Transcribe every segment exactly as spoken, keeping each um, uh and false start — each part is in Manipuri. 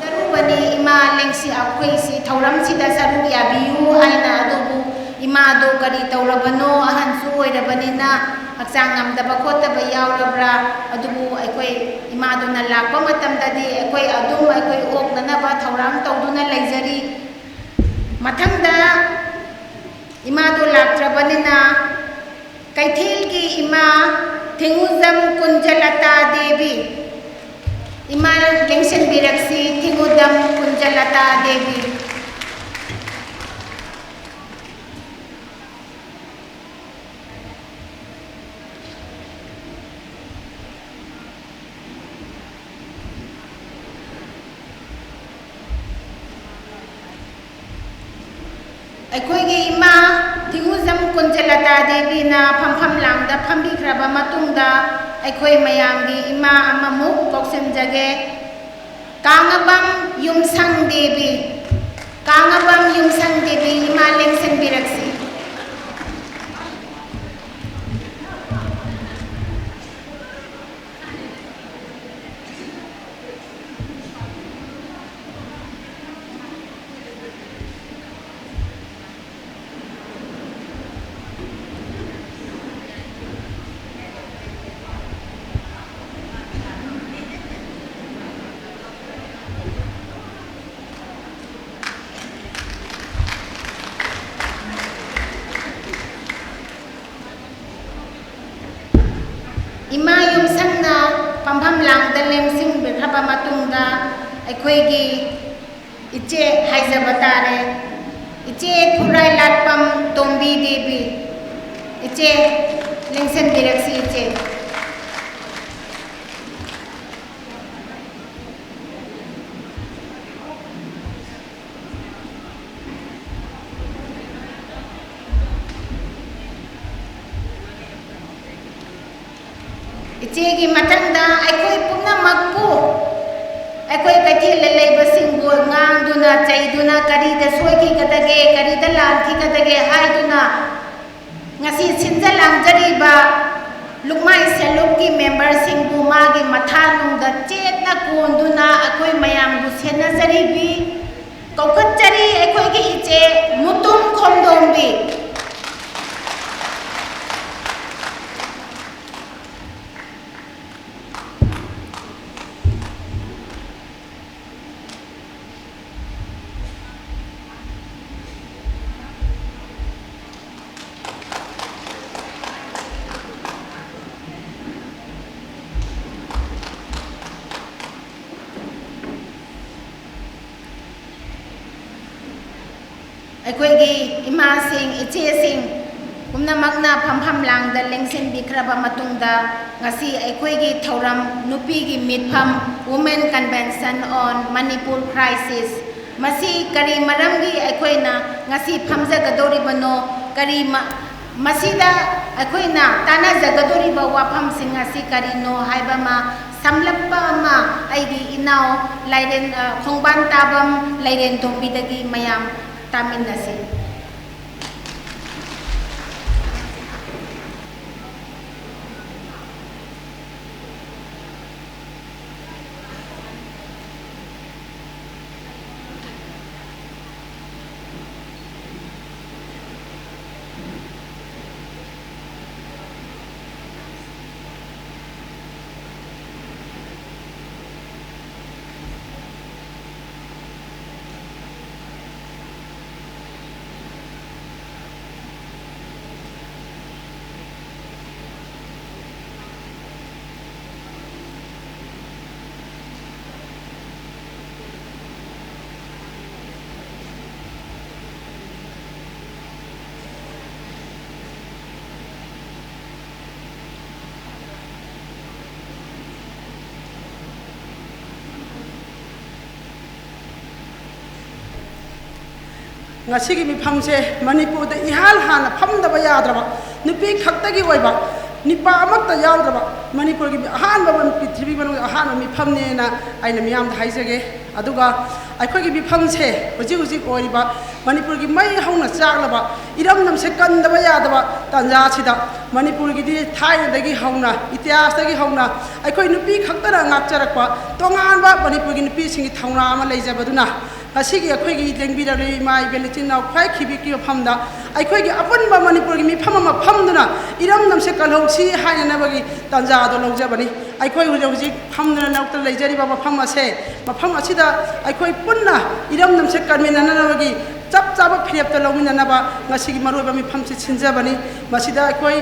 ꯆꯔꯨꯕꯅꯤ, ꯏꯃꯥ ꯂꯦꯡꯁꯤ-, ꯑꯩꯈꯣꯏꯁꯤ ꯊꯧꯔꯝꯁꯤꯗ ꯁꯔꯨꯛ ꯌꯥꯕꯤꯌꯨ ꯍꯥꯏꯅ꯫ ꯑꯗꯨꯕꯨ ꯏꯃꯥꯗꯣ ꯀꯔꯤ ꯇꯧꯔꯕꯅꯣ, ꯑꯍꯟꯁꯨ ꯑꯣꯏꯔꯕꯅꯤꯅ ꯍꯛꯆꯥꯡ ꯉꯝꯗꯕ ꯈꯣꯠꯇꯕ ꯌꯥꯎꯔꯕ꯭ꯔꯥ? ꯑꯗꯨꯕꯨ ꯑꯩꯈꯣꯏ ꯏꯃꯥꯗꯨꯅ ꯂꯥꯛꯄ ꯃꯇꯝꯗꯗꯤ ꯑꯩꯈꯣꯏ ꯑꯗꯨꯝ ꯑꯩꯈꯣꯏ ꯑꯣꯛꯅꯅꯕ ꯊꯧꯔꯥꯡ ꯇꯧꯗꯨꯅ ꯂꯩꯖꯔꯤ꯫ ꯃꯊꯪꯗ ꯏꯃꯥꯗꯣ ꯂꯥꯛꯇ꯭ꯔꯕꯅꯤꯅ ꯀꯩꯊꯦꯜꯒꯤ ꯏꯃꯥ ꯊꯤꯡꯉꯨꯖꯝ ꯀꯨꯟꯖꯂꯇꯥ ꯗꯦꯕꯤ, ꯏꯃꯥ ꯂꯦꯡꯁꯤꯟꯕꯤꯔꯛꯁꯤ, ꯊꯤꯡꯉꯨꯖꯝ ꯀꯨꯟꯖꯂꯇꯥ ꯗꯦꯕꯤ꯫ ꯑꯩꯈꯣꯏꯒꯤ ꯏꯃꯥ ꯊꯤꯡꯉꯨꯖꯝ ꯀꯨꯟꯖꯂꯇꯥ ꯗꯦꯕꯤꯅ ꯐꯝꯐꯝ ꯂꯥꯡꯗ ꯐꯝꯕꯤꯈ꯭ꯔꯕ ꯃꯇꯨꯡꯗ, ꯑꯩꯈꯣꯏ ꯃꯌꯥꯝꯒꯤ ꯏꯃꯥ ꯑꯃꯃꯨꯛ ꯀꯧꯁꯤꯟꯖꯒꯦ꯫ ꯀꯥꯡꯉꯕꯝ ꯌꯨꯝꯁꯪ ꯗꯦꯕꯤ, ꯀꯥꯡꯉꯕꯝ ꯌꯨꯝꯁꯪ ꯗꯦꯕꯤ, ꯏꯃꯥ ꯂꯦꯡꯁꯤꯟꯕꯤꯔꯛꯁꯤ꯫ ꯏꯃꯥ ꯌꯨꯝꯁꯪꯅ ꯐꯝꯐꯝ ꯂꯥꯡꯗ ꯂꯦꯡꯁꯤꯟꯕꯤꯈ꯭ꯔꯕ ꯃꯇꯨꯡꯗ, ꯑꯩꯈꯣꯏꯒꯤ ꯏꯆꯦ ꯍꯥꯏꯖꯕ ꯇꯥꯔꯦ, ꯏꯆꯦ ꯈꯨꯔꯥꯏꯂꯥꯠꯄꯝ ꯇꯣꯝꯕꯤ ꯗꯦꯕꯤ, ꯏꯆꯦ ꯂꯦꯡꯁꯤꯟꯕꯤꯔꯛꯁꯤ ꯏꯆꯦ꯫ ꯏꯆꯦꯒꯤ ꯃꯊꯪꯗ ꯑꯩꯈꯣꯏ ꯄꯨꯝꯅꯃꯛꯄꯨ, ꯑꯩꯈꯣꯏ ꯀꯩꯊꯦꯜꯗ ꯂꯩꯕꯁꯤꯡꯕꯨ ꯉꯥꯡꯗꯨꯅ, ꯆꯩꯗꯨꯅ, ꯀꯔꯤꯗ ꯁꯣꯏꯈꯤꯒꯗꯒꯦ, ꯀꯔꯤꯗ ꯂꯥꯟꯈꯤꯒꯗꯒꯦ ꯍꯥꯏꯗꯨꯅ ꯉꯁꯤ ꯁꯤꯟꯖ ꯂꯥꯡꯖꯔꯤꯕ ꯂꯨꯛꯃꯥꯏ ꯁꯦꯂꯨꯞꯀꯤ ꯃꯦꯝꯕꯔꯁꯤꯡꯕꯨ ꯃꯥꯒꯤ ꯃꯊꯥꯅꯨꯡꯗ ꯆꯦꯠꯅ ꯀꯣꯟꯗꯨꯅ ꯑꯩꯈꯣꯏ ꯃꯌꯥꯝꯕꯨ ꯁꯦꯟꯅꯖꯔꯤꯕꯤ ꯀꯧꯈꯠꯆꯔꯤ ꯑꯩꯈꯣꯏꯒꯤ ꯏꯆꯦ ꯃꯨꯇꯨꯝ ꯈꯣꯝꯗꯣꯝꯕꯤ꯫ ꯑꯩꯈꯣꯏꯒꯤ ꯏꯃꯥꯁꯤꯡ, ꯏꯆꯦꯁꯤꯡ ꯄꯨꯝꯅꯃꯛꯅ ꯐꯝꯐꯝ ꯂꯥꯡꯗ ꯂꯦꯡꯁꯤꯟꯕꯤꯈ꯭ꯔꯕ ꯃꯇꯨꯡꯗ, ꯉꯁꯤ ꯑꯩꯈꯣꯏꯒꯤ ꯊꯧꯔꯝ ꯅꯨꯄꯤꯒꯤ ꯃꯤꯠꯐꯝ, Women Convention on Manipur Crisis, ꯃꯁꯤ ꯀꯔꯤ ꯃꯔꯝꯒꯤ ꯑꯩꯈꯣꯏꯅ ꯉꯁꯤ ꯐꯝꯖꯒꯗꯧꯔꯤꯕꯅꯣ, ꯀꯔꯤ ꯃ-, ꯃꯁꯤꯗ ꯑꯩꯈꯣꯏꯅ ꯇꯥꯟꯅꯖꯒꯗꯧꯔꯤꯕ ꯋꯥꯐꯝꯁꯤꯡ ꯑꯁꯤ ꯀꯔꯤꯅꯣ ꯍꯥꯏꯕ ꯑꯃ ꯁꯝꯂꯞꯄ ꯑꯃ ꯑꯩꯒꯤ ꯏꯅꯥꯎ ꯂꯥꯏꯔꯦꯟ, ꯑ, ꯈꯣꯡꯕꯥꯟ ꯇꯥꯕꯝ ꯂꯥꯏꯔꯦꯟ ꯇꯣꯝꯕꯤꯗꯒꯤ ꯃꯌꯥꯝ ꯇꯥꯃꯤꯟꯅꯁꯤ꯫ ꯉꯁꯤꯒꯤ ꯃꯤꯐꯝꯁꯦ ꯃꯅꯤꯄꯨꯔꯗ ꯏꯍꯥꯟ ꯍꯥꯟꯅ ꯐꯝꯗꯕ ꯌꯥꯗ꯭ꯔꯕ ꯅꯨꯄꯤ ꯈꯛꯇꯒꯤ ꯑꯣꯏꯕ ꯅꯤꯄꯥ ꯑꯃꯠꯇ ꯌꯥꯎꯗ꯭ꯔꯕ ꯃꯅꯤꯄꯨꯔꯒꯤ ꯑꯍꯥꯟꯕ ꯃ-, ꯄ꯭ꯔꯤꯊꯤꯕꯤ ꯃꯅꯨꯡꯗ ꯑꯍꯥꯟꯕ ꯃꯤꯐꯝꯅꯦꯅ ꯑꯩꯅ ꯃꯤꯌꯥꯝꯗ ꯍꯥꯏꯖꯒꯦ꯫ ꯑꯗꯨꯒ ꯑꯩꯈꯣꯏꯒꯤ ꯃꯤꯐꯝꯁꯦ ꯍꯧꯖꯤꯛ ꯍꯧꯖꯤꯛ ꯑꯣꯏꯔꯤꯕ ꯃꯅꯤꯄꯨꯔꯒꯤ ꯃꯩ ꯍꯧꯅ ꯆꯥꯛꯂꯕ ꯏꯔꯝꯗꯝꯁꯦ ꯀꯟꯗꯕ ꯌꯥꯗꯕ ꯇꯥꯟꯖꯥꯁꯤꯗ, ꯃꯅꯤꯄꯨꯔꯒꯤꯗꯤ ꯊꯥꯏꯅꯗꯒꯤ ꯍꯧꯅ, ꯏꯇꯤꯍꯥꯁꯇꯒꯤ ꯍꯧꯅ ꯑꯩꯈꯣꯏ ꯅꯨꯄꯤ ꯈꯛꯇꯅ ꯉꯥꯛꯆꯔꯛꯄ ꯇꯣꯉꯥꯟꯕ ꯃꯅꯤꯄꯨꯔꯒꯤ ꯅꯨꯄꯤꯁꯤꯡꯒꯤ ꯊꯧꯅꯥ ꯑꯃ ꯂꯩꯖꯕꯗꯨꯅ, ꯉꯁꯤꯒꯤ ꯑꯩꯈꯣꯏꯒꯤ ꯂꯦꯡꯕꯤꯔꯛꯂꯤꯕ ꯏꯃꯥ ꯏꯕꯦꯜ ꯏꯆꯤꯟ ꯏꯅꯥꯎ ꯈ꯭ꯋꯥꯏ ꯈꯤꯕꯤꯛꯀꯤ ꯃꯐꯝꯗ ꯑꯩꯈꯣꯏꯒꯤ ꯑꯄꯨꯟꯕ ꯃꯅꯤꯄꯨꯔꯒꯤ ꯃꯤꯐꯝ ꯑꯃ ꯐꯝꯗꯨꯅ ꯏꯔꯝꯗꯝꯁꯦ ꯀꯜꯍꯧꯁꯤ ꯍꯥꯏꯅꯅꯕꯒꯤ ꯇꯥꯟꯖꯥ ꯑꯗꯨ ꯂꯧꯖꯕꯅꯤ꯫ ꯑꯩꯈꯣꯏ ꯍꯧꯖꯤꯛ ꯍꯧꯖꯤꯛ ꯐꯝꯗꯨꯅ ꯅꯛꯇ ꯂꯩꯖꯔꯤꯕ ꯃꯐꯝ ꯑꯁꯦ, ꯃꯐꯝ ꯑꯁꯤꯗ ꯑꯩꯈꯣꯏ ꯄꯨꯟꯅ ꯏꯔꯝꯗꯝꯁꯦ ꯀꯟꯃꯤꯟꯅꯅꯕꯒꯤ ꯆꯞ ꯆꯥꯕ ꯐꯤꯔꯦꯞꯇ ꯂꯧꯃꯤꯟꯅꯅꯕ ꯉꯁꯤꯒꯤ ꯃꯔꯨꯑꯣꯏꯕ ꯃꯤꯐꯝꯁꯤ ꯁꯤꯟꯖꯕꯅꯤ꯫ ꯃꯁꯤꯗ ꯑꯩꯈꯣꯏ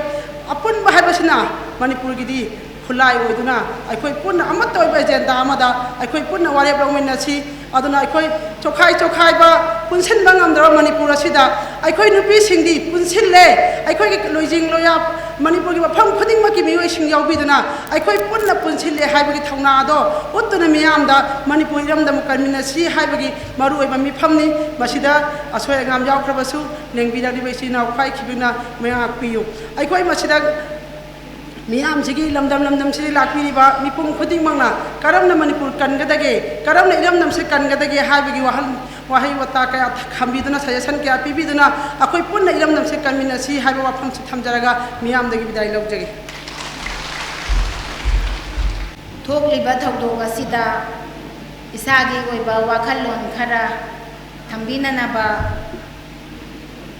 ꯑꯄꯨꯟꯕ ꯍꯥꯏꯕꯁꯤꯅ ꯃꯅꯤꯄꯨꯔꯒꯤꯗꯤ ꯈꯨꯠꯂꯥꯏ ꯑꯣꯏꯗꯨꯅ ꯑꯩꯈꯣꯏ ꯄꯨꯟꯅ ꯑꯃꯠꯇ ꯑꯣꯏꯕ ꯑꯦꯖꯦꯟꯗꯥ ꯑꯃꯗ ꯑꯩꯈꯣꯏ ꯄꯨꯟꯅ ꯋꯥꯔꯦꯞ ꯂꯧꯃꯤꯟꯅꯁꯤ꯫ ꯑꯗꯨꯅ ꯑꯩꯈꯣꯏ ꯆꯣꯈꯥꯏ ꯆꯣꯈꯥꯏꯕ, ꯄꯨꯟꯁꯤꯟꯕ ꯉꯝꯗ꯭ꯔꯕ ꯃꯅꯤꯄꯨꯔ ꯑꯁꯤꯗ ꯑꯩꯈꯣꯏ ꯅꯨꯄꯤꯁꯤꯡꯗꯤ ꯄꯨꯟꯁꯤꯜꯂꯦ꯫ ꯑꯩꯈꯣꯏꯒꯤ ꯂꯣꯏꯖꯤꯡ ꯂꯣꯌꯥ ꯃꯅꯤꯄꯨꯔꯒꯤ ꯃꯐꯝ ꯈꯨꯗꯤꯡꯃꯛꯀꯤ ꯃꯤꯑꯣꯏꯁꯤꯡ ꯌꯥꯎꯕꯤꯗꯨꯅ ꯑꯩꯈꯣꯏ ꯄꯨꯟꯅ ꯄꯨꯟꯁꯤꯜꯂꯦ ꯍꯥꯏꯕꯒꯤ ꯊꯧꯅꯥ ꯑꯗꯣ ꯎꯠꯇꯨꯅ ꯃꯤꯌꯥꯝꯗ ꯃꯅꯤꯄꯨꯔ ꯏꯔꯝꯗꯝ ꯀꯟꯃꯤꯟꯅꯁꯤ ꯍꯥꯏꯕꯒꯤ ꯃꯔꯨꯑꯣꯏꯕ ꯃꯤꯐꯝꯅꯤ꯫ ꯃꯁꯤꯗ ꯑꯁꯣꯏ ꯑꯉꯥꯝ ꯌꯥꯎꯈ꯭ꯔꯕꯁꯨ ꯂꯦꯡꯕꯤꯔꯛꯂꯤꯕ ꯏꯆꯤꯟ ꯏꯅꯥꯎ ꯈ꯭ꯋꯥꯏ ꯈꯤꯕꯤꯛꯅ ꯃꯌꯥꯝ ꯉꯥꯛꯄꯤꯌꯨ꯫ ꯑꯩꯈꯣꯏ ꯃꯁꯤꯗ ꯃꯤꯌꯥꯝꯁꯤꯒꯤ ꯂꯝꯗꯝ ꯂꯝꯗꯝꯁꯤꯗ ꯂꯥꯛꯄꯤꯔꯤꯕ ꯃꯤꯄꯨꯝ ꯈꯨꯗꯤꯡꯃꯛꯅ ꯀꯔꯝꯅ ꯃꯅꯤꯄꯨꯔ ꯀꯟꯒꯗꯒꯦ, ꯀꯔꯝꯅ ꯏꯔꯝꯗꯝꯁꯦ ꯀꯟꯒꯗꯒꯦ ꯍꯥꯏꯕꯒꯤ ꯋꯥꯍꯪ, ꯋꯥꯍꯩ ꯋꯥꯇꯥ ꯀꯌꯥ ꯊꯝꯕꯤꯗꯨꯅ, ꯁꯖꯦꯁꯟ ꯀꯌꯥ ꯄꯤꯕꯤꯗꯨꯅ ꯑꯩꯈꯣꯏ ꯄꯨꯟꯅ ꯏꯔꯝꯗꯝꯁꯦ ꯀꯟꯃꯤꯟꯅꯁꯤ ꯍꯥꯏꯕ ꯋꯥꯐꯝꯁꯤ ꯊꯝꯖꯔꯒ ꯃꯤꯌꯥꯝꯗꯒꯤ ꯕꯤꯗꯥꯏ ꯂꯧꯖꯒꯦ꯫ ꯊꯣꯛꯂꯤꯕ ꯊꯧꯗꯣꯛ ꯑꯁꯤꯗ ꯏꯁꯥꯒꯤ ꯑꯣꯏꯕ ꯋꯥꯈꯜꯂꯣꯟ ꯈꯔ ꯊꯝꯕꯤꯅꯅꯕ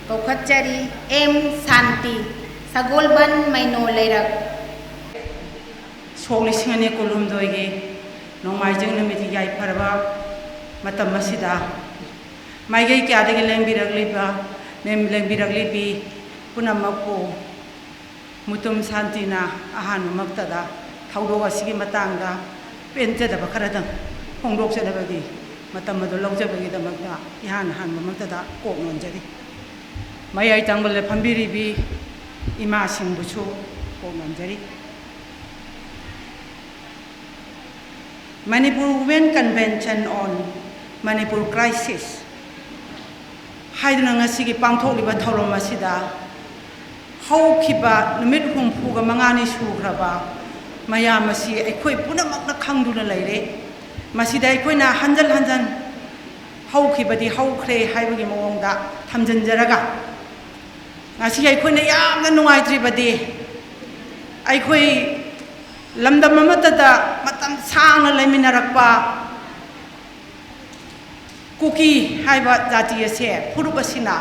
ꯀꯧꯈꯠꯆꯔꯤ꯫ ꯑꯦꯝ ꯁꯥꯟꯇꯤ, ꯁꯒꯣꯜꯕꯟ ꯃꯩꯅꯣ ꯂꯩꯔꯛ꯫ ꯁꯣꯛ ꯂꯤꯁꯤꯡ ꯑꯅꯤ ꯀꯨꯟꯍꯨꯝꯗꯣꯏꯒꯤ ꯅꯣꯡꯃꯥꯏꯖꯤꯡ ꯅꯨꯃꯤꯠꯀꯤ ꯌꯥꯏꯐꯔꯕ ꯃꯇꯝ ꯑꯁꯤꯗ ꯃꯥꯏꯀꯩ ꯀꯌꯥꯗꯒꯤ ꯂꯦꯡꯕꯤꯔꯛꯂꯤꯕ, ꯂꯦꯡꯕꯤꯔꯛꯂꯤꯕꯤ ꯄꯨꯝꯅꯃꯛꯄꯨ ꯃꯨꯇꯨꯝ ꯁꯥꯟꯇꯤꯅ ꯑꯍꯥꯟꯕꯃꯛꯇꯗ ꯊꯧꯗꯣꯛ ꯑꯁꯤꯒꯤ ꯃꯇꯥꯡꯗ ꯄꯦꯟꯖꯗꯕ ꯈꯔꯗꯪ ꯐꯣꯡꯗꯣꯛꯆꯅꯕꯒꯤ ꯃꯇꯝ ꯑꯗꯨ ꯂꯧꯖꯕꯒꯤꯗꯃꯛꯇ ꯏꯍꯥꯟ ꯍꯥꯟꯕꯃꯛꯇꯗ ꯀꯣꯛ ꯅꯣꯟꯖꯔꯤ꯫ ꯃꯌꯥꯏ ꯇꯪꯕꯗ ꯐꯝꯕꯤꯔꯤꯕꯤ ꯏꯃꯥꯁꯤꯡꯕꯨꯁꯨ ꯀꯣꯛ ꯅꯣꯟꯖꯔꯤ꯫ Manipur Women Convention on Manipur Crisis ꯍꯥꯏꯗꯨꯅ ꯉꯁꯤꯒꯤ ꯄꯥꯡꯊꯣꯛꯂꯤꯕ ꯊꯧꯔꯝ ꯑꯁꯤꯗ ꯍꯧꯈꯤꯕ ꯅꯨꯃꯤꯠ ꯍꯨꯝꯐꯨꯒ ꯃꯉꯥꯅꯤ ꯁꯨꯈ꯭ꯔꯕ ꯃꯌꯥꯝ ꯑꯁꯤ ꯑꯩꯈꯣꯏ ꯄꯨꯝꯅꯃꯛꯅ ꯈꯪꯗꯨꯅ ꯂꯩꯔꯦ꯫ ꯃꯁꯤꯗ ꯑꯩꯈꯣꯏꯅ ꯍꯟꯖꯟ ꯍꯟꯖꯟ ꯍꯧꯈꯤꯕꯗꯤ ꯍꯧꯈ꯭ꯔꯦ ꯍꯥꯏꯕꯒꯤ ꯃꯑꯣꯡꯗ ꯊꯝꯖꯤꯟꯖꯔꯒ, ꯉꯁꯤ ꯑꯩꯈꯣꯏꯅ ꯌꯥꯝꯅ ꯅꯨꯡꯉꯥꯏꯇ꯭ꯔꯤꯕꯗꯤ, ꯑꯩꯈꯣꯏ ꯂꯝꯗꯝ ꯑꯃꯠꯇꯗ ꯃꯇꯝ ꯁꯥꯡꯅ ꯂꯩꯃꯤꯟꯅꯔꯛꯄ ꯀꯨꯀꯤ ꯍꯥꯏꯕ ꯖꯥꯇꯤ ꯑꯁꯦ, ꯐꯨꯔꯨꯞ ꯑꯁꯤꯅ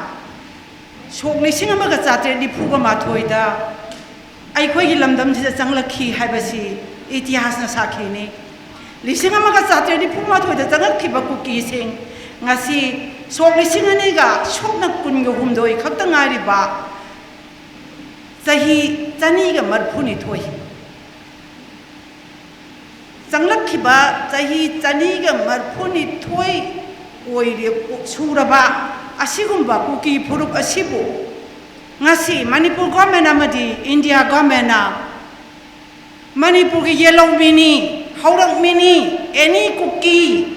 ꯁꯣꯛ ꯂꯤꯁꯤꯡ ꯑꯃꯒ ꯆꯥꯇ꯭ꯔꯦꯠ ꯅꯤꯐꯨꯒ ꯃꯥꯊꯣꯏꯗ ꯑꯩꯈꯣꯏꯒꯤ ꯂꯝꯗꯝꯁꯤꯗ ꯆꯪꯂꯛꯈꯤ ꯍꯥꯏꯕꯁꯤ ꯏꯇꯤꯍꯥꯁꯅ ꯁꯥꯈꯤꯅꯤ꯫ ꯂꯤꯁꯤꯡ ꯑꯃꯒ ꯆꯥꯇ꯭ꯔꯦꯠ ꯅꯤꯐꯨ ꯃꯥꯊꯣꯏꯗ ꯆꯪꯂꯛꯈꯤꯕ ꯀꯨꯀꯤꯁꯤꯡ ꯉꯁꯤ ꯁꯣꯛ ꯂꯤꯁꯤꯡ ꯑꯅꯤꯒ ꯁꯨꯞꯅ ꯀꯨꯟꯒ ꯍꯨꯝꯗꯣꯏ ꯈꯛꯇ ꯉꯥꯏꯔꯤꯕ ꯆꯍꯤ ꯆꯅꯤꯒ ꯃꯔꯤꯐꯨꯅꯤꯊꯣꯏ ꯆꯪꯂꯛꯈꯤꯕ ꯆꯍꯤ ꯆꯅꯤꯒ ꯃꯔꯤꯐꯨꯅꯤꯊꯣꯏ ꯑꯣꯏꯔꯦ-, ꯁꯨꯔꯕ ꯑꯁꯤꯒꯨꯝꯕ ꯀꯨꯀꯤ ꯐꯨꯔꯨꯞ ꯑꯁꯤꯕꯨ ꯉꯁꯤ ꯃꯅꯤꯄꯨꯔ ꯒꯣꯔꯃꯦꯟ ꯑꯃꯗꯤ ꯏꯟꯗꯤꯌꯥ ꯒꯣꯔꯃꯦꯟꯅ ꯃꯅꯤꯄꯨꯔꯒꯤ ꯌꯦꯜꯍꯧꯃꯤꯅꯤ, ꯍꯧꯔꯛꯃꯤꯅꯤ, ꯑꯦꯅꯤ ꯀꯨꯀꯤ,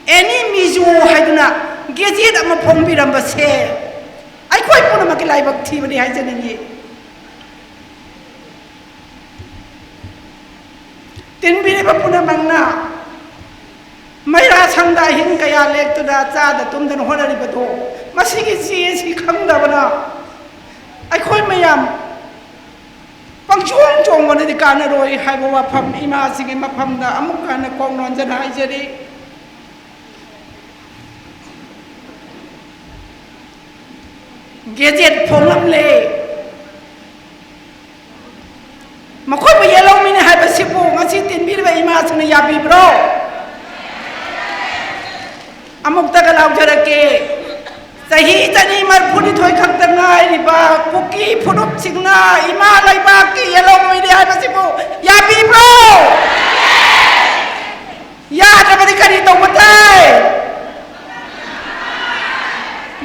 ꯑꯦꯅꯤ ꯃꯤꯖꯣ ꯍꯥꯏꯗꯨꯅ ꯒꯦꯖꯦꯠ ꯑꯃ ꯐꯣꯡꯕꯤꯔꯝꯕꯁꯦ ꯑꯩꯈꯣꯏ ꯄꯨꯝꯅꯃꯛꯀꯤ ꯂꯥꯏꯕꯛ ꯊꯤꯕꯅꯤ ꯍꯥꯏꯖꯅꯤꯡꯏ꯫ ꯇꯤꯟꯕꯤꯔꯤꯕ ꯄꯨꯝꯅꯃꯛꯅ ꯃꯩꯔꯥ ꯁꯪꯗ ꯑꯍꯤꯡ ꯀꯌꯥ ꯂꯦꯛꯇꯨꯅ ꯆꯥꯗ ꯇꯨꯝꯗꯅ ꯍꯣꯠꯅꯔꯤꯕꯗꯣ, ꯃꯁꯤꯒꯤ ꯆꯦ ꯑꯁꯤ ꯈꯪꯗꯕꯅ ꯑꯩꯈꯣꯏ ꯃꯌꯥꯝ ꯄꯪꯆꯣꯡ ꯆꯣꯡꯕꯅꯗꯤ ꯀꯥꯟꯅꯔꯣꯏ ꯍꯥꯏꯕ ꯋꯥꯐꯝ ꯏꯃꯥꯁꯤꯒꯤ ꯃꯐꯝꯗ ꯑꯃꯨꯛ ꯍꯟꯅ ꯀꯣꯛ ꯅꯣꯟꯖꯅ ꯍꯥꯏꯖꯔꯤ꯫ ꯒꯦꯖꯦꯠ ꯐꯣꯡꯂꯝꯂꯦ꯫ ꯃꯈꯣꯏꯕꯨ ꯌꯦꯜꯍꯧꯃꯤꯅꯤ ꯍꯥꯏꯕꯁꯤꯕꯨ ꯉꯁꯤ ꯇꯤꯟꯕꯤꯔꯤꯕ ꯏꯃꯥꯁꯤꯡꯅ ꯌꯥꯕꯤꯕ꯭ꯔꯣ? ꯑꯃꯨꯛꯇꯒ ꯂꯥꯎꯖꯔꯛꯀꯦ꯫ ꯆꯍꯤ ꯆꯅꯤ ꯃꯔꯤꯐꯨꯅꯤꯊꯣꯏ ꯈꯛꯇ ꯉꯥꯏꯔꯤꯕ ꯀꯨꯀꯤ ꯐꯨꯔꯨꯞꯁꯤꯡꯅ ꯏꯃꯥ ꯂꯩꯕꯥꯛꯀꯤ ꯌꯦꯜꯍꯧꯃꯤꯅꯤ ꯍꯥꯏꯕꯁꯤꯕꯨ ꯌꯥꯕꯤꯕ꯭ꯔꯣ? ꯌꯥꯗ꯭ꯔꯕꯗꯤ ꯀꯔꯤ ꯇꯧꯕ ꯇꯥꯏ?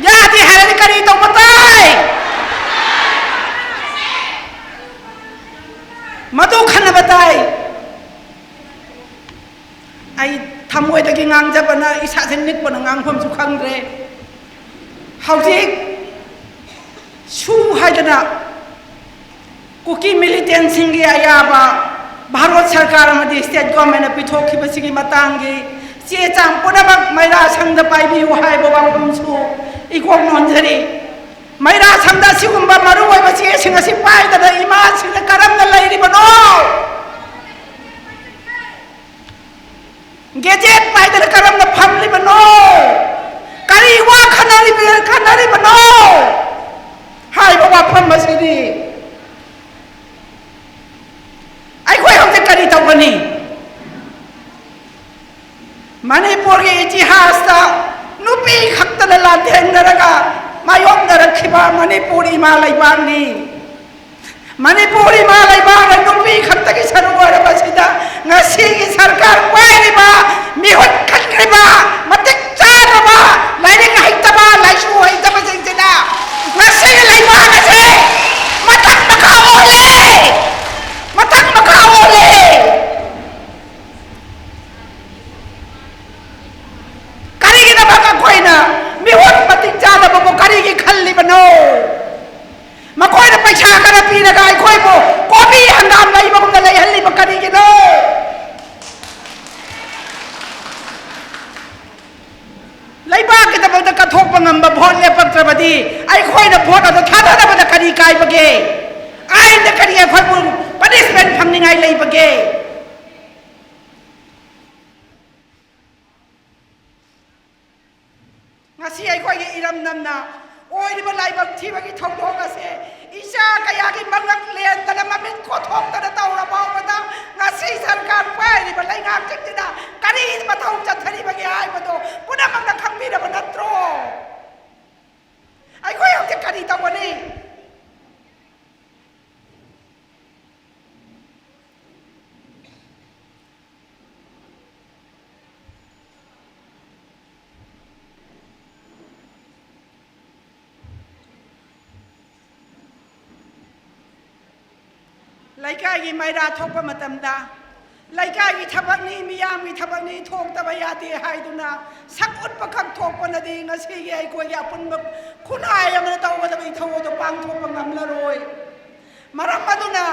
ꯌꯥꯗꯦ ꯍꯥꯏꯔꯗꯤ ꯀꯔꯤ ꯇꯧꯕ ꯇꯥꯏ? ꯃꯗꯨ ꯈꯟꯅꯕ ꯇꯥꯏ꯫ ꯑꯩ ꯊꯃꯣꯏꯗꯒꯤ ꯉꯥꯡꯖꯕꯅ ꯏꯁꯥꯁꯦ ꯅꯤꯛꯄꯅ ꯉꯥꯡꯐꯝꯁꯨ ꯈꯪꯗ꯭ꯔꯦ꯫ ꯍꯧꯖꯤꯛ ꯁꯨ ꯍꯥꯏꯗꯅ ꯀꯨꯀꯤ ꯃꯤꯂꯤꯇꯦꯟꯁꯤꯡꯒꯤ ꯑꯌꯥꯕ ꯚꯥꯔꯠ ꯁꯔꯀꯥꯔ ꯑꯃꯗꯤ ꯁ꯭ꯇꯦꯠ ꯒꯣꯔꯃꯦꯟꯅ ꯄꯤꯊꯣꯛꯈꯤꯕꯁꯤꯒꯤ ꯃꯇꯥꯡꯒꯤ ꯆꯦ ꯆꯥꯡ ꯄꯨꯝꯅꯃꯛ ꯃꯩꯔꯥ ꯁꯪꯗ ꯄꯥꯏꯕꯤꯌꯨ ꯍꯥꯏꯕ ꯋꯥꯐꯝꯁꯨ ꯏꯀꯣꯛ ꯅꯣꯟꯖꯔꯤ꯫ ꯃꯩꯔꯥ ꯁꯪꯗ ꯑꯁꯤꯒꯨꯝꯕ ꯃꯔꯨꯑꯣꯏꯕ ꯆꯦꯁꯤꯡ ꯑꯁꯤ ꯄꯥꯏꯗꯅ ꯏꯃꯥꯁꯤꯡꯅ ꯀꯔꯝꯅ ꯂꯩꯔꯤꯕꯅꯣ? ꯒꯦꯖꯦꯠ ꯄꯥꯏꯗꯅ ꯀꯔꯝꯅ ꯐꯝꯂꯤꯕꯅꯣ? ꯀꯔꯤ ꯋꯥ ꯈꯟꯅꯔꯤꯕ-, ꯈꯟꯅꯔꯤꯕꯅꯣ ꯍꯥꯏꯕ ꯋꯥꯐꯝ ꯑꯁꯤꯗꯤ ꯑꯩꯈꯣꯏ ꯍꯧꯖꯤꯛ ꯀꯔꯤ ꯇꯧꯒꯅꯤ? ꯃꯅꯤꯄꯨꯔꯒꯤ ꯏꯇꯤꯍꯥꯁꯇ ꯅꯨꯄꯤ ꯈꯛꯇꯅ ꯂꯥꯟꯊꯦꯡꯅꯔꯒ ꯃꯥꯌꯣꯛꯅꯔꯛꯈꯤꯕ ꯃꯅꯤꯄꯨꯔ ꯏꯃꯥ ꯂꯩꯕꯥꯛꯅꯤ꯫ ꯃꯅꯤꯄꯨꯔ ꯏꯃꯥ ꯂꯩꯕꯥꯛꯅ ꯅꯨꯄꯤ ꯈꯛꯇꯒꯤ ꯁꯔꯨꯛ ꯑꯣꯏꯔꯕꯁꯤꯗ ꯉꯁꯤꯒꯤ ꯁꯔꯀꯥꯔ ꯄꯥꯏꯔꯤꯕ, ꯃꯤꯍꯨꯠ ꯈꯟꯈ꯭ꯔꯤꯕ, ꯃꯇꯤꯛ ꯆꯥꯗ꯭ꯔꯕ, ꯂꯥꯏꯔꯤꯛ ꯍꯩꯇꯕ, ꯂꯥꯏꯁꯨ ꯍꯩꯇꯕꯁꯤꯡꯁꯤꯅ ꯉꯁꯤꯒꯤ ꯂꯩꯕꯥꯛ ꯑꯁꯦ ꯃꯊꯛ ꯃꯈꯥ ꯑꯣꯜꯂꯦ, ꯃꯊꯛ ꯃꯈꯥ ꯑꯣꯜꯂꯦ꯫ ꯀꯔꯤꯒꯤꯗꯃꯛ ꯑꯩꯈꯣꯏꯅ ꯃꯤꯍꯨꯠ ꯃꯇꯤꯛ ꯆꯥꯗꯕꯕꯨ ꯀꯔꯤꯒꯤ ꯈꯜꯂꯤꯕꯅꯣ? ꯃꯈꯣꯏꯅ ꯄꯩꯁꯥ ꯈꯔ ꯄꯤꯔꯒ ꯑꯩꯈꯣꯏꯕꯨ ꯀꯣꯕꯤ ꯍꯪꯒꯥꯝ ꯂꯩꯕꯒꯨꯝꯅ ꯂꯩꯍꯜꯂꯤꯕ ꯀꯔꯤꯒꯤꯅꯣ? ꯂꯩꯕꯥꯛꯀꯤꯗꯃꯛꯇ ꯀꯠꯊꯣꯛꯄ ꯉꯝꯕ ꯚꯣꯠ ꯂꯦꯞꯄꯛꯇ꯭ꯔꯕꯗꯤ ꯑꯩꯈꯣꯏꯅ ꯚꯣꯠ ꯑꯗꯨ ꯊꯥꯗꯅꯕꯗ ꯀꯔꯤ ꯀꯥꯏꯕꯒꯦ? ꯑꯥꯏꯟꯗ ꯀꯔꯤ ꯑꯩꯈꯣꯏꯕꯨ ꯄꯅꯤꯁꯃꯦꯟ ꯐꯪꯅꯤꯡꯉꯥꯏ ꯂꯩꯕꯒꯦ? ꯉꯁꯤ ꯑꯩꯈꯣꯏꯒꯤ ꯏꯔꯝꯗꯝꯅ ꯑꯣꯏꯔꯤꯕ ꯂꯥꯏꯕꯛ ꯊꯤꯕꯒꯤ ꯊꯧꯗꯣꯛ ꯑꯁꯦ ꯏꯆꯥ ꯀꯌꯥꯒꯤ ꯃꯉꯛ ꯂꯦꯟꯗꯅ ꯃꯃꯤꯠ ꯀꯣꯊꯣꯛꯇꯅ ꯇꯧꯔ ꯐꯥꯎꯕꯗ ꯉꯁꯤ ꯁꯔꯀꯥꯔ ꯄꯥꯏꯔꯤꯕ ꯂꯩꯉꯥꯛꯁꯤꯡꯁꯤꯅ ꯀꯔꯤ ꯃꯊꯧ ꯆꯠꯊꯔꯤꯕꯒꯦ ꯍꯥꯏꯕꯗꯣ ꯄꯨꯝꯅꯃꯛꯅ ꯈꯪꯕꯤꯔꯕ ꯅꯠꯇ꯭ꯔꯣ? ꯑꯩꯈꯣꯏ ꯍꯧꯖꯤꯛ ꯀꯔꯤ ꯇꯧꯒꯅꯤ? ꯂꯩꯀꯥꯏꯒꯤ ꯃꯩꯔꯥ ꯊꯣꯛꯄ ꯃꯇꯝꯗ ꯂꯩꯀꯥꯏꯒꯤ ꯊꯕꯛꯅꯤ, ꯃꯤꯌꯥꯝꯒꯤ ꯊꯕꯛꯅꯤ, ꯊꯣꯛꯇꯕ ꯌꯥꯗꯦ ꯍꯥꯏꯗꯨꯅ ꯁꯛ ꯎꯠꯄꯈꯛ ꯊꯣꯛꯄꯅꯗꯤ ꯉꯁꯤꯒꯤ ꯑꯩꯈꯣꯏꯒꯤ ꯑꯄꯨꯟꯕ ꯈꯨꯟꯅꯥꯏ ꯑꯃꯅ ꯇꯧꯒꯗꯕ ꯏꯊꯧ ꯑꯗꯨ ꯄꯥꯡꯊꯣꯛꯄ ꯉꯝꯂꯔꯣꯏ꯫ ꯃꯔꯝ ꯑꯗꯨꯅ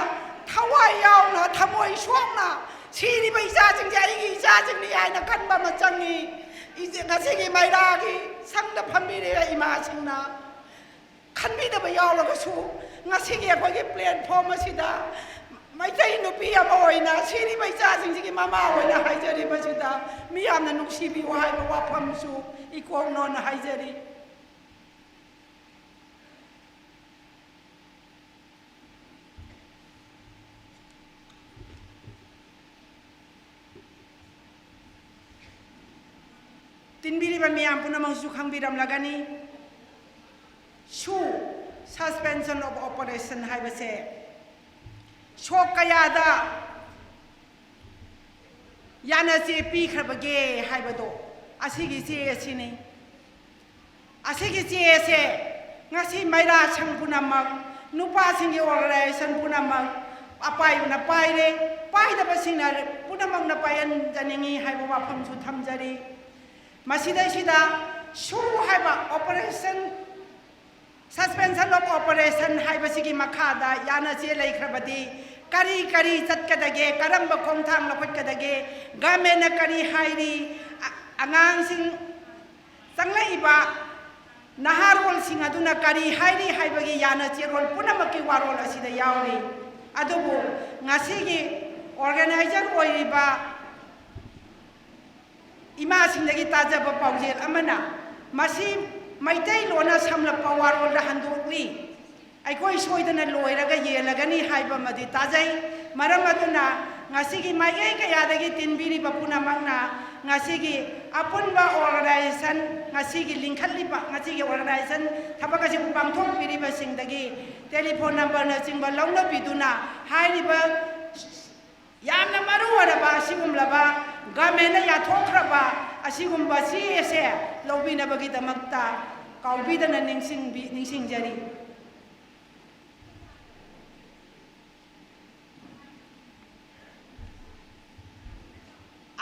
ꯊꯋꯥꯏ ꯌꯥꯎꯅ, ꯊꯃꯣꯏ ꯁꯣꯛꯅ ꯁꯤꯔꯤꯕ ꯏꯆꯥꯁꯤꯡꯁꯦ ꯑꯩꯒꯤ ꯏꯆꯥꯁꯤꯡꯅꯤ ꯍꯥꯏꯅ ꯈꯟꯕ ꯑꯃ ꯆꯪꯉꯤ꯫ ꯏꯆꯦ, ꯉꯁꯤꯒꯤ ꯃꯩꯔꯥꯒꯤ ꯁꯪꯗ ꯐꯝꯕꯤꯔꯤꯕ ꯏꯃꯥꯁꯤꯡꯅ ꯈꯟꯕꯤꯗꯕ ꯌꯥꯎꯔꯒꯁꯨ, ꯉꯁꯤꯒꯤ ꯑꯩꯈꯣꯏꯒꯤ platform ꯑꯁꯤꯗ ꯃꯩꯇꯩ ꯅꯨꯄꯤ ꯑꯃ ꯑꯣꯏꯅ, ꯁꯤꯔꯤꯕ ꯏꯆꯥꯁꯤꯡꯁꯤꯒꯤ ꯃꯃꯥ ꯑꯣꯏꯅ ꯍꯥꯏꯖꯔꯤꯕꯁꯤꯗ, ꯃꯤꯌꯥꯝꯅ ꯅꯨꯡꯁꯤꯕꯤꯌꯨ ꯍꯥꯏꯕ ꯋꯥꯐꯝꯁꯨ ꯏꯀꯣꯛꯅꯣꯅ ꯍꯥꯏꯖꯔꯤ꯫ ꯇꯤꯟꯕꯤꯔꯤꯕ ꯃꯤꯌꯥꯝ ꯄꯨꯝꯅꯃꯛꯁꯨ ꯈꯪꯕꯤꯔꯝꯂꯒꯅꯤ, ꯁꯨ, suspension of operation ꯍꯥꯏꯕꯁꯦ ꯁꯣꯛ ꯀꯌꯥꯗ ꯌꯥꯅꯆꯦ ꯄꯤꯈ꯭ꯔꯕꯒꯦ ꯍꯥꯏꯕꯗꯣ ꯑꯁꯤꯒꯤ ꯆꯦ ꯑꯁꯤꯅꯤ꯫ ꯑꯁꯤꯒꯤ ꯆꯦ ꯑꯁꯦ ꯉꯁꯤ ꯃꯩꯔꯥ ꯁꯪ ꯄꯨꯝꯅꯃꯛ, ꯅꯨꯄꯥꯁꯤꯡꯒꯤ organization ꯄꯨꯝꯅꯃꯛ ꯑꯄꯥꯏꯕꯅ ꯄꯥꯏꯔꯦ, ꯄꯥꯏꯗꯕꯁꯤꯡꯅ ꯄꯨꯝꯅꯃꯛꯅ ꯄꯥꯏꯍꯟꯖꯅꯤꯡꯏ ꯍꯥꯏꯕ ꯋꯥꯐꯝꯁꯨ ꯊꯝꯖꯔꯤ꯫ ꯃꯁꯤꯗꯩꯁꯤꯗ ꯁꯨ ꯍꯥꯏꯕ operation, suspension of operation ꯍꯥꯏꯕꯁꯤꯒꯤ ꯃꯈꯥꯗ ꯌꯥꯅꯆꯦ ꯂꯩꯈ꯭ꯔꯕꯗꯤ ꯀꯔꯤ ꯀꯔꯤ ꯆꯠꯀꯗꯒꯦ, ꯀꯔꯝꯕ ꯈꯣꯡꯊꯥꯡ ꯂꯧꯈꯠꯀꯗꯒꯦ, government ꯅ ꯀꯔꯤ ꯍꯥꯏꯔꯤ, ꯑ-, ꯑꯉꯥꯡꯁꯤꯡ, ꯆꯪꯂꯛꯏꯕ ꯅꯍꯥꯔꯣꯜꯁꯤꯡ ꯑꯗꯨꯅ ꯀꯔꯤ ꯍꯥꯏꯔꯤ ꯍꯥꯏꯕꯒꯤ ꯌꯥꯅꯆꯦꯔꯣꯜ ꯄꯨꯝꯅꯃꯛꯀꯤ ꯋꯥꯔꯣꯜ ꯑꯁꯤꯗ ꯌꯥꯎꯔꯤ꯫ ꯑꯗꯨꯕꯨ ꯉꯁꯤꯒꯤ organizer ꯑꯣꯏꯔꯤꯕ ꯏꯃꯥꯁꯤꯡꯗꯒꯤ ꯇꯥꯖꯕ ꯄꯥꯎꯖꯦꯜ ꯑꯃꯅ, ꯃꯁꯤ ꯃꯩꯇꯩꯂꯣꯟꯅ ꯁꯝꯂꯞꯄ ꯋꯥꯔꯣꯜꯗ ꯍꯟꯗꯣꯛꯂꯤ꯫ ꯑꯩꯈꯣꯏ ꯁꯣꯏꯗꯅ ꯂꯣꯏꯔꯒ ꯌꯦꯜꯂꯒꯅꯤ ꯍꯥꯏꯕ ꯑꯃꯗꯤ ꯇꯥꯖꯩ꯫ ꯃꯔꯝ ꯑꯗꯨꯅ ꯉꯁꯤꯒꯤ ꯃꯥꯏꯀꯩ ꯀꯌꯥꯗꯒꯤ ꯇꯤꯟꯕꯤꯔꯤꯕ ꯄꯨꯝꯅꯃꯛꯅ ꯉꯁꯤꯒꯤ ꯑꯄꯨꯟꯕ organization, ꯉꯁꯤꯒꯤ ꯂꯤꯡꯈꯠꯂꯤꯕ, ꯉꯁꯤꯒꯤ organization ꯊꯕꯛ ꯑꯁꯤꯕꯨ ꯄꯥꯡꯊꯣꯛꯄꯤꯔꯤꯕꯁꯤꯡꯗꯒꯤ telephone number ꯅꯆꯤꯡꯕ ꯂꯧꯅꯕꯤꯗꯨꯅ ꯍꯥꯏꯔꯤꯕ ꯌꯥꯝꯅ ꯃꯔꯨ ꯑꯣꯏꯔꯕ ꯑꯁꯤꯒꯨꯝꯂꯕ government ꯅ ꯌꯥꯊꯣꯛꯈ꯭ꯔꯕ ꯑꯁꯤꯒꯨꯝꯕ ꯆꯦ ꯑꯁꯦ ꯂꯧꯕꯤꯅꯕꯒꯤꯗꯃꯛꯇ ꯀꯥꯎꯕꯤꯗꯅ ꯅꯤꯡꯁꯤꯡꯕꯤ-, ꯅꯤꯡꯁꯤꯡꯖꯔꯤ꯫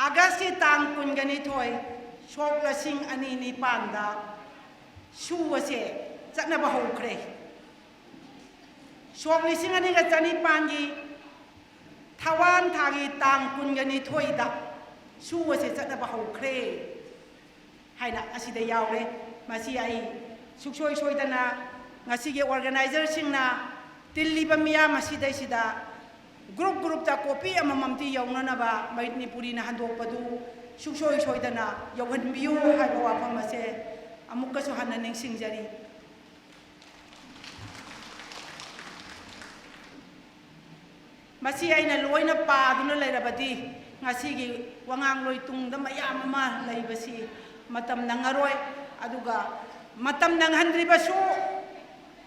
August ꯀꯤ ꯇꯥꯡ ꯀꯨꯟꯒ ꯅꯤꯊꯣꯏ, ꯁꯣꯛ ꯂꯤꯁꯤꯡ ꯑꯅꯤ ꯅꯤꯄꯥꯟꯗ ꯁꯨ ꯑꯁꯦ ꯆꯠꯅꯕ ꯍꯧꯈ꯭ꯔꯦ꯫ ꯁꯣꯛ ꯂꯤꯁꯤꯡ ꯑꯅꯤꯒ ꯆꯅꯤꯄꯥꯟꯒꯤ ꯊꯋꯥꯟ ꯊꯥꯒꯤ ꯇꯥꯡ ꯀꯨꯟꯒ ꯅꯤꯊꯣꯏꯗ ꯁꯨ ꯑꯁꯦ ꯆꯠꯅꯕ ꯍꯧꯈ꯭ꯔꯦ ꯍꯥꯏꯅ ꯑꯁꯤꯗ ꯌꯥꯎꯔꯦ꯫ ꯃꯁꯤ ꯑꯩ ꯁꯨꯡꯁꯣꯏ ꯁꯣꯏꯗꯅ ꯉꯁꯤꯒꯤ organizerꯁꯤꯡꯅ ꯇꯤꯜꯂꯤꯕ ꯃꯤꯌꯥꯝ ꯑꯁꯤꯗꯩꯁꯤꯗ group groupꯇ copy ꯑꯃꯃꯝꯇꯤ ꯌꯧꯅꯅꯕ ꯃꯅꯤꯄꯨꯔꯤꯅ ꯍꯟꯗꯣꯛꯄꯗꯨ ꯁꯨꯡꯁꯣꯏ ꯁꯣꯏꯗꯅ ꯌꯧꯍꯟꯕꯤꯌꯨ ꯍꯥꯏꯕ ꯋꯥꯐꯝ ꯑꯁꯦ ꯑꯃꯨꯛꯀꯁꯨ ꯍꯟꯅ ꯅꯤꯡꯁꯤꯡꯖꯔꯤ꯫ ꯃꯁꯤ ꯑꯩꯅ ꯂꯣꯏꯅ ꯄꯥꯗꯨꯅ ꯂꯩꯔꯕꯗꯤ ꯉꯁꯤꯒꯤ ꯋꯥꯉꯥꯡꯂꯣꯏ ꯇꯨꯡꯗ ꯃꯌꯥꯝ ꯑꯃ ꯂꯩꯕꯁꯤ ꯃꯇꯝ ꯅꯪꯉꯔꯣꯏ꯫ ꯑꯗꯨꯒ ꯃꯇꯝ ꯅꯪꯍꯟꯗ꯭ꯔꯤꯕꯁꯨ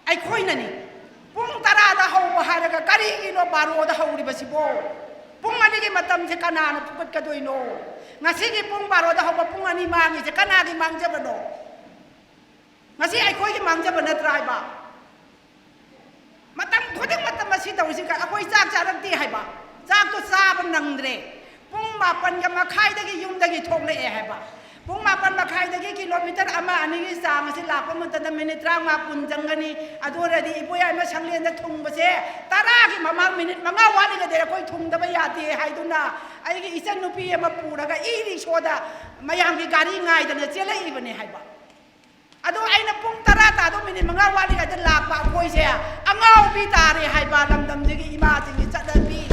ꯑꯩꯈꯣꯏꯅꯅꯤ꯫ ꯄꯨꯡ ꯇꯔꯥꯗ ꯍꯧꯕ ꯍꯥꯏꯔꯒ ꯀꯔꯤꯒꯤꯅꯣ ꯕꯥꯔꯣꯗ ꯍꯧꯔꯤꯕꯁꯤꯕꯣ? ꯄꯨꯡ ꯑꯅꯤꯒꯤ ꯃꯇꯝꯁꯦ ꯀꯅꯥꯅ ꯐꯨꯒꯠꯀꯗꯣꯏꯅꯣ? ꯉꯁꯤꯒꯤ ꯄꯨꯡ ꯕꯥꯔꯣꯗ ꯍꯧꯕ ꯄꯨꯡ ꯑꯅꯤ ꯃꯥꯡꯉꯤꯁꯦ ꯀꯅꯥꯒꯤ ꯃꯥꯡꯖꯕꯅꯣ? ꯉꯁꯤ ꯑꯩꯈꯣꯏꯒꯤ ꯃꯥꯡꯖꯕ ꯅꯠꯇ꯭ꯔꯥ ꯍꯥꯏꯕ? ꯃꯇꯝ ꯈꯨꯗꯤꯡꯃꯛꯇ ꯃꯁꯤ ꯇꯧꯔꯤꯁꯤ ꯀ-, ꯑꯩꯈꯣꯏ ꯆꯥꯛ ꯆꯥꯔꯛꯇꯦ ꯍꯥꯏꯕ, ꯆꯥꯛꯇꯣ ꯆꯥꯕ ꯅꯪꯗ꯭ꯔꯦ꯫ ꯄꯨꯡ ꯃꯥꯄꯟꯒ ꯃꯈꯥꯏꯗꯒꯤ ꯌꯨꯝꯗꯒꯤ ꯊꯣꯛꯂꯛꯑꯦ ꯍꯥꯏꯕ꯫ ꯄꯨꯡ ꯃꯥꯄꯟ ꯃꯈꯥꯏꯗꯒꯤ ꯀꯤꯂꯣꯃꯤꯇꯔ ꯑꯃ ꯑꯅꯤꯒꯤ ꯆꯥꯡ ꯑꯁꯤ ꯂꯥꯛꯄ ꯃꯇꯝꯗ ꯃꯤꯅꯤꯠ ꯇꯔꯥꯃꯉꯥ ꯀꯨꯟ ꯆꯪꯒꯅꯤ꯫ ꯑꯗꯨ ꯑꯣꯏꯔꯗꯤ ꯏꯕꯣꯌꯥꯏꯃ ꯁꯪꯂꯦꯟꯗ ꯊꯨꯡꯕꯁꯦ ꯇꯔꯥꯒꯤ ꯃꯃꯥꯡ ꯃꯤꯅꯤꯠ ꯃꯉꯥ ꯋꯥꯠꯂꯤꯉꯩꯗ ꯑꯩꯈꯣꯏ ꯊꯨꯡꯗꯕ ꯌꯥꯗꯦ ꯍꯥꯏꯗꯨꯅ ꯑꯩꯒꯤ ꯏꯆꯟꯅꯨꯄꯤ ꯑꯃ ꯄꯨꯔꯒ ꯏ ꯔꯤꯛꯁꯣꯗ ꯃꯌꯥꯝꯒꯤ ꯒꯥꯔꯤ ꯉꯥꯏꯗꯅ ꯆꯦꯜꯂꯛꯏꯕꯅꯦ ꯍꯥꯏꯕ꯫ ꯑꯗꯣ ꯑꯩꯅ ꯄꯨꯡ ꯇꯔꯥ ꯇꯥꯗꯧ ꯃꯤꯅꯤꯠ ꯃꯉꯥ ꯋꯥꯠꯂꯤꯉꯩꯗ ꯂꯥꯛꯄ ꯑꯩꯈꯣꯏꯁꯦ ꯑꯉꯥꯎꯕꯤ ꯇꯥꯔꯦ ꯍꯥꯏꯕ ꯂꯝꯗꯝꯁꯤꯒꯤ ꯏꯃꯥꯁꯤꯡꯒꯤ ꯆꯠꯅꯕꯤ꯫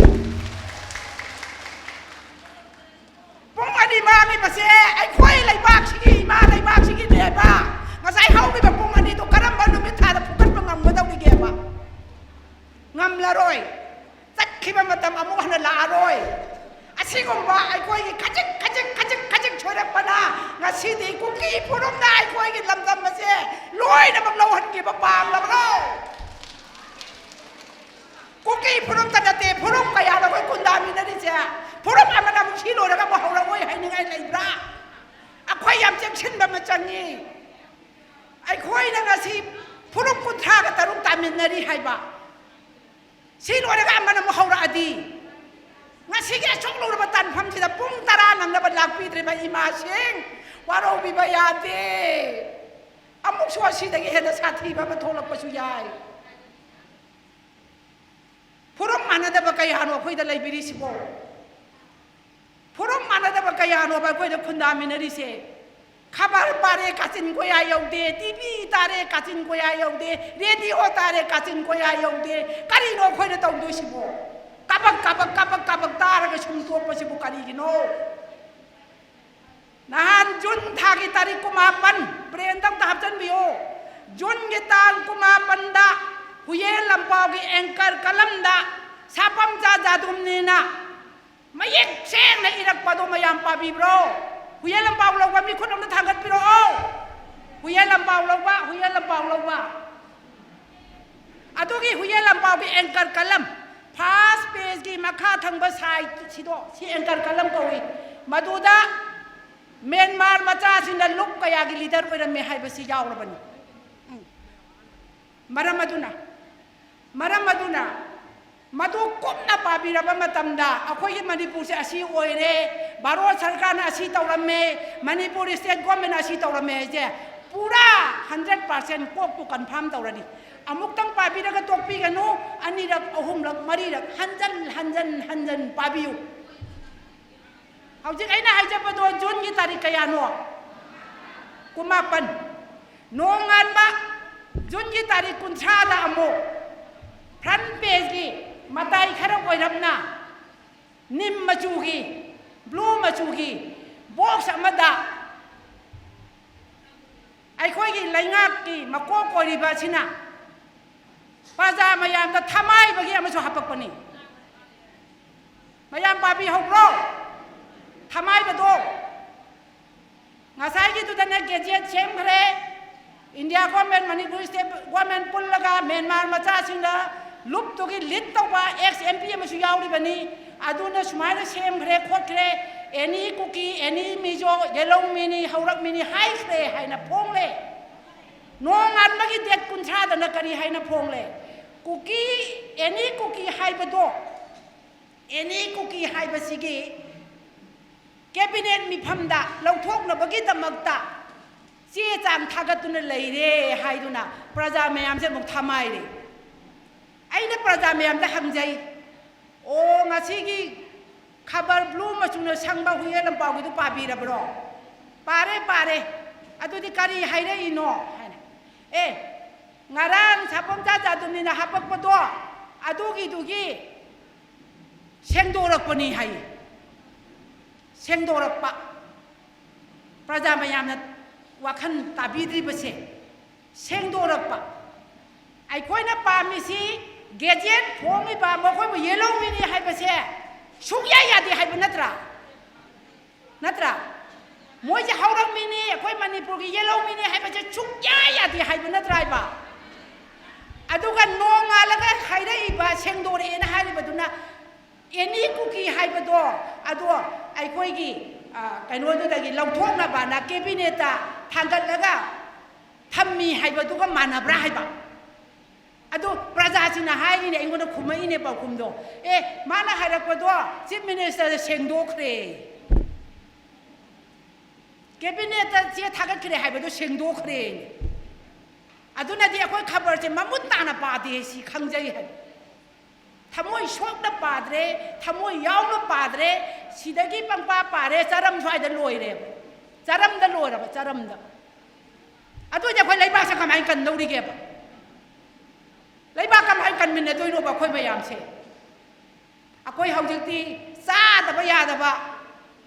ꯄꯨꯡ ꯑꯅꯤ ꯃꯥꯡꯉꯤꯕꯁꯦ ꯑꯩꯈꯣꯏ ꯂꯩꯕꯥꯛꯁꯤꯒꯤ, ꯏꯃꯥ ꯂꯩꯕꯥꯛꯁꯤꯒꯤꯅꯦꯕ꯫ ꯉꯁꯥꯏ ꯍꯧꯈꯤꯕ ꯄꯨꯡ ꯑꯅꯤꯗꯣ ꯀꯔꯝꯕ ꯅꯨꯃꯤꯠ ꯊꯥꯗ ꯐꯨꯒꯠꯄ ꯉꯝꯒꯗꯧꯔꯤꯒꯦꯕ? ꯉꯝꯂꯔꯣꯏ꯫ ꯆꯠꯈꯤꯕ ꯃꯇꯝ ꯑꯃꯨꯛ ꯍꯟꯅ ꯂꯥꯛꯑꯔꯣꯏ꯫ ꯑꯁꯤꯒꯨꯝꯕ ꯑꯩꯈꯣꯏꯒꯤ ꯈꯖꯤꯛ ꯈꯖꯤꯛ ꯈꯖꯤꯛ ꯈꯖꯤꯛ ꯁꯣꯏꯔꯛꯄꯅ ꯉꯁꯤꯗꯤ ꯀꯨꯀꯤ ꯐꯨꯔꯨꯞꯅ ꯑꯩꯈꯣꯏꯒꯤ ꯂꯝꯗꯝ ꯑꯁꯦ ꯂꯣꯏꯅꯃꯛ ꯂꯧꯍꯟꯈꯤꯕ ꯄꯥꯝꯂꯕ꯭ꯔꯣ? ꯀꯨꯀꯤ ꯐꯨꯔꯨꯞꯇ ꯅꯠꯇꯦ, ꯐꯨꯔꯨꯞ ꯀꯌꯥꯗ ꯑꯩꯈꯣꯏ ꯈꯨꯟꯗꯥꯃꯤꯟꯅꯔꯤꯁꯦ꯫ ꯐꯨꯔꯨꯞ ꯑꯃꯅ ꯑꯃꯨꯛ ꯁꯤ ꯂꯣꯏꯔꯒ ꯑꯃꯨꯛ ꯍꯧꯔꯛꯑꯣꯏ ꯍꯥꯏꯅꯤꯡꯉꯥꯏ ꯂꯩꯕ꯭ꯔꯥ? ꯑꯩꯈꯣꯏ ꯌꯥꯝ ꯆꯦꯛꯁꯤꯟꯕ ꯑꯃ ꯆꯪꯉꯤ꯫ ꯑꯩꯈꯣꯏꯅ ꯉꯁꯤ ꯐꯨꯔꯨꯞ ꯀꯨꯟꯊ꯭ꯔꯥꯒ ꯇꯔꯨꯛ ꯇꯥꯃꯤꯟꯅꯔꯤ ꯍꯥꯏꯕ꯫ ꯁꯤ ꯂꯣꯏꯔꯒ ꯑꯃꯅ ꯑꯃꯨꯛ ꯍꯧꯔꯛꯑꯗꯤ? ꯉꯁꯤꯒꯤ ꯑꯁꯨꯛ ꯂꯨꯔꯕ ꯇꯥꯟꯐꯝꯁꯤꯗ ꯄꯨꯡ ꯇꯔꯥ ꯅꯪꯅꯕ ꯂꯥꯛꯄꯤꯗ꯭ꯔꯤꯕ ꯏꯃꯥꯁꯤꯡ, ꯋꯥꯔꯧꯕꯤꯕ ꯌꯥꯗꯦ꯫ ꯑꯃꯨꯛꯁꯨ ꯑꯁꯤꯗꯒꯤ ꯍꯦꯟꯅ ꯁꯥꯊꯤꯕ ꯑꯃ ꯊꯣꯛꯂꯛꯄꯁꯨ ꯌꯥꯏ꯫ ꯃꯥꯟꯅꯗꯕ ꯀꯌꯥꯅꯣ ꯑꯩꯈꯣꯏꯗ ꯂꯩꯕꯤꯔꯤꯁꯤꯕꯣ? ꯐꯨꯔꯨꯞ ꯃꯥꯟꯅꯗꯕ ꯀꯌꯥꯅꯣꯕ ꯑꯩꯈꯣꯏꯗ ꯈꯨꯟꯗꯥꯃꯤꯟꯅꯔꯤꯁꯦ? ꯈꯕꯔ ꯄꯥꯔꯦ, ꯀꯥꯆꯤꯟ ꯀꯣꯌꯥ ꯌꯧꯗꯦ꯫ ꯇꯤ ꯚꯤ ꯇꯥꯔꯦ, ꯀꯥꯆꯤꯟ ꯀꯣꯌꯥ ꯌꯧꯗꯦ꯫ ꯔꯦꯗꯤꯑꯣ ꯇꯥꯔꯦ, ꯀꯥꯆꯤꯟ ꯀꯣꯌꯥ ꯌꯧꯗꯦ꯫ ꯀꯔꯤꯅꯣ ꯑꯩꯈꯣꯏꯅ ꯇꯧꯗꯣꯏꯁꯤꯕꯣ? ꯀꯕꯛ ꯀꯕꯛ ꯀꯕꯛ ꯀꯕꯛ ꯇꯥꯔꯒ ꯁꯨꯝ ꯇꯣꯛꯄꯁꯤꯕꯨ ꯀꯔꯤꯒꯤꯅꯣ? ꯅꯍꯥꯟ ꯖꯨꯟ ꯊꯥꯒꯤ ꯇꯥꯔꯤꯛ ꯀꯨꯟꯃꯥꯄꯟ, ꯕ꯭ꯔꯦꯟꯗ ꯑꯝꯇ ꯍꯥꯞꯆꯤꯟꯕꯤꯌꯣ꯫ ꯖꯨꯟꯒꯤ ꯇꯥꯡ ꯀꯨꯟꯃꯥꯄꯟꯗ ꯍꯨꯌꯦꯟ ꯂꯝꯄꯥꯎꯒꯤ ꯑꯦꯡꯀꯔ ꯀꯂꯝꯗ ꯁꯥꯄꯝꯆꯥ ꯖꯥꯗꯨꯝꯅꯤꯅ ꯃꯌꯦꯛ ꯁꯦꯡꯅ ꯏꯔꯛꯄꯗꯣ ꯃꯌꯥꯝ ꯄꯥꯕꯤꯕ꯭ꯔꯣ? ꯍꯨꯌꯦꯟ ꯂꯝꯄꯥꯎ ꯂꯧꯕ ꯃꯤ ꯈꯨꯠ ꯑꯝꯇ ꯊꯥꯡꯒꯠꯄꯤꯔꯛꯑꯣ꯫ ꯍꯨꯌꯦꯟ ꯂꯝꯄꯥꯎ ꯂꯧꯕ, ꯍꯨꯌꯦꯟ ꯂꯝꯄꯥꯎ ꯂꯧꯕ꯫ ꯑꯗꯨꯒꯤ ꯍꯨꯌꯦꯟ ꯂꯝꯄꯥꯎꯒꯤ ꯑꯦꯡꯀꯔ ꯀꯂꯝ, ꯐꯥꯔꯁ ꯄꯦꯖꯀꯤ ꯃꯈꯥ ꯊꯪꯕ ꯁꯥꯏꯠꯁꯤꯗꯣ, ꯁꯤ ꯑꯦꯡꯀꯔ ꯀꯂꯝ ꯀꯧꯏ꯫ ꯃꯗꯨꯗ ꯃ꯭ꯌꯥꯟꯃꯥꯔ ꯃꯆꯥꯁꯤꯡꯅ ꯂꯨꯞ ꯀꯌꯥꯒꯤ ꯂꯤꯗꯔ ꯑꯣꯏꯔꯝꯃꯦ ꯍꯥꯏꯕꯁꯤ ꯌꯥꯎꯔꯕꯅꯤ꯫ ꯎꯝ꯫ ꯃꯔꯝ ꯑꯗꯨꯅ, ꯃꯔꯝ ꯑꯗꯨꯅ ꯃꯗꯨ ꯀꯨꯞꯅ ꯄꯥꯕꯤꯔꯕ ꯃꯇꯝꯗ ꯑꯩꯈꯣꯏꯒꯤ ꯃꯅꯤꯄꯨꯔꯁꯦ ꯑꯁꯤ ꯑꯣꯏꯔꯦ, ꯚꯥꯔꯠ ꯁꯔꯀꯥꯔꯅ ꯑꯁꯤ ꯇꯧꯔꯝꯃꯦ, ꯃꯅꯤꯄꯨꯔ ꯁ꯭ꯇꯦꯠ ꯒꯣꯔꯃꯦꯟꯅ ꯑꯁꯤ ꯇꯧꯔꯝꯃꯦ ꯍꯥꯏꯁꯦ ꯄꯨꯔꯥ ꯍꯟꯗ꯭ꯔꯦꯠ ꯄꯥꯔꯁꯦꯟ ꯀꯣꯛꯇꯨ ꯀꯟꯐꯥꯔꯝ ꯇꯧꯔꯅꯤ꯫ ꯑꯃꯨꯛꯇꯪ ꯄꯥꯕꯤꯔꯒ ꯇꯣꯛꯄꯤꯒꯅꯨ, ꯑꯅꯤꯔꯛ, ꯑꯍꯨꯝꯂꯛ, ꯃꯔꯤꯔꯛ ꯍꯟꯖꯟ ꯍꯟꯖꯟ ꯍꯟꯖꯟ ꯄꯥꯕꯤꯌꯨ꯫ ꯍꯧꯖꯤꯛ ꯑꯩꯅ ꯍꯥꯏꯖꯕꯗꯣ ꯖꯨꯟꯒꯤ ꯇꯥꯔꯤꯛ ꯀꯌꯥꯅꯣ? ꯀꯨꯟꯃꯥꯄꯟ꯫ ꯅꯣꯡꯉꯥꯟꯕ ꯖꯨꯟꯒꯤ ꯇꯥꯔꯤꯛ ꯀꯨꯟꯊ꯭ꯔꯥꯗ ꯑꯃꯨꯛ ꯐ꯭ꯔꯟ ꯄꯦꯖꯀꯤ ꯃꯇꯥꯏ ꯈꯔ ꯑꯣꯏꯔꯞꯅ ꯅꯤꯝ ꯃꯆꯨꯒꯤ, ꯕ꯭ꯂꯨ ꯃꯆꯨꯒꯤ ꯕꯣꯛꯁ ꯑꯃꯗ ꯑꯩꯈꯣꯏꯒꯤ ꯂꯩꯉꯥꯛꯀꯤ ꯃꯀꯣꯛ ꯑꯣꯏꯔꯤꯕ ꯑꯁꯤꯅ ꯄ꯭ꯔꯖꯥ ꯃꯌꯥꯝꯗ ꯊꯃꯥꯏꯕꯒꯤ ꯑꯃꯁꯨ ꯍꯥꯄꯛꯄꯅꯤ꯫ ꯃꯌꯥꯝ ꯄꯥꯕꯤꯍꯧꯕ꯭ꯔꯣ? ꯊꯃꯥꯏꯕꯗꯣ꯫ ꯉꯁꯥꯏꯒꯤꯗꯨꯗꯅ ꯒꯦꯖꯦꯠ ꯁꯦꯝꯈ꯭ꯔꯦ꯫ India government, Manipur state government ꯄꯨꯜꯂꯒ ꯃ꯭ꯌꯥꯟꯃꯥꯔ ꯃꯆꯥꯁꯤꯡꯅ ꯂꯨꯞꯇꯨꯒꯤ ꯂꯤꯗ ꯇꯧꯕ ꯑꯦꯛꯁ ꯑꯦꯝ ꯄꯤ ꯑꯃꯁꯨ ꯌꯥꯎꯔꯤꯕꯅꯤ꯫ ꯑꯗꯨꯅ ꯁꯨꯃꯥꯏꯅ ꯁꯦꯝꯈ꯭ꯔꯦ ꯈꯣꯠꯈ꯭ꯔꯦ, ꯑꯦꯅꯤ ꯀꯨꯀꯤ, ꯑꯦꯅꯤ ꯃꯤꯖꯣ, ꯌꯦꯂꯧ ꯃꯤꯅꯤ, ꯍꯧꯔꯛ ꯃꯤꯅꯤ ꯍꯥꯏꯈ꯭ꯔꯦ ꯍꯥꯏꯅ ꯐꯣꯡꯂꯦ꯫ ꯅꯣꯡꯉꯥꯟꯕꯒꯤ ꯗꯦꯠ ꯀꯨꯟꯊ꯭ꯔꯥꯗꯅ ꯀꯔꯤ ꯍꯥꯏꯅ ꯐꯣꯡꯂꯦ? ꯀꯨꯀꯤ, ꯑꯦꯅꯤ ꯀꯨꯀꯤ ꯍꯥꯏꯕꯗꯣ, ꯑꯦꯅꯤ ꯀꯨꯀꯤ ꯍꯥꯏꯕꯁꯤꯒꯤ ꯀꯦꯕꯤꯅꯦꯠ ꯃꯤꯐꯝꯗ ꯂꯧꯊꯣꯛꯅꯕꯒꯤꯗꯃꯛꯇ ꯆꯦ ꯆꯥꯡ ꯊꯥꯒꯠꯇꯨꯅ ꯂꯩꯔꯦ ꯍꯥꯏꯗꯨꯅ ꯄ꯭ꯔꯖꯥ ꯃꯌꯥꯝꯁꯦ ꯑꯃꯨꯛ ꯊꯃꯥꯏꯔꯦ꯫ ꯑꯩꯅ ꯄ꯭ꯔꯖꯥ ꯃꯌꯥꯝꯗ ꯍꯪꯖꯩ, ꯑꯣ, ꯉꯁꯤꯒꯤ ꯈꯕꯔ ꯕ꯭ꯂꯨ ꯃꯆꯨꯅ ꯁꯪꯕ ꯍꯨꯏꯌꯦꯟ ꯂꯟꯄꯥꯎꯒꯤꯗꯨ ꯄꯥꯕꯤꯔꯕ꯭ꯔꯣ? ꯄꯥꯔꯦ, ꯄꯥꯔꯦ꯫ ꯑꯗꯨꯗꯤ ꯀꯔꯤ ꯍꯥꯏꯔꯛꯏꯅꯣ ꯍꯥꯏꯅ꯫ ꯑꯦ, ꯉꯔꯥꯡ ꯁꯥꯄꯣꯝꯆꯥ ꯆꯥꯗꯨꯝꯅꯤꯅ ꯍꯥꯄꯛꯄꯗꯣ, ꯑꯗꯨꯒꯤꯗꯨꯒꯤ ꯁꯦꯡꯗꯣꯔꯛꯄꯅꯤ ꯍꯥꯏꯌꯦ꯫ ꯁꯦꯡꯗꯣꯔꯛꯄ꯫ ꯄ꯭ꯔꯖꯥ ꯃꯌꯥꯝꯅ ꯋꯥꯈꯜ ꯇꯥꯕꯤꯗ꯭ꯔꯤꯕꯁꯦ ꯁꯦꯡꯗꯣꯔꯛꯄ꯫ ꯑꯩꯈꯣꯏꯅ ꯄꯥꯝꯃꯤꯁꯤ ꯒꯦꯖꯦꯠ ꯐꯣꯡꯉꯤꯕ ꯃꯈꯣꯏꯕꯨ ꯌꯦꯜꯍꯧ ꯃꯤꯅꯤ ꯍꯥꯏꯕꯁꯦ ꯁꯨꯡꯌꯥ ꯌꯥꯗꯦ ꯍꯥꯏꯕ ꯅꯠꯇ꯭ꯔꯥ? ꯅꯠꯇ꯭ꯔꯥ? ꯃꯣꯏꯁꯦ ꯍꯧꯔꯛꯃꯤꯅꯤ, ꯑꯩꯈꯣꯏ ꯃꯅꯤꯄꯨꯔꯒꯤ ꯌꯦꯜꯍꯧ ꯃꯤꯅꯤ ꯍꯥꯏꯕꯁꯦ ꯁꯨꯡꯌꯥ ꯌꯥꯗꯦ ꯍꯥꯏꯕ ꯅꯠꯇ꯭ꯔꯥ ꯍꯥꯏꯕ? ꯑꯗꯨꯒ ꯅꯣꯡꯉꯥꯜꯂꯒ ꯍꯥꯏꯔꯛꯏꯕ, ꯁꯦꯡꯗꯣꯔꯛꯑꯦꯅ ꯍꯥꯏꯔꯤꯕꯗꯨꯅ ꯑꯦꯅꯤ ꯀꯨꯀꯤ ꯍꯥꯏꯕꯗꯣ, ꯑꯗꯣ ꯑꯩꯈꯣꯏꯒꯤ, ꯑ, ꯀꯩꯅꯣꯗꯨꯗꯒꯤ ꯂꯧꯊꯣꯛꯅꯕꯅ ꯀꯦꯕꯤꯅꯦꯠꯇ ꯊꯥꯡꯒꯠꯂꯒ ꯊꯝꯃꯤ ꯍꯥꯏꯕꯗꯨꯒ ꯃꯥꯟꯅꯕ꯭ꯔꯥ ꯍꯥꯏꯕ? ꯑꯗꯨ ꯄ꯭ꯔꯖꯥꯁꯤꯡꯅ ꯍꯥꯏꯔꯤꯅꯦ, ꯑꯩꯉꯣꯟꯗ ꯈꯨꯝꯃꯛꯏꯅꯦ ꯄꯥꯎꯈꯨꯝꯗꯣ, "ꯑꯦ, ꯃꯥꯅ ꯍꯥꯏꯔꯛꯄꯗꯣ ꯆꯤꯐ ꯃꯤꯅꯤꯁꯇꯔꯗ ꯁꯦꯡꯗꯣꯛꯈ꯭ꯔꯦ, ꯀꯦꯕꯤꯅꯦꯠꯇ ꯆꯦ ꯊꯥꯒꯠꯈ꯭ꯔꯦ ꯍꯥꯏꯕꯗꯣ ꯁꯦꯡꯗꯣꯛꯈ꯭ꯔꯦ꯫ ꯑꯗꯨꯅꯗꯤ ꯑꯩꯈꯣꯏ ꯈꯕꯔꯁꯦ ꯃꯃꯨꯠ ꯇꯥꯅ ꯄꯥꯗꯦ, ꯁꯤ ꯈꯪꯖꯩ" ꯍꯥꯏꯕ꯫ ꯊꯃꯣꯏ ꯁꯣꯛꯅ ꯄꯥꯗ꯭ꯔꯦ, ꯊꯃꯣꯏ ꯌꯥꯎꯅ ꯄꯥꯗ꯭ꯔꯦ, ꯁꯤꯗꯒꯤ ꯄꯪꯄꯥ ꯄꯥꯔꯦ, ꯆꯔꯝ ꯁ꯭ꯋꯥꯏꯗ ꯂꯣꯏꯔꯦꯕ꯫ ꯆꯔꯝꯗ ꯂꯣꯏꯔꯕ, ꯆꯔꯝꯗ꯫ ꯑꯗꯨ ꯑꯣꯏꯗꯤ ꯑꯩꯈꯣꯏ ꯂꯩꯕꯥꯛꯁꯦ ꯀꯃꯥꯏꯅ ꯀꯟꯗꯧꯔꯤꯒꯦꯕ? ꯂꯩꯕꯥꯛ ꯀꯃꯥꯏꯅ ꯀꯟꯃꯤꯟꯅꯗꯣꯏꯅꯣꯕ ꯑꯩꯈꯣꯏ ꯃꯌꯥꯝꯁꯦ? ꯑꯩꯈꯣꯏ ꯍꯧꯖꯤꯛꯇꯤ ꯆꯥꯗꯕ ꯌꯥꯗꯕ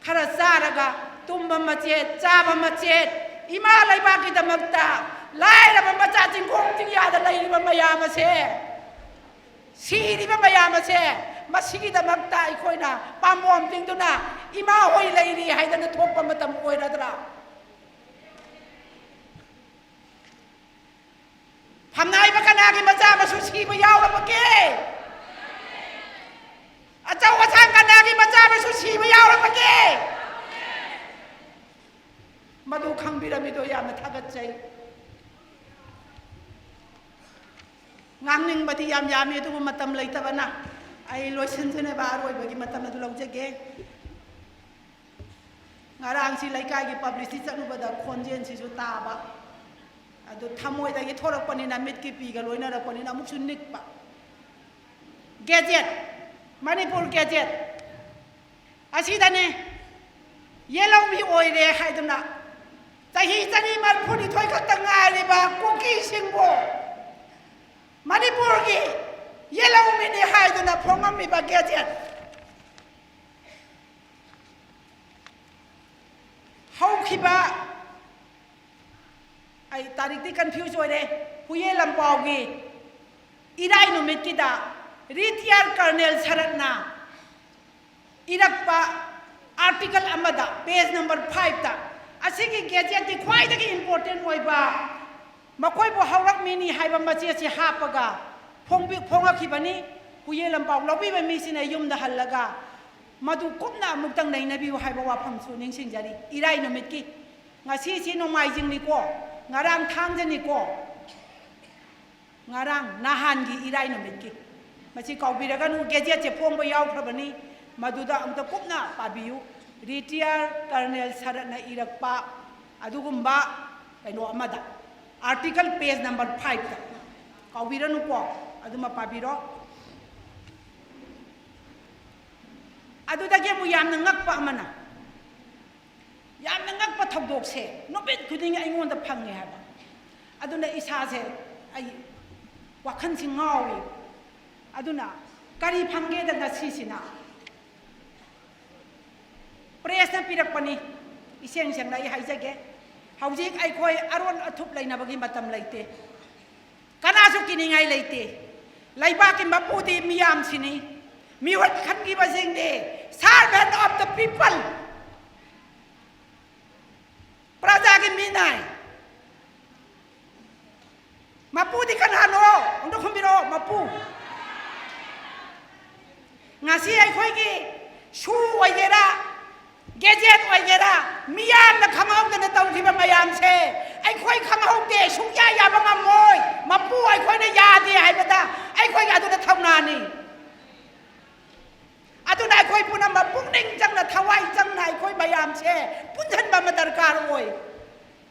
ꯈꯔ ꯆꯥꯔꯒ ꯇꯨꯝꯕ ꯃꯆꯦꯠ, ꯆꯥꯕ ꯃꯆꯦꯠ, ꯏꯃꯥ ꯂꯩꯕꯥꯛꯀꯤꯗꯃꯛꯇ ꯂꯥꯏꯔꯕ ꯃꯆꯥ ꯆꯤꯡꯈꯣꯡ ꯆꯤꯡꯌꯥꯗ ꯂꯩꯔꯤꯕ ꯃꯌꯥꯝ ꯑꯁꯦ, ꯁꯤꯔꯤꯕ ꯃꯌꯥꯝ ꯑꯁꯦ, ꯃꯁꯤꯒꯤꯗꯃꯛꯇ ꯑꯩꯈꯣꯏꯅ ꯄꯥꯝꯕꯣꯝ ꯇꯤꯡꯗꯨꯅ ꯏꯃꯥ ꯍꯣꯏ ꯂꯩꯔꯤ ꯍꯥꯏꯗꯅ ꯊꯣꯛꯄ ꯃꯇꯝ ꯑꯣꯏꯔꯗ꯭ꯔꯥ? ꯐꯝꯅꯥꯏꯕ ꯀꯅꯥꯒꯤ ꯃꯆꯥ ꯃꯁꯨ ꯁꯤꯕ ꯌꯥꯎꯔꯕꯒꯦ? ꯑꯆꯧ ꯑꯁꯥꯡ ꯀꯅꯥꯒꯤ ꯃꯆꯥ ꯃꯁꯨ ꯁꯤꯕ ꯌꯥꯎꯔꯕꯒꯦ? ꯃꯗꯨ ꯈꯪꯕꯤꯔꯝꯃꯤꯗꯣ ꯌꯥꯝꯅ ꯊꯥꯒꯠꯆꯩ꯫ ꯉꯥꯡꯅꯤꯡꯕꯗꯤ ꯌꯥꯝ ꯌꯥꯝꯃꯤ, ꯑꯗꯨꯕꯨ ꯃꯇꯝ ꯂꯩꯇꯕꯅ ꯑꯩ ꯂꯣꯏꯁꯤꯟꯖꯅꯕ ꯑꯔꯣꯏꯕꯒꯤ ꯃꯇꯝ ꯑꯗꯨ ꯂꯧꯖꯒꯦ꯫ ꯉꯔꯥꯡꯁꯤ ꯂꯩꯀꯥꯏꯒꯤ ꯄꯕ꯭ꯂꯤꯁꯤꯇꯤ ꯆꯠꯂꯨꯕꯗ ꯈꯣꯟꯖꯦꯜꯁꯤꯁꯨ ꯇꯥꯕ, ꯑꯗꯨ ꯊꯃꯣꯏꯗꯒꯤ ꯊꯣꯔꯛꯄꯅꯤꯅ, ꯃꯤꯠꯀꯤ ꯄꯤꯒ ꯂꯣꯏꯅꯔꯛꯄꯅꯤꯅ ꯑꯃꯨꯛꯁꯨ ꯅꯤꯛꯄ꯫ ꯒꯦꯖꯦꯠ, ꯃꯅꯤꯄꯨꯔ ꯒꯦꯖꯦꯠ ꯑꯁꯤꯗꯅꯦ, ꯌꯦꯜꯍꯧꯃꯤ ꯑꯣꯏꯔꯦ ꯍꯥꯏꯗꯨꯅ ꯆꯍꯤ ꯆꯅꯤ ꯃꯔꯤꯐꯨꯅꯤꯊꯣꯏ ꯈꯛꯇ ꯉꯥꯏꯔꯤꯕ ꯀꯨꯀꯤꯁꯤꯡꯕꯨ ꯃꯅꯤꯄꯨꯔꯒꯤ ꯌꯦꯜꯍꯧꯃꯤꯅꯤ ꯍꯥꯏꯗꯨꯅ ꯐꯣꯡꯉꯝꯃꯤꯕ ꯒꯦꯖꯦꯠ꯫ ꯍꯧꯈꯤꯕ, ꯑꯩ ꯇꯥꯔꯤꯛꯇꯤ ꯀꯟꯐ꯭ꯌꯨꯁ ꯑꯣꯏꯔꯦ, ꯍꯨꯌꯦ ꯂꯝꯄꯥꯎꯒꯤ ꯏꯔꯥꯏ ꯅꯨꯃꯤꯠꯀꯤꯗ ꯔꯤꯇꯤꯌꯥꯔ ꯀꯔꯅꯦꯜ ꯁꯔꯠꯅ ꯏꯔꯛꯄ ꯑꯥꯔꯇꯤꯀꯜ ꯑꯃꯗ, ꯄꯦꯖ ꯅꯝꯕꯔ ꯐꯥꯏꯚꯇ, ꯑꯁꯤꯒꯤ ꯒꯦꯖꯦꯠꯇꯤ ꯈ꯭ꯋꯥꯏꯗꯒꯤ ꯏꯝꯄꯣꯔꯇꯦꯟ ꯑꯣꯏꯕ, ꯃꯈꯣꯏꯕꯨ ꯍꯧꯔꯛꯃꯤꯅꯤ ꯍꯥꯏꯕ ꯃꯆꯦꯠꯁꯤ ꯍꯥꯞꯄꯒ ꯐꯣꯡꯕꯤ-, ꯐꯣꯡꯉꯛꯈꯤꯕꯅꯤ꯫ ꯍꯨꯌꯦ ꯂꯝꯄꯥꯎ ꯂꯧꯕꯤꯕ ꯃꯤꯁꯤꯅ ꯌꯨꯝꯗ ꯍꯜꯂꯒ ꯃꯗꯨ ꯀꯨꯞꯅ ꯑꯃꯨꯛꯇꯪ ꯅꯩꯅꯕꯤꯌꯨ ꯍꯥꯏꯕ ꯋꯥꯐꯝꯁꯨ ꯅꯤꯡꯁꯤꯡꯖꯔꯤ꯫ ꯏꯔꯥꯏ ꯅꯨꯃꯤꯠꯀꯤ, ꯉꯁꯤꯁꯤ ꯅꯣꯡꯃꯥꯏꯖꯤꯡꯅꯤꯀꯣ, ꯉꯔꯥꯡ ꯊꯥꯡꯖꯅꯤꯀꯣ, ꯉꯔꯥꯡ ꯅꯍꯥꯟꯒꯤ ꯏꯔꯥꯏ ꯅꯨꯃꯤꯠꯀꯤ, ꯃꯁꯤ ꯀꯥꯎꯕꯤꯔꯒꯅꯨ꯫ ꯒꯦꯖꯦꯠꯁꯦ ꯐꯣꯡꯕ ꯌꯥꯎꯈ꯭ꯔꯕꯅꯤ, ꯃꯗꯨꯗ ꯑꯃꯨꯛꯇ ꯀꯨꯞꯅ ꯄꯥꯕꯤꯌꯨ꯫ ꯔꯤꯇꯤꯌꯥꯔ ꯀꯔꯅꯦꯜ ꯁꯔꯠꯅ ꯏꯔꯛꯄ ꯑꯗꯨꯒꯨꯝꯕ ꯀꯩꯅꯣ ꯑꯃꯗ, ꯑꯥꯔꯇꯤꯀꯜ ꯄꯦꯖ ꯅꯝꯕꯔ ꯐꯥꯏꯚꯇ, ꯀꯥꯎꯕꯤꯔꯅꯨꯀꯣ, ꯑꯗꯨꯃ ꯄꯥꯕꯤꯔꯣ꯫ ꯑꯗꯨꯗꯒꯤ ꯑꯃꯨꯛ ꯌꯥꯝꯅ ꯉꯛꯄ ꯑꯃꯅ, ꯌꯥꯝꯅ ꯉꯛꯄ ꯊꯧꯗꯣꯛꯁꯦ ꯅꯨꯃꯤꯠ ꯈꯨꯗꯤꯡꯒꯤ ꯑꯩꯉꯣꯟꯗ ꯐꯪꯉꯦ ꯍꯥꯏꯕ꯫ ꯑꯗꯨꯅ ꯏꯁꯥꯁꯦ, ꯑꯩ ꯋꯥꯈꯜꯁꯤ ꯉꯥꯎꯏ꯫ ꯑꯗꯨꯅ ꯀꯔꯤ ꯐꯪꯒꯦꯗ ꯉꯁꯤꯁꯤꯅ? ꯄ꯭ꯔꯦꯁꯅ ꯄꯤꯔꯛꯄꯅꯤ꯫ ꯏꯁꯦꯡ ꯁꯦꯡꯅ ꯑꯩ ꯍꯥꯏꯖꯒꯦ, ꯍꯧꯖꯤꯛ ꯑꯩꯈꯣꯏ ꯑꯔꯣꯟ ꯑꯊꯨꯞ ꯂꯩꯅꯕꯒꯤ ꯃꯇꯝ ꯂꯩꯇꯦ꯫ ꯀꯅꯥꯁꯨ ꯀꯤꯅꯤꯡꯉꯥꯏ ꯂꯩꯇꯦ꯫ ꯂꯩꯕꯥꯛꯀꯤ ꯃꯄꯨꯗꯤ ꯃꯤꯌꯥꯝꯁꯤꯅꯤ꯫ ꯃꯤꯍꯨꯠ ꯈꯟꯈꯤꯕꯁꯤꯡꯗꯤ servant of the people, ꯄ꯭ꯔꯖꯥꯒꯤ ꯃꯤꯅꯥꯏ꯫ ꯃꯄꯨꯗꯤ ꯀꯅꯥꯅꯣ? ꯑꯝꯇ ꯈꯨꯝꯕꯤꯔꯛꯑꯣ, ꯃꯄꯨ꯫ ꯉꯁꯤ ꯑꯩꯈꯣꯏꯒꯤ ꯁꯨ ꯑꯣꯏꯒꯦꯔꯥ, ꯒꯦꯖꯦꯠ ꯑꯣꯏꯒꯦꯔꯥ, ꯃꯤꯌꯥꯝꯅ ꯈꯪꯍꯧꯗꯅ ꯇꯧꯈꯤꯕ ꯃꯌꯥꯝꯁꯦ ꯑꯩꯈꯣꯏ ꯈꯪꯍꯧꯗꯦ, ꯁꯨꯡꯌꯥ ꯌꯥꯕ ꯉꯝꯃꯣꯏ꯫ ꯃꯄꯨ ꯑꯩꯈꯣꯏꯅ ꯌꯥꯗꯦ ꯍꯥꯏꯕꯗ ꯑꯩꯈꯣꯏꯒꯤ ꯑꯗꯨꯅ ꯊꯧꯅꯥꯅꯤ꯫ ꯑꯗꯨꯅ ꯑꯩꯈꯣꯏ ꯄꯨꯝꯅꯃꯛ ꯄꯨꯛꯅꯤꯡ ꯆꯪꯅ, ꯊꯋꯥꯏ ꯆꯪꯅ ꯑꯩꯈꯣꯏ ꯃꯌꯥꯝꯁꯦ ꯄꯨꯟꯁꯤꯟꯕ ꯑꯃ ꯗꯔꯀꯥꯔ ꯑꯣꯏ꯫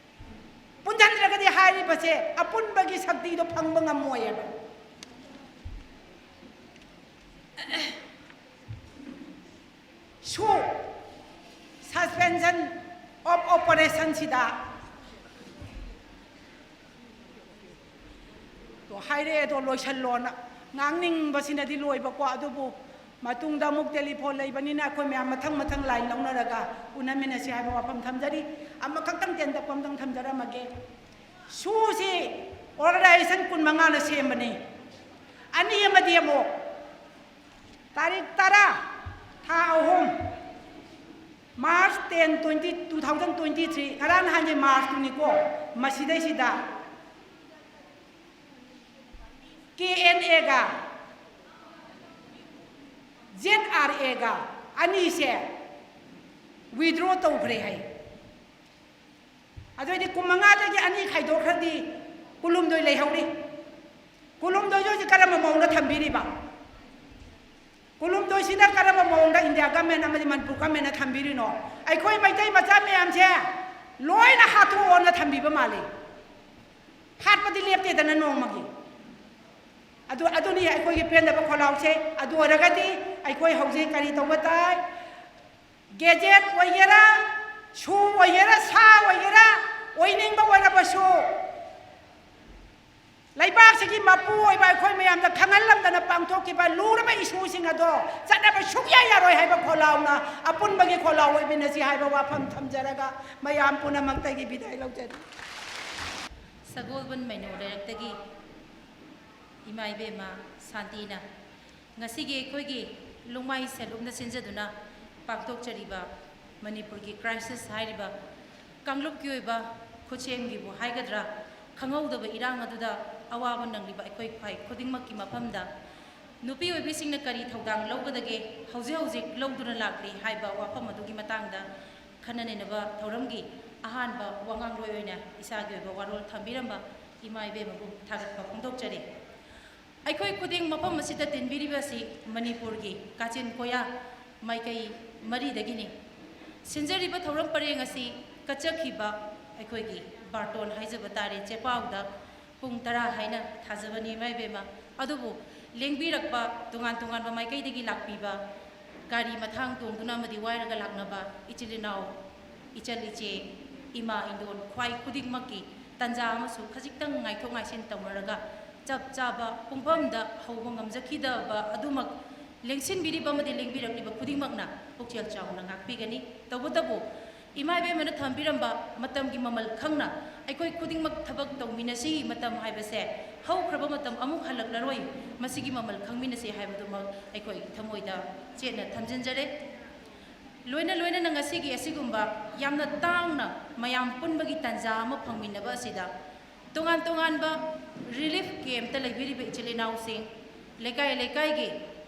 ꯄꯨꯟꯁꯤꯟꯗ꯭ꯔꯒꯗꯤ ꯍꯥꯏꯔꯤꯕꯁꯦ ꯑꯄꯨꯟꯕꯒꯤ ꯁꯛꯇꯤꯗꯣ ꯐꯪꯕ ꯉꯝꯃꯣꯏꯑꯕ꯫ ꯁꯨ suspension of operationꯁꯤꯗ ꯇꯣ ꯍꯥꯏꯔꯛꯑꯦ, ꯑꯗꯣ ꯂꯣꯏꯁꯜꯂꯣꯅ꯫ ꯉꯥꯡꯅꯤꯡꯕꯁꯤꯅꯗꯤ ꯂꯣꯏꯕꯀꯣ, ꯑꯗꯨꯕꯨ ꯃꯇꯨꯡꯗ ꯑꯃꯨꯛ ꯇꯦꯂꯤꯐꯣꯟ ꯂꯩꯕꯅꯤꯅ ꯑꯩꯈꯣꯏ ꯃꯌꯥꯝ ꯃꯊꯪ ꯃꯊꯪ ꯂꯥꯏꯟ ꯂꯧꯅꯔꯒ ꯎꯅꯃꯤꯟꯅꯁꯤ ꯍꯥꯏꯕ ꯋꯥꯐꯝ ꯊꯝꯖꯔꯤ꯫ ꯑꯃꯈꯛꯇꯪ ꯇꯦꯟꯇꯛꯄ ꯑꯃꯇꯪ ꯊꯝꯖꯔꯝꯃꯒꯦ꯫ ꯁꯨꯁꯤ organization ꯀꯨꯟꯃꯉꯥꯅ ꯁꯦꯝꯕꯅꯤ꯫ ꯑꯅꯤ ꯑꯃꯗꯤ ꯑꯃꯨꯛ ꯇꯥꯔꯤꯛ ꯇꯔꯥ, ꯊꯥ ꯑꯍꯨꯝ, March ten, twenty, two thousand twenty three, ꯉꯔꯥꯡ ꯅꯍꯥꯟꯒꯤ March ꯇꯨꯅꯤꯀꯣ, ꯃꯁꯤꯗꯩꯁꯤꯗ ꯀꯦ ꯑꯦꯟ ꯑꯦꯒ ꯖꯦꯠ ꯑꯥꯔ ꯑꯦꯒ ꯑꯅꯤꯁꯦ withdraw ꯇꯧꯈ꯭ꯔꯦ ꯍꯥꯏ꯫ ꯑꯗꯨꯑꯣꯏꯗꯤ ꯀꯨꯟꯃꯉꯥꯗꯒꯤ ꯑꯅꯤ ꯈꯥꯏꯗꯣꯛꯈ꯭ꯔꯗꯤ ꯀꯨꯟꯍꯨꯝꯗꯣꯏ ꯂꯩꯍꯧꯔꯤ꯫ ꯀꯨꯟꯍꯨꯝꯗꯣꯏꯁꯦ ꯍꯧꯖꯤꯛ ꯀꯔꯝꯕ ꯃꯑꯣꯡꯗ ꯊꯝꯕꯤꯔꯤꯕ? ꯀꯨꯟꯍꯨꯝꯗꯣꯏꯁꯤꯅ ꯀꯔꯝꯕ ꯃꯑꯣꯡꯗ ꯏꯟꯗꯤꯌꯥ ꯒꯃꯦꯟ ꯑꯃꯗꯤ ꯃꯅꯤꯄꯨꯔ ꯒꯃꯦꯟꯅ ꯊꯝꯕꯤꯔꯤꯅꯣ? ꯑꯩꯈꯣꯏ ꯃꯩꯇꯩ ꯃꯆꯥ ꯃꯌꯥꯝꯁꯦ ꯂꯣꯏꯅ ꯍꯥꯠꯇꯣꯛꯑꯣꯅ ꯊꯝꯕꯤꯕ ꯃꯥꯜꯂꯤ꯫ ꯍꯥꯠꯄꯗꯤ ꯂꯦꯞꯇꯦꯗꯅ ꯅꯣꯡꯃꯒꯤ꯫ ꯑꯗꯨ, ꯑꯗꯨꯅꯤ ꯑꯩꯈꯣꯏꯒꯤ ꯄꯦꯟꯗꯕ ꯈꯣꯜꯂꯥꯎꯁꯦ꯫ ꯑꯗꯨ ꯑꯣꯏꯔꯒꯗꯤ ꯑꯩꯈꯣꯏ ꯍꯧꯖꯤꯛ ꯀꯔꯤ ꯇꯧꯕ ꯇꯥꯏ? ꯒꯦꯖꯦꯠ ꯑꯣꯏꯒꯦꯔꯥ, ꯁꯨ ꯑꯣꯏꯒꯦꯔꯥ, ꯁꯥ ꯑꯣꯏꯒꯦꯔꯥ, ꯑꯣꯏꯅꯤꯡꯕ ꯑꯣꯏꯔꯕꯁꯨ, ꯂꯩꯕꯥꯛꯁꯤꯒꯤ ꯃꯄꯨ ꯑꯣꯏꯕ ꯑꯩꯈꯣꯏ ꯃꯌꯥꯝꯗ ꯈꯪꯍꯜꯂꯝꯗꯅ ꯄꯥꯡꯊꯣꯛꯈꯤꯕ ꯂꯨꯔꯕ ꯏꯁꯨꯁꯤꯡ ꯑꯗꯣ ꯆꯠꯅꯕ ꯁꯨꯡꯌꯥ ꯌꯥꯔꯣꯏ ꯍꯥꯏꯕ ꯈꯣꯜꯂꯥꯎꯅ ꯑꯄꯨꯟꯕꯒꯤ ꯈꯣꯜꯂꯥꯎ ꯑꯣꯏꯃꯤꯟꯅꯁꯤ ꯍꯥꯏꯕ ꯋꯥꯐꯝ ꯊꯝꯖꯔꯒ ꯃꯌꯥꯝ ꯄꯨꯝꯅꯃꯛꯇꯒꯤ ꯕꯤꯗꯥꯏ ꯂꯧꯖꯔꯤ꯫ ꯁꯒꯣꯜꯕꯟ ꯃꯩꯅꯣ ꯂꯩꯔꯛꯇꯒꯤ ꯏꯃꯥ ꯏꯕꯦꯝꯃ ꯁꯥꯟꯇꯤꯅ ꯉꯁꯤꯒꯤ ꯑꯩꯈꯣꯏꯒꯤ ꯂꯨꯃꯥꯏ ꯁꯦꯜ ꯒ꯭ꯔꯨꯞꯅ ꯁꯤꯟꯖꯗꯨꯅ ꯄꯥꯡꯊꯣꯛꯆꯔꯤꯕ ꯃꯅꯤꯄꯨꯔꯒꯤ crisis ꯍꯥꯏꯔꯤꯕ ꯀꯥꯡꯂꯨꯞꯀꯤ ꯑꯣꯏꯕ ꯈꯨꯠꯁꯦꯝꯒꯤꯕꯨ ꯍꯥꯏꯒꯗ꯭ꯔꯥ, ꯈꯪꯍꯧꯗꯕ ꯏꯔꯥꯡ ꯑꯗꯨꯗ ꯑꯋꯥꯕ ꯅꯪꯂꯤꯕ ꯑꯩꯈꯣꯏ ꯈ꯭ꯋꯥꯏ ꯈꯨꯗꯤꯡꯃꯛꯀꯤ ꯃꯐꯝꯗ ꯅꯨꯄꯤ ꯑꯣꯏꯕꯤꯁꯤꯡꯅ ꯀꯔꯤ ꯊꯧꯗꯥꯡ ꯂꯧꯒꯗꯒꯦ, ꯍꯧꯖꯤꯛ ꯍꯧꯖꯤꯛ ꯂꯧꯗꯨꯅ ꯂꯥꯛꯂꯤ ꯍꯥꯏꯕ ꯋꯥꯐꯝ ꯑꯗꯨꯒꯤ ꯃꯇꯥꯡꯗ ꯈꯟꯅ ꯅꯩꯅꯕ ꯊꯧꯔꯝꯒꯤ ꯑꯍꯥꯟꯕ ꯋꯥꯉꯥꯡꯂꯣꯏ ꯑꯣꯏꯅ ꯏꯁꯥꯒꯤ ꯑꯣꯏꯕ ꯋꯥꯔꯣꯜ ꯊꯝꯕꯤꯔꯝꯕ ꯏꯃꯥ ꯏꯕꯦꯝꯃꯕꯨ ꯊꯥꯒꯠꯄ ꯐꯣꯡꯗꯣꯛꯆꯔꯤ꯫ ꯑꯩꯈꯣꯏ ꯈꯨꯗꯤꯡ ꯃꯐꯝ ꯑꯁꯤꯗ ꯇꯤꯟꯕꯤꯔꯤꯕ ꯑꯁꯤ ꯃꯅꯤꯄꯨꯔꯒꯤ ꯀꯥꯆꯤꯟ ꯀꯣꯌꯥ ꯃꯥꯏꯀꯩ ꯃꯔꯤꯗꯒꯤꯅꯤ꯫ ꯁꯤꯟꯖꯔꯤꯕ ꯊꯧꯔꯝ ꯄꯔꯦꯡ ꯑꯁꯤ ꯀꯠꯆꯈꯤꯕ ꯑꯩꯈꯣꯏꯒꯤ ꯕꯥꯔꯇꯣꯟ ꯍꯥꯏꯖꯕ ꯇꯥꯔꯦ, ꯆꯦꯄꯥꯎꯗ ꯄꯨꯡ ꯇꯔꯥ ꯍꯥꯏꯅ ꯊꯥꯖꯕꯅꯤ ꯏꯃꯥ ꯏꯕꯦꯝꯃ꯫ ꯑꯗꯨꯕꯨ ꯂꯦꯡꯕꯤꯔꯛꯄ ꯇꯣꯉꯥꯟ ꯇꯣꯉꯥꯟꯕ ꯃꯥꯏꯀꯩꯗꯒꯤ ꯂꯥꯛꯄꯤꯕ ꯒꯥꯔꯤ ꯃꯊꯥꯡ ꯇꯣꯡꯗꯨꯅ ꯑꯃꯗꯤ ꯋꯥꯏꯔꯒ ꯂꯥꯛꯅꯕ ꯏꯆꯤꯜ ꯏꯅꯥꯎ, ꯏꯆꯜ ꯏꯆꯦ, ꯏꯃꯥ ꯏꯟꯗꯣꯜ, ꯈ꯭ꯋꯥꯏ ꯈꯨꯗꯤꯡꯃꯛꯀꯤ ꯇꯥꯟꯖꯥ ꯑꯃꯁꯨ ꯈꯖꯤꯛꯇꯪ ꯉꯥꯏꯊꯣꯛ ꯉꯥꯏꯁꯤꯟ ꯇꯧꯅꯔꯒ ꯆꯞ ꯆꯥꯕ ꯄꯨꯡꯐꯝꯗ ꯍꯧꯕ ꯉꯝꯖꯈꯤꯗꯕ ꯑꯗꯨꯃꯛ ꯂꯦꯡꯁꯤꯟꯕꯤꯔꯤꯕ ꯑꯃꯗꯤ ꯂꯦꯡꯕꯤꯔꯛꯂꯤꯕ ꯈꯨꯗꯤꯡꯃꯛꯅ ꯄꯨꯛꯆꯦꯜ ꯆꯥꯎꯅ ꯉꯥꯛꯄꯤꯒꯅꯤ꯫ ꯇꯧꯕꯇꯕꯨ ꯏꯃꯥ ꯏꯕꯦꯝꯃꯅ ꯊꯝꯕꯤꯔꯝꯕ ꯃꯇꯝꯒꯤ ꯃꯃꯜ ꯈꯪꯅ ꯑꯩꯈꯣꯏ ꯈꯨꯗꯤꯡꯃꯛ ꯊꯕꯛ ꯇꯧꯃꯤꯟꯅꯁꯤ꯫ ꯃꯇꯝ ꯍꯥꯏꯕꯁꯦ ꯍꯧꯈ꯭ꯔꯕ ꯃꯇꯝ ꯑꯃꯨꯛ ꯍꯜꯂꯛꯂꯔꯣꯏ, ꯃꯁꯤꯒꯤ ꯃꯃꯜ ꯈꯪꯃꯤꯟꯅꯁꯤ ꯍꯥꯏꯕꯗꯨꯃꯛ ꯑꯩꯈꯣꯏ ꯊꯃꯣꯏꯗ ꯆꯦꯠꯅ ꯊꯝꯖꯤꯟꯖꯔꯦ꯫ ꯂꯣꯏꯅ ꯂꯣꯏꯅꯅ ꯉꯁꯤꯒꯤ ꯑꯁꯤꯒꯨꯝꯕ ꯌꯥꯝꯅ ꯇꯥꯡꯅ ꯃꯌꯥꯝ ꯄꯨꯟꯕꯒꯤ ꯇꯥꯟꯖꯥ ꯑꯃ ꯐꯪꯃꯤꯟꯅꯕ ꯑꯁꯤꯗ ꯇꯣꯉꯥꯟ ꯇꯣꯉꯥꯟꯕ relief campꯇ ꯂꯩꯕꯤꯔꯤꯕ ꯏꯆꯤꯜ ꯏꯅꯥꯎꯁꯤꯡ, ꯂꯩꯀꯥꯏ ꯂꯩꯀꯥꯏꯒꯤ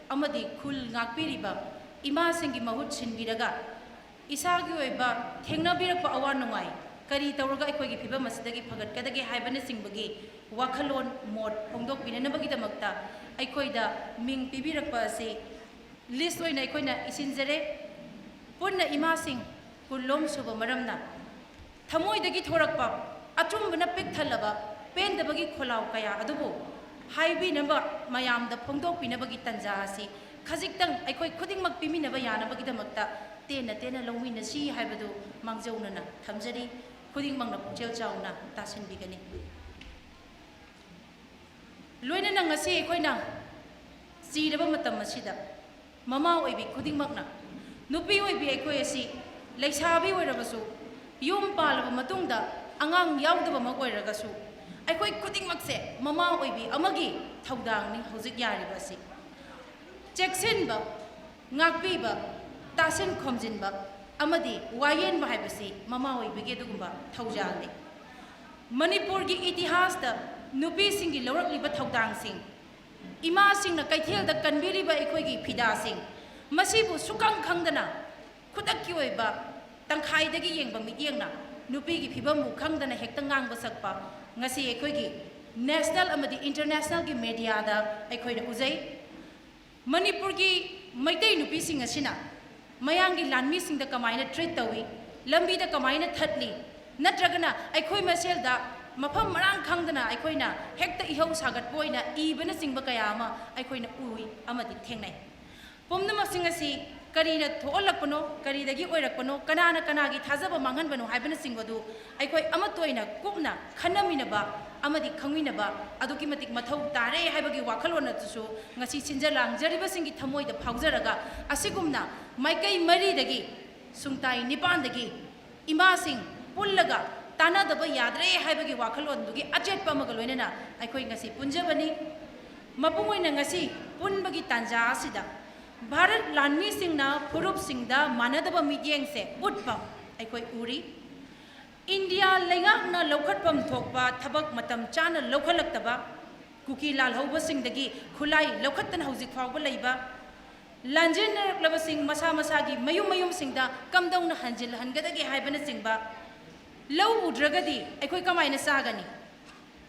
ꯑꯃꯗꯤ ꯈꯨꯜ ꯉꯥꯛꯄꯤꯔꯤꯕ ꯏꯃꯥꯁꯤꯡꯒꯤ ꯃꯍꯨꯠ ꯁꯤꯟꯕꯤꯔꯒ ꯏꯁꯥꯒꯤ ꯑꯣꯏꯕ ꯊꯦꯡꯅꯕꯤꯔꯛꯄ ꯑꯋꯥ ꯅꯨꯡꯉꯥꯏ, ꯀꯔꯤ ꯇꯧꯔꯒ ꯑꯩꯈꯣꯏꯒꯤ ꯐꯤꯕꯝ ꯑꯁꯤꯗꯒꯤ ꯐꯒꯠꯀꯗꯒꯦ ꯍꯥꯏꯕꯅꯆꯤꯡꯕꯒꯤ ꯋꯥꯈꯜꯂꯣꯟ, ꯃꯣꯠ ꯐꯣꯡꯗꯣꯛꯄꯤꯅꯅꯕꯒꯤꯗꯃꯛꯇ ꯑꯩꯈꯣꯏꯗ ꯃꯤꯡ ꯄꯤꯕꯤꯔꯛꯄ ꯑꯁꯤ list ꯑꯣꯏꯅ ꯑꯩꯈꯣꯏꯅ ꯏꯁꯤꯟꯖꯔꯦ꯫ ꯄꯨꯟꯅ ꯏꯃꯥꯁꯤꯡ ꯀꯨꯟꯂꯣꯝ ꯁꯨꯕ ꯃꯔꯝꯅ ꯊꯃꯣꯏꯗꯒꯤ ꯊꯣꯔꯛꯄ ꯑꯆꯨꯝꯕꯅ ꯄꯤꯛ ꯊꯜꯂꯕ ꯄꯦꯟꯗꯕꯒꯤ ꯈꯣꯜꯂꯥꯎ ꯀꯌꯥ ꯑꯗꯨꯕꯨ ꯍꯥꯏꯕꯤꯅꯕ, ꯃꯌꯥꯝꯗ ꯐꯣꯡꯗꯣꯛꯄꯤꯅꯕꯒꯤ ꯇꯥꯟꯖꯥ ꯑꯁꯤ ꯈꯖꯤꯛꯇꯪ ꯑꯩꯈꯣꯏ ꯈꯨꯗꯤꯡꯃꯛ ꯄꯤꯃꯤꯟꯅꯕ ꯌꯥꯅꯕꯒꯤꯗꯃꯛꯇ ꯇꯦꯟꯅ ꯇꯦꯟꯅ ꯂꯧꯃꯤꯟꯅꯁꯤ ꯍꯥꯏꯕꯗꯨ ꯃꯥꯡꯖꯧꯅꯅ ꯊꯝꯖꯔꯤ꯫ ꯈꯨꯗꯤꯡꯃꯛꯅ ꯄꯨꯛꯆꯦꯜ ꯆꯥꯎꯅ ꯇꯥꯁꯤꯟꯕꯤꯒꯅꯤ꯫ ꯂꯣꯏꯅꯅ ꯉꯁꯤ ꯑꯩꯈꯣꯏꯅ ꯆꯤꯔꯕ ꯃꯇꯝ ꯑꯁꯤꯗ ꯃꯃꯥ ꯑꯣꯏꯕꯤ ꯈꯨꯗꯤꯡꯃꯛꯅ, ꯅꯨꯄꯤ ꯑꯣꯏꯕꯤ ꯑꯩꯈꯣꯏ ꯑꯁꯤ ꯂꯩꯁꯥꯕꯤ ꯑꯣꯏꯔꯕꯁꯨ, ꯌꯨꯝ ꯄꯥꯜꯂꯕ ꯃꯇꯨꯡꯗ ꯑꯉꯥꯡ ꯌꯥꯎꯗꯕꯃꯛ ꯑꯣꯏꯔꯒꯁꯨ, ꯑꯩꯈꯣꯏ ꯈꯨꯗꯤꯡꯃꯛꯁꯦ ꯃꯃꯥ ꯑꯣꯏꯕꯤ ꯑꯃꯒꯤ ꯊꯧꯗꯥꯡꯅꯤ ꯍꯧꯖꯤꯛ ꯌꯥꯔꯤꯕ ꯑꯁꯤ꯫ ꯆꯦꯛꯁꯤꯟꯕ, ꯉꯥꯛꯄꯤꯕ, ꯇꯥꯁꯤꯟ ꯈꯣꯝꯖꯤꯟꯕ ꯑꯃꯗꯤ ꯋꯥꯌꯦꯟꯕ ꯍꯥꯏꯕꯁꯤ ꯃꯃꯥ ꯑꯣꯏꯕꯒꯤ ꯑꯗꯨꯒꯨꯝꯕ ꯊꯧꯖꯥꯜꯅꯤ꯫ ꯃꯅꯤꯄꯨꯔꯒꯤ ꯏꯇꯤꯍꯥꯁꯇ ꯅꯨꯄꯤꯁꯤꯡꯒꯤ ꯂꯧꯔꯛꯂꯤꯕ ꯊꯧꯗꯥꯡꯁꯤꯡ, ꯏꯃꯥꯁꯤꯡꯅ ꯀꯩꯊꯦꯜꯗ ꯀꯟꯕꯤꯔꯤꯕ ꯑꯩꯈꯣꯏꯒꯤ ꯐꯤꯗꯥꯁꯤꯡ, ꯃꯁꯤꯕꯨ ꯁꯨꯈꯪ ꯈꯪꯗꯅ ꯈꯨꯗꯛꯀꯤ ꯑꯣꯏꯕ ꯇꯪꯈꯥꯏꯗꯒꯤ ꯌꯦꯡꯕ ꯃꯤꯠꯌꯦꯡꯅ ꯅꯨꯄꯤꯒꯤ ꯐꯤꯕꯝꯕꯨ ꯈꯪꯗꯅ ꯍꯦꯛꯇ ꯉꯥꯡꯕ ꯁꯛꯄ ꯉꯁꯤ ꯑꯩꯈꯣꯏꯒꯤ national ꯑꯃꯗꯤ internationalꯒꯤ mediaꯗ ꯑꯩꯈꯣꯏꯅ ꯎꯖꯩ꯫ ꯃꯅꯤꯄꯨꯔꯒꯤ ꯃꯩꯇꯩ ꯅꯨꯄꯤꯁꯤꯡ ꯑꯁꯤꯅ ꯃꯌꯥꯡꯒꯤ ꯂꯥꯟꯃꯤꯁꯤꯡꯗ ꯀꯃꯥꯏꯅ treat ꯇꯧꯏ, ꯂꯝꯕꯤꯗ ꯀꯃꯥꯏꯅ ꯊꯠꯂꯤ, ꯅꯠꯇ꯭ꯔꯒꯅ ꯑꯩꯈꯣꯏ ꯃꯁꯦꯜꯗ ꯃꯐꯝ ꯃꯔꯥꯡ ꯈꯪꯗꯅ ꯑꯩꯈꯣꯏꯅ ꯍꯦꯛꯇ ꯏꯍꯧ ꯁꯥꯒꯠꯄ ꯑꯣꯏꯅ ꯏꯕꯅꯆꯤꯡꯕ ꯀꯌꯥ ꯑꯃ ꯑꯩꯈꯣꯏꯅ ꯎꯏ ꯑꯃꯗꯤ ꯊꯦꯡꯅꯩ꯫ ꯄꯨꯝꯅꯃꯛꯁꯤꯡ ꯑꯁꯤ ꯀꯔꯤꯅ ꯊꯣꯛꯍꯜꯂꯛꯄꯅꯣ, ꯀꯔꯤꯗꯒꯤ ꯑꯣꯏꯔꯛꯄꯅꯣ, ꯀꯅꯥꯅ ꯀꯅꯥꯒꯤ ꯊꯥꯖꯕ ꯃꯥꯡꯍꯟꯕꯅꯣ ꯍꯥꯏꯕꯅꯆꯤꯡꯕꯗꯨ ꯑꯩꯈꯣꯏ ꯑꯃꯠꯇ ꯑꯣꯏꯅ ꯀꯨꯞꯅ ꯈꯟꯅꯃꯤꯟꯅꯕ ꯑꯃꯗꯤ ꯈꯪꯃꯤꯟꯅꯕ ꯑꯗꯨꯛꯀꯤ ꯃꯇꯤꯛ ꯃꯊꯧ ꯇꯥꯔꯦ ꯍꯥꯏꯕꯒꯤ ꯋꯥꯈꯜꯂꯣꯟ ꯑꯗꯨꯁꯨ ꯉꯁꯤ ꯁꯤꯟꯖ ꯂꯥꯡꯖꯔꯤꯕꯁꯤꯡꯒꯤ ꯊꯃꯣꯏꯗ ꯐꯥꯎꯖꯔꯒ, ꯑꯁꯤꯒꯨꯝꯅ ꯃꯥꯏꯀꯩ ꯃꯔꯤꯗꯒꯤ, ꯁꯨꯡꯇꯥꯏ ꯅꯤꯄꯥꯟꯗꯒꯤ ꯏꯃꯥꯁꯤꯡ ꯄꯨꯜꯂꯒ ꯇꯥꯟꯅꯗꯕ ꯌꯥꯗ꯭ꯔꯦ ꯍꯥꯏꯕꯒꯤ ꯋꯥꯈꯜꯂꯣꯟꯗꯨꯒꯤ ꯑꯆꯦꯠꯄ ꯑꯃꯒ ꯂꯣꯏꯅꯅ ꯑꯩꯈꯣꯏ ꯉꯁꯤ ꯄꯨꯟꯖꯕꯅꯤ꯫ ꯃꯄꯨꯡ ꯑꯣꯏꯅ ꯉꯁꯤ ꯄꯨꯟꯕꯒꯤ ꯇꯥꯟꯖꯥ ꯑꯁꯤꯗ ꯚꯥꯔꯠ ꯂꯥꯟꯃꯤꯁꯤꯡꯅ ꯐꯨꯔꯨꯞꯁꯤꯡꯗ ꯃꯥꯟꯅꯗꯕ ꯃꯤꯠꯌꯦꯡꯁꯦ ꯎꯠꯄ ꯑꯩꯈꯣꯏ ꯎꯔꯤ꯫ ꯏꯟꯗꯤꯌꯥ ꯂꯩꯉꯥꯛꯅ ꯂꯧꯈꯠꯐꯝ ꯊꯣꯛꯄ ꯊꯕꯛ ꯃꯇꯝ ꯆꯥꯅ ꯂꯧꯈꯠꯂꯛꯇꯕ, ꯀꯨꯀꯤ ꯂꯥꯜꯍꯧꯕꯁꯤꯡꯗꯒꯤ ꯈꯨꯠꯂꯥꯏ ꯂꯧꯈꯠꯇꯅ ꯍꯧꯖꯤꯛ ꯐꯥꯎꯕ ꯂꯩꯕ, ꯂꯥꯟꯖꯦꯟꯅꯔꯛꯂꯕꯁꯤꯡ ꯃꯁꯥ ꯃꯁꯥꯒꯤ ꯃꯌꯨꯝ ꯃꯌꯨꯝꯁꯤꯡꯗ ꯀꯝꯗꯧꯅ ꯍꯟꯖꯤꯜꯍꯟꯒꯗꯒꯦ ꯍꯥꯏꯕꯅꯆꯤꯡꯕ, ꯂꯧ ꯎꯗ꯭ꯔꯒꯗꯤ ꯑꯩꯈꯣꯏ ꯀꯃꯥꯏꯅ ꯆꯥꯒꯅꯤ?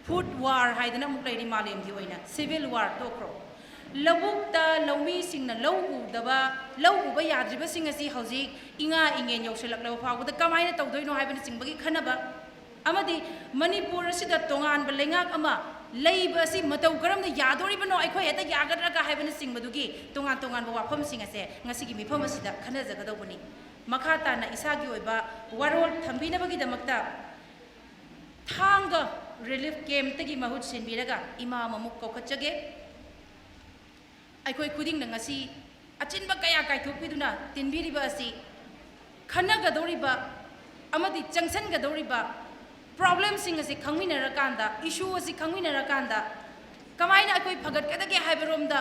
ꯐꯨꯗ ꯋꯥꯔ ꯍꯥꯏꯗꯅ ꯑꯃꯨꯛ ꯂꯩꯔꯤ ꯃꯥꯂꯦꯝꯒꯤ ꯑꯣꯏꯅ꯫ ꯁꯤꯚꯤꯜ ꯋꯥꯔ ꯇꯣꯛꯈ꯭ꯔꯣ, ꯂꯧꯕꯨꯛꯇ ꯂꯧꯃꯤꯁꯤꯡꯅ ꯂꯧ ꯎꯗꯕ, ꯂꯧ ꯎꯕ ꯌꯥꯗ꯭ꯔꯤꯕꯁꯤꯡ ꯑꯁꯤ ꯍꯧꯖꯤꯛ ꯏꯉꯥ ꯏꯉꯦꯟ ꯌꯧꯁꯤꯜꯂꯛꯂꯕ ꯐꯥꯎꯕꯗ ꯀꯃꯥꯏꯅ ꯇꯧꯗꯣꯏꯅꯣ ꯍꯥꯏꯕꯅꯆꯤꯡꯕꯒꯤ ꯈꯟꯅꯕ, ꯑꯃꯗꯤ ꯃꯅꯤꯄꯨꯔ ꯑꯁꯤꯗ ꯇꯣꯉꯥꯟꯕ ꯂꯩꯉꯥꯛ ꯑꯃ ꯂꯩꯕ ꯑꯁꯤ ꯃꯇꯧ ꯀꯔꯝꯅ ꯌꯥꯗꯣꯔꯤꯕꯅꯣ, ꯑꯩꯈꯣꯏ ꯍꯦꯛꯇ ꯌꯥꯒꯗ꯭ꯔꯒ ꯍꯥꯏꯕꯅꯆꯤꯡꯕꯗꯨꯒꯤ ꯇꯣꯉꯥꯟ ꯇꯣꯉꯥꯟꯕ ꯋꯥꯐꯝꯁꯤꯡ ꯑꯁꯦ ꯉꯁꯤꯒꯤ ꯃꯤꯐꯝ ꯑꯁꯤꯗ ꯈꯟꯅꯖꯒꯗꯧꯕꯅꯤ꯫ ꯃꯈꯥ ꯇꯥꯅ ꯏꯁꯥꯒꯤ ꯑꯣꯏꯕ ꯋꯥꯔꯣꯜ ꯊꯝꯕꯤꯅꯕꯒꯤꯗꯃꯛꯇ ꯊꯥꯡꯒ ꯔꯤꯂꯤꯐ ꯀꯦꯝꯞꯇꯒꯤ ꯃꯍꯨꯠ ꯁꯤꯟꯕꯤꯔꯒ ꯏꯃꯥ ꯑꯃꯃꯨꯛ ꯀꯧꯈꯠꯆꯒꯦ꯫ ꯑꯩꯈꯣꯏ ꯈꯨꯗꯤꯡꯅ ꯉꯁꯤ ꯑꯆꯤꯟꯕ ꯀꯌꯥ ꯀꯥꯏꯊꯣꯛꯄꯤꯗꯨꯅ ꯇꯤꯟꯕꯤꯔꯤꯕ ꯑꯁꯤ ꯈꯟꯅꯒꯗꯧꯔꯤꯕ ꯑꯃꯗꯤ ꯆꯪꯁꯤꯟꯒꯗꯧꯔꯤꯕ ꯄ꯭ꯔꯣꯕ꯭ꯂꯦꯝꯁꯤꯡ ꯑꯁꯤ ꯈꯪꯃꯤꯟꯅꯔꯀꯥꯟꯗ, ꯏꯁꯨ ꯑꯁꯤ ꯈꯪꯃꯤꯟꯅꯔꯀꯥꯟꯗ ꯀꯃꯥꯏꯅ ꯑꯩꯈꯣꯏ ꯐꯒꯠꯀꯗꯒꯦ ꯍꯥꯏꯕꯔꯣꯝꯗ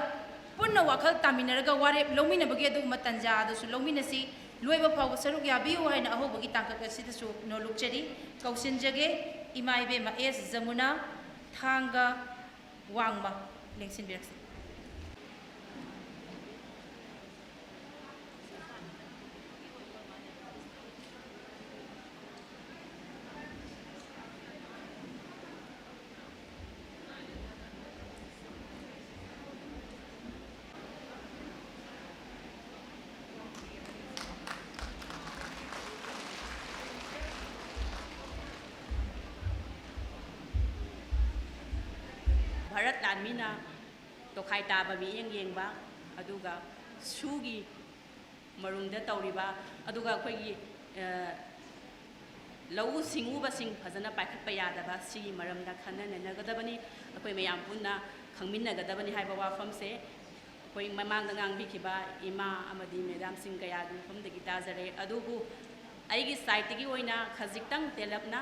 ꯄꯨꯟꯅ ꯋꯥꯈꯜ ꯇꯥꯃꯤꯟꯅꯔꯒ ꯋꯥꯔꯦꯞ ꯂꯧꯃꯤꯟꯅꯕꯒꯤ ꯑꯗꯨꯒꯨꯝꯕ ꯇꯥꯟꯖꯥ ꯑꯗꯨꯁꯨ ꯂꯧꯃꯤꯟꯅꯁꯤ꯫ ꯂꯣꯏꯕ ꯐꯥꯎꯕ ꯁꯔꯨꯛ ꯌꯥꯕꯤꯌꯨ ꯍꯥꯏꯅ ꯑꯍꯧꯕꯒꯤ ꯇꯥꯡꯀꯛ ꯑꯁꯤꯗꯁꯨ ꯅꯣꯂꯨꯛꯆꯔꯤ꯫ ꯀꯧꯁꯤꯟꯖꯒꯦ ꯏꯃꯥ ꯏꯕꯦꯝꯃ ꯑꯦꯁ ꯖꯃꯨꯅꯥ, ꯊꯥꯡꯒ, ꯋꯥꯡꯃ ꯂꯦꯡꯁꯤꯟꯕꯤꯔꯛꯁꯤ꯫ ꯚꯥꯔꯠ ꯂꯥꯟꯃꯤꯅ ꯇꯣꯈꯥꯏ ꯇꯥꯕ ꯃꯤꯠꯌꯦꯡ ꯌꯦꯡꯕ, ꯑꯗꯨꯒ ꯁꯨꯒꯤ ꯃꯔꯨꯝꯗ ꯇꯧꯔꯤꯕ, ꯑꯗꯨꯒ ꯑꯩꯈꯣꯏꯒꯤ, ꯑ, ꯂꯧꯎ ꯁꯤꯡꯎꯕꯁꯤꯡ ꯐꯖꯅ ꯄꯥꯏꯈꯠꯄ ꯌꯥꯗꯕ, ꯁꯤꯒꯤ ꯃꯔꯝꯗ ꯈꯟꯅ ꯅꯩꯅꯒꯗꯕꯅꯤ꯫ ꯑꯩꯈꯣꯏ ꯃꯌꯥꯝ ꯄꯨꯟꯅ ꯈꯪꯃꯤꯟꯅꯒꯗꯕꯅꯤ ꯍꯥꯏꯕ ꯋꯥꯐꯝꯁꯦ ꯑꯩꯈꯣꯏ ꯃꯃꯥꯡꯗ ꯉꯥꯡꯕꯤꯈꯤꯕ ꯏꯃꯥ ꯑꯃꯗꯤ ꯃꯦꯗꯥꯝꯁꯤꯡ ꯀꯌꯥꯒꯤ ꯃꯐꯝꯗꯒꯤ ꯇꯥꯖꯔꯦ꯫ ꯑꯗꯨꯕꯨ ꯑꯩꯒꯤ ꯁꯥꯏꯠꯇꯒꯤ ꯑꯣꯏꯅ ꯈꯖꯤꯛꯇꯪ ꯇꯦꯜꯂꯞꯅ,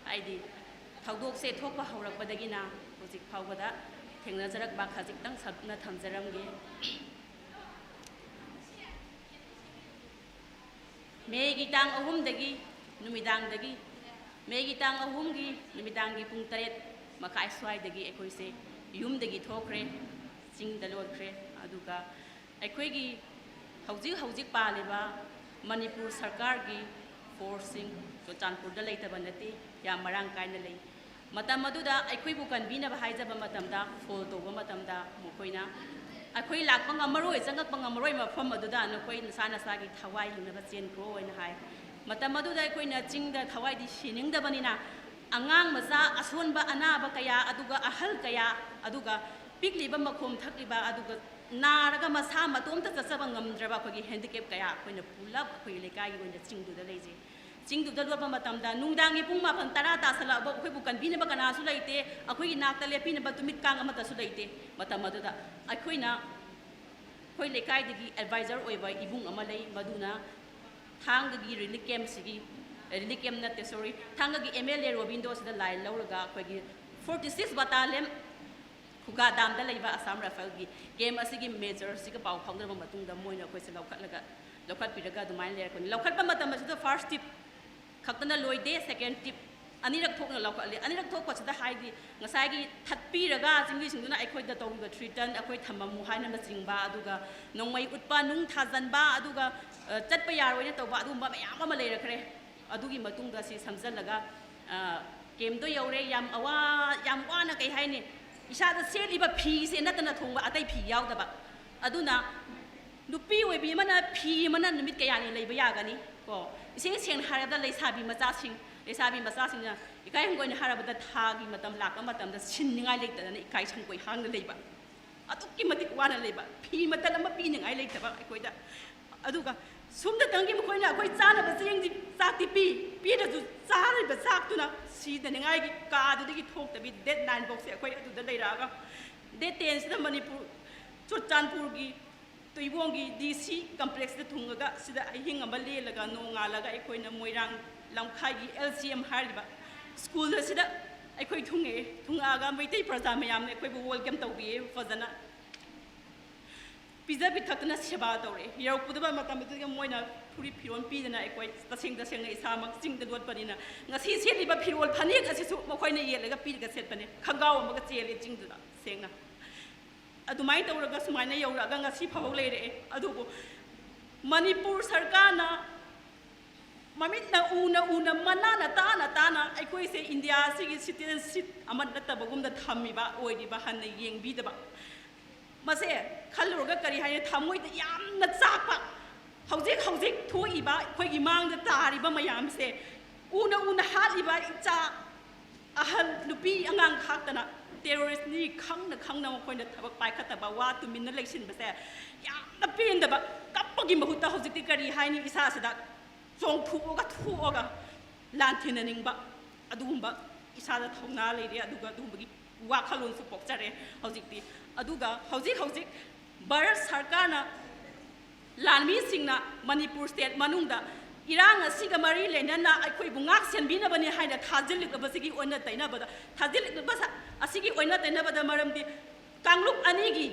ꯍꯥꯏꯗꯤ ꯊꯧꯗꯣꯛꯁꯦ ꯊꯣꯛꯄ ꯍꯧꯔꯛꯄꯗꯒꯤꯅ ꯍꯧꯖꯤꯛ ꯐꯥꯎꯕꯗ ꯊꯦꯡꯅꯖꯔꯛꯄ ꯈꯖꯤꯛꯇꯪ ꯁꯛꯅ ꯊꯝꯖꯔꯝꯒꯦ꯫ ꯃꯦꯒꯤ ꯇꯥꯡ ꯑꯍꯨꯝꯗꯒꯤ ꯅꯨꯃꯤꯗꯥꯡꯗꯒꯤ, ꯃꯦꯒꯤ ꯇꯥꯡ ꯑꯍꯨꯝꯒꯤ ꯅꯨꯃꯤꯗꯥꯡꯒꯤ ꯄꯨꯡ ꯇꯔꯦꯠ ꯃꯈꯥꯏ ꯁ꯭ꯋꯥꯏꯗꯒꯤ ꯑꯩꯈꯣꯏꯁꯦ ꯌꯨꯝꯗꯒꯤ ꯊꯣꯛꯈ꯭ꯔꯦ, ꯆꯤꯡꯗ ꯂꯣꯠꯈ꯭ꯔꯦ꯫ ꯑꯗꯨꯒ ꯑꯩꯈꯣꯏꯒꯤ ꯍꯧꯖꯤꯛ ꯍꯧꯖꯤꯛ ꯄꯥꯜꯂꯤꯕ ꯃꯅꯤꯄꯨꯔ ꯁꯔꯀꯥꯔꯒꯤ ꯐꯣꯔꯁꯁꯤꯡ ꯆꯨꯔꯆꯥꯟꯄꯨꯔꯗ ꯂꯩꯇꯕ ꯅꯠꯇꯦ, ꯌꯥꯝ ꯃꯔꯥꯡ ꯀꯥꯏꯅ ꯂꯩ꯫ ꯃꯇꯝ ꯑꯗꯨꯗ ꯑꯩꯈꯣꯏꯕꯨ ꯀꯟꯕꯤꯅꯕ ꯍꯥꯏꯖꯕ ꯃꯇꯝꯗ, ꯐꯣꯟ ꯇꯧꯕ ꯃꯇꯝꯗ ꯃꯈꯣꯏꯅ ꯑꯩꯈꯣꯏ ꯂꯥꯛꯄ ꯉꯝꯃꯔꯣꯏ, ꯆꯪꯉꯛꯄ ꯉꯝꯃꯔꯣꯏ, ꯃꯐꯝ ꯑꯗꯨꯗ ꯅꯈꯣꯏ ꯅꯁꯥ ꯅꯁꯥꯒꯤ ꯊꯋꯥꯏ ꯍꯤꯡꯅꯕ ꯆꯦꯟꯈ꯭ꯔꯣ ꯍꯥꯏꯅ ꯍꯥꯏ꯫ ꯃꯇꯝ ꯑꯗꯨꯗ ꯑꯩꯈꯣꯏꯅ ꯆꯤꯡꯗ ꯊꯋꯥꯏꯗꯤ ꯁꯤꯅꯤꯡꯗꯕꯅꯤꯅ, ꯑꯉꯥꯡ ꯃꯆꯥ ꯑꯁꯣꯟꯕ ꯑꯅꯥꯕ ꯀꯌꯥ, ꯑꯗꯨꯒ ꯑꯍꯜ ꯀꯌꯥ, ꯑꯗꯨꯒ ꯄꯤꯛꯂꯤꯕ ꯃꯈꯣꯝ ꯊꯛꯂꯤꯕ, ꯑꯗꯨꯒ ꯅꯥꯔꯒ ꯃꯁꯥ ꯃꯇꯣꯝꯇ ꯆꯠꯆꯕ ꯉꯝꯗ꯭ꯔꯕ ꯑꯩꯈꯣꯏꯒꯤ ꯍꯦꯟꯗꯤꯀꯦꯞ ꯀꯌꯥ ꯑꯩꯈꯣꯏꯅ ꯄꯨꯂꯞ ꯑꯩꯈꯣꯏꯒꯤ ꯂꯩꯀꯥꯏꯒꯤ ꯑꯣꯏꯅ ꯆꯤꯡꯗꯨꯗ ꯂꯩꯖꯩ꯫ ꯆꯤꯡꯗꯨꯗ ꯂꯣꯠꯄ ꯃꯇꯝꯗ ꯅꯨꯡꯗꯥꯡꯒꯤ ꯄꯨꯡ ꯃꯥꯄꯟ ꯇꯔꯥ ꯇꯥꯁꯜꯂꯛꯑꯕ ꯑꯩꯈꯣꯏꯕꯨ ꯀꯟꯕꯤꯅꯕ ꯀꯅꯥꯁꯨ ꯂꯩꯇꯦ, ꯑꯩꯈꯣꯏꯒꯤ ꯅꯥꯛꯇ ꯂꯦꯞꯄꯤꯅꯕ ꯇꯨꯃꯤꯠ ꯀꯥꯡ ꯑꯃꯠꯇꯁꯨ ꯂꯩꯇꯦ꯫ ꯃꯇꯝ ꯑꯗꯨꯗ ꯑꯩꯈꯣꯏꯅ ꯑꯩꯈꯣꯏ ꯂꯩꯀꯥꯏꯗꯒꯤ ꯑꯦꯗꯚꯥꯏꯖꯔ ꯑꯣꯏꯕ ꯏꯕꯨꯡ ꯑꯃ ꯂꯩ, ꯃꯗꯨꯅ ꯊꯥꯡꯒꯒꯤ ꯔꯤꯂꯤꯐ ꯀꯦꯝꯁꯤꯒꯤ, ꯔꯤꯂꯤꯐ ꯀꯦꯝ ꯅꯠꯇꯦ, ꯁꯣꯔꯤ, ꯊꯥꯡꯒꯒꯤ ꯑꯦꯝ ꯑꯦꯜ ꯑꯦ ꯔꯣꯕꯤꯟꯗꯣꯁꯤꯗ ꯂꯥꯏꯟ ꯂꯧꯔꯒ ꯑꯩꯈꯣꯏꯒꯤ ꯐꯣꯔꯇꯤ ꯁꯤꯛꯁ ꯕꯇꯥꯂꯤꯌꯟ ꯈꯨꯒꯥ ꯗꯥꯝꯗ ꯂꯩꯕ ꯑꯁꯥꯝ ꯔꯥꯏꯐꯜꯒꯤ ꯀꯦꯝ ꯑꯁꯤꯒꯤ ꯃꯦꯖꯔꯁꯤꯒ ꯄꯥꯎ ꯐꯥꯎꯅꯔꯕ ꯃꯇꯨꯡꯗ ꯃꯣꯏꯅ ꯑꯩꯈꯣꯏꯁꯦ ꯂꯧꯈꯠꯂꯒ, ꯂꯧꯈꯠꯄꯤꯔꯒ ꯑꯗꯨꯃꯥꯏꯅ ꯂꯩꯔꯛꯄꯅꯤ꯫ ꯂꯧꯈꯠꯄ ꯃꯇꯝ ꯑꯁꯤꯗ ꯐꯥꯔꯁ ꯇꯤꯞ ꯈꯛꯇꯅ ꯂꯣꯏꯗꯦ, ꯁꯦꯀꯦꯟ ꯇꯤꯞ ꯑꯅꯤꯔꯛ ꯊꯣꯛꯅ ꯂꯧꯈꯠꯂꯤ꯫ ꯑꯅꯤꯔꯛ ꯊꯣꯛꯄꯁꯤꯗ ꯍꯥꯏꯗꯤ ꯉꯁꯥꯏꯒꯤ ꯊꯠꯄꯤꯔꯒ ꯆꯤꯡꯃꯤꯁꯤꯡꯗꯨꯅ ꯑꯩꯈꯣꯏꯗ ꯇꯧꯔꯤꯕ ꯊ꯭ꯔꯤꯇꯟ, ꯑꯩꯈꯣꯏ ꯊꯝꯃꯝꯃꯨ ꯍꯥꯏꯅ ꯆꯤꯡꯕ, ꯑꯗꯨꯒ ꯅꯣꯡꯃꯩ ꯎꯠꯄ, ꯅꯨꯡ ꯊꯥꯖꯟꯕ, ꯑꯗꯨꯒ, ꯑ, ꯆꯠꯄ ꯌꯥꯔꯣꯏꯅ ꯇꯧꯕ, ꯑꯗꯨꯒꯨꯝꯕ ꯃꯌꯥꯝ ꯑꯃ ꯂꯩꯔꯛꯈ꯭ꯔꯦ꯫ ꯑꯗꯨꯒꯤ ꯃꯇꯨꯡꯗ ꯁꯤ ꯁꯝꯖꯜꯂꯒ, ꯑ, ꯀꯦꯝꯗꯣ ꯌꯧꯔꯦ꯫ ꯌꯥꯝ ꯑꯋꯥ-, ꯌꯥꯝ ꯋꯥꯅ, ꯀꯩ ꯍꯥꯏꯅꯤ, ꯏꯁꯥꯗ ꯁꯦꯠꯂꯤꯕ ꯐꯤꯁꯦ ꯅꯠꯇꯅ ꯊꯣꯡꯕ ꯑꯇꯩ ꯐꯤ ꯌꯥꯎꯗꯕ꯫ ꯑꯗꯨꯅ ꯅꯨꯄꯤ ꯑꯣꯏꯕꯤ ꯑꯃꯅ ꯐꯤ ꯑꯃꯅ ꯅꯨꯃꯤꯠ ꯀꯌꯥꯅꯤ ꯂꯩꯕ ꯌꯥꯒꯅꯤ? ꯀꯣ, ꯏꯁꯦꯡ ꯁꯦꯡꯅ ꯍꯥꯏꯔꯕꯗ ꯂꯩꯁꯥꯕꯤ ꯃꯆꯥꯁꯤꯡ, ꯂꯩꯁꯥꯕꯤ ꯃꯆꯥꯁꯤꯡꯅ ꯏꯀꯥꯏ ꯍꯪꯒꯣꯏꯅ ꯍꯥꯏꯔꯕꯗ ꯊꯥꯒꯤ ꯃꯇꯝ ꯂꯥꯛꯄ ꯃꯇꯝꯗ ꯁꯤꯟꯅꯤꯡꯉꯥꯏ ꯂꯩꯇꯗꯅ ꯏꯀꯥꯏ ꯁꯪꯒꯣꯏ ꯍꯥꯡꯅ ꯂꯩꯕ꯫ ꯑꯗꯨꯛꯀꯤ ꯃꯇꯤꯛ ꯋꯥꯅ ꯂꯩꯕ, ꯐꯤ ꯃꯇꯠ ꯑꯃ ꯄꯤꯅꯤꯡꯉꯥꯏ ꯂꯩꯇꯕ ꯑꯩꯈꯣꯏꯗ꯫ ꯑꯗꯨꯒ ꯁꯨꯝꯗꯇꯪꯒꯤ ꯃꯈꯣꯏꯅ ꯑꯩꯈꯣꯏ ꯆꯥꯅꯕ ꯆꯦꯡꯗꯤ, ꯆꯥꯛꯇꯤ ꯄꯤ, ꯄꯤꯔꯁꯨ ꯆꯥꯔꯤꯕ ꯆꯥꯛꯇꯨꯅ ꯁꯤꯗꯅꯤꯡꯉꯥꯏꯒꯤ ꯀꯥꯗꯨꯗꯒꯤ ꯊꯣꯛꯇꯕꯤ, ꯗꯦꯠ ꯅꯥꯏꯟ ꯐꯥꯎꯁꯦ ꯑꯩꯈꯣꯏ ꯑꯗꯨꯗ ꯂꯩꯔꯛꯑꯒ, ꯗꯦꯠ ꯇꯦꯟꯁꯤꯗ ꯃꯅꯤꯄꯨꯔ, ꯆꯨꯔꯆꯥꯟꯄꯨꯔꯒꯤ ꯇꯨꯏꯕꯣꯡꯒꯤ ꯗꯤ ꯁꯤ ꯀꯝꯄ꯭ꯂꯦꯛꯁꯇ ꯊꯨꯡꯉꯒ ꯁꯤꯗ ꯑꯍꯤꯡ ꯑꯃ ꯂꯦꯜꯂꯒ ꯅꯣꯡꯉꯥꯜꯂꯒ ꯑꯩꯈꯣꯏꯅ ꯃꯣꯏꯔꯥꯡ ꯂꯝꯈꯥꯏꯒꯤ ꯑꯦꯜ ꯁꯤ ꯑꯦꯝ ꯍꯥꯏꯔꯤꯕ ꯁ꯭ꯀꯨꯜ ꯑꯁꯤꯗ ꯑꯩꯈꯣꯏ ꯊꯨꯡꯉꯛꯑꯦ꯫ ꯊꯨꯡꯉꯛꯑꯒ ꯃꯩꯇꯩ ꯄ꯭ꯔꯖꯥ ꯃꯌꯥꯝꯅ ꯑꯩꯈꯣꯏꯕꯨ ꯋꯦꯜꯀꯝ ꯇꯧꯕꯤꯌꯦ ꯐꯖꯅ꯫ ꯄꯤꯖ ꯄꯤꯊꯛꯇꯅ ꯁꯦꯕꯥ ꯇꯧꯔꯛꯑꯦ꯫ ꯌꯧꯔꯛꯄꯗ ꯃꯇꯝ ꯑꯗꯨꯗ ꯃꯣꯏꯅ ꯐꯨꯔꯤꯠ ꯐꯤꯔꯣꯜ ꯄꯤꯗꯅ ꯑꯩꯈꯣꯏ ꯇꯁꯦꯡ ꯇꯁꯦꯡꯅ ꯏꯁꯥꯃꯛ ꯆꯤꯡꯗ ꯂꯣꯠꯄꯅꯤꯅ ꯉꯁꯤ ꯁꯦꯠꯂꯤꯕ ꯐꯤꯔꯣꯜ ꯐꯅꯦꯛ ꯑꯁꯤꯁꯨ ꯃꯈꯣꯏꯅ ꯌꯦꯜꯂꯒ ꯄꯤꯔꯒ ꯁꯦꯠꯄꯅꯦ꯫ ꯈꯣꯡꯒ꯭ꯔꯥꯎ ꯑꯃꯒ ꯆꯦꯜꯂꯦ ꯆꯤꯡꯗꯨꯗ ꯁꯦꯡꯅ꯫ ꯑꯗꯨꯃꯥꯏꯅ ꯇꯧꯔꯒ ꯁꯨꯃꯥꯏꯅ ꯌꯧꯔꯛꯑꯒ ꯉꯁꯤ ꯐꯥꯎꯕ ꯂꯩꯔꯛꯑꯦ꯫ ꯑꯗꯨꯕꯨ ꯃꯅꯤꯄꯨꯔ ꯁꯔꯀꯥꯔꯅ ꯃꯃꯤꯠꯅ ꯎꯅ ꯎꯅ, ꯃꯅꯥꯅ ꯇꯥꯅ ꯇꯥꯅ ꯑꯩꯈꯣꯏꯁꯦ ꯏꯟꯗꯤꯌꯥ ꯑꯁꯤꯒꯤ ꯁꯤꯇꯤꯖꯟꯁꯤꯞ ꯑꯃ ꯅꯠꯇꯕꯒꯨꯝꯅ ꯊꯝꯃꯤꯕ ꯑꯣꯏꯔꯤꯕ ꯍꯟꯅ ꯌꯦꯡꯕꯤꯗꯕ, ꯃꯁꯦ ꯈꯜꯂꯨꯔꯒ ꯀꯔꯤ ꯍꯥꯏꯅꯤ, ꯊꯃꯣꯏꯗ ꯌꯥꯝꯅ ꯆꯥꯛꯄ꯫ ꯍꯧꯖꯤꯛ ꯍꯧꯖꯤꯛ ꯊꯣꯛꯏꯕ ꯑꯩꯈꯣꯏꯒꯤ ꯃꯥꯡꯗ ꯇꯥꯔꯤꯕ ꯃꯌꯥꯝꯁꯦ, ꯎꯅ ꯎꯅ ꯍꯥꯠꯂꯤꯕ ꯏꯆꯥ ꯑꯍꯜ ꯅꯨꯄꯤ ꯑꯉꯥꯡ ꯈꯥꯛꯇꯅ ꯇꯦꯔꯣꯔꯤꯁꯅꯤ ꯈꯪꯅ ꯈꯪꯅ ꯃꯈꯣꯏꯅ ꯊꯕꯛ ꯄꯥꯏꯈꯠꯇꯕ, ꯋꯥ ꯇꯨꯃꯤꯟꯅ ꯂꯩꯁꯤꯟꯕꯁꯦ ꯌꯥꯝꯅ ꯄꯦꯟꯗꯕ꯫ ꯀꯞꯄꯒꯤ ꯃꯍꯨꯠꯇ ꯍꯧꯖꯤꯛꯇꯤ ꯀꯔꯤ ꯍꯥꯏꯅꯤ, ꯏꯁꯥꯁꯤꯗ ꯆꯣꯡꯊꯣꯛꯑꯒ ꯊꯣꯛꯑꯒ ꯂꯥꯟꯊꯦꯡꯅꯅꯤꯡꯕ ꯑꯗꯨꯒꯨꯝꯕ ꯏꯁꯥꯗ ꯊꯧꯅꯥ ꯂꯩꯔꯦ꯫ ꯑꯗꯨꯒ ꯑꯗꯨꯒꯨꯝꯕꯒꯤ ꯋꯥꯈꯜꯂꯣꯟꯁꯨ ꯄꯣꯛꯆꯔꯦ ꯍꯧꯖꯤꯛꯇꯤ꯫ ꯑꯗꯨꯒ ꯍꯧꯖꯤꯛ ꯍꯧꯖꯤꯛ ꯚꯥꯔꯠ ꯁꯔꯀꯥꯔꯅ ꯂꯥꯟꯃꯤꯁꯤꯡꯅ ꯃꯅꯤꯄꯨꯔ ꯁ꯭ꯇꯦꯠ ꯃꯅꯨꯡꯗ ꯏꯔꯥꯡ ꯑꯁꯤꯒ ꯃꯔꯤ ꯂꯩꯅꯅ ꯑꯩꯈꯣꯏꯕꯨ ꯉꯥꯛ ꯁꯦꯟꯕꯤꯅꯕꯅꯤ ꯍꯥꯏꯅ ꯊꯥꯖꯤꯜꯂꯛꯂꯕꯁꯤꯒꯤ ꯑꯣꯟꯅ ꯇꯩꯅꯕꯗ, ꯊꯥꯖꯤꯜꯂꯛꯂꯤꯕ ꯑꯁꯤꯒꯤ ꯑꯣꯟꯅ ꯇꯩꯅꯕꯗ ꯃꯔꯝꯗꯤ ꯀꯥꯡꯂꯨꯞ ꯑꯅꯤꯒꯤ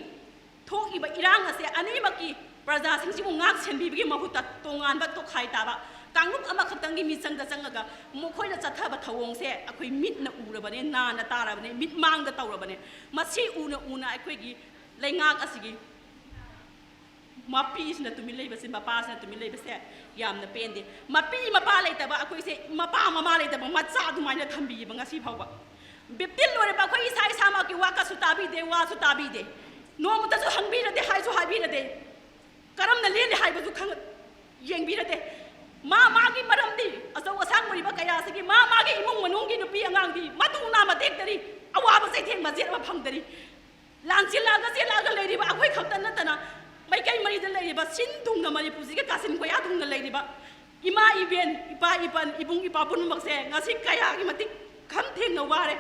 ꯊꯣꯛꯏꯕ ꯏꯔꯥꯡ ꯑꯁꯦ ꯑꯅꯤꯃꯛꯀꯤ ꯄ꯭ꯔꯖꯥꯁꯤꯡꯁꯤꯕꯨ ꯉꯥꯛ ꯁꯦꯟꯕꯤꯕꯒꯤ ꯃꯍꯨꯠꯇ ꯇꯣꯉꯥꯟꯕ ꯇꯣꯈꯥꯏ ꯇꯥꯕ ꯀꯥꯡꯂꯨꯞ ꯑꯃꯈꯛꯇꯪꯒꯤ ꯃꯤꯆꯪꯗ ꯆꯪꯉꯒ ꯃꯈꯣꯏꯅ ꯆꯠꯊꯕ ꯊꯧꯑꯣꯡꯁꯦ ꯑꯩꯈꯣꯏ ꯃꯤꯠꯅ ꯎꯔꯕꯅꯦ, ꯅꯥꯅ ꯇꯥꯔꯕꯅꯦ, ꯃꯤꯠꯃꯥꯡꯗ ꯇꯧꯔꯕꯅꯦ꯫ ꯃꯁꯤ ꯎꯅ ꯎꯅ ꯑꯩꯈꯣꯏꯒꯤ ꯂꯩꯉꯥꯛ ꯑꯁꯤꯒꯤ ꯃꯄꯤꯁꯤꯅ ꯇꯨꯃꯤꯟ ꯂꯩꯕꯁꯦ, ꯃꯄꯥꯁꯤꯅ ꯇꯨꯃꯤꯟ ꯂꯩꯕꯁꯦ ꯌꯥꯝꯅ ꯄꯦꯟꯗꯦ꯫ ꯃꯄꯤ ꯃꯄꯥ ꯂꯩꯇꯕ ꯑꯩꯈꯣꯏꯁꯦ, ꯃꯄꯥ ꯃꯃꯥ ꯂꯩꯇꯕ ꯃꯆꯥ ꯑꯗꯨꯃꯥꯏꯅ ꯊꯝꯕꯤꯌꯦꯕ ꯉꯁꯤ ꯐꯥꯎꯕ꯫ ꯕꯤꯄꯤꯟ ꯂꯣꯏꯔꯕ ꯑꯩꯈꯣꯏ ꯏꯁꯥ ꯏꯁꯥꯃꯛꯀꯤ ꯋꯥꯀꯠꯁꯨ ꯇꯥꯕꯤꯗꯦ, ꯋꯥꯁꯨ ꯇꯥꯕꯤꯗꯦ꯫ ꯅꯣꯡꯃꯇꯁꯨ ꯍꯪꯕꯤꯔꯗꯦ, ꯍꯥꯏꯁꯨ ꯍꯥꯏꯕꯤꯔꯗꯦ꯫ ꯀꯔꯝꯅ ꯂꯦꯜꯂꯤ ꯍꯥꯏꯕꯁꯨ ꯈꯪ-, ꯌꯦꯡꯕꯤꯔꯗꯦ꯫ ꯃꯥ ꯃꯥꯒꯤ ꯃꯔꯝꯗꯤ, ꯑꯆꯧ ꯑꯁꯥꯡ ꯑꯣꯏꯔꯤꯕ ꯀꯌꯥꯁꯤꯒꯤ ꯃꯥ ꯃꯥꯒꯤ ꯏꯃꯨꯡ ꯃꯅꯨꯡꯒꯤ ꯅꯨꯄꯤ ꯑꯉꯥꯡꯗꯤ ꯃꯇꯨ ꯅꯥꯝꯃ ꯇꯦꯛꯇꯔꯤ, ꯑꯋꯥꯕ ꯆꯩꯊꯦꯡ ꯃꯆꯦꯠ ꯑꯃ ꯐꯪꯗꯔꯤ꯫ ꯂꯥꯟ ꯆꯦꯜꯂꯛꯑꯒ ꯆꯦꯜꯂꯛꯑꯒ ꯂꯩꯔꯤꯕ ꯑꯩꯈꯣꯏ ꯈꯛꯇ ꯅꯠꯇꯅ, ꯃꯥꯏꯀꯩ ꯃꯔꯤꯗ ꯂꯩꯔꯤꯕ, ꯁꯤꯟ ꯊꯨꯡꯅ ꯃꯅꯤꯄꯨꯔꯁꯤꯒꯤ ꯀꯥꯆꯤꯟ ꯀꯣꯌꯥ ꯊꯨꯡꯅ ꯂꯩꯔꯤꯕ ꯏꯃꯥ ꯏꯕꯦꯟ, ꯏꯄꯥ ꯏꯄꯟ, ꯏꯕꯨꯡ ꯏꯄ꯭ꯋꯥ ꯄꯨꯝꯅꯃꯛꯁꯦ ꯉꯁꯤ ꯀꯌꯥꯒꯤ ꯃꯇꯤꯛ ꯈꯝ ꯊꯦꯡꯅ ꯋꯥꯔꯦ,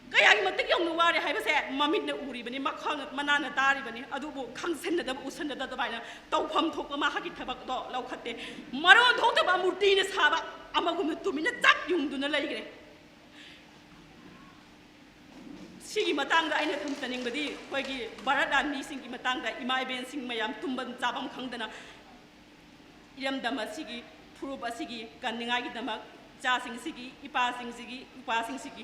ꯀꯌꯥꯒꯤ ꯃꯇꯤꯛ ꯌꯧꯅ ꯋꯥꯔꯦ ꯍꯥꯏꯕꯁꯦ ꯃꯃꯤꯠꯅ ꯎꯔꯤꯕꯅꯤ, ꯃꯈ꯭ꯋꯥꯡꯅ, ꯃꯅꯥꯅ ꯇꯥꯔꯤꯕꯅꯤ꯫ ꯑꯗꯨꯕꯨ ꯈꯪꯁꯟꯅꯗꯕ, ꯎꯁꯟꯅꯗꯕ ꯑꯗꯨꯃꯥꯏꯅ ꯇꯧꯐꯝ ꯊꯣꯛꯄ ꯃꯍꯥꯛꯀꯤ ꯊꯕꯛꯇꯣ ꯂꯧꯈꯠꯇꯦ꯫ ꯃꯔꯣꯟ ꯊꯣꯛꯇꯕ ꯃꯨꯔꯇꯤꯅ ꯁꯥꯕ ꯑꯃꯒꯨꯝꯅ ꯇꯨꯃꯤꯟꯅ ꯆꯞ ꯌꯨꯡꯗꯨꯅ ꯂꯩꯈ꯭ꯔꯦ꯫ ꯁꯤꯒꯤ ꯃꯇꯥꯡꯗ ꯑꯩꯅ ꯊꯝꯖꯅꯤꯡꯕꯗꯤ, ꯑꯩꯈꯣꯏꯒꯤ ꯚꯥꯔꯠ ꯂꯥꯟꯃꯤꯁꯤꯡꯒꯤ ꯃꯇꯥꯡꯗ, ꯏꯃꯥ ꯏꯕꯦꯟꯁꯤꯡ ꯃꯌꯥꯝ ꯇꯨꯝꯐꯝ ꯆꯥꯐꯝ ꯈꯪꯗꯅ ꯏꯔꯝꯗꯝ ꯑꯁꯤꯒꯤ ꯐꯨꯔꯨꯞ ꯑꯁꯤꯒꯤ ꯀꯟꯅꯤꯡꯉꯥꯏꯒꯤꯗꯃꯛ, ꯏꯆꯥꯁꯤꯡꯁꯤꯒꯤ, ꯏꯄꯥꯁꯤꯡꯁꯤꯒꯤ, ꯏꯄ꯭ꯋꯥꯁꯤꯡꯁꯤꯒꯤ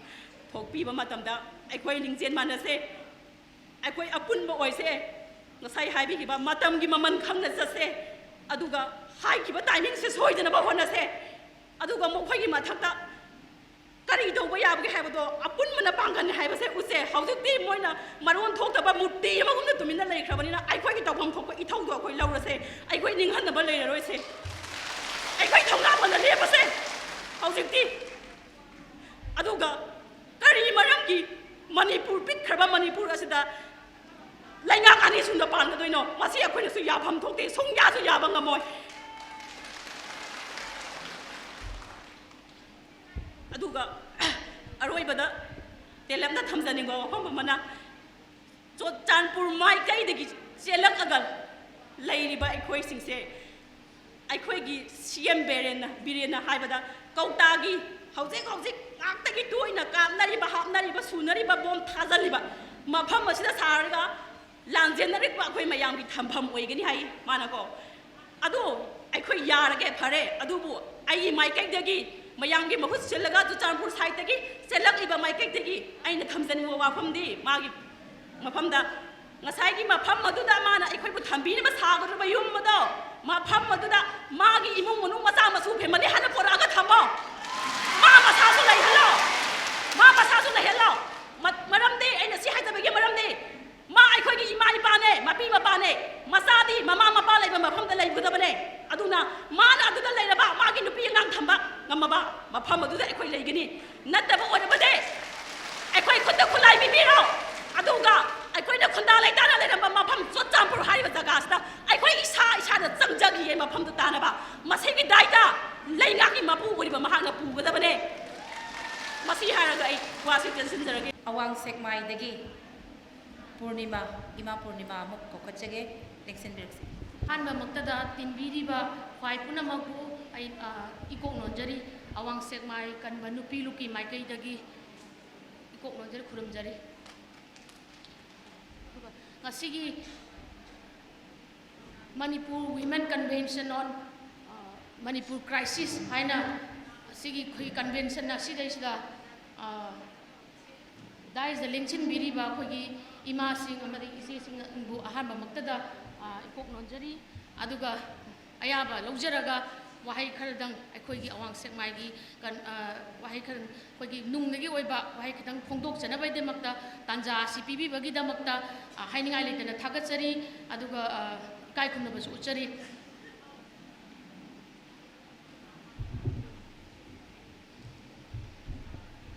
ꯊꯣꯛꯄꯤꯕ ꯃꯇꯝꯗ ꯑꯩꯈꯣꯏ ꯂꯤꯡꯖꯦꯜ ꯃꯥꯟꯅꯁꯦ, ꯑꯩꯈꯣꯏ ꯑꯄꯨꯟꯕ ꯑꯣꯏꯁꯦ, ꯉꯁꯥꯏ ꯍꯥꯏꯕꯤꯈꯤꯕ ꯃꯇꯝꯒꯤ ꯃꯃꯜ ꯈꯪꯅ ꯆꯠꯁꯦ, ꯑꯗꯨꯒ ꯍꯥꯏꯈꯤꯕ ꯇꯥꯏꯃꯤꯡꯁꯦ ꯁꯣꯏꯗꯅꯕ ꯍꯣꯠꯅꯁꯦ, ꯑꯗꯨꯒ ꯃꯈꯣꯏꯒꯤ ꯃꯊꯛꯇ ꯀꯔꯤ ꯇꯧꯕ ꯌꯥꯕꯒꯦ ꯍꯥꯏꯕꯗꯣ ꯑꯄꯨꯟꯕꯅ ꯄꯥꯡꯒꯜ ꯍꯥꯏꯕꯁꯦ ꯎꯠꯁꯦ꯫ ꯍꯧꯖꯤꯛꯇꯤ ꯃꯣꯏꯅ ꯃꯔꯣꯟ ꯊꯣꯛꯇꯕ ꯃꯨꯔꯇꯤ ꯑꯃꯒꯨꯝꯅ ꯇꯨꯃꯤꯟꯅ ꯂꯩꯈ꯭ꯔꯕꯅꯤꯅ, ꯑꯩꯈꯣꯏꯒꯤ ꯇꯧꯐꯝ ꯊꯣꯛꯄ ꯏꯊꯧꯗꯣ ꯑꯩꯈꯣꯏ ꯂꯧꯔꯁꯦ꯫ ꯑꯩꯈꯣꯏ ꯅꯤꯡꯍꯟꯅꯕ ꯂꯩꯔꯔꯣꯏꯁꯦ꯫ ꯑꯩꯈꯣꯏ ꯊꯧꯅꯥ ꯐꯅ ꯂꯦꯞꯄꯁꯦ ꯍꯧꯖꯤꯛꯇꯤ꯫ ꯑꯗꯨꯒ ꯀꯔꯤ ꯃꯔꯝꯒꯤ ꯃꯅꯤꯄꯨꯔ, ꯄꯤꯛꯈ꯭ꯔꯕ ꯃꯅꯤꯄꯨꯔ ꯑꯁꯤꯗ ꯂꯩꯉꯥꯛ ꯑꯅꯤ ꯁꯨꯅ ꯄꯥꯟꯒꯗꯣꯏꯅꯣ? ꯃꯁꯤ ꯑꯩꯈꯣꯏꯅꯁꯨ ꯌꯥꯐꯝ ꯊꯣꯛꯇꯦ, ꯁꯨꯡꯌꯥꯁꯨ ꯌꯥꯕ ꯉꯝꯃꯣꯏ꯫ ꯑꯗꯨꯒ ꯑꯔꯣꯏꯕꯗ ꯇꯦꯂꯞꯅ ꯊꯝꯖꯅꯤꯡꯕ ꯋꯥꯐꯝ ꯑꯃꯅ, ꯆꯨꯔꯆꯥꯟꯄꯨꯔ ꯃꯥꯏꯀꯩꯗꯒꯤ ꯆꯦꯜꯂꯛꯂꯒ ꯂꯩꯔꯤꯕ ꯑꯩꯈꯣꯏꯁꯤꯡꯁꯦ, ꯑꯩꯈꯣꯏꯒꯤ ꯁꯤ ꯑꯦꯝ ꯕꯤꯔꯦꯟꯅ, ꯕꯤꯔꯦꯟꯅ ꯍꯥꯏꯕꯗ, ꯀꯧꯇꯥꯒꯤ ꯍꯧꯖꯤꯛ ꯍꯧꯖꯤꯛ ꯉꯥꯛꯇꯒꯤ ꯇꯣꯏꯅ ꯀꯥꯞꯅꯔꯤꯕ, ꯍꯥꯞꯅꯔꯤꯕ, ꯁꯨꯅꯔꯤꯕ, ꯕꯣꯝ ꯊꯥꯖꯜꯂꯤꯕ ꯃꯐꯝ ꯑꯁꯤꯗ ꯁꯥꯔꯒ ꯂꯥꯟꯖꯦꯟꯅꯔꯤꯕ ꯑꯩꯈꯣꯏ ꯃꯌꯥꯝꯒꯤ ꯊꯝꯐꯝ ꯑꯣꯏꯒꯅꯤ ꯍꯥꯏ ꯃꯥꯅꯀꯣ꯫ ꯑꯗꯣ ꯑꯩꯈꯣꯏ ꯌꯥꯔꯒꯦ, ꯐꯔꯦ, ꯑꯗꯨꯕꯨ ꯑꯩꯒꯤ ꯃꯥꯏꯀꯩꯗꯒꯤ, ꯃꯌꯥꯝꯒꯤ ꯃꯍꯨꯠ ꯁꯤꯜꯂꯒ ꯆꯨꯔꯆꯥꯟꯄꯨꯔ ꯁꯥꯏꯠꯇꯒꯤ ꯆꯦꯜꯂꯛꯂꯤꯕ ꯃꯥꯏꯀꯩꯗꯒꯤ ꯑꯩꯅ ꯊꯝꯖꯅꯤꯡꯕ ꯋꯥꯐꯝꯗꯤ, ꯃꯥꯒꯤ ꯃꯐꯝꯗ, ꯉꯁꯥꯏꯒꯤ ꯃꯐꯝ ꯑꯗꯨꯗ ꯃꯥꯅ ꯑꯩꯈꯣꯏꯕꯨ ꯊꯝꯕꯤꯅꯕ ꯁꯥꯒꯗꯧꯔꯤꯕ ꯌꯨꯝ ꯑꯗꯣ, ꯃꯐꯝ ꯑꯗꯨꯗ ꯃꯥꯒꯤ ꯏꯃꯨꯡ ꯃꯅꯨꯡ, ꯃꯆꯥ ꯃꯁꯨ family ꯍꯥꯟꯅ ꯄꯨꯔꯛꯑꯒ ꯊꯝꯃꯣ꯫ ꯃꯥ ꯃꯁꯥꯁꯨ ꯂꯩꯍꯜꯂꯣ꯫ ꯃꯥ ꯃꯁꯥꯁꯨ ꯂꯩꯍꯜꯂꯣ꯫ ꯃ-, ꯃꯔꯝꯗꯤ, ꯑꯩꯅ ꯁꯤ ꯍꯥꯏꯖꯕꯒꯤ ꯃꯔꯝꯗꯤ, ꯃꯥ ꯑꯩꯈꯣꯏꯒꯤ ꯏꯃꯥ ꯏꯄꯥꯅꯦ, ꯃꯄꯤ ꯃꯄꯥꯅꯦ꯫ ꯃꯆꯥꯗꯤ ꯃꯃꯥ ꯃꯄꯥ ꯂꯩꯕ ꯃꯐꯝꯗ ꯂꯩꯒꯗꯕꯅꯦ꯫ ꯑꯗꯨꯅ ꯃꯥꯅ ꯑꯗꯨꯗ ꯂꯩꯔꯕ, ꯃꯥꯒꯤ ꯅꯨꯄꯤ ꯑꯉꯥꯡ ꯊꯝꯕ ꯉꯝꯃꯕ ꯃꯐꯝ ꯑꯗꯨꯗ ꯑꯩꯈꯣꯏ ꯂꯩꯒꯅꯤ꯫ ꯅꯠꯇꯕ ꯑꯣꯏꯔꯕꯗꯤ ꯑꯩꯈꯣꯏ ꯈꯨꯠꯇ ꯈꯨꯠꯂꯥꯏ ꯄꯤꯕꯤꯔꯣ, ꯑꯗꯨꯒ ꯃꯐꯝꯗꯨ ꯇꯥꯅꯕ ꯃꯁꯤꯒꯤ ꯗꯥꯏꯇ ꯂꯩꯉꯥꯛꯀꯤ ꯃꯄꯨ ꯑꯣꯏꯔꯤꯕ ꯃꯍꯥꯛꯅ ꯄꯨꯒꯗꯕꯅꯦ꯫ ꯃꯁꯤ ꯍꯥꯏꯔꯒ ꯑꯩ ꯋꯥꯁꯤ ꯇꯦꯟꯁꯤꯟꯖꯔꯒꯦ꯫ ꯑꯋꯥꯡ ꯁꯦꯛꯃꯥꯏꯗꯒꯤ ꯄꯨꯔꯅꯤꯃꯥ, ꯏꯃꯥ ꯄꯨꯔꯅꯤꯃꯥ ꯑꯃꯨꯛ ꯀꯧꯈꯠꯆꯒꯦ, ꯂꯦꯡꯁꯤꯟꯕꯤꯔꯛꯁꯤ꯫ ꯑꯍꯥꯟꯕꯃꯛꯇꯗ ꯇꯤꯟꯕꯤꯔꯤꯕ ꯈ꯭ꯋꯥꯏ ꯄꯨꯝꯅꯃꯛꯄꯨ ꯑꯩ, ꯑ, ꯏꯀꯣꯛ ꯅꯣꯟꯖꯔꯤ꯫ ꯑꯋꯥꯡ ꯁꯦꯛꯃꯥꯏ ꯀꯟꯕ ꯅꯨꯄꯤ ꯂꯨꯞꯀꯤ ꯃꯥꯏꯀꯩꯗꯒꯤ ꯏꯀꯣꯛ ꯅꯣꯟꯖꯔꯤ, ꯈꯨꯔꯨꯝꯖꯔꯤ꯫ ꯑꯗꯨꯒ ꯉꯁꯤꯒꯤ Manipur Women Convention on, ꯑ, Manipur Crisis ꯍꯥꯏꯅ ꯑꯁꯤꯒꯤ ꯑꯩꯈꯣꯏꯒꯤ convention ꯑꯁꯤꯗꯩꯁꯤꯗ, ꯑ, ꯗꯥꯏꯁꯇ ꯂꯦꯡꯁꯤꯟꯕꯤꯔꯤꯕ ꯑꯩꯈꯣꯏꯒꯤ ꯏꯃꯥꯁꯤꯡ ꯑꯃꯗꯤ ꯏꯆꯦꯁꯤꯡꯕꯨ ꯑꯍꯥꯟꯕꯃꯛꯇꯗ, ꯑ, ꯏꯀꯣꯛ ꯅꯣꯟꯖꯔꯤ꯫ ꯑꯗꯨꯒ ꯑꯌꯥꯕ ꯂꯧꯖꯔꯒ ꯋꯥꯍꯩ ꯈꯔꯗꯪ ꯑꯩꯈꯣꯏꯒꯤ ꯑꯋꯥꯡ ꯁꯦꯛꯃꯥꯏꯒꯤ ꯀꯟ-, ꯑ, ꯋꯥꯍꯩ ꯈꯔ, ꯑꯩꯈꯣꯏꯒꯤ ꯅꯨꯡꯗꯒꯤ ꯑꯣꯏꯕ ꯋꯥꯍꯩ ꯈꯤꯇꯪ ꯐꯣꯡꯗꯣꯛꯆꯅꯕꯒꯤꯗꯃꯛꯇ ꯇꯥꯟꯖꯥ ꯑꯁꯤ ꯄꯤꯕꯤꯕꯒꯤꯗꯃꯛꯇ, ꯑ, ꯍꯥꯏꯅꯤꯡꯉꯥꯏ ꯂꯩꯇꯅ ꯊꯥꯒꯠꯆꯔꯤ, ꯑꯗꯨꯒ, ꯑ, ꯏꯀꯥꯏ ꯈꯨꯝꯅꯕꯁꯨ ꯎꯠꯆꯔꯤ꯫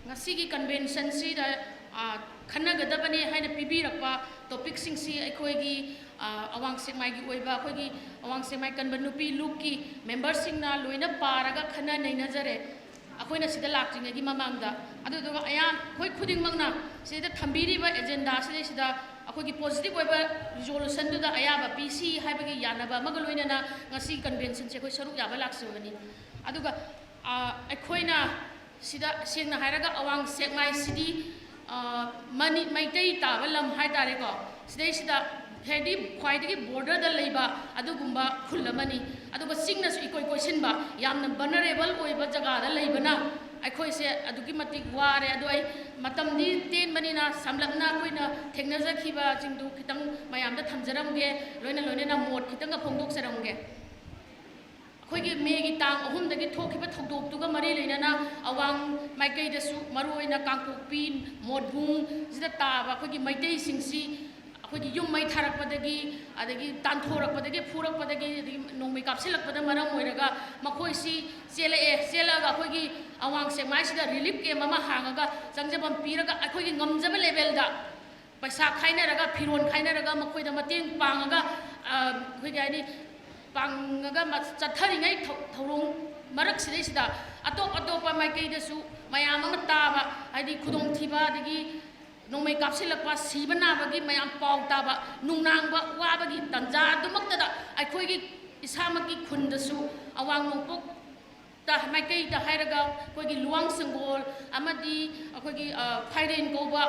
ꯉꯁꯤꯒꯤ conventionꯁꯤꯗ, ꯑ, ꯈꯟꯅꯒꯗꯕꯅꯤ ꯍꯥꯏꯅ ꯄꯤꯕꯤꯔꯛꯄ topicꯁꯤꯡꯁꯤ ꯑꯩꯈꯣꯏꯒꯤ, ꯑ, ꯑꯋꯥꯡ ꯁꯦꯛꯃꯥꯏꯒꯤ ꯑꯣꯏꯕ, ꯑꯩꯈꯣꯏꯒꯤ ꯑꯋꯥꯡ ꯁꯦꯛꯃꯥꯏ ꯀꯟꯕ ꯅꯨꯄꯤ ꯂꯨꯞꯀꯤ memberꯁꯤꯡꯅ ꯂꯣꯏꯅ ꯄꯥꯔꯒ ꯈꯟꯅ ꯅꯩꯅꯖꯔꯦ꯫ ꯑꯩꯈꯣꯏꯅ ꯁꯤꯗ ꯂꯥꯛꯇ꯭ꯔꯤꯉꯩꯒꯤ ꯃꯃꯥꯡꯗ꯫ ꯑꯗꯨꯗꯨꯒ ꯑꯌꯥꯝ-, ꯑꯩꯈꯣꯏ ꯈꯨꯗꯤꯡꯃꯛꯅ ꯁꯤꯗ ꯊꯝꯕꯤꯔꯤꯕ agendaꯁꯤꯗꯩꯁꯤꯗ ꯑꯩꯈꯣꯏꯒꯤ positive ꯑꯣꯏꯕ resolutionꯗꯨꯗ ꯑꯌꯥꯕ ꯄꯤꯁꯤ ꯍꯥꯏꯕꯒꯤ ꯌꯥꯅꯕ ꯑꯃꯒ ꯂꯣꯏꯅꯅ ꯉꯁꯤ conventionꯁꯦ ꯑꯩꯈꯣꯏ ꯁꯔꯨꯛ ꯌꯥꯕ ꯂꯥꯛꯆꯕꯅꯤ꯫ ꯑꯗꯨꯒ, ꯑ, ꯑꯩꯈꯣꯏꯅ ꯁꯤꯗ ꯁꯦꯡꯅ ꯍꯥꯏꯔꯒ ꯑꯋꯥꯡ ꯁꯦꯛꯃꯥꯏꯁꯤꯗꯤ, ꯑ, ꯃꯅꯤ-, ꯃꯩꯇꯩ ꯇꯥꯕ ꯂꯝ ꯍꯥꯏ ꯇꯥꯔꯦꯀꯣ, ꯁꯤꯗꯩꯁꯤꯗ ꯍꯥꯏꯗꯤ ꯈ꯭ꯋꯥꯏꯗꯒꯤ borderꯗ ꯂꯩꯕ ꯑꯗꯨꯒꯨꯝꯕ ꯈꯨꯜ ꯑꯃꯅꯤ꯫ ꯑꯗꯨꯒ ꯆꯤꯡꯅꯁꯨ ꯏꯀꯣꯏ ꯀꯣꯏꯁꯤꯟꯕ, ꯌꯥꯝꯅ vulnerable ꯑꯣꯏꯕ ꯖꯒꯥꯗ ꯂꯩꯕꯅ ꯑꯩꯈꯣꯏꯁꯦ ꯑꯗꯨꯛꯀꯤ ꯃꯇꯤꯛ ꯋꯥꯔꯦ꯫ ꯑꯗꯣ ꯑꯩ ꯃꯇꯝꯗꯤ ꯇꯦꯟꯕꯅꯤꯅ ꯁꯝꯂꯞꯅ ꯑꯩꯈꯣꯏꯅ ꯊꯦꯡꯅꯖꯈꯤꯕꯁꯤꯡꯗꯨ ꯈꯤꯇꯪ ꯃꯌꯥꯝꯗ ꯊꯝꯖꯔꯝꯒꯦ, ꯂꯣꯏꯅ ꯂꯣꯏꯅꯅ ꯃꯣꯠ ꯈꯤꯇꯪꯒ ꯐꯣꯡꯗꯣꯛꯆꯔꯝꯒꯦ꯫ ꯑꯩꯈꯣꯏꯒꯤ ꯃꯦꯒꯤ ꯇꯥꯡ ꯑꯍꯨꯝꯗꯒꯤ ꯊꯣꯛꯈꯤꯕ ꯊꯧꯗꯣꯛꯇꯨꯒ ꯃꯔꯤ ꯂꯩꯅꯅ ꯑꯋꯥꯡ ꯃꯥꯏꯀꯩꯗꯁꯨ, ꯃꯔꯨꯑꯣꯏꯅ ꯀꯥꯡꯄꯣꯛꯄꯤ, ꯃꯣꯠꯕꯨꯡꯁꯤꯗ ꯇꯥꯕ ꯑꯩꯈꯣꯏꯒꯤ ꯃꯩꯇꯩꯁꯤꯡꯁꯤ ꯑꯩꯈꯣꯏꯒꯤ ꯌꯨꯝ ꯃꯩ ꯊꯥꯔꯛꯄꯗꯒꯤ, ꯑꯗꯒꯤ ꯇꯥꯟꯊꯣꯔꯛꯄꯗꯒꯤ, ꯐꯨꯔꯛꯄꯗꯒꯤ, ꯑꯗꯒꯤ ꯅꯣꯡꯃꯩ ꯀꯥꯞꯁꯤꯜꯂꯛꯄꯗ ꯃꯔꯝ ꯑꯣꯏꯔꯒ ꯃꯈꯣꯏꯁꯤ ꯆꯦꯜꯂꯛꯑꯦ꯫ ꯆꯦꯜꯂꯛꯑꯒ ꯑꯩꯈꯣꯏꯒꯤ ꯑꯋꯥꯡ ꯁꯦꯛꯃꯥꯏꯁꯤꯗ relief camp ꯑꯃ ꯍꯥꯡꯉꯒ ꯆꯪꯖꯐꯝ ꯄꯤꯔꯒ ꯑꯩꯈꯣꯏꯒꯤ ꯉꯝꯖꯕ levelꯗ ꯄꯩꯁꯥ ꯈꯥꯏꯅꯔꯒ, ꯐꯤꯔꯣꯜ ꯈꯥꯏꯅꯔꯒ ꯃꯈꯣꯏꯗ ꯃꯇꯦꯡ ꯄꯥꯡꯉꯒ, ꯑ, ꯑꯩꯈꯣꯏ ꯀꯩ ꯍꯥꯏꯅꯤ, ꯄꯥꯡꯉꯒ ꯆꯠꯊꯔꯤꯉꯩ ꯊꯧꯔꯣꯡ ꯃꯔꯛꯁꯤꯗꯩꯁꯤꯗ ꯑꯇꯣꯞ ꯑꯇꯣꯞꯄ ꯃꯥꯏꯀꯩꯗꯁꯨ ꯃꯌꯥꯝ ꯑꯃ ꯇꯥꯕ, ꯍꯥꯏꯗꯤ ꯈꯨꯗꯣꯡꯊꯤꯕ, ꯑꯗꯒꯤ ꯅꯣꯡꯃꯩ ꯀꯥꯞꯁꯤꯜꯂꯛꯄ, ꯁꯤꯕ ꯅꯥꯕꯒꯤ ꯃꯌꯥꯝ ꯄꯥꯎ ꯇꯥꯕ, ꯅꯨꯡꯅꯥꯡꯕ ꯋꯥꯕꯒꯤ ꯇꯟꯖꯥ ꯑꯗꯨꯃꯛꯇꯗ ꯑꯩꯈꯣꯏꯒꯤ ꯏꯁꯥꯃꯛꯀꯤ ꯈꯨꯟꯗꯁꯨ, ꯑꯋꯥꯡ ꯅꯣꯡꯄꯣꯛ ꯃꯥꯏꯀꯩꯗ ꯍꯥꯏꯔꯒ ꯑꯩꯈꯣꯏꯒꯤ ꯂꯨꯋꯥꯡ ꯁꯪꯒꯣꯜ ꯑꯃꯗꯤ ꯑꯩꯈꯣꯏꯒꯤ ꯐꯥꯏꯔꯦꯟ ꯀꯧꯕ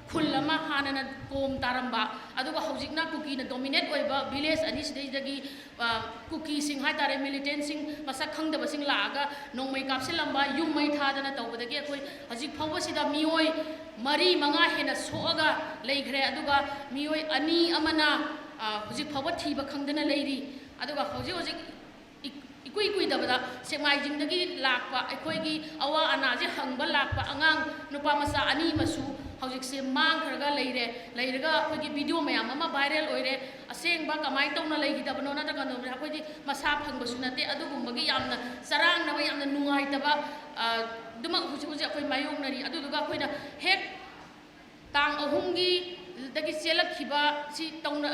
ꯈꯨꯜ ꯑꯃ ꯍꯥꯟꯅꯅ ꯀꯣꯝ ꯇꯥꯔꯝꯕ, ꯑꯗꯨꯒ ꯍꯧꯖꯤꯛꯅ ꯀꯨꯀꯤꯅ ꯗꯣꯃꯤꯅꯦꯠ ꯑꯣꯏꯕ ꯚꯤꯂꯦꯖ ꯑꯅꯤꯁꯤꯗꯩꯗꯒꯤ ꯀꯨꯀꯤꯁꯤꯡ ꯍꯥꯏꯇꯥꯔꯦ, ꯃꯤꯂꯤꯇꯦꯟꯁꯤꯡ ꯃꯁꯛ ꯈꯪꯗꯕꯁꯤꯡ ꯂꯥꯛꯑꯒ ꯅꯣꯡꯃꯩ ꯀꯥꯞꯁꯤꯜꯂꯝꯕ, ꯌꯨꯝ ꯃꯩ ꯊꯥꯗꯅ ꯇꯧꯕꯗꯒꯤ ꯑꯩꯈꯣꯏ ꯍꯧꯖꯤꯛ ꯐꯥꯎꯕꯁꯤꯗ ꯃꯤꯑꯣꯏ ꯃꯔꯤ ꯃꯉꯥ ꯍꯦꯟꯅ ꯁꯣꯛꯑꯒ ꯂꯩꯈ꯭ꯔꯦ꯫ ꯑꯗꯨꯒ ꯃꯤꯑꯣꯏ ꯑꯅꯤ ꯑꯃꯅ ꯍꯧꯖꯤꯛ ꯐꯥꯎꯕ ꯊꯤꯕ ꯈꯪꯗꯅ ꯂꯩꯔꯤ꯫ ꯑꯗꯨꯒ ꯍꯧꯖꯤꯛ ꯍꯧꯖꯤꯛ ꯏꯀꯨꯏ ꯀꯨꯏꯗꯕꯗ ꯁꯦꯛꯃꯥꯏꯖꯤꯡꯗꯒꯤ ꯂꯥꯛꯄ ꯑꯩꯈꯣꯏꯒꯤ ꯑꯋꯥ ꯑꯅꯥꯁꯦ ꯍꯪꯕ ꯂꯥꯛꯄ ꯑꯉꯥꯡ ꯅꯨꯄꯥ ꯃꯆꯥ ꯑꯅꯤ ꯑꯃꯁꯨ ꯍꯧꯖꯤꯛꯁꯦ ꯃꯥꯡꯈ꯭ꯔꯒ ꯂꯩꯔꯦ꯫ ꯂꯩꯔꯒ ꯑꯩꯈꯣꯏꯒꯤ ꯚꯤꯗꯤꯑꯣ ꯃꯌꯥꯝ ꯑꯃ ꯚꯥꯏꯔꯦꯜ ꯑꯣꯏꯔꯦ꯫ ꯑꯁꯦꯡꯕ ꯀꯃꯥꯏꯅ ꯇꯧꯅ ꯂꯩꯈꯤꯗꯕꯅꯣ ꯅꯠꯇ꯭ꯔꯒ ꯀꯩꯅꯣ, ꯑꯩꯈꯣꯏꯗꯤ ꯃꯁꯥ ꯐꯪꯕꯁꯨ ꯅꯠꯇꯦ꯫ ꯑꯗꯨꯒꯨꯝꯕꯒꯤ ꯌꯥꯝꯅ ꯆꯔꯥꯡꯅꯕ, ꯌꯥꯝꯅ ꯅꯨꯡꯉꯥꯏꯇꯕ ꯑꯗꯨꯃꯛ ꯍꯧꯖꯤꯛ ꯍꯧꯖꯤꯛ ꯑꯩꯈꯣꯏ ꯃꯥꯌꯣꯛꯅꯔꯤ꯫ ꯑꯗꯨꯗꯨꯒ ꯑꯩꯈꯣꯏꯅ ꯍꯦꯛ ꯇꯥꯡ ꯑꯍꯨꯝꯒꯤ ꯗꯒꯤ ꯆꯦꯜꯂꯛꯈꯤꯕ ꯁꯤ ꯇꯧꯅ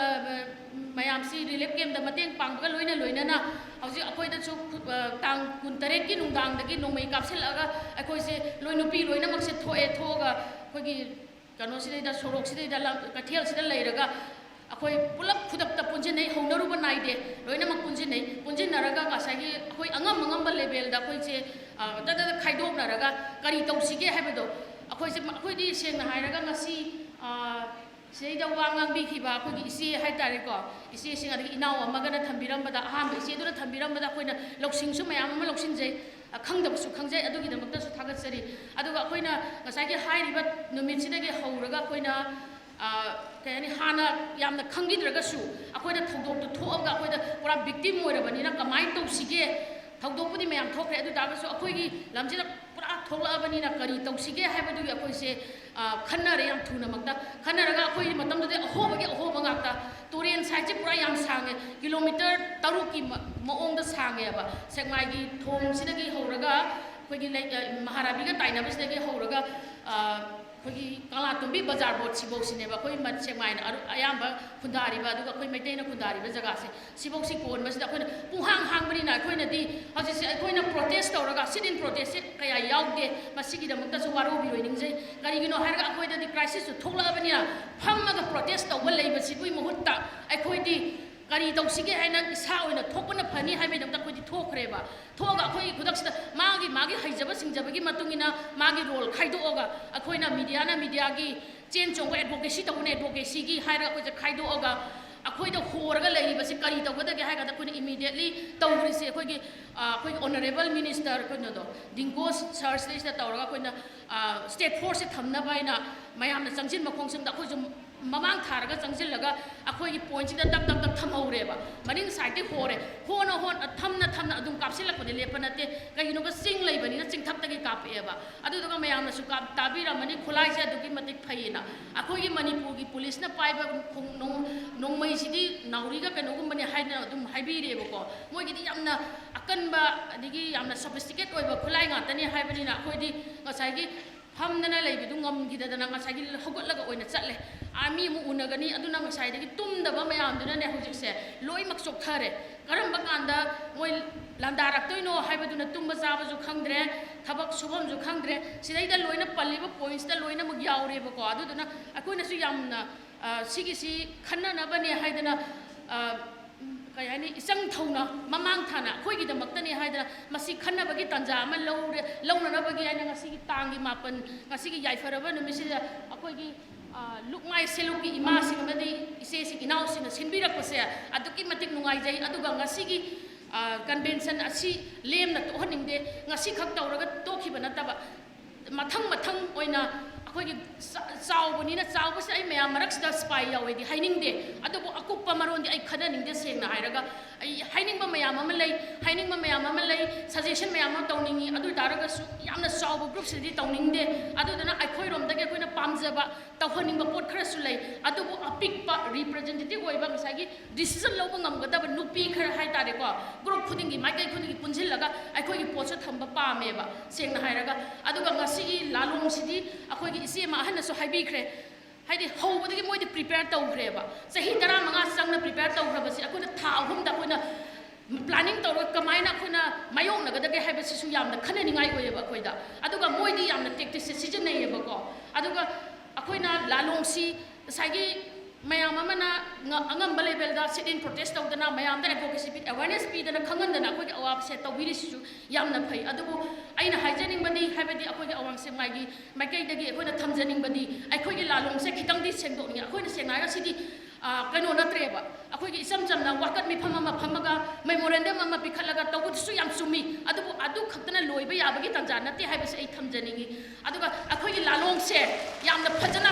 ꯃꯌꯥꯝꯁꯤ ꯔꯤꯂꯤꯐ ꯀꯦꯝꯞꯇ ꯃꯇꯦꯡ ꯄꯥꯡꯕꯒ ꯂꯣꯏꯅ ꯂꯣꯏꯅꯅ ꯍꯧꯖꯤꯛ ꯑꯩꯈꯣꯏꯗꯁꯨ ꯇꯥꯡ ꯀꯨꯟꯇꯔꯦꯠꯀꯤ ꯅꯨꯡꯗꯥꯡꯗꯒꯤ ꯅꯣꯡꯃꯩ ꯀꯥꯞꯁꯤꯜꯂꯛꯑꯒ ꯑꯩꯈꯣꯏꯁꯦ ꯂꯣꯏ, ꯅꯨꯄꯤ ꯂꯣꯏꯅꯃꯛꯁꯦ ꯊꯣꯛꯑꯦ꯫ ꯊꯣꯛꯑꯒ ꯑꯩꯈꯣꯏꯒꯤ ꯀꯩꯅꯣꯁꯤꯗꯩꯗ, ꯁꯣꯔꯣꯛꯁꯤꯗꯩꯗ, ꯀꯩꯊꯦꯜꯁꯤꯗ ꯂꯩꯔꯒ ꯑꯩꯈꯣꯏ ꯄꯨꯂꯞ ꯈꯨꯗꯛꯇ ꯄꯨꯟꯁꯤꯟꯅꯩ꯫ ꯍꯧꯅꯔꯨꯕ ꯅꯥꯏꯗꯦ, ꯂꯣꯏꯅꯃꯛ ꯄꯨꯟꯁꯤꯟꯅꯩ꯫ ꯄꯨꯟꯁꯤꯟꯅꯔꯒ ꯉꯁꯥꯏꯒꯤ ꯑꯩꯈꯣꯏ ꯑꯉꯝ ꯑꯉꯝꯕ ꯂꯦꯕꯦꯜꯗ ꯑꯩꯈꯣꯏꯁꯦ ꯇꯗ ꯈꯥꯏꯗꯣꯛꯅꯔꯒ ꯀꯔꯤ ꯇꯧꯁꯤꯒꯦ ꯍꯥꯏꯕꯗꯣ ꯑꯩꯈꯣꯏꯁꯦ, ꯑꯩꯈꯣꯏꯗꯤ ꯁꯦꯡꯅ ꯍꯥꯏꯔꯒ ꯉꯁꯤ ꯁꯤꯗꯩꯗ ꯋꯥ ꯉꯥꯡꯕꯤꯈꯤꯕ ꯑꯩꯈꯣꯏꯒꯤ ꯏꯆꯦ ꯍꯥꯏꯇꯥꯔꯦꯀꯣ, ꯏꯆꯦꯁꯤꯡ, ꯑꯗꯒꯤ ꯏꯅꯥꯎ ꯑꯃꯒꯅ ꯊꯝꯕꯤꯔꯝꯕꯗ, ꯑꯍꯥꯟꯕ ꯏꯆꯦꯗꯨꯅ ꯊꯝꯕꯤꯔꯝꯕꯗ ꯑꯩꯈꯣꯏꯅ ꯂꯧꯁꯤꯡꯁꯨ ꯃꯌꯥꯝ ꯑꯃ ꯂꯧꯁꯤꯟꯖꯩ, ꯈꯪꯗꯕꯁꯨ ꯈꯪꯖꯩ꯫ ꯑꯗꯨꯒꯤꯗꯃꯛꯇꯁꯨ ꯊꯥꯒꯠꯆꯔꯤ꯫ ꯑꯗꯨꯒ ꯑꯩꯈꯣꯏꯅ ꯉꯁꯥꯏꯒꯤ ꯍꯥꯏꯔꯤꯕ ꯅꯨꯃꯤꯠꯁꯤꯗꯒꯤ ꯍꯧꯔꯒ ꯑꯩꯈꯣꯏꯅ ꯀꯩ ꯍꯥꯏꯅꯤ, ꯍꯥꯟꯅ ꯌꯥꯝꯅ ꯈꯪꯈꯤꯗ꯭ꯔꯒꯁꯨ ꯑꯩꯈꯣꯏꯅ ꯊꯧꯗꯣꯛꯇꯨ ꯊꯣꯛꯑꯒ ꯑꯩꯈꯣꯏꯗ ꯄꯨꯔꯥ ꯚꯤꯛꯇꯤꯝ ꯑꯣꯏꯔꯕꯅꯤꯅ ꯀꯃꯥꯏꯅ ꯇꯧꯁꯤꯒꯦ? ꯊꯧꯗꯣꯛꯄꯨꯗꯤ ꯃꯌꯥꯝ ꯊꯣꯛꯈ꯭ꯔꯦ, ꯑꯗꯨ ꯇꯥꯔꯒꯁꯨ ꯑꯩꯈꯣꯏꯒꯤ ꯂꯝꯁꯤꯗ ꯄꯨꯔꯥ ꯊꯣꯛꯂꯛꯑꯕꯅꯤꯅ ꯀꯔꯤ ꯇꯧꯁꯤꯒꯦ ꯍꯥꯏꯕꯗꯨꯒꯤ ꯑꯩꯈꯣꯏꯁꯦ ꯈꯟꯅꯔꯦ ꯌꯥꯝ ꯊꯨꯅꯃꯛꯇ꯫ ꯈꯟꯅꯔꯒ ꯑꯩꯈꯣꯏ ꯃꯇꯝꯗꯨꯗꯤ ꯑꯍꯣꯕꯒꯤ ꯑꯍꯣꯕ ꯉꯥꯛꯇ꯫ ꯇꯨꯔꯦꯟ ꯁꯥꯏꯠꯁꯦ ꯄꯨꯔꯥ ꯌꯥꯝ ꯁꯥꯡꯉꯦ, ꯀꯤꯂꯣꯃꯤꯇꯔ ꯇꯔꯨꯛꯀꯤ ꯃꯑꯣꯡꯗ ꯁꯥꯡꯉꯦꯕ꯫ ꯁꯦꯛꯃꯥꯏꯒꯤ ꯊꯣꯡꯁꯤꯗꯒꯤ ꯍꯧꯔꯒ ꯑꯩꯈꯣꯏꯒꯤ ꯃꯍꯥꯔꯥꯕꯤꯒ ꯇꯥꯏꯅꯕꯁꯤꯗꯒꯤ ꯍꯧꯔꯒ ꯑꯩꯈꯣꯏꯒꯤ ꯀꯪꯂꯥꯇꯣꯝꯕꯤ ꯕꯖꯥꯔ ꯕꯣꯠ ꯁꯤꯐꯧꯁꯤꯅꯦꯕ ꯑꯩꯈꯣꯏ ꯃ-, ꯁꯦꯛꯃꯥꯏꯅ ꯑꯔꯨ-, ꯑꯌꯥꯝꯕ ꯈꯨꯟꯗꯥꯔꯤꯕ, ꯑꯗꯨꯒ ꯑꯩꯈꯣꯏ ꯃꯩꯇꯩꯅ ꯈꯨꯟꯗꯥꯔꯤꯕ ꯖꯒꯥꯁꯦ ꯁꯤꯐꯧꯁꯤ ꯀꯣꯟꯕꯁꯤꯗ ꯑꯩꯈꯣꯏꯅ ꯄꯨꯡꯍꯥꯡ ꯍꯥꯡꯕꯅꯤꯅ ꯑꯩꯈꯣꯏꯅꯗꯤ ꯍꯧꯖꯤꯛꯁꯦ ꯑꯩꯈꯣꯏꯅ ꯄ꯭ꯔꯣꯇꯦꯁ ꯇꯧꯔꯒ sit in protest ꯁꯦ ꯀꯌꯥ ꯌꯥꯎꯗꯦ꯫ ꯃꯁꯤꯒꯤꯗꯃꯛꯇꯁꯨ ꯋꯥꯔꯧꯕꯤꯔꯣꯏ ꯅꯤꯡꯖꯩ꯫ ꯀꯔꯤꯒꯤꯅꯣ ꯍꯥꯏꯔꯒ ꯑꯩꯈꯣꯏꯗꯗꯤ ꯀ꯭ꯔꯥꯏꯁꯤꯁꯁꯨ ꯊꯣꯛꯂꯛꯑꯕꯅꯤꯅ ꯐꯝꯃꯒ ꯄ꯭ꯔꯣꯇꯦꯁ ꯇꯧꯕ ꯂꯩꯕꯁꯤꯒꯤ ꯃꯍꯨꯠꯇ ꯑꯩꯈꯣꯏꯗꯤ ꯀꯔꯤ ꯇꯧꯁꯤꯒꯦ ꯍꯥꯏꯅ ꯏꯁꯥ ꯑꯣꯏꯅ ꯊꯣꯛꯄꯅ ꯐꯅꯤ ꯍꯥꯏꯕꯒꯤꯗꯃꯛꯇ ꯑꯩꯈꯣꯏꯗꯤ ꯊꯣꯛꯈ꯭ꯔꯦꯕ꯫ ꯊꯣꯛꯑꯒ ꯑꯩꯈꯣꯏ ꯈꯨꯗꯛꯁꯤꯗ ꯃꯥꯒꯤ ꯃꯥꯒꯤ ꯍꯩꯖꯕ ꯁꯤꯡꯖꯕꯒꯤ ꯃꯇꯨꯡ ꯏꯟꯅ ꯃꯥꯒꯤ ꯔꯣꯜ ꯈꯥꯏꯗꯣꯛꯑꯒ ꯑꯩꯈꯣꯏꯅ ꯃꯤꯗꯤꯌꯥꯅ ꯃꯤꯗꯤꯌꯥꯒꯤ, ꯆꯦꯟ ꯆꯣꯡꯕ ꯑꯦꯗꯚꯣꯀꯦꯁꯤ ꯇꯧꯕꯅ ꯑꯦꯗꯚꯣꯀꯦꯁꯤꯒꯤ ꯍꯥꯏꯔꯒ ꯑꯩꯈꯣꯏꯁꯦ ꯈꯥꯏꯗꯣꯛꯑꯒ ꯑꯩꯈꯣꯏꯗ ꯍꯣꯔꯒ ꯂꯩꯔꯤꯕꯁꯤ ꯀꯔꯤ ꯇꯧꯒꯗꯒꯦ ꯍꯥꯏ ꯀꯥꯟꯗ ꯑꯩꯈꯣꯏꯅ ꯏꯃꯤꯗꯤꯌꯦꯠꯂꯤ ꯇꯧꯔꯤꯁꯦ ꯑꯩꯈꯣꯏꯒꯤ, ꯑ, ꯑꯩꯈꯣꯏꯒꯤ ꯑꯣꯅꯔꯦꯕꯜ ꯃꯤꯅꯤꯁꯇꯔ ꯀꯩꯅꯣꯗꯣ, ꯗꯤꯡꯒꯣ ꯁꯥꯔꯁꯤꯗꯩꯁꯤꯗ ꯇꯧꯔꯒ ꯑꯩꯈꯣꯏꯅ, ꯑ, ꯁ꯭ꯇꯦꯠ ꯐꯣꯔꯁꯁꯦ ꯊꯝꯅꯕ ꯍꯥꯏꯅ ꯃꯌꯥꯝꯅ ꯆꯪꯁꯤꯟꯕ ꯈꯣꯡꯖꯪꯗ ꯑꯩꯈꯣꯏꯁꯨ ꯃꯃꯥꯡ ꯊꯥꯔꯒ ꯆꯪꯁꯤꯜꯂꯒ ꯑꯩꯈꯣꯏꯒꯤ ꯄꯣꯏꯟꯠꯁꯤꯗ ꯇꯛ ꯇꯛ ꯇꯛ ꯊꯝꯍꯧꯔꯦꯕ꯫ ꯃꯅꯤꯡ ꯁꯥꯏꯠꯇꯤ ꯍꯣꯔꯦ꯫ ꯍꯣꯅ ꯍꯣꯟ, ꯊꯝꯅ ꯊꯝꯅ ꯑꯗꯨꯝ ꯀꯥꯞꯁꯤꯜꯂꯛꯄꯗꯤ ꯂꯦꯞꯄ ꯅꯠꯇꯦ꯫ ꯀꯩꯒꯤꯅꯣꯒ ꯆꯤꯡ ꯂꯩꯕꯅꯤꯅ ꯆꯤꯡꯊꯛꯇꯒꯤ ꯀꯥꯞꯄꯛꯑꯦꯕ꯫ ꯑꯗꯨꯗꯨꯒ ꯃꯌꯥꯝꯅꯁꯨ ꯀꯥꯞ-, ꯇꯥꯕꯤꯔꯝꯃꯅꯤ, ꯈꯨꯠꯂꯥꯏꯁꯦ ꯑꯗꯨꯛꯀꯤ ꯃꯇꯤꯛ ꯐꯩꯌꯦꯅ꯫ ꯑꯩꯈꯣꯏꯒꯤ ꯃꯅꯤꯄꯨꯔꯒꯤ ꯄꯨꯂꯤꯁꯅ ꯄꯥꯏꯕ ꯈꯣꯡ-, ꯅꯣꯡ-, ꯅꯣꯡꯃꯩꯁꯤꯗꯤ ꯅꯥꯎꯔꯤꯒ ꯀꯩꯅꯣꯒꯨꯝꯕꯅꯦ ꯍꯥꯏꯗꯅ ꯑꯗꯨꯝ ꯍꯥꯏꯕꯤꯔꯦꯕꯀꯣ꯫ ꯃꯣꯏꯒꯤꯗꯤ ꯌꯥꯝꯅ ꯑꯀꯟꯕ, ꯑꯗꯒꯤ ꯌꯥꯝꯅ ꯁꯣꯐꯤꯁꯇꯤꯀꯦꯠ ꯑꯣꯏꯕ ꯈꯨꯠꯂꯥꯏ ꯉꯥꯛꯇꯅꯤ ꯍꯥꯏꯕꯅꯤꯅ ꯑꯩꯈꯣꯏꯗꯤ ꯉꯁꯥꯏꯒꯤ ꯐꯝꯗꯅ ꯂꯩꯕꯗꯨ ꯉꯝꯈꯤꯗꯗꯅ ꯉꯁꯥꯏꯒꯤ ꯍꯧꯒꯠꯂꯒ ꯑꯣꯏꯅ ꯆꯠꯂꯦ꯫ ꯑꯥꯔꯃꯤ ꯑꯃꯨꯛ ꯎꯅꯒꯅꯤ, ꯑꯗꯨꯅ ꯉꯁꯥꯏꯗꯒꯤ ꯇꯨꯝꯗꯕ ꯃꯌꯥꯝꯗꯨꯅꯅꯦ ꯍꯧꯖꯤꯛꯁꯦ ꯂꯣꯏꯅꯃꯛ ꯆꯣꯛꯊꯔꯦ꯫ ꯀꯔꯝꯕ ꯀꯥꯟꯗ ꯃꯣꯏ ꯂꯥꯟꯗꯥꯔꯛꯇꯣꯏꯅꯣ ꯍꯥꯏꯕꯗꯨꯅ ꯇꯨꯝꯕ ꯆꯥꯕꯁꯨ ꯈꯪꯗ꯭ꯔꯦ, ꯊꯕꯛ ꯁꯨꯐꯝꯁꯨ ꯈꯪꯗ꯭ꯔꯦ꯫ ꯁꯤꯗꯩꯗ ꯂꯣꯏꯅ ꯄꯜꯂꯤꯕ ꯄꯣꯏꯟꯠꯁꯇ ꯂꯣꯏꯅꯃꯛ ꯌꯥꯎꯔꯦꯕꯀꯣ꯫ ꯑꯗꯨꯗꯨꯅ ꯑꯩꯈꯣꯏꯅꯁꯨ ꯌꯥꯝꯅ, ꯑ, ꯁꯤꯒꯤꯁꯤ ꯈꯟꯅꯅꯕꯅꯦ ꯍꯥꯏꯗꯅ, ꯑ, ꯀꯩ ꯍꯥꯏꯅꯤ, ꯏꯆꯪ ꯊꯧꯅ ꯃꯃꯥꯡ ꯊꯥꯅ ꯑꯩꯈꯣꯏꯒꯤꯗꯃꯛꯇꯅꯦ ꯍꯥꯏꯗꯅ ꯃꯁꯤ ꯈꯟꯅꯕꯒꯤ ꯇꯥꯟꯖꯥ ꯑꯃ ꯂꯧꯔꯦ, ꯂꯧꯅꯅꯕꯒꯤ ꯍꯥꯏꯅ ꯉꯁꯤꯒꯤ ꯇꯥꯡꯒꯤ ꯃꯥꯄꯟ, ꯉꯁꯤꯒꯤ ꯌꯥꯏꯐꯔꯕ ꯅꯨꯃꯤꯠꯁꯤꯗ ꯑꯩꯈꯣꯏꯒꯤ, ꯑ, ꯂꯨꯞꯉꯥꯏ ꯁꯦꯂꯨꯛꯀꯤ ꯏꯃꯥꯁꯤꯡ ꯑꯃꯗꯤ ꯏꯆꯦꯁꯤꯡ, ꯏꯅꯥꯎꯁꯤꯡꯅ ꯁꯤꯟꯕꯤꯔꯛꯄꯁꯦ ꯑꯗꯨꯛꯀꯤ ꯃꯇꯤꯛ ꯅꯨꯡꯉꯥꯏꯖꯩ꯫ ꯑꯗꯨꯒ ꯉꯁꯤꯒꯤ, ꯑ, ꯀꯟꯚꯦꯟꯁꯟ ꯑꯁꯤ ꯂꯦꯝꯅ ꯇꯣꯛꯍꯟꯅꯤꯡꯗꯦ꯫ ꯉꯁꯤꯈꯛ ꯇꯧꯔꯒ ꯇꯣꯛꯈꯤꯕ ꯅꯠꯇꯕ, ꯃꯊꯪ ꯃꯊꯪ ꯑꯣꯏꯅ ꯑꯩꯈꯣꯏꯒꯤ ꯆ-, ꯆꯥꯎꯕꯅꯤꯅ, ꯆꯥꯎꯕꯁꯤꯗ ꯑꯩ ꯃꯌꯥꯝ ꯃꯔꯛꯁꯤꯗ ꯁꯤꯐꯥꯏ ꯌꯥꯎꯋꯦꯗꯤ ꯍꯥꯏꯅꯤꯡꯗꯦ, ꯑꯗꯨꯕꯨ ꯑꯀꯨꯞꯄ ꯃꯔꯣꯟꯗꯤ ꯑꯩ ꯈꯟꯅꯅꯤꯡꯗꯦ꯫ ꯁꯦꯡꯅ ꯍꯥꯏꯔꯒ ꯑꯩ ꯍꯥꯏꯅꯤꯡꯕ ꯃꯌꯥꯝ ꯑꯃ ꯂꯩ, ꯍꯥꯏꯅꯤꯡꯕ ꯃꯌꯥꯝ ꯑꯃ ꯂꯩ, ꯁꯖꯦꯁꯟ ꯃꯌꯥꯝ ꯑꯃ ꯇꯧꯅꯤꯡꯉꯤ꯫ ꯑꯗꯨ ꯑꯣꯏ ꯇꯥꯔꯒꯁꯨ ꯌꯥꯝꯅ ꯆꯥꯎꯕ ꯒ꯭ꯔꯨꯞꯁꯤꯗꯗꯤ ꯇꯧꯅꯤꯡꯗꯦ꯫ ꯑꯗꯨꯗꯨꯅ ꯑꯩꯈꯣꯏꯔꯣꯝꯗꯒꯤ ꯑꯩꯈꯣꯏꯅ ꯄꯥꯝꯖꯕ ꯇꯧꯍꯟꯅꯤꯡꯕ ꯄꯣꯠ ꯈꯔꯁꯨ ꯂꯩ, ꯑꯗꯨꯕꯨ ꯑꯄꯤꯛꯄ ꯔꯤꯄ꯭ꯔꯖꯦꯟꯇꯦꯇꯤꯚ ꯑꯣꯏꯕ ꯉꯁꯥꯏꯒꯤ ꯗꯤꯁꯤꯖꯟ ꯂꯧꯕ ꯉꯝꯒꯗꯕ ꯅꯨꯄꯤ ꯈꯔ ꯍꯥꯏ ꯇꯥꯔꯦꯀꯣ, ꯒ꯭ꯔꯨꯞ ꯈꯨꯗꯤꯡꯒꯤ, ꯃꯥꯏꯀꯩ ꯈꯨꯗꯤꯡꯒꯤ ꯄꯨꯟꯁꯤꯜꯂꯒ ꯑꯩꯈꯣꯏꯒꯤ ꯄꯣꯠꯁꯨ ꯊꯝꯕ ꯄꯥꯝꯃꯦꯕ, ꯁꯦꯡꯅ ꯍꯥꯏꯔꯒ꯫ ꯑꯗꯨꯒ ꯉꯁꯤꯒꯤ ꯂꯥꯂꯣꯡꯁꯤꯗꯤ ꯑꯩꯈꯣꯏꯒꯤ ꯏꯆꯦ ꯑꯃ ꯑꯍꯟꯅꯁꯨ ꯍꯥꯏꯕꯤꯈ꯭ꯔꯦ, ꯍꯥꯏꯗꯤ ꯍꯧꯕꯗꯒꯤ ꯃꯣꯏꯗꯤ prepare ꯇꯧꯈ꯭ꯔꯦꯕ꯫ ꯆꯍꯤ ꯇꯔꯥꯃꯉꯥ ꯆꯪꯅ prepare ꯇꯧꯈ꯭ꯔꯕꯁꯤ ꯑꯩꯈꯣꯏꯅ ꯊꯥ ꯑꯍꯨꯝꯗ ꯑꯩꯈꯣꯏꯅ planning ꯇꯧꯔꯒ ꯀꯃꯥꯏꯅ ꯑꯩꯈꯣꯏꯅ ꯃꯥꯌꯣꯛꯅꯒꯗꯒꯦ ꯍꯥꯏꯕꯁꯤꯁꯨ ꯌꯥꯝꯅ ꯈꯟꯅꯅꯤꯡꯉꯥꯏ ꯑꯣꯏꯌꯦꯕ ꯑꯩꯈꯣꯏꯗ꯫ ꯑꯗꯨꯒ ꯃꯣꯏꯗꯤ ꯌꯥꯝꯅ tacticsꯁꯦ ꯁꯤꯖꯤꯟꯅꯩꯌꯦꯕꯀꯣ꯫ ꯑꯗꯨꯒ ꯑꯩꯈꯣꯏꯅ ꯂꯥꯂꯣꯡꯁꯤ ꯉꯁꯥꯏꯒꯤ ꯃꯌꯥꯝ ꯑꯃꯅ ꯉ-, ꯑꯉꯝꯕ levelꯗ sit-in protest ꯇꯧꯗꯅ, ꯃꯌꯥꯝꯗ advocacy ꯄꯤ-, awareness ꯄꯤꯗꯅ, ꯈꯪꯍꯟꯗꯅ ꯑꯩꯈꯣꯏꯒꯤ ꯑꯋꯥꯕꯁꯦ ꯇꯧꯕꯤꯔꯤꯁꯤꯁꯨ ꯌꯥꯝꯅ ꯐꯩ꯫ ꯑꯗꯨꯕꯨ ꯑꯩꯅ ꯍꯥꯏꯖꯅꯤꯡꯕꯗꯤ, ꯍꯥꯏꯕꯗꯤ ꯑꯩꯈꯣꯏꯒꯤ ꯑꯋꯥꯡ ꯁꯦꯛꯃꯥꯏꯒꯤ ꯃꯥꯏꯀꯩꯗꯒꯤ ꯑꯩꯈꯣꯏꯅ ꯊꯝꯖꯅꯤꯡꯕꯗꯤ, ꯑꯩꯈꯣꯏꯒꯤ ꯂꯥꯂꯣꯡꯁꯦ ꯈꯤꯇꯪꯗꯤ ꯁꯦꯡꯗꯣꯛꯅꯤꯡꯉꯤ꯫ ꯑꯩꯈꯣꯏꯅ ꯁꯦꯡꯅ ꯍꯥꯏꯔꯒ ꯁꯤꯗꯤ, ꯑ, ꯀꯩꯅꯣ ꯅꯠꯇ꯭ꯔꯦꯕ꯫ ꯑꯩꯈꯣꯏꯒꯤ ꯏꯆꯝ ꯆꯝꯅ ꯋꯥꯀꯠ ꯃꯤꯐꯝ ꯑꯃ ꯐꯝꯃꯒ memorandum ꯑꯃ ꯄꯤꯈꯠꯂꯒ ꯇꯧꯕꯗꯨꯁꯨ ꯌꯥꯝ ꯆꯨꯝꯃꯤ, ꯑꯗꯨꯕꯨ ꯑꯗꯨ ꯈꯛꯇꯅ ꯂꯣꯏꯕ ꯌꯥꯕꯒꯤ ꯇꯥꯟꯖꯥ ꯅꯠꯇꯦ ꯍꯥꯏꯕꯁꯦ ꯑꯩ ꯊꯝꯖꯅꯤꯡꯉꯤ꯫ ꯑꯗꯨꯒ ꯑꯩꯈꯣꯏꯒꯤ ꯂꯥꯂꯣꯡꯁꯦ ꯌꯥꯝꯅ ꯐꯖꯅ,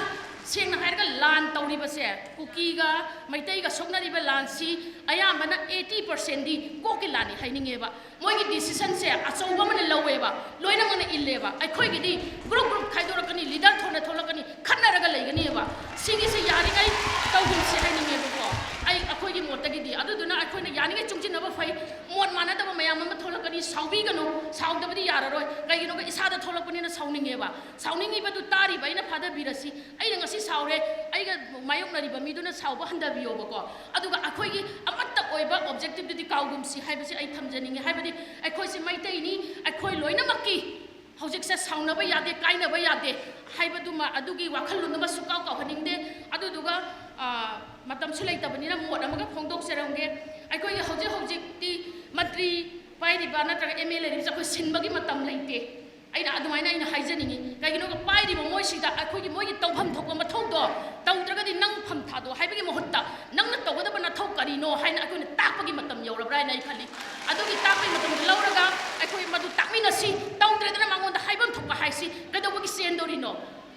ꯁꯦꯡꯅ ꯍꯥꯏꯔꯒ, ꯂꯥꯟ ꯇꯧꯔꯤꯕꯁꯦ ꯀꯨꯀꯤꯒ ꯃꯩꯇꯩꯒ ꯁꯣꯛꯅꯔꯤꯕ ꯂꯥꯟꯁꯤ ꯑꯌꯥꯝꯕꯅ eighty percentꯗꯤ ꯀꯣꯛꯀꯤ ꯂꯥꯟꯅꯤ ꯍꯥꯏꯅꯤꯡꯉꯦꯕ꯫ ꯃꯣꯏꯒꯤ decisionꯁꯦ ꯑꯆꯧꯕ ꯑꯃꯅ ꯂꯧꯋꯦꯕ, ꯂꯣꯏꯅꯃꯛꯅ ꯏꯜꯂꯦꯕ꯫ ꯑꯩꯈꯣꯏꯒꯤꯗꯤ group group ꯈꯥꯏꯗꯣꯔꯛꯀꯅꯤ, leader ꯊꯣꯛꯅ ꯊꯣꯛꯂꯛꯀꯅꯤ, ꯈꯠꯅꯔꯒ ꯂꯩꯒꯅꯤꯕ꯫ ꯁꯤꯒꯤꯁꯦ ꯌꯥꯔꯤꯉꯩ ꯇꯧꯒꯨꯝꯁꯦ ꯍꯥꯏꯅꯤꯡꯉꯦꯕꯀꯣ, ꯑꯩ, ꯑꯩꯈꯣꯏꯒꯤ ꯃꯣꯠꯇꯒꯤꯗꯤ꯫ ꯑꯗꯨꯗꯨꯅ ꯑꯩꯈꯣꯏꯅ ꯌꯥꯔꯤꯉꯩ ꯆꯨꯡꯁꯤꯟꯅꯕ ꯐꯩ꯫ ꯃꯣꯠ ꯃꯥꯟꯅꯗꯕ ꯃꯌꯥꯝ ꯑꯃ ꯊꯣꯛꯂꯛꯀꯅꯤ, ꯁꯥꯎꯕꯤꯒꯅꯨ, ꯁꯥꯎꯗꯕꯗꯤ ꯌꯥꯔꯔꯣꯏ꯫ ꯀꯩꯒꯤꯅꯣꯒ ꯏꯁꯥꯗ ꯊꯣꯛꯂꯛꯄꯅꯤꯅ ꯁꯥꯎꯅꯤꯡꯉꯦꯕ꯫ ꯁꯥꯎꯅꯤꯡꯉꯤꯕꯗꯨ ꯇꯥꯔꯤꯕ ꯑꯩꯅ ꯐꯥꯗꯕꯤꯔꯁꯤ꯫ ꯑꯩꯅ ꯉꯁꯤ ꯁꯥꯎꯔꯦ, ꯑꯩꯒ ꯃꯥꯌꯣꯛꯅꯔꯤꯕ ꯃꯤꯗꯨꯅ ꯁꯥꯎꯕ ꯍꯟꯊꯕꯤꯌꯣꯕꯀꯣ꯫ ꯑꯗꯨꯒ ꯑꯩꯈꯣꯏꯒꯤ ꯑꯃꯠꯇ ꯑꯣꯏꯕ objectiveꯗꯨꯗꯤ ꯀꯥꯎꯒꯨꯝꯁꯤ ꯍꯥꯏꯕꯁꯤ ꯑꯩ ꯊꯝꯖꯅꯤꯡꯉꯤ꯫ ꯍꯥꯏꯕꯗꯤ ꯑꯩꯈꯣꯏꯁꯤ ꯃꯩꯇꯩꯅꯤ, ꯑꯩꯈꯣꯏ ꯂꯣꯏꯅꯃꯛꯀꯤ ꯍꯧꯖꯤꯛꯁꯦ ꯁꯥꯎꯅꯕ ꯌꯥꯗꯦ, ꯀꯥꯏꯅꯕ ꯌꯥꯗꯦ ꯍꯥꯏꯕꯗꯨꯃ, ꯑꯗꯨꯒꯤ ꯋꯥꯈꯜꯂꯣꯟꯗꯨꯃ ꯁꯨꯛꯀꯥꯎ ꯀꯥꯎꯍꯟꯅꯤꯡꯗꯦ꯫ ꯑꯗꯨꯗꯨꯒ, ꯑ, ꯃꯇꯝꯁꯨ ꯂꯩꯇꯕꯅꯤꯅ ꯃꯣꯠ ꯑꯃꯒ ꯐꯣꯡꯗꯣꯛꯆꯔꯝꯒꯦ꯫ ꯑꯩꯈꯣꯏꯒꯤ ꯍꯧꯖꯤꯛ ꯍꯧꯖꯤꯛꯇꯤ ꯃꯟꯇ꯭ꯔꯤ ꯄꯥꯏꯔꯤꯕ ꯅꯠꯇ꯭ꯔꯒ MLA ꯂꯩꯔꯤꯕꯁꯦ ꯑꯩꯈꯣꯏ ꯁꯤꯟꯕꯒꯤ ꯃꯇꯝ ꯂꯩꯇꯦ꯫ ꯑꯩꯅ ꯑꯗꯨꯃꯥꯏꯅ ꯑꯩꯅ ꯍꯥꯏꯖꯅꯤꯡꯉꯤ꯫ ꯀꯩꯒꯤꯅꯣꯒ ꯄꯥꯏꯔꯤꯕ ꯃꯣꯏꯁꯤꯗ ꯑꯩꯈꯣꯏꯒꯤ, ꯃꯣꯏꯒꯤ ꯇꯧꯐꯝ ꯊꯣꯛꯄ ꯃꯊꯧꯗꯣ ꯇꯧꯗ꯭ꯔꯒꯗꯤ ꯅꯪ ꯐꯝ ꯊꯥꯗꯣꯛ ꯍꯥꯏꯕꯒꯤ ꯃꯍꯨꯠꯇ ꯅꯪꯅ ꯇꯧꯒꯗꯕ ꯅꯊꯧ ꯀꯔꯤꯅꯣ ꯍꯥꯏꯅ ꯑꯩꯈꯣꯏꯅ ꯇꯥꯛꯄꯒꯤ ꯃꯇꯝ ꯌꯧꯔꯕ꯭ꯔꯥ ꯍꯥꯏꯅ ꯑꯩ ꯈꯜꯂꯤ꯫ ꯑꯗꯨꯒꯤ ꯇꯥꯛꯄꯒꯤ ꯃꯇꯝꯗꯨ ꯂꯧꯔꯒ ꯑꯩꯈꯣꯏ ꯃꯗꯨ ꯇꯥꯛꯃꯤꯟꯅꯁꯤ꯫ ꯇꯧꯗ꯭ꯔꯦꯗꯅ ꯃꯉꯣꯟꯗ ꯍꯥꯏꯐꯝ ꯊꯣꯛꯄ ꯍꯥꯏꯁꯤ ꯀꯩꯗꯧꯕꯒꯤ ꯆꯦꯟꯗꯣꯔꯤꯅꯣ?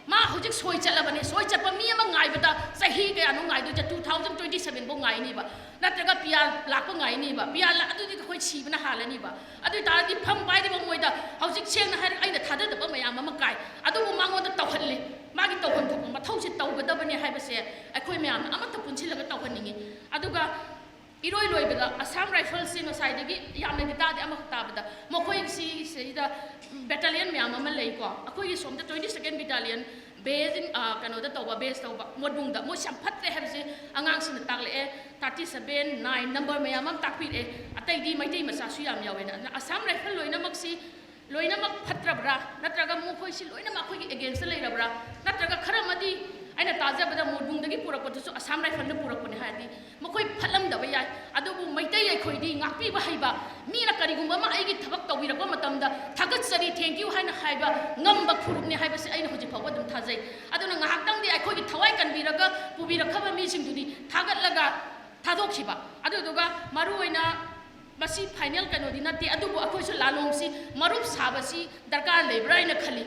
ꯃꯥ ꯍꯧꯖꯤꯛ ꯁꯣꯏ ꯆꯠꯂꯕꯅꯦ꯫ ꯁꯣꯏ ꯆꯠꯄ ꯃꯤ ꯑꯃ ꯉꯥꯏꯕꯗ ꯆꯍꯤ ꯀꯌꯥꯅꯣ ꯉꯥꯏꯗꯣꯏꯁꯦ? Two thousand twenty seven ꯐꯥꯎ ꯉꯥꯏꯅꯤꯕ, ꯅꯠꯇ꯭ꯔꯒ PR ꯂꯥꯛꯄ ꯉꯥꯏꯅꯤꯕ꯫ PR ꯂꯥꯛ-, ꯑꯗꯨꯗꯤ ꯑꯩꯈꯣꯏ ꯁꯤꯕꯅ ꯍꯥꯜꯂꯅꯤꯕ꯫ ꯑꯗꯨ ꯑꯣꯏꯇꯥꯔꯗꯤ ꯐꯝ ꯄꯥꯏꯔꯤꯕ ꯃꯣꯏꯗ ꯍꯧꯖꯤꯛ ꯁꯦꯡꯅ ꯍꯥꯏꯔꯒ ꯑꯩꯅ ꯊꯥꯗꯗꯕ ꯃꯌꯥꯝ ꯑꯃ ꯀꯥꯏ, ꯑꯗꯨꯕꯨ ꯃꯉꯣꯟꯗ ꯇꯧꯍꯜꯂꯤ꯫ ꯃꯥꯒꯤ ꯇꯧꯐꯝ ꯊꯣꯛꯄ ꯃꯊꯧꯁꯦ ꯇꯧꯒꯗꯕꯅꯦ ꯍꯥꯏꯕꯁꯦ ꯑꯩꯈꯣꯏ ꯃꯌꯥꯝꯅ ꯑꯃꯠꯇ ꯄꯨꯟꯁꯤꯜꯂꯒ ꯇꯧꯍꯟꯅꯤꯡꯉꯤ꯫ ꯑꯗꯨꯒ ꯏꯔꯣꯏ ꯂꯣꯏꯕꯗ ꯑꯁꯥꯝ ꯔꯥꯏꯐꯜꯁꯤ ꯉꯁꯥꯏꯗꯒꯤ ꯌꯥꯝꯅꯗꯤ ꯇꯥꯗꯦ, ꯑꯃꯈꯛ ꯇꯥꯕꯗ ꯃꯈꯣꯏꯁꯤꯗꯩꯗ ꯕꯦꯇꯥꯂꯤꯌꯟ ꯃꯌꯥꯝ ꯑꯃ ꯂꯩꯀꯣ꯫ ꯑꯩꯈꯣꯏꯒꯤ ꯁꯣꯝꯗ twenty second battalion base in, ꯑ, ꯀꯩꯅꯣꯗ ꯇꯧꯕ, ꯕꯦꯁ ꯇꯧꯕ ꯃꯣꯠꯕꯨꯡꯗ꯫ ꯃꯣꯏꯁꯤ ꯌꯥꯝ ꯐꯠꯇ꯭ꯔꯦ ꯍꯥꯏꯕꯁꯦ ꯑꯉꯥꯡꯁꯤꯡꯅ ꯇꯥꯛꯂꯛꯑꯦ꯫ Thirty seven, nine number ꯃꯌꯥꯝ ꯑꯃ ꯇꯥꯛꯄꯤꯔꯛꯑꯦ꯫ ꯑꯇꯩꯗꯤ ꯃꯩꯇꯩ ꯃꯆꯥꯁꯨ ꯌꯥꯝ ꯌꯥꯎꯋꯦꯅ꯫ ꯑꯗꯨꯅ ꯑꯁꯥꯝ ꯔꯥꯏꯐꯜ ꯂꯣꯏꯅꯃꯛꯁꯤ ꯂꯣꯏꯅꯃꯛ ꯐꯠꯇ꯭ꯔꯕ꯭ꯔꯥ? ꯅꯠꯇ꯭ꯔꯒ ꯃꯈꯣꯏꯁꯤ ꯂꯣꯏꯅꯃꯛ ꯑꯩꯈꯣꯏꯒꯤ against ꯂꯩꯔꯕ꯭ꯔꯥ? ꯅꯠꯇ꯭ꯔꯒ ꯈꯔ ꯑꯃꯗꯤ ꯑꯩꯅ ꯇꯥꯖꯕꯗ ꯃꯣꯠꯕꯨꯡꯗꯒꯤ ꯄꯨꯔꯛꯄꯗꯨꯁꯨ ꯑꯁꯥꯝ ꯔꯥꯏꯐꯜꯅ ꯄꯨꯔꯛꯄꯅꯦ ꯍꯥꯏꯔꯗꯤ ꯃꯈꯣꯏ ꯐꯠꯂꯝꯗꯕ ꯌꯥꯏ꯫ ꯑꯗꯨꯕꯨ ꯃꯩꯇꯩ ꯑꯩꯈꯣꯏꯗꯤ ꯉꯥꯛꯄꯤꯕ ꯍꯩꯕ, ꯃꯤꯅ ꯀꯔꯤꯒꯨꯝꯕ ꯑꯃ ꯑꯩꯒꯤ ꯊꯕꯛ ꯇꯧꯕꯤꯔꯛꯄ ꯃꯇꯝꯗ "ꯊꯥꯒꯠꯆꯔꯤ, thank you" ꯍꯥꯏꯅ ꯍꯥꯏꯕ ꯉꯝꯕ ꯐꯨꯔꯨꯞꯅꯤ ꯍꯥꯏꯕꯁꯤ ꯑꯩꯅ ꯍꯧꯖꯤꯛ ꯐꯥꯎꯕ ꯑꯗꯨꯝ ꯊꯥꯖꯩ꯫ ꯑꯗꯨꯅ ꯉꯥꯏꯍꯥꯛꯇꯪꯗꯤ ꯑꯩꯈꯣꯏꯒꯤ ꯊꯋꯥꯏ ꯀꯟꯕꯤꯔꯒ ꯄꯨꯕꯤꯔꯛꯈꯕ ꯃꯤꯁꯤꯡꯗꯨꯗꯤ ꯊꯥꯒꯠꯂꯒ ꯊꯥꯗꯣꯛꯈꯤꯕ꯫ ꯑꯗꯨꯗꯨꯒ ꯃꯔꯨꯑꯣꯏꯅ ꯃꯁꯤ final ꯀꯩꯅꯣꯗꯤ ꯅꯠꯇꯦ, ꯑꯗꯨꯕꯨ ꯑꯩꯈꯣꯏꯁꯨ ꯂꯥꯂꯣꯡꯁꯤ ꯃꯔꯨꯞ ꯁꯥꯕꯁꯤ ꯗꯔꯀꯥꯔ ꯂꯩꯕ꯭ꯔꯥ ꯍꯥꯏꯅ ꯈꯜꯂꯤ꯫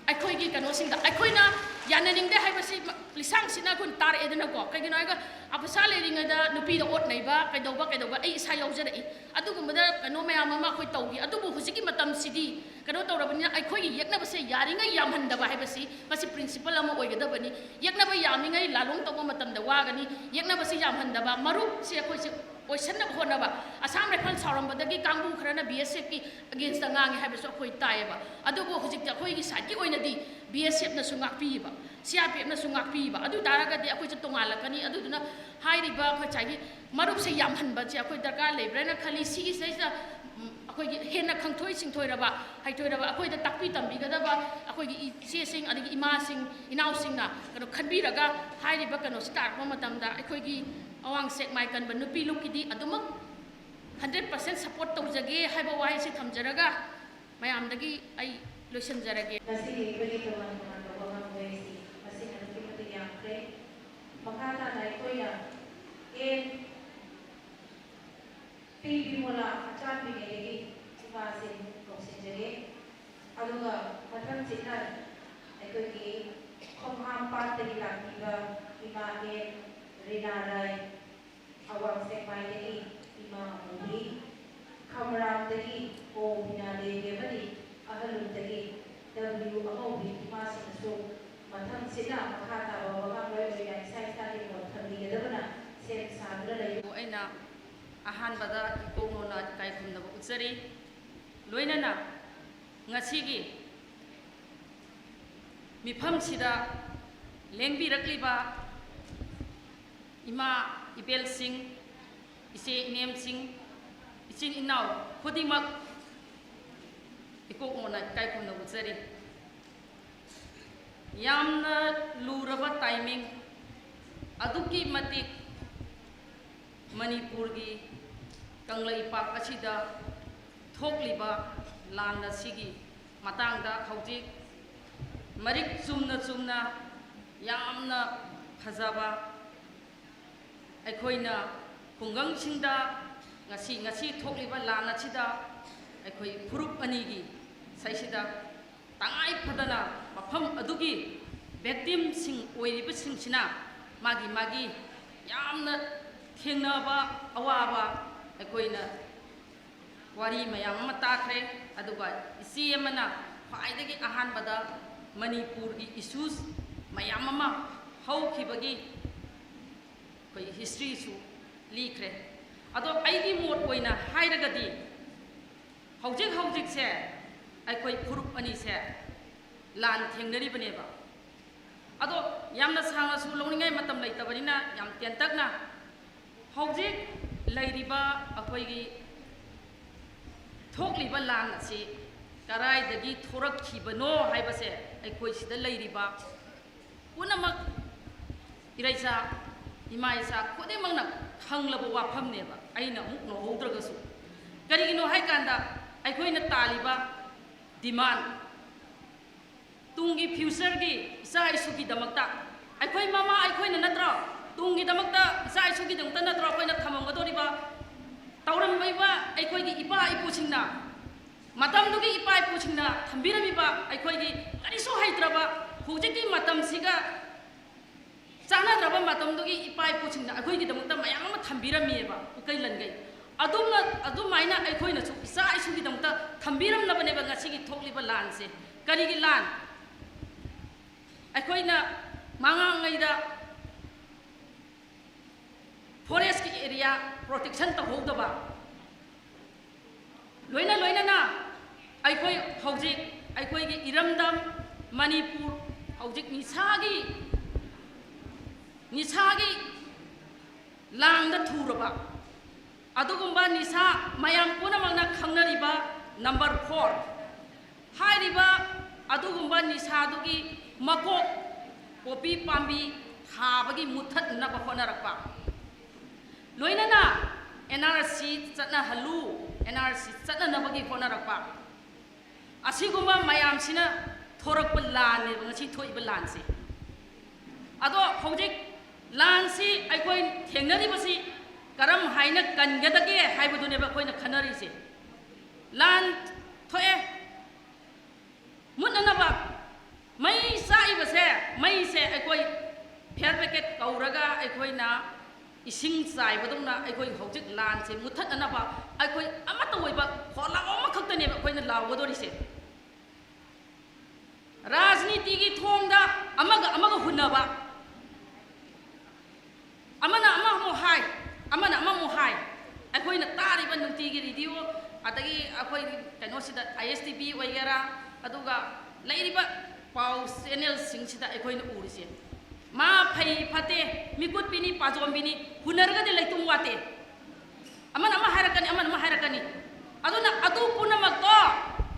ꯑꯩꯈꯣꯏꯒꯤ ꯀꯩꯅꯣꯁꯤꯡꯗ ꯑꯩꯈꯣꯏꯅ ꯌꯥꯅꯅꯤꯡꯗꯦ ꯍꯥꯏꯕꯁꯤ ꯃ-, ꯂꯤꯁꯥꯡꯁꯤꯠꯅ ꯑꯩꯈꯣꯏꯅ ꯇꯥꯔꯛꯑꯦꯗꯅꯀꯣ꯫ ꯀꯩꯒꯤꯅꯣ ꯍꯥꯏꯔꯒ ꯑ, ꯄꯩꯁꯥ ꯂꯩꯔꯤꯉꯩꯗ ꯅꯨꯄꯤꯗ ꯑꯣꯠ ꯅꯩꯕ, ꯀꯩꯗꯧꯕ, ꯀꯩꯗꯧꯕ ꯑꯩ ꯏꯁꯥ ꯌꯥꯎꯖꯔꯛꯏ꯫ ꯑꯗꯨꯒꯨꯝꯕꯗ ꯀꯩꯅꯣ ꯃꯌꯥꯝ ꯑꯃ ꯑꯩꯈꯣꯏ ꯇꯧꯈꯤ꯫ ꯑꯗꯨꯕꯨ ꯍꯧꯖꯤꯛꯀꯤ ꯃꯇꯝꯁꯤꯗꯤ ꯀꯩꯅꯣ ꯇꯧꯔꯕꯅꯤꯅ ꯑꯩꯈꯣꯏꯒꯤ ꯌꯦꯛꯅꯕꯁꯦ ꯌꯥꯔꯤꯉꯩ ꯌꯥꯝꯍꯟꯗꯕ ꯍꯥꯏꯕꯁꯤ ꯃꯁꯤ principle ꯑꯃ ꯑꯣꯏꯒꯗꯕꯅꯤ꯫ ꯌꯦꯛꯅꯕ ꯌꯥꯝꯃꯤꯉꯩ ꯂꯥꯂꯣꯡ ꯇꯧꯕ ꯃꯇꯝꯗ ꯋꯥꯒꯅꯤ꯫ ꯌꯦꯛꯅꯕꯁꯤ ꯌꯥꯝꯍꯟꯗꯕ, ꯃꯔꯨꯞꯁꯤ ꯑꯩꯈꯣꯏꯁꯦ ꯑꯣꯏꯁꯟꯅꯕ ꯍꯣꯠꯅꯕ꯫ ꯑꯁꯥꯝ ꯔꯥꯏꯐꯜ ꯁꯥꯎꯔꯝꯕꯗꯒꯤ ꯀꯥꯡꯕꯨ ꯈꯔꯅ BSFꯀꯤ againstꯇ ꯉꯥꯡꯉꯤ ꯍꯥꯏꯕꯁꯨ ꯑꯩꯈꯣꯏ ꯇꯥꯏꯌꯦꯕ꯫ ꯑꯗꯨꯕꯨ ꯍꯧꯖꯤꯛꯇꯤ ꯑꯩꯈꯣꯏꯒꯤ sideꯀꯤ ꯑꯣꯏꯅꯗꯤ BSFꯅꯁꯨ ꯉꯥꯛꯄꯤꯌꯦꯕ, CRPFꯅꯁꯨ ꯉꯥꯛꯄꯤꯌꯦꯕ꯫ ꯑꯗꯨ ꯇꯥꯔꯒꯗꯤ ꯑꯩꯈꯣꯏꯁꯦ ꯇꯣꯉꯥꯜꯂꯛꯀꯅꯤ꯫ ꯑꯗꯨꯗꯨꯅ ꯍꯥꯏꯔꯤꯕ ꯉꯁꯥꯏꯒꯤ ꯃꯔꯨꯞꯁꯦ ꯌꯥꯝꯍꯟꯕꯁꯦ ꯑꯩꯈꯣꯏ ꯗꯔꯀꯥꯔ ꯂꯩꯕ꯭ꯔꯥꯅ ꯈꯜꯂꯤ꯫ ꯁꯤꯒꯤꯁꯤꯗꯩꯁꯤꯗ, ꯎꯝ, ꯑꯩꯈꯣꯏꯒꯤ ꯍꯦꯟꯅ ꯈꯪꯊꯣꯏ ꯁꯤꯡꯊꯣꯏꯔꯕ, ꯍꯩꯊꯣꯏꯔꯕ ꯑꯩꯈꯣꯏꯗ ꯇꯥꯛꯄꯤ ꯇꯝꯕꯤꯒꯗꯕ ꯑꯩꯈꯣꯏꯒꯤ ꯏꯆꯦꯁꯤꯡ, ꯑꯗꯒꯤ ꯏꯃꯥꯁꯤꯡ, ꯏꯅꯥꯎꯁꯤꯡꯅ ꯀꯩꯅꯣ ꯈꯟꯕꯤꯔꯒ ꯍꯥꯏꯔꯤꯕ ꯀꯩꯅꯣꯁꯤ ꯇꯥꯔꯛꯄ ꯃꯇꯝꯗ ꯑꯩꯈꯣꯏꯒꯤ ꯑꯋꯥꯡ ꯁꯦꯛꯃꯥꯏ ꯀꯟꯕ ꯅꯨꯄꯤ ꯂꯨꯞꯀꯤꯗꯤ ꯑꯗꯨꯃꯛ hundred percent support ꯇꯧꯖꯒꯦ ꯍꯥꯏꯕ ꯋꯥꯍꯩꯁꯤ ꯊꯝꯖꯔꯒ ꯃꯌꯥꯝꯗꯒꯤ ꯑꯩ ꯂꯣꯏꯁꯤꯟꯖꯔꯒꯦ꯫ ꯉꯁꯤꯒꯤ ꯑꯩꯈꯣꯏꯒꯤ ꯇꯣꯉꯥꯟ ꯇꯣꯉꯥꯟꯕ ꯋꯥꯉꯥꯡꯂꯣꯏꯁꯤꯡ ꯃꯁꯤꯡ ꯑꯗꯨꯛꯀꯤ ꯃꯇꯤꯛ ꯌꯥꯝꯈ꯭ꯔꯦ꯫ ꯃꯈꯥ ꯇꯥꯅ ꯑꯩꯈꯣꯏꯅ ꯑꯦꯟ ꯄꯤ ꯕꯤꯃꯣꯂꯥ ꯑꯆꯥꯟꯕꯤꯉꯩꯗꯒꯤ ꯏꯃꯥꯁꯤꯡ ꯀꯧꯁꯤꯟꯖꯒꯦ꯫ ꯑꯗꯨꯒ ꯃꯊꯪꯁꯤꯅ ꯑꯩꯈꯣꯏꯒꯤ ꯈꯣꯡꯍꯥꯝꯄꯥꯠꯇꯒꯤ ꯂꯥꯛꯄꯤꯕ ꯏꯃꯥ ꯑꯦꯟ ꯔꯤꯅꯥ ꯔꯥꯏ, ꯑꯋꯥꯡ ꯁꯦꯛꯃꯥꯏꯗꯒꯤ ꯏꯃꯥ ꯑꯃꯨꯕꯤ, ꯈꯝꯔꯥꯝꯗꯒꯤ ꯑꯣ ꯕꯤꯅꯥ ꯗꯦꯕꯤ ꯑꯃꯗꯤ ꯑꯍꯜꯂꯨꯝꯗꯒꯤ ꯗꯕ꯭ꯂꯤꯎ ꯑꯉꯧꯕꯤ ꯏꯃꯥꯁꯤꯡꯅꯁꯨ ꯃꯊꯪꯁꯤꯗ ꯃꯈꯥ ꯇꯥꯕ ꯋꯥꯉꯥꯡꯂꯣꯏ ꯑꯣꯏꯅ ꯏꯁꯥ ꯏꯁꯥꯒꯤ ꯃꯣꯠ ꯊꯝꯕꯤꯒꯗꯕꯅ ꯁꯦꯝ ꯁꯥꯗꯨꯅ ꯂꯩ꯫ ꯑꯩꯅ ꯑꯍꯥꯟꯕꯗ ꯏꯀꯣꯛꯅꯣꯅ ꯏꯀꯥꯏ ꯈꯨꯝꯅꯕ ꯎꯠꯆꯔꯤ꯫ ꯂꯣꯏꯅꯅ ꯉꯁꯤꯒꯤ ꯃꯤꯐꯝꯁꯤꯗ ꯂꯦꯡꯕꯤꯔꯛꯂꯤꯕ ꯏꯃꯥ ꯏꯕꯦꯜꯁꯤꯡ, ꯏꯆꯦ ꯏꯅꯦꯝꯁꯤꯡ, ꯏꯆꯤꯟ ꯏꯅꯥꯎ ꯈꯨꯗꯤꯡꯃꯛ ꯏꯀꯣꯛꯅꯣꯅ ꯏꯀꯥꯏ ꯈꯨꯝꯅꯕ ꯎꯠꯆꯔꯤ꯫ ꯌꯥꯝꯅ ꯂꯨꯔꯕ timing, ꯑꯗꯨꯛꯀꯤ ꯃꯇꯤꯛ ꯃꯅꯤꯄꯨꯔꯒꯤ ꯀꯪꯂꯩꯄꯥꯛ ꯑꯁꯤꯗ ꯊꯣꯛꯂꯤꯕ ꯂꯥꯟ ꯑꯁꯤꯒꯤ ꯃꯇꯥꯡꯗ ꯍꯧꯖꯤꯛ ꯃꯔꯤꯛ ꯆꯨꯝꯅ ꯆꯨꯝꯅ ꯌꯥꯝꯅ ꯐꯖꯕ ꯑꯩꯈꯣꯏꯅ ꯈꯨꯡꯒꯪꯁꯤꯡꯗ ꯉꯁꯤ, ꯉꯁꯤ ꯊꯣꯛꯂꯤꯕ ꯂꯥꯟ ꯑꯁꯤꯗ ꯑꯩꯈꯣꯏ ꯐꯨꯔꯨꯞ ꯑꯅꯤꯒꯤ ꯁꯩꯁꯤꯗ ꯇꯉꯥꯏ ꯐꯗꯅ ꯃꯐꯝ ꯑꯗꯨꯒꯤ victimꯁꯤꯡ ꯑꯣꯏꯔꯤꯕꯁꯤꯡꯁꯤꯅ ꯃꯥꯒꯤ ꯃꯥꯒꯤ ꯌꯥꯝꯅ ꯊꯦꯡꯅꯕ ꯑꯋꯥꯕ ꯑꯩꯈꯣꯏꯅ ꯋꯥꯔꯤ ꯃꯌꯥꯝ ꯑꯃ ꯇꯥꯈ꯭ꯔꯦ꯫ ꯑꯗꯨꯒ ꯏꯆꯦ ꯑꯃꯅ ꯈ꯭ꯋꯥꯏꯗꯒꯤ ꯑꯍꯥꯟꯕꯗ ꯃꯅꯤꯄꯨꯔꯒꯤ issues ꯃꯌꯥꯝ ꯑꯃ ꯍꯧꯈꯤꯕꯒꯤ ꯑꯩꯈꯣꯏ historyꯁꯨ ꯂꯤꯈ꯭ꯔꯦ꯫ ꯑꯗꯣ ꯑꯩꯒꯤ ꯃꯣꯠ ꯑꯣꯏꯅ ꯍꯥꯏꯔꯒꯗꯤ ꯍꯧꯖꯤꯛ ꯍꯧꯖꯤꯛꯁꯦ ꯑꯩꯈꯣꯏ ꯐꯨꯔꯨꯞ ꯑꯅꯤꯁꯦ ꯂꯥꯟ ꯊꯦꯡꯅꯔꯤꯕꯅꯦꯕ꯫ ꯑꯗꯣ ꯌꯥꯝꯅ ꯁꯥꯡꯅꯁꯨ ꯂꯧꯅꯤꯡꯉꯥꯏ ꯃꯇꯝ ꯂꯩꯇꯕꯅꯤꯅ ꯌꯥꯝ ꯇꯦꯟꯇꯛꯅ ꯍꯧꯖꯤꯛ ꯂꯩꯔꯤꯕ ꯑꯩꯈꯣꯏꯒꯤ ꯊꯣꯛꯂꯤꯕ ꯂꯥꯟ ꯑꯁꯤ ꯀꯗꯥꯏꯗꯒꯤ ꯊꯣꯔꯛꯈꯤꯕꯅꯣ ꯍꯥꯏꯕꯁꯦ ꯑꯩꯈꯣꯏ ꯁꯤꯗ ꯂꯩꯔꯤꯕ ꯄꯨꯝꯅꯃꯛ ꯏꯔꯩꯆꯥ, ꯏꯃꯥ ꯏꯆꯥ ꯈꯨꯗꯤꯡꯃꯛꯅ ꯈꯪꯂꯕ ꯋꯥꯐꯝꯅꯦꯕ, ꯑꯩꯅ ꯑꯃꯨꯛ ꯅꯧꯍꯧꯗ꯭ꯔꯒꯁꯨ꯫ ꯀꯔꯤꯒꯤꯅꯣ ꯍꯥꯏꯀꯥꯟꯗ ꯑꯩꯈꯣꯏꯅ ꯇꯥꯜꯂꯤꯕ demand, ꯇꯨꯡꯒꯤ futureꯒꯤ ꯏꯆꯥ ꯏꯁꯨꯒꯤꯗꯃꯛꯇ ꯑꯩꯈꯣꯏ ꯃꯃꯥ ꯑꯩꯈꯣꯏꯅ ꯅꯠꯇ꯭ꯔꯣ, ꯇꯨꯡꯒꯤꯗꯃꯛꯇ ꯏꯆꯥ ꯏꯁꯨꯒꯤꯗꯃꯛꯇ ꯅꯠꯇ꯭ꯔꯣ ꯑꯩꯈꯣꯏꯅ ꯊꯝꯃꯝꯒꯗꯧꯔꯤꯕ? ꯇꯧꯔꯝꯃꯤꯕ ꯑꯩꯈꯣꯏꯒꯤ ꯏꯄꯥ ꯏꯄꯨꯁꯤꯡꯅ, ꯃꯇꯝꯗꯨꯒꯤ ꯏꯄꯥ ꯏꯄꯨꯁꯤꯡꯅ ꯊꯝꯕꯤꯔꯝꯃꯤꯕ ꯑꯩꯈꯣꯏꯒꯤ ꯀꯔꯤꯁꯨ ꯍꯩꯇ꯭ꯔꯕ ꯍꯧꯖꯤꯛꯀꯤ ꯃꯇꯝꯁꯤꯒ ꯆꯥꯟꯅꯗ꯭ꯔꯕ ꯃꯇꯝꯗꯨꯒꯤ ꯏꯄꯥ ꯏꯄꯨꯁꯤꯡꯅ ꯑꯩꯈꯣꯏꯒꯤꯗꯃꯛꯇ ꯃꯌꯥꯝ ꯑꯃ ꯊꯝꯕꯤꯔꯝꯃꯤꯑꯕ, ꯎꯀꯩ ꯂꯟꯒꯩ꯫ ꯑꯗꯨꯝꯅ, ꯑꯗꯨꯃꯥꯏꯅ ꯑꯩꯈꯣꯏꯅꯁꯨ ꯏꯆꯥ ꯏꯁꯨꯒꯤꯗꯃꯛꯇ ꯊꯝꯕꯤꯔꯝꯅꯕꯅꯦꯕ ꯉꯁꯤꯒꯤ ꯊꯣꯛꯂꯤꯕ ꯂꯥꯟꯁꯦ꯫ ꯀꯔꯤꯒꯤ ꯂꯥꯟ? ꯑꯩꯈꯣꯏꯅ ꯃꯉꯥꯡꯉꯩꯗ forestꯀꯤ ꯑꯦꯔꯤꯌꯥ ꯄ꯭ꯔꯣꯇꯦꯛꯁꯟ ꯇꯧꯍꯧꯗꯕ, ꯂꯣꯏꯅ ꯂꯣꯏꯅꯅ ꯑꯩꯈꯣꯏ ꯍꯧꯖꯤꯛ ꯑꯩꯈꯣꯏꯒꯤ ꯏꯔꯝꯗꯝ ꯃꯅꯤꯄꯨꯔ ꯍꯧꯖꯤꯛ ꯅꯤꯁꯥꯒꯤ, ꯅꯤꯁꯥꯒꯤ ꯂꯥꯡꯗ ꯊꯨꯔꯕ ꯑꯗꯨꯒꯨꯝꯕ ꯅꯤꯁꯥ ꯃꯌꯥꯝ ꯄꯨꯝꯅꯃꯛꯅ ꯈꯪꯅꯔꯤꯕ number four ꯍꯥꯏꯔꯤꯕ ꯑꯗꯨꯒꯨꯝꯕ ꯅꯤꯁꯥꯗꯨꯒꯤ ꯃꯀꯣꯛ ꯄꯣꯄꯤ ꯄꯥꯝꯕꯤ ꯊꯥꯕꯒꯤ ꯃꯨꯠꯊꯠꯅꯕ ꯍꯣꯠꯅꯔꯛꯄ, ꯂꯣꯏꯅꯅ NRC ꯆꯠꯅꯍꯜꯂꯨ, NRC ꯆꯠꯅꯅꯕꯒꯤ ꯍꯣꯠꯅꯔꯛꯄ, ꯑꯁꯤꯒꯨꯝꯕ ꯃꯌꯥꯝꯁꯤꯅ ꯊꯣꯔꯛꯄ ꯂꯥꯟꯅꯦꯕ ꯉꯁꯤ ꯊꯣꯛꯏꯕ ꯂꯥꯟꯁꯦ꯫ ꯑꯗꯣ ꯍꯧꯖꯤꯛ ꯂꯥꯟꯁꯤ ꯑꯩꯈꯣꯏ ꯊꯦꯡꯅꯔꯤꯕꯁꯤ ꯀꯔꯝ ꯍꯥꯏꯅ ꯀꯟꯒꯗꯒꯦ ꯍꯥꯏꯕꯗꯨꯅꯦꯕ ꯑꯩꯈꯣꯏꯅ ꯈꯟꯅꯔꯤꯁꯦ꯫ ꯂꯥꯟ ꯊꯣꯛꯑꯦ, ꯃꯨꯠꯅꯅꯕ ꯃꯩ ꯆꯥꯛꯏꯕꯁꯦ, ꯃꯩꯁꯦ ꯑꯩꯈꯣꯏ ꯐꯥꯌꯔ ꯕ꯭ꯔꯤꯒꯦꯗ ꯀꯧꯔꯒ ꯑꯩꯈꯣꯏꯅ ꯏꯁꯤꯡ ꯆꯥꯏꯕꯗꯧꯅ ꯑꯩꯈꯣꯏ ꯍꯧꯖꯤꯛ ꯂꯥꯟꯁꯦ ꯃꯨꯠꯊꯠꯅꯅꯕ ꯑꯩꯈꯣꯏ ꯑꯃꯠꯇ ꯑꯣꯏꯕ ꯈꯣꯜꯂꯥꯎ ꯑꯃꯈꯛꯇꯅꯦꯕ ꯑꯩꯈꯣꯏꯅ ꯂꯥꯎꯒꯗꯧꯔꯤꯁꯦ꯫ ꯔꯥꯖꯅꯤꯇꯤꯒꯤ ꯊꯣꯡꯗ ꯑꯃꯒ ꯑꯃꯒ ꯍꯨꯟꯅꯕ, ꯑꯃꯅ ꯑꯃꯃꯨꯛ ꯍꯥꯏ, ꯑꯃꯅ ꯑꯃꯃꯨꯛ ꯍꯥꯏ꯫ ꯑꯩꯈꯣꯏꯅ ꯇꯥꯔꯤꯕ ꯅꯨꯡꯇꯤꯒꯤ ꯔꯦꯗꯤꯑꯣ, ꯑꯗꯒꯤ ꯑꯩꯈꯣꯏ ꯀꯩꯅꯣꯁꯤꯗ, ISTV ꯑꯣꯏꯒꯦꯔꯥ, ꯑꯗꯨꯒ ꯂꯩꯔꯤꯕ ꯄꯥꯎ ꯆꯦꯅꯦꯜꯁꯤꯡꯁꯤꯗ ꯑꯩꯈꯣꯏꯅ ꯎꯔꯤꯁꯦ, ꯃꯥ ꯐꯩ ꯐꯠꯇꯦ, ꯃꯤꯀꯨꯠꯄꯤꯅꯤ ꯄꯥꯖꯣꯝꯕꯤꯅꯤ, ꯍꯨꯟꯅꯔꯒꯗꯤ ꯂꯩꯇꯨꯝ ꯋꯥꯠꯇꯦ꯫ ꯑꯃꯅ ꯑꯃ ꯍꯥꯏꯔꯛꯀꯅꯤ, ꯑꯃꯅ ꯑꯃ ꯍꯥꯏꯔꯛꯀꯅꯤ꯫ ꯑꯗꯨꯅ ꯑꯗꯨ ꯄꯨꯝꯅꯃꯛꯇꯣ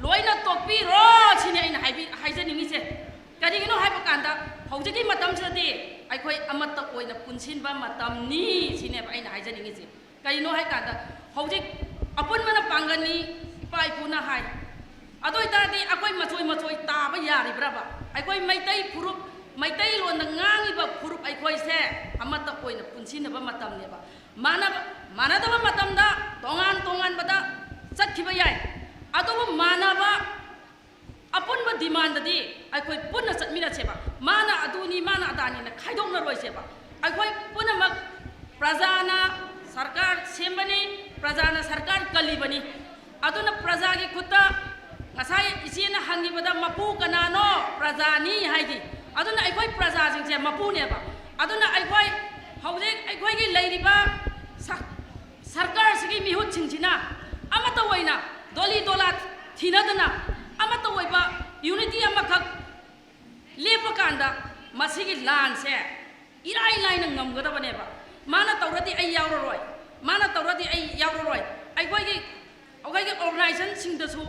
ꯂꯣꯏꯅ ꯇꯣꯛꯄꯤꯔꯣ ꯁꯤꯅꯤ ꯑꯩꯅ ꯍꯥꯏꯕꯤ-, ꯍꯥꯏꯖꯅꯤꯡꯉꯤꯁꯦ꯫ ꯀꯔꯤꯒꯤꯅꯣ ꯍꯥꯏꯕ ꯀꯥꯟꯗ ꯍꯧꯖꯤꯛꯀꯤ ꯃꯇꯝꯁꯤꯗꯗꯤ ꯑꯩꯈꯣꯏ ꯑꯃꯠꯇ ꯑꯣꯏꯅ ꯄꯨꯟꯁꯤꯟꯕ ꯃꯇꯝꯅꯤ ꯁꯤꯅꯦꯕ ꯑꯩꯅ ꯍꯥꯏꯖꯅꯤꯡꯉꯤꯁꯦ꯫ ꯀꯔꯤꯅꯣ ꯍꯥꯏ ꯀꯥꯟꯗ ꯍꯧꯖꯤꯛ ꯑꯄꯨꯟꯕꯅ ꯄꯥꯡꯒꯜꯅꯤ, ꯏꯄꯥ ꯏꯄꯨꯅ ꯍꯥꯏ꯫ ꯑꯗꯨ ꯑꯣꯏꯇꯥꯔꯗꯤ ꯑꯩꯈꯣꯏ ꯃꯆꯣꯏ ꯃꯆꯣꯏ ꯇꯥꯕ ꯌꯥꯔꯤꯕ꯭ꯔꯕ? ꯑꯩꯈꯣꯏ ꯃꯩꯇꯩ ꯐꯨꯔꯨꯞ, ꯃꯩꯇꯩꯂꯣꯟꯗ ꯉꯥꯡꯉꯤꯕ ꯐꯨꯔꯨꯞ ꯑꯩꯈꯣꯏꯁꯦ ꯑꯃꯠꯇ ꯑꯣꯏꯅ ꯄꯨꯟꯁꯤꯟꯅꯕ ꯃꯇꯝꯅꯦꯕ꯫ ꯃꯥꯟꯅꯕ, ꯃꯥꯟꯅꯗꯕ ꯃꯇꯝꯗ ꯇꯣꯉꯥꯟ ꯇꯣꯉꯥꯟꯕꯗ ꯆꯠꯈꯤꯕ ꯌꯥꯏ, ꯑꯗꯨꯕꯨ ꯃꯥꯟꯅꯕ ꯑꯄꯨꯟꯕ ꯗꯤꯃꯥꯟꯗꯗꯤ ꯑꯩꯈꯣꯏ ꯄꯨꯟꯅ ꯆꯠꯃꯤꯟꯅꯁꯦꯕ꯫ ꯃꯥꯅ ꯑꯗꯨꯅꯤ, ꯃꯥꯅ ꯑꯗꯥꯅꯤꯅ ꯈꯥꯏꯗꯣꯛꯅꯔꯣꯏꯁꯦꯕ꯫ ꯑꯩꯈꯣꯏ ꯄꯨꯝꯅꯃꯛ ꯄ꯭ꯔꯖꯥꯅ ꯁꯔꯀꯥꯔ ꯁꯦꯝꯕꯅꯤ, ꯄ꯭ꯔꯖꯥꯅ ꯁꯔꯀꯥꯔ ꯀꯜꯂꯤꯕꯅꯤ꯫ ꯑꯗꯨꯅ ꯄ꯭ꯔꯖꯥꯒꯤ ꯈꯨꯠꯇ ꯉꯁꯥꯏ ꯏꯆꯦꯅ ꯍꯪꯈꯤꯕꯗ ꯃꯄꯨ ꯀꯅꯥꯅꯣ? ꯄ꯭ꯔꯖꯥꯅꯤ ꯍꯥꯏꯗꯤ꯫ ꯑꯗꯨꯅ ꯑꯩꯈꯣꯏ ꯄ꯭ꯔꯖꯥꯁꯤꯡꯁꯦ ꯃꯄꯨꯅꯦꯕ꯫ ꯑꯗꯨꯅ ꯑꯩꯈꯣꯏ ꯍꯧꯖꯤꯛ ꯑꯩꯈꯣꯏꯒꯤ ꯂꯩꯔꯤꯕ ꯇꯤꯟꯅꯗꯅ ꯑꯃꯠꯇ ꯑꯣꯏꯕ unity ꯑꯃꯈꯛ ꯂꯦꯞꯄ ꯀꯥꯟꯗ ꯃꯁꯤꯒꯤ ꯂꯥꯟꯁꯦ ꯏꯔꯥꯏ ꯂꯥꯏꯅ ꯉꯝꯒꯗꯕꯅꯦꯕ꯫ ꯃꯥꯅ ꯇꯧꯔꯗꯤ ꯑꯩ ꯌꯥꯎꯔꯔꯣꯏ, ꯃꯥꯅ ꯇꯧꯔꯗꯤ ꯑꯩ ꯌꯥꯎꯔꯔꯣꯏ꯫ ꯑꯩꯈꯣꯏꯒꯤ ꯑꯩꯈꯣꯏꯒꯤ organizationꯁꯤꯡꯗꯁꯨ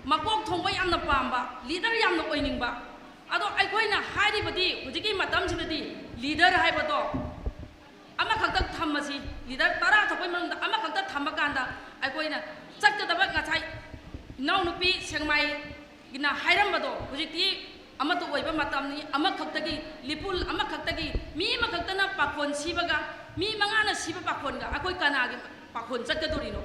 ꯃꯀꯣꯛ ꯊꯣꯡꯕ ꯌꯥꯝꯅ ꯄꯥꯝꯕ, leader ꯌꯥꯝꯅ ꯑꯣꯏꯅꯤꯡꯕ꯫ ꯑꯗꯣ ꯑꯩꯈꯣꯏꯅ ꯍꯥꯏꯔꯤꯕꯗꯤ ꯍꯧꯖꯤꯛꯀꯤ ꯃꯇꯝꯁꯤꯗꯗꯤ leader ꯍꯥꯏꯕꯗꯣ ꯑꯃꯈꯛꯇ ꯊꯝꯃꯁꯤ, leader ꯇꯔꯥ ꯊꯣꯛꯄꯩ ꯃꯅꯨꯡꯗ ꯑꯃꯈꯛꯇ ꯊꯝꯕ ꯀꯥꯟꯗ ꯑꯩꯈꯣꯏꯅ ꯆꯠꯀꯗꯕ, ꯉꯁꯥꯏ ꯏꯅꯥꯎꯅꯨꯄꯤ ꯁꯦꯡꯃꯥꯏꯒꯤꯅ ꯍꯥꯏꯔꯝꯕꯗꯣ, ꯍꯧꯖꯤꯛꯇꯤ ꯑꯃꯠꯇ ꯑꯣꯏꯕ ꯃꯇꯝꯅꯤ, ꯑꯃꯈꯛꯇꯒꯤ ꯂꯤꯄꯨꯜ ꯑꯃꯈꯛꯇꯒꯤ ꯃꯤ ꯑꯃꯈꯛꯇꯅ ꯄꯥꯈꯣꯟ ꯁꯤꯕꯒ ꯃꯤ ꯃꯉꯥꯅ ꯁꯤꯕ ꯄꯥꯈꯣꯟꯒ ꯑꯩꯈꯣꯏ ꯀꯅꯥꯒꯤ ꯄꯥꯈꯣꯟ ꯆꯠꯀꯗꯣꯔꯤꯅꯣ?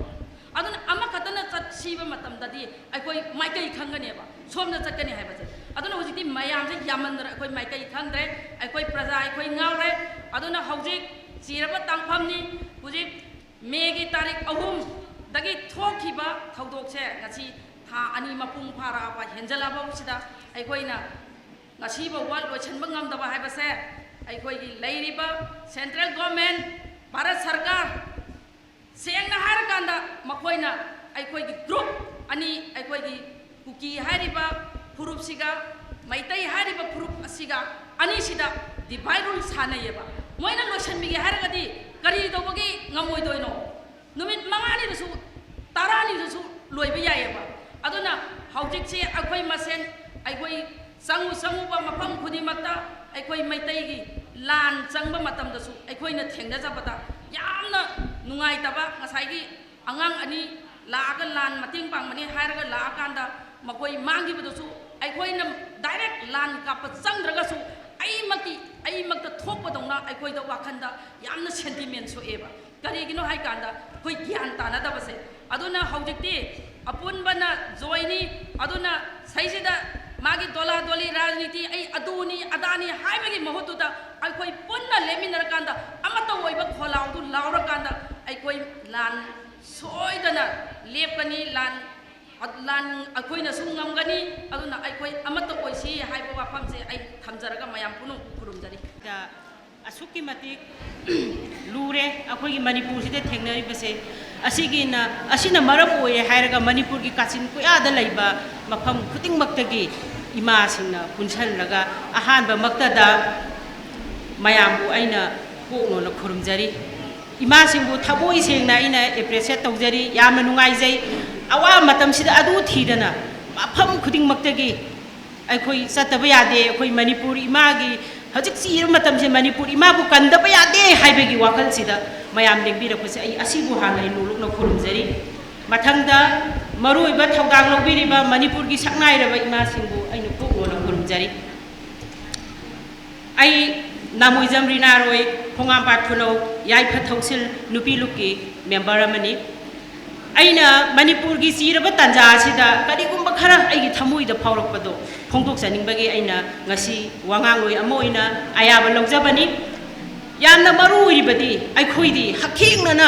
ꯑꯗꯨꯅ ꯑꯃꯈꯛꯇꯅ ꯆꯠ ꯁꯤꯕ ꯃꯇꯝꯗꯗꯤ ꯑꯩꯈꯣꯏ ꯃꯥꯏꯀꯩ ꯈꯪꯒꯅꯦꯕ, ꯁꯣꯝꯗ ꯆꯠꯀꯅꯤ ꯍꯥꯏꯕꯁꯦ꯫ ꯑꯗꯨꯅ ꯍꯧꯖꯤꯛꯇꯤ ꯃꯌꯥꯝꯁꯦ ꯌꯥꯝꯃꯟꯗꯅ ꯑꯩꯈꯣꯏ ꯃꯥꯏꯀꯩ ꯈꯪꯗ꯭ꯔꯦ, ꯑꯩꯈꯣꯏ ꯄ꯭ꯔꯖꯥ ꯑꯩꯈꯣꯏ ꯉꯥꯎꯔꯦ꯫ ꯑꯗꯨꯅ ꯍꯧꯖꯤꯛ ꯆꯤꯔꯕ ꯇꯥꯡꯐꯝꯅꯤ꯫ ꯍꯧꯖꯤꯛ ꯃꯦꯒꯤ ꯇꯥꯔꯤꯛ ꯑꯍꯨꯝꯗꯒꯤ ꯊꯣꯛꯈꯤꯕ ꯊꯧꯗꯣꯛꯁꯦ ꯉꯁꯤ ꯊꯥ ꯑꯅꯤ ꯃꯄꯨꯡ ꯐꯥꯔꯛꯑꯕ, ꯍꯦꯟꯖꯜꯂꯛꯑꯕꯁꯤꯗ ꯑꯩꯈꯣꯏꯅ ꯉꯁꯤꯐꯥꯎꯕ ꯂꯣꯏꯁꯤꯟꯕ ꯉꯝꯗꯕ ꯍꯥꯏꯕꯁꯦ ꯑꯩꯈꯣꯏꯒꯤ ꯂꯩꯔꯤꯕ central government, ꯚꯥꯔꯠ ꯁꯔꯀꯥꯔ, ꯁꯦꯡꯅ ꯍꯥꯏꯔꯀꯥꯟꯗ ꯃꯈꯣꯏꯅ ꯑꯩꯈꯣꯏꯒꯤ group ꯑꯅꯤ, ꯑꯩꯈꯣꯏꯒꯤ ꯀꯨꯀꯤ ꯍꯥꯏꯔꯤꯕ ꯐꯨꯔꯨꯞꯁꯤꯒ ꯃꯩꯇꯩ ꯍꯥꯏꯔꯤꯕ ꯐꯨꯔꯨꯞ ꯑꯁꯤꯒ, ꯑꯅꯤꯁꯤꯗ divide rule ꯁꯥꯟꯅꯩꯌꯦꯕ꯫ ꯃꯣꯏꯅ ꯂꯣꯏꯁꯤꯟꯕꯤꯒꯦ ꯍꯥꯏꯔꯒꯗꯤ ꯀꯔꯤ ꯇꯧꯕꯒꯤ ꯉꯝꯃꯣꯏꯗꯣꯏꯅꯣ? ꯅꯨꯃꯤꯠ ꯃꯉꯥꯅꯤꯗꯁꯨ, ꯇꯔꯥꯅꯤꯗꯁꯨ ꯂꯣꯏꯕ ꯌꯥꯏꯌꯦꯕ꯫ ꯑꯗꯨꯅ ꯍꯧꯖꯤꯛꯁꯦ ꯑꯩꯈꯣꯏ ꯃꯁꯦꯟ, ꯑꯩꯈꯣꯏ ꯆꯪꯉꯨ ꯆꯪꯉꯨꯕ ꯃꯐꯝ ꯈꯨꯗꯤꯡꯃꯛꯇ ꯑꯩꯈꯣꯏ ꯃꯩꯇꯩꯒꯤ ꯂꯥꯟ ꯆꯪꯕ ꯃꯇꯝꯗꯁꯨ ꯑꯩꯈꯣꯏꯅ ꯊꯦꯡꯅꯖꯕꯗ ꯌꯥꯝꯅ ꯅꯨꯡꯉꯥꯏꯇꯕ, ꯉꯁꯥꯏꯒꯤ ꯑꯉꯥꯡ ꯑꯅꯤ ꯂꯥꯛꯑꯒ ꯂꯥꯟ ꯃꯇꯦꯡ ꯄꯥꯡꯕꯅꯤ ꯍꯥꯏꯔꯒ ꯂꯥꯛꯑꯀꯥꯟꯗ ꯃꯈꯣꯏ ꯃꯥꯡꯈꯤꯕꯗꯨꯁꯨ ꯑꯩꯈꯣꯏꯅ direct ꯂꯥꯟ ꯀꯥꯞꯄ ꯆꯪꯗ꯭ꯔꯒꯁꯨ ꯑꯩꯃꯛꯀꯤ, ꯑꯩꯃꯛꯇ ꯊꯣꯛꯄꯗꯧꯅ ꯑꯩꯈꯣꯏꯗ ꯋꯥꯈꯜꯗ ꯌꯥꯝꯅ sentiment ꯁꯣꯛꯑꯦꯕ꯫ ꯀꯔꯤꯒꯤꯅꯣ ꯍꯥꯏꯀꯥꯟꯗ ꯑꯩꯈꯣꯏ ꯒ꯭ꯌꯥꯟ ꯇꯥꯅꯗꯕꯁꯦ꯫ ꯑꯗꯨꯅ ꯍꯧꯖꯤꯛꯇꯤ ꯑꯄꯨꯟꯕꯅ ꯖꯣꯏꯅꯤ, ꯑꯗꯨꯅ ꯁꯩꯁꯤꯗ ꯃꯥꯒꯤ ꯗꯣꯂꯥ ꯗꯣꯂꯤ ꯔꯥꯖꯅꯤꯇꯤ, ꯑꯩ ꯑꯗꯨꯅꯤ ꯑꯗꯥꯅꯤ ꯍꯥꯏꯕꯒꯤ ꯃꯍꯨꯠꯇꯨꯗ ꯑꯩꯈꯣꯏ ꯄꯨꯟꯅ ꯂꯦꯞꯃꯤꯟꯅꯔꯀꯥꯟꯗ ꯑꯃꯠꯇ ꯑꯣꯏꯕ ꯈꯣꯜꯂꯥꯎꯗꯨ ꯂꯥꯎꯔꯀꯥꯟꯗ ꯑꯩꯈꯣꯏ ꯂꯥꯟ ꯁꯣꯏꯗꯅ ꯂꯦꯞꯀꯅꯤ, ꯂꯥꯟ, ꯂꯥꯟ ꯑꯩꯈꯣꯏꯅꯁꯨ ꯉꯝꯒꯅꯤ꯫ ꯑꯗꯨꯅ ꯑꯩꯈꯣꯏ ꯑꯃꯠꯇ ꯑꯣꯏꯁꯤ ꯍꯥꯏꯕ ꯋꯥꯐꯝꯁꯦ ꯑꯩ ꯊꯝꯖꯔꯒ ꯃꯌꯥꯝ ꯄꯨꯝꯅꯃꯛꯄꯨ ꯈꯨꯔꯨꯝꯖꯔꯤ꯫ ꯑꯁꯨꯛꯀꯤ ꯃꯇꯤꯛ ꯂꯨꯔꯦ ꯑꯩꯈꯣꯏꯒꯤ ꯃꯅꯤꯄꯨꯔꯁꯤꯗ ꯊꯦꯡꯅꯔꯤꯕꯁꯦ꯫ ꯑꯁꯤꯒꯤꯅ ꯑꯁꯤꯅ ꯃꯔꯝ ꯑꯣꯏꯔꯦ ꯍꯥꯏꯔꯒ ꯃꯅꯤꯄꯨꯔꯒꯤ ꯀꯥꯆꯤꯟ ꯀꯣꯌꯥꯗ ꯂꯩꯕ ꯃꯐꯝ ꯈꯨꯗꯤꯡꯃꯛꯇꯒꯤ ꯏꯃꯥꯁꯤꯡꯅ ꯄꯨꯟꯁꯤꯜꯂꯒ ꯑꯍꯥꯟꯕꯃꯛꯇꯗ ꯃꯌꯥꯝꯕꯨ ꯑꯩꯅ ꯀꯣꯛꯅꯣꯅ ꯈꯨꯔꯨꯝꯖꯔꯤ꯫ ꯏꯃꯥꯁꯤꯡꯕꯨ ꯊꯃꯣꯏ ꯁꯦꯡꯅ ꯑꯩꯅ ꯑꯦꯄ꯭ꯔꯤꯁꯤꯌꯦꯠ ꯇꯧꯖꯔꯤ꯫ ꯌꯥꯝꯅ ꯅꯨꯡꯉꯥꯏꯖꯩ꯫ ꯑꯋꯥꯕ ꯃꯇꯝꯁꯤꯗ ꯑꯗꯨ ꯊꯤꯗꯅ ꯃꯐꯝ ꯈꯨꯗꯤꯡꯃꯛꯇꯒꯤ ꯑꯩꯈꯣꯏ ꯆꯠꯇꯕ ꯌꯥꯗꯦ꯫ ꯑꯩꯈꯣꯏ ꯃꯅꯤꯄꯨꯔ ꯏꯃꯥꯒꯤ ꯍꯧꯖꯤꯛ ꯆꯤꯔꯕ ꯃꯇꯝꯁꯦ ꯃꯅꯤꯄꯨꯔ ꯏꯃꯥꯕꯨ ꯀꯟꯗꯕ ꯌꯥꯗꯦ ꯍꯥꯏꯕꯒꯤ ꯋꯥꯈꯜꯁꯤꯗ ꯃꯌꯥꯝ ꯂꯦꯡꯕꯤꯔꯛꯄꯁꯦ ꯑꯩ ꯑꯁꯤꯕꯨ ꯍꯥꯟꯅ ꯑꯩ ꯅꯣꯂꯨꯛꯅ ꯈꯨꯔꯨꯝꯖꯔꯤ꯫ ꯃꯊꯪꯗ ꯃꯔꯨꯑꯣꯏꯕ ꯊꯧꯗꯥꯡ ꯂꯧꯕꯤꯔꯤꯕ ꯃꯅꯤꯄꯨꯔꯒꯤ ꯁꯛꯅꯥꯏꯔꯕ ꯏꯃꯥꯁꯤꯡꯕꯨ ꯑꯩꯅ ꯀꯣꯛꯅꯣꯅ ꯈꯨꯔꯨꯝꯖꯔꯤ꯫ ꯑꯩ ꯅꯥꯃꯣꯏꯖꯝ ꯔꯤꯅꯥꯔꯣꯏ, ꯈꯣꯡꯉꯥꯝꯄꯥꯠ ꯈꯨꯅꯧ, ꯌꯥꯏꯐ ꯊꯧꯁꯤꯜ ꯅꯨꯄꯤ ꯂꯨꯞꯀꯤ ꯃꯦꯝꯕꯔ ꯑꯃꯅꯤ꯫ ꯑꯩꯅ ꯃꯅꯤꯄꯨꯔꯒꯤ ꯆꯤꯔꯕ ꯇꯥꯟꯖꯥ ꯑꯁꯤꯗ ꯀꯔꯤꯒꯨꯝꯕ ꯈꯔ ꯑꯩꯒꯤ ꯊꯃꯣꯏꯗ ꯐꯥꯎꯔꯛꯄꯗꯣ ꯐꯣꯡꯗꯣꯛꯆꯅꯤꯡꯕꯒꯤ ꯑꯩꯅ ꯉꯁꯤ ꯋꯥꯉꯥꯡꯂꯣꯏ ꯑꯃ ꯑꯣꯏꯅ ꯑꯌꯥꯕ ꯂꯧꯖꯕꯅꯤ꯫ ꯌꯥꯝꯅ ꯃꯔꯨ ꯑꯣꯏꯔꯤꯕꯗꯤ ꯑꯩꯈꯣꯏꯗꯤ ꯍꯛꯊꯦꯡꯅꯅ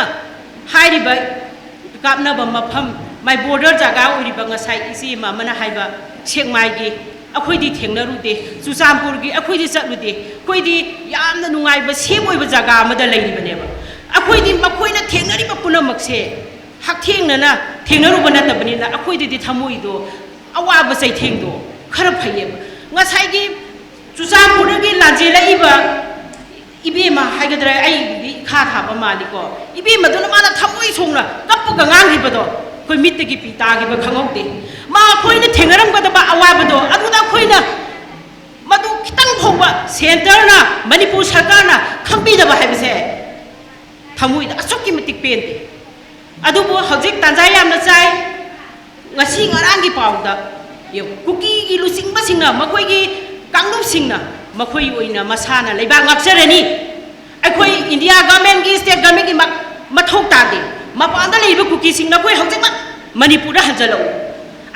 ꯍꯥꯏꯔꯤꯕ ꯀꯥꯞꯅꯕ ꯃꯐꯝ, ꯃꯥꯏ ꯕꯣꯔꯗꯔ ꯖꯒꯥ ꯑꯣꯏꯔꯤꯕ ꯉꯁꯥꯏ ꯏꯆꯦ ꯑꯃ ꯑꯃꯅ ꯍꯥꯏꯕ ꯁꯦꯛꯃꯥꯏꯒꯤ ꯑꯩꯈꯣꯏꯗꯤ ꯊꯦꯡꯅꯔꯨꯗꯦ, ꯆꯨꯔꯆꯥꯟꯄꯨꯔꯒꯤ ꯑꯩꯈꯣꯏꯗꯤ ꯆꯠꯂꯨꯗꯦ꯫ ꯑꯩꯈꯣꯏꯗꯤ ꯌꯥꯝꯅ ꯅꯨꯡꯉꯥꯏꯕ, ꯁꯦꯐ ꯑꯣꯏꯕ ꯖꯒꯥ ꯑꯃꯗ ꯂꯩꯔꯤꯕꯅꯦꯕ꯫ ꯑꯩꯈꯣꯏꯗꯤ ꯃꯈꯣꯏꯅ ꯊꯦꯡꯅꯔꯤꯕ ꯄꯨꯝꯅꯃꯛꯁꯦ ꯍꯛꯊꯦꯡꯅꯅ ꯊꯦꯡꯅꯔꯨꯕ ꯅꯠꯇꯕꯅꯤꯅ ꯑꯩꯈꯣꯏꯗꯗꯤ ꯊꯃꯣꯏꯗꯣ ꯑꯋꯥꯕ ꯆꯩꯊꯦꯡꯗꯣ ꯈꯔ ꯐꯩꯌꯦꯕ꯫ ꯉꯁꯥꯏꯒꯤ ꯆꯨꯔꯆꯥꯟꯄꯨꯔꯗꯒꯤ ꯂꯥꯟꯖꯦꯜꯂꯛꯏꯕ ꯏꯕꯦꯝꯃ ꯍꯥꯏꯒꯗ꯭ꯔꯥ, ꯑꯩꯒꯤꯗꯤ ꯏꯈꯥ ꯊꯥꯕ ꯃꯥꯜꯂꯤꯀꯣ, ꯏꯕꯦꯝꯃꯗꯨꯅ ꯃꯥꯅ ꯊꯃꯣꯏ ꯁꯣꯛꯅ ꯀꯞꯄꯒ ꯉꯥꯡꯈꯤꯕꯗꯣ ꯑꯩꯈꯣꯏ ꯃꯤꯠꯇꯒꯤ ꯄꯤ ꯇꯥꯈꯤꯕ ꯈꯪꯍꯧꯗꯦ꯫ ꯃꯥ ꯑꯩꯈꯣꯏꯅ ꯊꯦꯡꯅꯔꯝꯒꯗꯕ ꯑꯋꯥꯕꯗꯣ ꯑꯗꯨꯗ ꯑꯩꯈꯣꯏꯅ ꯃꯗꯨ ꯈꯤꯇꯪ ꯐꯥꯎꯕ ꯁꯦꯟꯇꯔꯅ, ꯃꯅꯤꯄꯨꯔ ꯁꯔꯀꯥꯔꯅ ꯈꯪꯕꯤꯗꯕ ꯍꯥꯏꯕꯁꯦ ꯊꯃꯣꯏꯗ ꯑꯁꯨꯛꯀꯤ ꯃꯇꯤꯛ ꯄꯦꯟꯗꯦ꯫ ꯑꯗꯨꯕꯨ ꯍꯧꯖꯤꯛ ꯇꯥꯟꯖꯥ ꯌꯥꯝꯅ ꯆꯥꯏ꯫ ꯉꯁꯤ ꯉꯔꯥꯡꯒꯤ ꯄꯥꯎꯗ ꯌꯦꯡꯉꯨ, ꯀꯨꯀꯤꯒꯤ ꯂꯨꯆꯤꯡꯕꯁꯤꯡꯅ, ꯃꯈꯣꯏꯒꯤ ꯀꯥꯡꯂꯨꯞꯁꯤꯡꯅ ꯃꯈꯣꯏ ꯑꯣꯏꯅ ꯃꯁꯥꯅ ꯂꯩꯕꯥꯛ ꯉꯥꯛꯆꯔꯅꯤ꯫ ꯑꯩꯈꯣꯏ ꯏꯟꯗꯤꯌꯥ ꯒꯚꯔꯟꯃꯦꯟꯒꯤ, ꯁ꯭ꯇꯦꯠ ꯒꯚꯔꯟꯃꯦꯟꯒꯤ ꯃ-, ꯃꯊꯧ ꯇꯥꯗꯦ꯫ ꯃꯄꯥꯟꯗ ꯂꯩꯔꯤꯕ ꯀꯨꯀꯤꯁꯤꯡ ꯅꯈꯣꯏ ꯍꯧꯖꯤꯛꯃꯛ ꯃꯅꯤꯄꯨꯔꯗ ꯍꯟꯖꯜꯂꯛꯎ꯫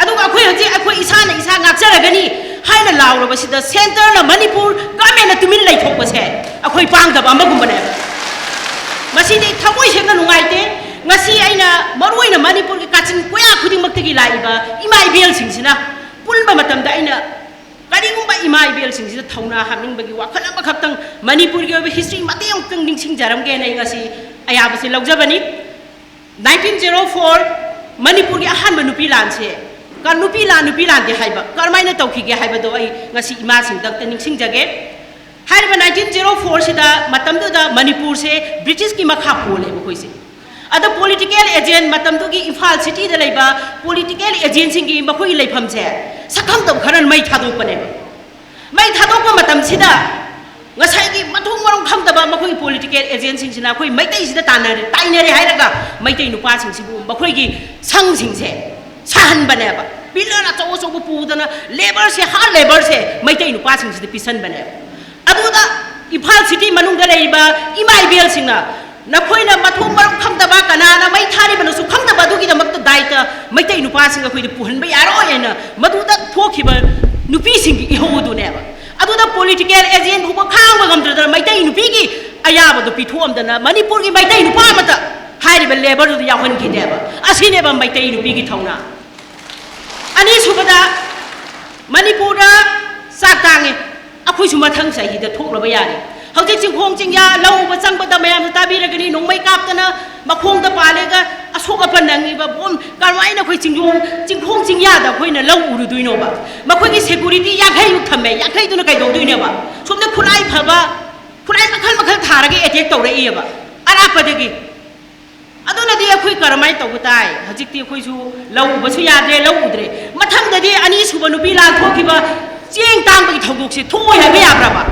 ꯑꯗꯨꯒ ꯑꯩꯈꯣꯏ ꯍꯧꯖꯤꯛ ꯑꯩꯈꯣꯏ ꯏꯁꯥꯅ ꯏꯁꯥ ꯉꯥꯛꯆꯔꯒꯅꯤ ꯍꯥꯏꯅ ꯂꯥꯎꯔꯕꯁꯤꯗ ꯁꯦꯟꯇꯔꯅ, ꯃꯅꯤꯄꯨꯔ ꯒꯚꯔꯟꯃꯦꯟꯅ ꯇꯨꯃꯤꯟ ꯂꯩꯊꯣꯛꯄꯁꯦ ꯑꯩꯈꯣꯏ ꯄꯥꯡꯗꯕ ꯑꯃꯒꯨꯝꯕꯅꯦꯕ꯫ ꯃꯁꯤꯗꯤ ꯊꯃꯣꯏ ꯁꯦꯡꯅ ꯅꯨꯡꯉꯥꯏꯇꯦ꯫ ꯉꯁꯤ ꯑꯩꯅ ꯃꯔꯨꯑꯣꯏꯅ ꯃꯅꯤꯄꯨꯔꯒꯤ ꯀꯥꯆꯤꯟ ꯀꯣꯌꯥ ꯈꯨꯗꯤꯡꯃꯛꯇꯒꯤ ꯂꯥꯛꯏꯕ ꯏꯃꯥ ꯏꯕꯦꯜꯁꯤꯡꯁꯤꯅ ꯄꯨꯟꯕ ꯃꯇꯝꯗ ꯑꯩꯅ ꯀꯔꯤꯒꯨꯝꯕ ꯏꯃꯥ ꯏꯕꯦꯜꯁꯤꯡꯁꯤꯗ ꯊꯧꯅꯥ ꯍꯥꯞꯅꯤꯡꯕꯒꯤ ꯋꯥꯈꯜ ꯑꯃꯈꯛꯇꯪ, ꯃꯅꯤꯄꯨꯔꯒꯤ ꯑꯣꯏꯕ ꯍꯤꯁꯇ꯭ꯔꯤ ꯃꯇꯦꯛ ꯑꯃꯈꯛꯇꯪ ꯅꯤꯡꯁꯤꯡꯖꯔꯝꯒꯦꯅ ꯑꯩ ꯉꯁꯤ ꯑꯌꯥꯕꯁꯤ ꯂꯧꯖꯕꯅꯤ꯫ ꯅꯥꯏꯟꯇꯤꯟ ꯖꯦꯔꯣ ꯐꯣꯔ ꯃꯅꯤꯄꯨꯔꯒꯤ ꯑꯍꯥꯟꯕ ꯅꯨꯄꯤ ꯂꯥꯟꯁꯦ, ꯀ- ꯅꯨꯄꯤ ꯂꯥꯟ, ꯅꯨꯄꯤ ꯂꯥꯟꯗꯦ ꯍꯥꯏꯕ, ꯀꯔꯝꯍꯥꯏꯅ ꯇꯧꯈꯤꯒꯦ ꯍꯥꯏꯕꯗꯣ ꯑꯩ ꯉꯁꯤ ꯏꯃꯥꯁꯤꯡꯗꯛꯇ ꯅꯤꯡꯁꯤꯡꯖꯒꯦ꯫ ꯍꯥꯏꯔꯤꯕ ꯅꯥꯏꯟꯇꯤꯟ ꯖꯦꯔꯣ ꯐꯣꯔꯁꯤꯗ, ꯃꯇꯝꯗꯨꯗ ꯃꯅꯤꯄꯨꯔꯁꯦ ꯕ꯭ꯔꯤꯇꯤꯁꯀꯤ ꯃꯈꯥ ꯄꯣꯜꯂꯦꯕ ꯑꯩꯈꯣꯏꯁꯦ꯫ ꯑꯗ ꯄꯣꯂꯤꯇꯤꯀꯦꯜ ꯑꯦꯖꯦꯟ, ꯃꯇꯝꯗꯨꯒꯤ ꯏꯝꯐꯥꯜ ꯁꯤꯇꯤꯗ ꯂꯩꯕ ꯄꯣꯂꯤꯇꯤꯀꯦꯜ ꯑꯦꯖꯦꯟꯁꯤꯡꯒꯤ ꯃꯈꯣꯏꯒꯤ ꯂꯩꯐꯝꯁꯦ ꯁꯛꯈꯪꯗꯕ ꯈꯔꯅ ꯃꯩ ꯊꯥꯗꯣꯛꯄꯅꯦꯕ꯫ ꯃꯩ ꯊꯥꯗꯣꯛꯄ ꯃꯇꯝꯁꯤꯗ ꯉꯁꯥꯏꯒꯤ ꯃꯊꯣꯡ ꯃꯔꯝ ꯈꯪꯗꯕ ꯃꯈꯣꯏꯒꯤ ꯄꯣꯂꯤꯇꯤꯀꯦꯜ ꯑꯦꯖꯦꯟꯁꯤꯡꯁꯤꯅ ꯑꯩꯈꯣꯏ ꯃꯩꯇꯩꯁꯤꯗ ꯇꯥꯟꯅꯔꯦ, ꯇꯥꯏꯅꯔꯦ ꯍꯥꯏꯔꯒ ꯃꯩꯇꯩ ꯅꯨꯄꯥꯁꯤꯡꯁꯤꯕꯨ ꯃꯈꯣꯏꯒꯤ ꯁꯪꯁꯤꯡꯁꯦ ꯁꯥꯍꯟꯕꯅꯦꯕ꯫ ꯄꯤꯂꯔ ꯑꯆꯧ ꯑꯆꯧꯕ ꯄꯨꯗꯅ ꯂꯦꯕꯔꯁꯦ, ꯍꯥꯔꯗ ꯂꯦꯕꯔꯁꯦ ꯃꯩꯇꯩ ꯅꯨꯄꯥꯁꯤꯡꯁꯤꯗ ꯄꯤꯁꯟꯕꯅꯦꯕ꯫ ꯑꯗꯨꯗ ꯏꯝꯐꯥꯜ ꯁꯤꯇꯤ ꯃꯅꯨꯡꯗ ꯂꯩꯔꯤꯕ ꯏꯃꯥ ꯏꯕꯦꯜꯁꯤꯡꯅ, "ꯅꯈꯣꯏꯅ ꯃꯊꯣꯡ ꯃꯔꯝ ꯈꯪꯗꯕ, ꯀꯅꯥꯅ ꯃꯩ ꯊꯥꯔꯤꯕꯅꯁꯨ ꯈꯪꯗꯕ ꯑꯗꯨꯒꯤꯗꯃꯛꯇ ꯗꯥꯏꯇ ꯃꯩꯇꯩ ꯅꯨꯄꯥꯁꯤꯡ ꯑꯩꯈꯣꯏꯗ ꯄꯨꯍꯟꯕ ꯌꯥꯔꯣꯏ" ꯍꯥꯏꯅ ꯃꯗꯨꯗ ꯊꯣꯛꯈꯤꯕ ꯅꯨꯄꯤꯁꯤꯡꯒꯤ ꯏꯍꯧ ꯑꯗꯨꯅꯦꯕ꯫ ꯑꯗꯨꯗ ꯄꯣꯂꯤꯇꯤꯀꯦꯜ ꯑꯦꯖꯦꯟ ꯐꯥꯎꯕ ꯈꯥꯡꯕ ꯉꯝꯗ꯭ꯔꯗꯅ ꯃꯩꯇꯩ ꯅꯨꯄꯤꯒꯤ ꯑꯌꯥꯕꯗꯣ ꯄꯤꯊꯣꯛꯑꯝꯗꯅ ꯃꯅꯤꯄꯨꯔꯒꯤ ꯃꯩꯇꯩ ꯅꯨꯄꯥ ꯑꯃꯠꯇ ꯍꯥꯏꯔꯤꯕ ꯂꯦꯕꯔꯗꯨꯗ ꯌꯥꯎꯍꯟꯈꯤꯗꯦꯕ꯫ ꯑꯁꯤꯅꯦꯕ ꯃꯩꯇꯩ ꯅꯨꯄꯤꯒꯤ ꯊꯧꯅꯥ꯫ ꯑꯅꯤꯁꯨꯕꯗ, ꯃꯅꯤꯄꯨꯔꯗ ꯆꯥꯛ ꯇꯥꯡꯉꯤ, ꯑꯩꯈꯣꯏꯁꯨ ꯃꯊꯪ ꯆꯍꯤꯗ ꯊꯣꯛꯅꯕ ꯌꯥꯔꯦ꯫ ꯍꯧꯖꯤꯛ ꯆꯤꯡꯈꯣꯡ ꯆꯤꯡꯌꯥ ꯂꯧ ꯎꯕ ꯆꯪꯕꯗ ꯃꯌꯥꯝꯁꯨ ꯇꯥꯕꯤꯔꯒꯅꯤ, ꯅꯣꯡꯃꯩ ꯀꯥꯞꯇꯅ ꯃꯈꯣꯡꯗ ꯄꯥꯜꯂꯦꯒ ꯑꯁꯣꯛ ꯑꯄꯟ ꯅꯪꯉꯤꯕ ꯕꯣꯝ, ꯀꯔꯝꯍꯥꯏꯅ ꯑꯩꯈꯣꯏ ꯆꯤꯡꯈꯣꯡ, ꯆꯤꯡꯈꯣꯡ ꯆꯤꯡꯌꯥꯗ ꯑꯩꯈꯣꯏꯅ ꯂꯧ ꯎꯔꯨꯗꯣꯏꯅꯣꯕ? ꯃꯈꯣꯏꯒꯤ ꯁꯦꯀꯨꯔꯤꯇꯤ ꯌꯥꯡꯈꯩꯃꯨꯛ ꯊꯝꯃꯦ, ꯌꯥꯡꯈꯩꯗꯨꯅ ꯀꯩꯗꯧꯗꯣꯏꯅꯣꯕ? ꯁꯣꯝꯗ ꯈꯨꯠꯂꯥꯏ ꯐꯕ, ꯈꯨꯠꯂꯥꯏ ꯃꯈꯜ ꯃꯈꯜ ꯊꯥꯔꯒ ꯑꯦꯇꯦꯛ ꯇꯧꯔꯛꯏꯑꯕ ꯑꯔꯥꯞꯄꯗꯒꯤ꯫ ꯑꯗꯨꯅꯗꯤ ꯑꯩꯈꯣꯏ ꯀꯔꯝꯍꯥꯏꯅ ꯇꯧꯕ ꯇꯥꯏ? ꯍꯧꯖꯤꯛꯇꯤ ꯑꯩꯈꯣꯏꯁꯨ ꯂꯧ ꯎꯕꯁꯨ ꯌꯥꯗ꯭ꯔꯦ, ꯂꯧ ꯎꯗ꯭ꯔꯦ꯫ ꯃꯊꯪꯗꯗꯤ ꯑꯅꯤꯁꯨꯕ ꯅꯨꯄꯤ ꯂꯥꯟ ꯊꯣꯛꯈꯤꯕ ꯆꯦꯡ ꯇꯥꯡꯕꯒꯤ ꯊꯧꯗꯣꯛꯁꯦ ꯊꯣꯛꯑꯣꯏ ꯍꯥꯏꯕ ꯌꯥꯕ꯭ꯔꯕ?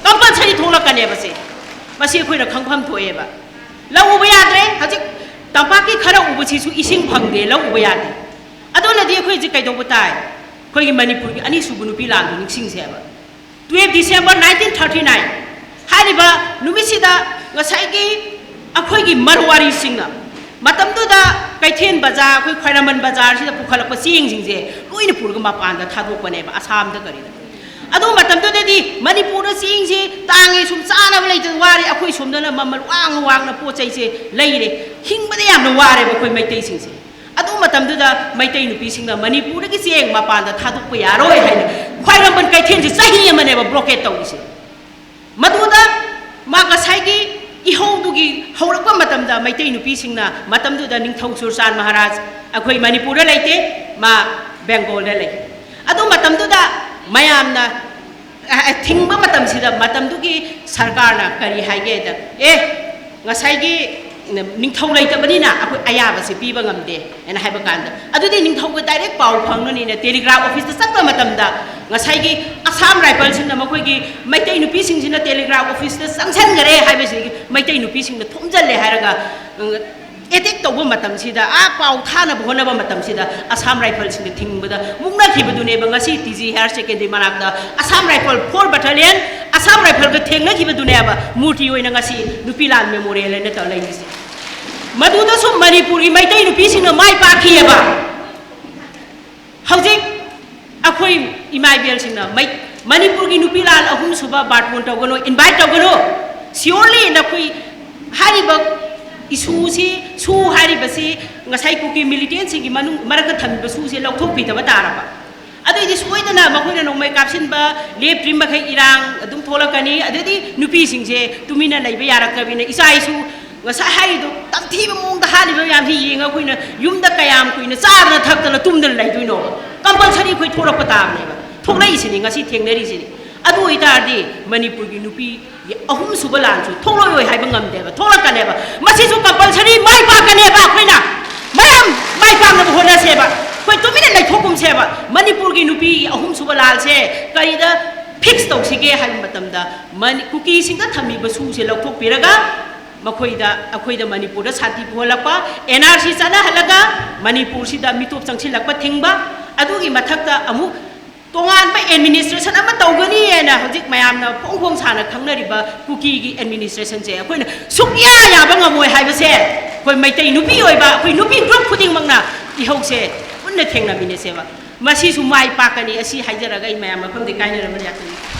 ꯀꯝꯄꯜꯁꯔꯤ ꯊꯣꯛꯂꯛꯀꯅꯦꯕ ꯁꯦ꯫ ꯃꯁꯤ ꯑꯩꯈꯣꯏꯅ ꯈꯪꯐꯝ ꯊꯣꯛꯑꯦꯕ꯫ ꯂꯧ ꯎꯕ ꯌꯥꯗ꯭ꯔꯦ꯫ ꯍꯧꯖꯤꯛ ꯇꯝꯄꯥꯛꯀꯤ ꯈꯔ ꯎꯕꯁꯤꯁꯨ ꯏꯁꯤꯡ ꯐꯪꯗꯦ, ꯂꯧ ꯎꯕ ꯌꯥꯗꯦ꯫ ꯑꯗꯨꯅꯗꯤ ꯑꯩꯈꯣꯏ ꯍꯧꯖꯤꯛ ꯀꯩꯗꯧꯕ ꯇꯥꯏ? ꯑꯩꯈꯣꯏꯒꯤ ꯃꯅꯤꯄꯨꯔꯒꯤ ꯑꯅꯤꯁꯨꯕ ꯅꯨꯄꯤ ꯂꯥꯟꯗꯨ ꯅꯤꯡꯁꯤꯡꯁꯦꯕ꯫ Twelve December nineteen thirty nine ꯍꯥꯏꯔꯤꯕ ꯅꯨꯃꯤꯠꯁꯤꯗ ꯉꯁꯥꯏꯒꯤ ꯑꯩꯈꯣꯏꯒꯤ ꯃꯔꯋꯥꯔꯤꯁꯤꯡꯅ ꯃꯇꯝꯗꯨꯗ ꯀꯩꯊꯦꯜ ꯕꯖꯥꯔ, ꯑꯩꯈꯣꯏ ꯈ꯭ꯋꯥꯏꯔꯝꯕꯟ ꯕꯖꯥꯔꯁꯤꯗ ꯄꯨꯈꯠꯂꯛꯄ ꯆꯦꯡꯁꯤꯡꯁꯦ ꯂꯣꯏꯅ ꯄꯨꯔꯒ ꯃꯄꯥꯟꯗ ꯊꯥꯗꯣꯛꯄꯅꯦꯕ, ꯑꯁꯥꯝꯗ ꯀꯔꯤꯗ꯫ ꯑꯗꯨ ꯃꯇꯝꯗꯨꯗꯗꯤ ꯃꯅꯤꯄꯨꯔꯗ ꯆꯦꯡꯁꯤ ꯇꯥꯡꯉꯦ, ꯁꯨꯝ ꯆꯥꯅꯕ ꯂꯩꯇꯗꯅ ꯋꯥꯔꯦ, ꯑꯩꯈꯣꯏ ꯁꯣꯝꯗꯅ ꯃꯃꯜ ꯋꯥꯡꯅ ꯋꯥꯡꯅ ꯄꯣꯠ ꯆꯩꯁꯦ ꯂꯩꯔꯦ, ꯍꯤꯡꯕꯗ ꯌꯥꯝꯅ ꯋꯥꯔꯦꯕ ꯑꯩꯈꯣꯏ ꯃꯩꯇꯩꯁꯤꯡꯁꯦ꯫ ꯑꯗꯨ ꯃꯇꯝꯗꯨꯗ ꯃꯩꯇꯩ ꯅꯨꯄꯤꯁꯤꯡꯅ ꯃꯅꯤꯄꯨꯔꯗꯒꯤ ꯆꯦꯡ ꯃꯄꯥꯟꯗ ꯊꯥꯗꯣꯛꯄ ꯌꯥꯔꯣꯏ ꯍꯥꯏꯅ ꯈ꯭ꯋꯥꯏꯔꯝꯕꯟ ꯀꯩꯊꯦꯜꯁꯦ ꯆꯍꯤ ꯑꯃꯅꯦꯕ ꯕ꯭ꯂꯣꯀꯦꯠ ꯇꯧꯔꯤꯁꯦ꯫ ꯃꯗꯨꯗ ꯃꯥ ꯉꯁꯥꯏꯒꯤ ꯏꯍꯧꯗꯨꯒꯤ ꯍꯧꯔꯛꯄ ꯃꯇꯝꯗ ꯃꯩꯇꯩ ꯅꯨꯄꯤꯁꯤꯡꯅ, ꯃꯇꯝꯗꯨꯗ ꯅꯤꯡꯊꯧ ꯆꯨꯔꯆꯥꯟ ꯃꯍꯥꯔꯥꯖ ꯑꯩꯈꯣꯏ ꯃꯅꯤꯄꯨꯔꯗ ꯂꯩꯇꯦ, ꯃꯥ ꯕꯦꯡꯒꯣꯜꯗ ꯂꯩ꯫ ꯑꯗꯨ ꯃꯇꯝꯗꯨꯗ ꯃꯌꯥꯝꯅ, ꯑ, ꯊꯤꯡꯕ ꯃꯇꯝꯁꯤꯗ, ꯃꯇꯝꯗꯨꯒꯤ ꯁꯔꯀꯥꯔꯅ ꯀꯔꯤ ꯍꯥꯏꯒꯦꯗ, "ꯑꯦ, ꯉꯁꯥꯏꯒꯤ ꯅꯤꯡꯊꯧ ꯂꯩꯇꯕꯅꯤꯅ ꯑꯩꯈꯣꯏ ꯑꯌꯥꯕꯁꯤ ꯄꯤꯕ ꯉꯝꯗꯦ" ꯍꯥꯏꯅ ꯍꯥꯏꯕ ꯀꯥꯟꯗ, "ꯑꯗꯨꯗꯤ ꯅꯤꯡꯊꯧꯒ ꯗꯥꯏꯔꯦꯛ ꯄꯥꯎ ꯐꯪꯉꯅꯤꯅ" ꯇꯦꯂꯤꯒ꯭ꯔꯥꯐ ꯑꯣꯐꯤꯁꯇ ꯆꯠꯄ ꯃꯇꯝꯗ, ꯉꯁꯥꯏꯒꯤ ꯑꯁꯥꯝ ꯔꯥꯏꯐꯜꯁꯤꯡꯅ ꯃꯈꯣꯏꯒꯤ ꯃꯩꯇꯩ ꯅꯨꯄꯤꯁꯤꯡꯁꯤꯅ ꯇꯦꯂꯤꯒ꯭ꯔꯥꯐ ꯑꯣꯐꯤꯁꯇ ꯆꯪꯁꯟꯈꯔꯦ ꯍꯥꯏꯕꯁꯤꯗꯒꯤ ꯃꯩꯇꯩ ꯅꯨꯄꯤꯁꯤꯡꯅ ꯊꯣꯝꯖꯤꯜꯂꯦ ꯍꯥꯏꯔꯒ, ꯎꯝ, ꯑꯦꯇꯦꯛ ꯇꯧꯕ ꯃꯇꯝꯁꯤꯗ, ꯑꯥ ꯄꯥꯎ ꯊꯥꯅꯕ ꯍꯣꯠꯅꯕ ꯃꯇꯝꯁꯤꯗ ꯑꯁꯥꯝ ꯔꯥꯏꯐꯜꯁꯤꯡꯅ ꯊꯤꯡꯕꯗ ꯃꯨꯛꯅꯈꯤꯕꯗꯨꯅꯦꯕ ꯉꯁꯤ ꯇꯤ ꯖꯤ ꯍꯥꯌꯔ ꯁꯦꯀꯦꯟꯗꯔꯤ ꯃꯅꯥꯛꯇ ꯑꯁꯥꯝ ꯔꯥꯏꯐꯜ ꯐꯣꯔ ꯕꯦꯇꯥꯂꯤꯌꯟ, ꯑꯁꯥꯝ ꯔꯥꯏꯐꯜꯒ ꯊꯦꯡꯅꯈꯤꯕꯗꯨꯅꯦꯕ ꯃꯨꯔꯇꯤ ꯑꯣꯏꯅ ꯉꯁꯤ ꯅꯨꯄꯤ ꯂꯥꯟ ꯃꯦꯃꯣꯔꯤꯌꯦꯜ ꯍꯥꯏꯅ ꯇꯧꯔ ꯂꯩꯔꯤꯁꯦ꯫ ꯃꯗꯨꯗꯁꯨ ꯃꯅꯤꯄꯨꯔꯒꯤ ꯃꯩꯇꯩ ꯅꯨꯄꯤꯁꯤꯡꯅ ꯃꯥꯏ ꯄꯥꯛꯈꯤꯑꯕ꯫ ꯍꯧꯖꯤꯛ ꯑꯩꯈꯣꯏ ꯏꯃꯥ ꯏꯕꯦꯜꯁꯤꯡꯅ ꯃꯩ-, ꯃꯅꯤꯄꯨꯔꯒꯤ ꯅꯨꯄꯤ ꯂꯥꯟ ꯑꯍꯨꯝꯁꯨꯕ ꯕꯥꯔꯇꯣꯟ ꯇꯧꯒꯅꯨ, ꯏꯟꯚꯥꯏꯠ ꯇꯧꯒꯅꯨ꯫ ꯁꯤꯌꯣꯔꯂꯤ ꯅꯈꯣꯏ ꯍꯥꯏꯔꯤꯕ ꯏꯁꯨꯁꯤ, ꯁꯨ ꯍꯥꯏꯔꯤꯕꯁꯤ ꯉꯁꯥꯏ ꯀꯨꯀꯤ ꯃꯤꯂꯤꯇꯦꯟꯁꯤꯡꯒꯤ ꯃꯅꯨꯡ, ꯃꯔꯛꯇ ꯊꯝꯃꯤꯕ ꯁꯨꯁꯦ ꯂꯧꯊꯣꯛꯄꯤꯗꯕ ꯇꯥꯔꯕ꯫ ꯑꯗꯨꯏꯗꯤ ꯁꯣꯏꯗꯅ ꯃꯈꯣꯏꯅ ꯅꯣꯡꯃꯩ ꯀꯥꯞꯁꯤꯟꯕ ꯂꯦꯞꯇ꯭ꯔꯤ ꯃꯈꯩ ꯏꯔꯥꯡ ꯑꯗꯨꯝ ꯊꯣꯛꯂꯛꯀꯅꯤ꯫ ꯑꯗꯨꯗꯤ ꯅꯨꯄꯤꯁꯤꯡꯁꯦ ꯇꯨꯃꯤꯟꯅ ꯂꯩꯕ ꯌꯥꯔꯛꯇ꯭ꯔꯕꯅꯤꯅ ꯏꯆꯥ ꯏꯁꯨ ꯉꯁꯥꯏ ꯍꯥꯏꯔꯤꯗꯣ ꯇꯝꯊꯤꯕ ꯃꯑꯣꯡꯗ ꯍꯥꯠꯂꯤꯕ ꯃꯌꯥꯝꯁꯤ ꯌꯦꯡꯉ ꯑꯩꯈꯣꯏꯅ ꯌꯨꯝꯗ ꯀꯌꯥꯝ ꯀꯨꯏꯅ ꯆꯥꯗꯅ ꯊꯛꯇꯅ ꯇꯨꯝꯗꯅ ꯂꯩꯗꯣꯏꯅꯣꯕ? ꯀꯝꯄꯜꯁꯔꯤ ꯑꯩꯈꯣꯏ ꯊꯣꯛꯂꯛꯄ ꯇꯥꯕꯅꯦꯕ꯫ ꯊꯣꯛꯂꯛꯏꯁꯤꯅꯤ ꯉꯁꯤ ꯊꯦꯡꯅꯔꯤꯁꯤꯅꯤ꯫ ꯑꯗꯨ ꯑꯣꯏꯇꯥꯔꯗꯤ ꯃꯅꯤꯄꯨꯔꯒꯤ ꯅꯨꯄꯤ ꯑꯍꯨꯝꯁꯨꯕ ꯂꯥꯟꯁꯨ ꯊꯣꯛꯂꯛꯑꯣꯏ ꯍꯥꯏꯕ ꯉꯝꯗꯦꯕ, ꯊꯣꯛꯂꯛꯀꯅꯦꯕ꯫ ꯃꯁꯤꯁꯨ ꯀꯝꯄꯜꯁꯔꯤ ꯃꯥꯏ ꯄꯥꯛꯀꯅꯦꯕ꯫ ꯑꯩꯈꯣꯏꯅ ꯃꯌꯥꯝ ꯃꯥꯏ ꯄꯥꯛꯅꯕ ꯍꯣꯠꯅꯁꯦꯕ꯫ ꯑꯩꯈꯣꯏ ꯇꯨꯃꯤꯟꯅ ꯂꯩꯊꯣꯛꯀꯨꯝꯁꯦꯕ꯫ ꯃꯅꯤꯄꯨꯔꯒꯤ ꯅꯨꯄꯤ ꯑꯍꯨꯝꯁꯨꯕ ꯂꯥꯟꯁꯦ ꯀꯔꯤꯗ ꯐꯤꯛꯁ ꯇꯧꯁꯤꯒꯦ ꯍꯥꯏꯕ ꯃꯇꯝꯗ, ꯃꯅꯤ-, ꯀꯨꯀꯤꯁꯤꯡꯗ ꯊꯝꯃꯤꯕ ꯁꯨꯁꯦ ꯂꯧꯊꯣꯛꯄꯤꯔꯒ ꯃꯈꯣꯏꯗ, ꯑꯩꯈꯣꯏꯗ ꯃꯅꯤꯄꯨꯔꯗ ꯁꯥꯟꯇꯤ ꯄꯨꯍꯜꯂꯛꯄ, ꯑꯦꯟ ꯑꯥꯔ ꯁꯤ ꯆꯠꯅꯍꯜꯂꯒ ꯃꯅꯤꯄꯨꯔꯁꯤꯗ ꯃꯤꯇꯣꯞ ꯆꯪꯁꯤꯜꯂꯛꯄ ꯊꯤꯡꯕ, ꯑꯗꯨꯒꯤ ꯃꯊꯛꯇ ꯑꯃꯨꯛ ꯇꯣꯉꯥꯟꯕ ꯑꯦꯗꯃꯤꯅꯤꯁꯇ꯭ꯔꯦꯁꯟ ꯑꯃ ꯇꯧꯒꯅꯤ ꯍꯥꯏꯅ ꯍꯧꯖꯤꯛ ꯃꯌꯥꯝꯅ ꯐꯣꯡ ꯐꯣꯡ ꯁꯥꯅ ꯈꯪꯅꯔꯤꯕ ꯀꯨꯀꯤꯒꯤ ꯑꯦꯗꯃꯤꯅꯤꯁꯇ꯭ꯔꯦꯁꯟꯁꯦ ꯑꯩꯈꯣꯏꯅ ꯁꯨꯛꯌꯥ ꯌꯥꯕ ꯉꯝꯃꯣꯏ ꯍꯥꯏꯕꯁꯦ ꯑꯩꯈꯣꯏ ꯃꯩꯇꯩ ꯅꯨꯄꯤ ꯑꯣꯏꯕ ꯑꯩꯈꯣꯏ ꯅꯨꯄꯤ ꯒ꯭ꯔꯨꯞ ꯈꯨꯗꯤꯡꯃꯛꯅ ꯏꯍꯧꯁꯦ ꯄꯨꯟꯅ ꯊꯦꯡꯅꯃꯤꯟꯅꯁꯦꯕ꯫ ꯃꯁꯤꯁꯨ ꯃꯥꯏ ꯄꯥꯛꯀꯅꯤ꯫ ꯑꯁꯤ ꯍꯥꯏꯖꯔꯒ ꯑꯩ ꯃꯌꯥꯝ ꯃꯐꯝꯗꯤ ꯀꯥꯏꯅꯔꯕ ꯌꯥꯊꯪ꯫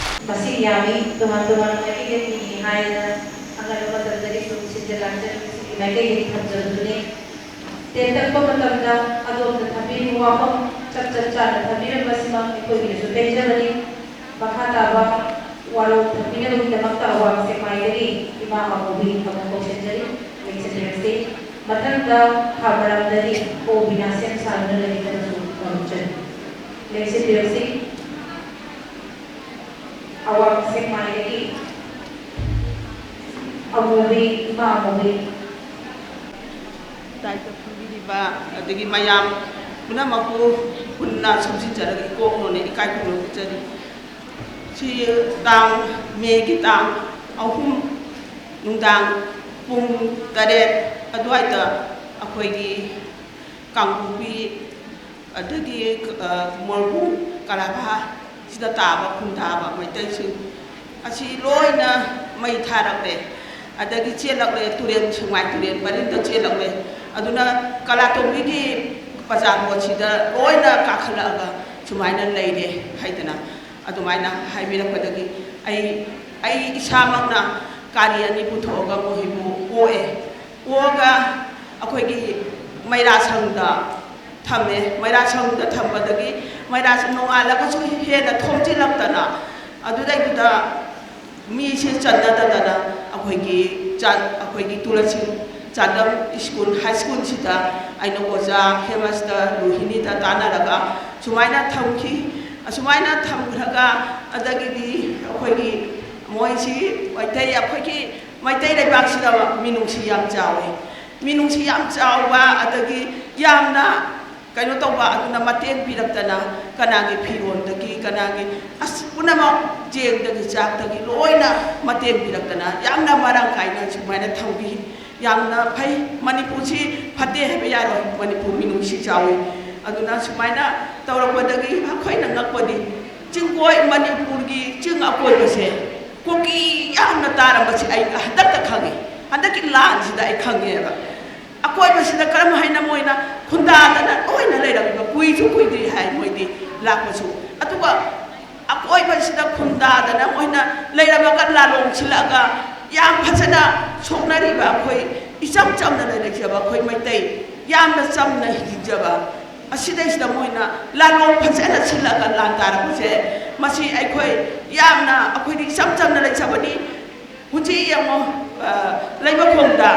ꯃꯁꯤ ꯌꯥꯝꯃꯤ, ꯇꯣꯉꯥꯟ ꯇꯣꯉꯥꯟꯕ ꯃꯥꯏꯀꯩꯗꯒꯤ ꯍꯥꯏꯗꯅ ꯑꯉꯟꯕ ꯃꯇꯝꯗꯒꯤ ꯁꯨꯝ ꯁꯤꯟꯖ ꯂꯥꯡꯖꯔꯤꯕꯁꯤꯒꯤ ꯃꯥꯏꯀꯩꯗꯒꯤ ꯊꯝꯖꯕꯗꯨꯅꯤ꯫ ꯇꯦꯟꯇꯛꯄ ꯃꯇꯝꯗ ꯑꯗꯣꯝꯅ ꯊꯝꯕꯤꯔꯤꯕ ꯋꯥꯐꯝ ꯆꯞ ꯆꯞ ꯆꯥꯅ ꯊꯝꯕꯤꯔꯝꯕꯁꯤꯃꯛ ꯑꯩꯈꯣꯏꯒꯤꯅꯁꯨ ꯄꯦꯟꯖꯕꯅꯤ꯫ ꯃꯈꯥ ꯇꯥꯕ ꯋꯥꯔꯣꯜ ꯊꯝꯕꯤꯅꯕꯒꯤꯗꯃꯛꯇ ꯑꯋꯥꯡ ꯁꯦꯛꯃꯥꯏꯗꯒꯤ ꯏꯃꯥ ꯑꯃꯨꯕꯤ ꯑꯃꯨꯛ ꯀꯧꯁꯤꯟꯖꯔꯤ꯫ ꯂꯦꯡꯁꯤꯟꯕꯤꯔꯛꯁꯤ꯫ ꯃꯊꯪꯗ ꯈꯥ ꯃꯔꯝꯗꯒꯤ ꯀꯣꯕꯤꯅ ꯁꯦꯝ ꯁꯥꯗꯨꯅ ꯂꯩꯕꯤꯗꯕꯁꯨ ꯀꯧꯔꯛꯆꯔꯤ꯫ ꯂꯦꯡꯁꯤꯟꯕꯤꯔꯛꯁꯤ꯫ ꯑꯋꯥꯡ ꯁꯦꯛꯃꯥꯏꯗꯒꯤ ꯑꯃꯨꯕꯤ, ꯏꯃꯥ ꯑꯃꯨꯕꯤ꯫ ꯗꯥꯏꯇ ꯐꯝꯕꯤꯔꯤꯕ ꯑꯗꯒꯤ ꯃꯌꯥꯝ ꯄꯨꯝꯅꯃꯛꯄꯨ ꯄꯨꯟꯅ ꯁꯣꯝꯖꯤꯟꯖꯔꯒ ꯏꯀꯣꯛ ꯅꯣꯟꯅ ꯏꯀꯥꯏ ꯈꯨꯝꯅꯖꯔꯤ꯫ ꯁꯤ ꯇꯥꯡ, ꯃꯦꯒꯤ ꯇꯥꯡ ꯑꯍꯨꯝ ꯅꯨꯡꯗꯥꯡ ꯄꯨꯡ ꯇꯔꯦꯠ ꯑꯗꯨꯋꯥꯏꯗ ꯑꯩꯈꯣꯏꯒꯤ ꯀꯥꯡꯄꯣꯛꯄꯤ ꯑꯗꯒꯤ, ꯑ, ꯃꯣꯔꯕꯨꯡ ꯀꯂꯥꯕꯥ ꯁꯤꯗ ꯇꯥꯕ ꯈꯨꯟꯗꯥꯕ ꯃꯩꯇꯩꯁꯤꯡ ꯑꯁꯤ ꯂꯣꯏꯅ ꯃꯩ ꯊꯥꯔꯛꯂꯦ꯫ ꯑꯗꯒꯤ ꯆꯦꯜꯂꯛꯂꯦ, ꯇꯨꯔꯦꯜ, ꯁꯦꯛꯃꯥꯏ ꯇꯨꯔꯦꯜ ꯄꯔꯤꯡꯗ ꯆꯦꯜꯂꯛꯂꯦ꯫ ꯑꯗꯨꯅ ꯀꯂꯥꯇꯣꯝꯕꯤꯒꯤ ꯕꯖꯥꯔ ꯔꯣꯗꯁꯤꯗ ꯂꯣꯏꯅ ꯀꯥꯈꯠꯂꯛꯑꯒ ꯁꯨꯃꯥꯏꯅ ꯂꯩꯔꯦ ꯍꯥꯏꯗꯅ ꯑꯗꯨꯃꯥꯏꯅ ꯍꯥꯏꯕꯤꯔꯛꯄꯗꯒꯤ ꯑꯩ, ꯑꯩ ꯏꯁꯥꯃꯛꯅ ꯒꯥꯔꯤ ꯑꯅꯤ ꯄꯨꯊꯣꯛꯑꯒ ꯃꯣꯏꯕꯨ ꯑꯣꯛꯑꯦ꯫ ꯑꯣꯛꯑꯒ ꯑꯩꯈꯣꯏꯒꯤ ꯃꯩꯔꯥꯁꯪꯗ ꯊꯝꯃꯦ꯫ ꯃꯩꯔꯥꯁꯪꯗ ꯊꯝꯕꯗꯒꯤ ꯃꯩꯔꯥꯁꯪ ꯅꯣꯡꯉꯥꯜꯂꯒꯁꯨ ꯍꯦꯟꯅ ꯊꯣꯝꯖꯤꯜꯂꯛꯇꯅ ꯑꯗꯨꯗꯩꯗꯨꯗ ꯃꯤꯁꯦ ꯆꯟꯅꯗꯗꯅ ꯑꯩꯈꯣꯏꯒꯤ ꯆꯥ-, ꯑꯩꯈꯣꯏꯒꯤ ꯇꯨꯂꯁꯤꯡ ꯆꯥꯗꯝ ꯁ꯭ꯀꯨꯜ, ꯍꯥꯏ ꯁ꯭ꯀꯨꯜꯁꯤꯗ ꯑꯩꯅ ꯑꯣꯖꯥ ꯍꯦꯃꯁꯇ ꯔꯣꯍꯤꯅꯤꯗ ꯇꯥꯟꯅꯔꯒ ꯁꯨꯃꯥꯏꯅ ꯊꯝꯈꯤ꯫ ꯑꯁꯨꯃꯥꯏꯅ ꯊꯝꯈ꯭ꯔꯒ ꯑꯗꯒꯤꯗꯤ ꯑꯩꯈꯣꯏꯒꯤ ꯃꯣꯏꯁꯤ ꯃꯩꯇꯩ, ꯑꯩꯈꯣꯏꯒꯤ ꯃꯩꯇꯩ ꯂꯩꯕꯥꯛꯁꯤꯗ ꯃꯤꯅꯨꯡꯁꯤ ꯌꯥꯝ ꯆꯥꯎꯏ꯫ ꯃꯤꯅꯨꯡꯁꯤ ꯌꯥꯝ ꯆꯥꯎꯕ, ꯑꯗꯒꯤ ꯌꯥꯝꯅ ꯀꯩꯅꯣ ꯇꯧꯕ, ꯑꯗꯨꯅ ꯃꯇꯦꯡ ꯄꯤꯔꯛꯇꯅ ꯀꯅꯥꯒꯤ ꯐꯤꯔꯣꯜꯗꯒꯤ, ꯀꯅꯥꯒꯤ ꯑꯁ ꯄꯨꯝꯅꯃꯛ, ꯆꯦꯡꯗꯒꯤ ꯆꯥꯛꯇꯒꯤ ꯂꯣꯏꯅ ꯃꯇꯦꯡ ꯄꯤꯔꯛꯇꯅ ꯌꯥꯝꯅ ꯃꯔꯥꯡ ꯀꯥꯏꯅ ꯁꯨꯃꯥꯏꯅ ꯊꯝꯕꯤ꯫ ꯌꯥꯝꯅ ꯐꯩ꯫ ꯃꯅꯤꯄꯨꯔꯁꯤ ꯐꯠꯇꯦ ꯍꯥꯏꯕ ꯌꯥꯔꯣꯏ꯫ ꯃꯅꯤꯄꯨꯔ ꯃꯤꯅꯨꯡꯁꯤ ꯆꯥꯎꯏ꯫ ꯑꯗꯨꯅ ꯁꯨꯃꯥꯏꯅ ꯇꯧꯔꯛꯄꯗꯒꯤ ꯑꯩꯈꯣꯏꯅ ꯉꯛꯄꯗꯤ ꯆꯤꯡꯀꯣꯏ ꯃꯅꯤꯄꯨꯔꯒꯤ ꯆꯤꯡ ꯑꯀꯣꯏꯕꯁꯦ ꯀꯨꯀꯤ ꯌꯥꯝꯅ ꯇꯥꯔꯝꯕꯁꯦ ꯑꯩ ꯍꯟꯗꯛꯇ ꯈꯪꯉꯤ꯫ ꯍꯟꯗꯛꯀꯤ ꯂꯥꯟꯁꯤꯗ ꯑꯩ ꯈꯪꯉꯦꯕ꯫ ꯑꯀꯣꯏꯕꯁꯤꯗ ꯀꯔꯝ ꯍꯥꯏꯅ ꯃꯣꯏꯅ ꯈꯨꯟꯗꯥꯗꯅ ꯂꯣꯏꯅ ꯂꯩꯔꯝꯃꯤꯕ, ꯀꯨꯏꯁꯨ ꯀꯨꯏꯗ꯭ꯔꯤ ꯍꯥꯏ ꯃꯣꯏꯗꯤ ꯂꯥꯛꯄꯁꯨ꯫ ꯑꯗꯨꯒ ꯑꯀꯣꯏꯕꯁꯤꯗ ꯈꯨꯟꯗꯥꯗꯅ ꯃꯣꯏꯅ ꯂꯩꯔꯝꯃꯒ ꯂꯥꯂꯣꯡ ꯁꯤꯜꯂꯛꯑꯒ ꯌꯥꯝ ꯐꯖꯅ ꯁꯣꯛꯅꯔꯤꯕ ꯑꯩꯈꯣꯏ ꯏꯆꯝ ꯆꯝꯅ ꯂꯩꯖꯕ ꯑꯩꯈꯣꯏ ꯃꯩꯇꯩ, ꯌꯥꯝꯅ ꯆꯝꯅ ꯍꯤꯡꯖꯕ ꯑꯁꯤꯗꯩꯁꯤꯗ ꯃꯣꯏꯅ ꯂꯥꯂꯣꯡ ꯐꯖꯅ ꯁꯤꯜꯂꯒ ꯂꯥꯟ ꯇꯥꯔꯛꯄꯁꯦ, ꯃꯁꯤ ꯑꯩꯈꯣꯏ ꯌꯥꯝꯅ, ꯑꯩꯈꯣꯏꯗꯤ ꯏꯆꯝ ꯆꯝꯅ ꯂꯩꯖꯕꯅꯤ꯫ ꯍꯧꯖꯤꯛ ꯌꯦꯡꯉꯣ, ꯑ, ꯂꯩꯃꯈꯣꯡꯗ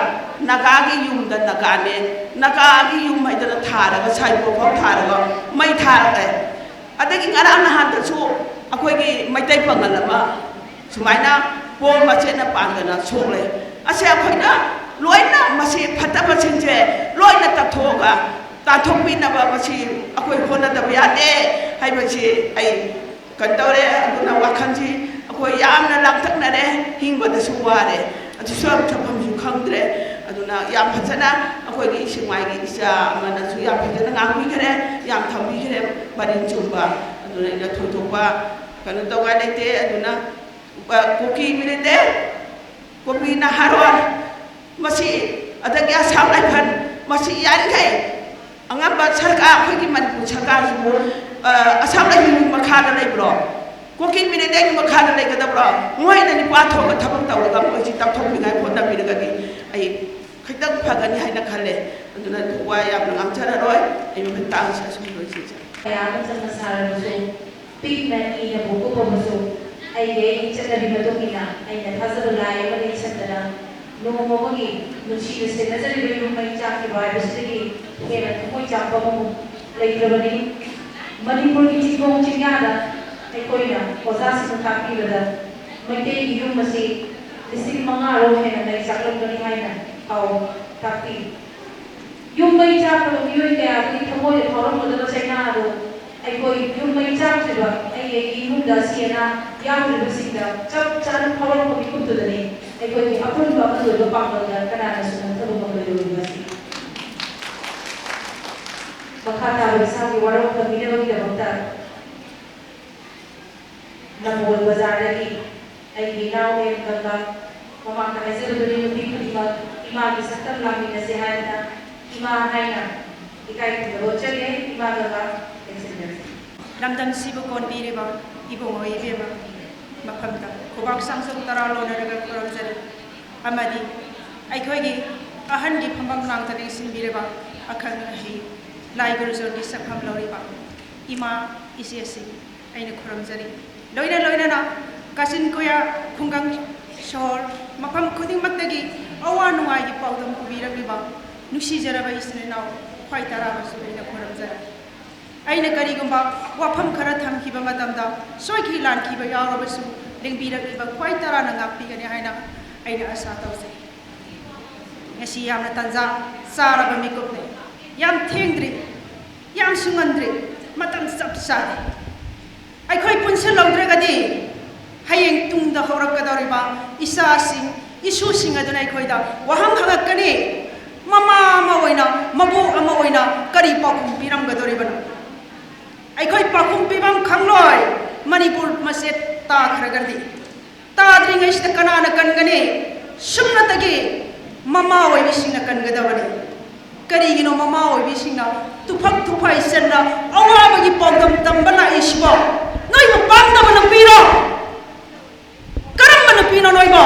ꯅꯥꯒꯥꯒꯤ ꯌꯨꯝꯗ ꯅꯥꯒꯥꯅꯦ, ꯅꯥꯒꯥꯒꯤ ꯌꯨꯝ ꯍꯥꯏꯗꯅ ꯊꯥꯔꯒ, ꯁꯥꯏꯕꯣꯛ ꯐꯥꯎ ꯊꯥꯔꯒ ꯃꯩ ꯊꯥꯔꯛꯑꯦ꯫ ꯑꯗꯒꯤ ꯉꯔꯥꯡ ꯅꯍꯥꯟꯗꯁꯨ ꯑꯩꯈꯣꯏꯒꯤ ꯃꯩꯇꯩ ꯄꯥꯉꯜ ꯑꯃ ꯁꯨꯃꯥꯏꯅ ꯕꯣꯝ ꯃꯆꯦꯠꯅ ꯄꯥꯟꯗꯅ ꯁꯣꯛꯂꯦ꯫ ꯑꯁꯦ ꯑꯩꯈꯣꯏꯅ ꯂꯣꯏꯅ ꯃꯁꯤ ꯐꯠꯇꯕꯁꯤꯡꯁꯦ ꯂꯣꯏꯅ ꯇꯥꯊꯣꯛꯑꯒ ꯇꯥꯟꯊꯣꯛꯄꯤꯅꯕ ꯃꯁꯤ ꯑꯩꯈꯣꯏ ꯍꯣꯠꯅꯗꯕ ꯌꯥꯗꯦ ꯍꯥꯏꯕꯁꯤ ꯑꯩ ꯀꯩꯅꯣ ꯇꯧꯔꯦ꯫ ꯑꯗꯨꯅ ꯋꯥꯈꯜꯁꯤ ꯑꯩꯈꯣꯏ ꯌꯥꯝꯅ ꯂꯥꯡꯇꯛꯅꯔꯦ, ꯍꯤꯡꯕꯗꯁꯨ ꯋꯥꯔꯦ, ꯑꯗꯨ ꯁꯨꯐꯝ ꯁꯥꯐꯝꯁꯨ ꯈꯪꯗ꯭ꯔꯦ꯫ ꯑꯗꯨꯅ ꯌꯥꯝ ꯐꯖꯅ ꯑꯩꯈꯣꯏꯒꯤ ꯁꯦꯛꯃꯥꯏꯒꯤ ꯏꯆꯥ ꯑꯃꯅꯁꯨ ꯌꯥꯝ ꯐꯖꯅ ꯉꯥꯡꯕꯤꯈ꯭ꯔꯦ, ꯌꯥꯝ ꯊꯝꯕꯤꯈ꯭ꯔꯦ ꯃꯔꯤꯟ ꯆꯨꯝꯕ꯫ ꯑꯗꯨꯅ ꯑꯩꯅ ꯊꯣꯏꯗꯣꯛꯄ ꯀꯩꯅꯣ ꯇꯧꯉꯥꯏ ꯂꯩꯇꯦ꯫ ꯑꯗꯨꯅ, ꯑ, ꯀꯨꯀꯤ ꯃꯤꯂꯤꯇꯦꯟ, ꯀꯨꯀꯤ ꯅꯍꯥꯔꯣꯜ, ꯃꯁꯤ, ꯑꯗꯒꯤ ꯑꯁꯥꯝ ꯔꯥꯏꯐꯜ, ꯃꯁꯤ ꯌꯥꯔꯤꯈꯩ ꯑꯉꯝꯕ ꯁꯔꯀꯥꯔ, ꯑꯩꯈꯣꯏꯒꯤ ꯃꯅꯤꯄꯨꯔ ꯁꯔꯀꯥꯔꯁꯤꯕꯨ, ꯑ, ꯑꯁꯥꯝ ꯔꯥꯏꯐꯜꯒꯤ ꯃꯈꯥꯗ ꯂꯩꯕ꯭ꯔꯣ? ꯀꯨꯀꯤ ꯃꯤꯂꯤꯇꯦꯟꯒꯤ ꯃꯈꯥꯗ ꯂꯩꯒꯗꯕ꯭ꯔꯣ? ꯃꯣꯏꯅ ꯅꯨꯄꯥ ꯊꯣꯛꯑꯒ ꯊꯕꯛ ꯇꯧꯔꯒ ꯃꯣꯏꯁꯤ ꯇꯥꯛꯊꯣꯛꯄꯤꯉꯥꯏ ꯍꯣꯠꯅꯕꯤꯔꯒꯗꯤ ꯑꯩ ꯈꯤꯇꯪ ꯐꯒꯅꯤ ꯍꯥꯏꯅ ꯈꯜꯂꯦ꯫ ꯑꯗꯨꯅ ꯋꯥ ꯌꯥꯝꯅ ꯉꯥꯡꯖꯔꯔꯣꯏ꯫ ꯑꯩ ꯃꯃꯤꯡ ꯇꯥꯡꯁꯤ ꯑꯁꯨꯝ ꯂꯣꯏꯁꯤꯟꯖꯔꯦ꯫ ꯀꯌꯥ ꯑꯃ ꯆꯪꯅ ꯁꯥꯔꯕꯁꯨ, ꯄꯤꯛꯅ ꯏꯅꯕꯨ ꯀꯨꯞꯄꯕꯁꯨ, ꯑꯩꯒꯤ ꯑꯩꯒꯤ ꯆꯠꯅꯕꯤ ꯃꯇꯨꯡ ꯏꯟꯅ ꯑꯩꯅ ꯊꯥꯖꯕ ꯂꯥꯏ ꯑꯃ ꯂꯦꯡꯁꯟꯗꯅ ꯅꯣꯡꯃ ꯑꯃꯒꯤ ꯅꯨꯡꯁꯤꯅ ꯁꯦꯟꯅꯖꯔꯤꯕ ꯌꯨꯝ ꯃꯩ ꯆꯥꯛꯈꯤꯕ ꯍꯥꯏꯕꯁꯤꯗꯒꯤ ꯍꯦꯟꯅ ꯊꯃꯣꯏ ꯆꯥꯛꯄ ꯑꯃꯕꯨ ꯂꯩꯇ꯭ꯔꯕꯅꯤ꯫ ꯃꯅꯤꯄꯨꯔꯒꯤ ꯆꯤꯡꯈꯣꯡ ꯆꯤꯡꯌꯥꯗ ꯑꯩꯈꯣꯏꯅ ꯑꯣꯖꯥꯁꯤꯡꯅ ꯇꯥꯛꯄꯤꯕꯗ ꯃꯩꯇꯩꯒꯤ ꯌꯨꯝ ꯑꯁꯤ ꯂꯤꯁꯤꯡ ꯃꯉꯥꯔꯣꯝ ꯍꯦꯟꯅ ꯃꯩ ꯆꯥꯛꯂꯝꯒꯅꯤ ꯍꯥꯏꯅ ꯄꯥꯎ ꯇꯥꯛꯄꯤ꯫ ꯌꯨꯝ ꯃꯩ ꯆꯥꯛꯈ꯭ꯔꯕ ꯃꯤꯑꯣꯏ ꯀꯌꯥꯗꯒꯤ ꯊꯃꯣꯏꯗ ꯐꯥꯎꯔꯝꯒꯗꯕ ꯆꯩꯅꯥ ꯑꯗꯨ ꯑꯩꯈꯣꯏ ꯌꯨꯝ ꯃꯩ ꯆꯥꯛꯇ꯭ꯔꯤꯕ ꯑꯩꯒꯤ ꯏꯃꯨꯡꯗ ꯑꯁꯤ ꯑꯅꯥ ꯌꯥꯎꯗ꯭ꯔꯤꯕꯁꯤꯡꯗ ꯆꯞ ꯆꯥꯅ ꯐꯥꯎꯔꯛꯄ ꯃꯤꯀꯨꯞꯇꯨꯗꯅꯤ ꯑꯩꯈꯣꯏꯒꯤ ꯑꯄꯨꯟꯕ ꯑꯃꯠꯇ ꯑꯣꯏꯕ ꯄꯥꯡꯒꯜꯗ ꯀꯅꯥꯅꯁꯨ ꯅꯝꯊꯕ ꯉꯝꯂꯣꯏꯗꯧꯔꯤꯕ ꯑꯁꯤ꯫ ꯃꯈꯥ ꯇꯥꯕ ꯏꯁꯥꯒꯤ ꯋꯥꯔꯣꯜ ꯊꯝꯕꯤꯅꯕꯒꯤꯗꯃꯛꯇ ꯅꯝꯕꯣꯜ ꯕꯖꯥꯔꯗꯒꯤ ꯑꯩꯒꯤ ꯏꯅꯥꯎ ꯑꯦꯝ ꯒꯪꯒꯥ, ꯃꯃꯥꯡꯗ ꯍꯥꯏꯖꯕꯗꯨꯅꯤ, ꯅꯨꯄꯤ ꯈꯨꯗꯤꯡꯃꯛ ꯏꯃꯥꯒꯤ ꯁꯛꯇꯝ ꯂꯥꯡꯃꯤꯟꯅꯁꯦ ꯍꯥꯏꯗꯅ ꯏꯃꯥ ꯍꯥꯏꯅ ꯏꯀꯥꯏ ꯈꯨꯝꯅꯕ ꯎꯠꯆꯒꯦ꯫ ꯏꯃꯥ ꯒꯪꯒꯥ, ꯂꯦꯡꯁꯤꯟꯕꯤꯔꯁꯤ꯫ ꯂꯝꯗꯝꯁꯤꯕꯨ ꯀꯣꯟꯕꯤꯔꯤꯕ ꯏꯕꯨꯡꯉꯣ ꯏꯕꯦꯝꯃ ꯃꯐꯝꯗ ꯈꯨꯕꯥꯛ ꯁꯥꯡꯖꯧ ꯇꯔꯥ ꯂꯣꯟꯅꯔꯒ ꯈꯨꯔꯨꯝꯖꯔꯤ꯫ ꯑꯃꯗꯤ ꯑꯩꯈꯣꯏꯒꯤ ꯑꯍꯟꯒꯤ ꯐꯝꯐꯝ ꯂꯥꯡꯗ ꯂꯦꯡꯁꯤꯟꯕꯤꯔꯤꯕ ꯑꯈꯪ ꯑꯍꯩ ꯂꯥꯏ ꯒꯨꯔꯨꯖꯣꯟꯒꯤ ꯁꯛꯐꯝ ꯂꯧꯔꯤꯕ ꯏꯃꯥ ꯏꯆꯦꯁꯤꯡ ꯑꯩꯅ ꯈꯨꯔꯨꯝꯖꯔꯤ꯫ ꯂꯣꯏꯅ ꯂꯣꯏꯅꯅ ꯀꯥꯆꯤꯟ ꯀꯣꯌꯥ, ꯈꯨꯡꯒꯪ, ꯁꯣꯍꯣꯔ, ꯃꯐꯝ ꯈꯨꯗꯤꯡꯃꯛꯇꯒꯤ ꯑꯋꯥ ꯅꯨꯡꯉꯥꯏꯒꯤ ꯄꯥꯎꯗꯝ ꯄꯨꯕꯤꯔꯛꯂꯤꯕ ꯅꯨꯡꯁꯤꯖꯔꯕ ꯏꯆꯤꯟ ꯏꯅꯥꯎ ꯈ꯭ꯋꯥꯏ ꯇꯔꯥꯕꯁꯨ ꯑꯩꯅ ꯈꯨꯔꯨꯝꯖꯔꯤ꯫ ꯑꯩꯅ ꯀꯔꯤꯒꯨꯝꯕ ꯋꯥꯐꯝ ꯈꯔ ꯊꯝꯈꯤꯕ ꯃꯇꯝꯗ ꯁꯣꯏꯈꯤ ꯂꯥꯟꯈꯤꯕ ꯌꯥꯎꯔꯕꯁꯨ ꯂꯦꯡꯕꯤꯔꯛꯂꯤꯕ ꯈ꯭ꯋꯥꯏ ꯇꯔꯥꯅ ꯉꯥꯛꯄꯤꯒꯅꯤ ꯍꯥꯏꯅ ꯑꯩꯅ ꯑꯥꯁꯥ ꯇꯧꯖꯩ꯫ ꯉꯁꯤ ꯌꯥꯝꯅ ꯇꯟꯖꯥ ꯆꯥꯔꯕ ꯃꯤꯀꯨꯞꯅꯤ꯫ ꯌꯥꯝ ꯊꯦꯡꯗ꯭ꯔꯤ, ꯌꯥꯝꯁꯨ ꯉꯟꯗ꯭ꯔꯤ, ꯃꯇꯝ ꯆꯞ ꯆꯥꯔꯦ꯫ ꯑꯩꯈꯣꯏ ꯄꯨꯟꯁꯤꯜꯍꯧꯗ꯭ꯔꯒꯗꯤ ꯍꯌꯦꯡ ꯇꯨꯡꯗ ꯍꯧꯔꯛꯀꯗꯧꯔꯤꯕ ꯏꯆꯥꯁꯤꯡ, ꯏꯁꯨꯁꯤꯡ ꯑꯗꯨꯅ ꯑꯩꯈꯣꯏꯗ ꯋꯥꯍꯪ ꯍꯪꯉꯛꯀꯅꯤ꯫ ꯃꯃꯥ ꯑꯃ ꯑꯣꯏꯅ, ꯃꯕꯣꯛ ꯑꯃ ꯑꯣꯏꯅ ꯀꯔꯤ ꯄꯥꯎꯈꯨꯝ ꯄꯤꯔꯝꯒꯗꯧꯔꯤꯕꯅꯣ? ꯑꯩꯈꯣꯏ ꯄꯥꯎꯈꯨꯝ ꯄꯤꯐꯝ ꯈꯪꯂꯣꯏ꯫ ꯃꯅꯤꯄꯨꯔ ꯃꯆꯦꯠ ꯇꯥꯈ꯭ꯔꯒꯗꯤ꯫ ꯇꯥꯗ꯭ꯔꯤꯉꯩꯁꯤꯗ ꯀꯅꯥꯅ ꯀꯟꯒꯅꯤ? ꯁꯨꯞꯅꯇꯒꯤ ꯃꯃꯥ ꯑꯣꯏꯕꯤꯁꯤꯡꯅ ꯀꯟꯒꯗꯕꯅꯤ꯫ ꯀꯔꯤꯒꯤꯅꯣ ꯃꯃꯥ ꯑꯣꯏꯕꯤꯁꯤꯡꯅ ꯇꯨꯐꯛ ꯇꯨꯐꯥꯏ ꯆꯟꯅ ꯑꯋꯥꯕꯒꯤ ꯄꯥꯎꯗꯝ ꯇꯝꯕ ꯂꯥꯛꯏꯁꯤꯕꯣ? ꯅꯣꯏꯕꯨ ꯄꯥꯝꯗꯕ ꯅꯨꯄꯤꯔꯣ? ꯀꯔꯝꯕ ꯅꯨꯄꯤꯅꯣ ꯅꯣꯏꯕꯣ?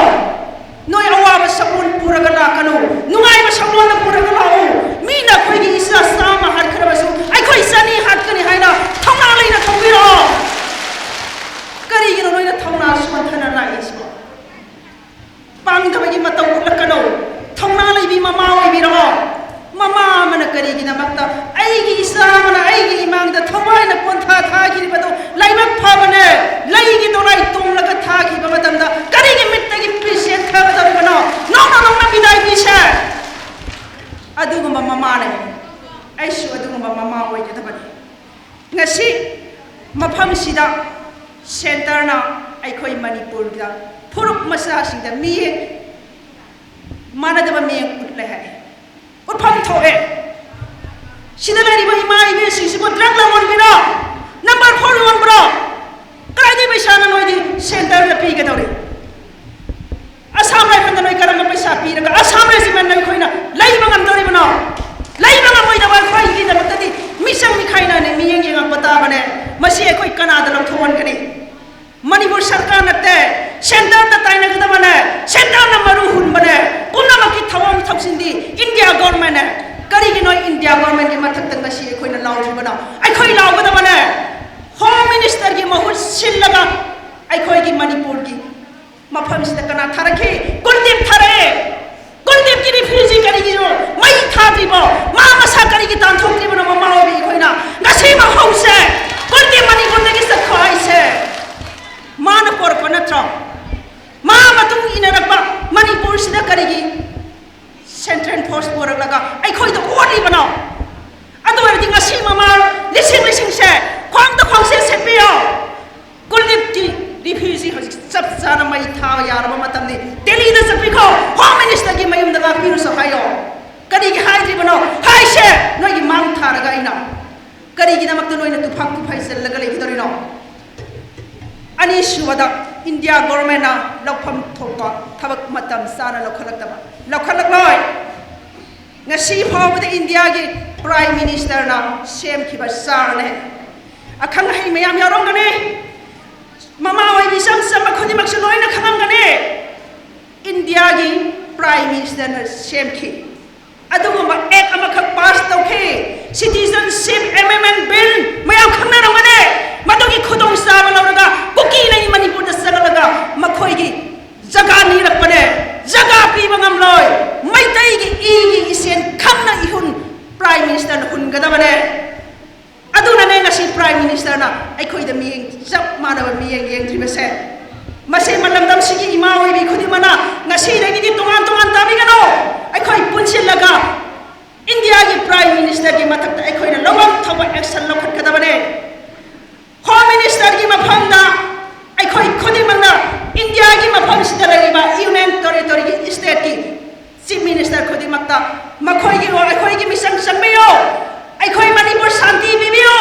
ꯅꯣꯏ ꯑꯋꯥꯕ ꯁꯛꯂꯣꯟ ꯄꯨꯔꯒ ꯂꯥꯛꯀꯅꯨ, ꯅꯨꯡꯉꯥꯏꯕ ꯁꯛꯂꯣꯟꯗ ꯄꯨꯔꯒ ꯂꯥꯛꯎ꯫ ꯃꯤꯅ ꯑꯩꯈꯣꯏꯒꯤ ꯏꯆꯥ ꯆꯥꯝꯃ ꯍꯥꯠꯈ꯭ꯔꯕꯁꯨ ꯑꯩꯈꯣꯏ ꯆꯅꯤ ꯍꯥꯠꯀꯅꯤ ꯍꯥꯏꯅ ꯊꯧꯅꯥ ꯂꯩꯅ ꯊꯧꯕꯤꯔꯛꯑꯣ꯫ ꯀꯔꯤꯒꯤꯅꯣ ꯅꯣꯏꯅ ꯊꯧꯅꯥ ꯁꯣꯟꯊꯅ ꯂꯥꯛꯏꯁꯤꯕꯣ? ꯄꯥꯡꯗꯕꯒꯤ ꯃꯇꯧ ꯎꯠꯂꯛꯀꯅꯨ꯫ ꯊꯧꯅꯥ ꯂꯩꯕꯤ ꯃꯃꯥ ꯑꯣꯏꯕꯤꯔꯛꯑꯣ꯫ ꯃꯃꯥ ꯑꯃꯅ ꯀꯔꯤꯒꯤꯗꯃꯛꯇ ꯑꯩꯒꯤ ꯏꯆꯥ ꯑꯃꯅ ꯑꯩꯒꯤ ꯏꯃꯥꯡꯗ ꯊꯋꯥꯏꯅ ꯄꯣꯟꯊꯥ ꯊꯥꯈꯤꯕꯗꯨ ꯂꯥꯏꯕꯛ ꯐꯕꯅꯦ? ꯂꯩꯒꯤ ꯗꯣꯂꯥꯏ ꯇꯣꯡꯂꯒ ꯊꯥꯈꯤꯕ ꯃꯇꯝꯗ ꯀꯔꯤꯒꯤ ꯃꯤꯠꯇꯒꯤ ꯄꯤ ꯆꯦꯟꯊꯒꯗꯧꯔꯤꯕꯅꯣ? ꯅꯣꯡꯅ ꯅꯣꯡꯅ ꯕꯤꯗꯥꯏ ꯄꯤꯁꯦ꯫ ꯑꯗꯨꯒꯨꯝꯕ ꯃꯃꯥꯅꯦ꯫ ꯑꯩꯁꯨ ꯑꯗꯨꯒꯨꯝꯕ ꯃꯃꯥ ꯑꯣꯏꯒꯗꯕꯅꯤ꯫ ꯉꯁꯤ ꯃꯐꯝꯁꯤꯗ ꯁꯦꯟꯇꯔꯅ ꯑꯩꯈꯣꯏ ꯃꯅꯤꯄꯨꯔꯗ ꯐꯨꯔꯨꯞ ꯃꯆꯥꯁꯤꯡꯗ ꯃꯤꯠꯌꯦꯡ ꯃꯥꯟꯅꯗꯕ ꯃꯤꯠꯌꯦꯡ ꯎꯠꯂꯦ ꯍꯥꯏ꯫ ꯎꯠꯐꯝ ꯊꯣꯛꯑꯦ꯫ ꯁꯤꯗ ꯂꯩꯔꯤꯕ ꯏꯃꯥ ꯏꯕꯦꯟꯁꯤꯡꯁꯤꯕꯨ ꯗ꯭ꯔꯒ ꯂꯂꯣꯟꯕꯤꯔꯣ? ꯅꯝꯕꯔ ꯐꯣꯔ ꯌꯣꯟꯕ꯭ꯔꯣ? ꯀꯗꯥꯏꯗꯒꯤ ꯄꯩꯁꯥꯅ ꯅꯣꯏꯗꯤ ꯁꯦꯟꯇꯔꯗ ꯄꯤꯒꯗꯧꯔꯤ? ꯑꯁꯥꯝ ꯔꯥꯏꯐꯜꯗ ꯅꯣꯏ ꯀꯔꯝꯕ ꯄꯩꯁꯥ ꯄꯤꯔꯒ ꯑꯁꯥꯝ ꯔꯦꯖꯤꯃꯦꯟ ꯑꯩꯈꯣꯏꯅ ꯂꯩꯕ ꯉꯝꯗꯧꯔꯤꯕꯅꯣ? ꯂꯩꯕ ꯉꯝꯃꯣꯏꯗꯕ ꯑꯩꯈꯣꯏꯒꯤꯗꯃꯛꯇꯗꯤ ꯃꯤꯆꯪ ꯃꯤꯈꯥꯏꯅꯅꯤ, ꯃꯤꯠꯌꯦꯡ ꯌꯦꯡꯉꯛꯄ ꯇꯥꯕꯅꯦ꯫ ꯃꯁꯤ ꯑꯩꯈꯣꯏ ꯀꯅꯥꯗ ꯂꯧꯊꯣꯛꯍꯟꯒꯅꯤ? ꯃꯅꯤꯄꯨꯔ ꯁꯔꯀꯥꯔ ꯅꯠꯇꯦ, ꯁꯦꯟꯇꯔꯗ ꯇꯥꯏꯅꯒꯗꯕꯅꯦ꯫ ꯁꯦꯟꯇꯔꯅ ꯃꯔꯨ ꯍꯨꯟꯕꯅꯦ꯫ ꯄꯨꯝꯅꯃꯛꯀꯤ ꯊꯧꯑꯣꯡ ꯊꯧꯁꯤꯟꯗꯤ ꯏꯟꯗꯤꯌꯥ ꯒꯣꯔꯃꯦꯟꯅꯦ꯫ ꯀꯔꯤꯒꯤꯅꯣ ꯏꯟꯗꯤꯌꯥ ꯒꯣꯔꯃꯦꯟꯒꯤ ꯃꯊꯛꯇ ꯉꯁꯤ ꯊꯥꯔꯛꯈꯤ꯫ ꯀꯨꯜꯗꯤꯞ ꯊꯥꯔꯛꯑꯦ꯫ ꯀꯨꯜꯗꯤꯞꯀꯤ ꯔꯤꯐ꯭ꯌꯨꯖꯤ ꯀꯔꯤꯒꯤꯅꯣ ꯃꯩ ꯊꯥꯗ꯭ꯔꯤꯕꯣ? ꯃꯥ ꯃꯁꯥ ꯀꯔꯤꯒꯤ ꯇꯥꯟꯊꯣꯛꯇ꯭ꯔꯤꯕꯅꯣ? ꯃꯃꯥ ꯑꯣꯏꯕꯤ ꯑꯩꯈꯣꯏꯅ ꯉꯁꯤꯃꯛ ꯍꯧꯁꯦ꯫ ꯀꯨꯜꯗꯤꯞ ꯃꯅꯤꯄꯨꯔꯗꯒꯤ ꯆꯠꯈ꯭ꯔꯣ ꯍꯥꯏꯁꯦ꯫ ꯃꯥꯅ ꯄꯣꯔꯛꯄ ꯅꯠꯇ꯭ꯔꯣ? ꯃꯥ ꯃꯇꯨꯡ ꯏꯟꯅꯔꯛꯄ ꯃꯅꯤꯄꯨꯔꯁꯤꯗ ꯀꯔꯤꯒꯤ ꯁꯦꯟꯇ꯭ꯔꯦꯜ ꯐꯣꯔꯁ ꯄꯨꯔꯛꯂꯒ ꯑꯩꯈꯣꯏꯗ ꯑꯣꯠꯂꯤꯕꯅꯣ? ꯑꯗꯨ ꯑꯣꯏꯔꯗꯤ ꯉꯁꯤ ꯃꯃꯥ ꯂꯤꯁꯤꯡ ꯂꯤꯁꯤꯡꯁꯦ ꯈ꯭ꯋꯥꯡꯗ ꯈ꯭ꯋꯥꯡꯁꯦ ꯁꯦꯠꯄꯤꯌꯣ꯫ ꯀꯨꯜꯗꯤꯞꯀꯤ ꯔꯤꯐ꯭ꯌꯨꯖꯤ ꯍꯧꯖꯤꯛ ꯆꯞ ꯆꯥꯅ ꯃꯩ ꯊꯥꯕ ꯌꯥꯔꯕ ꯃꯇꯝꯅꯤ꯫ ꯗꯦꯜꯂꯤꯗ ꯆꯠꯄꯤꯈꯣ꯫ ꯍꯣꯝ ꯃꯤꯅꯤꯁꯇꯔꯒꯤ ꯃꯌꯨꯝꯗ ꯉꯥꯛꯄꯤꯔꯨꯁꯨ ꯍꯥꯏꯌꯣ꯫ ꯀꯔꯤꯒꯤ ꯍꯥꯏꯗ꯭ꯔꯤꯕꯅꯣ? ꯍꯥꯏꯁꯦ ꯅꯣꯏꯒꯤ ꯃꯥꯡ ꯊꯥꯔꯒ ꯑꯩꯅ꯫ ꯀꯔꯤꯒꯤꯗꯃꯛꯇ ꯅꯣꯏꯅ ꯇꯨꯐꯥꯛ ꯇꯨꯐꯥꯏ ꯆꯜꯂꯒ ꯂꯩꯒꯗꯧꯔꯤꯅꯣ? ꯑꯅꯤꯁꯨꯕꯗ, ꯏꯟꯗꯤꯌꯥ ꯒꯣꯔꯃꯦꯟꯅ ꯂꯧꯐꯝ ꯊꯣꯛꯄ ꯊꯕꯛ ꯃꯇꯝ ꯆꯥꯅ ꯂꯧꯈꯠꯂꯛꯇꯕ, ꯂꯧꯈꯠꯂꯛꯂꯣꯏ꯫ ꯉꯁꯤ ꯐꯥꯎꯕꯗ ꯏꯟꯗꯤꯌꯥꯒꯤ ꯄ꯭ꯔꯥꯏꯝ ꯃꯤꯅꯤꯁꯇꯔꯅ ꯁꯦꯝꯈꯤꯕ ꯆꯥꯔꯅꯦ꯫ ꯑꯈꯪ ꯑꯍꯩ ꯃꯌꯥꯝ ꯌꯥꯎꯔꯝꯒꯅꯤ꯫ ꯃꯃꯥ ꯑꯣꯏꯕꯤ ꯏꯆꯝ ꯆꯝꯕ ꯈꯨꯗꯤꯡꯃꯛꯁꯨ ꯂꯣꯏꯅ ꯈꯪꯉꯝꯒꯅꯤ꯫ ꯏꯟꯗꯤꯌꯥꯒꯤ ꯄ꯭ꯔꯥꯏꯝ ꯃꯤꯅꯤꯁꯇꯔꯅ ꯁꯦꯝꯈꯤ꯫ ꯑꯗꯨꯒꯨꯝꯕ ꯑꯦꯛ ꯑꯃꯈꯛ ꯄꯥꯁ ꯇꯧꯈꯤ꯫ ꯁꯤꯇꯤꯖꯟꯁꯤꯞ ꯑꯦꯃꯦꯟꯃꯦꯟ ꯕꯤꯜ ꯃꯌꯥꯝ ꯈꯪꯅꯔꯝꯒꯅꯤ꯫ ꯃꯗꯨꯒꯤ ꯈꯨꯗꯣꯡꯆꯥꯕ ꯂꯧꯔꯒ ꯀꯨꯀꯤꯅ ꯃꯅꯤꯄꯨꯔꯗ ꯆꯪꯂꯒ ꯃꯈꯣꯏꯒꯤ ꯖꯒꯥ ꯅꯤꯔꯛꯄꯅꯦ꯫ ꯖꯒꯥ ꯄꯤꯕ ꯉꯝꯂꯣꯏ꯫ ꯃꯩꯇꯩꯒꯤ ꯏꯒꯤ ꯏꯆꯦꯟ ꯈꯪꯅ ꯏꯍꯨꯟ ꯄ꯭ꯔꯥꯏꯝ ꯃꯤꯅꯤꯁꯇꯔꯅ ꯍꯨꯟꯒꯗꯕꯅꯦ꯫ ꯑꯗꯨꯅꯅꯦ ꯉꯁꯤ ꯄ꯭ꯔꯥꯏꯝ ꯃꯤꯅꯤꯁꯇꯔꯅ ꯑꯩꯈꯣꯏꯗ ꯃꯤꯠꯌꯦꯡ ꯆꯞ ꯃꯥꯟꯅꯕ ꯃꯤꯠꯌꯦꯡ ꯌꯦꯡꯗ꯭ꯔꯤꯕꯁꯦ꯫ ꯃꯁꯤ ꯃꯂꯝꯗꯝꯁꯤꯒꯤ ꯏꯃꯥ ꯑꯣꯏꯕꯤ ꯈꯨꯗꯤꯡꯃꯛꯅ ꯉꯁꯤꯗꯒꯤꯗꯤ ꯇꯣꯉꯥꯟ ꯇꯣꯉꯥꯟ ꯇꯥꯕꯤꯒꯅꯨ꯫ ꯑꯩꯈꯣꯏ ꯄꯨꯟꯁꯤꯜꯂꯒ ꯏꯟꯗꯤꯌꯥꯒꯤ ꯄ꯭ꯔꯥꯏꯝ ꯃꯤꯅꯤꯁꯇꯔꯒꯤ ꯃꯊꯛꯇ ꯑꯩꯈꯣꯏꯅ ꯂꯧꯐꯝ ꯊꯣꯛꯄ ꯑꯦꯛꯁꯟ ꯂꯧꯈꯠꯀꯗꯕꯅꯦ꯫ ꯍꯣꯝ ꯃꯤꯅꯤꯁꯇꯔꯒꯤ ꯃꯐꯝꯗ ꯑꯩꯈꯣꯏ ꯈꯨꯗꯤꯡꯃꯛꯅ ꯏꯟꯗꯤꯌꯥꯒꯤ ꯃꯐꯝꯁꯤꯗ ꯂꯩꯔꯤꯕ ꯌꯨꯅꯤꯌꯟ ꯇꯦꯔꯤꯇꯣꯔꯤꯒꯤ ꯁ꯭ꯇꯦꯠꯀꯤ ꯆꯤꯐ ꯃꯤꯅꯤꯁꯇꯔ ꯈꯨꯗꯤꯡꯃꯛꯇ ꯃꯈꯣꯏꯒꯤ ꯑꯩꯈꯣꯏꯒꯤ ꯃꯤꯆꯪ ꯆꯪꯕꯤꯌꯨ꯫ ꯑꯩꯈꯣꯏ ꯃꯅꯤꯄꯨꯔ ꯁꯥꯟꯇꯤ ꯄꯤꯕꯤꯌꯨ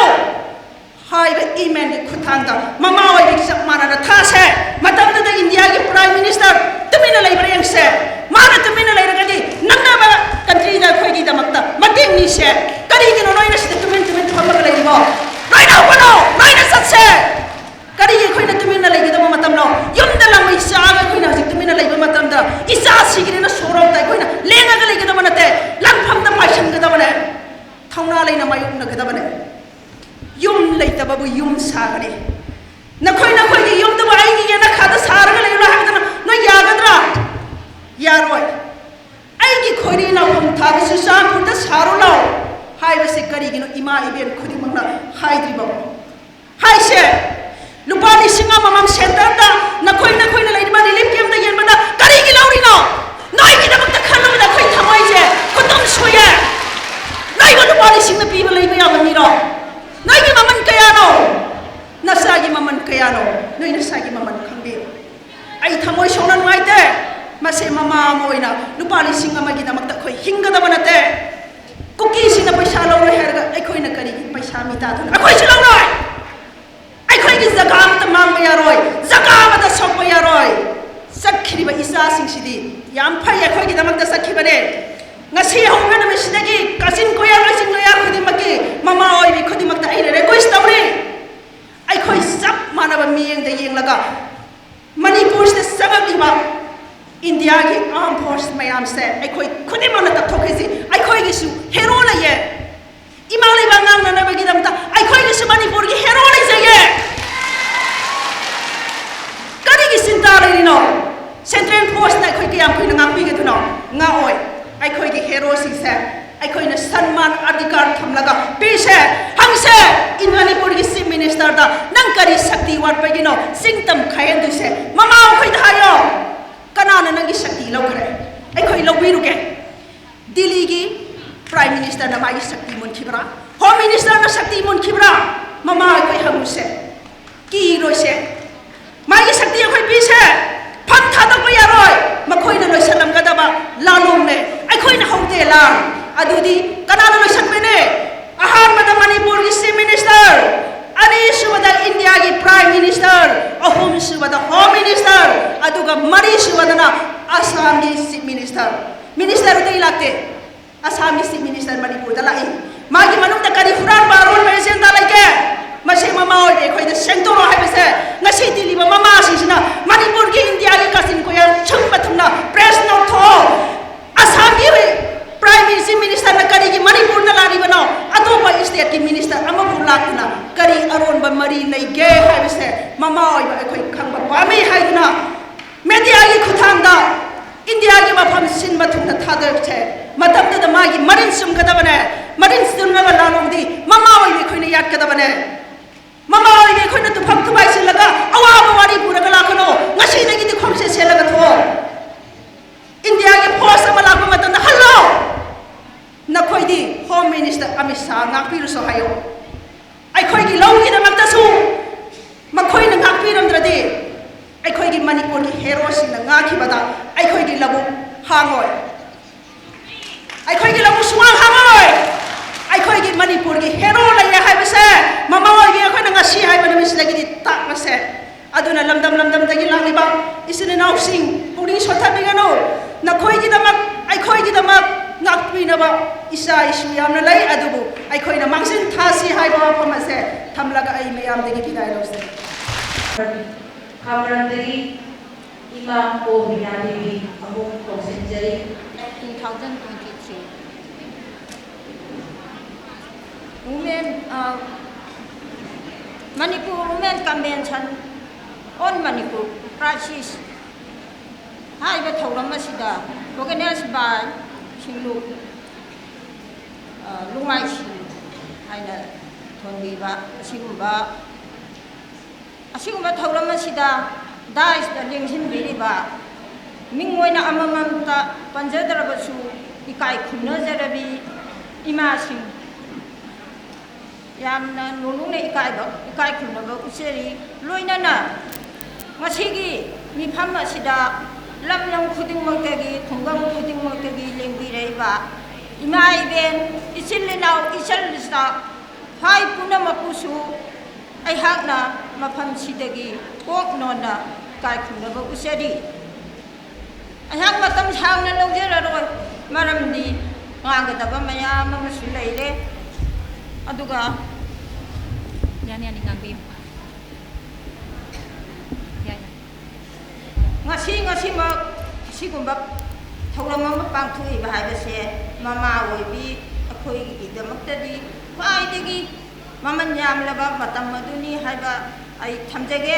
ꯍꯥꯏꯕ ꯏꯃꯦꯜꯒꯤ ꯈꯨꯠꯊꯥꯡꯗ ꯃꯃꯥ ꯑꯣꯏꯕꯤ ꯆꯞ ꯃꯥꯟꯅꯅ ꯊꯥꯁꯦ꯫ ꯃꯇꯝꯗꯨꯗ ꯏꯟꯗꯤꯌꯥꯒꯤ ꯄ꯭ꯔꯥꯏꯝ ꯃꯤꯅꯤꯁꯇꯔ ꯇꯨꯃꯤꯟꯅ ꯂꯩꯕ꯭ꯔꯥ ꯌꯦꯡꯁꯦ꯫ ꯃꯥꯅ ꯇꯨꯃꯤꯟꯅ ꯂꯩꯔꯒꯗꯤ ꯅꯛꯅꯕ ꯀꯟꯇ꯭ꯔꯤꯗ ꯑꯩꯈꯣꯏꯒꯤꯗꯃꯛꯇ ꯃꯇꯦꯡ ꯅꯤꯁꯦ꯫ ꯀꯔꯤꯒꯤꯅꯣ ꯅꯣꯏꯅ ꯁꯤꯗ ꯇꯨꯃꯤꯟ ꯇꯨꯃꯤꯟ ꯐꯝꯃꯒ ꯂꯩꯔꯤꯕꯣ? ꯂꯣꯏꯅ ꯍꯧꯒꯠꯂꯣ, ꯂꯣꯏꯅ ꯆꯠꯁꯦ꯫ ꯀꯔꯤꯒꯤ ꯑꯩꯈꯣꯏꯅ ꯇꯨꯃꯤꯟꯅ ꯂꯩꯒꯗꯕ ꯃꯇꯝꯅꯣ? ꯌꯨꯝꯗ ꯂꯥꯡꯃꯩ ꯆꯥꯛꯑꯒ ꯑꯩꯈꯣꯏꯅ ꯍꯧꯖꯤꯛ ꯇꯨꯃꯤꯟꯅ ꯂꯩꯕ ꯃꯇꯝꯗ ꯏꯆꯥ ꯁꯤꯈꯤꯗꯅ ꯁꯣꯔꯣꯛꯇ ꯑꯩꯈꯣꯏꯅ ꯂꯦꯡꯉꯒ ꯂꯩꯒꯗꯕ ꯅꯠꯇꯦ, ꯂꯥꯟꯐꯝꯗ ꯄꯥꯏꯁꯤꯟꯒꯗꯕꯅꯦ꯫ ꯊꯧꯅꯥ ꯂꯩꯅ ꯃꯥꯌꯣꯛꯅꯒꯗꯕꯅꯦ꯫ ꯌꯨꯝ ꯂꯩꯇꯕꯕꯨ ꯌꯨꯝ ꯁꯥꯒꯅꯤ꯫ ꯅꯈꯣꯏ ꯅꯈꯣꯏꯒꯤ ꯌꯨꯝꯗꯨꯕꯨ ꯑꯩꯒꯤ ꯌꯦꯅꯈꯥꯗ ꯁꯥꯔꯒ ꯂꯩꯌꯨ ꯍꯥꯏꯕꯗꯨꯅ ꯅꯣꯏ ꯌꯥꯒꯗ꯭ꯔꯥ? ꯆꯨꯔꯆꯥꯟꯄꯨꯔꯗ ꯁꯥꯔꯨ ꯂꯥꯎ ꯍꯥꯏꯕꯁꯦ ꯀꯔꯤꯒꯤꯅꯣ ꯏꯃꯥ ꯏꯕꯦꯟ ꯈꯨꯗꯤꯡꯃꯛꯅ ꯍꯥꯏꯗ꯭ꯔꯤꯕ? ꯍꯥꯏꯁꯦ, ꯂꯨꯄꯥ ꯂꯤꯁꯤꯡ ꯑꯃꯃꯝ ꯁꯦꯟꯇꯔꯗ ꯅꯈꯣꯏ ꯅꯈꯣꯏꯅ ꯂꯩꯔꯤꯕ ꯔꯤꯂꯤꯐ ꯀꯦꯝꯞꯇ ꯌꯦꯟꯕꯗ ꯀꯔꯤꯒꯤ ꯂꯧꯔꯤꯅꯣ? ꯅꯣꯏꯒꯤꯗꯃꯛꯇ ꯈꯜꯂꯨꯕꯗ ꯑꯩꯈꯣꯏ ꯊꯃꯣꯏꯁꯦ ꯈꯨꯇꯨꯝ ꯁꯣꯏꯌꯦ꯫ ꯅꯣꯏꯕꯨ ꯂꯨꯄꯥ ꯂꯤꯁꯤꯡꯅ ꯄꯤꯕ ꯂꯩꯕ ꯌꯥꯕ ꯃꯤꯔꯣ? ꯅꯣꯏꯒꯤ ꯃꯃꯜ ꯀꯌꯥꯅꯣ? ꯅꯆꯥꯒꯤ ꯃꯃꯜ ꯀꯌꯥꯅꯣ? ꯅꯣꯏ ꯅꯆꯥꯒꯤ ꯃꯃꯜ ꯈꯪꯕꯤꯌꯨ꯫ ꯑꯩ ꯊꯃꯣꯏ ꯁꯣꯛꯅ ꯅꯨꯡꯉꯥꯏꯇꯦ꯫ ꯃꯁꯦ ꯃꯃꯥ ꯑꯃ ꯑꯣꯏꯅ ꯂꯨꯄꯥ ꯂꯤꯁꯤꯡ ꯑꯃꯒꯤꯗꯃꯛꯇ ꯑꯩꯈꯣꯏ ꯍꯤꯡꯒꯗꯕ ꯅꯠꯇꯦ꯫ ꯀꯨꯀꯤꯁꯤꯡꯅ ꯄꯩꯁꯥ ꯂꯧꯔꯣꯏ ꯍꯥꯏꯔꯒ ꯑꯩꯈꯣꯏꯅ ꯀꯔꯤꯒꯤ ꯄꯩꯁꯥ ꯃꯤꯇꯥꯗꯨꯅ? ꯑꯩꯈꯣꯏꯁꯨ ꯂꯧꯔꯣꯏ꯫ ꯑꯩꯈꯣꯏꯒꯤ ꯖꯒꯥ ꯑꯃꯠꯇ ꯃꯥꯡꯕ ꯌꯥꯔꯣꯏ, ꯖꯒꯥ ꯑꯃꯗ ꯁꯣꯛꯄ ꯌꯥꯔꯣꯏ꯫ ꯆꯠꯈꯤꯕ ꯏꯆꯥꯁꯤꯡꯁꯤꯗꯤ ꯌꯥꯝ ꯐꯩ, ꯑꯩꯈꯣꯏꯒꯤꯗꯃꯛꯇ ꯆꯠꯈꯤꯕꯅꯦ꯫ ꯉꯁꯤ ꯑꯍꯧꯕ ꯅꯨꯃꯤꯠꯁꯤꯗꯒꯤ ꯀꯥꯆꯤꯟ ꯀꯣꯌꯥ, ꯂꯣꯏꯆꯤꯟ ꯂꯣꯌꯥ ꯈꯨꯗꯤꯡꯃꯛꯀꯤ ꯃꯃꯥ ꯑꯣꯏꯕꯤ ꯈꯨꯗꯤꯡꯃꯛꯇ ꯑꯩꯅ ꯔꯤꯀ꯭ꯋꯦꯁ ꯇꯧꯔꯤ, ꯑꯩꯈꯣꯏ ꯆꯞ ꯃꯥꯟꯅꯕ ꯃꯤꯠꯌꯦꯡꯗ ꯌꯦꯡꯂꯒ ꯃꯅꯤꯄꯨꯔꯁꯤꯗ ꯆꯪꯉꯛꯂꯤꯕ ꯏꯟꯗꯤꯌꯥꯒꯤ ꯑꯥꯔꯝ ꯐꯣꯔꯁ ꯃꯌꯥꯝꯁꯦ ꯑꯩꯈꯣꯏ ꯈꯨꯗꯤꯡꯃꯛꯅ ꯇꯛꯊꯣꯛꯈꯤꯁꯤ꯫ ꯑꯩꯈꯣꯏꯒꯤꯁꯨ ꯍꯦꯔꯣ ꯂꯩꯌꯦ꯫ ꯏꯃꯥ ꯂꯩꯕꯥꯛ ꯉꯥꯛꯅꯅꯕꯒꯤꯗꯃꯛꯇ ꯑꯩꯈꯣꯏꯒꯤꯁꯨ ꯃꯅꯤꯄꯨꯔꯒꯤ ꯍꯦꯔꯣ ꯂꯩꯖꯩꯌꯦ꯫ ꯀꯔꯤꯒꯤ ꯆꯤꯟꯇꯥ ꯂꯩꯔꯤꯅꯣ? ꯁꯦꯟꯇ꯭ꯔꯦꯜ ꯐꯣꯔꯁꯅ ꯑꯩꯈꯣꯏ ꯀꯌꯥꯝ ꯀꯨꯏꯅ ꯉꯥꯛꯄꯤꯒꯗꯣꯏꯅꯣ? ꯉꯥꯛꯑꯣꯏ꯫ ꯑꯩꯈꯣꯏꯒꯤ ꯍꯦꯔꯣꯁꯤꯡꯁꯦ ꯑꯩꯈꯣꯏꯅ ꯁꯟꯃꯥꯟ ꯑꯙꯤꯀꯥꯔ ꯊꯝꯂꯒ ꯄꯤꯁꯦ, ꯍꯪꯁꯦ꯫ ꯏꯟ ꯃꯅꯤꯄꯨꯔꯒꯤ ꯆꯤꯐ ꯃꯤꯅꯤꯁꯇꯔꯗ ꯅꯪ ꯀꯔꯤ ꯁꯛꯇꯤ ꯋꯥꯠꯄꯒꯤꯅꯣ ꯆꯤꯡ ꯇꯝ ꯈꯥꯏꯍꯟꯗꯣꯏꯁꯦ? ꯃꯃꯥ ꯑꯩꯈꯣꯏꯗ ꯍꯥꯏꯌꯣ꯫ ꯀꯅꯥꯅ ꯅꯪꯒꯤ ꯁꯛꯇꯤ ꯂꯧꯈ꯭ꯔꯦ? ꯑꯩꯈꯣꯏ ꯂꯧꯕꯤꯔꯨꯒꯦ꯫ ꯗꯤꯜꯂꯤꯒꯤ ꯄ꯭ꯔꯥꯏꯝ ꯃꯤꯅꯤꯁꯇꯔꯅ ꯃꯥꯒꯤ ꯁꯛꯇꯤ ꯃꯨꯟꯈꯤꯕ꯭ꯔꯥ? ꯍꯣꯝ ꯃꯤꯅꯤꯁꯇꯔꯅ ꯁꯛꯇꯤ ꯃꯨꯟꯈꯤꯕ꯭ꯔꯥ? ꯃꯃꯥ ꯑꯩꯈꯣꯏ ꯍꯪꯉꯨꯁꯦ, ꯀꯤꯔꯣꯏꯁꯦ꯫ ꯃꯥꯒꯤ ꯁꯛꯇꯤ ꯑꯩꯈꯣꯏ ꯄꯤꯁꯦ꯫ ꯐꯝ ꯊꯥꯗꯣꯛꯄ ꯌꯥꯔꯣꯏ꯫ ꯃꯈꯣꯏꯅ ꯂꯣꯏꯁꯤꯜꯂꯝꯒꯗꯕ ꯂꯥꯂꯣꯡꯅꯦ꯫ ꯑꯩꯈꯣꯏꯅ ꯍꯧꯗꯦ ꯂꯥꯟ꯫ ꯑꯗꯨꯗꯤ ꯀꯅꯥꯅ ꯂꯣꯏꯁꯤꯟꯕꯅꯦ? ꯑꯍꯥꯟꯕꯗ ꯃꯅꯤꯄꯨꯔꯒꯤ ꯆꯤꯐ ꯃꯤꯅꯤꯁꯇꯔ, ꯑꯅꯤꯁꯨꯕꯗ ꯏꯟꯗꯤꯌꯥꯒꯤ ꯄ꯭ꯔꯥꯏꯝ ꯃꯤꯅꯤꯁꯇꯔ, ꯑꯍꯨꯝꯁꯨꯕꯗ ꯍꯣꯝ ꯃꯤꯅꯤꯁꯇꯔ, ꯑꯗꯨꯒ ꯃꯔꯤꯁꯨꯕꯗꯅ ꯑꯁꯥꯝꯒꯤ ꯆꯤꯐ ꯃꯤꯅꯤꯁꯇꯔ꯫ ꯃꯤꯅꯤꯁꯇꯔ ꯑꯇꯩ ꯂꯥꯛꯇꯦ꯫ ꯑꯁꯥꯝꯒꯤ ꯆꯤꯐ ꯃꯤꯅꯤꯁꯇꯔ ꯃꯅꯤꯄꯨꯔꯗ ꯂꯥꯛꯏ꯫ ꯃꯥꯒꯤ ꯃꯅꯨꯡꯗ ꯀꯔꯤ ꯍꯨꯔꯥꯟꯕ ꯑꯔꯣꯟꯕ ꯑꯦꯖꯦꯟꯗꯥ ꯂꯩꯒꯦ? ꯃꯁꯤ ꯃꯃꯥ ꯑꯣꯏꯕꯤ ꯑꯩꯈꯣꯏꯗ ꯁꯦꯡꯗꯣꯔꯛꯑꯣ ꯍꯥꯏꯕꯁꯦ ꯉꯁꯤ ꯇꯤꯜꯂꯤꯕ ꯃꯃꯥꯁꯤꯡꯁꯤꯅ ꯃꯅꯤꯄꯨꯔꯒꯤ ꯏꯟꯗꯤꯌꯥꯒꯤ ꯀꯥꯆꯤꯟ ꯀꯣꯌꯥ ꯁꯨꯝꯕ ꯊꯨꯡꯅ ꯄ꯭ꯔꯦꯁ ꯅꯣꯠ ꯊꯣꯛꯑꯣ꯫ ꯑꯁꯥꯝꯒꯤ ꯄ꯭ꯔꯥꯏꯝ ꯃꯤꯅꯤꯁꯇꯔ ꯃꯅꯤꯄꯨꯔꯗ ꯂꯥꯛꯂꯤꯕꯅꯣ? ꯑꯇꯣꯞꯄ ꯁ꯭ꯇꯦꯠꯀꯤ ꯃꯤꯅꯤꯁꯇꯔ ꯑꯃꯐꯥꯎ ꯂꯥꯛꯇꯅ ꯀꯔꯤ ꯑꯔꯣꯟꯕ ꯃꯔꯤ ꯂꯩꯒꯦ ꯍꯥꯏꯕꯁꯦ ꯃꯃꯥ ꯑꯣꯏꯕ ꯑꯩꯈꯣꯏ ꯈꯪꯕ ꯄꯥꯝꯃꯤ ꯍꯥꯏꯗꯨꯅ ꯃꯦꯗꯤꯌꯥꯒꯤ ꯈꯨꯠꯊꯥꯡꯗ ꯏꯟꯗꯤꯌꯥꯒꯤ ꯃꯐꯝ ꯁꯤꯟꯕ ꯊꯨꯡꯅ ꯊꯥꯗꯣꯛꯁꯦ꯫ ꯃꯇꯝꯗꯨꯗ ꯍꯥꯏꯌꯣ꯫ ꯑꯩꯈꯣꯏꯒꯤ ꯂꯧꯒꯤꯗꯃꯛꯇꯁꯨ ꯃꯈꯣꯏꯅ ꯉꯥꯛꯄꯤꯔꯝꯗ꯭ꯔꯗꯤ ꯑꯩꯈꯣꯏꯒꯤ ꯃꯅꯤꯄꯨꯔꯒꯤ ꯍꯦꯔꯣꯁꯤꯡꯅ ꯉꯥꯛꯈꯤꯕꯗ ꯑꯩꯈꯣꯏꯒꯤ ꯂꯧꯕꯨꯛ ꯍꯥꯡꯉꯣꯏ꯫ ꯑꯩꯈꯣꯏꯒꯤ ꯂꯧꯕꯨꯛ ꯁꯨꯡꯍꯥꯡ ꯍꯥꯡꯉꯣꯏ꯫ ꯑꯩꯈꯣꯏꯒꯤ ꯃꯅꯤꯄꯨꯔꯒꯤ ꯍꯦꯔꯣ ꯂꯩꯔꯦ ꯍꯥꯏꯕꯁꯦ ꯃꯃꯥ ꯑꯣꯏꯕꯤ ꯑꯩꯈꯣꯏꯅ ꯉꯁꯤ ꯍꯥꯏꯕ ꯅꯨꯃꯤꯠꯁꯤꯗꯒꯤꯗꯤ ꯇꯥꯛꯂꯁꯦ꯫ ꯑꯗꯨꯅ ꯂꯝꯗꯝ ꯂꯝꯗꯝꯗꯒꯤ ꯂꯥꯛꯂꯤꯕ ꯏꯆꯤꯟ ꯏꯅꯥꯎꯁꯤꯡ ꯄꯨꯛꯅꯤꯡ ꯁꯣꯟꯊꯕꯤꯒꯅꯨ꯫ ꯅꯈꯣꯏꯒꯤꯗꯃꯛ, ꯑꯩꯈꯣꯏꯒꯤꯗꯃꯛ ꯉꯥꯛꯄꯤꯅꯕ ꯏꯆꯥ ꯏꯁꯨ ꯌꯥꯝꯅ ꯂꯩ꯫ ꯑꯗꯨꯕꯨ ꯑꯩꯈꯣꯏꯅ ꯃꯥꯡꯖꯤꯟ ꯊꯥꯁꯤ ꯍꯥꯏꯕ ꯋꯥꯐꯝ ꯑꯁꯦ ꯊꯝꯂꯒ ꯑꯩ ꯃꯌꯥꯝꯗꯒꯤ ꯕꯤꯗꯥꯏ ꯂꯧꯖꯩ꯫ ꯈꯥꯃꯔꯝꯗꯒꯤ ꯏꯃꯥ ꯀꯣꯕꯤꯅꯥ ꯗꯦꯕꯤ ꯑꯃꯨꯛ ꯀꯧꯁꯤꯟꯖꯔꯤ꯫ Two thousand twenty-three Women, uh, Manipur Women Convention on Manipur Crisis ꯍꯥꯏꯕ ꯊꯧꯔꯝ ꯑꯁꯤꯗ organized by ꯁꯤꯡꯂꯨꯞ, ꯑ, ꯂꯨꯃꯥꯏꯁꯤꯡ ꯍꯥꯏꯅ ꯊꯣꯟꯕꯤꯕ ꯑꯁꯤꯒꯨꯝꯕ, ꯑꯁꯤꯒꯨꯝꯕ ꯊꯧꯔꯝ ꯑꯁꯤꯗ ꯗꯥꯏꯁꯇ ꯂꯦꯡꯁꯤꯟꯕꯤꯔꯤꯕ ꯃꯤꯡ ꯑꯣꯏꯅ ꯑꯃꯃꯝꯇ ꯄꯟꯖꯗ꯭ꯔꯕꯁꯨ ꯏꯀꯥꯏ ꯈꯨꯝꯅꯖꯔꯕꯤ ꯏꯃꯥꯁꯤꯡ, ꯌꯥꯝꯅ ꯅꯣꯂꯨꯛꯅ ꯏꯀꯥꯏꯕ, ꯏꯀꯥꯏ ꯈꯨꯝꯅꯕ ꯎꯠꯆꯔꯤ꯫ ꯂꯣꯏꯅꯅ ꯉꯁꯤꯒꯤ ꯃꯤꯐꯝ ꯑꯁꯤꯗ ꯂꯝ ꯂꯝ ꯈꯨꯗꯤꯡꯃꯛꯇꯒꯤ, ꯈꯨꯡꯒꯪ ꯈꯨꯗꯤꯡꯃꯛꯇꯒꯤ ꯂꯦꯡꯕꯤꯔꯛꯏꯕ ꯏꯃꯥ ꯏꯕꯦꯟ, ꯏꯆꯤꯜ ꯏꯅꯥꯎ, ꯏꯆꯜ ꯏꯆꯥ, ꯈ꯭ꯋꯥꯏ ꯄꯨꯝꯅꯃꯛꯄꯨꯁꯨ ꯑꯩꯍꯥꯛꯅ ꯃꯐꯝꯁꯤꯗꯒꯤ ꯀꯣꯛ ꯅꯣꯟꯅ ꯏꯀꯥꯏ ꯈꯨꯝꯅꯕ ꯎꯠꯆꯔꯤ꯫ ꯑꯩꯍꯥꯛ ꯃꯇꯝ ꯁꯥꯡꯅ ꯂꯧꯖꯔꯔꯣꯏ, ꯃꯔꯝꯗꯤ ꯉꯥꯡꯒꯗꯕ ꯃꯌꯥꯝ ꯑꯃꯁꯨ ꯂꯩꯔꯦ꯫ ꯑꯗꯨꯒ ꯌꯥꯅꯤ, ꯌꯥꯅꯤ, ꯉꯥꯡꯕꯤꯌꯨ꯫ ꯌꯥꯏ, ꯌꯥꯏ꯫ ꯉꯁꯤ, ꯉꯁꯤꯃꯛ ꯑꯁꯤꯒꯨꯝꯕ ꯊꯧꯔꯝ ꯑꯃ ꯄꯥꯡꯊꯣꯛꯏꯕ ꯍꯥꯏꯕꯁꯦ ꯃꯃꯥ ꯑꯣꯏꯕꯤ ꯑꯩꯈꯣꯏꯒꯤꯗꯃꯛꯇꯗꯤ ꯈ꯭ꯋꯥꯏꯗꯒꯤ ꯃꯃꯜ ꯌꯥꯝꯂꯕ ꯃꯇꯝ ꯑꯗꯨꯅꯤ ꯍꯥꯏꯕ ꯑꯩ ꯊꯝꯖꯒꯦ꯫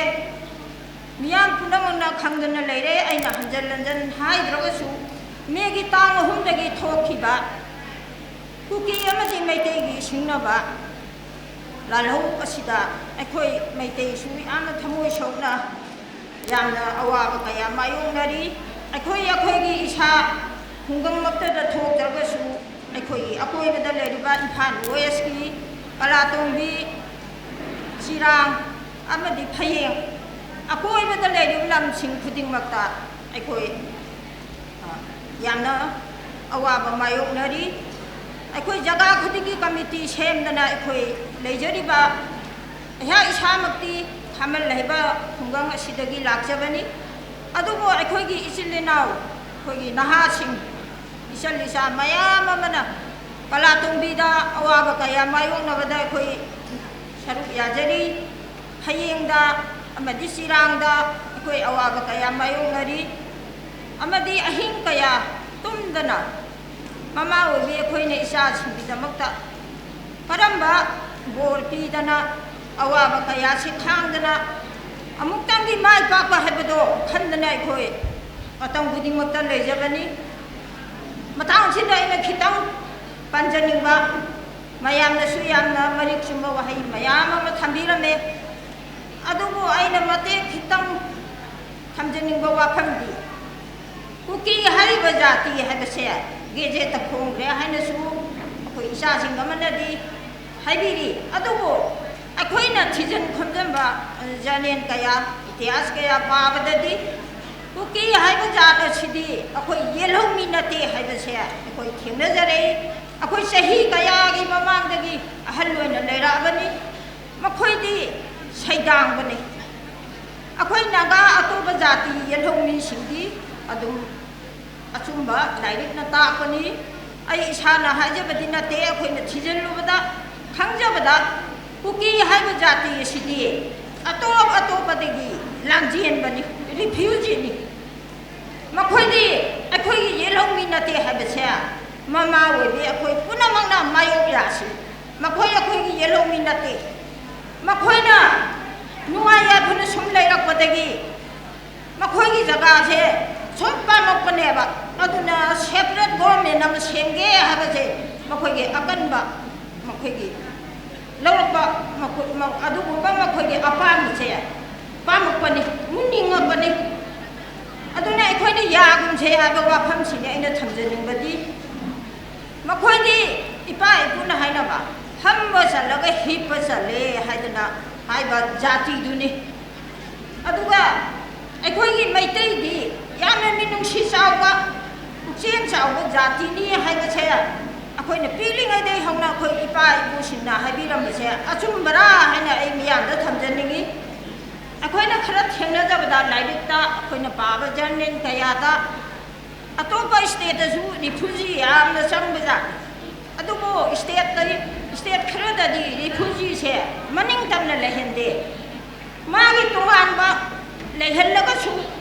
ꯃꯤꯌꯥꯝ ꯄꯨꯝꯅꯃꯛꯅ ꯈꯪꯗꯨꯅ ꯂꯩꯔꯦ, ꯑꯩꯅ ꯍꯟꯖꯟ ꯍꯟꯖꯟ ꯍꯥꯏꯗ꯭ꯔꯒꯁꯨ, ꯃꯦꯒꯤ ꯇꯥꯡ ꯑꯍꯨꯝꯗꯒꯤ ꯊꯣꯛꯈꯤꯕ ꯀꯨꯀꯤ ꯑꯃꯗꯤ ꯃꯩꯇꯩꯒꯤ ꯁꯤꯡꯅꯕ ꯂꯥꯜꯍꯧ ꯑꯁꯤꯗ ꯑꯩꯈꯣꯏ ꯃꯩꯇꯩꯁꯨ ꯌꯥꯝꯅ ꯊꯃꯣꯏ ꯁꯣꯛꯅ ꯌꯥꯝꯅ ꯑꯋꯥꯕ ꯀꯌꯥ ꯃꯥꯌꯣꯛꯅꯔꯤ꯫ ꯑꯩꯈꯣꯏ, ꯑꯩꯈꯣꯏꯒꯤ ꯏꯁꯥ ꯈꯨꯡꯒꯪꯃꯛꯇꯗ ꯊꯣꯛꯇ꯭ꯔꯒꯁꯨ, ꯑꯩꯈꯣꯏꯒꯤ ꯑꯀꯣꯏꯕꯗ ꯂꯩꯔꯤꯕ ꯏꯝꯐꯥꯜ ꯋꯦꯁꯀꯤ ꯀꯂꯥꯇꯣꯡꯕꯤ, ꯆꯤꯔꯥꯡ ꯑꯃꯗꯤ ꯐꯌꯦꯡ ꯑꯀꯣꯏꯕꯗ ꯂꯩꯔꯤꯕ ꯂꯝꯁꯤꯡ ꯈꯨꯗꯤꯡꯃꯛꯇ ꯑꯩꯈꯣꯏ, ꯑ, ꯌꯥꯝꯅ ꯑꯋꯥꯕ ꯃꯥꯌꯣꯛꯅꯔꯤ꯫ ꯑꯩꯈꯣꯏ ꯖꯒꯥ ꯈꯨꯗꯤꯡꯒꯤ ꯀꯃꯤꯇꯤ ꯁꯦꯝꯗꯅ ꯑꯩꯈꯣꯏ ꯂꯩꯖꯔꯤꯕ ꯑꯩꯍꯥꯛ ꯏꯁꯥꯃꯛꯇꯤ ꯈꯥꯃꯦꯜ ꯍꯥꯏꯕ ꯈꯨꯡꯒꯪ ꯑꯁꯤꯗꯒꯤ ꯂꯥꯛꯆꯕꯅꯤ꯫ ꯑꯗꯨꯕꯨ ꯑꯩꯈꯣꯏꯒꯤ ꯏꯆꯤꯜ ꯏꯅꯥꯎ, ꯑꯩꯈꯣꯏꯒꯤ ꯅꯍꯥꯁꯤꯡ, ꯏꯆꯜ ꯏꯆꯥ ꯃꯌꯥꯝ ꯑꯃꯅ ꯀꯂꯥꯇꯣꯡꯕꯤꯗ ꯑꯋꯥꯕ ꯀꯌꯥ ꯃꯥꯌꯣꯛꯅꯕꯗ ꯑꯩꯈꯣꯏ ꯁꯔꯨꯛ ꯌꯥꯖꯔꯤ꯫ ꯐꯌꯦꯡꯗ ꯑꯃꯗꯤ ꯆꯤꯔꯥꯡꯗ ꯑꯩꯈꯣꯏ ꯑꯋꯥꯕ ꯀꯌꯥ ꯃꯥꯌꯣꯛꯅꯔꯤ꯫ ꯑꯃꯗꯤ ꯑꯍꯤꯡ ꯀꯌꯥ ꯇꯨꯝꯗꯅ ꯃꯃꯥ ꯑꯣꯏꯕꯤ ꯑꯩꯈꯣꯏꯅ ꯏꯆꯥꯁꯤꯡꯒꯤꯗꯃꯛꯇ ꯀꯔꯝꯕ ꯕꯣꯔ ꯄꯤꯗꯅ ꯑꯋꯥꯕ ꯀꯌꯥꯁꯤ ꯈꯥꯡꯗꯅ ꯑꯃꯨꯛꯇꯪꯗꯤ ꯃꯥꯏ ꯄꯥꯛꯄ ꯍꯥꯏꯕꯗꯣ ꯈꯟꯗꯅ ꯑꯩꯈꯣꯏ ꯃꯇꯝ ꯈꯨꯗꯤꯡꯃꯛꯇ ꯂꯩꯖꯕꯅꯤ꯫ ꯃꯇꯥꯡꯁꯤꯗ ꯑꯩꯅ ꯈꯤꯇꯪ ꯄꯟꯖꯅꯤꯡꯕ, ꯃꯌꯥꯝꯅꯁꯨ ꯌꯥꯝꯅ ꯃꯔꯤꯛ ꯆꯨꯝꯕ ꯋꯥꯍꯩ ꯃꯌꯥꯝ ꯑꯃ ꯊꯝꯕꯤꯔꯝꯃꯦ꯫ ꯑꯗꯨꯕꯨ ꯑꯩꯅ ꯃꯇꯦꯛ ꯈꯤꯇꯪ ꯊꯝꯖꯅꯤꯡꯕ ꯋꯥꯐꯝꯗꯤ, ꯀꯨꯀꯤ ꯍꯥꯏꯔꯤꯕ ꯖꯥꯇꯤ ꯍꯥꯏꯕꯁꯦ ꯒꯦꯖꯦꯠꯇ ꯐꯣꯡꯈ꯭ꯔꯦ ꯍꯥꯏꯅꯁꯨ ꯑꯩꯈꯣꯏ ꯏꯆꯥꯁꯤꯡ ꯑꯃꯅꯗꯤ ꯍꯥꯏꯕꯤꯔꯤ꯫ ꯑꯗꯨꯕꯨ ꯑꯩꯈꯣꯏꯅ ꯊꯤꯖꯤꯟ ꯈꯣꯝꯖꯤꯟꯕ, ꯖꯔꯅꯦꯜ ꯀꯌꯥ, ꯏꯇꯤꯍꯥꯁ ꯀꯌꯥ ꯄꯥꯕꯗꯗꯤ ꯀꯨꯀꯤ ꯍꯥꯏꯕ ꯖꯥꯠ ꯑꯁꯤꯗꯤ ꯑꯩꯈꯣꯏ ꯌꯦꯜꯍꯧꯃꯤ ꯅꯠꯇꯦ ꯍꯥꯏꯕꯁꯦ ꯑꯩꯈꯣꯏ ꯊꯦꯡꯅꯖꯔꯛꯏ꯫ ꯑꯩꯈꯣꯏ ꯆꯍꯤ ꯀꯌꯥꯒꯤ ꯃꯃꯥꯡꯗꯒꯤ ꯑꯍꯜ ꯑꯣꯏꯅ ꯂꯩꯔꯛꯑꯕꯅꯤ꯫ ꯃꯈꯣꯏꯗꯤ ꯁꯩꯗꯥꯡꯕꯅꯤ꯫ ꯑꯩꯈꯣꯏ ꯅꯥꯒꯥ ꯑꯇꯣꯞꯄ ꯖꯥꯇꯤ ꯌꯦꯜꯍꯧꯃꯤꯁꯤꯡꯗꯤ ꯑꯗꯨꯝ ꯑꯆꯨꯝꯕ ꯂꯥꯏꯔꯤꯛꯅ ꯇꯥꯛꯄꯅꯤ꯫ ꯑꯩ ꯏꯁꯥꯅ ꯍꯥꯏꯖꯕꯗꯤ ꯅꯠꯇꯦ, ꯑꯩꯈꯣꯏꯅ ꯊꯤꯖꯤꯜꯂꯨꯕꯗ, ꯈꯪꯖꯕꯗ, ꯀꯨꯀꯤ ꯍꯥꯏꯕ ꯖꯥꯇꯤ ꯑꯁꯤꯗꯤ ꯑꯇꯣꯞ ꯑꯇꯣꯞꯄꯗꯒꯤ ꯂꯥꯟꯖꯦꯟꯕꯅꯤ, ꯔꯤꯐ꯭ꯌꯨꯖꯤꯅꯤ꯫ ꯃꯈꯣꯏꯗꯤ ꯑꯩꯈꯣꯏꯒꯤ ꯌꯦꯜꯍꯧꯃꯤ ꯅꯠꯇꯦ ꯍꯥꯏꯕꯁꯦ ꯃꯃꯥ ꯑꯣꯏꯕꯤ ꯑꯩꯈꯣꯏ ꯄꯨꯝꯅꯃꯛꯅ ꯃꯥꯌꯣꯛ ꯌꯥꯁꯤ꯫ ꯃꯈꯣꯏ ꯑꯩꯈꯣꯏꯒꯤ ꯌꯦꯜꯍꯧꯃꯤ ꯅꯠꯇꯦ꯫ ꯃꯈꯣꯏꯅ ꯅꯨꯡꯉꯥꯏ ꯌꯥꯏꯐꯅ ꯁꯨꯝ ꯂꯩꯔꯛꯄꯗꯒꯤ ꯃꯈꯣꯏꯒꯤ ꯖꯒꯥꯁꯦ ꯁꯨꯝ ꯄꯥꯝꯃꯛꯄꯅꯦꯕ꯫ ꯑꯗꯨꯅ separate government ꯑꯃ ꯁꯦꯝꯒꯦ ꯍꯥꯏꯕꯁꯦ ꯃꯈꯣꯏꯒꯤ ꯑꯀꯟꯕ, ꯃꯈꯣꯏꯒꯤ ꯂꯧꯔꯛꯄ, ꯃꯈꯣꯏ-, ꯃ-, ꯑꯗꯨꯒꯨꯝꯕ ꯃꯈꯣꯏꯒꯤ ꯑꯄꯥꯝꯕꯁꯦ ꯄꯥꯝꯃꯛꯄꯅꯤ, ꯃꯨꯟꯅꯤꯡꯉꯛꯄꯅꯤ꯫ ꯑꯗꯨꯅ ꯑꯩꯈꯣꯏꯅ ꯌꯥꯒꯨꯝꯁꯦ ꯍꯥꯏꯕ ꯋꯥꯐꯝꯁꯤꯅꯤ ꯑꯩꯅ ꯊꯝꯖꯅꯤꯡꯕꯗꯤ꯫ ꯃꯈꯣꯏꯗꯤ ꯏꯄꯥ ꯏꯄꯨꯅ ꯍꯥꯏꯅꯕ ꯐꯝꯕ ꯆꯠꯂꯒ ꯍꯤꯞꯄ ꯆꯠꯂꯦ ꯍꯥꯏꯗꯅ ꯍꯥꯏꯕ ꯖꯥꯇꯤꯗꯨꯅꯤ꯫ ꯑꯗꯨꯒ ꯑꯩꯈꯣꯏꯒꯤ ꯃꯩꯇꯩꯗꯤ ꯌꯥꯝꯅ ꯃꯤꯅꯨꯡꯁꯤ ꯆꯥꯎꯕ, ꯄꯨꯛꯆꯦꯜ ꯆꯥꯎꯕ ꯖꯥꯇꯤꯅꯤ ꯍꯥꯏꯕꯁꯦ ꯑꯩꯈꯣꯏꯅ ꯄꯤꯛꯂꯤꯉꯩꯗꯒꯤ ꯍꯧꯅ ꯑꯩꯈꯣꯏ ꯏꯄꯥ ꯏꯄꯨꯁꯤꯡꯅ ꯍꯥꯏꯕꯤꯔꯝꯕꯁꯦ ꯑꯆꯨꯝꯕꯔꯥ ꯍꯥꯏꯅ ꯑꯩ ꯃꯤꯌꯥꯝꯗ ꯊꯝꯖꯅꯤꯡꯏ꯫ ꯑꯩꯈꯣꯏꯅ ꯈꯔ ꯊꯦꯡꯅꯖꯕꯗ, ꯂꯥꯏꯔꯤꯛꯇ ꯑꯩꯈꯣꯏꯅ ꯄꯥꯕ ꯖꯔꯅꯦꯜ ꯀꯌꯥꯗ ꯑꯇꯣꯞꯄ ꯁ꯭ꯇꯦꯠꯇꯁꯨ ꯔꯤꯐ꯭ꯌꯨꯖꯤ ꯌꯥꯝꯅ ꯆꯪꯕꯖꯥꯠꯅꯤ꯫ ꯑꯗꯨꯕꯨ ꯁ꯭ꯇꯦꯠꯇꯗꯤ, ꯁ꯭ꯇꯦꯠ ꯈꯔꯗꯗꯤ ꯔꯤꯐ꯭ꯌꯨꯖꯤꯁꯦ ꯃꯅꯤꯡ ꯇꯝꯅ ꯂꯩꯍꯟꯗꯦ꯫ ꯃꯥꯒꯤ ꯇꯣꯉꯥꯟꯕ ꯂꯩꯍꯜꯂꯒꯁꯨ,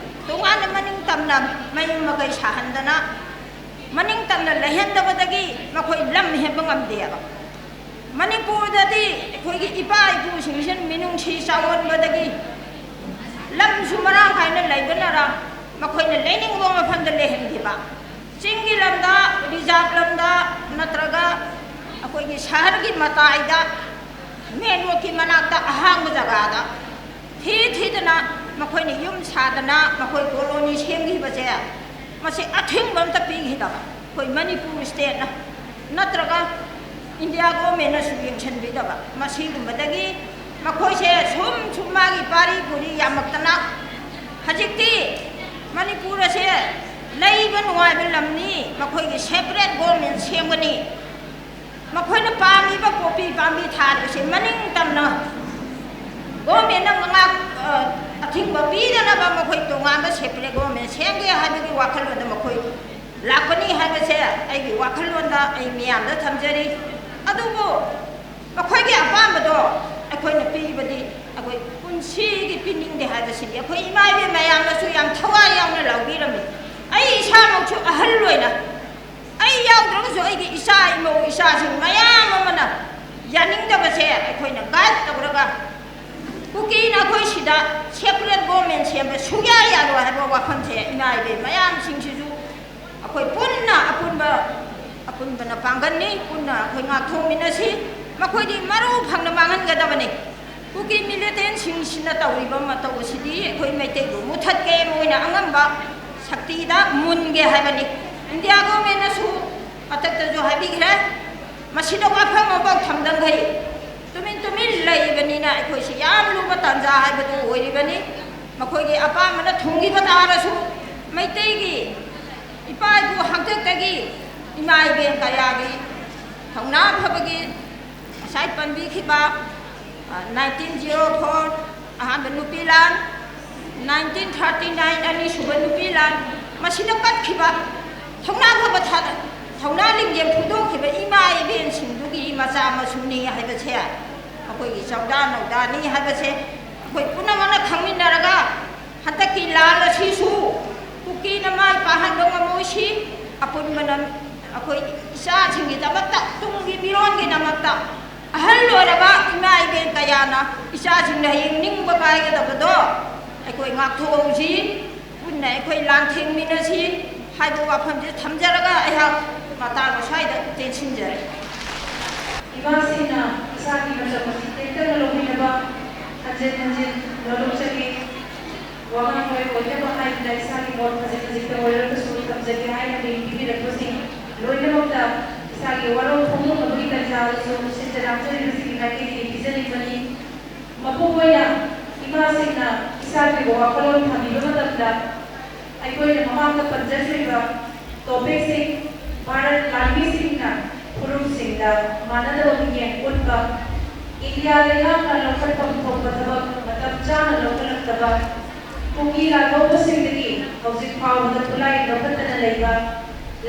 ꯇꯣꯉꯥꯟꯅ ꯃꯅꯤꯡ ꯇꯝꯅ ꯃꯌꯨꯝ ꯃꯀꯩ ꯁꯥꯍꯟꯗꯅ, ꯃꯅꯤꯡ ꯇꯝꯅ ꯂꯩꯍꯟꯗꯕꯗꯒꯤ ꯃꯈꯣꯏ ꯂꯝ ꯍꯦꯟꯕ ꯉꯝꯗꯦꯕ꯫ ꯃꯅꯤꯄꯨꯔꯗꯗꯤ ꯑꯩꯈꯣꯏꯒꯤ ꯏꯄꯥ ꯏꯄꯨꯁꯤꯡꯁꯤꯅ ꯃꯤꯅꯨꯡꯁꯤ ꯆꯥꯎꯃꯟꯕꯗꯒꯤ ꯂꯝꯁꯨ ꯃꯔꯥꯡ ꯀꯥꯏꯅ ꯂꯩꯕꯅꯔ ꯃꯈꯣꯏꯅ ꯂꯩꯅꯤꯡꯕ ꯃꯐꯝꯗ ꯂꯩꯍꯟꯈꯤꯕ꯫ ꯆꯤꯡꯒꯤ ꯂꯝꯗ, ꯔꯤꯖꯥꯔꯚ ꯂꯝꯗ, ꯅꯠꯇ꯭ꯔꯒ ꯑꯩꯈꯣꯏꯒꯤ ꯁꯍꯔꯒꯤ ꯃꯇꯥꯏꯗ, ꯃꯦꯟ ꯔꯣꯗꯀꯤ ꯃꯅꯥꯛꯇ ꯑꯍꯥꯡꯕ ꯖꯒꯥꯗ ꯊꯤ ꯊꯤꯗꯅ ꯃꯈꯣꯏꯅ ꯌꯨꯝ ꯁꯥꯗꯅ, ꯃꯈꯣꯏ ꯀꯣꯂꯣꯅꯤ ꯁꯦꯝꯈꯤꯕꯁꯦ, ꯃꯁꯤ ꯑꯊꯤꯡꯕ ꯑꯝꯇ ꯄꯤꯈꯤꯗꯕ ꯑꯩꯈꯣꯏ ꯃꯅꯤꯄꯨꯔ ꯁ꯭ꯇꯦꯠꯅ, ꯅꯠꯇ꯭ꯔꯒ ꯏꯟꯗꯤꯌꯥ ꯒꯣꯔꯃꯦꯟꯅꯁꯨ ꯌꯦꯡꯁꯤꯟꯕꯤꯗꯕ꯫ ꯃꯁꯤꯒꯨꯝꯕꯗꯒꯤ ꯃꯈꯣꯏꯁꯦ ꯁꯨꯝ ꯁꯨꯝ ꯃꯥꯒꯤ ꯄꯥꯔꯤ ꯄꯨꯔꯤ ꯌꯥꯝꯃꯛꯇꯅ ꯍꯧꯖꯤꯛꯇꯤ ꯃꯅꯤꯄꯨꯔ ꯑꯁꯦ ꯂꯩꯕ ꯅꯨꯡꯉꯥꯏꯕ ꯂꯝꯅꯤ, ꯃꯈꯣꯏꯒꯤ ꯁꯦꯄꯔꯦꯠ ꯒꯣꯔꯃꯦꯟ ꯁꯦꯝꯒꯅꯤ, ꯃꯈꯣꯏꯅ ꯄꯥꯝꯃꯤꯕ ꯄꯣꯄꯤ ꯄꯥꯝꯕꯤ ꯊꯥꯔꯤꯕꯁꯦ ꯃꯅꯤꯡ ꯇꯝꯅ ꯒꯣꯔꯃꯦꯟꯅ ꯃꯉꯥꯛ, ꯑ, ꯑꯊꯤꯡꯕ ꯄꯤꯗꯅꯕ ꯃꯈꯣꯏ ꯇꯣꯉꯥꯟꯕ ꯁꯦꯄꯔꯦꯠ ꯒꯣꯔꯃꯦꯟ ꯁꯦꯝꯒꯦ ꯍꯥꯏꯕꯒꯤ ꯋꯥꯈꯜꯂꯣꯟꯗ ꯃꯈꯣꯏ ꯂꯥꯛꯄꯅꯤ ꯍꯥꯏꯕꯁꯦ ꯑꯩꯒꯤ ꯋꯥꯈꯜꯂꯣꯟꯗ ꯑꯩ ꯃꯤꯌꯥꯝꯗ ꯊꯝꯖꯔꯤ꯫ ꯑꯗꯨꯕꯨ ꯃꯈꯣꯏꯒꯤ ꯑꯄꯥꯝꯕꯗꯣ ꯑꯩꯈꯣꯏꯅ ꯄꯤꯕꯗꯤ ꯑꯩꯈꯣꯏ ꯄꯨꯟꯁꯤꯒꯤ ꯄꯤꯅꯤꯡꯗꯦ ꯍꯥꯏꯕꯁꯤꯗꯤ ꯑꯩꯈꯣꯏ ꯏꯃꯥ ꯏꯕꯦꯟ ꯃꯌꯥꯝꯅꯁꯨ ꯌꯥꯝ ꯊꯋꯥꯏ ꯌꯥꯎꯅ ꯂꯧꯕꯤꯔꯝꯃꯤ꯫ ꯑꯩ ꯏꯁꯥꯃꯛꯁꯨ ꯑꯍꯜ ꯑꯣꯏꯅ, ꯑꯩ ꯌꯥꯎꯗ꯭ꯔꯒꯁꯨ ꯑꯩꯒꯤ ꯏꯆꯥ ꯏꯃꯧ ꯏꯆꯥꯁꯤꯡ ꯃꯌꯥꯝ ꯑꯃꯅ ꯌꯥꯅꯤꯡꯗꯕꯁꯦ ꯑꯩꯈꯣꯏꯅ ꯒꯥꯏꯗ ꯇꯧꯔꯒ, ꯀꯨꯀꯤꯅ ꯑꯩꯈꯣꯏ ꯁꯤꯗ ꯁꯦꯄꯔꯦꯠ ꯒꯣꯔꯃꯦꯟ ꯁꯦꯝꯕ ꯁꯨꯡꯌꯥ ꯌꯥꯔꯣꯏ ꯍꯥꯏꯕ ꯋꯥꯐꯝꯁꯦ ꯏꯃꯥ ꯏꯕꯦꯟ ꯃꯌꯥꯝꯁꯤꯡꯁꯤꯁꯨ ꯑꯩꯈꯣꯏ ꯄꯨꯟꯅ ꯑꯄꯨꯟꯕ, ꯑꯄꯨꯟꯕꯅ ꯄꯥꯡꯒꯜꯅꯤ, ꯄꯨꯟꯅ ꯑꯩꯈꯣꯏ ꯉꯥꯛꯊꯣꯛꯃꯤꯟꯅꯁꯤ꯫ ꯃꯈꯣꯏꯗꯤ ꯃꯔꯨ ꯐꯪꯅ ꯃꯥꯡꯍꯟꯒꯗꯕꯅꯤ꯫ ꯀꯨꯀꯤ ꯃꯤꯂꯤꯇꯦꯟꯁꯤꯡꯁꯤꯅ ꯇꯧꯔꯤꯕ ꯃꯇꯧ ꯑꯁꯤꯗꯤ ꯑꯩꯈꯣꯏ ꯃꯩꯇꯩꯕꯨ ꯃꯨꯊꯠꯀꯦ, ꯃꯣꯏꯅ ꯑꯉꯝꯕ ꯁꯛꯇꯤꯗ ꯃꯨꯟꯒꯦ ꯍꯥꯏꯕꯅꯤ꯫ ꯏꯟꯗꯤꯌꯥ ꯒꯣꯔꯃꯦꯟꯅꯁꯨ ꯃꯊꯛꯇꯁꯨ ꯍꯥꯏꯕꯤꯈ꯭ꯔꯦ꯫ ꯃꯁꯤꯗ ꯋꯥꯐꯝ ꯑꯃꯐꯥꯎ ꯊꯝꯗꯈꯩ ꯇꯨꯃꯤꯟ ꯇꯨꯃꯤꯟ ꯂꯩꯕꯅꯤꯅ ꯑꯩꯈꯣꯏꯁꯤ ꯌꯥꯝ ꯂꯨꯕ ꯇꯥꯟꯖꯥ ꯍꯥꯏꯕꯗꯨ ꯑꯣꯏꯔꯤꯕꯅꯤ꯫ ꯃꯈꯣꯏꯒꯤ ꯑꯄꯥꯝꯕꯅ ꯊꯨꯡꯈꯤꯕ ꯇꯥꯔꯁꯨ, ꯃꯩꯇꯩꯒꯤ ꯏꯄꯥ ꯏꯄꯨ ꯍꯥꯛꯇꯛꯇꯒꯤ ꯏꯃꯥ ꯏꯕꯦꯟ ꯀꯌꯥꯒꯤ ꯊꯧꯅꯥ ꯐꯕꯒꯤ ꯉꯁꯥꯏ ꯄꯟꯕꯤꯈꯤꯕ, ꯑ, nineteen zero four ꯑꯍꯥꯟꯕ ꯅꯨꯄꯤ ꯂꯥꯟ, nineteen thirty nine ꯑꯅꯤꯁꯨꯕ ꯅꯨꯄꯤ ꯂꯥꯟ, ꯃꯁꯤꯗ ꯀꯠꯈꯤꯕ ꯊꯧꯅꯥ ꯐꯕ ꯊꯥ-, ꯊꯧꯅꯥ ꯂꯤꯡꯖꯦꯜ ꯐꯣꯡꯗꯣꯛꯈꯤꯕ ꯏꯃꯥ ꯏꯕꯦꯟꯁꯤꯡꯗꯨꯒꯤ ꯃꯆꯥ ꯃꯁꯨꯅꯤ ꯍꯥꯏꯕꯁꯦ ꯑꯩꯈꯣꯏꯒꯤ ꯆꯧꯗꯥ ꯅꯧꯗꯥꯅꯤ ꯍꯥꯏꯕꯁꯦ ꯑꯩꯈꯣꯏ ꯄꯨꯝꯅꯃꯛꯅ ꯈꯪꯃꯤꯟꯅꯔꯒ ꯍꯟꯗꯛꯀꯤ ꯂꯥꯟ ꯑꯁꯤꯁꯨ ꯀꯨꯀꯤꯅ ꯃꯥꯏ ꯄꯥꯛꯍꯟꯕ ꯉꯝꯃꯣꯏꯁꯤ꯫ ꯑꯄꯨꯟꯕꯅ ꯑꯩꯈꯣꯏ ꯏꯆꯥꯁꯤꯡꯒꯤꯗꯃꯛꯇ, ꯇꯨꯡꯒꯤ ꯃꯤꯔꯣꯟꯒꯤꯗꯃꯛꯇ ꯑꯍꯜ ꯑꯣꯏꯔꯕ ꯏꯃꯥ ꯏꯕꯦꯟ ꯀꯌꯥꯅ ꯏꯆꯥꯁꯤꯡꯅ ꯍꯌꯦꯡ ꯅꯤꯡꯕ ꯀꯥꯏꯒꯗꯕꯗꯣ ꯑꯩꯈꯣꯏ ꯉꯥꯛꯊꯣꯛꯍꯧꯁꯤ, ꯄꯨꯟꯅ ꯑꯩꯈꯣꯏ ꯂꯥꯟꯊꯦꯡꯃꯤꯟꯅꯁꯤ ꯍꯥꯏꯕ ꯋꯥꯐꯝꯁꯤ ꯊꯝꯖꯔꯒ ꯑꯩꯍꯥꯛ ꯃꯇꯥꯡ ꯑꯁ꯭ꯋꯥꯏꯗ ꯇꯦꯟꯁꯤꯟꯖꯔꯦ꯫ ꯏꯃꯥꯁꯤꯡꯅ ꯏꯁꯥꯒꯤ ꯃꯇꯝ ꯑꯁꯤ ꯇꯦꯛꯇꯅ ꯂꯧꯕꯤꯅꯕ ꯍꯟꯖꯤꯟ ꯍꯟꯖꯤꯟ ꯅꯣꯂꯨꯛꯆꯔꯤ꯫ ꯋꯥꯉꯥꯡ ꯂꯣꯏ ꯑꯣꯏꯅꯕ ꯍꯥꯏꯗꯨꯅ ꯏꯁꯥꯒꯤ ꯃꯣꯠ ꯈꯖꯤꯛ ꯈꯖꯤꯛꯇ ꯑꯣꯏꯔꯒꯁꯨ ꯊꯝꯖꯒꯦ ꯍꯥꯏꯅ ꯃꯤꯡ ꯄꯤꯕꯤꯔꯛꯄꯁꯤꯡ ꯂꯣꯏꯅꯃꯛꯇ ꯏꯁꯥꯒꯤ ꯋꯥꯔꯣꯜ ꯐꯣꯡꯗꯣꯛꯅꯕꯒꯤ ꯇꯥꯟꯖꯥ ꯑꯗꯨꯁꯨ ꯁꯤꯟꯖ ꯂꯥꯡꯖꯔꯤꯕꯁꯤꯡꯒꯤ ꯃꯥꯏꯀꯩꯗꯒꯤ ꯄꯤꯖꯅꯤꯡꯕꯅꯤ꯫ ꯃꯄꯨꯡ ꯑꯣꯏꯅ ꯏꯃꯥꯁꯤꯡꯅ ꯏꯁꯥꯒꯤ ꯑꯣꯏꯕ ꯋꯥꯈꯜꯂꯣꯟ ꯊꯝꯕꯤꯕ ꯃꯇꯝꯗ ꯑꯩꯈꯣꯏꯅ ꯃꯃꯥꯡꯗ ꯄꯟꯖꯈ꯭ꯔꯤꯕ ꯇꯣꯄꯤꯛꯁꯤꯡ ꯚꯥꯔꯠ ꯂꯥꯟꯃꯤꯁꯤꯡꯅ ꯐꯨꯔꯨꯞꯁꯤꯡꯗ ꯃꯥꯟꯅꯗꯕ ꯃꯤꯠꯌꯦꯡ ꯎꯠꯄ, ꯏꯟꯗꯤꯌꯥ ꯂꯩꯉꯥꯛꯅ ꯂꯧꯈꯠꯐꯝ ꯊꯣꯛꯄ ꯊꯕꯛ ꯃꯇꯝ ꯆꯥꯅ ꯂꯧꯈꯠꯂꯛꯇꯕ, ꯀꯨꯀꯤ ꯂꯥꯜꯍꯧꯕꯁꯤꯡꯗꯒꯤ ꯍꯧꯖꯤꯛ ꯐꯥꯎꯕꯗ ꯈꯨꯠꯂꯥꯏ ꯂꯧꯈꯠꯇꯅ ꯂꯩꯕ,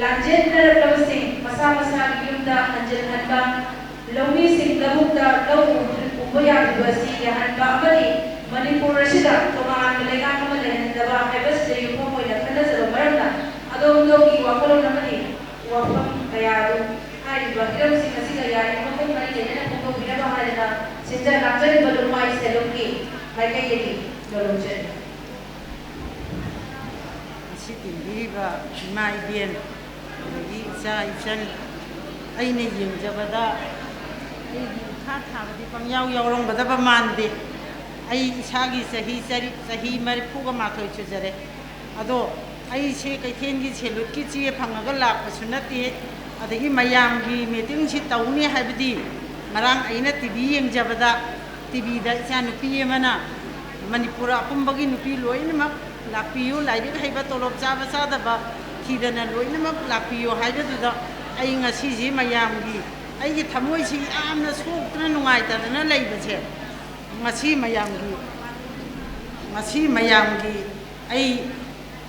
ꯂꯥꯟꯖꯦꯟꯅꯔꯛꯂꯕꯁꯤꯡ ꯃꯁꯥ ꯃꯁꯥꯒꯤ ꯌꯨꯝꯗ ꯍꯟꯖꯤꯟꯍꯟꯕ, ꯂꯧꯃꯤꯁꯤꯡ ꯂꯧꯕꯨꯛꯇ ꯂꯧ ꯎꯕ ꯌꯥꯗ꯭ꯔꯤꯕ ꯑꯁꯤ ꯌꯥꯍꯟꯕ ꯑꯃꯗꯤ ꯃꯅꯤꯄꯨꯔ ꯑꯁꯤꯗ ꯇꯣꯉꯥꯟꯕ ꯂꯩꯉꯥꯛ ꯑꯃ ꯂꯩꯍꯟꯗꯕ ꯍꯥꯏꯕꯁꯤꯗ ꯌꯨꯝꯐꯝ ꯑꯣꯏꯅ ꯈꯟꯅꯖꯕ ꯃꯔꯝꯅ ꯑꯗꯣꯝ ꯑꯗꯣꯝꯒꯤ ꯋꯥꯈꯜꯂꯣꯟ ꯑꯃꯗꯤ ꯋꯥꯐꯝ ꯀꯌꯥ ꯑꯗꯨ ꯍꯥꯏꯔꯤꯕ ꯍꯤꯔꯝꯁꯤꯡ ꯑꯁꯤꯒ ꯌꯥꯔꯤꯕ ꯃꯈꯩ ꯃꯔꯤ ꯂꯩꯅꯅ ꯐꯣꯡꯗꯣꯛꯄꯤꯅꯕ ꯍꯥꯏꯗꯅ ꯁꯤꯟꯖ ꯂꯥꯡꯖꯔꯤꯕ ꯂꯨꯃꯥꯏ ꯁꯦꯂꯨꯝꯒꯤ ꯃꯥꯏꯀꯩꯗꯒꯤ ꯅꯣꯂꯨꯛꯆꯔꯤ꯫ ꯉꯁꯤ ꯇꯤꯟꯕꯤꯔꯤꯕ ꯏꯃꯥ ꯏꯕꯦꯟ, ꯑꯗꯒꯤ ꯏꯆꯥ ꯏꯆꯟ, ꯑꯩꯅ ꯌꯦꯡꯖꯕꯗ ꯑꯩꯒꯤ ꯏꯈꯥ ꯊꯥꯕꯗꯤ ꯄꯪꯌꯥꯎ ꯌꯥꯎꯔꯝꯒꯗꯕ ꯃꯥꯟꯗꯦ꯫ ꯑꯩ ꯏꯁꯥꯒꯤ ꯆꯍꯤ ꯆꯔꯤ-, ꯆꯍꯤ ꯃꯔꯤꯐꯨꯒ ꯃꯥꯊꯣꯏ ꯁꯨꯖꯔꯦ꯫ ꯑꯗꯣ ꯑꯩꯁꯦ ꯀꯩꯊꯦꯜꯒꯤ ꯁꯦꯂꯨꯠꯀꯤ ꯆꯦ ꯐꯪꯉꯒ ꯂꯥꯛꯄꯁꯨ ꯅꯠꯇꯦ, ꯑꯗꯒꯤ ꯃꯌꯥꯝꯒꯤ ꯃꯤꯇꯤꯡꯁꯤ ꯇꯧꯅꯤ ꯍꯥꯏꯕꯗꯤ ꯉꯔꯥꯡ ꯑꯩꯅ ꯇꯤ ꯚꯤ ꯌꯦꯡꯖꯕꯗ, ꯇꯤ ꯚꯤꯗ ꯏꯆꯥ ꯅꯨꯄꯤ ꯑꯃꯅ ꯃꯅꯤꯄꯨꯔ ꯑꯄꯨꯝꯕꯒꯤ ꯅꯨꯄꯤ ꯂꯣꯏꯅꯃꯛ ꯂꯥꯛꯄꯤꯌꯨ, ꯂꯥꯏꯔꯤꯛ ꯍꯩꯕ, ꯇꯣꯂꯣꯞ ꯆꯥꯕ ꯆꯥꯗꯕ ꯊꯤꯗꯅ ꯂꯣꯏꯅꯃꯛ ꯂꯥꯛꯄꯤꯌꯨ ꯍꯥꯏꯕꯗꯨꯗ ꯑꯩ ꯉꯁꯤꯁꯤ ꯃꯌꯥꯝꯒꯤ, ꯑꯩꯒꯤ ꯊꯃꯣꯏꯁꯤ ꯌꯥꯝꯅ ꯁꯣꯛꯇꯅ ꯅꯨꯡꯉꯥꯏꯇꯗꯅ ꯂꯩꯕꯁꯦ ꯉꯁꯤ ꯃꯌꯥꯝꯒꯤ, ꯉꯁꯤ ꯃꯌꯥꯝꯒꯤ ꯑꯩ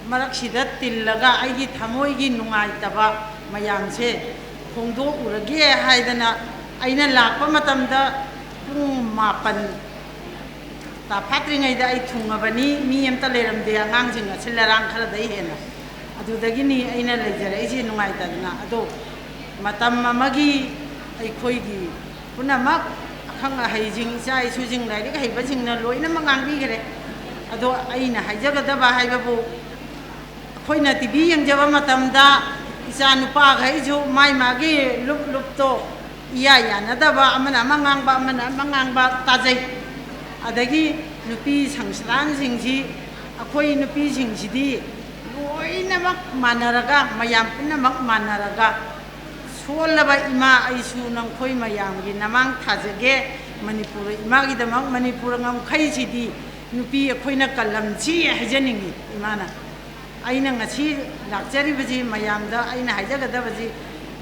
ꯃꯔꯛꯁꯤꯗ ꯇꯤꯜꯂꯒ ꯑꯩꯒꯤ ꯊꯃꯣꯏꯒꯤ ꯅꯨꯡꯉꯥꯏꯇꯕ ꯃꯌꯥꯝꯁꯦ ꯐꯣꯡꯗꯣꯛꯎꯔꯒꯦ ꯍꯥꯏꯗꯅ ꯑꯩꯅ ꯂꯥꯛꯄ ꯃꯇꯝꯗ ꯄꯨꯡ ꯃꯥꯄꯟ ꯇꯥꯐꯥꯠꯇ꯭ꯔꯤꯉꯩꯗ ꯑꯩ ꯊꯨꯡꯉꯕꯅꯤ꯫ ꯃꯤ ꯑꯝꯇ ꯂꯩꯔꯝꯗꯦ, ꯑꯉꯥꯡꯁꯤꯡ ꯑꯁꯤꯜ ꯑꯔꯥꯡ ꯈꯔꯗꯩ ꯍꯦꯟꯅ꯫ ꯑꯗꯨꯗꯒꯤꯅꯤ ꯑꯩꯅ ꯂꯩꯖꯔꯛꯏꯁꯦ ꯅꯨꯡꯉꯥꯏꯇꯗꯅ꯫ ꯑꯗꯣ ꯃꯇꯝ ꯑꯃꯒꯤ ꯑꯩꯈꯣꯏꯒꯤ ꯄꯨꯝꯅꯃꯛ ꯑꯈꯪ ꯑꯍꯩꯁꯤꯡ, ꯏꯆꯥ ꯏꯁꯨꯁꯤꯡ, ꯂꯥꯏꯔꯤꯛ ꯍꯩꯕꯁꯤꯡꯅ ꯂꯣꯏꯅꯃꯛ ꯉꯥꯡꯕꯤꯈ꯭ꯔꯦ꯫ ꯑꯗꯣ ꯑꯩꯅ ꯍꯥꯏꯖꯒꯗꯕ ꯍꯥꯏꯕꯕꯨ, ꯑꯩꯈꯣꯏꯅ ꯇꯤ ꯚꯤ ꯌꯦꯡꯖꯕ ꯃꯇꯝꯗ ꯏꯆꯥ ꯅꯨꯄꯥꯈꯩꯁꯨ ꯃꯥꯏ ꯃꯥꯒꯤ ꯂꯨꯞ ꯂꯨꯞꯇꯣ ꯏꯌꯥ ꯌꯥꯅꯗꯕ, ꯑꯃꯅ ꯑꯃ ꯉꯥꯡꯕ, ꯑꯃꯅ ꯑꯃ ꯉꯥꯡꯕ ꯇꯥꯖꯩ꯫ ꯑꯗꯒꯤ ꯅꯨꯄꯤ ꯁꯪꯁꯊꯥꯟꯁꯤꯡꯁꯤ, ꯑꯩꯈꯣꯏ ꯅꯨꯄꯤꯁꯤꯡꯁꯤꯗꯤ ꯂꯣꯏꯅꯃꯛ ꯃꯥꯟꯅꯔꯒ, ꯃꯌꯥꯝ ꯄꯨꯝꯅꯃꯛ ꯃꯥꯟꯅꯔꯒ, ꯁꯣꯜꯂꯕ ꯏꯃꯥ, ꯑꯩꯁꯨ ꯅꯈꯣꯏ ꯃꯌꯥꯝꯒꯤ ꯅꯃꯥꯡ ꯊꯥꯖꯒꯦ꯫ ꯃꯅꯤꯄꯨꯔ ꯏꯃꯥꯒꯤꯗꯃꯛ, ꯃꯅꯤꯄꯨꯔ ꯉꯝꯈꯩꯁꯤꯗꯤ ꯅꯨꯄꯤ ꯑꯩꯈꯣꯏꯅ ꯀꯜꯂꯝꯁꯤ ꯍꯥꯏꯖꯅꯤꯡꯉꯤ ꯏꯃꯥꯅ꯫ ꯑꯩꯅ ꯉꯁꯤ ꯂꯥꯛꯆꯔꯤꯕꯁꯤ, ꯃꯌꯥꯝꯗ ꯑꯩꯅ ꯍꯥꯏꯖꯒꯗꯕꯁꯤ,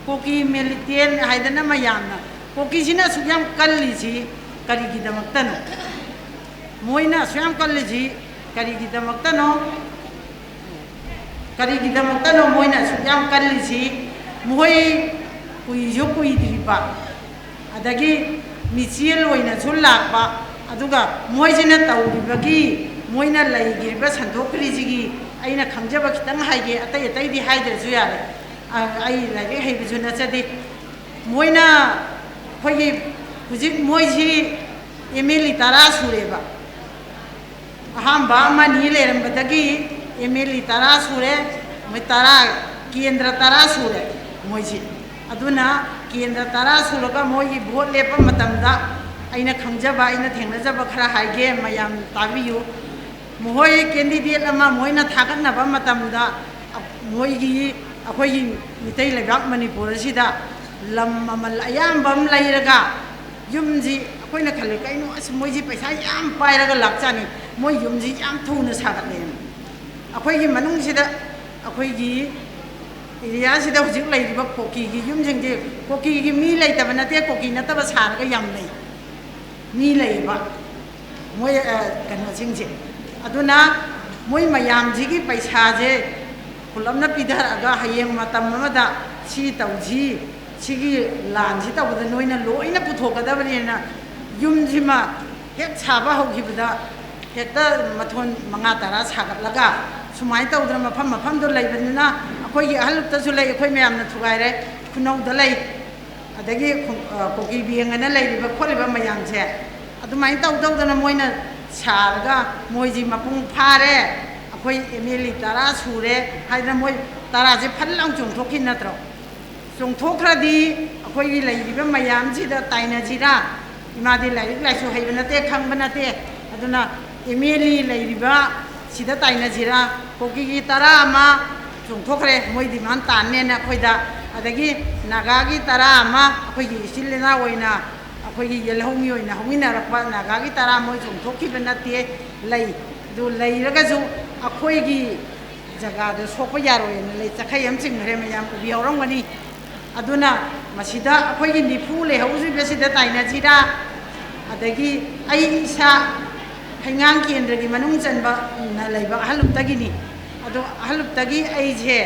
ꯀꯨꯀꯤ ꯃꯤꯂꯤꯇꯦꯟ ꯍꯥꯏꯗꯅ ꯃꯌꯥꯝꯅ, ꯀꯨꯀꯤꯁꯤꯅ ꯑꯁꯨꯛ ꯌꯥꯝ ꯀꯜꯂꯤꯁꯤ ꯀꯔꯤꯒꯤꯗꯃꯛꯇꯅꯣ? ꯃꯣꯏꯅ ꯑꯁꯨꯛ ꯌꯥꯝ ꯀꯜꯂꯤꯁꯤ ꯀꯔꯤꯒꯤꯗꯃꯛꯇꯅꯣ? ꯀꯔꯤꯒꯤꯗꯃꯛꯇꯅꯣ ꯃꯣꯏꯅ ꯑꯁꯨꯛ ꯌꯥꯝ ꯀꯜꯂꯤꯁꯤ? ꯃꯈꯣꯏ ꯀꯨꯏꯁꯨ ꯀꯨꯏꯗ꯭ꯔꯤꯕ, ꯑꯗꯒꯤ ꯃꯤꯆꯦꯜ ꯑꯣꯏꯅꯁꯨ ꯂꯥꯛꯄ, ꯑꯗꯨꯒ ꯃꯣꯏꯁꯤꯅ ꯇꯧꯔꯤꯕꯒꯤ, ꯃꯣꯏꯅ ꯂꯩꯈ꯭ꯔꯤꯕ ꯁꯟꯗꯣꯛꯈ꯭ꯔꯤꯁꯤꯒꯤ ꯑꯩꯅ ꯈꯪꯖꯕ ꯈꯤꯇꯪ ꯍꯥꯏꯒꯦ, ꯑꯇꯩ ꯑꯇꯩꯗꯤ ꯍꯥꯏꯗ꯭ꯔꯁꯨ ꯌꯥꯔꯦ꯫ ꯑ, ꯑꯩ ꯂꯥꯏꯔꯤꯛ ꯍꯩꯕꯁꯨ ꯅꯠꯆꯗꯦ꯫ ꯃꯣꯏꯅ ꯑꯩꯈꯣꯏꯒꯤ ꯍꯧꯖꯤꯛ ꯃꯣꯏꯁꯤ ꯑꯦꯝ ꯑꯦꯜ ꯑꯦ ꯇꯔꯥ ꯁꯨꯔꯦꯕ꯫ ꯑꯍꯥꯝꯕ ꯑꯃ ꯑꯅꯤ ꯂꯩꯔꯝꯕꯗꯒꯤ ꯑꯦꯝ ꯑꯦꯜ ꯑꯦ ꯇꯔꯥ ꯁꯨꯔꯦ, ꯃꯣꯏ ꯇꯔꯥ, ꯀꯦꯟꯗ꯭ꯔ ꯇꯔꯥ ꯁꯨꯔꯦ ꯃꯣꯏꯁꯤ꯫ ꯑꯗꯨꯅ ꯀꯦꯟꯗ꯭ꯔ ꯇꯔꯥ ꯁꯨꯔꯒ ꯃꯣꯏꯒꯤ ꯚꯣꯠ ꯂꯦꯞꯄ ꯃꯇꯝꯗ ꯑꯩꯅ ꯈꯪꯖꯕ, ꯑꯩꯅ ꯊꯦꯡꯅꯖꯕ ꯈꯔ ꯍꯥꯏꯒꯦ, ꯃꯌꯥꯝ ꯇꯥꯕꯤꯌꯨ꯫ ꯃꯈꯣꯏ ꯀꯦꯟꯗꯤꯗꯦꯠ ꯑꯃ ꯃꯣꯏꯅ ꯊꯥꯒꯠꯅꯕ ꯃꯇꯝꯗ ꯃꯣꯏꯒꯤ ꯑꯩꯈꯣꯏꯒꯤ ꯃꯤꯇꯩ ꯂꯩꯕꯥꯛ ꯃꯅꯤꯄꯨꯔ ꯑꯁꯤꯗ ꯂꯝ ꯃꯃꯜ ꯑꯌꯥꯝꯕ ꯑꯃ ꯂꯩꯔꯒ, ꯌꯨꯝꯁꯤ ꯑꯩꯈꯣꯏꯅ ꯈꯜꯂꯦ, "ꯀꯩꯅꯣ, ꯑꯁ, ꯃꯣꯏꯁꯤ ꯄꯩꯁꯥ ꯌꯥꯝ ꯄꯥꯏꯔꯒ ꯂꯥꯛꯆꯥꯅꯤ, ꯃꯣꯏ ꯌꯨꯝꯁꯤ ꯌꯥꯝ ꯊꯨꯅ ꯁꯥꯒꯠꯂꯦꯅ"꯫ ꯑꯩꯈꯣꯏꯒꯤ ꯃꯅꯨꯡꯁꯤꯗ, ꯑꯩꯈꯣꯏꯒꯤ ꯑꯦꯔꯤꯌꯥꯁꯤꯗ ꯍꯧꯖꯤꯛ ꯂꯩꯔꯤꯕ ꯀꯨꯀꯤꯒꯤ ꯌꯨꯝꯁꯤꯡꯁꯦ, ꯀꯨꯀꯤꯒꯤ ꯃꯤ ꯂꯩꯇꯕ ꯅꯠꯇꯦ, ꯀꯨꯀꯤ ꯅꯠꯇꯕ ꯁꯥꯔꯒ ꯌꯥꯝ ꯂꯩ, ꯃꯤ ꯂꯩꯌꯦꯕ꯫ ꯃꯣꯏ, ꯑ, ꯀꯩꯅꯣꯁꯤꯡꯁꯦ꯫ ꯑꯗꯨꯅ ꯃꯣꯏ ꯃꯌꯥꯝꯁꯤꯒꯤ ꯄꯩꯁꯥꯁꯦ ꯄꯨꯂꯞꯅ ꯄꯤꯊꯔꯛꯑꯒ, ꯍꯌꯦꯡ ꯃꯇꯝ ꯑꯃꯗ ꯁꯤ ꯇꯧꯁꯤ, ꯁꯤꯒꯤ ꯂꯥꯟꯁꯤ ꯇꯧꯕꯗ ꯅꯣꯏꯅ ꯂꯣꯏꯅ ꯄꯨꯊꯣꯛꯀꯗꯕꯅꯦꯅ, ꯌꯨꯝꯁꯤꯃ ꯍꯦꯛ ꯁꯥꯕ ꯍꯧꯈꯤꯕꯗ ꯍꯦꯛꯇ ꯃꯊꯣꯟ ꯃꯉꯥ ꯇꯔꯥ ꯁꯥꯒꯠꯂꯒ, ꯁꯨꯃꯥꯏꯅ ꯇꯧꯗꯅ ꯃꯐꯝ ꯃꯐꯝꯗꯣ ꯂꯩꯕꯅꯤꯅ, ꯑꯩꯈꯣꯏꯒꯤ ꯑꯍꯜꯂꯨꯞꯇꯁꯨ ꯂꯩ, ꯑꯩꯈꯣꯏ ꯃꯌꯥꯝꯅ ꯊꯨꯒꯥꯏꯔꯦ, ꯈꯨꯅꯧꯗ ꯂꯩ, ꯑꯗꯒꯤ ꯈꯨ-, ꯑ, ꯀꯨꯀꯤ ꯕꯦꯡ ꯑꯅ ꯂꯩꯔꯤꯕ ꯈꯣꯠꯂꯤꯕ ꯃꯌꯥꯝꯁꯦ, ꯑꯗꯨꯃꯥꯏꯅ ꯇꯧ ꯇꯧꯗꯅ ꯃꯣꯏꯅ ꯁꯥꯔꯒ, "ꯃꯣꯏꯁꯤ ꯃꯄꯨꯡ ꯐꯥꯔꯦ, ꯑꯩꯈꯣꯏ ꯑꯦꯝ ꯑꯦꯜ ꯑꯦ ꯇꯔꯥ ꯁꯨꯔꯦ" ꯍꯥꯏꯗꯅ ꯃꯣꯏ ꯇꯔꯥꯁꯦ ꯐꯠ ꯂꯥꯎ ꯆꯣꯡꯊꯣꯛꯈꯤ ꯅꯠꯇ꯭ꯔꯣ? ꯆꯣꯡꯊꯣꯛꯈ꯭ꯔꯗꯤ ꯑꯩꯈꯣꯏꯒꯤ ꯂꯩꯔꯤꯕ ꯃꯌꯥꯝꯁꯤꯗ ꯇꯥꯏꯅꯁꯤꯔꯥ? ꯏꯃꯥꯗꯤ ꯂꯥꯏꯔꯤꯛ ꯂꯥꯏꯁꯨ ꯍꯩꯕ ꯅꯠꯇꯦ, ꯈꯪꯕ ꯅꯠꯇꯦ꯫ ꯑꯗꯨꯅ ꯑꯦꯝ ꯑꯦꯜ ꯑꯦ ꯂꯩꯔꯤꯕ ꯁꯤꯗ ꯇꯥꯏꯅꯁꯤꯔꯥ? ꯀꯨꯀꯤꯒꯤ ꯇꯔꯥ ꯑꯃ ꯆꯣꯡꯊꯣꯛꯈ꯭ꯔꯦ, ꯃꯣꯏ ꯗꯤꯃꯥꯟ ꯇꯥꯟꯅꯦꯅ ꯑꯩꯈꯣꯏꯗ, ꯑꯗꯒꯤ ꯅꯥꯒꯥꯒꯤ ꯇꯔꯥ ꯑꯃ ꯑꯩꯈꯣꯏꯒꯤ ꯏꯆꯤꯜ ꯏꯅꯥꯎ ꯑꯣꯏꯅ, ꯑꯩꯈꯣꯏꯒꯤ ꯌꯦꯜꯍꯧꯃꯤ ꯑꯣꯏꯅ ꯍꯧꯃꯤꯟꯅꯔꯛꯄ ꯅꯥꯒꯥꯒꯤ ꯇꯔꯥ ꯃꯣꯏ ꯆꯣꯡꯊꯣꯛꯈꯤꯕ ꯅꯠꯇꯦ, ꯂꯩ꯫ ꯑꯗꯨ ꯂꯩꯔꯒꯁꯨ ꯑꯩꯈꯣꯏꯒꯤ ꯖꯒꯥꯗ ꯁꯣꯛꯄ ꯌꯥꯔꯣꯏꯅ ꯂꯩ, ꯆꯈꯩ ꯑꯃ ꯆꯤꯡꯈ꯭ꯔꯦ, ꯃꯌꯥꯝ ꯎꯕꯤꯍꯧꯔꯝꯒꯅꯤ꯫ ꯑꯗꯨꯅ ꯃꯁꯤꯗ ꯑꯩꯈꯣꯏꯒꯤ ꯅꯤꯐꯨ ꯂꯩꯍꯧꯔꯤꯕꯁꯤꯗ ꯇꯥꯏꯅꯁꯤꯔꯥ? ꯑꯗꯒꯤ ꯑꯩ ꯏꯁꯥ ꯍꯩꯉꯥꯡ ꯀꯦꯟꯗ꯭ꯔꯒꯤ ꯃꯅꯨꯡ ꯆꯟꯕꯅ ꯂꯩꯕ ꯑꯍꯜꯂꯨꯞꯇꯒꯤꯅꯤ꯫ ꯑꯗꯣ ꯑꯍꯜꯂꯨꯞꯇꯒꯤ ꯑꯩꯁꯦ,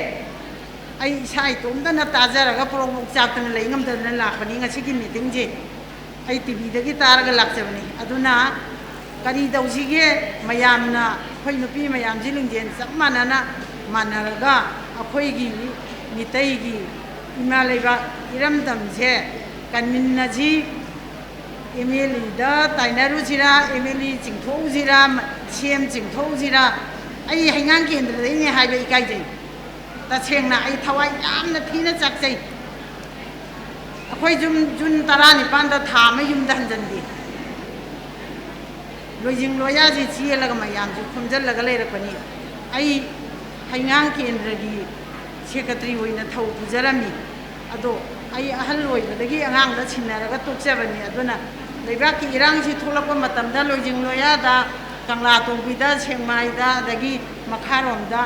ꯑꯩ ꯏꯁꯥ ꯏꯇꯣꯝꯇꯅ ꯇꯥꯖꯔꯒ ꯄ꯭ꯔꯣꯛ ꯄ꯭ꯔꯣꯛ ꯆꯥꯛꯇꯅ ꯂꯩ ꯉꯝꯗꯗꯅ ꯂꯥꯛꯄꯅꯤ ꯉꯁꯤꯒꯤ ꯃꯤꯇꯤꯡꯁꯦ꯫ ꯑꯩ ꯇꯤ ꯚꯤꯗꯒꯤ ꯇꯥꯔꯒ ꯂꯥꯛꯆꯕꯅꯤ꯫ ꯑꯗꯨꯅ ꯀꯔꯤ ꯇꯧꯁꯤꯒꯦ? ꯃꯌꯥꯝꯅ, ꯑꯩꯈꯣꯏ ꯅꯨꯄꯤ ꯃꯌꯥꯝꯁꯤ ꯂꯤꯡꯖꯦꯜ ꯆꯞ ꯃꯥꯟꯅꯅ ꯃꯥꯟꯅꯔꯒ, ꯑꯩꯈꯣꯏꯒꯤ ꯃꯤꯇꯩꯒꯤ ꯏꯃꯥ ꯂꯩꯕꯥꯛ ꯏꯔꯝꯗꯝꯁꯦ ꯀꯟꯃꯤꯟꯅꯁꯤ꯫ ꯑꯦꯝ ꯑꯦꯜ ꯑꯦꯗ ꯇꯥꯏꯅꯔꯨꯁꯤꯔꯥ, ꯑꯦꯝ ꯑꯦꯜ ꯑꯦ ꯆꯤꯡꯊꯣꯛꯎꯁꯤꯔꯥ, ꯁꯤ ꯑꯦꯝ ꯆꯤꯡꯊꯣꯛꯎꯁꯤꯔꯥ? ꯑꯩ ꯍꯩꯉꯥꯡ ꯀꯦꯟꯗ꯭ꯔꯗꯩꯅꯦ ꯍꯥꯏꯕ ꯏꯀꯥꯏꯖꯩ꯫ ꯇꯁꯦꯡꯅ ꯑꯩ ꯊꯋꯥꯏ ꯌꯥꯝꯅ ꯊꯤꯅ ꯆꯥꯛꯆꯩ꯫ ꯑꯩꯈꯣꯏ ꯖꯨꯟ, ꯖꯨꯟ ꯇꯔꯥꯅꯤꯄꯥꯟꯗ ꯊꯥ ꯑꯃ ꯌꯨꯝꯗ ꯍꯟꯖꯟꯗꯦ꯫ ꯂꯣꯏꯖꯤꯡ ꯂꯣꯌꯥꯁꯤ ꯆꯦꯜꯂꯒ ꯃꯌꯥꯝꯁꯤ ꯈꯣꯝꯖꯤꯜꯂꯒ ꯂꯩꯔꯛꯄꯅꯤ꯫ ꯑꯩ ꯍꯩꯉꯥꯡ ꯀꯦꯟꯗ꯭ꯔꯒꯤ ꯁꯦꯀ꯭ꯔꯦꯇꯔꯤ ꯑꯣꯏꯅ ꯊꯧ ꯄꯨꯖꯔꯝꯃꯤ꯫ ꯑꯗꯣ ꯑꯩ ꯑꯍꯜ ꯑꯣꯏꯕꯗꯒꯤ ꯑꯉꯥꯡꯗ ꯁꯤꯟꯅꯔꯒ ꯇꯣꯛꯆꯕꯅꯤ꯫ ꯑꯗꯨꯅ ꯂꯩꯕꯥꯛꯀꯤ ꯏꯔꯥꯡꯁꯤ ꯊꯣꯛꯂꯛꯄ ꯃꯇꯝꯗ ꯂꯣꯏꯖꯤꯡ ꯂꯣꯌꯥꯗ ꯀꯪꯂꯥ ꯇꯣꯡꯕꯤꯗ, ꯁꯦꯛꯃꯥꯏꯗ, ꯑꯗꯒꯤ ꯃꯈꯥꯔꯣꯝꯗ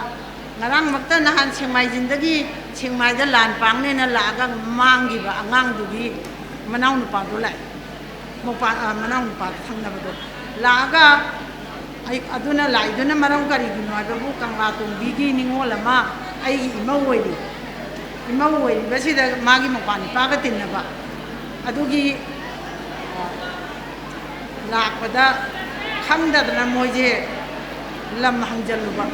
ꯉꯔꯥꯡꯃꯛꯇ ꯅꯍꯥꯟ ꯁꯦꯛꯃꯥꯏꯖꯤꯟꯗꯒꯤ ꯁꯦꯛꯃꯥꯏꯗ ꯂꯥꯟ ꯄꯥꯡꯅꯦꯅ ꯂꯥꯛꯑꯒ ꯃꯥꯡꯈꯤꯕ ꯑꯉꯥꯡꯗꯨꯒꯤ ꯃꯅꯥꯎꯅꯨꯄꯥꯗꯣ ꯂꯥꯛꯑꯦ꯫ ꯃꯧꯄꯥ-, ꯑ, ꯃꯅꯥꯎꯅꯨꯄꯥ ꯊꯪꯅꯕꯗꯣ ꯂꯥꯛꯑꯒ, ꯑꯩ, ꯑꯗꯨꯅ ꯂꯥꯛꯏꯗꯨꯅ ꯃꯔꯝ ꯀꯔꯤꯒꯤꯅꯣ ꯍꯥꯏꯕꯕꯨ, ꯀꯪꯂꯥ ꯇꯣꯡꯕꯤꯒꯤ ꯅꯤꯉꯣꯜ ꯑꯃ ꯑꯩꯒꯤ ꯏꯃꯧ ꯑꯣꯏꯔꯤ, ꯏꯃꯧ ꯑꯣꯏꯔꯤꯕꯁꯤꯗ ꯃꯥꯒꯤ ꯃꯧꯄꯥ ꯅꯤꯄꯥꯒ ꯇꯤꯟꯅꯕ, ꯑꯗꯨꯒꯤ, ꯑ, ꯂꯥꯛꯄꯗ ꯈꯪꯗꯗꯅ ꯃꯣꯏꯁꯦ ꯂꯝ ꯍꯪꯖꯜꯂꯨꯕ,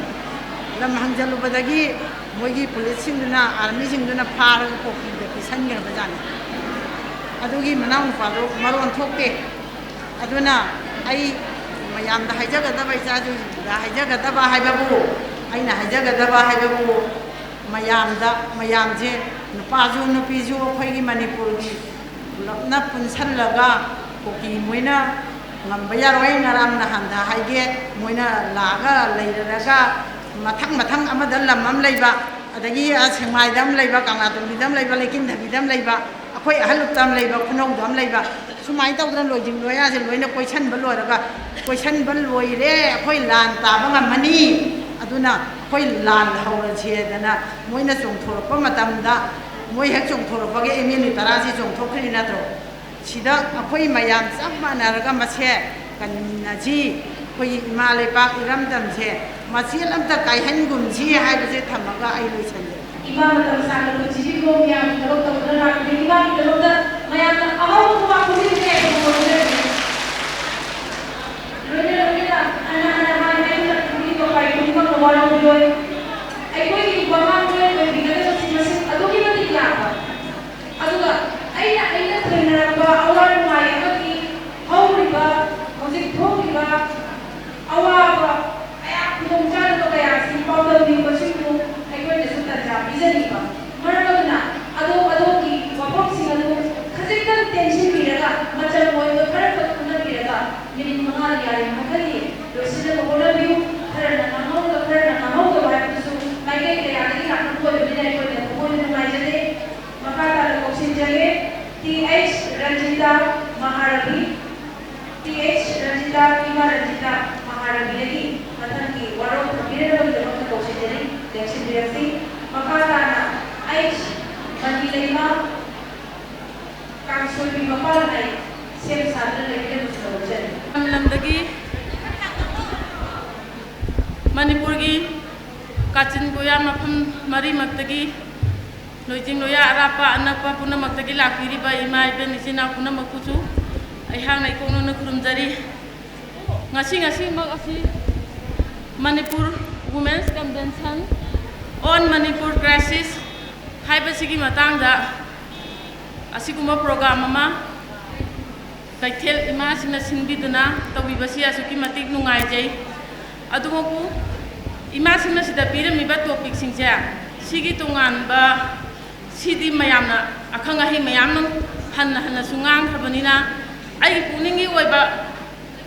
ꯂꯝ ꯍꯪꯖꯜꯂꯨꯕꯗꯒꯤ ꯃꯣꯏꯒꯤ ꯄꯨꯂꯤꯁꯁꯤꯡꯗꯨꯅ, ꯑꯥꯔꯃꯤꯁꯤꯡꯗꯨꯅ ꯐꯥꯔꯒ ꯀꯣꯐꯤꯗ ꯄꯤꯁꯟꯈ꯭ꯔꯕꯖꯥꯠꯅꯤ꯫ ꯑꯗꯨꯒꯤ ꯃꯅꯥꯎꯅꯨꯄꯥꯗꯨ ꯃꯔꯣꯟ ꯊꯣꯛꯇꯦ꯫ ꯑꯗꯨꯅ ꯑꯩ ꯃꯌꯥꯝꯗ ꯍꯥꯏꯖꯒꯗꯕ, ꯏꯆꯥꯁꯤꯡꯗ ꯍꯥꯏꯖꯒꯗꯕ ꯍꯥꯏꯕꯕꯨ, ꯑꯩꯅ ꯍꯥꯏꯖꯒꯗꯕ ꯍꯥꯏꯕꯕꯨ, ꯃꯌꯥꯝꯗ, ꯃꯌꯥꯝꯁꯦ, ꯅꯨꯄꯥꯁꯨ ꯅꯨꯄꯤꯁꯨ ꯑꯩꯈꯣꯏꯒꯤ ꯃꯅꯤꯄꯨꯔꯒꯤ ꯄꯨꯂꯞꯅ ꯄꯨꯟꯁꯜꯂꯒ ꯀꯨꯀꯤ ꯃꯣꯏꯅ ꯉꯝꯕ ꯌꯥꯔꯣꯏ꯫ ꯉꯔꯥꯡ ꯅꯍꯥꯟꯗ ꯍꯥꯏꯒꯦ, ꯃꯣꯏꯅ ꯂꯥꯛꯑꯒ ꯂꯩꯔꯒ ꯃꯊꯪ ꯃꯊꯪ ꯑꯃꯗ ꯂꯝ ꯑꯃ ꯂꯩꯕ, ꯑꯗꯒꯤ ꯑꯥ ꯁꯦꯛꯃꯥꯏꯗ ꯑꯃ ꯂꯩꯕ, ꯀꯪꯂꯥꯇꯣꯡꯕꯤꯗ ꯑꯃ ꯂꯩꯕ, ꯂꯩꯀꯤꯟꯊꯕꯤꯗ ꯑꯃ ꯂꯩꯕ, ꯑꯩꯈꯣꯏ ꯑꯍꯜꯂꯨꯞꯇ ꯑꯃ ꯂꯩꯕ, ꯈꯨꯅꯧꯗ ꯑꯃ ꯂꯩꯕ, ꯁꯨꯃꯥꯏꯅ ꯇꯧꯗꯅ ꯂꯣꯏꯖꯤꯡ ꯂꯣꯌꯥꯁꯦ ꯂꯣꯏꯅ ꯀꯣꯏꯁꯟꯕ ꯂꯣꯏꯔꯒ, ꯀꯣꯏꯁꯟꯕ ꯂꯣꯏꯔꯦ, ꯑꯩꯈꯣꯏ ꯂꯥꯟ ꯇꯥꯕ ꯉꯝꯃꯅꯤ, ꯑꯗꯨꯅ ꯑꯩꯈꯣꯏ ꯂꯥꯟ ꯍꯧꯔꯁꯦꯗꯅ ꯃꯣꯏꯅ ꯆꯣꯡꯊꯣꯔꯛꯄ ꯃꯇꯝꯗ, ꯃꯣꯏ ꯍꯦꯛ ꯆꯣꯡꯊꯣꯔꯛꯄꯒ ꯑꯦꯝ ꯑꯦꯜ ꯑꯦ ꯇꯔꯥꯁꯤ ꯆꯣꯡꯊꯣꯛꯈ꯭ꯔꯤ ꯅꯠꯇ꯭ꯔꯣ? ꯁꯤꯗ ꯑꯩꯈꯣꯏ ꯃꯌꯥꯝ ꯆꯞ ꯃꯥꯟꯅꯔꯒ ꯃꯁꯦ ꯀꯟꯃꯤꯟꯅꯁꯤ, ꯑꯩꯈꯣꯏꯒꯤ ꯏꯃꯥ ꯂꯩꯕꯥꯛ ꯏꯔꯝꯗꯝꯁꯦ ꯃꯆꯦꯠ ꯑꯝꯇ ꯀꯥꯏꯍꯟꯒꯨꯝꯁꯤ ꯍꯥꯏꯕꯁꯦ ꯊꯝꯃꯒ ꯑꯩ ꯂꯣꯏꯁꯤꯟꯖꯔꯦ꯫ ꯏꯃꯥ ꯃꯇꯝ ꯁꯥꯡꯅ ꯄꯨꯟꯁꯤꯕꯤꯈꯣ, ꯃꯤꯌꯥꯝꯒꯤ ꯊꯕꯛ ꯇꯧꯗꯨꯅ ꯂꯥꯛꯄꯗ ꯏꯃꯥꯒꯤꯗꯃꯛꯇ ꯃꯌꯥꯝꯅ ꯑꯍꯥꯎꯕ ꯈꯨꯕꯥꯛ ꯈꯨꯕꯤꯕ ꯀꯌꯥ ꯇꯧꯕꯤꯔꯛꯑꯣ꯫ ꯂꯣꯏꯅ ꯂꯣꯏꯅꯅ ꯍꯟꯅ ꯍꯟꯅ ꯍꯥꯏ ꯍꯥꯏꯗꯨꯅ ꯈꯨꯗꯤꯡꯃꯛ ꯄꯥꯏ ꯈꯨꯗꯤꯡꯃꯛꯅ ꯋꯥꯔꯧꯕꯤꯔꯣꯏ꯫ ꯑꯩꯈꯣꯏꯒꯤ ꯋꯥꯉꯥꯡ ꯂꯣꯏ ꯑꯣꯏꯕꯤꯒꯗꯕꯁꯤ ꯃꯁꯤꯡ ꯑꯗꯨꯛꯀꯤ ꯃꯇꯤꯛ ꯌꯥꯝꯕ꯫ ꯑꯗꯨꯒ ꯑꯩꯅ, ꯑꯩꯅ ꯊꯦꯡꯅꯔꯛꯄ ꯑꯋꯥ ꯅꯨꯡꯉꯥꯏ ꯑꯃꯗꯤ ꯍꯧꯔꯤꯕ, ꯍꯧꯖꯤꯛ ꯊꯣꯛꯂꯤꯕ ꯑꯋꯥꯕ ꯀꯌꯥ, ꯈꯨꯗꯣꯡꯆꯥꯗꯕ ꯀꯌꯥ ꯑꯁꯤ ꯄꯥꯎꯗꯝꯕꯤꯕꯁꯤꯡꯕꯨ ꯑꯩꯈꯣꯏꯅꯁꯨ ꯇꯟꯖꯥ ꯄꯤꯖꯅꯤꯡꯕ꯫ ꯃꯔꯝ ꯑꯗꯨꯅ ꯑꯗꯣꯝ ꯑꯗꯣꯝꯒꯤ ꯋꯥꯐꯝꯁꯤꯡ ꯑꯗꯨ ꯈꯖꯤꯛꯇꯪ ꯇꯦꯟꯁꯤꯟꯕꯤꯔꯒ, ꯃꯆꯪ ꯑꯣꯏꯕ ꯈꯔꯈꯛ ꯈꯟꯅꯕꯤꯔꯒ, ꯃꯤꯅꯤꯠ ꯃꯉꯥꯗ ꯌꯥꯔꯤꯃꯈꯩꯗꯤ ꯂꯣꯏꯁꯤꯟꯅꯕ ꯍꯣꯠꯅꯕꯤꯌꯨ꯫ ꯈꯔꯅ ꯉꯥꯡꯍꯧꯔꯒ ꯈꯔꯅ ꯉꯥꯡꯍꯧꯗꯕ ꯍꯥꯏꯕꯗꯨꯁꯨ ꯃꯥꯏꯀꯩ ꯀꯌꯥꯗꯒꯤ ꯂꯥꯛꯄ ꯑꯣꯏꯕꯅꯤꯅ, ꯃꯈꯥ ꯇꯥꯅ ꯑꯩꯆ ꯃꯅꯤ ꯂꯩꯃ ꯀꯥꯡꯁꯣꯏꯕꯤ ꯃꯄꯥꯜ ꯍꯥꯏ ꯁꯦꯝ ꯁꯥꯗꯨꯅ ꯂꯩꯕꯤꯔꯕꯁꯨ ꯂꯧꯖꯔꯤ꯫ ꯂꯝꯗꯒꯤ ꯃꯅꯤꯄꯨꯔꯒꯤ ꯀꯥꯆꯤꯟ ꯀꯣꯌꯥ ꯃꯐꯝ ꯃꯔꯤꯃꯛꯇꯒꯤ ꯂꯣꯏꯖꯤꯡ ꯂꯣꯌꯥ ꯑꯔꯥꯞꯄ ꯑꯅꯛꯄ ꯄꯨꯝꯅꯃꯛꯇꯒꯤ ꯂꯥꯛꯄꯤꯔꯤꯕ ꯏꯃꯥ ꯏꯕꯦꯟ ꯏꯆꯤꯟ ꯏꯅꯥꯎ ꯄꯨꯝꯅꯃꯛꯄꯨꯁꯨ ꯑꯩꯍꯥꯛꯅ ꯏꯀꯣꯛ ꯅꯧꯅ ꯈꯨꯔꯨꯝꯖꯔꯤ꯫ ꯉꯁꯤ ꯉꯁꯤꯃꯛ ꯑꯁꯤ Manipur Women's Convention on Manipur Crisis ꯍꯥꯏꯕꯁꯤꯒꯤ ꯃꯇꯥꯡꯗ ꯑꯁꯤꯒꯨꯝꯕ program ꯑꯃ ꯀꯩꯊꯦꯜ ꯏꯃꯥꯁꯤꯡꯅ ꯁꯤꯟꯕꯤꯗꯨꯅ ꯇꯧꯕꯤꯕꯁꯤ ꯑꯁꯨꯛꯀꯤ ꯃꯇꯤꯛ ꯅꯨꯡꯉꯥꯏꯖꯩ꯫ ꯑꯗꯨꯃꯛꯄꯨ ꯏꯃꯥꯁꯤꯡꯅ ꯁꯤꯗ ꯄꯤꯔꯝꯃꯤꯕ topicꯁꯤꯡꯁꯦ, ꯁꯤꯒꯤ ꯇꯣꯉꯥꯟꯕ, ꯁꯤꯗꯤ ꯃꯌꯥꯝꯅ ꯑꯈꯪ ꯑꯍꯩ ꯃꯌꯥꯝꯅ ꯍꯟꯅ ꯍꯟꯅꯁꯨ ꯉꯥꯡꯈ꯭ꯔꯕꯅꯤꯅ, ꯑꯩꯒꯤ ꯄꯨꯛꯅꯤꯡꯒꯤ ꯑꯣꯏꯕ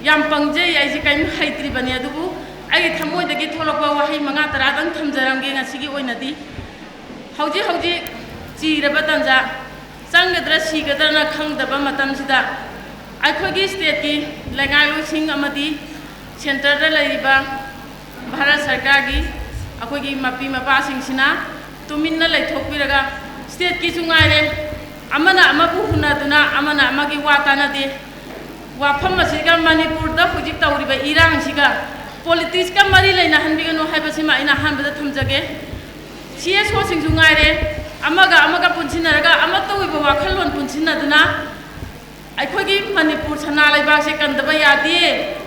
ꯌꯥꯝ ꯄꯪꯖꯩ, ꯑꯩꯁꯦ ꯀꯔꯤꯝ ꯍꯩꯇ꯭ꯔꯤꯕꯅꯤ꯫ ꯑꯗꯨꯕꯨ ꯑꯩꯒꯤ ꯊꯃꯣꯏꯗꯒꯤ ꯊꯣꯛꯂꯛꯄ ꯋꯥꯍꯩ ꯃꯉꯥ ꯇꯔꯥꯗꯪ ꯊꯝꯖꯔꯝꯒꯦ ꯉꯁꯤꯒꯤ ꯑꯣꯏꯅꯗꯤ꯫ ꯍꯧꯖꯤꯛ ꯍꯧꯖꯤꯛ ꯆꯤꯔꯕ ꯇꯥꯟꯖꯥ, ꯆꯪꯒꯗ꯭ꯔꯥ ꯁꯤꯒꯗ꯭ꯔꯅ ꯈꯪꯗꯕ ꯃꯇꯝꯁꯤꯗ, ꯑꯩꯈꯣꯏꯒꯤ stateꯀꯤ ꯂꯩꯉꯥꯛꯂꯣꯏꯁꯤꯡ ꯑꯃꯗꯤ centreꯗ ꯂꯩꯔꯤꯕ ꯚꯥꯔꯠ ꯁꯔꯀꯥꯔꯒꯤ ꯑꯩꯈꯣꯏꯒꯤ ꯃꯄꯤ ꯃꯄꯥꯁꯤꯡꯁꯤꯅ ꯇꯨꯃꯤꯟꯅ ꯂꯩꯊꯣꯛꯄꯤꯔꯒ, stateꯀꯤꯁꯨ ꯉꯥꯏꯔꯦ, ꯑꯃꯅ ꯑꯃꯕꯨ ꯍꯨꯟꯅꯗꯨꯅ ꯑꯃꯅ ꯑꯃꯒꯤ ꯋꯥ ꯇꯥꯅꯗꯦ꯫ ꯋꯥꯐꯝ ꯑꯁꯤꯒ, ꯃꯅꯤꯄꯨꯔꯗ ꯍꯧꯖꯤꯛ ꯇꯧꯔꯤꯕ ꯏꯔꯥꯡꯁꯤꯒ, politicsꯀ ꯃꯔꯤ ꯂꯩꯅꯍꯟꯕꯤꯒꯅꯨ ꯍꯥꯏꯕꯁꯤꯃ ꯑꯩꯅ ꯑꯍꯥꯟꯕꯗ ꯊꯝꯖꯒꯦ꯫ CSOꯁꯤꯡꯁꯨ ꯉꯥꯏꯔꯦ, ꯑꯃꯒ ꯑꯃꯒ ꯄꯨꯟꯁꯤꯟꯅꯔꯒ ꯑꯃꯠꯇ ꯑꯣꯏꯕ ꯋꯥꯈꯜꯂꯣꯟ ꯄꯨꯟꯁꯤꯟꯅꯗꯨꯅ ꯑꯩꯈꯣꯏꯒꯤ ꯃꯅꯤꯄꯨꯔ ꯁꯅꯥ ꯂꯩꯕꯥꯛꯁꯦ ꯀꯟꯗꯕ ꯌꯥꯗꯦ꯫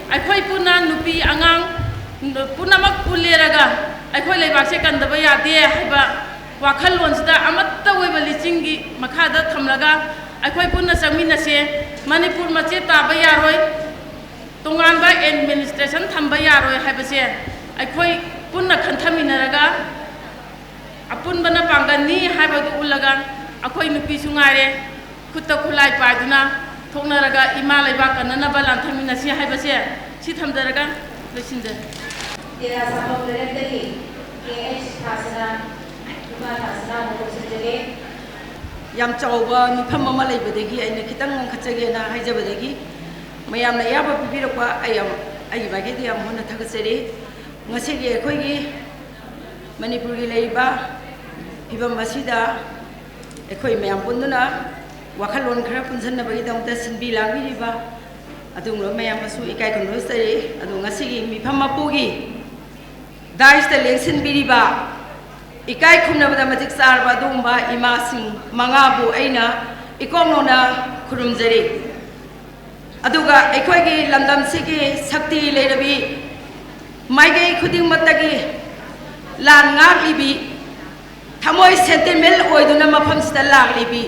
ꯑꯩꯈꯣꯏ ꯄꯨꯟꯅ ꯅꯨꯄꯤ ꯑꯉꯥꯡ ꯄꯨꯝꯅꯃꯛ ꯄꯨꯜꯂꯦꯔꯒ ꯑꯩꯈꯣꯏ ꯂꯩꯕꯥꯛꯁꯦ ꯀꯟꯗꯕ ꯌꯥꯗꯦ ꯍꯥꯏꯕ ꯋꯥꯈꯜꯂꯣꯟꯁꯤꯗ ꯑꯃꯠꯇ ꯑꯣꯏꯕ ꯂꯤꯆꯤꯡꯒꯤ ꯃꯈꯥꯗ ꯊꯝꯂꯒ ꯑꯩꯈꯣꯏ ꯄꯨꯟꯅ ꯆꯪꯃꯤꯟꯅꯁꯦ꯫ ꯃꯅꯤꯄꯨꯔ ꯃꯆꯦꯠ ꯇꯥꯕ ꯌꯥꯔꯣꯏ, ꯇꯣꯉꯥꯟꯕ administration ꯊꯝꯕ ꯌꯥꯔꯣꯏ ꯍꯥꯏꯕꯁꯦ ꯑꯩꯈꯣꯏ ꯄꯨꯟꯅ ꯈꯟꯊꯃꯤꯟꯅꯔꯒ ꯑꯄꯨꯟꯕꯅ ꯄꯥꯡꯒꯜꯅꯤ ꯍꯥꯏꯕꯗꯨ ꯎꯠꯂꯒ ꯑꯩꯈꯣꯏ ꯅꯨꯄꯤꯁꯨ ꯉꯥꯏꯔꯦ, ꯈꯨꯠꯇ ꯈꯨꯠꯂꯥꯏ ꯄꯥꯏꯗꯨꯅ ꯊꯣꯛꯅꯔꯒ ꯏꯃꯥ ꯂꯩꯕꯥꯛ ꯀꯟꯅꯅꯕ ꯂꯥꯟꯊꯦꯡꯃꯤꯟꯅꯁꯤ ꯍꯥꯏꯕꯁꯦ ꯁꯤ ꯊꯝꯖꯔꯒ ꯂꯣꯏꯁꯤꯟꯖꯔꯦ꯫ ꯇꯦꯔꯥ ꯁꯥꯐꯝ ꯂꯩꯔꯛꯇꯒꯤ ꯀꯦ ꯑꯩꯆ ꯊꯥꯁꯅꯥ, ꯏꯃꯥ ꯊꯥꯁꯅꯥꯕꯨ ꯀꯧꯁꯤꯟꯖꯒꯦ꯫ ꯌꯥꯝ ꯆꯥꯎꯕ ꯃꯤꯐꯝ ꯑꯃ ꯂꯩꯕꯗꯒꯤ ꯑꯩꯅ ꯈꯤꯇꯪ ꯉꯟꯈꯠꯆꯒꯦꯅ ꯍꯥꯏꯖꯕꯗꯒꯤ ꯃꯌꯥꯝꯅ ꯑꯌꯥꯕ ꯄꯤꯕꯤꯔꯛꯄ ꯑꯩ ꯌꯥꯝ, ꯑꯩꯒꯤ ꯃꯥꯏꯀꯩꯗꯒꯤ ꯌꯥꯝ ꯍꯟꯅ ꯊꯥꯒꯠꯆꯔꯤ꯫ ꯉꯁꯤꯒꯤ ꯑꯩꯈꯣꯏꯒꯤ ꯃꯅꯤꯄꯨꯔꯒꯤ ꯂꯩꯔꯤꯕ ꯐꯤꯕꯝ ꯑꯁꯤꯗ ꯑꯩꯈꯣꯏ ꯃꯌꯥꯝ ꯄꯨꯟꯗꯨꯅ ꯋꯥꯈꯜꯂꯣꯟ ꯈꯔ ꯄꯨꯟꯁꯤꯟꯅꯕꯒꯤꯗꯃꯛꯇ ꯁꯤꯟꯕꯤ ꯂꯥꯡꯕꯤꯔꯤꯕ ꯑꯗꯨꯒꯨꯝꯂꯕ ꯃꯌꯥꯝꯕꯨꯁꯨ ꯏꯀꯥꯏ ꯈꯨꯝꯅꯕ ꯆꯩ꯫ ꯑꯗꯨ ꯉꯁꯤꯒꯤ ꯃꯤꯐꯝ ꯃꯄꯨꯒꯤ ꯗꯥꯏꯁꯇ ꯂꯦꯡꯁꯤꯟꯕꯤꯔꯤꯕ ꯏꯀꯥꯏ ꯈꯨꯝꯅꯕꯗ ꯃꯇꯤꯛ ꯆꯥꯔꯕ ꯑꯗꯨꯒꯨꯝꯕ ꯏꯃꯥꯁꯤꯡ ꯃꯉꯥꯕꯨ ꯑꯩꯅ ꯏꯀꯣꯛ ꯅꯧꯅ ꯈꯨꯔꯨꯝꯖꯔꯤ꯫ ꯑꯗꯨꯒ ꯑꯩꯈꯣꯏꯒꯤ ꯂꯝꯗꯝꯁꯤꯒꯤ ꯁꯛꯇꯤ ꯂꯩꯔꯕꯤ ꯃꯥꯏꯀꯩ ꯈꯨꯗꯤꯡꯃꯛꯇꯒꯤ ꯂꯥꯟ ꯉꯥꯛꯂꯤꯕꯤ, ꯊꯃꯣꯏ ꯁꯦꯟꯇꯤꯃꯦꯟ ꯑꯣꯏꯗꯨꯅ ꯃꯐꯝꯁꯤꯗ ꯂꯥꯛꯂꯤꯕꯤ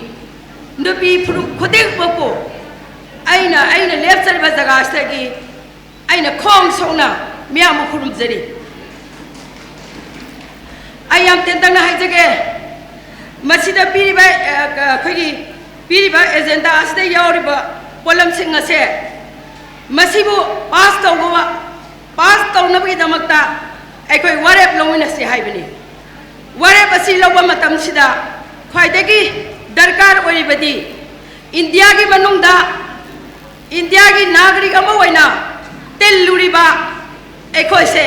ꯅꯨꯄꯤ ꯐꯨꯔꯨꯞ ꯈꯨꯗꯤꯡꯃꯛꯄꯨ ꯑꯩꯅ, ꯑꯩꯅ ꯂꯦꯞꯆꯔꯤꯕ ꯖꯒꯥꯁꯤꯗꯒꯤ ꯑꯩꯅ ꯈꯣꯡ ꯁꯣꯛꯅ ꯃꯤꯌꯥꯝꯕꯨ ꯈꯨꯔꯨꯝꯖꯔꯤ꯫ ꯑꯩ ꯌꯥꯝ ꯇꯦꯟꯇꯛꯅ ꯍꯥꯏꯖꯒꯦ꯫ ꯃꯁꯤꯗ ꯄꯤꯔꯤꯕ, ꯑ, ꯑꯩꯈꯣꯏꯒꯤ ꯄꯤꯔꯤꯕ ꯑꯦꯖꯦꯟꯗꯥ ꯑꯁꯤꯗ ꯌꯥꯎꯔꯤꯕ ꯄꯣꯠꯂꯝꯁꯤꯡ ꯑꯁꯦ ꯃꯁꯤꯕꯨ ꯄꯥꯁ ꯇꯧꯕ, ꯄꯥꯁ ꯇꯧꯅꯕꯒꯤꯗꯃꯛꯇ ꯑꯩꯈꯣꯏ ꯋꯥꯔꯦꯞ ꯂꯧꯃꯤꯟꯅꯁꯤ ꯍꯥꯏꯕꯅꯤ꯫ ꯋꯥꯔꯦꯞ ꯑꯁꯤ ꯂꯧꯕ ꯃꯇꯝꯁꯤꯗ ꯈ꯭ꯋꯥꯏꯗꯒꯤ ꯗꯔꯀꯥꯔ ꯑꯣꯏꯔꯤꯕꯗꯤ ꯏꯟꯗꯤꯌꯥꯒꯤ ꯃꯅꯨꯡꯗ ꯏꯟꯗꯤꯌꯥꯒꯤ ꯅꯥꯒꯔꯤꯛ ꯑꯃ ꯑꯣꯏꯅ ꯇꯤꯜꯂꯨꯔꯤꯕ ꯑꯩꯈꯣꯏꯁꯦ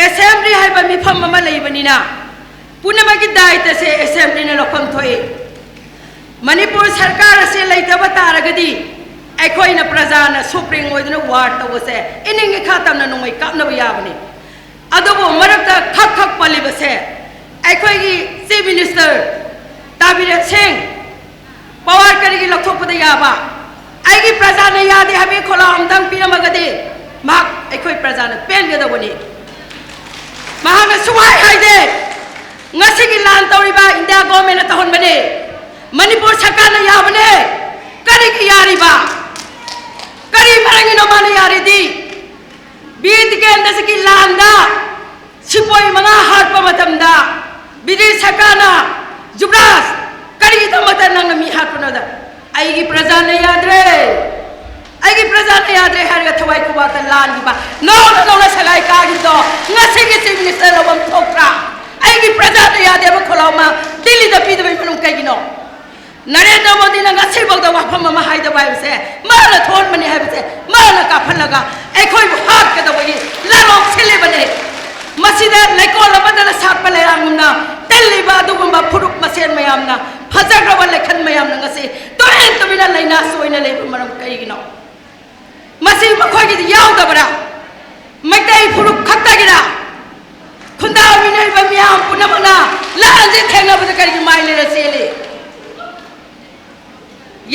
ꯑꯦꯁꯦꯝꯕ꯭ꯂꯤ ꯍꯥꯏꯕ ꯃꯤꯐꯝ ꯑꯃ ꯂꯩꯕꯅꯤꯅ ꯄꯨꯝꯅꯃꯛꯀꯤ ꯗꯥꯏꯇꯁꯦ ꯑꯦꯁꯦꯝꯕ꯭ꯂꯤꯅ ꯂꯧꯐꯝ ꯊꯣꯛꯏ꯫ ꯃꯅꯤꯄꯨꯔ ꯁꯔꯀꯥꯔ ꯑꯁꯤ ꯂꯩꯇꯕ ꯇꯥꯔꯒꯗꯤ ꯑꯩꯈꯣꯏꯅ ꯄ꯭ꯔꯖꯥꯅ ꯁꯨꯄ꯭ꯔꯤꯡ ꯑꯣꯏꯗꯨꯅ ꯋꯥꯔ ꯇꯧꯕꯁꯦ ꯏꯅꯤꯡ ꯏꯈꯥ ꯇꯝꯅ ꯅꯣꯡꯃꯩ ꯀꯥꯞꯅꯕ ꯌꯥꯕꯅꯤ꯫ ꯑꯗꯨꯕꯨ ꯃꯔꯛꯇ ꯈꯛ ꯈꯛ ꯄꯜꯂꯤꯕꯁꯦ ꯑꯩꯈꯣꯏꯒꯤ ꯆꯤꯐ ꯃꯤꯅꯤꯁꯇꯔ ꯇꯥꯕꯤꯔ ꯁꯤꯡ ꯄꯋꯥꯔ ꯀꯔꯤꯒꯤ ꯂꯧꯊꯣꯛꯄꯗ ꯌꯥꯕ? ꯑꯩꯒꯤ ꯄ꯭ꯔꯖꯥꯅ ꯌꯥꯗꯦ ꯍꯥꯏꯕꯒꯤ ꯈꯣꯜꯂꯥꯎ ꯑꯝꯇꯪ ꯄꯤꯔꯝꯃꯒꯗꯤ ꯃꯍꯥꯛ ꯑꯩꯈꯣꯏ ꯄ꯭ꯔꯖꯥꯅ ꯄꯦꯟꯒꯗꯧꯕꯅꯤ꯫ ꯃꯍꯥꯛꯅ ꯁꯨꯛꯍꯥꯏ ꯍꯥꯏꯗꯦ꯫ ꯉꯁꯤꯒꯤ ꯂꯥꯟ ꯇꯧꯔꯤꯕ ꯏꯟꯗꯤꯌꯥ ꯒꯣꯔꯃꯦꯟꯅ ꯇꯧꯍꯟꯕꯅꯤ꯫ ꯃꯅꯤꯄꯨꯔ ꯁꯔꯀꯥꯔꯅ ꯌꯥꯕꯅꯦ꯫ ꯀꯔꯤꯒꯤ ꯌꯥꯔꯤꯕ? ꯀꯔꯤ ꯃꯔꯝꯒꯤꯅꯣ ꯃꯥꯅ ꯌꯥꯔꯤꯗꯤ? ꯕꯤꯔ ꯇꯤꯀꯦꯟꯗ꯭ꯔꯖꯤꯠꯀꯤ ꯂꯥꯟꯗ ꯁꯤꯄꯣꯏ ꯃꯉꯥ ꯍꯥꯠꯄ ꯃꯇꯝꯗ ꯕ꯭ꯔꯤꯇꯤꯁ ꯁꯔꯀꯥꯔꯅ, "ꯖꯨꯕꯔꯥꯖ, ꯀꯔꯤꯒꯤꯗꯃꯛꯇ ꯅꯪꯅ ꯃꯤ ꯍꯥꯠꯄꯅꯣꯗ?" "ꯑꯩꯒꯤ ꯄ꯭ꯔꯖꯥꯅ ꯌꯥꯗ꯭ꯔꯦ, ꯑꯩꯒꯤ ꯄ꯭ꯔꯖꯥꯅ ꯌꯥꯗ꯭ꯔꯦ" ꯍꯥꯏꯔꯒ ꯊꯋꯥꯏ ꯈꯨꯕꯥꯛꯇ ꯂꯥꯟꯈꯤꯕ, ꯅꯧꯅ ꯅꯧꯅ ꯁꯒꯥꯏ ꯀꯥꯈꯤꯕꯗꯣ ꯉꯁꯤꯒꯤ ꯆꯤꯐ ꯃꯤꯅꯤꯁꯇꯔ ꯂꯧꯐꯝ ꯊꯣꯛꯇ꯭ꯔꯥ? "ꯑꯩꯒꯤ ꯄ꯭ꯔꯖꯥꯅ ꯌꯥꯗꯦ" ꯍꯥꯏꯕ ꯈꯣꯜꯂꯥꯎ ꯑꯃ ꯗꯤꯜꯂꯤꯗ ꯄꯤꯗꯕꯩ ꯃꯔꯝ ꯀꯩꯒꯤꯅꯣ? ꯅꯔꯦꯟꯗ꯭ꯔ ꯃꯣꯗꯤꯅ ꯉꯁꯤꯐꯥꯎꯗ ꯋꯥꯐꯝ ꯑꯃ ꯍꯥꯏꯗꯕ ꯍꯥꯏꯕꯁꯦ, ꯃꯥꯅ ꯊꯣꯛꯍꯟꯕꯅꯤ ꯍꯥꯏꯕꯁꯦ, ꯃꯥꯅ ꯀꯥꯞꯍꯜꯂꯒ ꯑꯩꯈꯣꯏꯕꯨ ꯍꯥꯠꯀꯗꯧꯕꯒꯤ ꯂꯥꯂꯣꯡ ꯁꯤꯜꯂꯤꯕꯅꯤ꯫ ꯃꯁꯤꯗ ꯂꯩꯀꯣꯜ ꯑꯃꯗ ꯁꯥꯠꯄ ꯂꯩꯔꯥꯡꯒꯨꯝꯅ ꯇꯤꯜꯂꯤꯕ ꯑꯗꯨꯒꯨꯝꯕ ꯐꯨꯔꯨꯞ ꯃꯁꯦꯟ ꯃꯌꯥꯝꯅ, ꯐꯖꯈ꯭ꯔꯕ ꯂꯩꯈꯜ ꯃꯌꯥꯝꯅ ꯉꯁꯤ ꯇꯨꯃꯤꯟ ꯇꯨꯃꯤꯟꯅ ꯂꯩꯅꯥꯁꯨ ꯑꯣꯏꯅ ꯂꯩꯕ ꯃꯔꯝ ꯀꯔꯤꯒꯤꯅꯣ? ꯃꯁꯤ ꯃꯈꯣꯏꯒꯤꯗꯤ ꯌꯥꯎꯗꯕ꯭ꯔꯥ? ꯃꯩꯇꯩ ꯐꯨꯔꯨꯞ ꯈꯛꯇꯒꯤꯔ? ꯈꯨꯟꯗꯥꯃꯤꯟꯅꯔꯤꯕ ꯃꯤꯌꯥꯝ ꯄꯨꯝꯅꯃꯛꯅ ꯂꯥꯟꯁꯦ ꯊꯦꯡꯅꯕꯗ ꯀꯔꯤꯒꯤ ꯃꯥꯏ ꯂꯩꯔ ꯆꯦꯜꯂꯤ?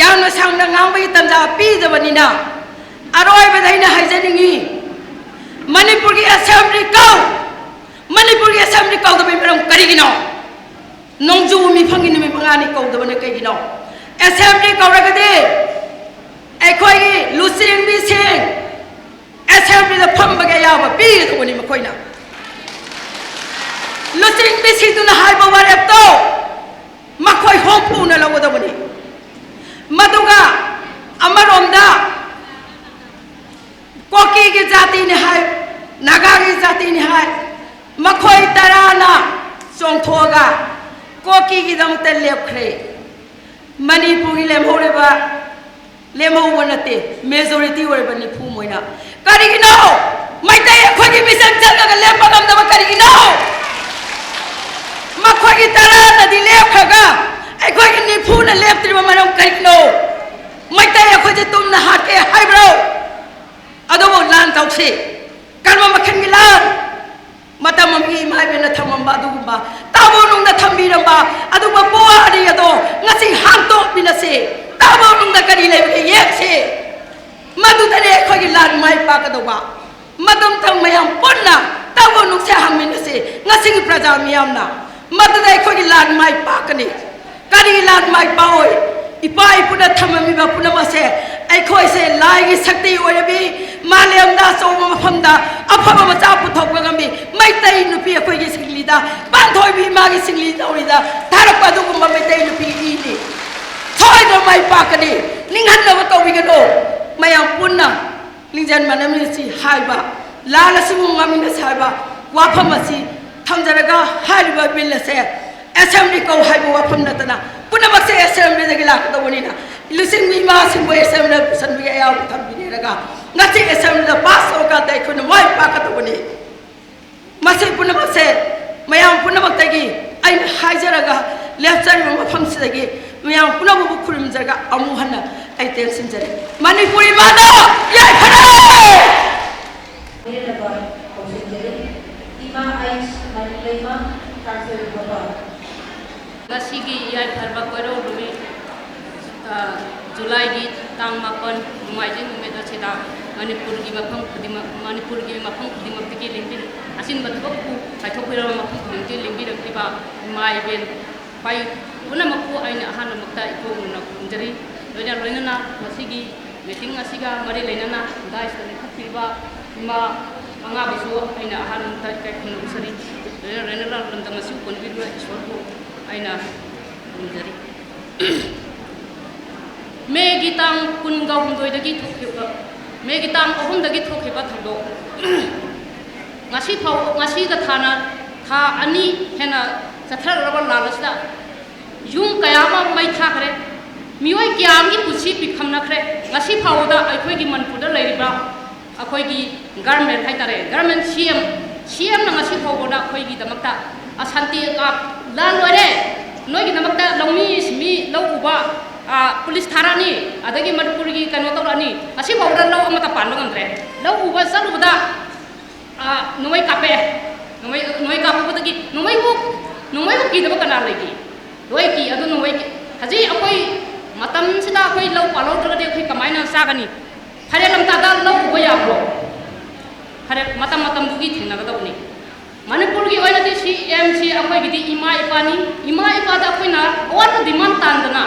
ꯌꯥꯝꯅ ꯁꯥꯡꯅ ꯉꯥꯡꯕꯒꯤ ꯇꯟꯖꯥ ꯄꯤꯗꯕꯅꯤꯅ ꯑꯔꯣꯏꯕꯗ ꯑꯩꯅ ꯍꯥꯏꯖꯅꯤꯡꯉꯤ, ꯃꯅꯤꯄꯨꯔꯒꯤ ꯑꯦꯁꯦꯝꯕ꯭ꯂꯤ ꯀꯧ, ꯃꯅꯤꯄꯨꯔꯒꯤ ꯑꯦꯁꯦꯝꯕ꯭ꯂꯤ ꯀꯧꯗꯕꯒꯤ ꯃꯔꯝ ꯀꯔꯤꯒꯤꯅꯣ? ꯅꯣꯡꯖꯨ ꯃꯤꯐꯝꯒꯤ ꯅꯨꯃꯤꯠ ꯃꯉꯥꯅꯤ ꯀꯧꯗꯕꯅ ꯀꯩꯒꯤꯅꯣ? ꯑꯦꯁꯦꯝꯕ꯭ꯂꯤ ꯀꯧꯔꯒꯗꯤ ꯑꯩꯈꯣꯏꯒꯤ ꯂꯨꯆꯤꯡꯕꯤꯁꯤꯡ ꯑꯦꯁꯦꯝꯕ꯭ꯂꯤꯗ ꯐꯝꯕꯒꯤ ꯑꯌꯥꯕ ꯄꯤꯒꯗꯧꯕꯅꯤ ꯃꯈꯣꯏꯅ꯫ ꯂꯨꯆꯤꯡꯕꯤꯁꯤꯡꯗꯨꯅ ꯍꯥꯏꯕ ꯋꯥꯔꯦꯞꯇꯣ ꯃꯈꯣꯏ ꯍꯣꯡꯐꯨꯅ ꯂꯧꯒꯗꯧꯕꯅꯤ꯫ ꯃꯗꯨꯒ ꯑꯃꯔꯣꯝꯗ ꯀꯣꯀꯤꯒꯤ ꯖꯥꯇꯤꯅꯤ ꯍꯥꯏ, ꯅꯥꯒꯥꯒꯤ ꯖꯥꯇꯤꯅꯤ ꯍꯥꯏ, ꯃꯈꯣꯏ ꯇꯔꯥꯅ ꯆꯣꯡꯊꯣꯛꯑꯒ ꯀꯣꯀꯤꯒꯤꯗꯃꯛꯇ ꯂꯦꯞꯈ꯭ꯔꯦ꯫ ꯃꯅꯤꯄꯨꯔꯒꯤ ꯂꯦꯝꯍꯧꯔꯤꯕ, ꯂꯦꯝꯍꯧꯕ ꯅꯠꯇꯦ, ꯃꯦꯖꯣꯔꯤꯇꯤ ꯑꯣꯏꯔꯤꯕ ꯅꯤꯐꯨ ꯃꯣꯏꯅ꯫ ꯀꯔꯤꯒꯤꯅꯣ ꯃꯩꯇꯩ ꯑꯩꯈꯣꯏꯒꯤ ꯃꯤꯆꯪ ꯆꯪꯉꯒ ꯂꯦꯞꯄ ꯉꯝꯗꯕ? ꯀꯔꯤꯒꯤꯅꯣ ꯃꯈꯣꯏꯒꯤ ꯇꯔꯥꯅꯗꯤ ꯂꯦꯞꯈ꯭ꯔꯒ ꯑꯩꯈꯣꯏꯒꯤ ꯅꯤꯐꯨꯅ ꯂꯦꯞꯇ꯭ꯔꯤꯕ ꯃꯔꯝ ꯀꯔꯤꯒꯤꯅꯣ? ꯃꯩꯇꯩ ꯑꯩꯈꯣꯏꯁꯦ ꯇꯨꯝꯅ ꯍꯥꯠꯀꯦ ꯍꯥꯏꯕ꯭ꯔꯣ? ꯑꯗꯨꯕꯨ ꯂꯥꯟ ꯇꯧꯁꯤ, ꯀꯔꯝꯕ ꯃꯈꯜꯒꯤ ꯂꯥꯟ? ꯃꯇꯝ ꯑꯃꯒꯤ ꯏꯃꯥ ꯏꯕꯦꯟꯅ ꯊꯝꯃꯝꯕ ꯑꯗꯨꯒꯨꯝꯕ, ꯇꯥꯕꯣ ꯅꯨꯡꯗ ꯊꯝꯕꯤꯔꯝꯕ ꯑꯗꯨꯒꯨꯝꯕ ꯄꯨꯋꯥꯔꯤ ꯑꯗꯣ ꯉꯁꯤ ꯍꯥꯡꯇꯣꯛꯃꯤꯟꯅꯁꯤ꯫ ꯇꯥꯕꯣ ꯅꯨꯡꯗ ꯀꯔꯤ ꯂꯩꯕꯒꯦ ꯌꯦꯡꯁꯤ꯫ ꯃꯗꯨꯗꯅꯦ ꯑꯩꯈꯣꯏꯒꯤ ꯂꯥꯟ ꯃꯥꯏ ꯄꯥꯛꯀꯗꯧꯕ꯫ ꯃꯇꯝ ꯃꯌꯥꯝ ꯄꯨꯟꯅ ꯇꯥꯕꯣ ꯅꯨꯡꯁꯦ ꯍꯥꯡꯃꯤꯟꯅꯁꯤ꯫ ꯉꯁꯤꯒꯤ ꯄ꯭ꯔꯖꯥ ꯃꯤꯌꯥꯝꯅ ꯃꯗꯨꯗ ꯑꯩꯈꯣꯏꯒꯤ ꯂꯥꯟ ꯃꯥꯏ ꯄꯥꯛꯀꯅꯤ꯫ ꯀꯔꯤ ꯂꯥꯟ ꯃꯥꯏ ꯄꯥꯛꯑꯣꯏ? ꯏꯄꯥ ꯏꯄꯨꯅ ꯊꯝꯃꯝꯃꯤꯕ ꯄꯨꯝꯅꯃꯛꯁꯦ ꯑꯩꯈꯣꯏꯁꯦ ꯂꯥꯏꯒꯤ ꯁꯛꯇꯤ ꯑꯣꯏꯔꯝꯃꯤ꯫ ꯃꯥꯂꯦꯝꯗ ꯑꯆꯧꯕ ꯃꯐꯝꯗ ꯑꯐꯕ ꯃꯆꯥ ꯄꯨꯊꯣꯛꯄ ꯉꯝꯃꯤ꯫ ꯃꯩꯇꯩ ꯅꯨꯄꯤ ꯑꯩꯈꯣꯏꯒꯤ ꯁꯤꯡꯂꯤꯗ, ꯄꯥꯟꯊꯣꯏꯕꯤ ꯏꯃꯥꯒꯤ ꯁꯤꯡꯂꯤ ꯅꯧꯔꯤꯗ ꯊꯥꯔꯛꯄ ꯑꯗꯨꯒꯨꯝꯕ ꯃꯩꯇꯩ ꯅꯨꯄꯤ ꯏꯅꯤ꯫ ꯁꯣꯏꯗꯅ ꯃꯥꯏ ꯄꯥꯛꯀꯅꯤ꯫ ꯅꯤꯡꯍꯟꯅꯕ ꯇꯧꯕꯤꯒꯅꯨ꯫ ꯃꯌꯥꯝ ꯄꯨꯟꯅ ꯂꯤꯡꯖꯦꯜ ꯃꯥꯟꯅꯃꯤꯟꯅꯁꯤ ꯍꯥꯏꯕ, ꯂꯥꯟ ꯑꯁꯤꯕꯨ ꯉꯝꯃꯤꯟꯅꯁꯤ ꯍꯥꯏꯕ ꯋꯥꯐꯝ ꯑꯁꯤ ꯊꯝꯖꯔꯒ, ꯍꯥꯏꯔꯤꯕ ꯕꯤꯜ ꯑꯁꯦ ꯑꯦꯁꯦꯝꯕ꯭ꯂꯤ ꯀꯧ ꯍꯥꯏꯕ ꯋꯥꯐꯝ ꯅꯠꯇꯅ ꯄꯨꯝꯅꯃꯛꯁꯦ ꯑꯦꯁꯦꯝꯕ꯭ꯂꯤꯗꯒꯤ ꯂꯥꯛꯀꯗꯧꯕꯅꯤꯅ, ꯂꯨꯆꯤꯡꯕꯤ ꯏꯃꯥꯁꯤꯡꯕꯨ ꯑꯦꯁꯦꯝꯕ꯭ꯂꯤꯗ ꯄꯨꯁꯟꯕꯒꯤ ꯑꯌꯥꯕ ꯊꯝꯕꯤꯔꯒ ꯉꯁꯤ ꯑꯦꯁꯦꯝꯕ꯭ꯂꯤꯗ ꯄꯥꯁ ꯇꯧꯔꯀꯥꯟꯗ ꯑꯩꯈꯣꯏꯅ ꯃꯥꯏ ꯄꯥꯛꯀꯗꯧꯕꯅꯤ꯫ ꯃꯁꯤ ꯄꯨꯝꯅꯃꯛꯁꯦ ꯃꯌꯥꯝ ꯄꯨꯝꯅꯃꯛꯇꯒꯤ ꯑꯩꯅ ꯍꯥꯏꯖꯔꯒ, ꯂꯦꯞꯆꯔꯤꯕ ꯃꯐꯝꯁꯤꯗꯒꯤ ꯃꯌꯥꯝ ꯄꯨꯝꯅꯃꯛꯄꯨ ꯈꯨꯔꯨꯝꯖꯔꯒ ꯑꯃꯨꯛ ꯍꯟꯅ ꯑꯩ ꯇꯦꯟꯁꯤꯟꯖꯔꯤ꯫ ꯃꯅꯤꯄꯨꯔ ꯏꯃꯥꯗ ꯌꯥꯏꯐꯔꯦ! ꯂꯣꯏꯅꯅꯕ ꯍꯧꯖꯤꯟꯖꯔꯤ꯫ ꯏꯃꯥ ꯑꯩꯁ ꯃꯅꯤꯂꯩꯃ ꯀꯥꯡꯁꯣꯏ ꯃꯄꯥ꯫ ꯉꯁꯤꯒꯤ ꯌꯥꯏꯐꯔꯕ ꯀꯣꯏꯔꯧ ꯅꯨꯃꯤꯠ, ꯑ, ꯖꯨꯂꯥꯏꯒꯤ ꯇꯥꯡ ꯃꯥꯄꯟ, ꯅꯣꯡꯃꯥꯏꯖꯤꯡ ꯅꯨꯃꯤꯠ ꯑꯁꯤꯗ ꯃꯅꯤꯄꯨꯔꯒꯤ ꯃꯐꯝ ꯈꯨꯗꯤꯡꯃꯛ, ꯃꯅꯤꯄꯨꯔꯒꯤ ꯃꯐꯝ ꯈꯨꯗꯤꯡꯃꯛꯇꯒꯤ ꯂꯦꯡꯕꯤꯔ-, ꯑꯆꯤꯟꯕ ꯊꯕꯛꯄꯨ ꯀꯥꯏꯊꯣꯛꯄꯤꯔꯕ ꯃꯐꯝ ꯈꯨꯗꯤꯡꯃꯛꯇꯒꯤ ꯂꯦꯡꯕꯤꯔꯛꯂꯤꯕ ꯏꯃꯥ ꯏꯕꯦꯟ ꯏꯄꯥ ꯈꯨꯗꯤꯡꯃꯛꯄꯨ ꯑꯩꯅ ꯑꯍꯥꯟꯕꯃꯛꯇ ꯏꯀꯣꯛ ꯅꯧꯅ ꯈꯨꯔꯨꯝꯖꯔꯤ꯫ ꯂꯣꯏꯅ ꯂꯣꯏꯅꯅ ꯉꯁꯤꯒꯤ ꯃꯤꯇꯤꯡ ꯑꯁꯤꯒ ꯃꯔꯤ ꯂꯩꯅꯅ ꯗꯥꯏꯁꯇ ꯂꯤꯡꯈꯠꯄꯤꯕ ꯏꯃꯥ ꯃꯉꯥꯕꯨꯁꯨ ꯑꯩꯅ ꯑꯍꯥꯟꯕꯗ ꯏꯀꯥꯏ ꯈꯨꯝꯅꯕ ꯎꯠꯆꯔꯤ꯫ ꯂꯣꯏꯅ ꯂꯣꯏꯅꯅ ꯂꯝꯗꯝ ꯑꯁꯤꯕꯨ ꯀꯣꯟꯕꯤꯔꯤꯕ ꯏꯁꯣꯔꯕꯨ ꯑꯩꯅ ꯈꯨꯔꯨꯝꯖꯔꯤ꯫ ꯃꯦꯒꯤ ꯇꯥꯡ ꯀꯨꯟꯒ ꯍꯨꯝꯗꯣꯏꯗꯒꯤ ꯊꯣꯛꯈꯤꯕ, ꯃꯦꯒꯤ ꯇꯥꯡ ꯑꯍꯨꯝꯗꯒꯤ ꯊꯣꯛꯈꯤꯕ ꯊꯧꯗꯣꯛ꯫ ꯉꯁꯤ ꯐꯥꯎ, ꯉꯁꯤꯗ ꯊꯥꯅ ꯊꯥ ꯑꯅꯤ ꯍꯦꯟꯅ ꯆꯠꯊꯔꯛꯂꯕ ꯂꯥꯟ ꯑꯁꯤꯗ ꯌꯨꯝ ꯀꯌꯥ ꯑꯃ ꯃꯩ ꯊꯥꯈ꯭ꯔꯦ꯫ ꯃꯤꯑꯣꯏ ꯀꯌꯥ ꯑꯃꯒꯤ ꯄꯨꯟꯁꯤ ꯄꯤꯈꯝꯅꯈ꯭ꯔꯦ꯫ ꯉꯁꯤ ꯐꯥꯎꯕꯗ ꯑꯩꯈꯣꯏꯒꯤ ꯃꯅꯤꯄꯨꯔꯗ ꯂꯩꯔꯤꯕ ꯑꯩꯈꯣꯏꯒꯤ ꯒꯔꯃꯦꯟ ꯍꯥꯏꯇꯥꯔꯦ, ꯒꯔꯃꯦꯟ ꯁꯤ ꯑꯦꯝ, ꯁꯤ ꯑꯦꯝꯅ ꯉꯁꯤ ꯐꯥꯎꯕꯗ ꯑꯩꯈꯣꯏꯒꯤꯗꯃꯛꯇ ꯑꯁꯥꯟꯇꯤ ꯀꯥꯞ-, ꯂꯥꯟ ꯂꯣꯏꯔꯦ, ꯅꯣꯏꯒꯤꯗꯃꯛꯇ ꯂꯧꯃꯤ ꯁꯤꯟꯃꯤ ꯂꯧ ꯎꯕ, ꯑ, ꯄꯨꯂꯤꯁ ꯊꯥꯔꯛꯑꯅꯤ, ꯑꯗꯒꯤ ꯃꯅꯤꯄꯨꯔꯒꯤ ꯀꯩꯅꯣ ꯇꯧꯔꯛꯑꯅꯤ꯫ ꯉꯁꯤ ꯐꯥꯎꯕꯗ ꯂꯧ ꯑꯃꯠꯇ ꯄꯥꯟꯕ ꯉꯝꯗ꯭ꯔꯦ꯫ ꯂꯧ ꯎꯕ ꯆꯠꯂꯨꯕꯗ ꯑ, ꯅꯣꯡꯃꯩ ꯀꯥꯞꯄꯦ꯫ ꯅꯣꯡꯃꯩ, ꯅꯣꯡꯃꯩ ꯀꯥꯞꯄꯨꯕꯗꯒꯤ ꯅꯣꯡꯃꯩꯕꯨ, ꯅꯣꯡꯃꯩꯕꯨ ꯀꯤꯗꯕ ꯀꯅꯥ ꯂꯩꯒꯦ? ꯂꯣꯏ ꯀꯤ꯫ ꯑꯗꯨ ꯅꯣꯡꯃꯩ ꯀꯤ-, ꯍꯧꯖꯤꯛ ꯑꯩꯈꯣꯏ ꯃꯇꯝꯁꯤꯗ ꯑꯩꯈꯣꯏ ꯂꯧ ꯄꯥꯜꯍꯧꯗ꯭ꯔꯒꯗꯤ ꯑꯩꯈꯣꯏ ꯀꯃꯥꯏꯅ ꯆꯥꯒꯅꯤ? ꯐꯥꯏꯔꯦꯜ ꯂꯝꯇꯥꯗ ꯂꯧ ꯎꯕ ꯌꯥꯕ꯭ꯔꯣ? ꯐꯥꯏꯔꯦꯜ ꯃꯇꯝ ꯃꯇꯝꯗꯨꯒꯤ ꯊꯦꯡꯅꯒꯗꯕꯅꯤ꯫ ꯃꯅꯤꯄꯨꯔꯒꯤ ꯑꯣꯏꯅꯗꯤ ꯁꯤ ꯑꯦꯝ ꯁꯤ ꯑꯩꯈꯣꯏꯒꯤꯗꯤ ꯏꯃꯥ ꯏꯄꯥꯅꯤ꯫ ꯏꯃꯥ ꯏꯄꯥꯗ ꯑꯩꯈꯣꯏꯅ ꯑꯋꯥꯠꯄ ꯗꯤꯃꯥꯟ ꯇꯥꯟꯗꯅ,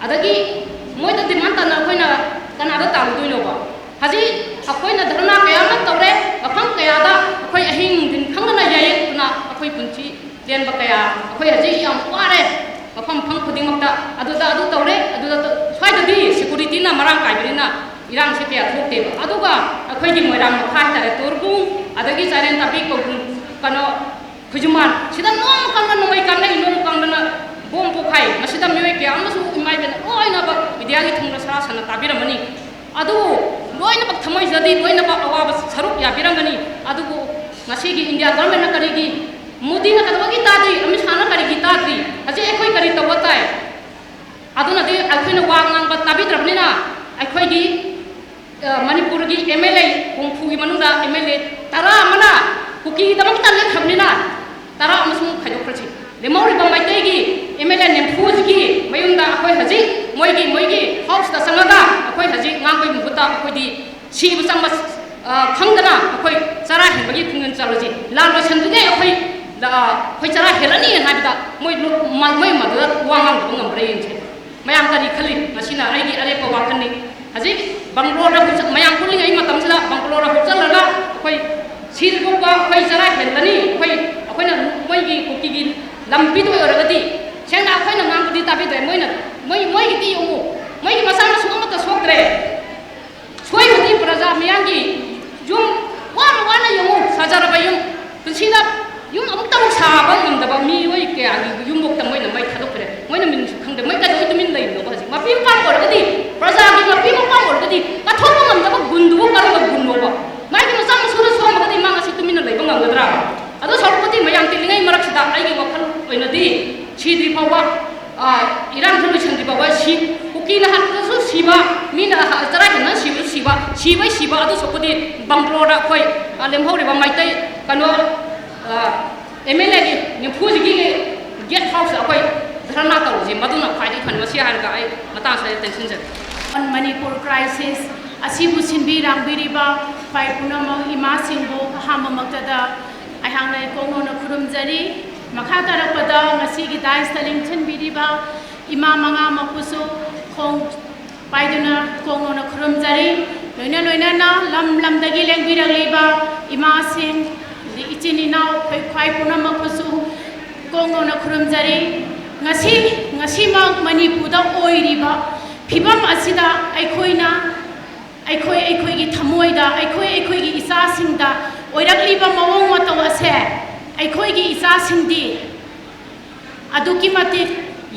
ꯑꯗꯒꯤ ꯃꯣꯏꯗ ꯗꯤꯃꯥꯟ ꯇꯥꯟꯅ ꯑꯩꯈꯣꯏꯅ ꯀꯅꯥꯗ ꯇꯥꯜꯂꯨꯗꯣꯏꯅꯣꯕ? ꯍꯧꯖꯤꯛ ꯑꯩꯈꯣꯏꯅ ꯙꯔꯅꯥ ꯀꯌꯥ ꯑꯃ ꯇꯧꯔꯦ, ꯃꯐꯝ ꯀꯌꯥꯗ ꯑꯩꯈꯣꯏ ꯑꯍꯤꯡ ꯅꯨꯡꯊꯤꯟ ꯈꯪꯗꯅ ꯌꯥꯌꯦꯛꯇꯨꯅ ꯑꯩꯈꯣꯏ ꯄꯨꯟꯁꯤ ꯂꯦꯟꯕ ꯀꯌꯥ, ꯑꯩꯈꯣꯏ ꯍꯧꯖꯤꯛ ꯌꯥꯝ ꯋꯥꯔꯦ꯫ ꯃꯐꯝ, ꯃꯐꯝ ꯈꯨꯗꯤꯡꯃꯛꯇ ꯑꯗꯨꯗ ꯑꯗꯨ ꯇꯧꯔꯦ, ꯑꯗꯨꯗ ꯇꯧ-, ꯁ꯭ꯋꯥꯏꯗꯗꯤ ꯁꯦꯀꯨꯔꯤꯇꯤꯅ ꯃꯔꯥꯡ ꯀꯥꯏꯕꯅꯤꯅ ꯏꯔꯥꯡꯁꯦ ꯀꯌꯥ ꯊꯣꯛꯇꯦꯕ꯫ ꯑꯗꯨꯒ ꯑꯩꯈꯣꯏꯒꯤ ꯃꯣꯏꯔꯥꯡ ꯃꯈꯥ ꯍꯥꯏꯇꯥꯔꯦ, ꯇꯣꯔꯕꯨꯡ, ꯑꯗꯒꯤ ꯆꯥꯏꯔꯦꯟ ꯇꯥꯕꯤ, ꯀꯧꯕ꯭ꯔꯨ, ꯀꯩꯅꯣ, ꯈꯨꯖꯨꯃꯥꯟ, ꯁꯤꯗ ꯅꯣꯡꯃ ꯀꯪꯗꯅ ꯅꯣꯡꯃꯩ ꯀꯥꯞꯅꯩ, ꯅꯣꯡꯃ ꯀꯪꯗꯅ ꯕꯣꯝ ꯄꯣꯈꯥꯏ꯫ ꯃꯁꯤꯗ ꯃꯤꯑꯣꯏ ꯀꯌꯥ ꯑꯃꯁꯨ ꯏꯃꯥ ꯏꯕꯦꯟꯅ ꯂꯣꯏꯅꯃꯛ ꯃꯤꯗꯤꯌꯥꯒꯤ ꯊꯣꯡꯗ ꯁꯔꯥ ꯁꯟꯅ ꯇꯥꯕꯤꯔꯝꯃꯅꯤ꯫ ꯑꯗꯨꯕꯨ ꯂꯣꯏꯅꯃꯛ ꯊꯃꯣꯏꯁꯤꯗꯗꯤ ꯂꯣꯏꯅꯃꯛ ꯑꯋꯥꯕ ꯁꯔꯨꯛ ꯌꯥꯕꯤꯔꯝꯒꯅꯤ꯫ ꯑꯗꯨꯕꯨ ꯉꯁꯤꯒꯤ ꯏꯟꯗꯤꯌꯥ ꯒꯚꯔꯟꯃꯦꯟꯠꯅ ꯀꯔꯤꯒꯤ, ꯃꯣꯗꯤꯅ ꯀꯩꯗꯧꯕꯒꯤ ꯇꯥꯗ꯭ꯔꯤ, ꯑꯃꯤꯠ ꯁꯥꯍꯅ ꯀꯔꯤꯒꯤ ꯇꯥꯗ꯭ꯔꯤ? ꯍꯧꯖꯤꯛ ꯑꯩꯈꯣꯏ ꯀꯔꯤ ꯇꯧꯕ ꯇꯥꯏ? ꯑꯗꯨꯅꯗꯤ ꯑꯩꯈꯣꯏꯅ ꯋꯥ ꯉꯥꯡꯕ ꯇꯥꯕꯤꯗ꯭ꯔꯕꯅꯤꯅ ꯑꯩꯈꯣꯏꯒꯤ, ꯑ, ꯃꯅꯤꯄꯨꯔꯒꯤ ꯑꯦꯝ ꯑꯦꯜ ꯑꯦ ꯍꯨꯝꯐꯨꯒꯤ ꯃꯅꯨꯡꯗ ꯑꯦꯝ ꯑꯦꯜ ꯑꯦ ꯇꯔꯥ ꯑꯃꯅ ꯀꯨꯀꯤꯒꯤꯗꯃꯛꯇ ꯂꯦꯞꯈ꯭ꯔꯕꯅꯤꯅ ꯇꯔꯥ ꯑꯃꯁꯨꯡ ꯈꯥꯏꯗꯣꯛꯈ꯭ꯔꯁꯤ꯫ ꯂꯦꯝꯍꯧꯔꯤꯕ ꯃꯩꯇꯩꯒꯤ ꯑꯦꯝ ꯑꯦꯜ ꯑꯦ ꯅꯤꯐꯨꯁꯤꯒꯤ ꯃꯌꯨꯝꯗ ꯑꯩꯈꯣꯏ ꯍꯧꯖꯤꯛ ꯃꯣꯏꯒꯤ, ꯃꯣꯏꯒꯤ ꯍꯥꯎꯁꯇ ꯆꯪꯉꯒ ꯑꯩꯈꯣꯏ ꯍꯧꯖꯤꯛ ꯉꯥꯡꯕꯒꯤ ꯃꯍꯨꯠꯇ ꯑꯩꯈꯣꯏꯗꯤ ꯁꯤꯕ ꯆꯪꯕ, ꯑ, ꯈꯪꯗꯅ ꯑꯩꯈꯣꯏ ꯆꯔꯥ ꯍꯦꯟꯕꯒꯤ ꯈꯣꯡꯖꯪ ꯆꯠꯂꯁꯤ꯫ ꯂꯥꯟ ꯂꯣꯏꯁꯟꯗ꯭ꯔꯤꯉꯩ ꯑꯩꯈꯣꯏ, ꯑ, ꯑꯩꯈꯣꯏ ꯆꯔꯥ ꯍꯦꯜꯂꯅꯤ ꯍꯥꯏꯕꯗ ꯃꯣꯏ ꯂꯨ-, ꯃ-, ꯃꯣꯏ ꯃꯗꯨꯗ ꯋꯥ ꯉꯥꯡꯗꯕ ꯉꯝꯕ꯭ꯔꯥ ꯌꯦꯡꯁꯦ꯫ ꯃꯌꯥꯝ ꯀꯔꯤ ꯈꯜꯂꯤ? ꯃꯁꯤꯅ ꯑꯩꯒꯤ ꯑꯔꯦꯞꯄ ꯋꯥꯈꯜꯅꯤ꯫ ꯍꯧꯖꯤꯛ ꯕꯪꯒ꯭ꯂꯣꯔꯗ ꯍꯧꯖꯤꯛ ꯃꯌꯥꯝ ꯄꯨꯜꯂꯤꯉꯩ ꯃꯇꯝꯁꯤꯗ ꯕꯪꯒ꯭ꯂꯣꯔꯗ ꯍꯧꯒꯠꯂꯒ ꯑꯩꯈꯣꯏ ꯁꯤꯗ꯭ꯔꯤꯐꯥꯎꯕ ꯑꯩꯈꯣꯏ ꯆꯔꯥ ꯍꯦꯜꯂꯅꯤ꯫ ꯑꯩꯈꯣꯏ, ꯑꯩꯈꯣꯏꯅ ꯃꯣꯏꯒꯤ ꯀꯨꯀꯤꯒꯤ ꯂꯝ ꯄꯤꯗꯣꯏ ꯑꯣꯏꯔꯒꯗꯤ, ꯁꯦꯡꯅ ꯑꯩꯈꯣꯏꯅ ꯉꯥꯡꯕꯗꯤ ꯇꯥꯕꯤꯗ꯭ꯔꯦ꯫ ꯃꯣꯏꯅ, ꯃꯣꯏ, ꯃꯣꯏꯒꯤꯗꯤ ꯌꯦꯡꯉꯨ, ꯃꯣꯏꯒꯤ ꯃꯆꯥ ꯃꯁꯨ ꯑꯃꯠꯇ ꯁꯣꯛꯇ꯭ꯔꯦ꯫ ꯁꯣꯏꯕꯗꯤ ꯄ꯭ꯔꯖꯥ ꯃꯤꯌꯥꯝꯒꯤ ꯌꯨꯝ ꯋꯥꯅ ꯋꯥꯅ ꯌꯦꯡꯉꯨ, ꯁꯥꯖꯔꯕ ꯌꯨꯝ, ꯄꯨꯟꯁꯤꯗ ꯌꯨꯝ ꯑꯃꯨꯛꯇꯃꯛ ꯁꯥꯕ ꯉꯝꯗꯕ ꯃꯤꯑꯣꯏ ꯀꯌꯥꯒꯤ ꯌꯨꯝꯐꯥꯎꯇ ꯃꯣꯏꯅ ꯃꯩ ꯊꯥꯗꯣꯛꯈ꯭ꯔꯦ꯫ ꯃꯣꯏꯅ ꯃꯤꯅꯨꯡꯁꯤ ꯈꯪꯗꯦ꯫ ꯃꯣꯏ ꯀꯩꯗꯧꯕꯩ ꯇꯨꯃꯤꯟ ꯂꯩꯔꯤꯅꯣꯕ ꯍꯧꯖꯤꯛ? ꯃꯄꯤ ꯃꯄꯥ ꯑꯣꯏꯔꯒꯗꯤ, ꯄ꯭ꯔꯖꯥꯒꯤ ꯃꯄꯤ ꯃꯄꯥ ꯑꯣꯏꯔꯒꯗꯤ ꯀꯠꯊꯣꯛꯄ ꯉꯝꯗꯕ ꯒꯨꯟꯗꯨꯕꯨ ꯀꯔꯝꯕ ꯒꯨꯟꯅꯣꯕ? ꯃꯥꯒꯤ ꯃꯆꯥ ꯃꯁꯨꯅ ꯁꯣꯝꯕꯒꯗꯤ ꯃꯥ ꯉꯁꯤ ꯇꯨꯃꯤꯟꯅ ꯂꯩꯕ ꯉꯝꯒꯗ꯭ꯔꯥ? ꯑꯗꯨ ꯁꯔꯨꯛꯄꯨꯗꯤ ꯃꯌꯥꯝ ꯇꯤꯜꯂꯤꯉꯩ ꯃꯔꯛꯁꯤꯗ ꯑꯩꯒꯤ ꯋꯥꯈꯜ ꯑꯣꯏꯅꯗꯤ ꯁꯤꯗ꯭ꯔꯤ ꯐꯥꯎꯕ, ꯑ, ꯏꯔꯥꯡꯁꯨ ꯂꯣꯏꯁꯤꯟꯗ꯭ꯔꯤ ꯐꯥꯎꯕ ꯁꯤ, ꯀꯨꯀꯤꯅ ꯍꯥꯠꯄꯗꯁꯨ ꯁꯤꯕ, ꯃꯤꯅ ꯍ-, ꯆꯔꯥ ꯍꯦꯟꯅ ꯁꯤꯕꯁꯨ ꯁꯤꯕ, ꯁꯤꯕꯩ ꯁꯤꯕ, ꯑꯗꯨ ꯁꯔꯨꯛꯄꯨꯗꯤ ꯕꯪꯒ꯭ꯂꯣꯔꯗ ꯑꯩꯈꯣꯏ, ꯑ, ꯂꯦꯝꯍꯧꯔꯤꯕ ꯃꯩꯇꯩ, ꯀꯩꯅꯣ, ꯑ, ꯑꯦꯝ ꯑꯦꯜ ꯑꯦꯒꯤ ꯅꯤꯐꯨꯁꯤꯒꯤ ꯒꯦꯠ ꯍꯥꯎꯁꯇ ꯑꯩꯈꯣꯏ ꯙꯔꯅꯥ ꯇꯧꯔꯁꯤ, ꯃꯗꯨꯅ ꯈ꯭ꯋꯥꯏꯗꯒꯤ ꯐꯅꯤ꯫ ꯃꯁꯤ ꯍꯥꯏꯔꯒ ꯑꯩ ꯃꯇꯥꯡ ꯑꯁꯤꯗ ꯇꯦꯟꯁꯤꯟꯖꯔꯦ꯫ On Manipur crisis ꯑꯁꯤꯕꯨ ꯁꯤꯟꯕꯤ ꯂꯥꯡꯕꯤꯔꯤꯕ ꯈ꯭ꯋꯥꯏ ꯄꯨꯝꯅꯃꯛ ꯏꯃꯥꯁꯤꯡꯕꯨ ꯑꯍꯥꯟꯕꯃꯛꯇꯗ ꯑꯩꯍꯥꯛꯅ ꯏꯀꯣꯛꯅꯧꯅ ꯈꯨꯔꯨꯝꯖꯔꯤ꯫ ꯃꯈꯥ ꯇꯥꯔꯛꯄꯗ ꯉꯁꯤꯒꯤ ꯗꯥꯏꯁꯇ ꯂꯦꯡꯁꯤꯟꯕꯤꯔꯤꯕ ꯏꯃꯥ ꯃꯉꯥꯃꯛꯄꯨꯁꯨ ꯈꯣꯡ ꯄꯥꯏꯗꯨꯅ ꯏꯀꯣꯛꯅꯧꯅ ꯈꯨꯔꯨꯝꯖꯔꯤ꯫ ꯂꯣꯏꯅ ꯂꯣꯏꯅꯅ ꯂꯝ ꯂꯝꯗꯒꯤ ꯂꯦꯡꯕꯤꯔꯛꯂꯤꯕ ꯏꯃꯥꯁꯤꯡ, ꯑꯗꯩ ꯏꯆꯤꯟ ꯏꯅꯥꯎ, ꯑꯩꯈꯣꯏ ꯈ꯭ꯋꯥꯏ ꯄꯨꯝꯅꯃꯛꯄꯨꯁꯨ ꯏꯀꯣꯛꯅꯧꯅ ꯈꯨꯔꯨꯝꯖꯔꯤ꯫ ꯉꯁꯤ, ꯉꯁꯤꯃꯛ ꯃꯅꯤꯄꯨꯔꯗ ꯑꯣꯏꯔꯤꯕ ꯐꯤꯕꯝ ꯑꯁꯤꯗ ꯑꯩꯈꯣꯏꯅ, ꯑꯩꯈꯣꯏ ꯑꯩꯈꯣꯏꯒꯤ ꯊꯃꯣꯏꯗ, ꯑꯩꯈꯣꯏ ꯑꯩꯈꯣꯏꯒꯤ ꯏꯆꯥꯁꯤꯡꯗ ꯑꯣꯏꯔꯛꯂꯤꯕ ꯃꯑꯣꯡ ꯃꯇꯧ ꯑꯁꯦ ꯑꯩꯈꯣꯏꯒꯤ ꯏꯆꯥꯁꯤꯡꯗꯤ ꯑꯗꯨꯛꯀꯤ ꯃꯇꯤꯛ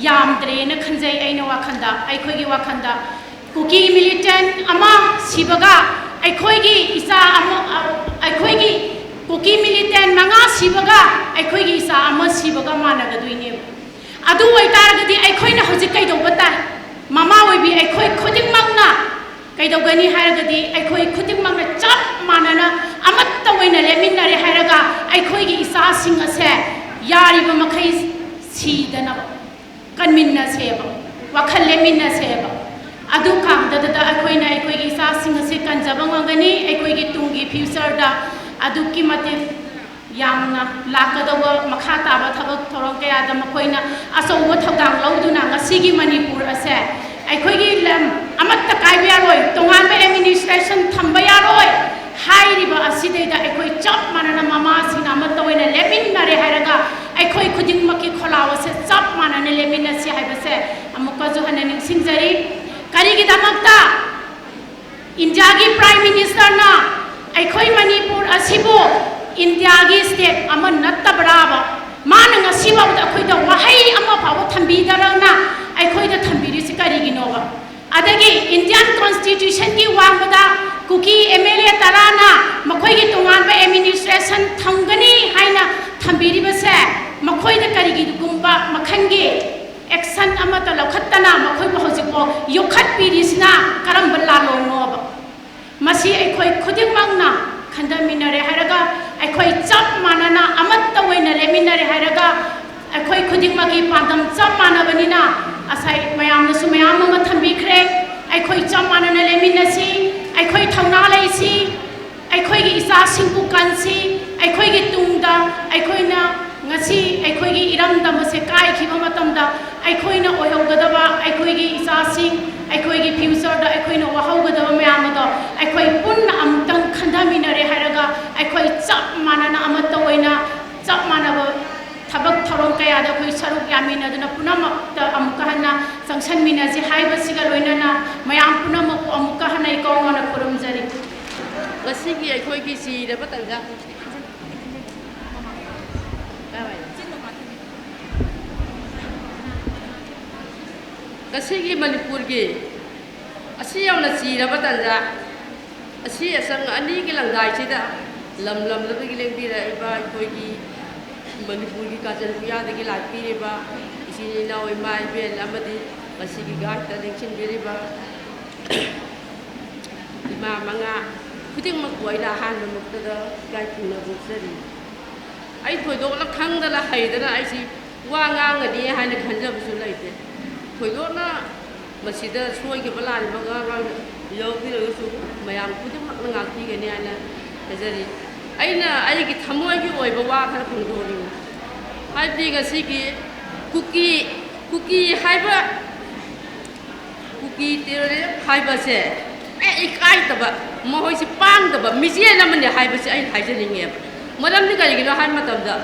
ꯌꯥꯝꯗ꯭ꯔꯦꯅ ꯈꯟꯖꯩ꯫ ꯑꯩꯅ ꯋꯥꯈꯜꯗ, ꯑꯩꯈꯣꯏꯒꯤ ꯋꯥꯈꯜꯗ ꯀꯨꯀꯤ ꯃꯤꯂꯤꯇꯦꯟ ꯑꯃ ꯁꯤꯕꯒ ꯑꯩꯈꯣꯏꯒꯤ ꯏꯆꯥ ꯑꯃ, ꯑꯩꯈꯣꯏꯒꯤ ꯀꯨꯀꯤ ꯃꯤꯂꯤꯇꯦꯟ ꯃꯉꯥ ꯁꯤꯕꯒ ꯑꯩꯈꯣꯏꯒꯤ ꯏꯆꯥ ꯑꯃ ꯁꯤꯕꯒ ꯃꯥꯟꯅꯒꯗꯣꯏꯅꯦꯕ꯫ ꯑꯗꯨ ꯑꯣꯏꯇꯥꯔꯒꯗꯤ ꯑꯩꯈꯣꯏꯅ ꯍꯧꯖꯤꯛ ꯀꯩꯗꯧꯕ ꯇꯥꯏ? ꯃꯃꯥ ꯑꯣꯏꯕꯤ ꯑꯩꯈꯣꯏ ꯈꯨꯗꯤꯡꯃꯛꯅ ꯀꯩꯗꯧꯒꯅꯤ ꯍꯥꯏꯔꯒꯗꯤ, ꯑꯩꯈꯣꯏ ꯈꯨꯗꯤꯡꯃꯛꯅ ꯆꯞ ꯃꯥꯟꯅꯅ ꯑꯃꯠꯇ ꯑꯣꯏꯅ ꯂꯦꯞꯃꯤꯟꯅꯔꯦ ꯍꯥꯏꯔꯒ ꯑꯩꯈꯣꯏꯒꯤ ꯏꯆꯥꯁꯤꯡ ꯑꯁꯦ ꯌꯥꯔꯤꯕ ꯃꯈꯩ ꯁꯤꯗꯅꯕ ꯀꯟꯃꯤꯟꯅꯁꯦꯕ, ꯋꯥꯈꯜ ꯂꯦꯞꯃꯤꯟꯅꯁꯦꯕ꯫ ꯑꯗꯨ ꯀꯥꯟꯗꯨꯗ ꯑꯩꯈꯣꯏꯅ ꯑꯩꯈꯣꯏꯒꯤ ꯏꯆꯥꯁꯤꯡ ꯑꯁꯤ ꯀꯟꯖꯕ ꯉꯝꯒꯅꯤ꯫ ꯑꯩꯈꯣꯏꯒꯤ ꯇꯨꯡꯒꯤ future ꯗ ꯑꯗꯨꯛꯀꯤ ꯃꯇꯤꯛ ꯌꯥꯝꯅ ꯂꯥꯛꯀꯗꯧꯕ ꯃꯈꯥ ꯇꯥꯕ ꯊꯕꯛ ꯊꯧꯔꯝ ꯀꯌꯥꯗ ꯃꯈꯣꯏꯅ ꯑꯆꯧꯕ ꯊꯧꯗꯥꯡ ꯂꯧꯗꯨꯅ ꯉꯁꯤꯒꯤ ꯃꯅꯤꯄꯨꯔ ꯑꯁꯦ ꯑꯩꯈꯣꯏꯒꯤ ꯂꯝ ꯑꯃꯠꯇ ꯀꯥꯏꯕ ꯌꯥꯔꯣꯏ, ꯇꯣꯉꯥꯟꯕ administration ꯊꯝꯕ ꯌꯥꯔꯣꯏ ꯍꯥꯏꯔꯤꯕ ꯑꯁꯤꯗꯩꯗ ꯑꯩꯈꯣꯏ ꯆꯞ ꯃꯥꯟꯅꯅ ꯃꯃꯥꯁꯤꯡꯅ ꯑꯃꯠꯇ ꯑꯣꯏꯅ ꯂꯦꯞꯃꯤꯟꯅꯔꯦ ꯍꯥꯏꯔꯒ ꯑꯩꯈꯣꯏ ꯈꯨꯗꯤꯡꯃꯛꯀꯤ ꯈꯣꯜꯂꯥꯎ ꯑꯁꯦ ꯆꯞ ꯃꯥꯟꯅꯅ ꯂꯦꯞꯃꯤꯟꯅꯁꯤ ꯍꯥꯏꯕꯁꯦ ꯑꯃꯨꯛꯀꯁꯨ ꯍꯟꯅ ꯅꯤꯡꯁꯤꯡꯖꯔꯤ꯫ ꯀꯔꯤꯒꯤꯗꯃꯛꯇ ꯏꯟꯗꯤꯌꯥꯒꯤ Prime Minister ꯅ ꯑꯩꯈꯣꯏ ꯃꯅꯤꯄꯨꯔ ꯑꯁꯤꯕꯨ ꯏꯟꯗꯤꯌꯥꯒꯤ state ꯑꯃ ꯅꯠꯇꯕ꯭ꯔꯥꯕ? ꯃꯥꯅ ꯉꯁꯤꯐꯥꯎꯗ ꯑꯩꯈꯣꯏꯗ ꯋꯥꯍꯩ ꯑꯃ ꯐꯥꯎꯕ ꯊꯝꯕꯤꯗꯔꯅ ꯑꯩꯈꯣꯏꯗ ꯊꯝꯕꯤꯔꯤꯁꯤ ꯀꯔꯤꯒꯤꯅꯣꯕ? ꯑꯗꯒꯤ Indian Constitution ꯒꯤ ꯋꯥꯡꯃꯗ ꯀꯨꯀꯤ MLA ꯇꯔꯥꯅ ꯃꯈꯣꯏꯒꯤ ꯇꯣꯉꯥꯟꯕ administration ꯊꯝꯒꯅꯤ ꯍꯥꯏꯅ ꯊꯝꯕꯤꯔꯤꯕꯁꯦ ꯃꯈꯣꯏꯗ ꯀꯔꯤꯒꯨꯝꯕ ꯃꯈꯜꯒꯤ action ꯑꯃꯠꯇ ꯂꯧꯈꯠꯇꯅ ꯃꯈꯣꯏꯕꯨ ꯍꯧꯖꯤꯛꯐꯥꯎ ꯌꯣꯛꯈꯠꯄꯤꯔꯤꯁꯤꯅ ꯀꯔꯝꯕ ꯂꯥꯜꯂꯣꯡꯅꯣꯕ? ꯃꯁꯤ ꯑꯩꯈꯣꯏ ꯈꯨꯗꯤꯡꯃꯛꯅ ꯈꯟꯊꯃꯤꯟꯅꯔꯦ ꯍꯥꯏꯔꯒ, ꯑꯩꯈꯣꯏ ꯆꯞ ꯃꯥꯟꯅꯅ ꯑꯃꯠꯇ ꯑꯣꯏꯅ ꯂꯦꯞꯃꯤꯟꯅꯔꯦ ꯍꯥꯏꯔꯒ, ꯑꯩꯈꯣꯏ ꯈꯨꯗꯤꯡꯃꯛꯀꯤ ꯄꯥꯟꯗꯝ ꯆꯞ ꯃꯥꯟꯅꯕꯅꯤꯅ, ꯉꯁꯥꯏ ꯃꯌꯥꯝꯅꯁꯨ ꯃꯌꯥꯝ ꯑꯃ ꯊꯝꯕꯤꯈ꯭ꯔꯦ꯫ ꯑꯩꯈꯣꯏ ꯆꯞ ꯃꯥꯟꯅꯅ ꯂꯦꯞꯃꯤꯟꯅꯁꯤ, ꯑꯩꯈꯣꯏ ꯊꯧꯅꯥ ꯂꯩꯁꯤ, ꯑꯩꯈꯣꯏꯒꯤ ꯏꯆꯥꯁꯤꯡꯕꯨ ꯀꯟꯁꯤ, ꯑꯩꯈꯣꯏꯒꯤ ꯇꯨꯡꯗ ꯑꯩꯈꯣꯏꯅ ꯉꯁꯤ ꯑꯩꯈꯣꯏꯒꯤ ꯏꯔꯝꯗꯝ ꯑꯁꯦ ꯀꯥꯏꯈꯤꯕ ꯃꯇꯝꯗ ꯑꯩꯈꯣꯏꯅ ꯑꯣꯏꯍꯧꯒꯗꯕ, ꯑꯩꯈꯣꯏꯒꯤ ꯏꯆꯥꯁꯤꯡ, ꯑꯩꯈꯣꯏꯒꯤ future ꯗ ꯑꯩꯈꯣꯏꯅ ꯋꯥꯍꯧꯒꯗꯕ ꯃꯌꯥꯝ ꯑꯗꯣ ꯑꯩꯈꯣꯏ ꯄꯨꯟꯅ ꯑꯃꯨꯛꯇꯪ ꯈꯟꯊꯃꯤꯟꯅꯔꯦ ꯍꯥꯏꯔꯒ, ꯑꯩꯈꯣꯏ ꯆꯞ ꯃꯥꯟꯅꯅ ꯑꯃꯠꯇ ꯑꯣꯏꯅ ꯆꯞ ꯃꯥꯟꯅꯕ ꯊꯕꯛ ꯊꯧꯔꯝ ꯀꯌꯥꯗ ꯑꯩꯈꯣꯏ ꯁꯔꯨꯛ ꯌꯥꯃꯤꯟꯅꯗꯨꯅ ꯄꯨꯝꯅꯃꯛꯇ ꯑꯃꯨꯛꯀ ꯍꯟꯅ ꯆꯪꯁꯟꯃꯤꯟꯅꯁꯤ ꯍꯥꯏꯕꯁꯤꯒ ꯂꯣꯏꯅꯅ ꯃꯌꯥꯝ ꯄꯨꯝꯅꯃꯛꯄꯨ ꯑꯃꯨꯛꯀ ꯍꯟꯅ ꯏꯀꯥꯎ ꯃꯥꯟꯅ ꯈꯨꯔꯨꯝꯖꯔꯤ꯫ ꯉꯁꯤꯒꯤ ꯑꯩꯈꯣꯏꯒꯤ ꯆꯤꯔꯕ ꯇꯟꯖꯥ, ꯉꯁꯤꯒꯤ ꯃꯅꯤꯄꯨꯔꯒꯤ ꯑꯁꯤ ꯌꯧꯅ ꯆꯤꯔꯕ ꯇꯟꯖꯥ, ꯑꯁꯤ ꯑꯁꯪ ꯑꯅꯤꯒꯤ ꯂꯪꯗꯥꯏꯁꯤꯗ ꯂꯝ ꯂꯝꯗꯒꯤ ꯂꯦꯡꯕꯤꯔꯛꯏꯕ ꯑꯩꯈꯣꯏꯒꯤ ꯃꯅꯤꯄꯨꯔꯒꯤ ꯀꯥꯆꯤꯟ ꯀꯣꯌꯥꯗꯒꯤ ꯂꯥꯛꯄꯤꯔꯤꯕ ꯏꯆꯤꯟ ꯏꯅꯥꯎ, ꯏꯃꯥ ꯏꯕꯦꯟ ꯑꯃꯗꯤ ꯉꯁꯤꯒꯤ ꯒꯥꯏꯗꯇ ꯂꯦꯡꯁꯤꯟꯕꯤꯔꯤꯕ ꯏꯃꯥ ꯃꯉꯥ ꯈꯨꯗꯤꯡꯃꯛꯄꯨ ꯑꯩꯅ ꯑꯍꯥꯟꯕꯃꯛꯇꯗ ꯏꯀꯥꯏ ꯈꯨꯝꯅꯕ ꯎꯠꯆꯔꯤ꯫ ꯑꯩ ꯊꯣꯏꯗꯣꯛꯅ ꯈꯪꯗꯅ ꯍꯩꯗꯅ ꯑꯩꯁꯤ ꯋꯥ ꯉꯥꯡꯒꯅꯤ ꯍꯥꯏꯅ ꯈꯟꯖꯕꯁꯨ ꯂꯩꯇꯦ꯫ ꯊꯣꯏꯗꯣꯛꯅ ꯃꯁꯤꯗ ꯁꯣꯏꯈꯤꯕ ꯂꯥꯟꯈꯤꯕ ꯉꯥꯡ ꯌꯥꯎꯕꯤꯔꯒꯁꯨ ꯃꯌꯥꯝ ꯈꯨꯗꯤꯡꯃꯛꯅ ꯉꯥꯛꯄꯤꯒꯅꯤ ꯍꯥꯏꯅ ꯊꯥꯖꯔꯤ꯫ ꯑꯩꯅ ꯑꯩꯒꯤ ꯊꯃꯣꯏꯒꯤ ꯑꯣꯏꯕ ꯋꯥ ꯈꯔ ꯐꯣꯡꯗꯣꯛꯑꯒꯦ꯫ ꯍꯥꯏꯕꯗꯤ ꯉꯁꯤꯒꯤ ꯀꯨꯀꯤ, ꯀꯨꯀꯤ ꯍꯥꯏꯕ, ꯀꯨꯀꯤ ꯇꯦꯔꯣꯔꯤꯁ ꯍꯥꯏꯕꯁꯦ ꯑꯩ ꯏꯀꯥꯏꯗꯕ, ꯃꯈꯣꯏꯁꯤ ꯄꯥꯡꯗꯕ ꯃꯤꯆꯦꯜ ꯑꯃꯅꯤ ꯍꯥꯏꯕꯁꯤ ꯑꯩ ꯍꯥꯏꯖꯅꯤꯡꯉꯦꯕ꯫ ꯃꯔꯝꯗꯤ ꯀꯔꯤꯒꯤꯅꯣ ꯍꯥꯏꯕ ꯃꯇꯝꯗ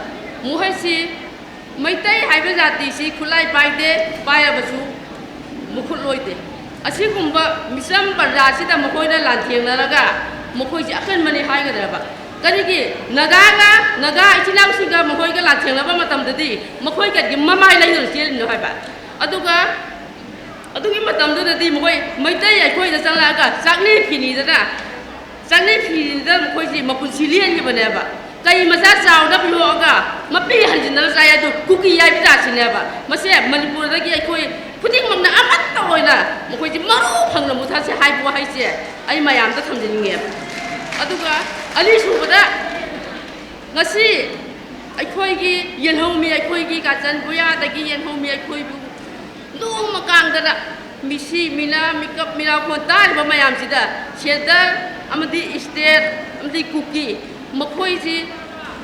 ꯃꯈꯣꯏꯁꯤ ꯃꯩꯇꯩ ꯍꯥꯏꯕ ꯖꯥꯇꯤꯁꯤ ꯈꯨꯠꯂꯥꯏ ꯄꯥꯏꯗꯦ, ꯄꯥꯏꯔꯕꯁꯨ ꯃꯈꯨꯠ ꯂꯣꯏꯗꯦ꯫ ꯑꯁꯤꯒꯨꯝꯕ ꯃꯤꯆꯝ ꯄ꯭ꯔꯖꯥꯁꯤꯗ ꯃꯈꯣꯏꯅ ꯂꯥꯟꯊꯦꯡꯅꯔꯒ ꯃꯈꯣꯏꯁꯤ ꯑꯀꯟꯕꯅꯤ ꯍꯥꯏꯒꯗ꯭ꯔꯕ? ꯀꯔꯤꯒꯤ ꯅꯥꯒꯥꯒ, ꯅꯥꯒꯥ ꯏꯆꯤꯟ ꯏꯅꯥꯎꯁꯤꯡꯒ ꯃꯈꯣꯏꯒ ꯂꯥꯟꯊꯦꯡꯅꯕ ꯃꯇꯝꯗꯗꯤ ꯃꯈꯣꯏ ꯀꯔꯤꯒꯤ ꯃꯃꯥꯏ ꯂꯩꯗꯨꯅ ꯆꯦꯜꯂꯤꯅꯣ ꯍꯥꯏꯕ? ꯑꯗꯨꯒ ꯑꯗꯨꯒꯤ ꯃꯇꯝꯗꯨꯗꯗꯤ ꯃꯈꯣꯏ ꯃꯩꯇꯩ ꯑꯩꯈꯣꯏꯗ ꯆꯪꯂꯛꯑꯒ ꯆꯥꯛꯅꯤ ꯐꯤꯅꯤꯗꯅ, ꯆꯥꯛꯅꯤ ꯐꯤꯅꯤꯗꯅ ꯃꯈꯣꯏꯁꯤ ꯃꯄꯨꯟꯁꯤ ꯂꯦꯟꯈꯤꯕꯅꯦꯕ꯫ ꯀꯩ ꯃꯆꯥ ꯆꯥꯎꯅꯕ ꯌꯣꯛꯑꯒ ꯃꯄꯤ ꯍꯟꯖꯤꯟꯅꯕ ꯆꯥꯏ꯫ ꯑꯗꯨ ꯀꯨꯀꯤ ꯍꯥꯏꯕ ꯖꯥꯠꯁꯤꯅꯦꯕ꯫ ꯃꯁꯦ ꯃꯅꯤꯄꯨꯔꯗꯒꯤ ꯑꯩꯈꯣꯏ ꯈꯨꯗꯤꯡꯃꯛꯅ ꯑꯃꯠꯇ ꯑꯣꯏꯅ ꯃꯈꯣꯏꯁꯤ ꯃꯔꯨ ꯐꯪꯅ ꯃꯨꯊꯠꯁꯤ ꯍꯥꯏꯕ ꯋꯥꯍꯩꯁꯦ ꯑꯩ ꯃꯌꯥꯝꯗ ꯊꯝꯖꯅꯤꯡꯉꯦꯕ꯫ ꯑꯗꯨꯒ ꯑꯅꯤꯁꯨꯕꯗ, ꯉꯁꯤ ꯑꯩꯈꯣꯏꯒꯤ ꯌꯦꯜꯍꯧꯃꯤ, ꯑꯩꯈꯣꯏꯒꯤ ꯀꯥꯆꯟ ꯕꯨꯌꯥꯗꯒꯤ ꯌꯦꯜꯍꯧꯃꯤ ꯑꯩꯈꯣꯏꯕꯨ ꯅꯣꯡꯃ ꯀꯥꯡꯗꯅ ꯃꯤꯁꯤ ꯃꯤꯅꯥ, ꯃꯤꯀꯞ ꯃꯤꯔꯥꯎꯈꯣꯟ ꯇꯥꯔꯤꯕ ꯃꯌꯥꯝꯁꯤꯗ ꯁꯦꯟꯇꯔ ꯑꯃꯗꯤ ꯏꯁꯇꯦꯠ ꯑꯃꯗꯤ ꯀꯨꯀꯤ, ꯃꯈꯣꯏꯁꯤ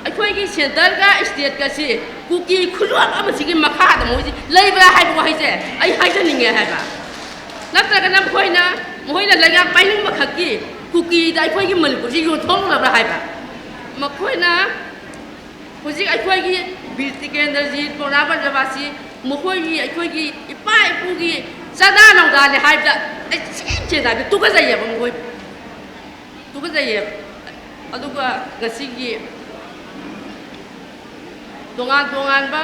ꯑꯩꯈꯣꯏꯒꯤ ꯁꯦꯟꯇꯔꯒ ꯏꯁꯇꯦꯠꯀꯁꯤ ꯀꯨꯀꯤ ꯈꯨꯂꯣꯛ ꯑꯃꯁꯤꯒꯤ ꯃꯈꯥꯗ ꯃꯣꯏꯁꯤ ꯂꯩꯕ꯭ꯔꯥ ꯍꯥꯏꯕ ꯋꯥꯍꯩꯁꯦ ꯑꯩ ꯍꯥꯏꯖꯅꯤꯡꯉꯦ ꯍꯥꯏꯕ꯫ ꯅꯠꯇ꯭ꯔꯒꯅ ꯃꯈꯣꯏꯅ, ꯃꯈꯣꯏꯅ ꯂꯩꯉꯥꯛ ꯄꯥꯏꯅꯤꯡꯕ ꯈꯛꯀꯤ ꯀꯨꯀꯤꯗ ꯑꯩꯈꯣꯏꯒꯤ ꯃꯅꯤꯄꯨꯔꯁꯤ ꯌꯣꯟꯊꯣꯛꯂꯕ꯭ꯔꯥ ꯍꯥꯏꯕ꯫ ꯃꯈꯣꯏꯅ ꯍꯧꯖꯤꯛ ꯑꯩꯈꯣꯏꯒꯤ ꯕꯤꯔ ꯇꯤꯀꯦꯟꯗ꯭ꯔꯖꯤꯠ, ꯄꯧꯅꯥ ꯕ꯭ꯔꯖꯕꯥꯁꯤ ꯃꯈꯣꯏꯒꯤ, ꯑꯩꯈꯣꯏꯒꯤ ꯏꯄꯥ ꯏꯄꯨꯒꯤ ꯆꯥꯗꯥ ꯅꯧꯗꯥꯅꯦ ꯍꯥꯏꯕꯗ ꯑꯩ ꯏꯆꯦꯟ ꯆꯦꯟꯅ ꯍꯥꯏꯕꯗ ꯇꯨꯀꯠꯆꯩꯌꯦꯕ ꯃꯈꯣꯏ꯫ ꯇꯨꯀꯠꯆꯩꯌꯦꯕ꯫ ꯑꯗꯨꯒ ꯉꯁꯤꯒꯤ ꯇꯣꯉꯥꯟ ꯇꯣꯉꯥꯟꯕ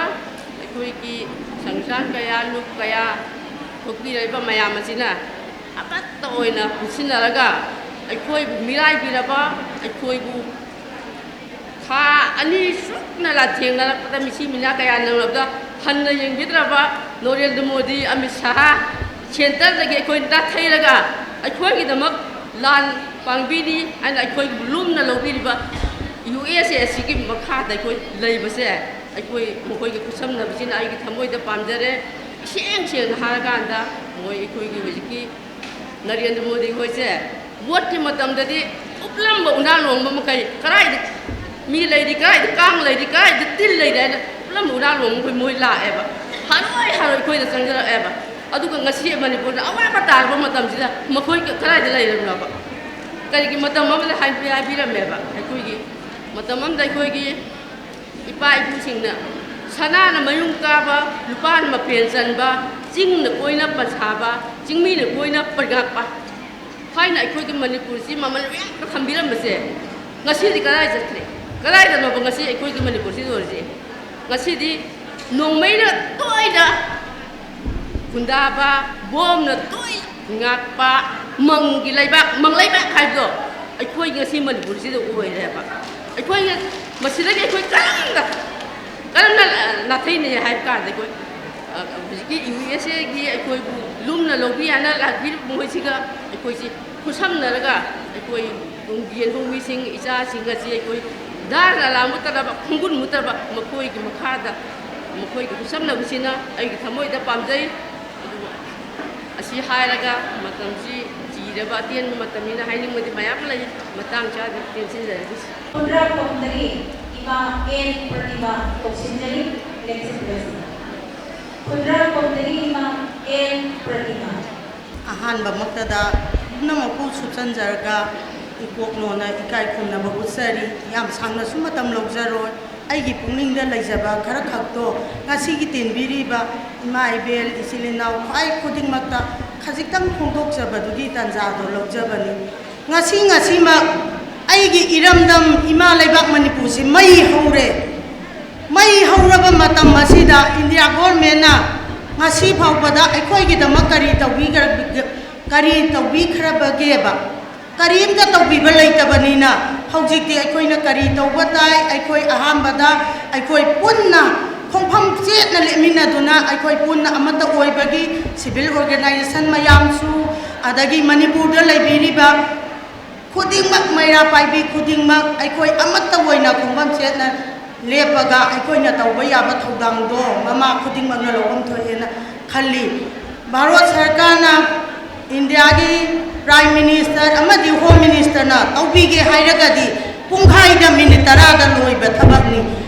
ꯑꯩꯈꯣꯏꯒꯤ ꯁꯪꯁꯊꯥꯟ ꯀꯌꯥ, ꯂꯨꯞ ꯀꯌꯥ ꯊꯣꯛꯄꯤꯔꯛꯏꯕ ꯃꯌꯥꯝ ꯑꯁꯤꯅ ꯑꯃꯠꯇ ꯑꯣꯏꯅ ꯄꯨꯟꯁꯤꯟꯅꯔꯒ ꯑꯩꯈꯣꯏꯕꯨ ꯃꯤꯔꯥꯏꯕꯤꯔꯕ, ꯑꯩꯈꯣꯏꯕꯨ ꯊꯥ ꯑꯅꯤ ꯆꯨꯞꯅ ꯂꯥꯟꯊꯦꯡꯅꯔꯛꯄꯗ ꯃꯤꯁꯤ ꯃꯤꯅꯥ ꯀꯌꯥ ꯅꯪꯂꯕꯗ ꯍꯟꯅ ꯌꯦꯡꯕꯤꯗ꯭ꯔꯕ ꯅꯣꯔꯦꯟꯗ꯭ꯔ ꯃꯣꯗꯤ, ꯑꯃꯤꯠ ꯁꯍꯥ, ꯁꯦꯟꯇꯔꯗꯒꯤ ꯑꯩꯈꯣꯏ ꯅꯥꯊꯩꯔꯒ ꯑꯩꯈꯣꯏꯒꯤꯗꯃꯛ ꯂꯥꯟ ꯄꯥꯡꯕꯤꯔꯤ ꯍꯥꯏꯅ ꯑꯩꯈꯣꯏꯕꯨ ꯂꯨꯝꯅ ꯂꯧꯕꯤꯔꯤꯕ ꯌꯨ ꯑꯦꯁ ꯑꯦ ꯑꯁꯤꯒꯤ ꯃꯈꯥꯗ ꯑꯩꯈꯣꯏ ꯂꯩꯕꯁꯦ, ꯑꯩꯈꯣꯏ ꯃꯈꯣꯏꯒꯤ ꯈꯨꯠꯁꯝꯅꯕꯁꯤꯅ ꯑꯩꯒꯤ ꯊꯃꯣꯏꯗ ꯄꯥꯝꯖꯔꯦ꯫ ꯏꯁꯦꯡ ꯁꯦꯡꯅ ꯍꯥꯏꯔꯀꯥꯟꯗ ꯃꯣꯏ ꯑꯩꯈꯣꯏꯒꯤ ꯍꯧꯖꯤꯛꯀꯤ ꯅꯔꯦꯟꯗ꯭ꯔ ꯃꯣꯗꯤ ꯍꯣꯏꯁꯦ ꯚꯣꯠꯀꯤ ꯃꯇꯝꯗꯗꯤ ꯎꯞꯂꯝꯕ ꯎꯅꯥ ꯂꯣꯡꯕ ꯃꯈꯩ ꯀꯗꯥꯏꯗ ꯃꯤ ꯂꯩꯔꯤ, ꯀꯗꯥꯏꯗ ꯀꯥꯡ ꯂꯩꯔꯤ, ꯀꯗꯥꯏꯗ ꯇꯤꯜ ꯂꯩꯔꯤ ꯍꯥꯏꯅ ꯎꯞꯂꯝꯕ ꯎꯅꯥ ꯂꯣꯡꯕ ꯃꯈꯩ ꯃꯣꯏ ꯂꯥꯛꯑꯦꯕ, ꯍꯥꯔꯣꯏ ꯍꯥꯔꯣꯏ ꯑꯩꯈꯣꯏꯗ ꯆꯪꯁꯤꯜꯂꯛꯑꯦꯕ꯫ ꯑꯗꯨꯒ ꯉꯁꯤ ꯃꯅꯤꯄꯨꯔꯗ ꯑꯋꯥꯕ ꯇꯥꯔꯕ ꯃꯇꯝꯁꯤꯗ ꯃꯈꯣꯏ ꯀꯗꯥꯏꯗ ꯂꯩꯔꯝꯂꯕ? ꯀꯔꯤꯒꯤ ꯃꯇꯝ ꯑꯃꯗ ꯍꯥꯏꯕꯤ-, ꯍꯥꯏꯕꯤꯔꯝꯃꯦꯕ ꯑꯩꯈꯣꯏꯒꯤ ꯃꯇꯝ ꯑꯃꯗ ꯑꯩꯈꯣꯏꯒꯤ ꯏꯄꯥ ꯏꯄꯨꯁꯤꯡꯅ ꯁꯅꯥꯅ ꯃꯌꯨꯡ ꯀꯥꯕ, ꯂꯨꯄꯥꯅ ꯃꯄꯦꯟ ꯆꯟꯕ, ꯆꯤꯡꯅ ꯀꯣꯏꯅ ꯄꯟꯁꯥꯕ, ꯆꯤꯡꯃꯤꯅ ꯀꯣꯏꯅ ꯄꯟꯉꯥꯛꯄ ꯍꯥꯏꯅ ꯑꯩꯈꯣꯏꯒꯤ ꯃꯅꯤꯄꯨꯔꯁꯤ ꯃꯃꯜ ꯌꯥꯝꯅ ꯊꯝꯕꯤꯔꯝꯕꯁꯦ ꯉꯁꯤꯗꯤ ꯀꯗꯥꯏ ꯆꯠꯈ꯭ꯔꯦ? ꯀꯗꯥꯏꯗꯅꯣꯕ ꯉꯁꯤ ꯑꯩꯈꯣꯏꯒꯤ ꯃꯅꯤꯄꯨꯔꯁꯤ ꯂꯣꯏꯔꯤꯁꯦ? ꯉꯁꯤꯗꯤ ꯅꯣꯡꯃꯩꯅ ꯇꯣꯏꯅ ꯈꯨꯟꯗꯥꯕ, ꯕꯣꯝꯅ ꯇꯣꯏꯅ ꯉꯥꯛꯄ, ꯃꯪꯒꯤ ꯂꯩꯕꯥꯛ, ꯃꯪ ꯂꯩꯕꯥꯛ ꯍꯥꯏꯕꯗꯣ ꯑꯩꯈꯣꯏ ꯉꯁꯤ ꯃꯅꯤꯄꯨꯔꯁꯤꯗ ꯑꯣꯏꯔꯦꯕ꯫ ꯑꯩꯈꯣꯏ ꯃꯁꯤꯗꯒꯤ ꯑꯩꯈꯣꯏ ꯀꯔꯝꯅ, ꯀꯔꯝꯅ ꯅꯥꯊꯩꯅꯩ ꯍꯥꯏꯕ ꯀꯥꯟꯗ ꯑꯩꯈꯣꯏ, ꯑ, ꯍꯧꯖꯤꯛꯀꯤ ꯌꯨ ꯑꯦꯁ ꯑꯦꯒꯤ ꯑꯩꯈꯣꯏꯕꯨ ꯂꯨꯝꯅ ꯂꯧꯕꯤ ꯍꯥꯏꯅ ꯂꯥꯛꯄꯤꯔꯤꯕ ꯃꯈꯣꯏꯁꯤꯒ ꯑꯩꯈꯣꯏꯁꯤ ꯈꯨꯠꯁꯝꯅꯔꯒ ꯑꯩꯈꯣꯏ ꯇꯨꯡꯒꯤ ꯌꯦꯟꯊꯣꯛꯃꯤꯁꯤꯡ, ꯏꯆꯥꯁꯤꯡ ꯑꯁꯤ ꯑꯩꯈꯣꯏ ꯙꯥꯔ ꯂꯥꯂꯥ ꯃꯨꯠꯇꯅꯕ, ꯈꯣꯡꯒꯨꯟ ꯃꯨꯠꯇꯅꯕ ꯃꯈꯣꯏꯒꯤ ꯃꯈꯥꯗ ꯃꯈꯣꯏꯒꯤ ꯈꯨꯠꯁꯝꯅꯕꯁꯤꯅ ꯑꯩꯒꯤ ꯊꯃꯣꯏꯗ ꯄꯥꯝꯖꯩ꯫ ꯑꯗꯨꯒ ꯑꯁꯤ ꯍꯥꯏꯔꯒ ꯃꯇꯝꯁꯤ ꯆꯤꯔꯕ ꯑꯇꯦꯟꯕ ꯃꯇꯝꯅꯤꯅ ꯍꯥꯏꯅꯤꯡꯕꯗꯤ ꯃꯌꯥꯝ ꯂꯩ, ꯃꯇꯥꯡ ꯆꯥꯗꯅ ꯇꯦꯟꯁꯤꯟꯖꯔꯒꯦ꯫ ꯈꯨꯟꯗ꯭ꯔꯥꯛꯄꯝꯗꯒꯤ ꯏꯃꯥ ꯑꯦꯟ ꯄ꯭ꯔꯇꯤꯃꯥ ꯀꯧꯁꯤꯟꯖꯔꯤ, election president꯫ ꯈꯨꯟꯗ꯭ꯔꯥꯛꯄꯝꯗꯒꯤ ꯏꯃꯥ ꯑꯦꯟ ꯄ꯭ꯔꯇꯤꯃꯥ꯫ ꯑꯍꯥꯟꯕꯃꯛꯇꯗ ꯄꯨꯝꯅꯃꯛꯄꯨ ꯁꯨꯞꯆꯟꯖꯔꯒ ꯏꯀꯣꯛꯅꯣꯅ ꯏꯀꯥꯏ ꯈꯨꯝꯅꯕ ꯎꯠꯆꯔꯤ꯫ ꯌꯥꯝ ꯁꯥꯡꯅꯁꯨ ꯃꯇꯝ ꯂꯧꯖꯔꯣꯏ꯫ ꯑꯩꯒꯤ ꯄꯨꯛꯅꯤꯡꯗ ꯂꯩꯖꯕ ꯈꯔ ꯈꯛꯇꯣ ꯉꯁꯤꯒꯤ ꯇꯤꯟꯕꯤꯔꯤꯕ ꯏꯃꯥ ꯏꯕꯦꯜ, ꯏꯆꯤꯜ ꯏꯅꯥꯎ ꯈ꯭ꯋꯥꯏ ꯈꯨꯗꯤꯡꯃꯛꯇ ꯈꯖꯤꯛꯇꯪ ꯐꯣꯡꯗꯣꯛꯆꯕꯗꯨꯒꯤ ꯇꯥꯟꯖꯥꯗꯣ ꯂꯧꯖꯕꯅꯤ꯫ ꯉꯁꯤ ꯉꯁꯤꯃꯛ ꯑꯩꯒꯤ ꯏꯔꯝꯗꯝ ꯏꯃꯥ ꯂꯩꯕꯥꯛ ꯃꯅꯤꯄꯨꯔꯁꯤ ꯃꯩ ꯍꯧꯔꯦ꯫ ꯃꯩ ꯍꯧꯔꯕ ꯃꯇꯝ ꯑꯁꯤꯗ ꯏꯟꯗꯤꯌꯥ ꯒꯣꯔꯃꯦꯟꯅ ꯉꯁꯤ ꯐꯥꯎꯕꯗ ꯑꯩꯈꯣꯏꯒꯤꯗꯃꯛ ꯀꯔꯤ ꯇꯧꯕꯤꯈ꯭ꯔ-, ꯀꯔꯤ ꯇꯧꯕꯤꯈ꯭ꯔꯕꯒꯦꯕ? ꯀꯔꯤꯝꯇ ꯇꯧꯕꯤꯕ ꯂꯩꯇꯕꯅꯤꯅ ꯍꯧꯖꯤꯛꯇꯤ ꯑꯩꯈꯣꯏꯅ ꯀꯔꯤ ꯇꯧꯕ ꯇꯥꯏ? ꯑꯩꯈꯣꯏ ꯑꯍꯥꯟꯕꯗ ꯑꯩꯈꯣꯏ ꯄꯨꯟꯅ ꯈꯣꯡꯐꯝ ꯆꯦꯠꯅ ꯂꯦꯞꯃꯤꯟꯅꯗꯨꯅ ꯑꯩꯈꯣꯏ ꯄꯨꯟꯅ ꯑꯃꯠꯇ ꯑꯣꯏꯕꯒꯤ civil organization ꯃꯌꯥꯝꯁꯨ, ꯑꯗꯒꯤ ꯃꯅꯤꯄꯨꯔꯗ ꯂꯩꯕꯤꯔꯤꯕ ꯈꯨꯗꯤꯡꯃꯛ, ꯃꯩꯔꯥ ꯄꯥꯏꯕꯤ ꯈꯨꯗꯤꯡꯃꯛ ꯑꯩꯈꯣꯏ ꯑꯃꯠꯇ ꯑꯣꯏꯅ ꯈꯣꯡꯐꯝ ꯆꯦꯠꯅ ꯂꯦꯞꯄꯒ ꯑꯩꯈꯣꯏꯅ ꯇꯧꯕ ꯌꯥꯕ ꯊꯧꯗꯥꯡꯗꯣ ꯃꯃꯥ ꯈꯨꯗꯤꯡꯃꯛꯅ ꯂꯧꯐꯝ ꯊꯣꯛꯑꯦꯅ ꯈꯜꯂꯤ꯫ ꯚꯥꯔꯠ ꯁꯔꯀꯥꯔꯅ, ꯏꯟꯗꯤꯌꯥꯒꯤ Prime Minister ꯑꯃꯗꯤ Home Ministerꯅ ꯇꯧꯕꯤꯒꯦ ꯍꯥꯏꯔꯒꯗꯤ ꯄꯨꯡꯈꯥꯏꯗ ꯃꯤꯅꯤꯠ ꯇꯔꯥꯗ ꯂꯣꯏꯕ ꯊꯕꯛꯅꯤ꯫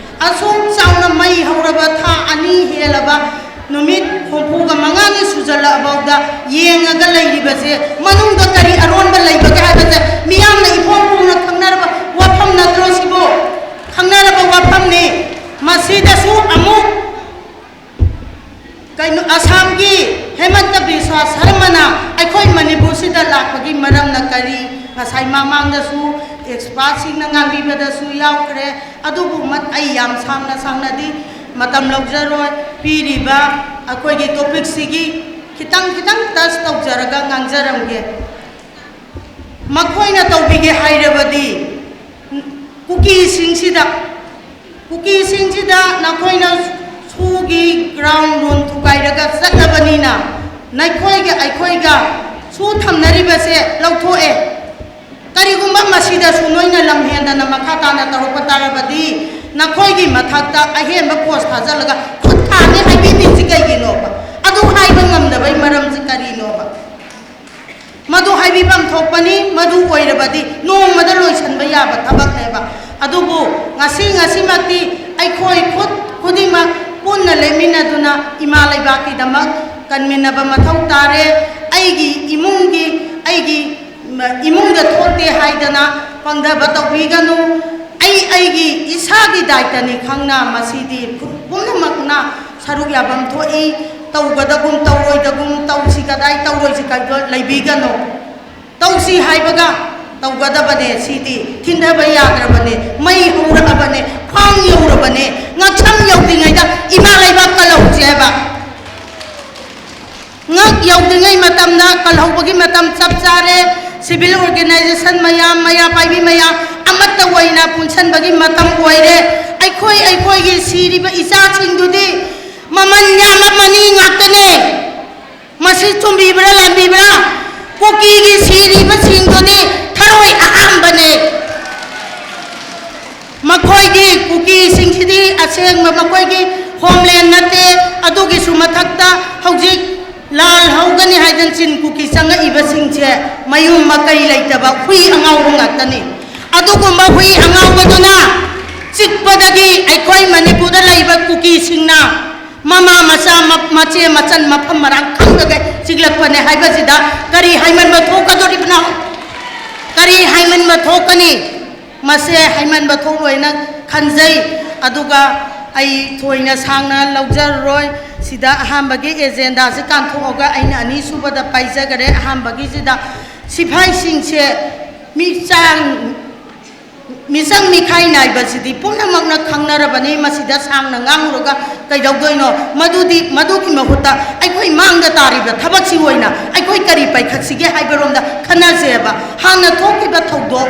ꯑꯁꯨꯛ ꯆꯥꯎꯅ ꯃꯩ ꯍꯧꯔꯕ, ꯊꯥ ꯑꯅꯤ ꯍꯦꯜꯂꯕ, ꯅꯨꯃꯤꯠ ꯍꯨꯝꯐꯨꯒ ꯃꯉꯥꯅꯤ ꯁꯨꯖꯜꯂꯛꯑꯐꯥꯎꯗ ꯌꯦꯡꯉꯒ ꯂꯩꯔꯤꯕꯁꯦ ꯃꯅꯨꯡꯗ ꯀꯔꯤ ꯑꯔꯣꯟꯕ ꯂꯩꯕꯒꯦ ꯍꯥꯏꯕꯁꯦ ꯃꯤꯌꯥꯝꯅ ꯏꯐꯣꯡ ꯐꯣꯡꯅ ꯈꯪꯅꯔꯕ ꯋꯥꯐꯝ ꯅꯠꯇ꯭ꯔꯣ ꯁꯤꯕꯨ? ꯈꯪꯅꯔꯕ ꯋꯥꯐꯝꯅꯤ꯫ ꯃꯁꯤꯗꯁꯨ ꯑꯃꯨꯛ ꯀꯩꯅꯣ, ꯑꯁꯥꯝꯒꯤ ꯍꯦꯃꯟꯇ ꯕꯤꯁ꯭ꯋꯥ ꯁꯔꯃꯅ ꯑꯩꯈꯣꯏ ꯃꯅꯤꯄꯨꯔꯁꯤꯗ ꯂꯥꯛꯄꯒꯤ ꯃꯔꯝꯅ ꯀꯔꯤ? ꯉꯁꯥꯏ ꯃꯃꯥꯡꯗꯁꯨ expertꯁꯤꯡꯅ ꯉꯥꯡꯕꯤꯕꯗꯁꯨ ꯌꯥꯎꯈ꯭ꯔꯦ꯫ ꯑꯗꯨꯕꯨ ꯃ-, ꯑꯩ ꯌꯥꯝ ꯁꯥꯡꯅ ꯁꯥꯡꯅꯗꯤ ꯃꯇꯝ ꯂꯧꯖꯔꯣꯏ꯫ ꯄꯤꯔꯤꯕ ꯑꯩꯈꯣꯏꯒꯤ topicꯁꯤꯒꯤ ꯈꯤꯇꯪ ꯈꯤꯇꯪ touch ꯇꯧꯖꯔꯒ ꯉꯥꯡꯖꯔꯝꯒꯦ꯫ ꯃꯈꯣꯏꯅ ꯇꯧꯕꯤꯒꯦ ꯍꯥꯏꯔꯕꯗꯤ ꯀꯨꯀꯤꯁꯤꯡꯁꯤꯗ, ꯀꯨꯀꯤꯁꯤꯡꯁꯤꯗ ꯅꯈꯣꯏꯅ ꯁꯨꯒꯤ ground rule ꯊꯨꯒꯥꯏꯔꯒ ꯆꯠꯂꯕꯅꯤꯅ ꯅꯈꯣꯏꯒ ꯑꯩꯈꯣꯏꯒ ꯁꯨ ꯊꯝꯅꯔꯤꯕꯁꯦ ꯂꯧꯊꯣꯛꯑꯦ꯫ ꯀꯔꯤꯒꯨꯝꯕ ꯃꯁꯤꯗꯁꯨ ꯅꯣꯏꯅ ꯂꯝ ꯍꯦꯟꯗꯅ ꯃꯈꯥ ꯇꯥꯅ ꯇꯧꯔꯛꯄ ꯇꯥꯔꯕꯗꯤ ꯅꯈꯣꯏꯒꯤ ꯃꯊꯛꯇ ꯑꯍꯦꯟꯕ force ꯊꯥꯖꯤꯜꯂꯒ ꯈꯨꯠ ꯊꯥꯅꯤ ꯍꯥꯏꯕꯤꯔꯤꯁꯤ ꯀꯩꯒꯤꯅꯣꯕ? ꯑꯗꯨ ꯍꯥꯏꯕ ꯉꯝꯗꯕꯩ ꯃꯔꯝꯁꯤ ꯀꯔꯤꯅꯣꯕ? ꯃꯗꯨ ꯍꯥꯏꯕꯤꯐꯝ ꯊꯣꯛꯄꯅꯤ꯫ ꯃꯗꯨ ꯑꯣꯏꯔꯕꯗꯤ ꯅꯣꯡꯃꯗ ꯂꯣꯏꯁꯤꯟꯕ ꯌꯥꯕ ꯊꯕꯛꯅꯦꯕ꯫ ꯑꯗꯨꯕꯨ ꯉꯁꯤ ꯉꯁꯤꯃꯛꯇꯤ ꯑꯩꯈꯣꯏ ꯈꯨꯠ ꯈꯨꯗꯤꯡꯃꯛ ꯄꯨꯟꯅ ꯂꯦꯞꯃꯤꯟꯅꯗꯨꯅ ꯏꯃꯥ ꯂꯩꯕꯥꯛꯀꯤꯗꯃꯛ ꯀꯟꯃꯤꯟꯅꯕ ꯃꯊꯧ ꯇꯥꯔꯦ꯫ ꯑꯩꯒꯤ ꯏꯃꯨꯡꯒꯤ, ꯑꯩꯒꯤ ꯏꯃꯨꯡꯗ ꯊꯣꯛꯇꯦ ꯍꯥꯏꯗꯅ ꯄꯪꯊꯕ ꯇꯧꯕꯤꯒꯅꯨ꯫ ꯑꯩ ꯑꯩꯒꯤ ꯏꯁꯥꯒꯤ ꯗꯥꯏꯇꯅꯤ ꯈꯪꯅ ꯃꯁꯤꯗꯤ ꯄꯨꯝꯅꯃꯛꯅ ꯁꯔꯨꯛ ꯌꯥꯐꯝ ꯊꯣꯛꯏ꯫ ꯇꯧꯒꯗꯒꯨꯝ ꯇꯧꯔꯣꯏꯗꯒꯨꯝ, ꯇꯧꯁꯤ ꯀꯗꯥꯏ ꯇꯧꯔꯣꯏꯁꯤ ꯀꯗꯥꯏ ꯂꯩꯕꯤꯒꯅꯨ꯫ ꯇꯧꯁꯤ ꯍꯥꯏꯕꯒ ꯇꯧꯒꯗꯕꯅꯦ꯫ ꯁꯤꯗꯤ ꯊꯤꯟꯊꯕ ꯌꯥꯗ꯭ꯔꯕꯅꯦ꯫ ꯃꯩ ꯍꯧꯔꯛꯑꯕꯅꯦ, ꯈ꯭ꯋꯥꯡ ꯌꯧꯔꯕꯅꯦ꯫ ꯉꯛꯁꯝ ꯌꯧꯗ꯭ꯔꯤꯉꯩꯗ ꯏꯃꯥ ꯂꯩꯕꯥꯛ ꯀꯜꯍꯧꯁꯦ ꯍꯥꯏꯕ꯫ ꯉꯛ ꯌꯧꯗ꯭ꯔꯤꯉꯩ ꯃꯇꯝꯗ ꯀꯜꯍꯧꯕꯒꯤ ꯃꯇꯝ ꯆꯞ ꯆꯥꯔꯦ꯫ Civil organization ꯃꯌꯥꯝ, ꯃꯩꯔꯥ ꯄꯥꯏꯕꯤ ꯃꯌꯥꯝ, ꯑꯃꯠꯇ ꯑꯣꯏꯅ ꯄꯨꯟꯁꯤꯟꯕꯒꯤ ꯃꯇꯝ ꯑꯣꯏꯔꯦ꯫ ꯑꯩꯈꯣꯏ ꯑꯩꯈꯣꯏꯒꯤ ꯁꯤꯔꯤꯕ ꯏꯆꯥꯁꯤꯡꯗꯨꯗꯤ ꯃꯃꯜ ꯌꯥꯝꯂꯕ ꯃꯅꯤ ꯉꯥꯛꯇꯅꯦ꯫ ꯃꯁꯤ ꯆꯨꯝꯕꯤꯕ꯭ꯔꯥ ꯂꯥꯟꯕꯤꯕ꯭ꯔꯥ? ꯀꯨꯀꯤꯒꯤ ꯁꯤꯔꯤꯕꯁꯤꯡꯗꯨꯗꯤ ꯊꯔꯣꯏ ꯑꯍꯥꯝꯕꯅꯦ꯫ ꯃꯈꯣꯏꯒꯤ ꯀꯨꯀꯤꯁꯤꯡꯁꯤꯗꯤ ꯑꯁꯦꯡꯕ ꯃꯈꯣꯏꯒꯤ ꯍꯣꯝꯂꯦꯟ ꯅꯠꯇꯦ꯫ ꯑꯗꯨꯒꯤꯁꯨ ꯃꯊꯛꯇ ꯍꯧꯖꯤꯛ ꯂꯥꯜ ꯍꯧꯒꯅꯤ ꯍꯥꯏꯗꯅ ꯆꯤꯟ ꯀꯨꯀꯤ ꯆꯪꯉꯛꯏꯕꯁꯤꯡꯁꯦ ꯃꯌꯨꯝ ꯃꯀꯩ ꯂꯩꯇꯕ ꯍꯨꯏ ꯑꯉꯥꯎꯕ ꯉꯥꯛꯇꯅꯤ꯫ ꯑꯗꯨꯒꯨꯝꯕ ꯍꯨꯏ ꯑꯉꯥꯎꯕꯗꯨꯅ ꯆꯤꯛꯄꯗꯒꯤ ꯑꯩꯈꯣꯏ ꯃꯅꯤꯄꯨꯔꯗ ꯂꯩꯕ ꯀꯨꯀꯤꯁꯤꯡꯅ ꯃꯃꯥ ꯃꯆꯥ ꯃ-, ꯃꯆꯦ ꯃꯆꯟ ꯃꯐꯝ ꯃꯔꯥꯡ ꯈꯪꯗꯒꯩ ꯆꯤꯛꯂꯛꯄꯅꯦ ꯍꯥꯏꯕꯁꯤꯗ ꯀꯔꯤ ꯍꯥꯏꯃꯟꯕ ꯊꯣꯛꯀꯗꯣꯔꯤꯕꯅꯣ? ꯀꯔꯤ ꯍꯥꯏꯃꯟꯕ ꯊꯣꯛꯀꯅꯤ? ꯃꯁꯦ ꯍꯥꯏꯃꯟꯕ ꯊꯣꯛꯂꯣꯏꯅ ꯈꯟꯖꯩ꯫ ꯑꯗꯨꯒ ꯑꯩ ꯊꯣꯏꯅ ꯁꯥꯡꯅ ꯂꯧꯖꯔꯔꯣꯏ꯫ ꯁꯤꯗ ꯑꯍꯥꯟꯕꯒꯤ ꯑꯦꯖꯦꯟꯗꯥꯁꯦ ꯀꯥꯟꯊꯣꯛꯑꯒ ꯑꯩꯅ ꯑꯅꯤꯁꯨꯕꯗ ꯄꯥꯏꯖꯈꯔꯦ꯫ ꯑꯍꯥꯟꯕꯒꯤꯁꯤꯗ ꯁꯤꯐꯥꯏꯁꯤꯡꯁꯦ ꯃꯤꯆꯥꯡ ꯃꯤꯆꯪ ꯃꯤꯈꯥꯏ ꯅꯥꯏꯕꯁꯤꯗꯤ ꯄꯨꯝꯅꯃꯛꯅ ꯈꯪꯅꯔꯕꯅꯤ꯫ ꯃꯁꯤꯗ ꯁꯥꯡꯅ ꯉꯥꯡꯂꯨꯔꯒ ꯀꯩꯗꯧꯗꯣꯏꯅꯣ? ꯃꯗꯨꯗꯤ, ꯃꯗꯨꯒꯤ ꯃꯍꯨꯠꯇ ꯑꯩꯈꯣꯏ ꯃꯥꯡꯗ ꯇꯥꯔꯤꯕ ꯊꯕꯛꯁꯤ ꯑꯣꯏꯅ ꯑꯩꯈꯣꯏ ꯀꯔꯤ ꯄꯥꯏꯈꯠꯁꯤꯒꯦ ꯍꯥꯏꯕꯔꯣꯝꯗ ꯈꯟꯅꯁꯦꯕ꯫ ꯍꯥꯟꯅ ꯊꯣꯛꯈꯤꯕ ꯊꯧꯗꯣꯛ,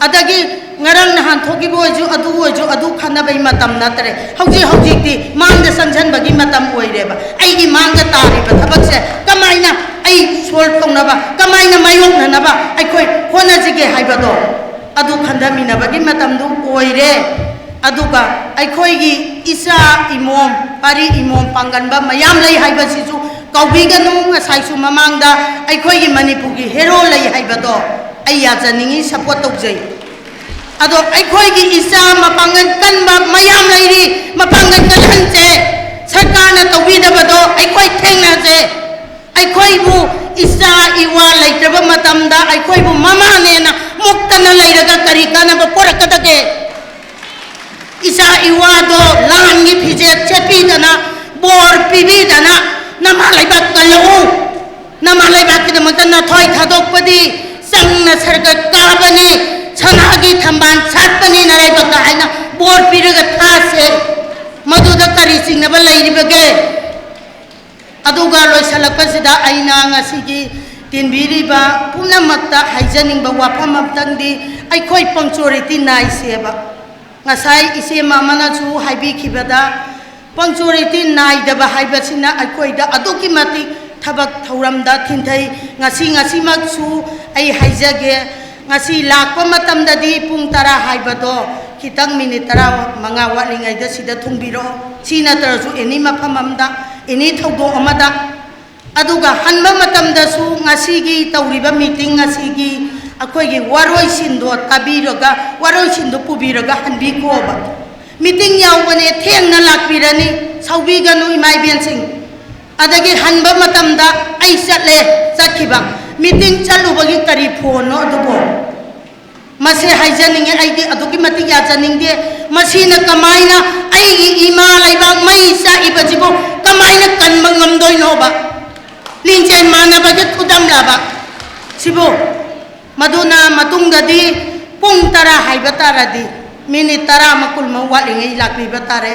ꯑꯗꯒꯤ ꯉꯔꯥꯡ ꯅꯍꯥꯟ ꯊꯣꯛꯈꯤꯕ ꯑꯣꯏꯁꯨ, ꯑꯗꯨ ꯑꯣꯏꯁꯨ, ꯑꯗꯨ ꯈꯟꯅꯕꯒꯤ ꯃꯇꯝ ꯅꯠꯇ꯭ꯔꯦ꯫ ꯍꯧꯖꯤꯛ ꯍꯧꯖꯤꯛꯇꯤ ꯃꯥꯡꯗ ꯆꯪꯁꯤꯟꯕꯒꯤ ꯃꯇꯝ ꯑꯣꯏꯔꯦꯕ꯫ ꯑꯩꯒꯤ ꯃꯥꯡꯗ ꯇꯥꯔꯤꯕ ꯊꯕꯛꯁꯦ ꯀꯃꯥꯏꯅ ꯑꯩ ꯁꯣꯜꯕ ꯇꯧꯅꯕ, ꯀꯃꯥꯏꯅ ꯃꯥꯌꯣꯛꯅꯅꯕ ꯑꯩꯈꯣꯏ ꯍꯣꯠꯅꯁꯤꯒꯦ ꯍꯥꯏꯕꯗꯣ, ꯑꯗꯨ ꯈꯟꯊꯃꯤꯟꯅꯕꯒꯤ ꯃꯇꯝꯗꯨ ꯑꯣꯏꯔꯦ꯫ ꯑꯗꯨꯒ ꯑꯩꯈꯣꯏꯒꯤ ꯏꯆꯥ ꯏꯃꯣꯝ, ꯄꯥꯔꯤ ꯏꯃꯣꯝ ꯄꯥꯡꯒꯟꯕ ꯃꯌꯥꯝ ꯂꯩ ꯍꯥꯏꯕꯁꯤꯁꯨ ꯀꯥꯎꯕꯤꯒꯅꯨ꯫ ꯉꯁꯥꯏꯁꯨ ꯃꯃꯥꯡꯗ ꯑꯩꯈꯣꯏꯒꯤ ꯃꯅꯤꯄꯨꯔꯒꯤ ꯍꯦꯔꯣ ꯂꯩ ꯍꯥꯏꯕꯗꯣ ꯑꯩ ꯌꯥꯖꯅꯤꯡꯉꯤ, ꯁꯄꯣꯔꯠ ꯇꯧꯖꯩ꯫ ꯑꯗꯣ ꯑꯩꯈꯣꯏꯒꯤ ꯏꯆꯥ ꯃꯄꯥꯡꯒꯜ ꯀꯟꯕ ꯃꯌꯥꯝ ꯂꯩꯔꯤ, ꯃꯄꯥꯡꯒꯜ ꯀꯜꯍꯟꯁꯦ꯫ ꯁꯔꯀꯥꯔꯅ ꯇꯧꯕꯤꯗꯕꯗꯣ ꯑꯩꯈꯣꯏ ꯊꯦꯡꯅꯁꯦ꯫ ꯑꯩꯈꯣꯏꯕꯨ ꯏꯆꯥ ꯏꯋꯥ ꯂꯩꯇ꯭ꯔꯕ ꯃꯇꯝꯗ ꯑꯩꯈꯣꯏꯕꯨ ꯃꯃꯥꯅꯦꯅ ꯃꯨꯛꯇꯅ ꯂꯩꯔꯒ ꯀꯔꯤ ꯀꯥꯟꯅꯕ ꯄꯨꯔꯛꯀꯗꯒꯦ? ꯏꯆꯥ ꯏꯋꯥꯗꯣ ꯂꯥꯟꯒꯤ ꯐꯤꯖꯦꯠ ꯁꯦꯠꯄꯤꯗꯅ, ꯕꯣꯔ ꯄꯤꯕꯤꯗꯅ, ꯅꯃꯥ ꯂꯩꯕꯥꯛ ꯀꯜꯂꯛꯎ, ꯅꯃꯥ ꯂꯩꯕꯥꯛꯀꯤꯗꯃꯛꯇ ꯅꯊꯣꯏ ꯊꯥꯗꯣꯛꯄꯗꯤ ꯆꯪꯅ ꯁꯔꯒ ꯀꯥꯕꯅꯤ, ꯁꯅꯥꯒꯤ ꯊꯝꯕꯥꯜ ꯁꯥꯠꯄꯅꯤ ꯅꯔꯥꯏꯕꯛꯇ ꯍꯥꯏꯅ ꯕꯣꯔ ꯄꯤꯔꯒ ꯊꯥꯁꯦ꯫ ꯃꯗꯨꯗ ꯀꯔꯤ ꯆꯤꯡꯅꯕ ꯂꯩꯔꯤꯕꯒꯦ? ꯑꯗꯨꯒ ꯂꯣꯏꯁꯤꯜꯂꯛꯄꯁꯤꯗ ꯑꯩꯅ ꯉꯁꯤꯒꯤ ꯇꯤꯟꯕꯤꯔꯤꯕ ꯄꯨꯝꯅꯃꯛꯇ ꯍꯥꯏꯖꯅꯤꯡꯕ ꯋꯥꯐꯝ ꯑꯃꯇꯪꯗꯤ, ꯑꯩꯈꯣꯏ punctuality ꯅꯥꯏꯁꯦꯕ꯫ ꯉꯁꯥꯏ ꯏꯆꯦ ꯑꯃꯅꯁꯨ ꯍꯥꯏꯕꯤꯈꯤꯕꯗ, punctuality ꯅꯥꯏꯗꯕ ꯍꯥꯏꯕꯁꯤꯅ ꯑꯩꯈꯣꯏꯗ ꯑꯗꯨꯛꯀꯤ ꯃꯇꯤꯛ ꯊꯕꯛ ꯊꯧꯔꯝꯗ ꯊꯤꯟꯊꯩ꯫ ꯉꯁꯤ, ꯉꯁꯤꯃꯛꯁꯨ ꯑꯩ ꯍꯥꯏꯖꯒꯦ, ꯉꯁꯤ ꯂꯥꯛꯄ ꯃꯇꯝꯗꯗꯤ ꯄꯨꯡ ꯇꯔꯥ ꯍꯥꯏꯕꯗꯣ ꯈꯤꯇꯪ ꯃꯤꯅꯤꯠ ꯇꯔꯥ ꯃꯉꯥ ꯋꯥꯠꯂꯤꯉꯩꯗ ꯁꯤꯗ ꯊꯨꯡꯕꯤꯔꯛꯑꯣ꯫ ꯁꯤ ꯅꯠꯇ꯭ꯔꯁꯨ ꯑꯦꯅꯤ ꯃꯐꯝ ꯑꯃꯗ, ꯑꯦꯅꯤ ꯊꯧꯗꯣꯛ ꯑꯃꯗ꯫ ꯑꯗꯨꯒ ꯍꯟꯕ ꯃꯇꯝꯗꯁꯨ ꯉꯁꯤꯒꯤ ꯇꯧꯔꯤꯕ ꯃꯤꯇꯤꯡ ꯑꯁꯤꯒꯤ ꯑꯩꯈꯣꯏꯒꯤ ꯋꯥꯔꯣꯏꯁꯤꯟꯗꯣ ꯇꯥꯕꯤꯔꯒ, ꯋꯥꯔꯣꯏꯁꯤꯟꯗꯣ ꯄꯨꯕꯤꯔꯒ ꯍꯟꯕꯤꯈꯣꯕ꯫ ꯃꯤꯇꯤꯡ ꯌꯥꯎꯕꯅꯦ, ꯊꯦꯡꯅ ꯂꯥꯛꯄꯤꯔꯅꯤ, ꯁꯥꯎꯕꯤꯒꯅꯨ ꯏꯃꯥ ꯏꯕꯦꯟꯁꯤꯡ꯫ ꯑꯗꯒꯤ ꯍꯟꯕ ꯃꯇꯝꯗ "ꯑꯩ ꯆꯠꯂꯦ", ꯆꯠꯈꯤꯕ꯫ ꯃꯤꯇꯤꯡ ꯆꯠꯂꯨꯕꯒꯤ ꯀꯔꯤ ꯐꯣꯟꯅꯣ ꯑꯗꯨꯕꯣ? ꯃꯁꯤ ꯍꯥꯏꯖꯅꯤꯡꯉꯦ, ꯑꯩꯗꯤ ꯑꯗꯨꯛꯀꯤ ꯃꯇꯤꯛ ꯌꯥꯖꯅꯤꯡꯗꯦ꯫ ꯃꯁꯤꯅ ꯀꯃꯥꯏꯅ ꯑꯩꯒꯤ ꯏꯃꯥ ꯂꯩꯕꯥꯛ ꯃꯩ ꯆꯥꯛꯏꯕꯁꯤꯕꯨ ꯀꯃꯥꯏꯅ ꯀꯟꯕ ꯉꯝꯗꯣꯏꯅꯣꯕ? ꯂꯤꯡꯖꯦꯜ ꯃꯥꯟꯅꯕꯒꯤ ꯈꯨꯗꯝꯂꯕ ꯁꯤꯕꯨ? ꯃꯗꯨꯅ ꯃꯇꯨꯡꯗꯗꯤ ꯄꯨꯡ ꯇꯔꯥ ꯍꯥꯏꯕ ꯇꯥꯔꯗꯤ ꯃꯤꯅꯤꯠ ꯇꯔꯥ ꯑꯃ ꯀꯨꯟ ꯑꯃ ꯋꯥꯠꯂꯤꯉꯩ ꯂꯥꯛꯄꯤꯕ ꯇꯥꯔꯦ꯫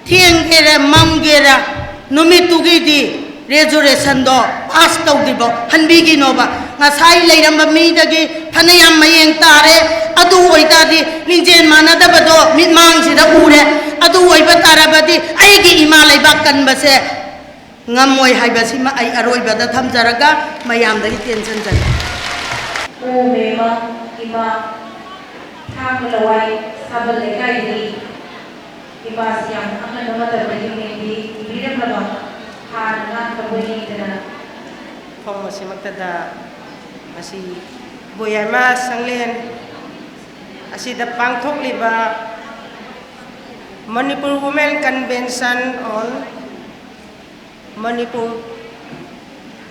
ꯊꯦꯡꯒꯦꯔ ꯃꯝꯒꯦꯔ ꯅꯨꯃꯤꯠꯇꯨꯒꯤꯗꯤ ꯔꯦꯖꯨꯂꯦꯁꯟꯗꯣ ꯄꯥꯁ ꯇꯧꯗ꯭ꯔꯤꯐꯥꯎ ꯍꯟꯕꯤꯈꯤꯅꯣꯕ꯫ ꯉꯁꯥꯏ ꯂꯩꯔꯝꯕ ꯃꯤꯗꯒꯤ ꯐꯅꯌꯥꯝ ꯃꯌꯦꯡ ꯇꯥꯔꯦ꯫ ꯑꯗꯨ ꯑꯣꯏꯇꯥꯔꯗꯤ ꯂꯤꯡꯖꯦꯜ ꯃꯥꯟꯅꯗꯕꯗꯣ ꯃꯤꯠꯃꯥꯡꯁꯤꯗ ꯎꯔꯦ꯫ ꯑꯗꯨ ꯑꯣꯏꯕ ꯇꯥꯔꯕꯗꯤ ꯑꯩꯒꯤ ꯏꯃꯥ ꯂꯩꯕꯥꯛ ꯀꯟꯕꯁꯦ ꯉꯝꯃꯣꯏ ꯍꯥꯏꯕꯁꯤꯃ ꯑꯩ ꯑꯔꯣꯏꯕꯗ ꯊꯝꯖꯔꯒ ꯃꯌꯥꯝꯗꯒꯤ ꯇꯦꯟꯁꯤꯟꯖꯒꯦ꯫ ꯑꯣ ꯃꯦꯃ ꯏꯃꯥ ꯊꯥꯡꯒ ꯂꯋꯥꯏ ꯁꯥꯕꯜ ꯂꯩꯀꯥꯏꯗꯒꯤ ꯏꯃꯥꯁꯤ ꯌꯥꯝ ꯑꯉꯟꯕ ꯃꯇꯝꯗꯒꯤ ꯃꯤꯡꯗꯤ ꯏꯕꯤꯔꯝꯂꯕ ꯍꯥꯟꯅ ꯉꯥꯡꯈ꯭ꯔꯕ ꯌꯦꯡꯗꯅ ꯃꯐꯝ ꯑꯁꯤꯃꯛꯇꯗ ꯉꯁꯤ ꯕꯣꯌꯥꯏꯃ ꯁꯪꯂꯦꯟ ꯑꯁꯤꯗ ꯄꯥꯡꯊꯣꯛꯂꯤꯕ Manipur Women Convention on Manipur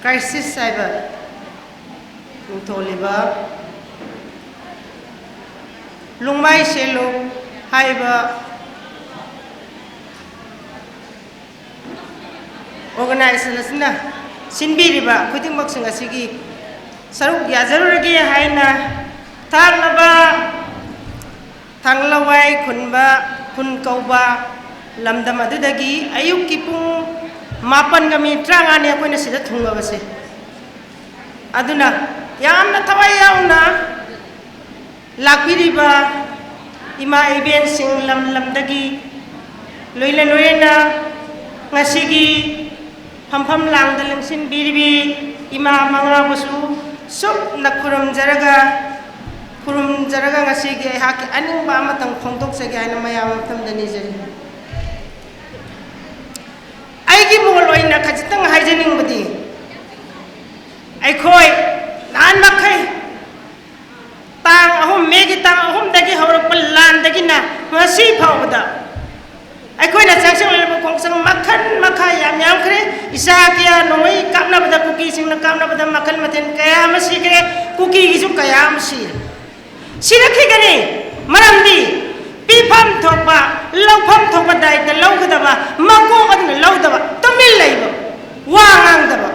Crisis ꯍꯥꯏꯕ ꯃꯤꯡꯊꯣꯜꯂꯤꯕ ꯂꯨꯡꯃꯥꯏ ꯁꯦꯂꯨ ꯍꯥꯏꯕ organization ꯑꯁꯤꯅ ꯁꯤꯟꯕꯤꯔꯤꯕ ꯈꯨꯗꯤꯡꯃꯛꯁꯤꯡ ꯑꯁꯤꯒꯤ ꯁꯔꯨꯛ ꯌꯥꯖꯔꯨꯔꯒꯦ ꯍꯥꯏꯅ ꯇꯥꯛꯂꯕ ꯊꯥꯡꯂꯋꯥꯏ ꯈꯨꯟꯕ, ꯈꯨꯟ ꯀꯧꯕ ꯂꯝꯗꯝ ꯑꯗꯨꯗꯒꯤ ꯑꯌꯨꯛꯀꯤ ꯄꯨꯡ ꯃꯥꯄꯟꯒ ꯃꯤꯅꯤꯠ ꯇꯔꯥꯃꯉꯥꯅꯤ ꯑꯩꯈꯣꯏꯅ ꯁꯤꯗ ꯊꯨꯡꯂꯕꯁꯦ꯫ ꯑꯗꯨꯅ ꯌꯥꯝꯅ ꯊꯋꯥꯏ ꯌꯥꯎꯅ ꯂꯥꯛꯄꯤꯔꯤꯕ ꯏꯃꯥ ꯏꯕꯦꯟꯁꯤꯡ ꯂꯝ ꯂꯝꯗꯒꯤ, ꯂꯣꯏꯅ ꯂꯣꯏꯅꯅ ꯉꯁꯤꯒꯤ ꯐꯝꯐꯝ ꯂꯥꯡꯗ ꯂꯦꯡꯁꯤꯟꯕꯤꯔꯤꯕꯤ ꯏꯃꯥ ꯃꯉꯥꯕꯨꯁꯨ ꯁꯨꯞꯅ ꯈꯨꯔꯨꯝꯖꯔꯒ, ꯈꯨꯔꯨꯝꯖꯔꯒ ꯉꯁꯤꯒꯤ ꯑꯩꯍꯥꯛꯀꯤ ꯑꯅꯤꯡꯕ ꯑꯃꯇꯪ ꯐꯣꯡꯗꯣꯛꯆꯒꯦ ꯍꯥꯏꯅ ꯃꯌꯥꯝ ꯃꯐꯝꯗ ꯅꯤꯖꯔꯤ꯫ ꯑꯩꯒꯤ ꯃꯣꯜ ꯑꯣꯏꯅ ꯈꯖꯤꯛꯇꯪ ꯍꯥꯏꯖꯅꯤꯡꯕꯗꯤ, ꯑꯩꯈꯣꯏ ꯅꯍꯥꯟ ꯃꯈꯩ ꯇꯥꯡ ꯑꯍꯨꯝ, ꯃꯦꯒꯤ ꯇꯥꯡ ꯑꯍꯨꯝꯗꯒꯤ ꯍꯧꯔꯛꯄ ꯂꯥꯟꯗꯒꯤꯅ ꯉꯁꯤ ꯐꯥꯎꯕꯗ ꯑꯩꯈꯣꯏꯅ ꯆꯪꯁꯤꯜꯂꯛꯂꯤꯕ ꯈꯣꯡꯆꯪ ꯃꯈꯜ ꯃꯈꯥ ꯌꯥꯝ ꯌꯥꯝꯈ꯭ꯔꯦ꯫ ꯏꯆꯥ ꯀꯌꯥ ꯅꯣꯡꯃꯩ ꯀꯥꯞꯅꯕꯗ, ꯀꯨꯀꯤꯁꯤꯡꯅ ꯀꯥꯞꯅꯕꯗ ꯃꯈꯜ ꯃꯊꯦꯜ ꯀꯌꯥ ꯑꯃ ꯁꯤꯈ꯭ꯔꯦ꯫ ꯀꯨꯀꯤꯒꯤꯁꯨ ꯀꯌꯥ ꯑꯃ ꯁꯤꯔꯦ꯫ ꯁꯤꯔꯛꯈꯤꯒꯅꯤ꯫ ꯃꯔꯝꯗꯤ ꯄꯤꯐꯝ ꯊꯣꯛꯄ, ꯂꯧꯐꯝ ꯊꯣꯛꯄ ꯗꯥꯏꯇ ꯂꯧꯒꯗꯕ ꯃꯀꯣꯛ ꯑꯗꯨꯅ ꯂꯧꯗꯕ, ꯇꯨꯃꯤꯟ ꯂꯩꯕ, ꯋꯥ ꯉꯥꯡꯗꯕ,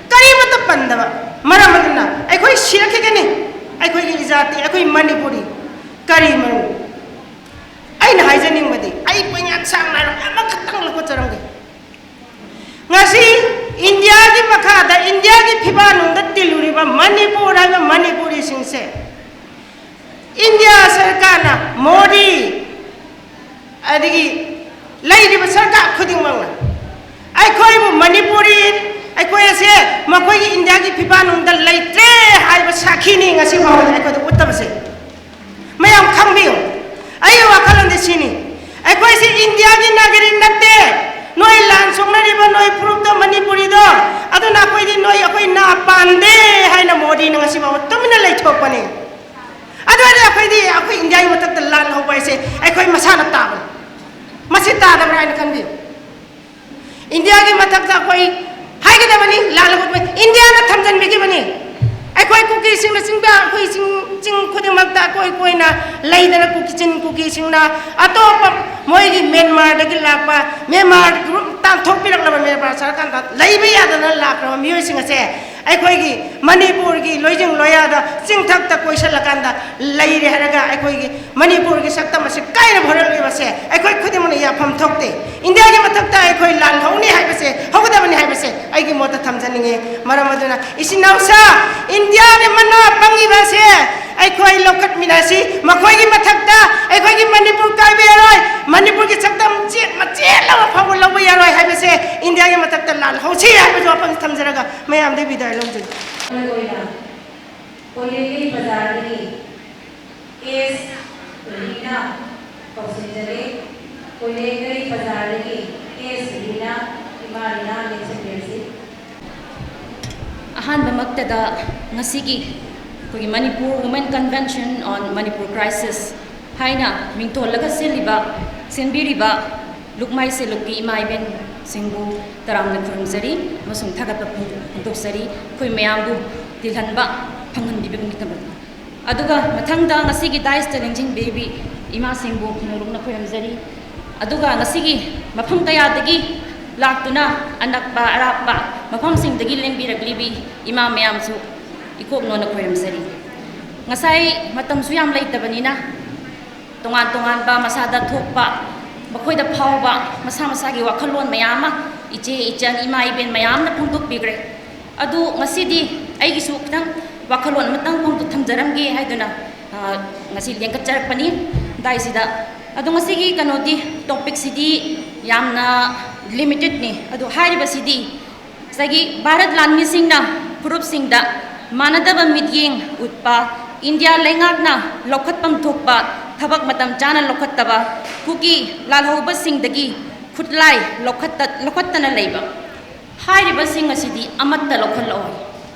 ꯀꯔꯤꯃꯠꯇ ꯄꯟꯗꯕ꯫ ꯃꯔꯝ ꯑꯗꯨꯅ ꯑꯩꯈꯣꯏ ꯁꯤꯔꯛꯈꯤꯒꯅꯤ꯫ ꯑꯩꯈꯣꯏꯒꯤ ꯏꯖꯥꯇꯤ, ꯑꯩꯈꯣꯏ ꯃꯅꯤꯄꯨꯔꯤ꯫ ꯀꯔꯤ ꯃꯔꯝ? ꯑꯩꯅ ꯍꯥꯏꯖꯅꯤꯡꯕꯗꯤ, ꯑꯩ ꯄꯣꯏꯟ ꯌꯥꯝ ꯁꯥꯡꯅ ꯍꯥꯏꯔꯣꯏ, ꯑꯃꯈꯛꯇꯪ ꯂꯧꯈꯠꯆꯔꯝꯒꯦ꯫ ꯉꯁꯤ ꯏꯟꯗꯤꯌꯥꯒꯤ ꯃꯈꯥꯗ, ꯏꯟꯗꯤꯌꯥꯒꯤ ꯐꯤꯕꯥꯜꯅꯨꯡꯗ ꯇꯤꯜꯂꯨꯔꯤꯕ ꯃꯅꯤꯄꯨꯔ ꯍꯥꯏꯕ ꯃꯅꯤꯄꯨꯔꯤꯁꯤꯡꯁꯦ, ꯏꯟꯗꯤꯌꯥ ꯁꯔꯀꯥꯔꯅ, ꯃꯣꯗꯤ, ꯑꯗꯒꯤ ꯂꯩꯔꯤꯕ ꯁꯔꯀꯥꯔ ꯈꯨꯗꯤꯡꯃꯛꯅ ꯑꯩꯈꯣꯏꯕꯨ ꯃꯅꯤꯄꯨꯔꯤ, ꯑꯩꯈꯣꯏ ꯑꯁꯦ ꯃꯈꯣꯏꯒꯤ ꯏꯟꯗꯤꯌꯥꯒꯤ ꯐꯤꯕꯥꯜꯅꯨꯡꯗ ꯂꯩꯇ꯭ꯔꯦ ꯍꯥꯏꯕ ꯁꯥꯈꯤꯅꯤ ꯉꯁꯤ ꯐꯥꯎꯕꯗ ꯑꯩꯈꯣꯏꯗ ꯎꯠꯇꯕꯁꯦ꯫ ꯃꯌꯥꯝ ꯈꯪꯕꯤꯌꯨ, ꯑꯩꯒꯤ ꯋꯥꯈꯜꯂꯣꯟꯗꯤ ꯁꯤꯅꯤ꯫ ꯑꯩꯈꯣꯏꯁꯤ ꯏꯟꯗꯤꯌꯥꯒꯤ ꯅꯥꯒꯔꯤꯛ ꯅꯠꯇꯦ꯫ ꯅꯣꯏ ꯂꯥꯟ ꯁꯣꯛꯅꯔꯤꯕ ꯅꯣꯏ ꯐꯨꯔꯨꯞꯇꯣ, ꯃꯅꯤꯄꯨꯔꯤꯗꯣ, ꯑꯗꯨꯅ ꯑꯩꯈꯣꯏꯗꯤ ꯅꯣꯏ, ꯑꯩꯈꯣꯏ ꯅꯥ ꯄꯥꯟꯗꯦ ꯍꯥꯏꯅ ꯃꯣꯗꯤꯅ ꯉꯁꯤ ꯐꯥꯎꯕ ꯇꯨꯃꯤꯟꯅ ꯂꯩꯊꯣꯛꯄꯅꯤ꯫ ꯑꯗꯨ ꯑꯣꯏꯔꯗꯤ ꯑꯩꯈꯣꯏꯗꯤ ꯑꯩꯈꯣꯏ ꯏꯟꯗꯤꯌꯥꯒꯤ ꯃꯊꯛꯇ ꯂꯥꯟ ꯍꯧꯕ ꯍꯥꯏꯁꯦ ꯑꯩꯈꯣꯏ ꯃꯁꯥꯅ ꯇꯥꯕꯅꯤ꯫ ꯃꯁꯤ ꯇꯥꯗꯕ꯭ꯔꯥ ꯍꯥꯏꯅ ꯈꯟꯕꯤꯌꯨ꯫ ꯏꯟꯗꯤꯌꯥꯒꯤ ꯃꯊꯛꯇ ꯑꯩꯈꯣꯏ ꯍꯥꯏꯒꯗꯕꯅꯤ, ꯂꯥꯜꯂꯒ ꯎꯠꯄ ꯏꯟꯗꯤꯌꯥꯅ ꯊꯝꯖꯤꯟꯕꯤꯈꯤꯕꯅꯤ꯫ ꯑꯩꯈꯣꯏ ꯀꯨꯀꯤꯁꯤꯡꯅ ꯆꯤꯡꯗ, ꯑꯩꯈꯣꯏ ꯆꯤꯡ, ꯆꯤꯡ ꯈꯨꯗꯤꯡꯃꯛꯇ ꯑꯩꯈꯣꯏ, ꯑꯩꯈꯣꯏꯅ ꯂꯩꯗꯅ ꯀꯨꯀꯤ, ꯆꯤꯡ ꯀꯨꯀꯤꯁꯤꯡꯅ ꯑꯇꯣꯞꯄ ꯃꯣꯏꯒꯤ ꯃ꯭ꯌꯥꯟꯃꯥꯔꯗꯒꯤ ꯂꯥꯛꯄ, ꯃ꯭ꯌꯥꯟꯃꯥꯔ ꯒ꯭ꯔꯨꯞ ꯇꯥꯟꯊꯣꯛꯄꯤꯔꯛꯂꯕ ꯃ꯭ꯌꯥꯟꯃꯥꯔ ꯁꯔꯀꯥꯔꯅ ꯂꯩꯕ ꯌꯥꯗꯅ ꯂꯥꯛꯈ꯭ꯔꯕ ꯃꯤꯑꯣꯏꯁꯤꯡ ꯑꯁꯦ ꯑꯩꯈꯣꯏꯒꯤ ꯃꯅꯤꯄꯨꯔꯒꯤ ꯂꯣꯏꯖꯤꯡ ꯂꯣꯌꯥꯗ ꯆꯤꯡꯊꯛꯇ ꯀꯣꯏꯁꯜꯂꯀꯥꯟꯗ ꯂꯩꯔꯦ ꯍꯥꯏꯔꯒ ꯑꯩꯈꯣꯏꯒꯤ ꯃꯅꯤꯄꯨꯔꯒꯤ ꯁꯛꯇꯝ ꯑꯁꯤ ꯀꯥꯏꯅꯕ ꯍꯣꯠꯅꯔꯛꯂꯤꯕꯁꯦ ꯑꯩꯈꯣꯏ ꯈꯨꯗꯤꯡꯃꯛꯅ ꯌꯥꯐꯝ ꯊꯣꯛꯇꯦ꯫ ꯏꯟꯗꯤꯌꯥꯒꯤ ꯃꯊꯛꯇ ꯑꯩꯈꯣꯏ ꯂꯥꯟ ꯍꯧꯅꯤ ꯍꯥꯏꯕꯁꯦ, ꯍꯧꯒꯗꯕꯅꯤ ꯍꯥꯏꯕꯁꯦ ꯑꯩꯒꯤ ꯃꯣꯠꯇ ꯊꯝꯖꯅꯤꯡꯉꯤ꯫ ꯃꯔꯝ ꯑꯗꯨꯅ ꯏꯆꯤꯟ ꯏꯅꯥꯎꯁꯥ, ꯏꯟꯗꯤꯌꯥꯒꯤ ꯃꯅꯥ ꯄꯪꯉꯤꯕ ꯑꯁꯦ ꯑꯩꯈꯣꯏ ꯂꯧꯈꯠꯃꯤꯟꯅꯁꯤ꯫ ꯃꯈꯣꯏꯒꯤ ꯃꯊꯛꯇ ꯑꯩꯈꯣꯏꯒꯤ ꯃꯅꯤꯄꯨꯔ ꯀꯥꯏꯕ ꯌꯥꯔꯣꯏ, ꯃꯅꯤꯄꯨꯔꯒꯤ ꯁꯛꯇꯝ ꯆꯦꯠ ꯃꯆꯦꯠ ꯑꯃ ꯐꯥꯎꯕ ꯂꯧꯕ ꯌꯥꯔꯣꯏ ꯍꯥꯏꯕꯁꯦ ꯏꯟꯗꯤꯌꯥꯒꯤ ꯃꯊꯛꯇ ꯂꯥꯜꯍꯧꯁꯤ ꯍꯥꯏꯕꯁꯨ ꯋꯥꯐꯝ ꯊꯝꯖꯔꯒ ꯃꯌꯥꯝꯗꯒꯤ ꯕꯤꯗꯥꯏ ꯂꯧꯖꯒꯦ꯫ ꯑꯣꯏꯅ ꯀꯣꯏꯂꯦꯡꯒꯩ ꯕꯖꯥꯔꯗꯒꯤ ꯑꯦꯁ ꯔꯤꯅꯥ ꯀꯧꯁꯤꯟꯖꯔꯦ꯫ ꯀꯣꯏꯂꯦꯡꯒꯩ ꯕꯖꯥꯔꯗꯒꯤ ꯑꯦꯁ ꯔꯤꯅꯥ, ꯏꯃꯥ ꯔꯤꯅꯥ ꯂꯦꯡꯁꯤꯟꯕꯤꯔꯁꯤ꯫ ꯑꯍꯥꯟꯕꯃꯛꯇꯗ ꯉꯁꯤꯒꯤ ꯑꯩꯈꯣꯏꯒꯤ Manipur Women Convention on Manipur Crisis ꯍꯥꯏꯅ ꯃꯤꯡꯊꯣꯜꯂꯒ ꯁꯤꯜꯂꯤꯕ, ꯁꯤꯟꯕꯤꯔꯤꯕ ꯂꯨꯞꯃꯥꯏ ꯁꯦꯂꯨꯛꯀꯤ ꯏꯃꯥ ꯏꯕꯦꯟꯁꯤꯡꯕꯨ ꯇꯔꯥꯝꯅ ꯈꯨꯔꯨꯝꯖꯔꯤ ꯑꯃꯁꯨꯡ ꯊꯥꯒꯠꯄ ꯐꯣꯡ-, ꯐꯣꯡꯗꯣꯛꯆꯔꯤ, ꯑꯩꯈꯣꯏ ꯃꯌꯥꯝꯕꯨ ꯇꯤꯜꯍꯟꯕ ꯐꯪꯍꯟꯕꯤꯕꯒꯤꯗꯃꯛ꯫ ꯑꯗꯨꯒ ꯃꯊꯪꯗ ꯉꯁꯤꯒꯤ ꯗꯥꯏꯁꯇ ꯂꯦꯡꯁꯤꯟꯕꯤꯔꯤꯕꯤ ꯏꯃꯥꯁꯤꯡꯕꯨ ꯅꯧꯂꯨꯛꯅ ꯈꯨꯔꯨꯝꯖꯔꯤ꯫ ꯑꯗꯨꯒ ꯉꯁꯤꯒꯤ ꯃꯐꯝ ꯀꯌꯥꯗꯒꯤ ꯂꯥꯛꯇꯨꯅ ꯑꯅꯛꯄ ꯑꯔꯥꯞꯄ ꯃꯐꯝꯁꯤꯡꯗꯒꯤ ꯂꯦꯡꯕꯤꯔꯛꯂꯤꯕꯤ ꯏꯃꯥ ꯃꯌꯥꯝꯁꯨ ꯏꯀꯣꯛ ꯅꯣꯟꯅ ꯈꯨꯔꯨꯝꯖꯔꯤ꯫ ꯉꯁꯥꯏ ꯃꯇꯝꯁꯨ ꯌꯥꯝ ꯂꯩꯇꯕꯅꯤꯅ ꯇꯣꯉꯥꯟ ꯇꯣꯉꯥꯟꯕ ꯃꯁꯥꯗ ꯊꯣꯛꯄ, ꯃꯈꯣꯏꯗ ꯐꯥꯎꯕ ꯃꯁꯥ ꯃꯁꯥꯒꯤ ꯋꯥꯈꯜꯂꯣꯟ ꯃꯌꯥꯝ ꯑꯃ ꯏꯆꯦ ꯏꯆꯟ ꯏꯃꯥ ꯏꯕꯦꯟ ꯃꯌꯥꯝꯅ ꯐꯣꯡꯗꯣꯛꯄꯤꯈ꯭ꯔꯦ꯫ ꯑꯗꯨ ꯉꯁꯤꯗꯤ ꯑꯩꯒꯤꯁꯨ ꯈꯤꯇꯪ ꯋꯥꯈꯜꯂꯣꯟ ꯑꯃꯇꯪ ꯐꯣꯡꯗꯣꯛ ꯊꯝꯖꯔꯝꯒꯦ ꯍꯥꯏꯗꯨꯅ, ꯑ, ꯉꯁꯤ ꯂꯦꯡꯈꯠꯆꯔꯛꯄꯅꯤ ꯗꯥꯏꯁꯤꯗ꯫ ꯑꯗꯣ ꯉꯁꯤꯒꯤ ꯀꯩꯅꯣꯗꯤ, ꯇꯣꯄꯤꯛꯁꯤꯗꯤ ꯌꯥꯝꯅ ꯂꯤꯃꯤꯇꯦꯠꯅꯤ꯫ ꯑꯗꯣ ꯍꯥꯏꯔꯤꯕꯁꯤꯗꯤ ꯉꯁꯥꯏꯒꯤ ꯚꯥꯔꯠ ꯂꯥꯟꯃꯤꯁꯤꯡꯅ ꯐꯨꯔꯨꯞꯁꯤꯡꯗ ꯃꯥꯟꯅꯗꯕ ꯃꯤꯠꯌꯦꯡ ꯎꯠꯄ, ꯏꯟꯗꯤꯌꯥ ꯂꯩꯉꯥꯛꯅ ꯂꯧꯈꯠꯐꯝ ꯊꯣꯛꯄ ꯊꯕꯛ ꯃꯇꯝ ꯆꯥꯅ ꯂꯧꯈꯠꯇꯕ, ꯀꯨꯀꯤ ꯂꯥꯜꯍꯧꯕꯁꯤꯡꯗꯒꯤ ꯈꯨꯠꯂꯥꯏ ꯂꯧꯈꯠꯇ-, ꯂꯧꯈꯠꯇꯅ ꯂꯩꯕ, ꯍꯥꯏꯔꯤꯕꯁꯤꯡ ꯑꯁꯤꯗꯤ ꯑꯃꯠꯇ ꯂꯧꯈꯠꯂꯛꯑꯣꯏ꯫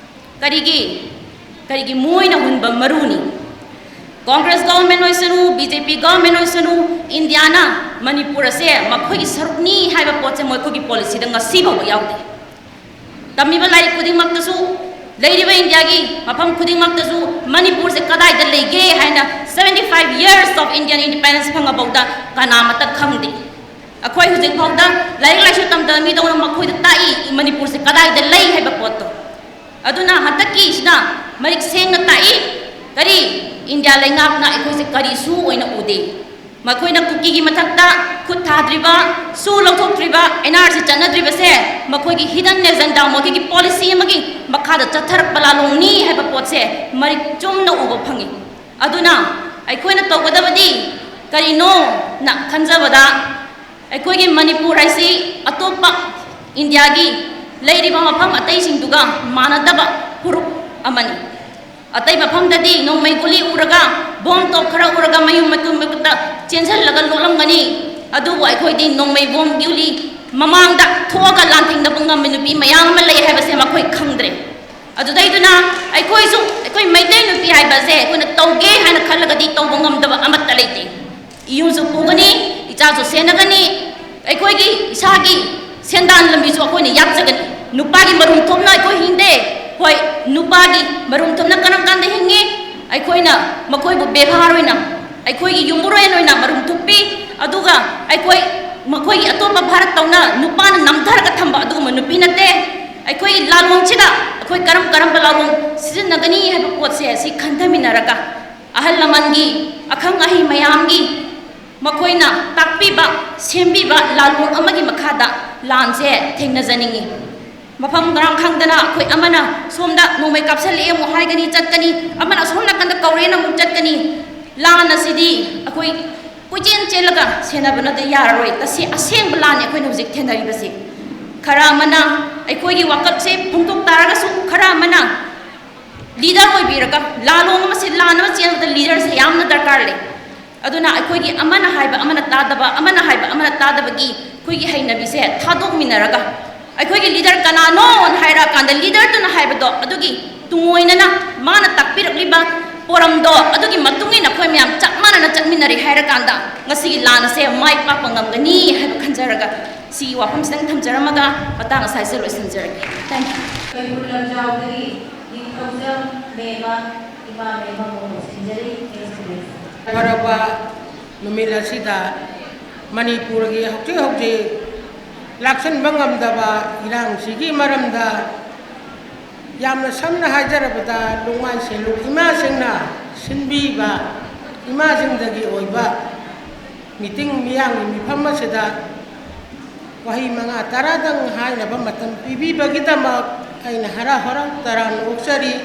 ꯀꯔꯤꯒꯤ? ꯀꯔꯤꯒꯤ? ꯃꯣꯏꯅ ꯍꯨꯟꯕ ꯃꯔꯨꯅꯤ꯫ ꯀꯣꯡꯒ꯭ꯔꯦꯁ ꯒꯣꯚꯔꯟꯃꯦꯟ ꯑꯣꯏꯁꯅꯨ, ꯕꯤ ꯖꯦ ꯄꯤ ꯒꯣꯚꯔꯟꯃꯦꯟ ꯑꯣꯏꯁꯅꯨ, ꯏꯟꯗꯤꯌꯥꯅ ꯃꯅꯤꯄꯨꯔ ꯑꯁꯦ ꯃꯈꯣꯏꯒꯤ ꯁꯔꯨꯛꯅꯤ ꯍꯥꯏꯕ ꯄꯣꯠꯁꯦ ꯃꯈꯣꯏꯒꯤ ꯄꯣꯂꯤꯁꯤꯗ ꯉꯁꯤ ꯐꯥꯎꯕ ꯌꯥꯎꯗꯦ꯫ ꯇꯝꯃꯤꯕ ꯂꯥꯏꯔꯤꯛ ꯈꯨꯗꯤꯡꯃꯛꯇꯁꯨ, ꯂꯩꯔꯤꯕ ꯏꯟꯗꯤꯌꯥꯒꯤ ꯃꯐꯝ ꯈꯨꯗꯤꯡꯃꯛꯇꯁꯨ ꯃꯅꯤꯄꯨꯔꯁꯦ ꯀꯗꯥꯏꯗ ꯂꯩꯒꯦ ꯍꯥꯏꯅ seventy five years of Indian independence ꯐꯪꯉꯐꯥꯎꯗ ꯀꯅꯥꯃꯠꯇ ꯈꯪꯗꯦ꯫ ꯑꯩꯈꯣꯏ ꯍꯧꯖꯤꯛ ꯐꯥꯎꯗ ꯂꯥꯏꯔꯤꯛ ꯂꯥꯏꯁꯨ ꯇꯝꯗꯕ ꯃꯤꯗꯧꯅ ꯃꯈꯣꯏꯗ ꯇꯥꯛꯏ, ꯃꯅꯤꯄꯨꯔꯁꯦ ꯀꯗꯥꯏꯗ ꯂꯩ ꯍꯥꯏꯕ ꯄꯣꯠꯇꯣ꯫ ꯑꯗꯨꯅ ꯍꯟꯗꯛꯀꯤꯁꯤꯅ ꯃꯔꯤꯛ ꯁꯦꯡꯅ ꯇꯥꯛꯏ, ꯀꯔꯤ, ꯏꯟꯗꯤꯌꯥ ꯂꯩꯉꯥꯛꯅ ꯑꯩꯈꯣꯏꯁꯦ ꯀꯔꯤꯁꯨ ꯑꯣꯏꯅ ꯎꯗꯦ꯫ ꯃꯈꯣꯏꯅ ꯀꯨꯀꯤꯒꯤ ꯃꯊꯛꯇ ꯈꯨꯠ ꯊꯥꯗ꯭ꯔꯤꯕ, ꯁꯨ ꯂꯧꯊꯣꯛꯇ꯭ꯔꯤꯕ, ꯑꯦꯟ ꯑꯥꯔ ꯁꯤ ꯆꯠꯅꯗ꯭ꯔꯤꯕꯁꯦ ꯃꯈꯣꯏꯒꯤ ꯍꯤꯗꯟ ꯑꯦꯖꯦꯟꯗꯥ, ꯃꯈꯣꯏꯒꯤ ꯄꯣꯂꯤꯁꯤ ꯑꯃꯒꯤ ꯃꯈꯥꯗ ꯆꯠꯊꯔꯛꯄ ꯂꯥꯂꯣꯡꯅꯤ ꯍꯥꯏꯕ ꯄꯣꯠꯁꯦ ꯃꯔꯤꯛ ꯆꯨꯝꯅ ꯎꯕ ꯐꯪꯉꯤ꯫ ꯑꯗꯨꯅ ꯑꯩꯈꯣꯏꯅ ꯇꯧꯒꯗꯕꯗꯤ ꯀꯔꯤꯅꯣꯅ ꯈꯟꯖꯕꯗ, ꯑꯩꯈꯣꯏꯒꯤ ꯃꯅꯤꯄꯨꯔ ꯍꯥꯏꯁꯤ ꯑꯇꯣꯞꯄ ꯏꯟꯗꯤꯌꯥꯒꯤ ꯂꯩꯔꯤꯕ ꯃꯐꯝ ꯑꯇꯩꯁꯤꯡꯗꯨꯒ ꯃꯥꯟꯅꯗꯕ ꯐꯨꯔꯨꯞ ꯑꯃꯅꯤ꯫ ꯑꯇꯩ ꯃꯐꯝꯗꯗꯤ ꯅꯣꯡꯃꯩ ꯒꯨꯂꯤ ꯎꯔꯒ, ꯕꯣꯝ ꯇꯣꯞ ꯈꯔ ꯎꯔꯒ ꯃꯌꯨꯝ ꯃꯇꯨꯡ ꯃꯀꯨꯠꯇ ꯆꯦꯟꯁꯤꯜꯂꯒ ꯂꯣꯠꯂꯝꯒꯅꯤ꯫ ꯑꯗꯨꯕꯨ ꯑꯩꯈꯣꯏꯗꯤ ꯅꯣꯡꯃꯩ ꯕꯣꯝ ꯒꯨꯂꯤ ꯃꯃꯥꯡꯗ ꯊꯣꯛꯑꯒ ꯂꯥꯟꯊꯦꯡꯅꯕ ꯉꯝꯕ ꯅꯨꯄꯤ ꯃꯌꯥꯝ ꯑꯃ ꯂꯩ ꯍꯥꯏꯕꯁꯦ ꯃꯈꯣꯏ ꯈꯪꯗ꯭ꯔꯦ꯫ ꯑꯗꯨꯗꯩꯗꯨꯅ ꯑꯩꯈꯣꯏꯁꯨ, ꯑꯩꯈꯣꯏ ꯃꯩꯇꯩ ꯅꯨꯄꯤ ꯍꯥꯏꯕꯁꯦ ꯑꯩꯈꯣꯏꯅ ꯇꯧꯒꯦ ꯍꯥꯏꯅ ꯈꯜꯂꯒꯗꯤ ꯇꯧꯕ ꯉꯝꯗꯕ ꯑꯃꯠꯇ ꯂꯩꯇꯦ꯫ ꯏꯌꯨꯝꯁꯨ ꯄꯨꯒꯅꯤ, ꯏꯆꯥꯁꯨ ꯁꯦꯟꯅꯒꯅꯤ, ꯑꯩꯈꯣꯏꯒꯤ ꯏꯁꯥꯒꯤ ꯁꯦꯟꯗꯥꯟ ꯂꯝꯕꯤꯁꯨ ꯑꯩꯈꯣꯏꯅ ꯌꯥꯠꯆꯒꯅꯤ꯫ ꯅꯨꯄꯥꯒꯤ ꯃꯔꯨꯝ ꯊꯣꯝꯅ ꯑꯩꯈꯣꯏ ꯍꯤꯡꯗꯦ꯫ ꯍꯣꯏ, ꯅꯨꯄꯥꯒꯤ ꯃꯔꯨꯝ ꯊꯣꯝꯅ ꯀꯔꯝ ꯀꯥꯟꯗ ꯍꯤꯡꯉꯤ? ꯑꯩꯈꯣꯏꯅ ꯃꯈꯣꯏꯕꯨ ꯕꯦꯕꯥꯔ ꯑꯣꯏꯅ, ꯑꯩꯈꯣꯏꯒꯤ ꯌꯨꯝꯕꯨꯔꯦꯟ ꯑꯣꯏꯅ ꯃꯔꯨꯝ ꯊꯨꯞꯄꯤ, ꯑꯗꯨꯒ ꯑꯩꯈꯣꯏ ꯃꯈꯣꯏꯒꯤ ꯑꯇꯣꯞꯄ ꯚꯥꯔꯠ ꯇꯧꯅ ꯅꯨꯄꯥꯅ ꯅꯝꯊꯔꯒ ꯊꯝꯕ ꯑꯗꯨꯒꯨꯝꯕ ꯅꯨꯄꯤ ꯅꯠꯇꯦ꯫ ꯑꯩꯈꯣꯏꯒꯤ ꯂꯥꯂꯣꯡꯁꯤꯗ ꯑꯩꯈꯣꯏ ꯀꯔꯝ ꯀꯔꯝꯕ ꯂꯥꯂꯣꯡ ꯁꯤꯖꯤꯟꯅꯒꯅꯤ ꯍꯥꯏꯕ ꯄꯣꯠꯁꯦ ꯑꯁꯤ ꯈꯟꯊꯃꯤꯟꯅꯔꯒ, ꯑꯍꯜ ꯂꯃꯟꯒꯤ, ꯑꯈꯪ ꯑꯍꯩ ꯃꯌꯥꯝꯒꯤ ꯃꯈꯣꯏꯅ ꯇꯥꯛꯄꯤꯕ, ꯁꯦꯝꯕꯤꯕ ꯂꯥꯂꯣꯡ ꯑꯃꯒꯤ ꯃꯈꯥꯗ ꯂꯥꯟꯁꯦ ꯊꯦꯡꯅꯖꯅꯤꯡꯉꯤ꯫ ꯃꯐꯝ ꯃꯔꯥꯡ ꯈꯪꯗꯅ ꯑꯩꯈꯣꯏ ꯑꯃꯅ ꯁꯣꯝꯗ ꯅꯣꯡꯃꯩ ꯀꯥꯞꯁꯜꯂꯛꯑꯦ ꯑꯃꯨꯛ ꯍꯥꯏꯒꯅꯤ, ꯆꯠꯀꯅꯤ, ꯑꯃꯅ ꯑꯁꯣꯝ ꯅꯥꯀꯟꯗ ꯀꯧꯔꯦꯅ ꯑꯃꯨꯛ ꯆꯠꯀꯅꯤ꯫ ꯂꯥꯟ ꯑꯁꯤꯗꯤ ꯑꯩꯈꯣꯏ ꯀꯣꯏꯆꯦꯟ ꯆꯦꯜꯂꯒ ꯁꯦꯟꯅꯕꯅꯗꯤ ꯌꯥꯔꯔꯣꯏ꯫ ꯇꯁꯦ-, ꯑꯁꯦꯡꯕ ꯂꯥꯟꯅꯤ ꯑꯩꯈꯣꯏꯅ ꯍꯧꯖꯤꯛ ꯊꯦꯡꯅꯔꯤꯕꯁꯤ꯫ ꯈꯔ ꯑꯃꯅ ꯑꯩꯈꯣꯏꯒꯤ ꯋꯥꯀꯠꯁꯦ ꯐꯣꯡꯗꯣꯛ ꯇꯥꯔꯒꯁꯨ, ꯈꯔ ꯑꯃꯅ ꯂꯤꯗꯔ ꯑꯣꯏꯕꯤꯔꯒ, ꯂꯥꯂꯣꯡ ꯑꯃꯁꯦ, ꯂꯥꯟ ꯑꯃ ꯆꯦꯟꯕꯗ ꯂꯤꯗꯔꯁꯦ ꯌꯥꯝꯅ ꯗꯔꯀꯥꯔ ꯂꯩ꯫ ꯑꯗꯨꯅ ꯑꯩꯈꯣꯏꯒꯤ ꯑꯃꯅ ꯍꯥꯏꯕ ꯑꯃꯅ ꯇꯥꯗꯕ, ꯑꯃꯅ ꯍꯥꯏꯕ ꯑꯃꯅ ꯇꯥꯗꯕꯒꯤ ꯑꯩꯈꯣꯏꯒꯤ ꯍꯩꯅꯕꯤꯁꯦ ꯊꯥꯗꯣꯛꯃꯤꯟꯅꯔꯒ, ꯑꯩꯈꯣꯏꯒꯤ ꯂꯤꯗꯔ ꯀꯅꯥꯅꯣꯅ ꯍꯥꯏꯔꯛꯑꯀꯥꯟꯗ ꯂꯤꯗꯔꯗꯨꯅ ꯍꯥꯏꯕꯗꯣ ꯑꯗꯨꯒꯤ ꯇꯨꯡꯑꯣꯏꯅꯅ ꯃꯥꯅ ꯇꯥꯛꯄꯤꯔꯛꯂꯤꯕ ꯄꯣꯔꯝꯗꯣ ꯑꯗꯨꯒꯤ ꯃꯇꯨꯡ ꯏꯟꯅ ꯑꯩꯈꯣꯏ ꯃꯌꯥꯝ ꯆꯞ ꯃꯥꯟꯅꯅ ꯆꯠꯃꯤꯟꯅꯔꯦ ꯍꯥꯏꯔꯀꯥꯟꯗ ꯉꯁꯤꯒꯤ ꯂꯥꯟ ꯑꯁꯦ ꯃꯥꯏ ꯄꯥꯛꯄ ꯉꯝꯒꯅꯤ ꯍꯥꯏꯕ ꯈꯟꯖꯔꯒ ꯁꯤꯒꯤ ꯋꯥꯐꯝꯁꯤꯗꯪ ꯊꯝꯖꯔꯝꯃꯒ ꯃꯇꯥꯡ ꯑꯁꯥꯏꯁꯤꯗ ꯂꯣꯏꯁꯤꯟꯖꯔꯒꯦ꯫ Thank you. ꯀꯩꯕꯨꯜ ꯂꯝꯖꯥꯎꯗꯒꯤ ꯅꯤꯡꯊꯧꯖꯝ ꯃꯦꯃ, ꯏꯃꯥ ꯃꯦꯃꯕꯨ ꯀꯧꯁꯤꯟꯖꯔꯤ꯫ ꯐꯔꯕ ꯅꯨꯃꯤꯠ ꯑꯁꯤꯗ ꯃꯅꯤꯄꯨꯔꯒꯤ ꯍꯧꯖꯤꯛ ꯍꯧꯖꯤꯛ ꯂꯥꯛꯁꯤꯟꯕ ꯉꯝꯗꯕ ꯏꯔꯥꯡꯁꯤꯒꯤ ꯃꯔꯝꯗ, ꯌꯥꯝꯅ ꯁꯝꯅ ꯍꯥꯏꯖꯔꯕꯗ, ꯂꯣꯡꯃꯥꯏ ꯁꯦꯂꯨ ꯏꯃꯥꯁꯤꯡꯅ ꯁꯤꯟꯕꯤꯕ ꯏꯃꯥꯁꯤꯡꯗꯒꯤ ꯑꯣꯏꯕ ꯃꯤꯇꯤꯡ ꯃꯤꯌꯥꯝꯒꯤ ꯃꯤꯐꯝ ꯑꯁꯤꯗ ꯋꯥꯍꯩ ꯃꯉꯥ ꯇꯔꯥꯗꯪ ꯍꯥꯏꯅꯕ ꯃꯇꯝ ꯄꯤꯕꯤꯕꯒꯤꯗꯃꯛ ꯑꯩꯅ ꯍꯔꯥꯎ ꯍꯔꯥꯎ ꯇꯔꯥꯝꯅ ꯑꯣꯛꯆꯔꯤ꯫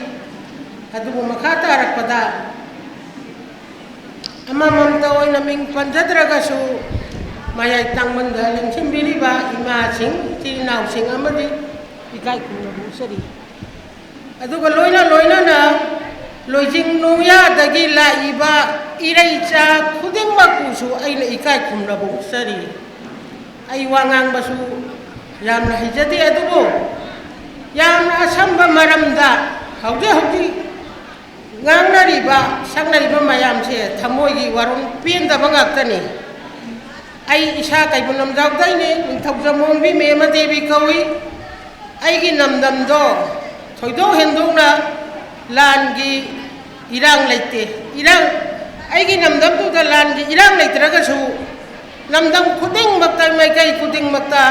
ꯑꯗꯨꯕꯨ ꯃꯈꯥ ꯇꯥꯔꯛꯄꯗ ꯑꯃꯃꯝꯇ ꯑꯣꯏꯅ ꯃꯤꯡ ꯄꯟꯖꯗ꯭ꯔꯒꯁꯨ ꯃꯌꯥꯏ ꯇꯥꯡꯕꯟꯗ ꯂꯦꯡꯁꯤꯟꯕꯤꯔꯤꯕ ꯏꯃꯥꯁꯤꯡ, ꯏꯆꯤꯜ ꯏꯅꯥꯎꯁꯤꯡ ꯑꯃꯗꯤ ꯏꯀꯥꯏ ꯈꯨꯝꯅꯕ ꯎꯠꯆꯔꯤ꯫ ꯑꯗꯨꯒ ꯂꯣꯏꯅ ꯂꯣꯏꯅꯅ ꯂꯣꯏꯖꯤꯡ ꯅꯣꯡꯌꯥꯗꯒꯤ ꯂꯥꯛꯏꯕ ꯏꯔꯩꯆꯥ ꯈꯨꯗꯤꯡꯃꯛꯄꯨꯁꯨ ꯑꯩꯅ ꯏꯀꯥꯏ ꯈꯨꯝꯅꯕ ꯎꯠꯆꯔꯤ꯫ ꯑꯩ ꯋꯥ ꯉꯥꯡꯕꯁꯨ ꯌꯥꯝꯅ ꯍꯩꯖꯗꯦ, ꯑꯗꯨꯕꯨ ꯌꯥꯝꯅ ꯑꯁꯝꯕ ꯃꯔꯝꯗ ꯍꯧꯖꯤꯛ ꯍꯧꯖꯤꯛ ꯉꯥꯡꯅꯔꯤꯕ, ꯁꯛꯅꯔꯤꯕ ꯃꯌꯥꯝꯁꯦ ꯊꯃꯣꯏꯒꯤ ꯋꯥꯔꯣꯜ ꯄꯦꯟꯗꯕ ꯉꯥꯛꯇꯅꯤ꯫ ꯑꯩ ꯏꯁꯥ ꯀꯩꯕꯨꯜ ꯂꯝꯖꯥꯎꯗꯩꯅꯤ, ꯅꯤꯡꯊꯧꯖꯝ ꯑꯣꯡꯕꯤ ꯃꯦꯃ ꯗꯦꯕꯤ ꯀꯧꯏ꯫ ꯑꯩꯒꯤ ꯂꯝꯗꯝꯗꯣ ꯊꯣꯏꯗꯣꯛ ꯍꯦꯟꯗꯣꯛꯅ ꯂꯥꯟꯒꯤ ꯏꯔꯥꯡ ꯂꯩꯇꯦ꯫ ꯏꯔꯥꯡ, ꯑꯩꯒꯤ ꯂꯝꯗꯝꯗꯨꯗ ꯂꯥꯟꯒꯤ ꯏꯔꯥꯡ ꯂꯩꯇ꯭ꯔꯒꯁꯨ, ꯂꯝꯗꯝ ꯈꯨꯗꯤꯡꯃꯛꯇ, ꯃꯥꯏꯀꯩ ꯈꯨꯗꯤꯡꯃꯛꯇ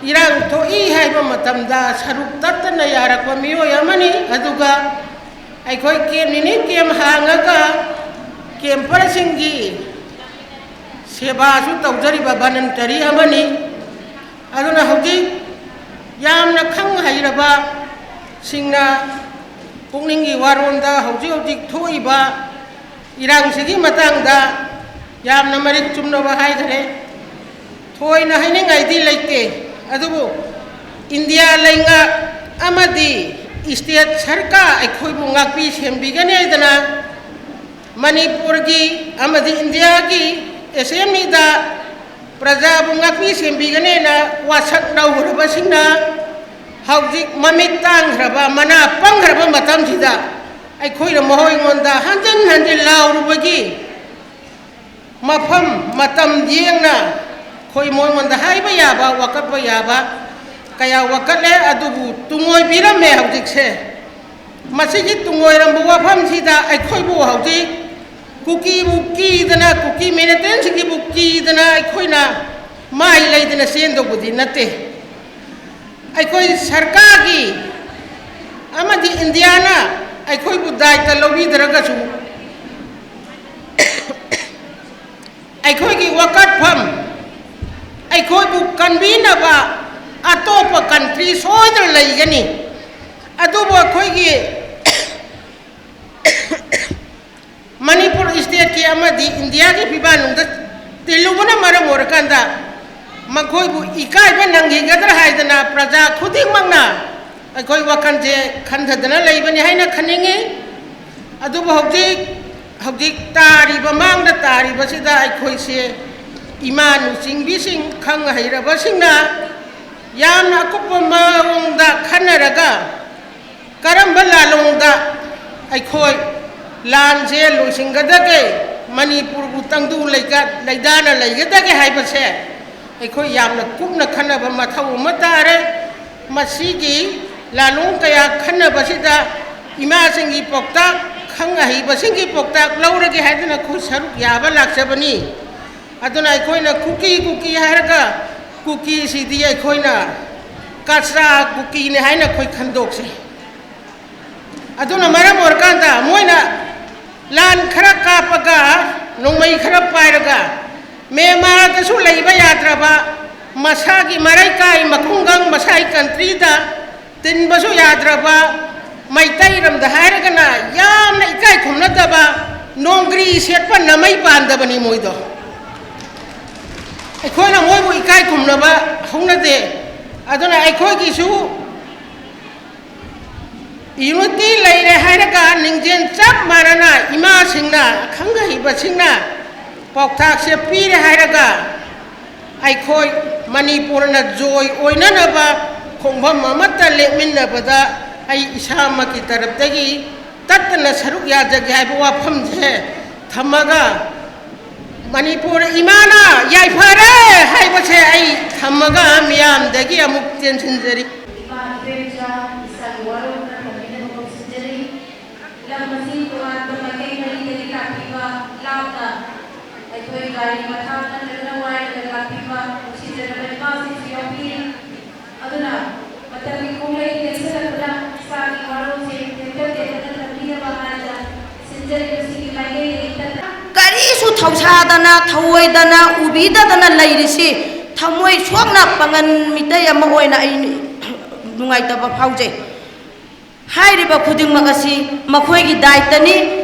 ꯏꯔꯥꯡ ꯊꯣꯛꯏ ꯍꯥꯏꯕ ꯃꯇꯝꯗ ꯁꯔꯨꯛ ꯇꯠꯇꯅ ꯌꯥꯔꯛꯄ ꯃꯤꯑꯣꯏ ꯑꯃꯅꯤ꯫ ꯑꯗꯨꯒ ꯑꯩꯈꯣꯏ ꯀꯦꯝ ꯅꯤꯅꯤ ꯀꯦꯝ ꯍꯥꯡꯉꯒ ꯀꯦꯝꯄꯔꯁꯤꯡꯒꯤ ꯁꯦꯕꯥꯁꯨ ꯇꯧꯖꯔꯤꯕ ꯚꯣꯂꯨꯟꯇꯔꯤ ꯑꯃꯅꯤ꯫ ꯑꯗꯨꯅ ꯍꯧꯖꯤꯛ ꯌꯥꯝꯅ ꯈꯪ ꯍꯩꯔꯕꯁꯤꯡꯅ ꯄꯨꯛꯅꯤꯡꯒꯤ ꯋꯥꯔꯣꯜꯗ ꯍꯧꯖꯤꯛ ꯍꯧꯖꯤꯛ ꯊꯣꯛꯏꯕ ꯏꯔꯥꯡꯁꯤꯒꯤ ꯃꯇꯥꯡꯗ ꯌꯥꯝꯅ ꯃꯔꯤꯛ ꯆꯨꯝꯅꯕ ꯍꯥꯏꯈ꯭ꯔꯦ꯫ ꯊꯣꯏꯅ ꯍꯥꯏꯅꯤꯡꯉꯥꯏꯗꯤ ꯂꯩꯇꯦ꯫ ꯑꯗꯨꯕꯨ ꯏꯟꯗꯤꯌꯥ ꯂꯩꯉꯥꯛ ꯑꯃꯗꯤ ꯁ꯭ꯇꯦꯠ ꯁꯔꯀꯥꯔ ꯑꯩꯈꯣꯏꯕꯨ ꯉꯥꯛꯄꯤ ꯁꯦꯟꯕꯤꯒꯅꯤ ꯍꯥꯏꯗꯅ ꯃꯅꯤꯄꯨꯔꯒꯤ ꯑꯃꯗꯤ ꯏꯟꯗꯤꯌꯥꯒꯤ ꯑꯦꯁꯦꯝꯕ꯭ꯂꯤꯗ ꯄ꯭ꯔꯖꯥꯕꯨ ꯉꯥꯛꯄꯤ ꯁꯦꯟꯕꯤꯒꯅꯦꯅ ꯋꯥꯁꯛ ꯂꯧꯈ꯭ꯔꯕꯁꯤꯡꯅ ꯍꯧꯖꯤꯛ ꯃꯃꯤꯠ ꯇꯥꯡꯈ꯭ꯔꯕ, ꯃꯅꯥ ꯄꯪꯈ꯭ꯔꯕ ꯃꯇꯝꯁꯤꯗ ꯑꯩꯈꯣꯏꯅ ꯃꯈꯣꯏꯉꯣꯟꯗ ꯍꯟꯖꯤꯟ ꯍꯟꯖꯤꯟ ꯂꯥꯎꯔꯨꯕꯒꯤ ꯃꯐꯝ, ꯃꯇꯝ ꯌꯦꯡꯅ ꯑꯩꯈꯣꯏ ꯃꯉꯣꯟꯗ ꯍꯥꯏꯕ ꯌꯥꯕ, ꯋꯥꯀꯠꯄ ꯌꯥꯕ ꯀꯌꯥ ꯋꯥꯀꯠꯂꯦ꯫ ꯑꯗꯨꯕꯨ ꯇꯨꯡꯑꯣꯏꯕꯤꯔꯝꯃꯦ ꯍꯧꯖꯤꯛꯁꯦ꯫ ꯃꯁꯤꯒꯤ ꯇꯨꯡꯑꯣꯏꯔꯝꯕ ꯋꯥꯐꯝꯁꯤꯗ ꯑꯩꯈꯣꯏꯕꯨ ꯍꯧꯖꯤꯛ ꯀꯨꯀꯤꯕꯨ ꯀꯤꯗꯅ, ꯀꯨꯀꯤ ꯃꯤꯂꯤꯇꯦꯟꯁꯤꯡꯒꯤꯕꯨ ꯀꯤꯗꯅ ꯑꯩꯈꯣꯏꯅ ꯃꯥꯏ ꯂꯩꯗꯅ ꯆꯦꯟꯗꯧꯕꯗꯤ ꯅꯠꯇꯦ꯫ ꯑꯩꯈꯣꯏ ꯁꯔꯀꯥꯔꯒꯤ ꯑꯃꯗꯤ ꯏꯟꯗꯤꯌꯥꯅ ꯑꯩꯈꯣꯏꯕꯨ ꯗꯥꯏꯇ ꯂꯧꯕꯤꯗ꯭ꯔꯒꯁꯨ, ꯑꯩꯈꯣꯏꯒꯤ ꯋꯥꯀꯠꯐꯝ, ꯑꯩꯈꯣꯏꯕꯨ ꯀꯟꯕꯤꯅꯕ ꯑꯇꯣꯞꯄ ꯀꯟꯇ꯭ꯔꯤ ꯁꯣꯏꯗꯅ ꯂꯩꯒꯅꯤ꯫ ꯑꯗꯨꯕꯨ ꯑꯩꯈꯣꯏꯒꯤ ꯃꯅꯤꯄꯨꯔ ꯁ꯭ꯇꯦꯠꯀꯤ ꯑꯃꯗꯤ ꯏꯟꯗꯤꯌꯥꯒꯤ ꯐꯤꯕꯥꯜꯅꯨꯡꯗ ꯇꯤꯜꯂꯨꯕꯅ ꯃꯔꯝ ꯑꯣꯏꯔꯀꯥꯟꯗ ꯃꯈꯣꯏꯕꯨ ꯏꯀꯥꯏꯕ ꯅꯪꯈꯤꯒꯗ꯭ꯔꯥ ꯍꯥꯏꯗꯅ ꯄ꯭ꯔꯖꯥ ꯈꯨꯗꯤꯡꯃꯛꯅ ꯑꯩꯈꯣꯏ ꯋꯥꯈꯜꯁꯦ ꯈꯟꯊꯗꯅ ꯂꯩꯕꯅꯤ ꯍꯥꯏꯅ ꯈꯟꯅꯤꯡꯏ꯫ ꯑꯗꯨꯕꯨ ꯍꯧꯖꯤꯛ, ꯍꯧꯖꯤꯛ ꯇꯥꯔꯤꯕ, ꯃꯥꯡꯗ ꯇꯥꯔꯤꯕꯁꯤꯗ ꯑꯩꯈꯣꯏꯁꯦ ꯏꯃꯥ ꯂꯨꯆꯤꯡꯕꯤꯁꯤꯡ, ꯈꯪ ꯍꯩꯔꯕꯁꯤꯡꯅ ꯌꯥꯝꯅ ꯑꯀꯨꯞꯄ ꯃꯑꯣꯡꯗ ꯈꯟꯅꯔꯒ ꯀꯔꯝꯕ ꯂꯥꯂꯣꯡꯗ ꯑꯩꯈꯣꯏ ꯂꯥꯟꯁꯦ ꯂꯣꯏꯁꯤꯟꯒꯗꯒꯦ, ꯃꯅꯤꯄꯨꯔꯕꯨ ꯇꯪꯗꯨ ꯂꯩꯒ-, ꯂꯩꯇꯥꯅ ꯂꯩꯒꯗꯒꯦ ꯍꯥꯏꯕꯁꯦ ꯑꯩꯈꯣꯏ ꯌꯥꯝꯅ ꯀꯨꯞꯅ ꯈꯟꯅꯕ ꯃꯊꯧ ꯑꯃ ꯇꯥꯔꯦ꯫ ꯃꯁꯤꯒꯤ ꯂꯥꯂꯣꯡ ꯀꯌꯥ ꯈꯟꯅꯕꯁꯤꯗ ꯏꯃꯥꯁꯤꯡꯒꯤ ꯄꯥꯎꯇꯥꯛ, ꯈꯪ ꯑꯍꯩꯕꯁꯤꯡꯒꯤ ꯄꯥꯎꯇꯥꯛ ꯂꯧꯔꯒꯦ ꯍꯥꯏꯗꯨꯅ ꯑꯩꯈꯣꯏ ꯁꯔꯨꯛ ꯌꯥꯕ ꯂꯥꯛꯆꯕꯅꯤ꯫ ꯑꯗꯨꯅ ꯑꯩꯈꯣꯏꯅ ꯀꯨꯀꯤ, ꯀꯨꯀꯤ ꯍꯥꯏꯔꯒ ꯀꯨꯀꯤꯁꯤꯗꯤ ꯑꯩꯈꯣꯏꯅ ꯀꯆꯥ ꯀꯨꯀꯤꯅꯤ ꯍꯥꯏꯅ ꯑꯩꯈꯣꯏ ꯈꯟꯗꯣꯛꯁꯤ꯫ ꯑꯗꯨꯅ ꯃꯔꯝ ꯑꯣꯏꯔꯀꯥꯟꯗ ꯃꯣꯏꯅ ꯂꯥꯟ ꯈꯔ ꯀꯥꯞꯄꯒ, ꯅꯣꯡꯃꯩ ꯈꯔ ꯄꯥꯏꯔꯒ, ꯃ꯭ꯌꯥꯟꯃꯥꯔꯗꯁꯨ ꯂꯩꯕ ꯌꯥꯗ꯭ꯔꯕ, ꯃꯁꯥꯒꯤ ꯃꯔꯩꯀꯥꯏ ꯃꯈꯨꯡꯒꯪ ꯃꯁꯥꯒꯤ ꯀꯟꯇ꯭ꯔꯤꯗ ꯇꯤꯟꯕꯁꯨ ꯌꯥꯗ꯭ꯔꯕ, ꯃꯩꯇꯩ ꯂꯝꯗ ꯍꯥꯏꯔꯒꯅ ꯌꯥꯝꯅ ꯏꯀꯥꯏ ꯈꯨꯝꯅꯗꯕ, ꯅꯣꯡꯒ꯭ꯔꯤ ꯁꯦꯠꯄ ꯅꯃꯩ ꯄꯥꯟꯗꯕꯅꯤ ꯃꯣꯏꯗꯣ꯫ ꯑꯩꯈꯣꯏꯅ ꯃꯣꯏꯕꯨ ꯏꯀꯥꯏ ꯈꯨꯝꯅꯕ ꯍꯧꯅꯗꯦ꯫ ꯑꯗꯨꯅ ꯑꯩꯈꯣꯏꯒꯤꯁꯨ ꯌꯨꯅꯤꯇꯤ ꯂꯩꯔꯦ ꯍꯥꯏꯔꯒ, ꯅꯤꯡꯖꯦꯜ ꯆꯞ ꯃꯥꯟꯅꯅ ꯏꯃꯥꯁꯤꯡꯅ, ꯑꯈꯪ ꯑꯍꯩꯕꯁꯤꯡꯅ ꯄꯥꯎꯇꯥꯛꯁꯦ ꯄꯤꯔꯦ ꯍꯥꯏꯔꯒ, ꯑꯩꯈꯣꯏ ꯃꯅꯤꯄꯨꯔꯅ ꯖꯣꯏ ꯑꯣꯏꯅꯅꯕ ꯈꯣꯡꯐꯝ ꯑꯃꯠꯇ ꯂꯦꯞꯃꯤꯟꯅꯕꯗ ꯑꯩ ꯏꯁꯥꯃꯛꯀꯤ ꯇꯔꯞꯇꯒꯤ ꯇꯠꯇꯅ ꯁꯔꯨꯛ ꯌꯥꯖꯒꯦ ꯍꯥꯏꯕ ꯋꯥꯐꯝꯁꯦ ꯊꯝꯃꯒ, ꯃꯅꯤꯄꯨꯔ ꯏꯃꯥꯅ ꯌꯥꯏꯐꯔꯦ ꯍꯥꯏꯕꯁꯦ ꯑꯩ ꯊꯝꯃꯒ ꯃꯤꯌꯥꯝꯗꯒꯤ ꯑꯃꯨꯛ ꯇꯦꯟꯁꯤꯟꯖꯔꯤ꯫ ꯏꯃꯥ ꯏꯕꯦꯝꯆꯥ, ꯏꯁꯥꯒꯤ ꯋꯥꯔꯣꯜ ꯈꯔ ꯊꯝꯕꯤꯅꯕ ꯀꯧꯁꯤꯟꯖꯔꯤ꯫ ꯂꯝ ꯑꯁꯤ ꯇꯣꯉꯥꯟꯕ ꯃꯥꯏꯀꯩ ꯃꯔꯤꯗꯒꯤ ꯂꯥꯛꯄꯤꯕ, ꯂꯥꯞꯅ ꯑꯩꯈꯣꯏ ꯒꯥꯔꯤ ꯃꯊꯥꯡ ꯅꯠꯇ꯭ꯔꯒꯅ ꯋꯥꯏꯔꯒ ꯂꯥꯛꯄꯤꯕ ꯅꯨꯡꯁꯤꯖꯔꯕ ꯏꯃꯥꯁꯤꯡꯁꯨ ꯌꯥꯎꯕꯤꯔꯤ꯫ ꯑꯗꯨꯅ ꯃꯇꯝꯒꯤ ꯈꯣꯡꯂꯩ ꯇꯦꯛꯁꯤꯜꯂꯛꯄꯅ ꯏꯁꯥꯒꯤ ꯋꯥꯔꯣꯜꯁꯦ ꯇꯦꯟꯇꯛ ꯇꯦꯟꯇꯛꯅ ꯊꯝꯕꯤꯅꯕ ꯍꯥꯏꯅ ꯁꯤꯟꯖꯔꯤꯕꯁꯤꯒꯤ ꯃꯥꯏꯀꯩꯗꯒꯤ ꯇꯠꯇꯅ ꯀꯔꯤꯁꯨ ꯊꯧꯁꯥꯗꯅ, ꯊꯧꯑꯣꯏꯗꯅ, ꯎꯕꯤꯗꯗꯅ ꯂꯩꯔꯤꯁꯤ ꯊꯃꯣꯏ ꯁꯣꯛꯅ ꯄꯥꯉꯟ ꯃꯤꯇꯩ ꯑꯃ ꯑꯣꯏꯅ ꯑꯩ ꯅꯨꯡꯉꯥꯏꯇꯕ ꯐꯥꯎꯖꯩ꯫ ꯍꯥꯏꯔꯤꯕ ꯈꯨꯗꯤꯡꯃꯛ ꯑꯁꯤ ꯃꯈꯣꯏꯒꯤ ꯗꯥꯏꯇꯅꯤ꯫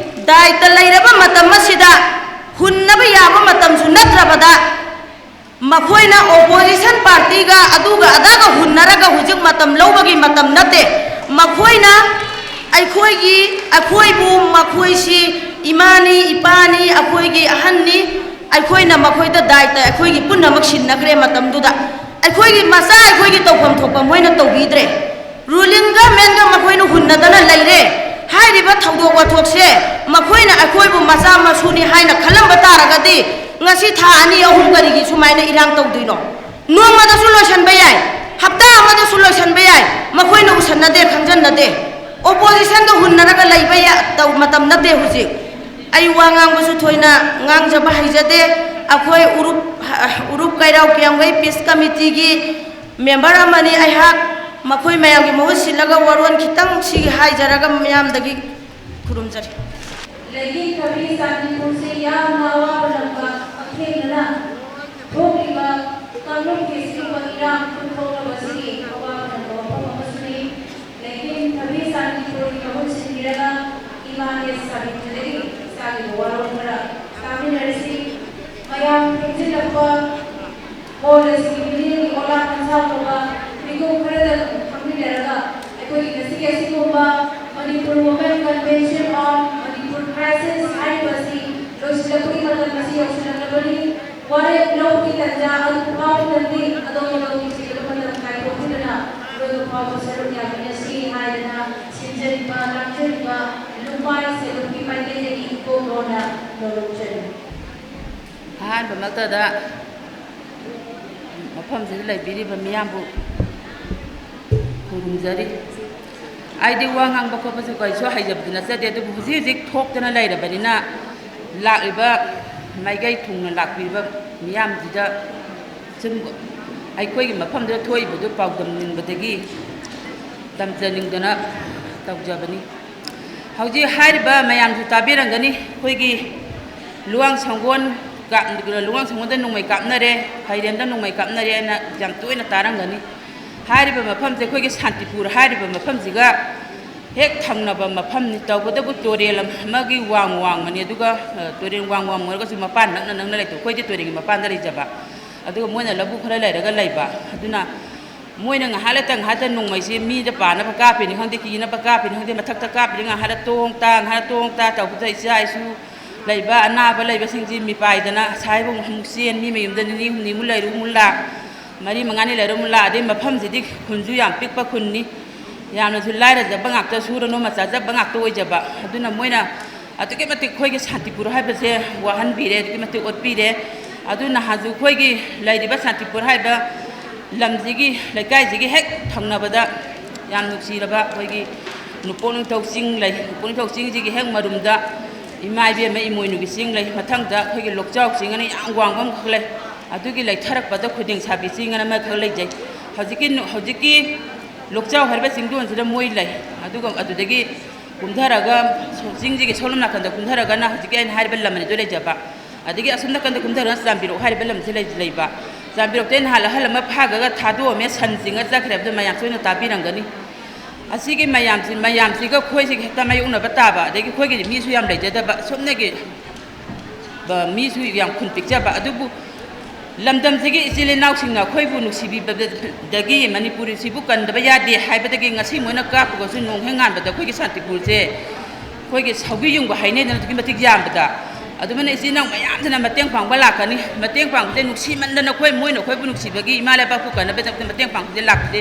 ꯗꯥꯏꯇ ꯂꯩꯔꯕ ꯃꯇꯝ ꯑꯁꯤꯗ ꯍꯨꯟꯅꯕ ꯌꯥꯕ ꯃꯇꯝꯁꯨ ꯅꯠꯇ꯭ꯔꯕꯗ, ꯃꯈꯣꯏꯅ ꯑꯣꯄꯣꯖꯤꯁꯟ ꯄꯥꯔꯇꯤꯒ ꯑꯗꯨꯒ ꯑꯗꯥꯒ ꯍꯨꯟꯅꯔꯒ ꯍꯧꯖꯤꯛ ꯃꯇꯝ ꯂꯧꯕꯒꯤ ꯃꯇꯝ ꯅꯠꯇꯦ꯫ ꯃꯈꯣꯏꯅ ꯑꯩꯈꯣꯏꯒꯤ, ꯑꯩꯈꯣꯏꯕꯨ, ꯃꯈꯣꯏꯁꯤ ꯏꯃꯥꯅꯤ, ꯏꯄꯥꯅꯤ, ꯑꯩꯈꯣꯏꯒꯤ ꯑꯍꯟꯅꯤ, ꯑꯩꯈꯣꯏꯅ ꯃꯈꯣꯏꯗ ꯗꯥꯏꯇ ꯑꯩꯈꯣꯏꯒꯤ ꯄꯨꯝꯅꯃꯛ ꯁꯤꯟꯅꯈ꯭ꯔꯦ꯫ ꯃꯇꯝꯗꯨꯗ ꯑꯩꯈꯣꯏꯒꯤ ꯃꯆꯥ, ꯑꯩꯈꯣꯏꯒꯤ ꯇꯧꯐꯝ ꯊꯣꯛꯄ ꯃꯣꯏꯅ ꯇꯧꯕꯤꯗ꯭ꯔꯦ꯫ ꯔꯨꯂꯤꯡꯒ ꯃꯦꯟꯒ ꯃꯈꯣꯏꯅ ꯍꯨꯟꯅꯗꯅ ꯂꯩꯔꯦ꯫ ꯍꯥꯏꯔꯤꯕ ꯊꯧꯗꯣꯛ ꯋꯥꯊꯣꯛꯁꯦ ꯃꯈꯣꯏꯅ ꯑꯩꯈꯣꯏꯕꯨ ꯃꯆꯥ ꯃꯁꯨꯅꯤ ꯍꯥꯏꯅ ꯈꯜꯂꯝꯕ ꯇꯥꯔꯒꯗꯤ, ꯉꯁꯤ ꯊꯥ ꯑꯅꯤ ꯑꯍꯨꯝ ꯀꯔꯤꯒꯤ ꯁꯨꯃꯥꯏꯅ ꯏꯔꯥꯡ ꯇꯧꯗꯣꯏꯅꯣ? ꯅꯣꯡꯃꯗꯁꯨ ꯂꯣꯏꯁꯤꯟꯕ ꯌꯥꯏ, ꯍꯞꯇꯥ ꯑꯃꯗꯁꯨ ꯂꯣꯏꯁꯤꯟꯕ ꯌꯥꯏ꯫ ꯃꯈꯣꯏꯅ ꯎꯁꯟꯅꯗꯦ, ꯈꯪꯖꯟꯅꯗꯦ꯫ ꯑꯣꯄꯣꯖꯤꯁꯟꯒ ꯍꯨꯟꯅꯔꯒ ꯂꯩꯕ ꯌꯥ-, ꯇꯧ-, ꯃꯇꯝ ꯅꯠꯇꯦ ꯍꯧꯖꯤꯛ꯫ ꯑꯩ ꯋꯥ ꯉꯥꯡꯕꯁꯨ ꯊꯣꯏꯅ ꯉꯥꯡꯖꯕ ꯍꯩꯖꯗꯦ꯫ ꯑꯩꯈꯣꯏ ꯎꯔꯨꯞ, ꯎꯔꯨꯞ ꯀꯩꯔꯥꯎ ꯀꯤꯌꯥꯝꯒꯩ ꯄꯤꯁ ꯀꯃꯤꯇꯤꯒꯤ ꯃꯦꯝꯕꯔ ꯑꯃꯅꯤ ꯑꯩꯍꯥꯛ꯫ ꯃꯈꯣꯏ ꯃꯌꯥꯝꯒꯤ ꯃꯍꯨꯠ ꯁꯤꯜꯂꯒ ꯋꯥꯔꯣꯜ ꯈꯤꯇꯪ ꯁꯤ ꯍꯥꯏꯖꯔꯒ ꯃꯤꯌꯥꯝꯗꯒꯤ ꯈꯨꯔꯨꯝꯖꯔꯤ꯫ ꯂꯩꯒꯤ ꯊꯕꯤ ꯆꯥꯟꯗꯤꯄꯨꯔꯁꯤ ꯌꯥꯝꯅ ꯑꯋꯥꯕ ꯅꯪꯕ ꯍꯛꯊꯦꯡꯅꯅ ꯊꯣꯛꯂꯤꯕ ꯀꯥꯡꯂꯨꯞꯀꯤ ꯁꯤꯒꯨꯝꯕ ꯏꯔꯥꯡ ꯊꯣꯛꯂꯕꯁꯤꯒꯤ ꯑꯋꯥꯕ ꯅꯪꯕ ꯋꯥꯐꯝ ꯑꯃꯁꯨꯅꯤ꯫ ꯂꯩꯒꯤ ꯊꯕꯤ ꯆꯥꯟꯗꯤꯄꯨꯔꯒꯤ ꯃꯍꯨꯠ ꯁꯤꯟꯕꯤꯔꯒ ꯏꯃꯥ ꯑꯦꯁ ꯁꯥꯕꯤꯇ꯭ꯔꯤꯗꯒꯤ ꯏꯆꯥꯒꯤ ꯋꯥꯔꯣꯜ ꯈꯔ ꯇꯥꯃꯤꯟꯅꯔꯁꯤ꯫ ꯃꯌꯥꯝ ꯊꯦꯡꯖꯤꯜꯂꯛꯄ ꯍꯣꯜ ꯑꯁꯤꯒꯤ ꯃꯤꯠꯌꯦꯡꯒꯤ ꯑꯣꯂꯥ ꯈꯟꯁꯥꯎꯅꯕ ꯃꯤꯀꯨꯞ ꯈꯔꯗ ꯈꯪꯃꯤꯟꯅꯔꯒ ꯑꯩꯈꯣꯏꯒꯤ ꯉꯁꯤꯒꯤ ꯑꯁꯤꯒꯨꯝꯕ Manipur Women Convention on Manipur Crisis ꯍꯥꯏꯔꯤꯕ ꯑꯁꯤ ꯂꯣꯏꯁꯤꯜꯂꯛꯄꯒꯤ ꯃꯇꯝ ꯑꯁꯤ ꯌꯧꯁꯤꯜꯂꯛꯂꯕꯅꯤ꯫ ꯋꯥꯔꯦꯞ ꯂꯧꯕꯒꯤ ꯇꯟꯖꯥ ꯑꯗꯨ ꯐꯥꯎꯕꯗꯗꯤ ꯑꯗꯣꯝ ꯑꯗꯣꯝꯒꯤ ꯆꯤꯟꯕ ꯃꯇꯝ ꯀꯥꯏꯊꯣꯛꯄꯤꯗꯨꯅ ꯂꯣꯏꯕ ꯐꯥꯎꯕ ꯁꯔꯨꯛ ꯌꯥꯃꯤꯟꯅꯁꯤ ꯍꯥꯏꯗꯅ ꯁꯤꯟꯖꯔꯤꯕ ꯂꯥꯡꯖꯔꯤꯕ ꯂꯨꯄꯥꯏ ꯁꯦꯂꯨꯡꯒꯤ ꯃꯥꯏꯀꯩꯗꯒꯤ ꯏꯀꯣꯛ ꯂꯣꯟꯅ ꯅꯣꯂꯨꯛꯆꯔꯤ꯫ ꯑꯍꯥꯟꯕꯃꯛꯇꯗ ꯃꯐꯝꯁꯤꯗ ꯂꯩꯕꯤꯔꯤꯕ ꯃꯤꯌꯥꯝꯕꯨ ꯈꯨꯔꯨꯝꯖꯔꯤ꯫ ꯑꯩꯗꯤ ꯋꯥ ꯉꯥꯡꯕ ꯈꯣꯠꯄꯁꯨ ꯀꯩꯁꯨ ꯍꯩꯖꯕꯗꯤ ꯅꯠꯆꯗꯦ, ꯑꯗꯨꯕꯨ ꯍꯧꯖꯤꯛ ꯍꯧꯖꯤꯛ ꯊꯣꯛꯇꯅ ꯂꯩꯔꯕꯅꯤꯅ ꯂꯥꯛꯂꯤꯕ ꯃꯥꯏꯀꯩ ꯊꯨꯡꯅ ꯂꯥꯛꯄꯤꯔꯤꯕ ꯃꯤꯌꯥꯝꯁꯤꯗ ꯁꯨꯝ ꯑꯩꯈꯣꯏꯒꯤ ꯃꯐꯝꯗ ꯊꯣꯛꯏꯕꯗꯨ ꯄꯥꯎꯗꯝꯅꯤꯡꯕꯗꯒꯤ ꯇꯝꯖꯅꯤꯡꯗꯅ ꯇꯧꯖꯕꯅꯤ꯫ ꯍꯧꯖꯤꯛ ꯍꯥꯏꯔꯤꯕ ꯃꯌꯥꯝꯁꯨ ꯇꯥꯕꯤꯔꯝꯒꯅꯤ꯫ ꯑꯩꯈꯣꯏꯒꯤ ꯂꯨꯋꯥꯡ ꯁꯪꯒꯣꯟ ꯀꯥꯞ-, ꯂꯨꯋꯥꯡ ꯁꯪꯒꯣꯟꯗ ꯅꯣꯡꯃꯩ ꯀꯥꯞꯅꯔꯦ, ꯐꯩꯔꯦꯝꯗ ꯅꯣꯡꯃꯩ ꯀꯥꯞꯅꯔꯦ ꯍꯥꯏꯅ ꯌꯥꯝ ꯇꯣꯏꯅ ꯇꯥꯔꯝꯒꯅꯤ꯫ ꯍꯥꯏꯔꯤꯕ ꯃꯐꯝꯁꯦ ꯑꯩꯈꯣꯏꯒꯤ ꯁꯥꯟꯇꯤꯄꯨꯔ ꯍꯥꯏꯔꯤꯕ ꯃꯐꯝꯁꯤꯒ ꯍꯦꯛ ꯊꯪꯅꯕ ꯃꯐꯝꯅꯤ꯫ ꯇꯧꯕꯇꯕꯨ ꯇꯨꯔꯦꯜ ꯑꯃꯒꯤ ꯋꯥꯡ ꯋꯥꯡꯃꯅꯤ, ꯑꯗꯨꯒ, ꯑ, ꯇꯨꯔꯦꯜ ꯋꯥꯡ ꯋꯥꯡꯃ ꯑꯣꯏꯔꯒꯁꯨ ꯃꯄꯥꯟ ꯅꯛꯅ ꯅꯛꯅ ꯂꯩꯇꯦ꯫ ꯑꯩꯈꯣꯏꯗꯤ ꯇꯨꯔꯦꯜꯒꯤ ꯃꯄꯥꯟꯗ ꯂꯩꯖꯕ, ꯑꯗꯨꯒ ꯃꯣꯏꯅ ꯂꯧꯕꯨꯛ ꯈꯔ ꯂꯩꯔꯒ ꯂꯩꯕ꯫ ꯑꯗꯨꯅ ꯃꯣꯏꯅ ꯉꯥꯏꯍꯥꯛ ꯂꯩꯇ ꯉꯥꯏꯍꯥꯛꯇ ꯅꯣꯡꯃꯩꯁꯦ ꯃꯤꯗ ꯄꯥꯟꯅꯕ ꯀꯥꯞꯄꯤꯅꯤ ꯈꯪꯗꯦ, ꯀꯤꯅꯕ ꯀꯥꯞꯄꯤꯅꯤ ꯈꯪꯗꯦ, ꯃꯊꯛꯇ ꯀꯥꯞꯄꯤꯅꯤ, ꯉꯥꯏꯍꯥꯛ ꯂꯩ ꯇꯣꯡ ꯇꯥ, ꯉꯥꯏꯍꯥꯛ ꯂꯩ ꯇꯣꯡ ꯇꯥ ꯇꯧꯕꯗ ꯏꯆꯥ ꯏꯁꯨ ꯂꯩꯕ, ꯑꯅꯥꯕ ꯂꯩꯕꯁꯤꯡꯁꯤ ꯃꯤꯄꯥꯏꯗꯅ ꯑꯁꯥꯏꯕꯨ ꯑꯃꯨꯛ ꯆꯦꯟ, ꯃꯤ ꯃꯌꯨꯝꯗ ꯅꯤꯅꯤ ꯍꯨꯝꯅꯤꯃꯨꯛ ꯂꯩꯔꯨ ꯑꯃꯨꯛ ꯂꯥꯛ, ꯃꯔꯤ ꯃꯉꯥꯅꯤ ꯂꯩꯔꯨ ꯑꯃꯨꯛ ꯂꯥꯛ, ꯑꯗꯩ ꯃꯐꯝꯁꯤꯗꯤ ꯈꯨꯟꯁꯨ ꯌꯥꯝ ꯄꯤꯛꯄ ꯈꯨꯟꯅꯤ, ꯌꯥꯝꯅꯁꯨ ꯂꯥꯏꯔꯖꯕ ꯉꯥꯛꯇ, ꯁꯨꯔ ꯅꯣꯝꯃ ꯆꯥꯖꯕ ꯉꯥꯛꯇ ꯑꯣꯏꯖꯕ꯫ ꯑꯗꯨꯅ ꯃꯣꯏꯅ ꯑꯗꯨꯛꯀꯤ ꯃꯇꯤꯛ ꯑꯩꯈꯣꯏꯒꯤ ꯁꯥꯟꯇꯤꯄꯨꯔ ꯍꯥꯏꯕꯁꯦ ꯋꯥꯍꯟꯕꯤꯔꯦ, ꯑꯗꯨꯛꯀꯤ ꯃꯇꯤꯛ ꯑꯣꯠꯄꯤꯔꯦ꯫ ꯑꯗꯨ ꯅꯍꯥꯟꯁꯨ ꯑꯩꯈꯣꯏꯒꯤ ꯂꯩꯔꯤꯕ ꯁꯥꯟꯇꯤꯄꯨꯔ ꯍꯥꯏꯕ ꯂꯝꯁꯤꯒꯤ, ꯂꯩꯀꯥꯏꯁꯤꯒꯤ ꯍꯦꯛ ꯊꯪꯅꯕꯗ ꯌꯥꯝ ꯅꯨꯡꯁꯤꯔꯕ ꯑꯩꯈꯣꯏꯒꯤ ꯅꯣꯡꯄꯣꯛ ꯅꯤꯡꯊꯧ ꯆꯤꯡ ꯂꯩ꯫ ꯅꯣꯡꯄꯣꯛ ꯅꯤꯡꯊꯧ ꯆꯤꯡꯁꯤꯒꯤ ꯍꯦꯛ ꯃꯔꯨꯝꯗ ꯏꯃꯥ ꯏꯕꯦꯝꯃ ꯏꯃꯣꯏꯅꯨꯒꯤ ꯆꯤꯡ ꯂꯩ꯫ ꯃꯊꯪꯗ ꯑꯩꯈꯣꯏꯒꯤ ꯂꯣꯛꯆꯥꯎ ꯆꯤꯡ ꯑꯅ ꯌꯥꯝ ꯋꯥꯡꯕ ꯑꯃꯈꯛ ꯂꯩ꯫ ꯑꯗꯨꯒꯤ ꯂꯩꯊꯔꯛꯄꯗ ꯈꯣꯏꯗꯦꯡ ꯁꯥꯕꯤ ꯆꯤꯡ ꯑꯅ ꯑꯃꯈꯛ ꯂꯩꯖꯩ꯫ ꯍꯧꯖꯤꯛꯀꯤ ꯅꯨ-, ꯍꯧꯖꯤꯛꯀꯤ ꯂꯣꯛꯆꯥꯎ ꯍꯥꯏꯔꯤꯕ ꯆꯤꯡꯗꯣꯟꯁꯤꯗ ꯃꯣꯏ ꯂꯩ꯫ ꯑꯗꯨꯒ ꯑꯗꯨꯗꯒꯤ ꯀꯨꯝꯊꯔꯒ ꯆꯤꯡꯁꯤꯒꯤ ꯁꯣꯝ ꯅꯥꯀꯟꯗ ꯀꯨꯝꯊꯔꯒꯅ ꯍꯧꯖꯤꯛꯀꯤ ꯑꯩꯅ ꯍꯥꯏꯔꯤꯕ ꯂꯝ ꯑꯅꯤꯗꯨ ꯂꯩꯖꯕ꯫ ꯑꯗꯒꯤ ꯑꯁꯣꯝ ꯅꯥꯀꯟꯗ ꯀꯨꯝꯊꯔꯒ ꯆꯥꯝꯕꯤꯔꯣꯛ ꯍꯥꯏꯔꯤꯕ ꯂꯝꯁꯤ ꯂꯩ-, ꯂꯩꯕ꯫ ꯆꯥꯝꯕꯤꯔꯣꯛꯇꯩ ꯅꯍꯥꯟ ꯑꯍꯜ ꯑꯃ ꯐꯥꯈ꯭ꯔꯒ ꯊꯥꯗꯣꯛꯑꯝꯃꯦ, ꯁꯟ ꯆꯤꯡꯉ ꯆꯠꯈ꯭ꯔꯦ ꯍꯥꯏꯕꯗꯨ ꯃꯌꯥꯝꯁꯨ ꯑꯣꯏꯅ ꯇꯥꯕꯤꯔꯝꯒꯅꯤ꯫ ꯑꯁꯤꯒꯤ ꯃꯌꯥꯝꯁꯤ, ꯃꯌꯥꯝꯁꯤꯒ ꯑꯩꯈꯣꯏꯁꯤꯒ ꯍꯦꯛꯇ ꯃꯥꯌꯣꯛꯅꯕ ꯇꯥꯕ, ꯑꯗꯒꯤ ꯑꯩꯈꯣꯏꯒꯤꯗꯤ ꯃꯤꯁꯨ ꯌꯥꯝ ꯂꯩꯖꯗꯕ, ꯁꯣꯝꯅꯒꯤ ꯕ-, ꯃꯤꯁꯨ ꯌꯥꯝ ꯈꯨꯟ ꯄꯤꯛꯆꯕ, ꯑꯗꯨꯕꯨ ꯂꯝꯗꯝꯁꯤꯒꯤ ꯏꯆꯤꯜ ꯏꯅꯥꯎꯁꯤꯡꯅ ꯑꯩꯈꯣꯏꯕꯨ ꯅꯨꯡꯁꯤꯕꯤꯕꯗꯒꯤ ꯃꯅꯤꯄꯨꯔꯤꯁꯤꯕꯨ ꯀꯟꯗꯕ ꯌꯥꯗꯦ ꯍꯥꯏꯕꯗꯒꯤ ꯉꯁꯤ ꯃꯣꯏꯅ ꯀꯥꯞꯄꯒꯁꯨ ꯅꯣꯡ ꯍꯦꯛ ꯉꯥꯟꯕꯗ ꯑꯩꯈꯣꯏꯒꯤ ꯁꯥꯟꯇꯤꯄꯨꯔꯁꯦ ꯑꯩꯈꯣꯏꯒꯤ ꯁꯧꯒ꯭ꯔꯤ ꯌꯨꯡꯕ ꯍꯩꯅꯩꯗꯅ ꯑꯗꯨꯛꯀꯤ ꯃꯇꯤꯛ ꯌꯥꯝꯕꯗ꯫ ꯑꯗꯨꯃꯥꯏꯅ ꯏꯆꯤꯜ ꯏꯅꯥꯎ ꯃꯌꯥꯝꯁꯤꯅ ꯃꯇꯦꯡ ꯄꯥꯡꯕ ꯂꯥꯛꯀꯅꯤ꯫ ꯃꯇꯦꯡ ꯄꯥꯡꯕꯁꯦ ꯅꯨꯡꯁꯤꯃꯟꯗꯅ ꯑꯩꯈꯣꯏ, ꯃꯣꯏꯅ ꯑꯩꯈꯣꯏꯕꯨ ꯅꯨꯡꯁꯤꯕꯒꯤ ꯏꯃꯥ ꯂꯩꯕꯥꯛꯄꯨ ꯀꯟꯅꯕꯒꯤꯗꯃꯛꯇ ꯃꯇꯦꯡ ꯄꯥꯡꯕꯁꯦ ꯂꯥꯛꯄꯁꯦ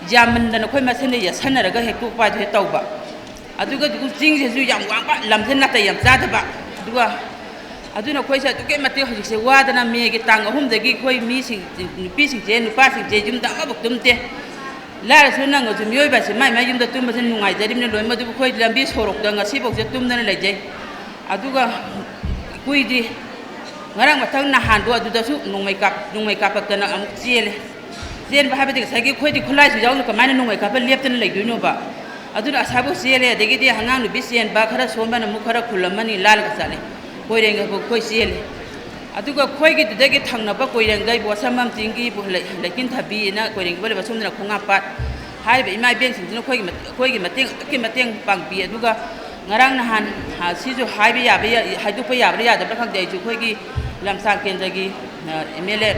ꯌꯥꯝꯃꯟꯗꯅ ꯑꯩꯈꯣꯏ ꯃꯁꯦꯟꯗ ꯌꯦꯠꯁꯟꯅꯔꯒ ꯍꯦꯛ ꯇꯣꯛꯄ ꯍꯥꯏꯗꯨ ꯍꯦꯛ ꯇꯧꯕ꯫ ꯑꯗꯨꯒ ꯆꯤꯡꯁꯤꯁꯨ ꯌꯥꯝ ꯋꯥꯡꯕ, ꯂꯝꯁꯦ ꯅꯥꯇꯩ ꯌꯥꯝ ꯆꯥꯗꯕ꯫ ꯑꯗꯨꯒ ꯑꯗꯨꯅ ꯑꯩꯈꯣꯏꯁꯦ ꯑꯗꯨꯛꯀꯤ ꯃꯇꯤꯛ ꯍꯧꯖꯤꯛꯁꯦ ꯋꯥꯗꯅ ꯃꯦꯒꯤ ꯇꯥꯡ ꯑꯍꯨꯝꯗꯒꯤ ꯑꯩꯈꯣꯏ ꯃꯤꯁꯤꯡ, ꯅꯨꯄꯤꯁꯤꯡꯁꯦ, ꯅꯨꯄꯥꯁꯤꯡꯁꯦ ꯌꯨꯝꯗ ꯑꯃꯐꯥꯎ ꯇꯨꯝꯗꯦ꯫ ꯂꯥꯏꯔꯁꯨ ꯅꯪꯉꯁꯨ ꯃꯤꯑꯣꯏꯕꯁꯦ ꯃꯥꯏ ꯃꯥꯏ ꯌꯨꯝꯗ ꯇꯨꯝꯕꯁꯦ ꯅꯨꯡꯉꯥꯏꯖꯔꯤꯕꯅꯤ ꯂꯣꯏꯅꯃꯛ꯫ ꯑꯗꯨꯕꯨ ꯑꯩꯈꯣꯏ ꯂꯝꯕꯤ ꯁꯣꯔꯣꯛꯇ ꯉꯁꯤꯐꯥꯎꯁꯦ ꯇꯨꯝꯗꯅ ꯂꯩꯖꯩ꯫ ꯑꯗꯨꯒ ꯀꯨꯏꯗ꯭ꯔꯤ, ꯉꯔꯥꯡ ꯃꯊꯪ ꯅꯍꯥꯟꯗꯣ ꯑꯗꯨꯗꯁꯨ ꯅꯣꯡꯃꯩ ꯀꯥꯞ-, ꯅꯣꯡꯃꯩ ꯀꯥꯞꯄꯛꯇꯅ ꯑꯃꯨꯛ ꯆꯦꯜꯂꯦ꯫ ꯆꯦꯟꯕ ꯍꯥꯏꯕꯗꯤ ꯉꯁꯥꯏꯒꯤ ꯑꯩꯈꯣꯏꯗꯤ ꯈꯨꯠꯂꯥꯏꯁꯨ ꯌꯥꯎꯅ ꯀꯃꯥꯏꯅ ꯅꯣꯡꯃꯩ ꯀꯥꯞꯄ ꯂꯦꯞꯇꯅ ꯂꯩꯗꯣꯏꯅꯣꯕ? ꯑꯗꯨꯅ ꯑꯁꯥꯏꯐꯥꯎ ꯆꯦꯜꯂꯦ꯫ ꯑꯗꯒꯤꯗꯤ ꯑꯉꯥꯡ ꯅꯨꯄꯤ ꯆꯦꯟꯕ ꯈꯔ ꯁꯣꯟꯕꯅ ꯑꯃꯨꯛ ꯈꯔ ꯈꯨꯜ ꯑꯃꯅꯤ ꯂꯥꯜꯂꯒ ꯆꯠꯂꯦ꯫ ꯀꯣꯏꯔꯦꯡꯒꯕꯨ ꯑꯩꯈꯣꯏ ꯆꯦꯜꯂꯤ꯫ ꯑꯗꯨꯒ ꯑꯩꯈꯣꯏꯒꯤꯗꯨꯗꯒꯤ ꯊꯪꯅꯕ ꯀꯣꯏꯔꯦꯡꯒꯩ ꯕꯣꯁꯝꯕꯝ ꯆꯤꯡꯒꯤ ꯕꯨ-, ꯂꯩ-, ꯂꯩꯀꯤꯟꯊꯕꯤꯅ ꯀꯣꯏꯔꯦꯡꯒꯤ ꯂꯩꯕ ꯁꯣꯝꯗꯅ ꯈꯣꯡꯉꯥꯝꯄꯥꯠ꯫ ꯍꯥꯏꯔꯤꯕ ꯏꯃꯥ ꯏꯕꯦꯟꯁꯤꯡꯁꯤꯅ ꯑꯩꯈꯣꯏꯒꯤ ꯃ-, ꯑꯩꯈꯣꯏꯒꯤ ꯃꯇꯦꯡ ꯑꯗꯨꯛꯀꯤ ꯃꯇꯦꯡ ꯄꯥꯡꯕꯤ꯫ ꯑꯗꯨꯒ ꯉꯔꯥꯡ ꯅꯍꯥꯟ, ꯑ, ꯁꯤꯁꯨ ꯍꯥꯏꯕ ꯌꯥꯕ ꯌꯥ-, ꯍꯥꯏꯗꯣꯛꯄ ꯌꯥꯕ꯭ꯔꯥ ꯌꯥꯗꯕ꯭ꯔꯥ ꯈꯪꯗꯦ, ꯑꯩꯁꯨ ꯑꯩꯈꯣꯏꯒꯤ ꯂꯝꯁꯥꯡ ꯀꯦꯟꯗ꯭ꯔꯒꯤ, ꯑ, ꯑꯦꯝ ꯑꯦꯜ ꯑꯦ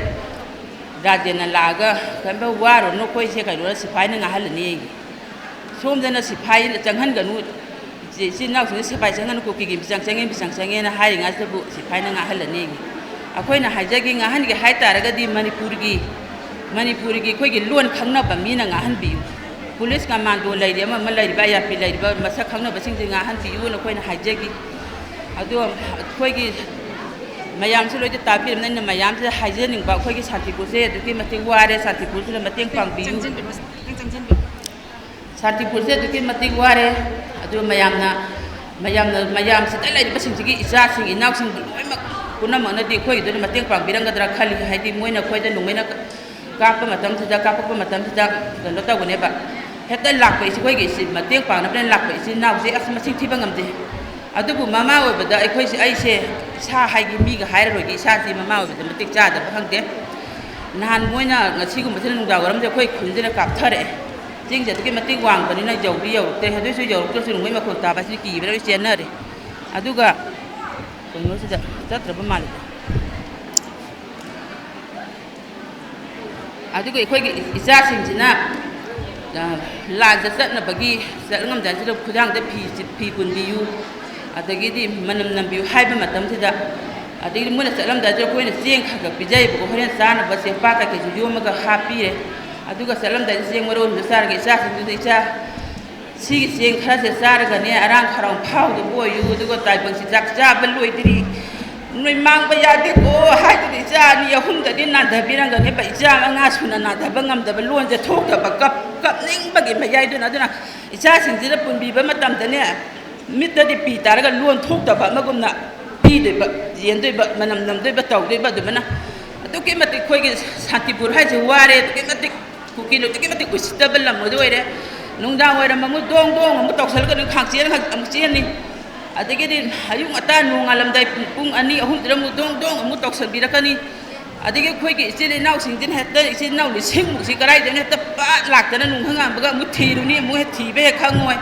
ꯔꯥꯖꯦꯟꯅ ꯂꯥꯛꯑꯒ, "ꯀꯔꯤꯝꯇ ꯋꯥꯔꯨꯅꯨ, ꯑꯩꯈꯣꯏꯁꯦ ꯀꯩꯅꯣꯅ ꯁꯤꯐꯥꯏꯅ ꯉꯥꯛꯍꯜꯂꯅꯤ, ꯑꯩꯒꯤ ꯁꯣꯝꯗꯅ ꯁꯤꯐꯥꯏ ꯆꯪꯍꯟꯒꯅꯨ, ꯏꯆꯦ-, ꯏꯆꯤꯟ ꯏꯅꯥꯎꯁꯤꯡꯅ ꯁꯤꯐꯥꯏ ꯆꯪꯍꯟꯒꯅꯨ, ꯀꯨꯀꯤꯒꯤ ꯃꯤꯆꯪ ꯆꯪꯉꯦ, ꯃꯤꯆꯪ ꯆꯪꯉꯦꯅ ꯍꯥꯏꯔꯤꯉꯩꯁꯤꯗꯕꯨ ꯁꯤꯐꯥꯏꯅ ꯉꯥꯛꯍꯜꯂꯅꯤ꯫ ꯑꯩꯈꯣꯏꯅ ꯍꯥꯏꯖꯒꯦ, ꯉꯥꯛꯍꯟꯒꯦ ꯍꯥꯏ ꯇꯥꯔꯒꯗꯤ ꯃꯅꯤꯄꯨꯔꯒꯤ, ꯃꯅꯤꯄꯨꯔꯒꯤ ꯑꯩꯈꯣꯏꯒꯤ ꯂꯣꯟ ꯈꯪꯅꯕ ꯃꯤꯅ ꯉꯥꯛꯍꯟꯕꯤꯌꯨ꯫ ꯄꯨꯂꯤꯁ ꯀꯃꯥꯟꯗꯣ ꯂꯩꯔꯤ, ꯑꯃ ꯑꯃ ꯂꯩꯔꯤꯕ, ꯑꯥꯏ ꯑꯥꯔ ꯄꯤ ꯂꯩꯔꯤꯕ ꯃꯁꯛ ꯈꯪꯅꯕꯁꯤꯡꯁꯦ ꯉꯥꯛꯍꯟꯕꯤꯌꯨꯅ ꯑꯩꯈꯣꯏꯅ ꯍꯥꯏꯖꯒꯦ꯫ ꯑꯗꯣ ꯑꯩꯈꯣꯏꯒꯤ ꯃꯌꯥꯝꯁꯨ ꯂꯣꯏꯅ ꯇꯥꯕꯤꯔꯕꯅꯤꯅ, ꯑꯩꯅ ꯃꯌꯥꯝꯁꯤꯗ ꯍꯥꯏꯖꯅꯤꯡꯕ, ꯑꯩꯈꯣꯏꯒꯤ ꯁꯥꯟꯇꯤꯄꯨꯔꯁꯦ ꯑꯗꯨꯛꯀꯤ ꯃꯇꯤꯛ ꯋꯥꯔꯦ, ꯁꯥꯟꯇꯤꯄꯨꯔꯁꯤꯗ ꯃꯇꯦꯡ ꯄꯥꯡꯕꯤꯌꯨ꯫ ꯁꯥꯟꯇꯤꯄꯨꯔꯁꯦ ꯑꯗꯨꯛꯀꯤ ꯃꯇꯤꯛ ꯋꯥꯔꯦ꯫ ꯑꯗꯨ ꯃꯌꯥꯝꯅ, ꯃꯌꯥꯝꯅ, ꯃꯌꯥꯝꯁꯤꯗ ꯂꯩꯔꯤꯕꯁꯤꯡꯁꯤꯒꯤ ꯏꯆꯥꯁꯤꯡ ꯏꯅꯥꯎꯁꯤꯡꯕꯨ ꯂꯣꯏꯅꯃꯛ ꯄꯨꯝꯅꯃꯛꯅꯗꯤ ꯑꯩꯈꯣꯏꯒꯤꯗꯨꯅ ꯃꯇꯦꯡ ꯄꯥꯡꯕꯤꯔꯝꯒꯗ꯭ꯔꯥ ꯈꯜꯂꯤ꯫ ꯍꯥꯏꯗꯤ ꯃꯣꯏꯅ ꯑꯩꯈꯣꯏꯗ ꯅꯣꯡꯃꯩꯅ ꯀꯥꯞꯄ ꯃꯇꯝꯁꯤꯗ, ꯀꯥꯞꯄꯛꯄ ꯃꯇꯝꯁꯤꯗ ꯀꯩꯅꯣ ꯇꯧꯒꯅꯦꯕ꯫ ꯍꯦꯛꯇ ꯂꯥꯛꯄ ꯏꯆꯦ, ꯑꯩꯈꯣꯏꯒꯤ ꯏꯆꯦ ꯃꯇꯦꯡ ꯄꯥꯡꯅꯕꯅ ꯂꯥꯛꯄ ꯏꯆꯤꯟ ꯏꯅꯥꯎꯁꯦ ꯑꯁ ꯃꯁꯤꯡ ꯊꯤꯕ ꯉꯝꯗꯦ꯫ ꯑꯗꯨꯕꯨ ꯃꯃꯥ ꯑꯣꯏꯕꯗ ꯑꯩꯈꯣꯏꯁꯦ, ꯑꯩꯁꯦ ꯏꯁꯥ ꯍꯥꯏꯒꯤ ꯃꯤꯒ ꯍꯥꯏꯔꯔꯣꯏꯒꯦ, ꯏꯁꯥꯁꯤ ꯃꯃꯥ ꯑꯣꯏꯕꯗ ꯃꯇꯤꯛ ꯆꯥꯗꯕ ꯈꯪꯗꯦ꯫ ꯅꯍꯥꯟ ꯃꯣꯏꯅ ꯉꯁꯤꯒꯨꯝꯕꯁꯤꯅ ꯅꯨꯡꯗꯥꯡ ꯋꯥꯏꯔꯝꯁꯦ ꯑꯩꯈꯣꯏ ꯈꯨꯟꯁꯤꯗ ꯀꯥꯞꯊꯔꯛꯑꯦ꯫ ꯆꯤꯡꯁꯦ ꯑꯗꯨꯛꯀꯤ ꯃꯇꯤꯛ ꯋꯥꯡꯕꯅꯤꯅ ꯌꯧꯗꯤ ꯌꯧꯔꯛꯇ꯭ꯔꯦ꯫ ꯑꯗꯨꯏꯁꯨ ꯌꯧꯔꯛꯇ꯭ꯔꯁꯨ ꯅꯣꯡꯃꯩ ꯃꯈꯣꯟ ꯇꯥꯕ ꯑꯁꯤ ꯀꯤꯕꯅ ꯂꯣꯏ ꯆꯦꯟꯅꯔꯦ꯫ ꯑꯗꯨꯒ ꯀꯩꯅꯣꯁꯤꯗ ꯆꯠꯇ꯭ꯔꯕ ꯃꯥꯜꯂꯦ꯫ ꯑꯗꯨꯒ ꯑꯩꯈꯣꯏꯒꯤ ꯏꯆꯥꯁꯤꯡꯁꯤꯅ, ꯑ, ꯂꯥꯟꯗ ꯆꯠꯅꯕꯒꯤ ꯆꯠꯉꯝꯗꯥꯏꯁꯤꯗ ꯈꯨꯗꯥꯡꯗ ꯐꯤ, ꯐꯤ ꯄꯨꯟꯕꯤꯌꯨ, ꯑꯗꯒꯤꯗꯤ ꯃꯅꯝ ꯅꯝꯕꯤꯌꯨ ꯍꯥꯏꯕ ꯃꯇꯝꯁꯤꯗ, ꯑꯗꯒꯤꯗꯤ ꯃꯣꯏꯅ ꯆꯠꯂꯝꯗꯥꯏꯁꯤꯗ ꯑꯩꯈꯣꯏꯅ ꯆꯦꯡ ꯈꯔ ꯈꯔ ꯄꯤꯖꯩꯕꯀꯣ, ꯍꯣꯔꯦꯟ ꯆꯥꯅꯕ ꯆꯦꯡꯄꯥꯛ ꯀꯩꯀꯩꯁꯨ ꯌꯣꯝꯃꯒ ꯍꯥꯞꯄꯤꯔꯦ꯫ ꯑꯗꯨꯒ ꯆꯠꯂꯝꯗꯥꯏꯗ ꯆꯦꯡ ꯃꯔꯨ ꯑꯃꯁꯨ ꯆꯥꯔꯒ ꯏꯆꯥꯁꯤꯡꯗꯨꯗ, "ꯏꯆꯥ, ꯁꯤꯒꯤ ꯆꯦꯡ ꯈꯔꯁꯦ ꯆꯥꯔꯒꯅꯦ ꯑꯔꯥꯡ ꯈꯔꯥꯎ ꯐꯥꯎꯗꯕ ꯑꯣꯏꯌꯨ, ꯑꯗꯨꯒ ꯇꯥꯏꯕꯪꯁꯤ ꯆꯥꯛ ꯆꯥꯕ ꯂꯣꯏꯗ꯭ꯔꯤ, ꯅꯣꯏ ꯃꯥꯡꯕ ꯌꯥꯗꯦꯀꯣ" ꯍꯥꯏꯗꯨꯅ ꯏꯆꯥ ꯑꯅꯤ ꯑꯍꯨꯝꯗꯗꯤ ꯅꯥꯟꯊꯕꯤꯔꯝꯒꯅꯦꯕ꯫ ꯏꯆꯥ ꯃꯉꯥ ꯁꯨꯅ ꯅꯥꯟꯊꯕ ꯉꯝꯗꯕ, ꯂꯣꯟꯁꯦ ꯊꯣꯛꯇꯕ, ꯀꯞ-, ꯀꯞꯅꯤꯡꯕꯒꯤ ꯃꯌꯥꯏꯗꯨꯅ꯫ ꯑꯗꯨꯅ ꯏꯆꯥꯁꯤꯡꯁꯤꯗ ꯄꯨꯟꯕꯤꯕ ꯃꯇꯝꯗꯅꯦ, ꯃꯤꯠꯇꯗꯤ ꯄꯤ ꯇꯥꯔꯒ ꯂꯣꯟ ꯊꯣꯛꯇꯕ ꯑꯃꯒꯨꯝꯅ ꯄꯤꯗꯣꯏꯕ, ꯌꯦꯟꯗꯣꯏꯕ, ꯃꯅꯝ ꯅꯝꯗꯣꯏꯕ, ꯇꯧꯗꯣꯏꯕ꯫ ꯑꯗꯨꯃꯥꯏꯅ ꯑꯗꯨꯛꯀꯤ ꯃꯇꯤꯛ ꯑꯩꯈꯣꯏꯒꯤ ꯁꯥꯟꯇꯤꯄꯨꯔ ꯍꯥꯏꯁꯦ ꯋꯥꯔꯦ, ꯑꯗꯨꯛꯀꯤ ꯃꯇꯤꯛ ꯀꯨꯀꯤꯅ ꯑꯗꯨꯛꯀꯤ ꯃꯇꯤꯛ ꯎꯁꯤꯠꯇꯕ ꯂꯝ ꯑꯗꯨ ꯑꯣꯏꯔꯦ꯫ ꯅꯨꯡꯗꯥꯡ ꯋꯥꯏꯔꯝ ꯑꯃꯨꯛ ꯗꯣꯡ ꯗꯣꯡ ꯑꯃꯨꯛ ꯇꯧꯁꯜꯂꯒ ꯑꯗꯨꯝ ꯈꯥꯡꯆꯦꯟ ꯑꯃꯨꯛ ꯆꯦꯟꯅꯤ꯫ ꯑꯗꯒꯤꯗꯤ ꯑꯌꯨꯛ ꯉꯟꯇꯥ ꯅꯣꯡꯉꯥꯜꯂꯝꯗꯥꯏ ꯄꯨꯡ ꯑꯅꯤ ꯑꯍꯨꯝꯁꯤꯗ ꯑꯃꯨꯛ ꯗꯣꯡ ꯗꯣꯡ ꯑꯃꯨꯛ ꯇꯧꯁꯟꯕꯤꯔꯛꯀꯅꯤ꯫ ꯑꯗꯒꯤ ꯑꯩꯈꯣꯏꯒꯤ ꯏꯆꯤꯜ ꯏꯅꯥꯎꯁꯤꯡꯁꯤꯅ ꯍꯦꯛꯇ ꯏꯆꯤꯜ ꯏꯅꯥꯎ ꯂꯤꯁꯤꯡꯃꯨꯛꯁꯤ ꯀꯗꯥꯏꯗꯅꯣ ꯍꯦꯛꯇ ꯄꯥꯠ ꯂꯥꯛꯇꯅ ꯅꯨꯡꯍꯪ ꯉꯥꯟꯕꯒ ꯑꯃꯨꯛ ꯊꯤꯔꯨꯅꯤ, ꯑꯃꯨꯛ ꯍꯦꯛ ꯊꯤꯕ ꯍꯦꯛ ꯈꯪꯉꯣꯏ꯫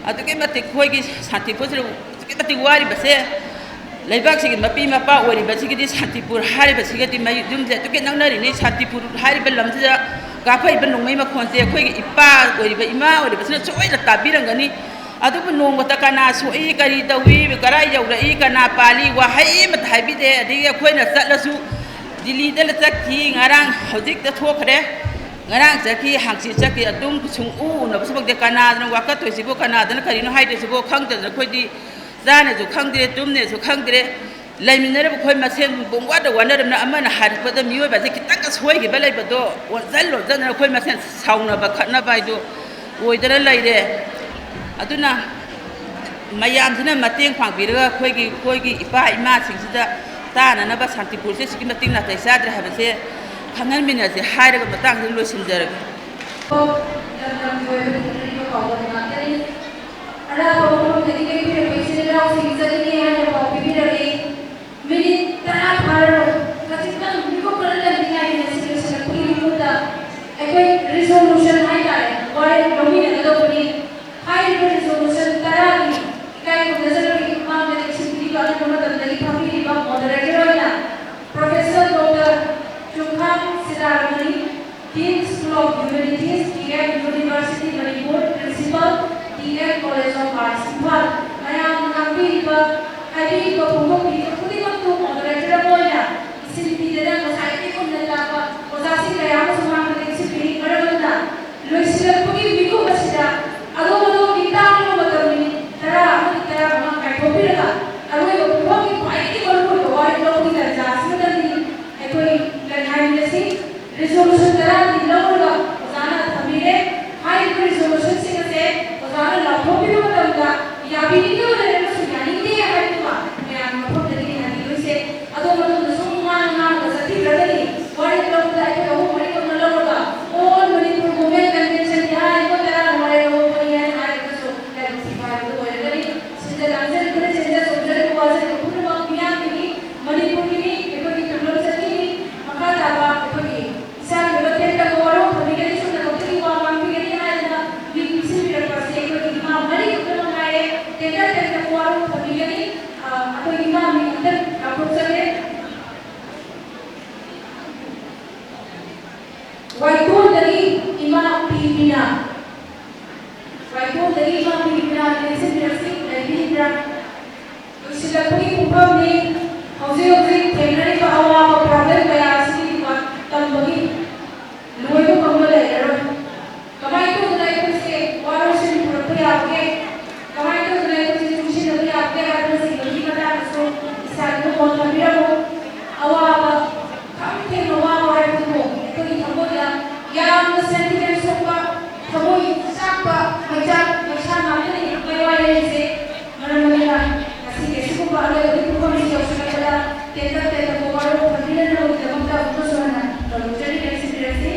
ꯑꯗꯨꯛꯀꯤ ꯃꯇꯤꯛ ꯑꯩꯈꯣꯏꯒꯤ ꯁꯥꯟꯇꯤꯄꯨꯔꯁꯤꯗ ꯑꯗꯨꯛꯀꯤ ꯃꯇꯤꯛ ꯋꯥꯔꯤꯕꯁꯦ, ꯂꯩꯕꯥꯛꯁꯤꯒꯤ ꯃꯄꯤ ꯃꯄꯥ ꯑꯣꯏꯔꯤꯕꯁꯤꯒꯤꯗꯤ ꯁꯥꯟꯇꯤꯄꯨꯔ ꯍꯥꯏꯔꯤꯕꯁꯤꯒꯗꯤ ꯃꯩ ꯌꯨꯝꯁꯦ ꯑꯗꯨꯛꯀꯤ ꯅꯛꯅꯔꯤꯅꯤ꯫ ꯁꯥꯟꯇꯤꯄꯨꯔ ꯍꯥꯏꯔꯤꯕ ꯂꯝꯁꯤꯗ ꯀꯥꯞꯐꯩꯕ ꯅꯣꯡꯃꯩ ꯃꯈꯣꯟꯁꯦ ꯑꯩꯈꯣꯏꯒꯤ ꯏꯄꯥ ꯑꯣꯏꯔꯤꯕ, ꯏꯃꯥ ꯑꯣꯏꯔꯤꯕꯁꯤꯅ ꯁꯣꯏꯅ ꯇꯥꯕꯤꯔꯝꯒꯅꯤ꯫ ꯑꯗꯨꯕꯨ ꯅꯣꯡꯃꯇ ꯀꯅꯥ ꯁꯣꯛꯏ, ꯀꯔꯤ ꯇꯧꯏ, ꯀꯔꯥꯏ ꯌꯧꯔꯛꯏ, ꯀꯅꯥ ꯄꯥꯜꯂꯤ, ꯋꯥꯍꯩ ꯑꯃꯠꯇ ꯍꯥꯏꯕꯤꯗꯦ꯫ ꯑꯗꯒꯤ ꯑꯩꯈꯣꯏꯅ ꯆꯠꯂꯁꯨ ꯗꯤꯜꯂꯤꯗ ꯆꯠꯈꯤ, ꯉꯔꯥꯡ ꯍꯧꯖꯤꯛꯇ ꯊꯣꯛꯈ꯭ꯔꯦ, ꯉꯔꯥꯡ ꯆꯠꯈꯤ, ꯍꯥꯡꯆꯤꯠ ꯆꯠꯈꯤ, ꯑꯗꯨꯝ ꯁꯨꯡꯎ ꯎꯅꯕꯁꯨ ꯐꯪꯗꯦ꯫ ꯀꯅꯥꯗꯅ ꯋꯥꯀꯠꯇꯣꯏꯁꯤꯕꯣ, ꯀꯅꯥꯗꯅ ꯀꯔꯤꯅꯣ ꯍꯥꯏꯗꯣꯏꯁꯤꯕꯣ ꯈꯪꯗꯗꯅ ꯑꯩꯈꯣꯏꯗꯤ ꯆꯥꯅꯁꯨ ꯈꯪꯗ꯭ꯔꯦ, ꯇꯨꯝꯅꯁꯨ ꯈꯪꯗ꯭ꯔꯦ꯫ ꯂꯩꯃꯤꯟꯅꯔꯤꯕ ꯑꯩꯈꯣꯏ ꯃꯁꯦꯟ ꯄꯨꯡꯋꯥꯗ ꯋꯥꯅꯔꯕꯅ ꯑꯃꯅ ꯍꯥꯏꯔꯛꯄꯗ ꯃꯤꯑꯣꯏꯕꯁꯦ ꯈꯤꯇꯪꯒ ꯁꯣꯏꯈꯤꯕ ꯂꯩꯕꯗꯣ ꯑꯣꯟꯁꯤꯟ ꯑꯣꯟꯁꯤꯟꯗꯅ ꯑꯩꯈꯣꯏ ꯃꯁꯦꯟ ꯁꯥꯎꯅꯕ ꯈꯠꯅꯕ ꯍꯥꯏꯗꯣ ꯑꯣꯏꯗꯅ ꯂꯩꯔꯦ꯫ ꯑꯗꯨꯅ ꯃꯌꯥꯝꯁꯤꯅ ꯃꯇꯦꯡ ꯄꯥꯡꯕꯤꯔꯒ ꯑꯩꯈꯣꯏꯒꯤ, ꯑꯩꯈꯣꯏꯒꯤ ꯏꯄꯥ ꯏꯃꯥꯁꯤꯡꯁꯤꯗ ꯇꯥꯅꯅꯕ ꯁꯥꯟꯇꯤꯄꯨꯔꯁꯦ ꯑꯁꯨꯛꯀꯤ ꯃꯇꯤꯛ ꯅꯥꯇꯩ ꯆꯥꯗ꯭ꯔꯦ ꯍꯥꯏꯕꯁꯦ ꯈꯪꯍꯟꯃꯤꯟꯅꯁꯦ ꯍꯥꯏꯔꯒ ꯃꯇꯥꯡꯁꯤꯗ ꯂꯣꯏꯁꯤꯟꯖꯔꯒꯦ꯫ ꯂꯝ ꯂꯝꯒꯤ ꯑꯣꯏꯕ ꯊꯦꯡꯅꯔꯤꯕ ꯄꯥꯎꯗꯝ ꯉꯥꯛꯇꯅꯤ꯫ ꯑꯔꯥꯞꯄ ꯃꯐꯝꯗꯒꯤ ꯂꯦꯡꯕꯤꯔꯛꯄ ꯏꯆꯤꯜ ꯏꯅꯥꯎꯁꯤꯡ ꯆꯠꯂꯤꯅꯦ ꯍꯥꯏꯅ ꯄꯥꯎ ꯄꯤꯕꯤꯔꯛꯏ꯫ ꯃꯤꯅꯤꯠ ꯇꯔꯥ ꯐꯥꯔꯔꯣꯏ꯫ ꯈꯖꯤꯛꯇꯪ ꯃꯤꯀꯨꯞ ꯈꯔ ꯂꯩꯔꯤꯉꯩꯗ ꯁꯤ ꯂꯣꯏꯁꯤꯜꯂꯛꯄꯒꯤ ꯃꯍꯨꯠꯇ ꯑꯩꯈꯣꯏ ꯔꯤꯖꯣꯂꯨꯁꯟ ꯍꯥꯏꯇꯥꯔꯦ, ꯋꯥꯔꯦꯞ ꯂꯧꯃꯤꯟꯅꯒꯗꯧꯕꯅꯤ꯫ ꯍꯥꯏꯔꯤꯕ ꯔꯤꯖꯣꯂꯨꯁꯟ ꯇꯔꯥꯗꯤ ꯏꯀꯥꯏ ꯈꯨꯝꯅꯖꯕꯒꯤ ꯃꯃꯥꯡꯗ ꯏꯁꯤꯡ ꯄꯤꯕ ꯑꯉꯟꯕ ꯃꯇꯝꯗꯒꯤ ꯐꯝꯕꯤꯔꯤꯕ ꯃꯣꯗꯔꯦꯇꯔ ꯑꯣꯏꯅ ꯄ꯭ꯔꯣꯐꯦꯁꯔ ꯗꯣꯛꯇꯔ ꯆꯨꯡꯈꯥꯡ ꯁꯤꯗꯥꯔꯃꯅꯤ, Dean School of Humanities, D M University Manipur, Principal, D M College of Arts, Imphal. ꯃꯌꯥꯝꯅ ꯉꯥꯡꯕꯤꯔꯤꯕ, ꯍꯥꯏꯕꯤꯔꯤꯕ ꯐꯣꯡꯗꯣꯛꯄꯤꯔꯤꯕ ꯈꯨꯗꯤꯡꯃꯛꯇꯨ ꯃꯣꯗꯔꯦꯇꯔ ꯑꯃ ꯑꯣꯏꯅ ꯏꯁꯤꯟꯕꯤꯗꯅ ꯉꯁꯥꯏꯒꯤ ꯃꯨꯟꯅ ꯇꯥꯕ ꯑꯣꯖꯥꯁꯤꯡ ꯀꯌꯥ ꯑꯃꯁꯨ ꯃꯥꯡꯗ ꯂꯦꯡꯁꯤꯟꯕꯤꯔꯤ꯫ ꯃꯔꯝ ꯑꯗꯨꯅ ꯂꯣꯏꯁꯤꯜꯂꯛꯄꯒꯤ ꯃꯤꯀꯨꯞ ꯑꯁꯤꯗ ꯑꯗꯣꯝ ꯑꯗꯣꯝꯒꯤ ꯇꯥꯡꯂꯕ ꯃꯇꯝ ꯃꯤꯅꯤꯠ ꯇꯔꯥ ꯑꯃꯗꯤ ꯇꯔꯥꯃꯉꯥ ꯀꯥꯏꯊꯣꯛꯄꯤꯔꯒ ꯑꯔꯣꯏꯕ ꯄꯨꯝꯐꯝꯒꯤ ꯈ꯭ꯋꯥꯏꯗꯒꯤ ꯃꯔꯨꯑꯣꯏꯕ ꯋꯥꯔꯦꯞ ꯂꯧꯕꯒꯤ ꯇꯥꯟꯖꯥ ꯑꯁꯤꯃꯇꯪꯗꯤ ꯑꯩꯈꯣꯏ ꯀꯔꯤ ꯍꯥꯏꯃꯤꯟꯅꯁꯤ? ꯔꯤꯖꯣꯂꯨꯁꯟ ꯇꯔꯥꯗꯤ ꯂꯧꯔꯒ ꯑꯣꯖꯥꯅ ꯊꯝꯕꯤꯔꯦ꯫ ꯍꯥꯏꯔꯤꯕ ꯔꯤꯖꯣꯂꯨꯁꯟꯁꯤꯡ ꯑꯁꯦ ꯑꯣꯖꯥꯅ ꯂꯥꯎꯊꯣꯛꯄꯤꯕ ꯃꯇꯝꯗ ꯌꯥꯕꯤꯅꯤꯡꯗꯕ ꯂꯩꯔꯒꯁꯨ ꯌꯥꯅꯤꯡꯗꯦ ꯍꯥꯏꯗꯨꯅ ꯃꯌꯥꯝꯒꯤ ꯃꯐꯝꯗꯗꯤ ꯍꯥꯏꯕꯤꯔꯣꯏꯁꯦ꯫ ꯑꯗꯣꯝ ꯑꯗꯣꯝꯅ ꯁꯨꯝ ꯉꯥꯡ ꯉꯥꯡꯉꯒ ꯆꯠꯄꯤꯗ꯭ꯔꯒꯗꯤ ꯋꯥꯔꯦꯞ ꯂꯧꯕꯗ ꯑꯩꯈꯣꯏ ꯑꯍꯨꯝ ꯃꯔꯤ ꯈꯛꯅ ꯂꯧꯔꯒ All Manipur Women Conventionꯒꯤ ꯍꯥꯏꯔꯤꯕ ꯇꯔꯥꯅ ꯋꯥꯔꯦꯞ ꯂꯧꯕꯅꯤ ꯍꯥꯏꯅ ꯍꯥꯏꯔꯒꯁꯨ ꯂꯥꯏꯕꯛ ꯊꯤꯕ ꯍꯥꯏꯕꯗꯨ ꯑꯣꯏꯔꯒꯅꯤ꯫ ꯁꯤꯟꯖ ꯂꯥꯡꯖ ꯇꯦꯟꯇꯛ ꯇꯦꯟꯇꯛ ꯋꯥꯔꯣꯜ ꯊꯝꯕꯤꯒꯅꯤ꯫ ꯑ, ꯑꯩꯈꯣꯏꯒꯤ ꯏꯃꯥ ꯃꯤꯡ ꯑꯝꯇꯪ ꯂꯥꯎꯊꯣꯛꯆꯒꯦ꯫ ꯋꯥꯏꯇꯣꯟꯗꯒꯤ ꯏꯃꯥ ꯄꯤꯕꯤꯅ꯫ ꯋꯥꯏꯇꯣꯟꯗꯒꯤ ꯏꯃꯥ ꯄꯤꯕꯤꯅ ꯂꯦꯡꯁꯤꯟꯕꯤꯔꯛꯁꯤ, ꯂꯩꯕꯤꯔꯤꯕ꯭ꯔꯥ? ꯂꯣꯏꯁꯤꯜꯂꯛꯄꯒꯤ ꯄꯨꯡꯐꯝꯅꯤ꯫ ꯍꯧꯖꯤꯛ ꯍꯧꯖꯤꯛ ꯊꯦꯡꯅꯔꯤꯕ ꯑꯋꯥꯕ problem ꯀꯌꯥ ꯑꯁꯤꯒꯤ ꯇꯝꯕꯒꯤ ꯂꯣꯏꯕ ꯉꯝꯕ ꯂꯩꯔꯔꯣꯏ꯫ ꯀꯃꯥꯏꯅ ꯇꯧꯗꯅ ꯑꯩꯈꯣꯏꯁꯦ ꯋꯥꯔꯣꯏꯁꯤꯟ ꯄꯨꯔꯛꯄ ꯌꯥꯕꯒꯦ? ꯀꯃꯥꯏꯅ ꯇꯧꯗꯅ ꯑꯩꯈꯣꯏꯁꯦ ꯆꯨꯡꯁꯤꯟꯅꯕ ꯌꯥꯕꯒꯦ ꯍꯥꯏꯕꯅꯆꯤꯡꯕꯒꯤ ꯃꯇꯥꯡꯗꯁꯨ ꯏꯁꯥꯒꯤ ꯃꯣꯠ ꯊꯝꯕꯤꯔꯝꯃꯨ꯫ ꯑꯋꯥꯕ, ꯈꯝ ꯊꯦꯡꯅ ꯋꯥꯕ ꯍꯥꯏꯕꯗꯨꯕꯨ ꯑꯩꯈꯣꯏꯒꯤ ꯊꯃꯣꯏꯗ ꯌꯥꯝꯅ sentiment ꯁꯣꯛꯄ, ꯊꯃꯣꯏ ꯆꯥꯛꯄ, ꯃꯩꯆꯥꯛ, ꯃꯩꯁꯥ ꯉꯥꯛꯇꯅꯤ ꯃꯩꯋꯥꯏ ꯂꯩꯔꯤꯁꯦ꯫ ꯃꯔꯝ ꯑꯗꯨꯅ ꯉꯁꯤꯒꯤ ꯑꯁꯤꯒꯨꯝꯕ ꯑꯔꯣꯏꯕꯒꯤ ꯄꯨꯡꯐꯝꯁꯤ ꯌꯧꯁꯤꯜꯂꯛꯄꯗ ꯇꯦꯟꯇꯛ ꯇꯦꯟꯇꯛꯄ ꯋꯥꯔꯣꯜ ꯊꯝꯕꯤꯅꯅꯕꯒꯤꯗꯃꯛꯇ ꯑꯃꯨꯛꯀꯁꯨ ꯍꯟꯅ ꯊꯧꯔꯝ ꯆꯅꯤ ꯂꯦꯡꯁꯤꯟꯕꯤꯔꯁꯤ꯫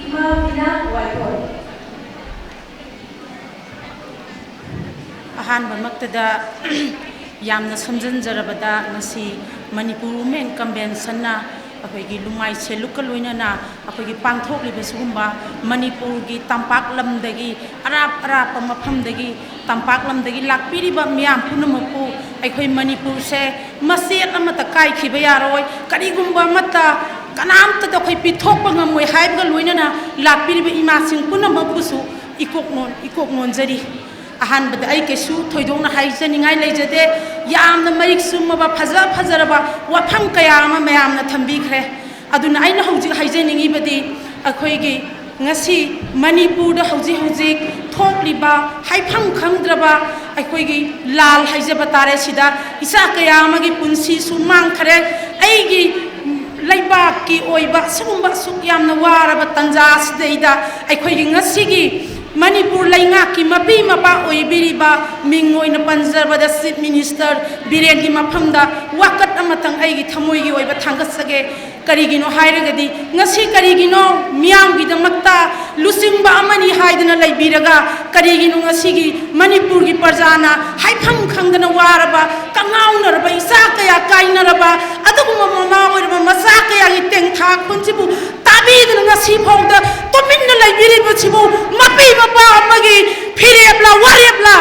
ꯏꯃꯥ ꯕꯤꯅꯥ ꯋꯥꯏꯊꯣꯛ꯫ ꯑꯍꯥꯟꯕꯃꯛꯇꯗ ꯌꯥꯝꯅ ꯁꯝꯖꯤꯟꯖꯔꯕꯗ, ꯉꯁꯤ ꯃꯅꯤꯄꯨꯔ Women Conventionꯅ ꯑꯩꯈꯣꯏꯒꯤ ꯂꯨꯃꯥꯏ ꯁꯦꯂꯨꯛꯀ ꯂꯣꯏꯅꯅ ꯑꯩꯈꯣꯏꯒꯤ ꯄꯥꯡꯊꯣꯛꯂꯤꯕ ꯁꯤꯒꯨꯝꯕ ꯃꯅꯤꯄꯨꯔꯒꯤ ꯇꯝꯄꯥꯛ ꯂꯝꯗꯒꯤ, ꯑꯔꯥꯞ ꯑꯔꯥꯞꯄ ꯃꯐꯝꯗꯒꯤ, ꯇꯝꯄꯥꯛ ꯂꯝꯗꯒꯤ ꯂꯥꯛꯄꯤꯔꯤꯕ ꯃꯤꯌꯥꯝ ꯄꯨꯝꯅꯃꯛꯄꯨ ꯑꯩꯈꯣꯏ ꯃꯅꯤꯄꯨꯔꯁꯦ ꯃꯆꯦꯠ ꯑꯃꯠꯇ ꯀꯥꯏꯈꯤꯕ ꯌꯥꯔꯣꯏ, ꯀꯔꯤꯒꯨꯝꯕ ꯑꯃꯠꯇ ꯀꯅꯥꯝꯇꯗ ꯑꯩꯈꯣꯏ ꯄꯤꯊꯣꯛꯄ ꯉꯝꯃꯣꯏ ꯍꯥꯏꯕꯒ ꯂꯣꯏꯅꯅ ꯂꯥꯛꯄꯤꯔꯤꯕ ꯏꯃꯥꯁꯤꯡ ꯄꯨꯝꯅꯃꯛꯄꯨꯁꯨ ꯏꯀꯣꯛ ꯅꯣꯟ-, ꯏꯀꯣꯛ ꯅꯣꯟꯖꯔꯤ꯫ ꯑꯍꯥꯟꯕꯗ ꯑꯩ ꯀꯩꯁꯨ ꯊꯣꯏꯗꯣꯛꯅ ꯍꯥꯏꯖꯅꯤꯡꯉꯥꯏ ꯂꯩꯖꯗꯦ꯫ ꯌꯥꯝꯅ ꯃꯔꯤꯛ ꯆꯨꯝꯃꯕ, ꯐꯖ ꯐꯖꯔꯕ ꯋꯥꯐꯝ ꯀꯌꯥ ꯑꯃ ꯃꯌꯥꯝꯅ ꯊꯝꯕꯤꯈ꯭ꯔꯦ꯫ ꯑꯗꯨꯅ ꯑꯩꯅ ꯍꯧꯖꯤꯛ ꯍꯥꯏꯖꯅꯤꯡꯉꯤꯕꯗꯤ, ꯑꯩꯈꯣꯏꯒꯤ ꯉꯁꯤ ꯃꯅꯤꯄꯨꯔꯗ ꯍꯧꯖꯤꯛ ꯍꯧꯖꯤꯛ ꯊꯣꯛꯂꯤꯕ ꯍꯥꯏꯐꯝ ꯈꯪꯗ꯭ꯔꯕ ꯑꯩꯈꯣꯏꯒꯤ ꯂꯥꯜ ꯍꯥꯏꯖꯕ ꯇꯥꯔꯦ, ꯁꯤꯗ ꯏꯆꯥ ꯀꯌꯥ ꯑꯃꯒꯤ ꯄꯨꯟꯁꯤꯁꯨ ꯃꯥꯡꯈꯔꯦ꯫ ꯑꯩꯒꯤ ꯂꯩꯕꯥꯛꯀꯤ ꯑꯣꯏꯕ ꯁꯤꯒꯨꯝꯕ ꯑꯁꯨꯛ ꯌꯥꯝꯅ ꯋꯥꯔꯕ ꯇꯥꯟꯖꯥ ꯑꯁꯤꯗꯩꯗ ꯑꯩꯈꯣꯏꯒꯤ ꯉꯁꯤꯒꯤ ꯃꯅꯤꯄꯨꯔ ꯂꯩꯉꯥꯛꯀꯤ ꯃꯄꯤ ꯃꯄꯥ ꯑꯣꯏꯕꯤꯔꯤꯕ, ꯃꯤꯡ ꯑꯣꯏꯅ ꯄꯟꯖꯕꯗ Chief Minister ꯕꯤꯔꯦꯟꯒꯤ ꯃꯐꯝꯗ ꯋꯥꯀꯠ ꯑꯃꯇꯪ ꯑꯩꯒꯤ ꯊꯃꯣꯏꯒꯤ ꯑꯣꯏꯕ ꯊꯥꯡꯒꯠꯆꯒꯦ꯫ ꯀꯔꯤꯒꯤꯅꯣ ꯍꯥꯏꯔꯒꯗꯤ, ꯉꯁꯤ ꯀꯔꯤꯒꯤꯅꯣ ꯃꯤꯌꯥꯝꯒꯤꯗꯃꯛꯇ ꯂꯨꯆꯤꯡꯕ ꯑꯃꯅꯤ ꯍꯥꯏꯗꯅ ꯂꯩꯕꯤꯔꯒ, ꯀꯔꯤꯒꯤꯅꯣ ꯉꯁꯤꯒꯤ ꯃꯅꯤꯄꯨꯔꯒꯤ ꯄ꯭ꯔꯖꯥꯅ ꯍꯥꯏꯐꯝ ꯈꯪꯗꯅ ꯋꯥꯔꯕ, ꯀꯉꯥꯎꯅꯔꯕ, ꯏꯆꯥ ꯀꯌꯥ ꯀꯥꯏꯅꯔꯕ ꯑꯗꯨꯒꯨꯝꯕ ꯃꯃꯥ ꯑꯣꯏꯔꯕ ꯃꯆꯥ ꯀꯌꯥꯒꯤ ꯇꯦꯡꯊꯥ ꯈꯣꯟꯁꯤꯕꯨ ꯇꯥꯕꯤꯗꯅ ꯉꯁꯤ ꯐꯥꯎꯗ ꯇꯨꯃꯤꯟꯅ ꯂꯩꯕꯤꯔꯤꯕꯁꯤꯕꯨ ꯃꯄꯤ ꯃꯄꯥ ꯑꯃꯒꯤ ꯐꯤꯔꯦꯞꯂ ꯋꯥꯔꯦꯞꯂ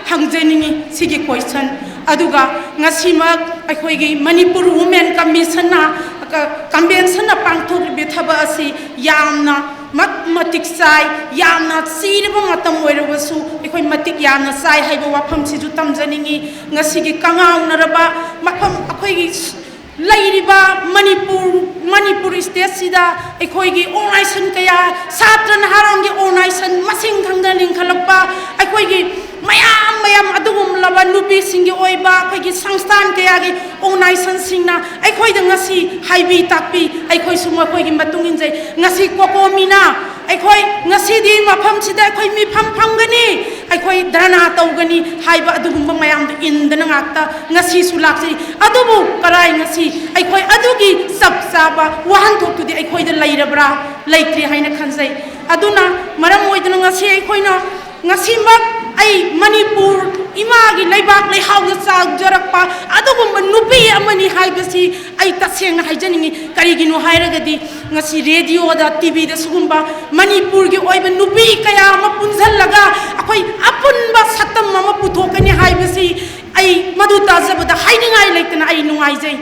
ꯍꯪꯖꯅꯤꯡꯏ꯫ ꯁꯤꯒꯤ question꯫ ꯑꯗꯨꯒ ꯉꯁꯤꯃꯛ ꯑꯩꯈꯣꯏꯒꯤ ꯃꯅꯤꯄꯨꯔ ꯋꯨꯃꯦꯟ ꯀꯃꯤꯁꯟꯅ, ꯀ-, ꯀꯟꯚꯦꯟꯁꯟꯅ ꯄꯥꯡꯊꯣꯛꯂꯤꯕ ꯊꯕꯛ ꯑꯁꯤ ꯌꯥꯝꯅ ꯃꯛ-, ꯃꯇꯤꯛ ꯆꯥꯏ, ꯌꯥꯝꯅ ꯆꯤꯔꯕ ꯃꯇꯝ ꯑꯣꯏꯔꯕꯁꯨ ꯑꯩꯈꯣꯏ ꯃꯇꯤꯛ ꯌꯥꯝꯅ ꯆꯥꯏ ꯍꯥꯏꯕ ꯋꯥꯐꯝꯁꯤꯁꯨ ꯇꯝꯖꯅꯤꯡꯏ꯫ ꯉꯁꯤꯒꯤ ꯀꯉꯥꯎꯅꯔꯕ ꯃꯐꯝ, ꯑꯩꯈꯣꯏꯒꯤ ꯂꯩꯔꯤꯕ ꯃꯅꯤꯄꯨꯔ, ꯃꯅꯤꯄꯨꯔ ꯁ꯭ꯇꯦꯠꯁꯤꯗ ꯑꯩꯈꯣꯏꯒꯤ ꯑꯣꯔꯒꯅꯥꯏꯖꯦꯁꯟ ꯀꯌꯥ, ꯁꯥꯇ꯭ꯔ ꯅꯍꯥꯔꯣꯜꯒꯤ ꯑꯣꯔꯒꯅꯥꯏꯖꯦꯁꯟ ꯃꯁꯤꯡ ꯈꯪꯗꯅ ꯂꯤꯡꯈꯠꯂꯛꯄ, ꯑꯩꯈꯣꯏꯒꯤ ꯃꯌꯥꯝ ꯃꯌꯥꯝ ꯑꯗꯨꯒꯨꯝꯂꯕ ꯅꯨꯄꯤꯁꯤꯡꯒꯤ ꯑꯣꯏꯕ ꯑꯩꯈꯣꯏꯒꯤ ꯁꯪꯁꯊꯥꯟ ꯀꯌꯥꯒꯤ ꯑꯣꯔꯒꯅꯥꯏꯖꯦꯁꯟꯁꯤꯡꯅ ꯑꯩꯈꯣꯏꯗ ꯉꯁꯤ ꯍꯥꯏꯕꯤ ꯇꯥꯛꯄꯤ, ꯑꯩꯈꯣꯏꯁꯨ ꯃꯈꯣꯏꯒꯤ ꯃꯇꯨꯡ ꯏꯟꯖꯩ꯫ ꯉꯁꯤ ꯀꯣꯀꯣꯃꯤꯅ ꯑꯩꯈꯣꯏ ꯉꯁꯤꯗꯤ ꯃꯐꯝꯁꯤꯗ ꯑꯩꯈꯣꯏ ꯃꯤꯐꯝ ꯐꯝꯒꯅꯤ, ꯑꯩꯈꯣꯏ ꯙꯔꯅꯥ ꯇꯧꯒꯅꯤ ꯍꯥꯏꯕ ꯑꯗꯨꯒꯨꯝꯕ ꯃꯌꯥꯝꯗꯨ ꯏꯟꯗꯅ ꯉꯥꯛꯇ ꯉꯁꯤꯁꯨ ꯂꯥꯛꯆꯩ꯫ ꯑꯗꯨꯕꯨ ꯀꯔꯥꯏ ꯉꯁꯤ ꯑꯩꯈꯣꯏ ꯑꯗꯨꯒꯤ ꯆꯞ ꯆꯥꯕ ꯋꯥꯍꯟꯊꯣꯛꯇꯨꯗꯤ ꯑꯩꯈꯣꯏꯗ ꯂꯩꯔꯕ꯭ꯔꯥ? ꯂꯩꯇ꯭ꯔꯤ ꯍꯥꯏꯅ ꯈꯟꯖꯩ꯫ ꯑꯗꯨꯅ ꯃꯔꯝ ꯑꯣꯏꯗꯅ ꯉꯁꯤ ꯑꯩꯈꯣꯏꯅ, ꯉꯁꯤꯃꯛ ꯑꯩ ꯃꯅꯤꯄꯨꯔ ꯏꯃꯥꯒꯤ ꯂꯩꯕꯥꯛ ꯂꯩꯍꯥꯎꯗ ꯆꯥꯎꯖꯔꯛꯄ ꯑꯗꯨꯒꯨꯝꯕ ꯅꯨꯄꯤ ꯑꯃꯅꯤ ꯍꯥꯏꯕꯁꯤ ꯑꯩ ꯇꯁꯦꯡꯅ ꯍꯥꯏꯖꯅꯤꯡꯏ꯫ ꯀꯔꯤꯒꯤꯅꯣ ꯍꯥꯏꯔꯒꯗꯤ ꯉꯁꯤ ꯔꯦꯗꯤꯑꯣꯗ, ꯇꯤꯚꯤꯗ ꯁꯤꯒꯨꯝꯕ ꯃꯅꯤꯄꯨꯔꯒꯤ ꯑꯣꯏꯕ ꯅꯨꯄꯤ ꯀꯌꯥ ꯑꯃ ꯄꯨꯟꯁꯤꯜꯂꯒ ꯑꯩꯈꯣꯏ ꯑꯄꯨꯟꯕ ꯁꯛꯇꯝ ꯑꯃ ꯄꯨꯊꯣꯛꯀꯅꯤ ꯍꯥꯏꯕꯁꯤ ꯑꯩ ꯃꯗꯨ ꯇꯥꯖꯕꯗ ꯍꯥꯏꯅꯤꯡꯉꯥꯏ ꯂꯩꯇꯅ ꯑꯩ ꯅꯨꯡꯉꯥꯏꯖꯩ꯫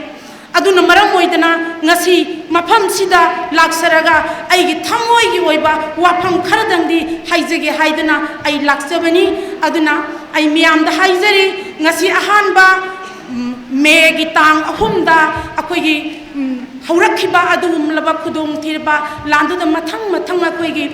ꯑꯗꯨꯅ ꯃꯔꯝ ꯑꯣꯏꯗꯅ ꯉꯁꯤ ꯃꯐꯝꯁꯤꯗ ꯂꯥꯛꯆꯔꯒ ꯑꯩꯒꯤ ꯊꯃꯣꯏꯒꯤ ꯑꯣꯏꯕ ꯋꯥꯐꯝ ꯈꯔꯗꯪꯗꯤ ꯍꯥꯏꯖꯒꯦ ꯍꯥꯏꯗꯅ ꯑꯩ ꯂꯥꯛꯆꯕꯅꯤ꯫ ꯑꯗꯨꯅ ꯑꯩ ꯃꯤꯌꯥꯝꯗ ꯍꯥꯏꯖꯔꯤ, ꯉꯁꯤ ꯑꯍꯥꯟꯕ, ꯎꯝ, ꯃꯦꯒꯤ ꯇꯥꯡ ꯑꯍꯨꯝꯗ ꯑꯩꯈꯣꯏꯒꯤ, ꯎꯝ, ꯍꯧꯔꯛꯈꯤꯕ ꯑꯗꯨꯒꯨꯝꯂꯕ ꯈꯨꯗꯣꯡꯊꯤꯔꯕ ꯂꯥꯟꯗꯨꯗ ꯃꯊꯪ ꯃꯊꯪ ꯑꯩꯈꯣꯏꯒꯤ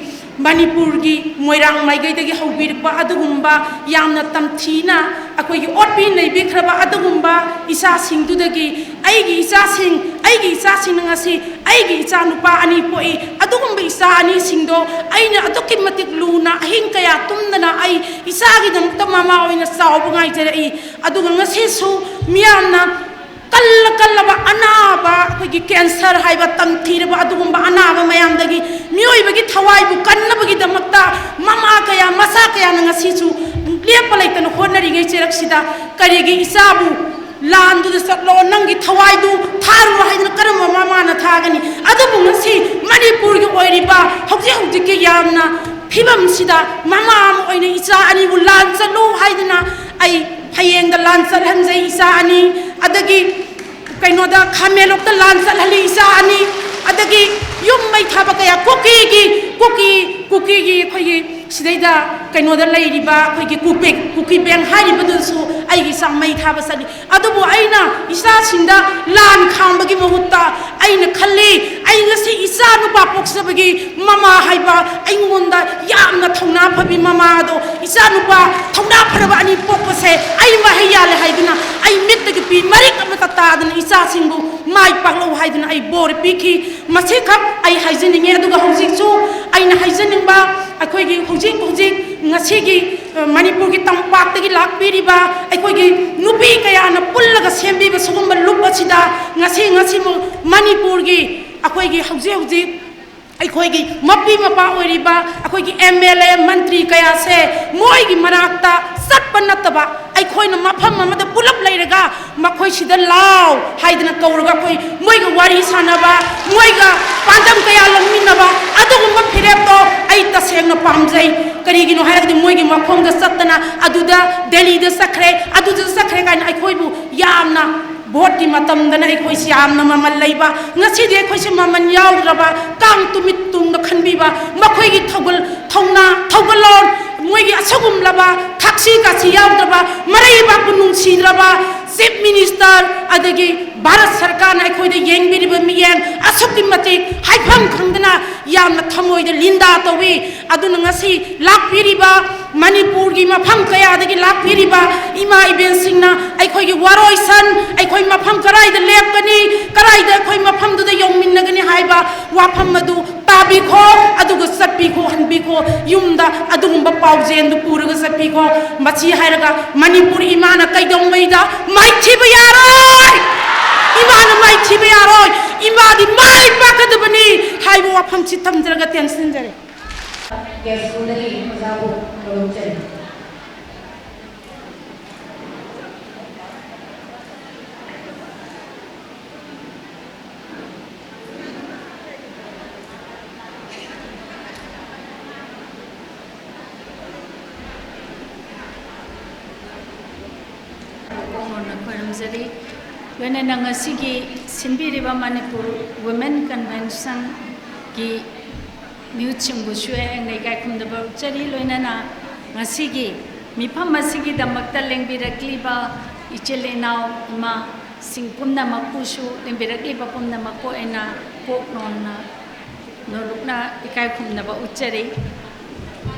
ꯃꯅꯤꯄꯨꯔꯒꯤ ꯃꯣꯏꯔꯥꯡ ꯃꯥꯏꯀꯩꯗꯒꯤ ꯍꯧꯕꯤꯔꯛꯄ ꯑꯗꯨꯒꯨꯝꯕ ꯌꯥꯝꯅ ꯇꯝꯊꯤꯅ ꯑꯩꯈꯣꯏꯒꯤ ꯑꯣꯠꯄꯤ ꯅꯩꯕꯤꯈ꯭ꯔꯕ ꯑꯗꯨꯒꯨꯝꯕ ꯏꯆꯥꯁꯤꯡꯗꯨꯗꯒꯤ ꯑꯩꯒꯤ ꯏꯆꯥꯁꯤꯡ, ꯑꯩꯒꯤ ꯏꯆꯥꯁꯤꯡꯅ ꯉꯁꯤ ꯑꯩꯒꯤ ꯏꯆꯥ ꯅꯨꯄꯥ ꯑꯅꯤ ꯄꯣꯛꯏ꯫ ꯑꯗꯨꯒꯨꯝꯕ ꯏꯆꯥ ꯑꯅꯤꯁꯤꯡꯗꯣ ꯑꯩꯅ ꯑꯗꯨꯛꯀꯤ ꯃꯇꯤꯛ ꯂꯨꯅ ꯑꯍꯤꯡ ꯀꯌꯥ ꯇꯨꯝꯗꯅ ꯑꯩ ꯏꯆꯥꯒꯤꯗꯃꯛꯇ ꯃꯃꯥ ꯑꯣꯏꯅ ꯆꯥꯎꯕ ꯉꯥꯏꯖꯔꯛꯏ꯫ ꯑꯗꯨꯒ ꯉꯁꯤꯁꯨ ꯃꯤꯌꯥꯝꯅ ꯀꯜꯂ ꯀꯜꯂꯕ ꯑꯅꯥꯕ, ꯑꯩꯈꯣꯏꯒꯤ ꯀꯦꯟꯁꯔ ꯍꯥꯏꯕ ꯇꯝꯊꯤꯔꯕ ꯑꯗꯨꯒꯨꯝꯕ ꯑꯅꯥꯕ ꯃꯌꯥꯝꯗꯒꯤ ꯃꯤꯑꯣꯏꯕꯒꯤ ꯊꯋꯥꯏꯕꯨ ꯀꯟꯅꯕꯒꯤꯗꯃꯛꯇ ꯃꯃꯥ ꯀꯌꯥ, ꯃꯆꯥ ꯀꯌꯥꯅ ꯉꯁꯤꯁꯨ ꯂꯦꯞꯄ ꯂꯩꯇꯅ ꯍꯣꯠꯅꯔꯤꯉꯩ ꯆꯩꯔꯛꯁꯤꯗ ꯀꯔꯤꯒꯤ ꯏꯆꯥꯕꯨ ꯂꯥꯟꯗꯨꯗ ꯆꯠꯂꯣ, ꯅꯪꯒꯤ ꯊꯋꯥꯏꯗꯨ ꯊꯥꯔꯨꯔꯣ ꯍꯥꯏꯗꯅ ꯀꯔꯝꯕ ꯃꯃꯥꯅ ꯊꯥꯒꯅꯤ? ꯑꯗꯨꯕꯨ ꯉꯁꯤ ꯃꯅꯤꯄꯨꯔꯒꯤ ꯑꯣꯏꯔꯤꯕ ꯍꯧꯖꯤꯛ ꯍꯧꯖꯤꯛꯀꯤ ꯌꯥꯝꯅ ꯐꯤꯕꯝꯁꯤꯗ ꯃꯃꯥ ꯑꯃ ꯑꯣꯏꯅ ꯏꯆꯥ ꯑꯅꯤꯕꯨ ꯂꯥꯟ ꯆꯠꯂꯨ ꯍꯥꯏꯗꯅ ꯑꯩ ꯐꯌꯦꯡꯗ ꯂꯥꯟ ꯆꯠꯍꯟꯖꯩ ꯏꯆꯥ ꯑꯅꯤ, ꯑꯗꯒꯤ ꯀꯩꯅꯣꯗ ꯈꯥꯃꯦꯟꯂꯣꯛꯇ ꯂꯥꯟ ꯆꯠꯍꯜꯂꯤ ꯏꯆꯥ ꯑꯅꯤ, ꯑꯗꯒꯤ ꯌꯨꯝ ꯃꯩ ꯊꯥꯕ ꯀꯌꯥ, ꯀꯨꯀꯤꯒꯤ, ꯀꯨꯀꯤ, ꯀꯨꯀꯤꯒꯤ ꯑꯩꯈꯣꯏꯒꯤ ꯁꯤꯗꯩꯗ ꯀꯩꯅꯣꯗ ꯂꯩꯔꯤꯕ ꯑꯩꯈꯣꯏꯒꯤ ꯀꯨꯄꯦꯛ, ꯀꯨꯀꯤ ꯕꯦꯡ ꯍꯥꯏꯔꯤꯕꯗꯨꯁꯨ ꯑꯩꯒꯤ ꯏꯆꯥ ꯃꯩ ꯊꯥꯕ ꯆꯠꯂꯤ꯫ ꯑꯗꯨꯕꯨ ꯑꯩꯅ ꯏꯆꯥꯁꯤꯡꯗ ꯂꯥꯟ ꯈꯥꯝꯕꯒꯤ ꯃꯍꯨꯠꯇ ꯑꯩꯅ ꯈꯜꯂꯤ, ꯑꯩ ꯉꯁꯤ ꯏꯆꯥ ꯅꯨꯄꯥ ꯄꯣꯛꯆꯕꯒꯤ ꯃꯃꯥ ꯍꯥꯏꯕ ꯑꯩꯉꯣꯟꯗ ꯌꯥꯝꯅ ꯊꯧꯅꯥ ꯐꯕꯤ ꯃꯃꯥ ꯑꯗꯣ, ꯏꯆꯥ ꯅꯨꯄꯥ ꯊꯧꯅꯥ ꯐꯔꯕ ꯑꯅꯤ ꯄꯣꯛꯄꯁꯦ ꯑꯩ ꯃꯍꯩ ꯌꯥꯜꯂꯦ ꯍꯥꯏꯗꯨꯅ, ꯑꯩ ꯃꯤꯠꯇꯒꯤ ꯄꯤ ꯃꯔꯤꯛ ꯑꯃꯇ ꯇꯥꯗꯅ ꯏꯆꯥꯁꯤꯡꯕꯨ ꯃꯥꯏ ꯄꯥꯛꯂꯧ ꯍꯥꯏꯗꯨꯅ ꯑꯩ ꯕꯣꯔ ꯄꯤꯈꯤ꯫ ꯃꯁꯤꯈꯛ ꯑꯩ ꯍꯥꯏꯖꯅꯤꯡꯉꯤ꯫ ꯑꯗꯨꯒ ꯍꯧꯖꯤꯛꯁꯨ ꯑꯩꯅ ꯍꯥꯏꯖꯅꯤꯡꯕ, ꯑꯩꯈꯣꯏꯒꯤ ꯍꯧꯖꯤꯛ ꯍꯧꯖꯤꯛ ꯉꯁꯤꯒꯤ, ꯑ, ꯃꯅꯤꯄꯨꯔꯒꯤ ꯇꯝꯄꯥꯛꯇꯒꯤ ꯂꯥꯛꯄꯤꯔꯤꯕ ꯑꯩꯈꯣꯏꯒꯤ ꯅꯨꯄꯤ ꯀꯌꯥꯅ ꯄꯨꯜꯂꯒ ꯁꯦꯝꯕꯤꯕ ꯁꯤꯒꯨꯝꯕ ꯂꯨꯞ ꯑꯁꯤꯗ ꯉꯁꯤ, ꯉꯁꯤꯃꯛ ꯃꯅꯤꯄꯨꯔꯒꯤ ꯑꯩꯈꯣꯏꯒꯤ ꯍꯧꯖꯤꯛ ꯍꯧꯖꯤꯛ ꯑꯩꯈꯣꯏꯒꯤ ꯃꯄꯤ ꯃꯄꯥ ꯑꯣꯏꯔꯤꯕ ꯑꯩꯈꯣꯏꯒꯤ ꯑꯦꯝ ꯑꯦꯜ ꯑꯦ, ꯃꯟꯇ꯭ꯔꯤ ꯀꯌꯥꯁꯦ ꯃꯣꯏꯒꯤ ꯃꯅꯥꯛꯇ ꯆꯠꯄ ꯅꯠꯇꯕ, ꯑꯩꯈꯣꯏꯅ ꯃꯐꯝ ꯑꯃꯗ ꯄꯨꯂꯞ ꯂꯩꯔꯒ ꯃꯈꯣꯏꯁꯤꯗ ꯂꯥꯎ ꯍꯥꯏꯗꯅ ꯀꯧꯔꯒ ꯑꯩꯈꯣꯏ ꯃꯣꯏꯒ ꯋꯥꯔꯤ ꯁꯥꯟꯅꯕ, ꯃꯣꯏꯒ ꯄꯥꯟꯗꯝ ꯀꯌꯥ ꯂꯧꯃꯤꯟꯅꯕ, ꯑꯗꯨꯒꯨꯝꯕ ꯐꯤꯔꯦꯞꯇꯣ ꯑꯩ ꯇꯁꯦꯡꯅ ꯄꯥꯝꯖꯩ꯫ ꯀꯔꯤꯒꯤꯅꯣ ꯍꯥꯏꯔꯒꯗꯤ ꯃꯣꯏꯒꯤ ꯃꯐꯝꯗ ꯆꯠꯇꯅ ꯑꯗꯨꯗ ꯗꯦꯜꯂꯤꯗ ꯆꯠꯈ꯭ꯔꯦ, ꯑꯗꯨꯗ ꯆꯠꯈ꯭ꯔꯦ ꯀꯥꯏꯅ ꯑꯩꯈꯣꯏꯕꯨ ꯌꯥꯝꯅ ꯚꯣꯠꯀꯤ ꯃꯇꯝꯗꯅ ꯑꯩꯈꯣꯏꯁꯤ ꯌꯥꯝꯅ ꯃꯃꯜ ꯂꯩꯕ, ꯉꯁꯤꯗꯤ ꯑꯩꯈꯣꯏꯁꯤ ꯃꯃꯜ ꯌꯥꯎꯗ꯭ꯔꯕ, ꯀꯥꯡ ꯇꯨꯃꯤꯠ ꯇꯨꯡꯗ ꯈꯟꯕꯤꯕ, ꯃꯈꯣꯏꯒꯤ ꯊꯧꯒꯜ, ꯊꯧꯅꯥ, ꯊꯧꯒꯜꯂꯣꯟ, ꯃꯣꯏꯒꯤ ꯑꯁꯤꯒꯨꯝꯂꯕ ꯊꯛꯁꯤ ꯈꯥꯁꯤ ꯌꯥꯎꯗ꯭ꯔꯕ, ꯃꯔꯩꯕꯥꯛꯄꯨ ꯅꯨꯡꯁꯤꯗ꯭ꯔꯕ ꯆꯤꯐ ꯃꯤꯅꯤꯁꯇꯔ, ꯑꯗꯒꯤ ꯚꯥꯔꯠ ꯁꯔꯀꯥꯔꯅ ꯑꯩꯈꯣꯏꯗ ꯌꯦꯡꯕꯤꯔꯤꯕ ꯃꯤꯠꯌꯦꯡ ꯑꯁꯨꯛꯀꯤ ꯃꯇꯤꯛ ꯍꯥꯏꯐꯝ ꯈꯪꯗꯅ ꯌꯥꯝꯅ ꯊꯃꯣꯏꯗ ꯂꯤꯟꯗꯥ ꯇꯧꯏ꯫ ꯑꯗꯨꯅ ꯉꯁꯤ ꯂꯥꯛꯄꯤꯔꯤꯕ ꯃꯅꯤꯄꯨꯔꯒꯤ ꯃꯐꯝ ꯀꯌꯥꯗꯒꯤ ꯂꯥꯛꯄꯤꯔꯤꯕ ꯏꯃꯥ ꯏꯕꯦꯟꯁꯤꯡꯅ ꯑꯩꯈꯣꯏꯒꯤ ꯋꯥꯔꯣꯏꯁꯟ, ꯑꯩꯈꯣꯏ ꯃꯐꯝ ꯀꯔꯥꯏꯗ ꯂꯦꯞꯀꯅꯤ, ꯀꯔꯥꯏꯗ ꯑꯩꯈꯣꯏ ꯃꯐꯝꯗꯨꯗ ꯌꯧꯃꯤꯟꯅꯒꯅꯤ ꯍꯥꯏꯕ ꯋꯥꯐꯝ ꯑꯗꯨ ꯇꯥꯕꯤꯈꯣ, ꯑꯗꯨꯒ ꯆꯠꯄꯤꯈꯣ, ꯍꯟꯕꯤꯈꯣ, ꯌꯨꯝꯗ ꯑꯗꯨꯒꯨꯝꯕ ꯄꯥꯎꯖꯦꯜꯗꯨ ꯄꯨꯔꯒ ꯆꯠꯄꯤꯈꯣ꯫ ꯃꯁꯤ ꯍꯥꯏꯔꯒ ꯃꯅꯤꯄꯨꯔ ꯏꯃꯥꯅ ꯀꯩꯗꯧꯉꯩꯗ ꯃꯥꯏꯊꯤꯕ ꯌꯥꯔꯣꯏ, ꯏꯃꯥꯅ ꯃꯥꯏꯊꯤꯕ ꯌꯥꯔꯣꯏ, ꯏꯃꯥꯗꯤ ꯃꯥꯏ ꯄꯥꯛꯀꯗꯕꯅꯤ ꯍꯥꯏꯕ ꯋꯥꯐꯝꯁꯤ ꯊꯝꯖꯔꯒ ꯇꯦꯟꯁꯤꯟꯖꯔꯦ꯫ ꯌꯥꯏꯁ꯭ꯀꯨꯜꯗꯒꯤ ꯑꯣꯖꯥꯕꯨ ꯂꯧꯖꯔꯤ꯫ ꯅ ꯈꯣꯏꯔꯝꯖꯔꯤ꯫ ꯂꯣꯏꯅꯅ ꯉꯁꯤꯒꯤ ꯁꯤꯟꯕꯤꯔꯤꯕ ꯃꯅꯤꯄꯨꯔ ꯋꯨꯃꯦꯟ ꯀꯟꯚꯦꯟꯁꯟꯒꯤ ꯃꯤꯍꯨꯠꯁꯤꯡꯕꯨꯁꯨ ꯑꯩꯅ ꯏꯀꯥꯏ ꯈꯨꯝꯅꯕ ꯎꯠꯆꯔꯤ꯫ ꯂꯣꯏꯅꯅ ꯉꯁꯤꯒꯤ ꯃꯤꯐꯝ ꯑꯁꯤꯒꯤꯗꯃꯛꯇ ꯂꯦꯡꯕꯤꯔꯛꯂꯤꯕ ꯏꯆꯤꯜ ꯏꯅꯥꯎ ꯏꯃꯥꯁꯤꯡ ꯄꯨꯝꯅꯃꯛꯄꯨꯁꯨ, ꯂꯦꯡꯕꯤꯔꯛꯂꯤꯕ ꯄꯨꯝꯅꯃꯛꯄꯨ ꯑꯩꯅ ꯀꯣꯛ ꯅꯣꯟꯅ ꯅꯣꯂꯨꯛꯅ ꯏꯀꯥꯏ ꯈꯨꯝꯅꯕ ꯎꯠꯆꯔꯤ꯫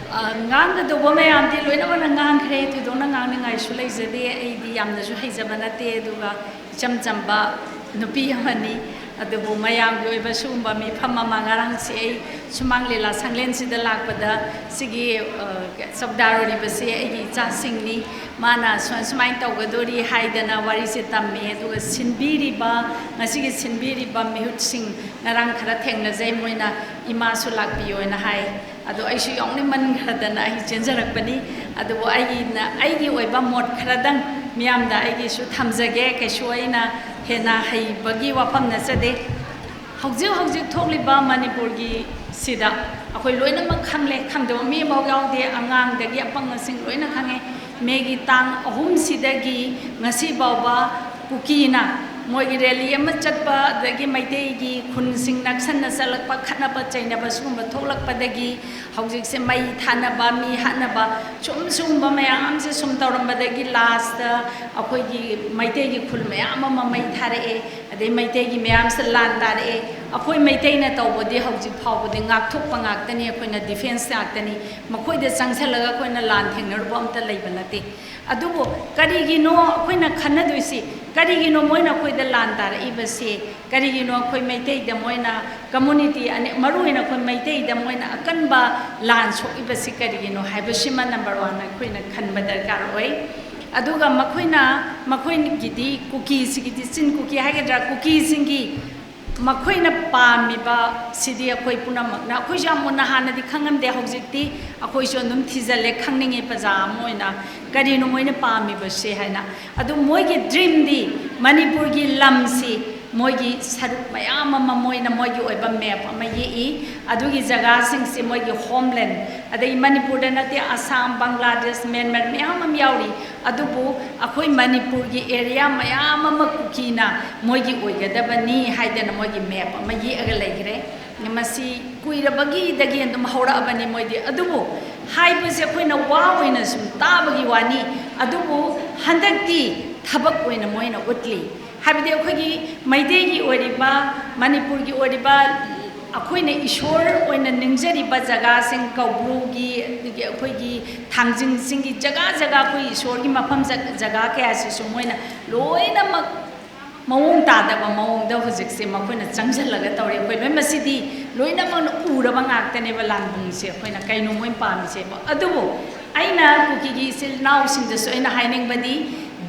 ꯑ, ꯉꯥꯡꯒꯗꯧꯕ ꯃꯌꯥꯝꯗꯤ ꯂꯣꯏꯅꯃꯛꯅ ꯉꯥꯡꯈ꯭ꯔꯦ, ꯊꯣꯏꯗꯣꯛꯅ ꯉꯥꯡꯅꯤꯡꯉꯥꯏꯁꯨ ꯂꯩꯖꯗꯦ꯫ ꯑꯩꯗꯤ ꯌꯥꯝꯅꯁꯨ ꯍꯩꯖꯕ ꯅꯠꯇꯦ, ꯑꯗꯨꯒ ꯏꯆꯝ ꯆꯝꯕ ꯅꯨꯄꯤ ꯑꯃꯅꯤ꯫ ꯑꯗꯨꯕꯨ ꯃꯌꯥꯝꯒꯤ ꯑꯣꯏꯕ ꯁꯤꯒꯨꯝꯕ ꯃꯤꯐꯝ ꯑꯃ, ꯉꯔꯥꯡꯁꯦ ꯑꯩ ꯁꯨꯃꯥꯡ ꯂꯤꯂꯥ ꯁꯪꯂꯦꯟꯁꯤꯗ ꯂꯥꯛꯄꯗ ꯁꯤꯒꯤ, ꯑ, ꯆꯧꯀꯤꯗꯥꯔ ꯑꯣꯏꯔꯤꯕꯁꯤ ꯑꯩꯒꯤ ꯏꯆꯥꯁꯤꯡꯅꯤ, ꯃꯥꯅ ꯁꯨꯃꯥꯏ ꯁꯨꯃꯥꯏꯅ ꯇꯧꯒꯗꯣꯔꯤ ꯍꯥꯏꯗꯅ ꯋꯥꯔꯤꯁꯦ ꯇꯝꯃꯦ꯫ ꯑꯗꯨꯒ ꯁꯤꯟꯕꯤꯔꯤꯕ, ꯉꯁꯤꯒꯤ ꯁꯤꯟꯕꯤꯔꯤꯕ ꯃꯤꯍꯨꯠꯁꯤꯡ ꯉꯔꯥꯡ ꯈꯔ ꯊꯦꯡꯅꯖꯩ, ꯃꯣꯏꯅ "ꯏꯃꯥꯁꯨ ꯂꯥꯛꯄꯤꯌꯣꯅ" ꯍꯥꯏ꯫ ꯑꯗꯣ ꯑꯩꯁꯨ ꯌꯥꯎꯅꯤꯡꯃꯟꯈ꯭ꯔꯗꯅ ꯑꯩ ꯆꯦꯟꯖꯔꯛꯄꯅꯤ꯫ ꯑꯗꯨꯕꯨ ꯑꯩꯒꯤꯅ, ꯑꯩꯒꯤ ꯑꯣꯏꯕ ꯃꯣꯠ ꯈꯔꯗꯪ ꯃꯤꯌꯥꯝꯗ ꯑꯩꯒꯤꯁꯨ ꯊꯝꯖꯒꯦ꯫ ꯀꯩꯁꯨ ꯑꯩꯅ ꯍꯦꯟꯅ ꯍꯩꯕꯒꯤ ꯋꯥꯐꯝ ꯅꯠꯆꯗꯦ꯫ ꯍꯧꯖꯤꯛ ꯍꯧꯖꯤꯛ ꯊꯣꯛꯂꯤꯕ ꯃꯅꯤꯄꯨꯔꯒꯤ ꯁꯤꯗ ꯑꯩꯈꯣꯏ ꯂꯣꯏꯅꯃꯛ ꯈꯪꯂꯦ, ꯈꯪꯗꯕ ꯃꯤ ꯑꯃꯐꯥꯎ ꯌꯥꯎꯗꯦ, ꯑꯉꯥꯡꯗꯒꯤ ꯑꯄꯪꯕꯁꯤꯡ ꯂꯣꯏꯅ ꯈꯪꯉꯦ꯫ ꯃꯦꯒꯤ ꯇꯥꯡ ꯑꯍꯨꯝꯁꯤꯗꯒꯤ ꯉꯁꯤ ꯐꯥꯎꯕ ꯀꯨꯀꯤꯅ ꯃꯣꯏꯒꯤ ꯔꯦꯂꯤ ꯑꯃ ꯆꯠꯄ, ꯑꯗꯒꯤ ꯃꯩꯇꯩꯒꯤ ꯈꯨꯟꯁꯤꯡ ꯅꯛꯁꯟꯅ ꯆꯠꯂꯛꯄ, ꯈꯠꯅꯕ ꯆꯩꯅꯕ ꯁꯤꯒꯨꯝꯕ ꯊꯣꯛꯂꯛꯄꯗꯒꯤ ꯍꯧꯖꯤꯛꯁꯦ ꯃꯩ ꯊꯥꯅꯕ, ꯃꯤ ꯍꯥꯠꯅꯕ, ꯁꯨꯝ ꯁꯤꯒꯨꯝꯕ ꯃꯌꯥꯝꯁꯦ ꯁꯨꯝ ꯇꯧꯔꯝꯕꯗꯒꯤ ꯂꯥꯁꯇ ꯑꯩꯈꯣꯏꯒꯤ ꯃꯩꯇꯩꯒꯤ ꯈꯨꯜ ꯃꯌꯥꯝ ꯑꯃ ꯃꯩ ꯊꯥꯔꯛꯑꯦ꯫ ꯑꯗꯩ ꯃꯩꯇꯩꯒꯤ ꯃꯌꯥꯝꯁꯦ ꯂꯥꯟ ꯇꯥꯔꯛꯑꯦ꯫ ꯑꯩꯈꯣꯏ ꯃꯩꯇꯩꯅ ꯇꯧꯕꯗꯤ ꯍꯧꯖꯤꯛ ꯐꯥꯎꯕꯗꯤ ꯉꯥꯛꯊꯣꯛꯄ ꯉꯥꯛꯇꯅꯤ, ꯑꯩꯈꯣꯏꯅ ꯗꯤꯐꯦꯟꯁ ꯉꯥꯛꯇꯅꯤ꯫ ꯃꯈꯣꯏꯗ ꯆꯪꯁꯜꯂꯒ ꯑꯩꯈꯣꯏꯅ ꯂꯥꯟ ꯊꯦꯡꯅꯔꯨꯕ ꯑꯝꯇ ꯂꯩꯕ ꯅꯠꯇꯦ꯫ ꯑꯗꯨꯕꯨ ꯀꯔꯤꯒꯤꯅꯣ ꯑꯩꯈꯣꯏꯅ ꯈꯟꯅꯗꯣꯏꯁꯤ? ꯀꯔꯤꯒꯤꯅꯣ ꯃꯣꯏꯅ ꯑꯩꯈꯣꯏꯗ ꯂꯥꯟ ꯇꯥꯔꯛꯏꯕꯁꯤ? ꯀꯔꯤꯒꯤꯅꯣ ꯑꯩꯈꯣꯏ ꯃꯩꯇꯩꯗ ꯃꯣꯏꯅ, ꯀꯝꯃꯨꯅꯤꯇꯤ ꯑꯅꯤ, ꯃꯔꯨ ꯑꯣꯏꯅ ꯑꯩꯈꯣꯏ ꯃꯩꯇꯩꯗ ꯃꯣꯏꯅ ꯑꯀꯟꯕ ꯂꯥꯟ ꯁꯣꯛꯏꯕꯁꯤ ꯀꯔꯤꯒꯤꯅꯣ ꯍꯥꯏꯕꯁꯤꯃ ꯅꯝꯕꯔ ꯋꯥꯟ ꯑꯩꯈꯣꯏꯅ ꯈꯟꯕ ꯗꯔꯀꯥꯔ ꯑꯣꯏ꯫ ꯑꯗꯨꯒ ꯃꯈꯣꯏꯅ, ꯃꯈꯣꯏꯒꯤꯗꯤ ꯀꯨꯀꯤꯁꯤꯒꯤꯗꯤ, ꯆꯤꯟ ꯀꯨꯀꯤ ꯍꯥꯏꯒꯗ꯭ꯔꯥ, ꯀꯨꯀꯤꯁꯤꯡꯒꯤ ꯃꯈꯣꯏꯅ ꯄꯥꯝꯃꯤꯕ ꯁꯤꯗꯤ ꯑꯩꯈꯣꯏ ꯄꯨꯝꯅꯃꯛꯅ, ꯑꯩꯈꯣꯏꯁꯨ ꯌꯥꯝ ꯃꯨꯟꯅ ꯍꯥꯟꯅꯗꯤ ꯈꯪꯉꯝꯗꯦ, ꯍꯧꯖꯤꯛꯇꯤ ꯑꯩꯈꯣꯏꯁꯨ ꯑꯗꯨꯝ ꯊꯤꯖꯤꯜꯂꯦ, ꯈꯪꯅꯤꯡꯉꯦ ꯄ꯭ꯔꯖꯥ ꯑꯃ ꯑꯣꯏꯅ ꯀꯔꯤꯅꯣ ꯃꯣꯏꯅ ꯄꯥꯝꯃꯤꯕꯁꯦ ꯍꯥꯏꯅ꯫ ꯑꯗꯨ ꯃꯣꯏꯒꯤ ꯗ꯭ꯔꯤꯝꯗꯤ ꯃꯅꯤꯄꯨꯔꯒꯤ ꯂꯝꯁꯤ ꯃꯣꯏꯒꯤ ꯁꯔꯨꯛ ꯃꯌꯥꯝ ꯑꯃ ꯃꯣꯏꯅ ꯃꯣꯏꯒꯤ ꯑꯣꯏꯕ ꯃꯦꯞ ꯑꯃ ꯌꯦꯛꯏ꯫ ꯑꯗꯨꯒꯤ ꯖꯒꯥꯁꯤꯡꯁꯦ ꯃꯣꯏꯒꯤ ꯍꯣꯝꯂꯦꯟ, ꯑꯗꯩ ꯃꯅꯤꯄꯨꯔꯗ ꯅꯠꯇꯦ, ꯑꯁꯥꯝ, ꯕꯪꯒ꯭ꯂꯥꯗꯦꯁ, ꯃ꯭ꯌꯥꯟꯃꯥꯔ ꯃꯌꯥꯝ ꯑꯃ ꯌꯥꯎꯔꯤ꯫ ꯑꯗꯨꯕꯨ ꯑꯩꯈꯣꯏ ꯃꯅꯤꯄꯨꯔꯒꯤ ꯑꯦꯔꯤꯌꯥ ꯃꯌꯥꯝ ꯑꯃ ꯀꯨꯀꯤꯅ ꯃꯣꯏꯒꯤ ꯑꯣꯏꯒꯗꯕꯅꯤ ꯍꯥꯏꯗꯅ ꯃꯣꯏꯒꯤ ꯃꯦꯞ ꯑꯃ ꯌꯦꯛꯑꯒ ꯂꯩꯈ꯭ꯔꯦ꯫ ꯃꯁꯤ ꯀꯨꯏꯔꯕꯒꯤꯗꯒꯤ ꯑꯗꯨꯝ ꯍꯧꯔꯛꯑꯕꯅꯤ ꯃꯣꯏꯗꯤ꯫ ꯑꯗꯨꯕꯨ ꯍꯥꯏꯕꯁꯦ ꯑꯩꯈꯣꯏꯅ ꯋꯥ ꯑꯣꯏꯅ ꯁꯨꯝ ꯇꯥꯕꯒꯤ ꯋꯥꯅꯤ꯫ ꯑꯗꯨꯕꯨ ꯍꯟꯗꯛꯇꯤ ꯊꯕꯛ ꯑꯣꯏꯅ ꯃꯣꯏꯅ ꯎꯠꯂꯤ꯫ ꯍꯥꯏꯕꯗꯤ ꯑꯩꯈꯣꯏꯒꯤ ꯃꯩꯇꯩꯒꯤ ꯑꯣꯏꯔꯤꯕ, ꯃꯅꯤꯄꯨꯔꯒꯤ ꯑꯣꯏꯔꯤꯕ, ꯑꯩꯈꯣꯏꯅ ꯏꯁꯣꯔ ꯑꯣꯏꯅ ꯅꯤꯡꯖꯔꯤꯕ ꯖꯒꯥꯁꯤꯡ, ꯀꯧꯕ꯭ꯔꯨꯒꯤ, ꯑꯗꯒꯤ ꯑꯩꯈꯣꯏꯒꯤ ꯊꯥꯡꯖꯤꯡꯁꯤꯡꯒꯤ ꯖꯒꯥ ꯖꯒꯥ ꯑꯩꯈꯣꯏ ꯏꯁꯣꯔꯒꯤ ꯃꯐꯝ ꯖ-, ꯖꯒꯥ ꯀꯌꯥꯁꯤꯁꯨ ꯃꯣꯏꯅ ꯂꯣꯏꯅꯃꯛ ꯃꯑꯣꯡ ꯇꯥꯗꯕ ꯃꯑꯣꯡꯗ ꯍꯧꯖꯤꯛꯁꯦ ꯃꯈꯣꯏꯅ ꯆꯪꯁꯤꯜꯂꯒ ꯇꯧꯔꯦ꯫ ꯑꯩꯈꯣꯏ ꯂꯣꯏ ꯃꯁꯤꯗꯤ ꯂꯣꯏꯅꯃꯛꯅ ꯎꯔꯕ ꯉꯥꯛꯇꯅꯦꯕ ꯂꯥꯟꯕꯨꯡꯁꯦ꯫ ꯑꯩꯈꯣꯏꯅ ꯀꯩꯅꯣ ꯃꯣꯏ ꯄꯥꯝꯃꯤꯁꯦꯕ? ꯑꯗꯨꯕꯨ ꯑꯩꯅ ꯀꯨꯀꯤꯒꯤ ꯏꯆꯤꯜ ꯏꯅꯥꯎꯁꯤꯡꯗꯁꯨ ꯑꯩꯅ ꯍꯥꯏꯅꯤꯡꯕꯗꯤ,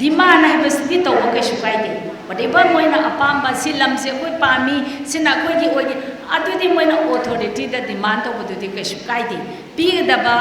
ꯗꯤꯃꯥꯟ ꯍꯥꯏꯕꯁꯤꯗꯤ ꯇꯧꯕ ꯀꯩꯁꯨ ꯀꯥꯏꯗꯦ꯫ Whatever ꯃꯣꯏꯅ ꯑꯄꯥꯝꯕ, ꯁꯤ ꯂꯝꯁꯦ ꯑꯩꯈꯣꯏ ꯄꯥꯝꯃꯤ, ꯁꯤꯅ ꯑꯩꯈꯣꯏꯒꯤ ꯑꯣꯏꯒꯦ, ꯑꯗꯨꯗꯤ ꯃꯣꯏꯅ ꯑꯣꯊꯣꯔꯤꯇꯤꯗ ꯗꯤꯃꯥꯟ ꯇꯧꯕꯗꯨꯗꯤ ꯀꯩꯁꯨ ꯀꯥꯏꯗꯦ꯫ ꯄꯤꯒꯗꯕ,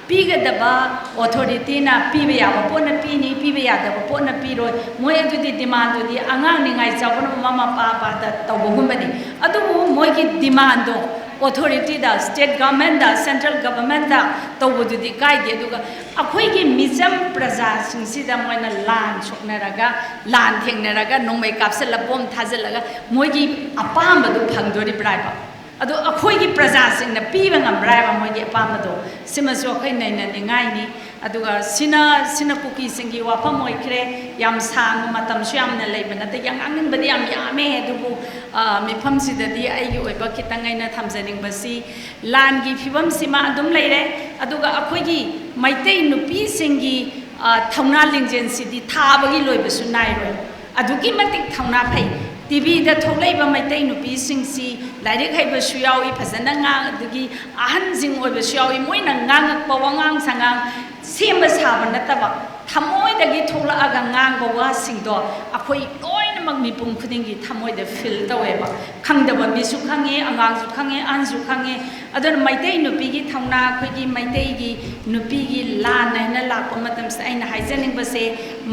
ꯄꯤꯒꯗꯕ ꯑꯣꯊꯣꯔꯤꯇꯤꯅ ꯄꯤꯕ ꯌꯥꯕ ꯄꯣꯠꯅ ꯄꯤꯅꯤ, ꯄꯤꯕ ꯌꯥꯗꯕ ꯄꯣꯠꯅ ꯄꯤꯔꯣꯏ꯫ ꯃꯣꯏ ꯑꯗꯨꯗꯤ ꯗꯤꯃꯥꯟꯗꯨꯗꯤ ꯑꯉꯥꯡ ꯅꯤꯡꯉꯥꯏ ꯆꯥꯎꯕꯅ ꯃꯃꯥ ꯃꯄꯥ ꯃꯄꯥꯗ ꯇꯧꯕꯒꯨꯝꯕꯅꯤ꯫ ꯑꯗꯨꯕꯨ ꯃꯣꯏꯒꯤ ꯗꯤꯃꯥꯟꯗꯣ ꯑꯣꯊꯣꯔꯤꯇꯤꯗ, ꯁ꯭ꯇꯦꯠ ꯒꯚꯔꯟꯃꯦꯟꯗ, ꯁꯦꯟꯇ꯭ꯔꯦꯜ ꯒꯚꯔꯟꯃꯦꯟꯗ ꯇꯧꯕꯗꯨꯗꯤ ꯀꯥꯏꯗꯦ꯫ ꯑꯗꯨꯒ ꯑꯩꯈꯣꯏꯒꯤ ꯃꯤꯆꯝ ꯄ꯭ꯔꯖꯥꯁꯤꯡꯁꯤꯗ ꯃꯣꯏꯅ ꯂꯥꯟ ꯁꯣꯛꯅꯔꯒ, ꯂꯥꯟ ꯊꯦꯡꯅꯔꯒ, ꯅꯣꯡꯃꯩ ꯀꯥꯞꯁꯤꯜꯂ, ꯕꯣꯝ ꯊꯥꯖꯤꯜꯂꯒ ꯃꯣꯏꯒꯤ ꯑꯄꯥꯝꯕꯗꯨ ꯐꯪꯗꯣꯔꯤꯕ꯭ꯔꯥ ꯍꯥꯏꯕ? ꯑꯗꯣ ꯑꯩꯈꯣꯏꯒꯤ ꯄ꯭ꯔꯖꯥꯁꯤꯡꯅ ꯄꯤꯕ ꯉꯝꯕ꯭ꯔꯥ ꯍꯥꯏꯕ ꯃꯣꯏꯒꯤ ꯑꯄꯥꯝꯕꯗꯣ? ꯁꯤꯃꯁꯨ ꯑꯩꯈꯣꯏ ꯅꯩꯅꯅꯤꯡꯉꯥꯏꯅꯤ꯫ ꯑꯗꯨꯒ ꯁꯤꯅ, ꯁꯤꯅ ꯀꯨꯀꯤꯁꯤꯡꯒꯤ ꯋꯥꯐꯝ ꯑꯣꯏꯈ꯭ꯔꯦ꯫ ꯌꯥꯝ ꯁꯥꯡꯕ ꯃꯇꯝꯁꯨ ꯌꯥꯝꯅ ꯂꯩꯕ ꯅꯠꯇꯦ, ꯌꯥꯝ ꯉꯥꯡꯅꯤꯡꯕꯗꯤ ꯌꯥꯝ ꯌꯥꯝꯃꯦ꯫ ꯑꯗꯨꯕꯨ, ꯑ, ꯃꯤꯐꯝꯁꯤꯗꯗꯤ ꯑꯩꯒꯤ ꯑꯣꯏꯕ ꯈꯤꯇꯪ ꯑꯩꯅ ꯊꯝꯖꯅꯤꯡꯕꯁꯤ, ꯂꯥꯟꯒꯤ ꯐꯤꯕꯝꯁꯤꯃ ꯑꯗꯨꯝ ꯂꯩꯔꯦ꯫ ꯑꯗꯨꯒ ꯑꯩꯈꯣꯏꯒꯤ ꯃꯩꯇꯩ ꯅꯨꯄꯤꯁꯤꯡꯒꯤ, ꯑ, ꯊꯧꯅꯥ ꯂꯤꯡꯖꯦꯜꯁꯤꯗꯤ ꯊꯥꯕꯒꯤ ꯂꯣꯏꯕꯁꯨ ꯅꯥꯏꯔꯣꯏ꯫ ꯑꯗꯨꯛꯀꯤ ꯃꯇꯤꯛ ꯊꯧꯅꯥ ꯐꯩ꯫ ꯇꯤꯚꯤꯗ ꯊꯣꯛꯂꯛꯏꯕ ꯃꯩꯇꯩ ꯅꯨꯄꯤꯁꯤꯡꯁꯤ ꯂꯥꯏꯔꯤꯛ ꯍꯩꯕꯁꯨ ꯌꯥꯎꯏ, ꯐꯖꯅ ꯉꯥꯡ-, ꯑꯗꯒꯤ ꯑꯍꯟꯁꯤꯡ ꯑꯣꯏꯕꯁꯨ ꯌꯥꯎꯏ꯫ ꯃꯣꯏꯅ ꯉꯥꯡꯉꯛꯄ ꯋꯥꯉꯥꯡ ꯁꯉꯥꯡ ꯁꯦꯝꯕ ꯁꯥꯕ ꯅꯠꯇꯕ, ꯊꯃꯣꯏꯗꯒꯤ ꯊꯣꯛꯂꯛꯑꯒ ꯉꯥꯡꯕ ꯋꯥꯁꯤꯡꯗꯣ ꯑꯩꯈꯣꯏ ꯂꯣꯏꯅꯃꯛ ꯃꯤꯄꯨꯝ ꯈꯨꯗꯤꯡꯒꯤ ꯊꯃꯣꯏꯗ ꯐꯤꯜ ꯇꯧꯋꯦꯕ꯫ ꯈꯪꯗꯕ ꯃꯤꯁꯨ ꯈꯪꯉꯦ, ꯑꯉꯥꯡꯁꯨ ꯈꯪꯉꯦ, ꯑꯍꯟꯁꯨ ꯈꯪꯉꯦ꯫ ꯑꯗꯨꯅ ꯃꯩꯇꯩ ꯅꯨꯄꯤꯒꯤ ꯊꯧꯅꯥ, ꯑꯩꯈꯣꯏꯒꯤ ꯃꯩꯇꯩꯒꯤ ꯅꯨꯄꯤꯒꯤ ꯂꯥꯟꯅ ꯍꯥꯏꯅ ꯂꯥꯛꯄ ꯃꯇꯝꯁꯤꯗ ꯑꯩꯅ ꯍꯥꯏꯖꯅꯤꯡꯕꯁꯦ,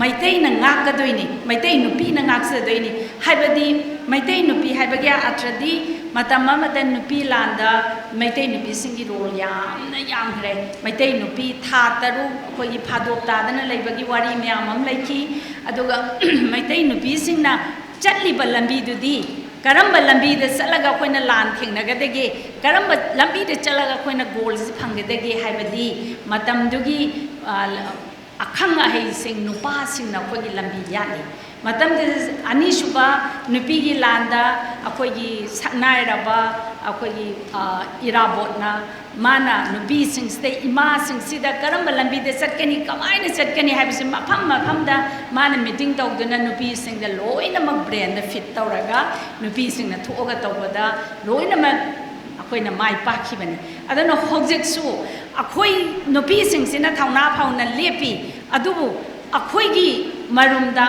ꯃꯩꯇꯩꯅ ꯉꯥꯛꯀꯗꯣꯏꯅꯤ, ꯃꯩꯇꯩ ꯅꯨꯄꯤꯅ ꯉꯥꯛꯆꯗꯣꯏꯅꯤ꯫ ꯍꯥꯏꯕꯗꯤ ꯃꯩꯇꯩ ꯅꯨꯄꯤ ꯍꯥꯏꯕꯒꯤ ꯑꯔꯊꯗꯤ, ꯃꯇꯝ ꯑꯃꯗ ꯅꯨꯄꯤ ꯂꯥꯟꯗ ꯃꯩꯇꯩ ꯅꯨꯄꯤꯁꯤꯡꯒꯤ ꯔꯣꯜ ꯌꯥꯝꯅ ꯌꯥꯝꯈ꯭ꯔꯦ꯫ ꯃꯩꯇꯩ ꯅꯨꯄꯤ ꯊꯥ ꯇꯔꯨꯛ ꯑꯩꯈꯣꯏꯒꯤ ꯐꯥꯗꯣꯛ ꯇꯥꯗꯅ ꯂꯩꯕꯒꯤ ꯋꯥꯔꯤ ꯃꯌꯥꯝ ꯑꯃ ꯂꯩꯈꯤ꯫ ꯑꯗꯨꯒ ꯃꯩꯇꯩ ꯅꯨꯄꯤꯁꯤꯡꯅ ꯆꯠꯂꯤꯕ ꯂꯝꯕꯤꯗꯨꯗꯤ ꯀꯔꯝꯕ ꯂꯝꯕꯤꯗ ꯆꯠꯂꯒ ꯑꯩꯈꯣꯏꯅ ꯂꯥꯟ ꯊꯦꯡꯅꯒꯗꯒꯦ, ꯀꯔꯝꯕ ꯂꯝꯕꯤꯗ ꯆꯠꯂꯒ ꯑꯩꯈꯣꯏꯅ ꯒꯣꯜꯁꯤ ꯐꯪꯒꯗꯒꯦ ꯍꯥꯏꯕꯗꯤ ꯃꯇꯝꯗꯨꯒꯤ, ꯑ, ꯑꯈꯪ ꯑꯍꯩꯁꯤꯡ, ꯅꯨꯄꯥꯁꯤꯡꯅ ꯑꯩꯈꯣꯏꯒꯤ ꯂꯝꯕꯤ ꯌꯥꯠꯂꯤ꯫ ꯃꯇꯝꯗꯨꯗ ꯑꯅꯤꯁꯨꯕ ꯅꯨꯄꯤꯒꯤ ꯂꯥꯟꯗ ꯑꯩꯈꯣꯏꯒꯤ ꯁꯛꯅꯥꯏꯔꯕ ꯑꯩꯈꯣꯏꯒꯤ, ꯑ, ꯏꯔꯥꯕꯣꯠꯅ ꯃꯥꯅ ꯅꯨꯄꯤꯁꯤꯡꯁꯤꯗ, ꯏꯃꯥꯁꯤꯡꯁꯤꯗ ꯀꯔꯝꯕ ꯂꯝꯕꯤꯗ ꯆꯠꯀꯅꯤ, ꯀꯃꯥꯏꯅ ꯆꯠꯀꯅꯤ ꯍꯥꯏꯕꯁꯤ ꯃꯐꯝ ꯃꯐꯝꯗ ꯃꯥꯅ ꯃꯤꯇꯤꯡ ꯇꯧꯗꯨꯅ ꯅꯨꯄꯤꯁꯤꯡꯗ ꯂꯣꯏꯅꯃꯛ ꯕ꯭ꯔꯦꯟꯗ ꯐꯤꯠ ꯇꯧꯔꯒ ꯅꯨꯄꯤꯁꯤꯡꯅ ꯊꯣꯛꯑꯒ ꯇꯧꯕꯗ ꯂꯣꯏꯅꯃꯛ ꯑꯩꯈꯣꯏꯅ ꯃꯥꯏ ꯄꯥꯛꯈꯤꯕꯅꯤ꯫ ꯑꯗꯨꯅ ꯍꯧꯖꯤꯛꯁꯨ ꯑꯩꯈꯣꯏ ꯅꯨꯄꯤꯁꯤꯡꯁꯤꯅ ꯊꯧꯅꯥ ꯐꯅ ꯂꯦꯞꯄꯤ, ꯑꯗꯨꯕꯨ ꯑꯩꯈꯣꯏꯒꯤ ꯃꯔꯨꯝꯗ,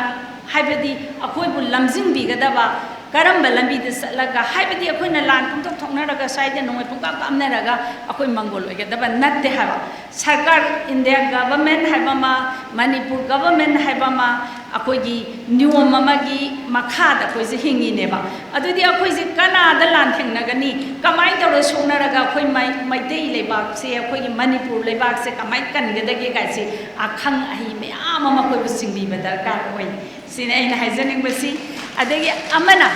ꯍꯥꯏꯕꯗꯤ ꯑꯩꯈꯣꯏꯕꯨ ꯂꯝꯖꯤꯡꯕꯤꯒꯗꯕ, ꯀꯔꯝꯕ ꯂꯝꯕꯤꯗ ꯆꯠꯂꯒ, ꯍꯥꯏꯕꯗꯤ ꯑꯩꯈꯣꯏꯅ ꯂꯥꯟ ꯄꯨꯡꯊꯣꯛ ꯊꯣꯛꯅꯔꯒ ꯁ꯭ꯋꯥꯏꯗ ꯅꯣꯡꯃꯩ ꯄꯨꯡꯀꯥꯞ ꯀꯥꯞꯅꯔꯒ ꯑꯩꯈꯣꯏ ꯃꯪꯒꯣꯜ ꯑꯣꯏꯒꯗꯕ ꯅꯠꯇꯦ ꯍꯥꯏꯕ꯫ ꯁꯔꯀꯥꯔ, ꯏꯟꯗꯤꯌꯥ ꯒꯚꯔꯟꯃꯦꯟ ꯍꯥꯏꯕ ꯑꯃ, ꯃꯅꯤꯄꯨꯔ ꯒꯚꯔꯟꯃꯦꯟ ꯍꯥꯏꯕ ꯑꯃ, ꯑꯩꯈꯣꯏꯒꯤ ꯅꯤꯌꯣꯝ ꯑꯃꯒꯤ ꯃꯈꯥꯗ ꯑꯩꯈꯣꯏꯁꯦ ꯍꯤꯡꯉꯤꯅꯦꯕ꯫ ꯑꯗꯨꯗꯤ ꯑꯩꯈꯣꯏꯁꯦ ꯀꯅꯥꯗ ꯂꯥꯟꯊꯦꯡꯅꯒꯅꯤ? ꯀꯃꯥꯏꯅ ꯇꯧꯔ ꯁꯣꯛꯅꯔꯒ ꯑꯩꯈꯣꯏ ꯃꯩ-, ꯃꯩꯇꯩ ꯂꯩꯕꯥꯛꯁꯦ, ꯑꯩꯈꯣꯏꯒꯤ ꯃꯅꯤꯄꯨꯔ ꯂꯩꯕꯥꯛꯁꯦ ꯀꯃꯥꯏꯅ ꯀꯟꯒꯗꯒꯦ ꯀꯥꯏꯁꯦ ꯑꯈꯪ ꯑꯍꯩ ꯃꯌꯥꯝ ꯑꯃ ꯑꯩꯈꯣꯏꯕꯨ ꯆꯤꯡꯕꯤꯕ ꯗꯔꯀꯥꯔ ꯑꯣꯏ꯫ ꯁꯤꯅꯤ ꯑꯩꯅ ꯍꯥꯏꯖꯅꯤꯡꯕꯁꯤ꯫ ꯑꯗꯒꯤ ꯑꯃꯅ,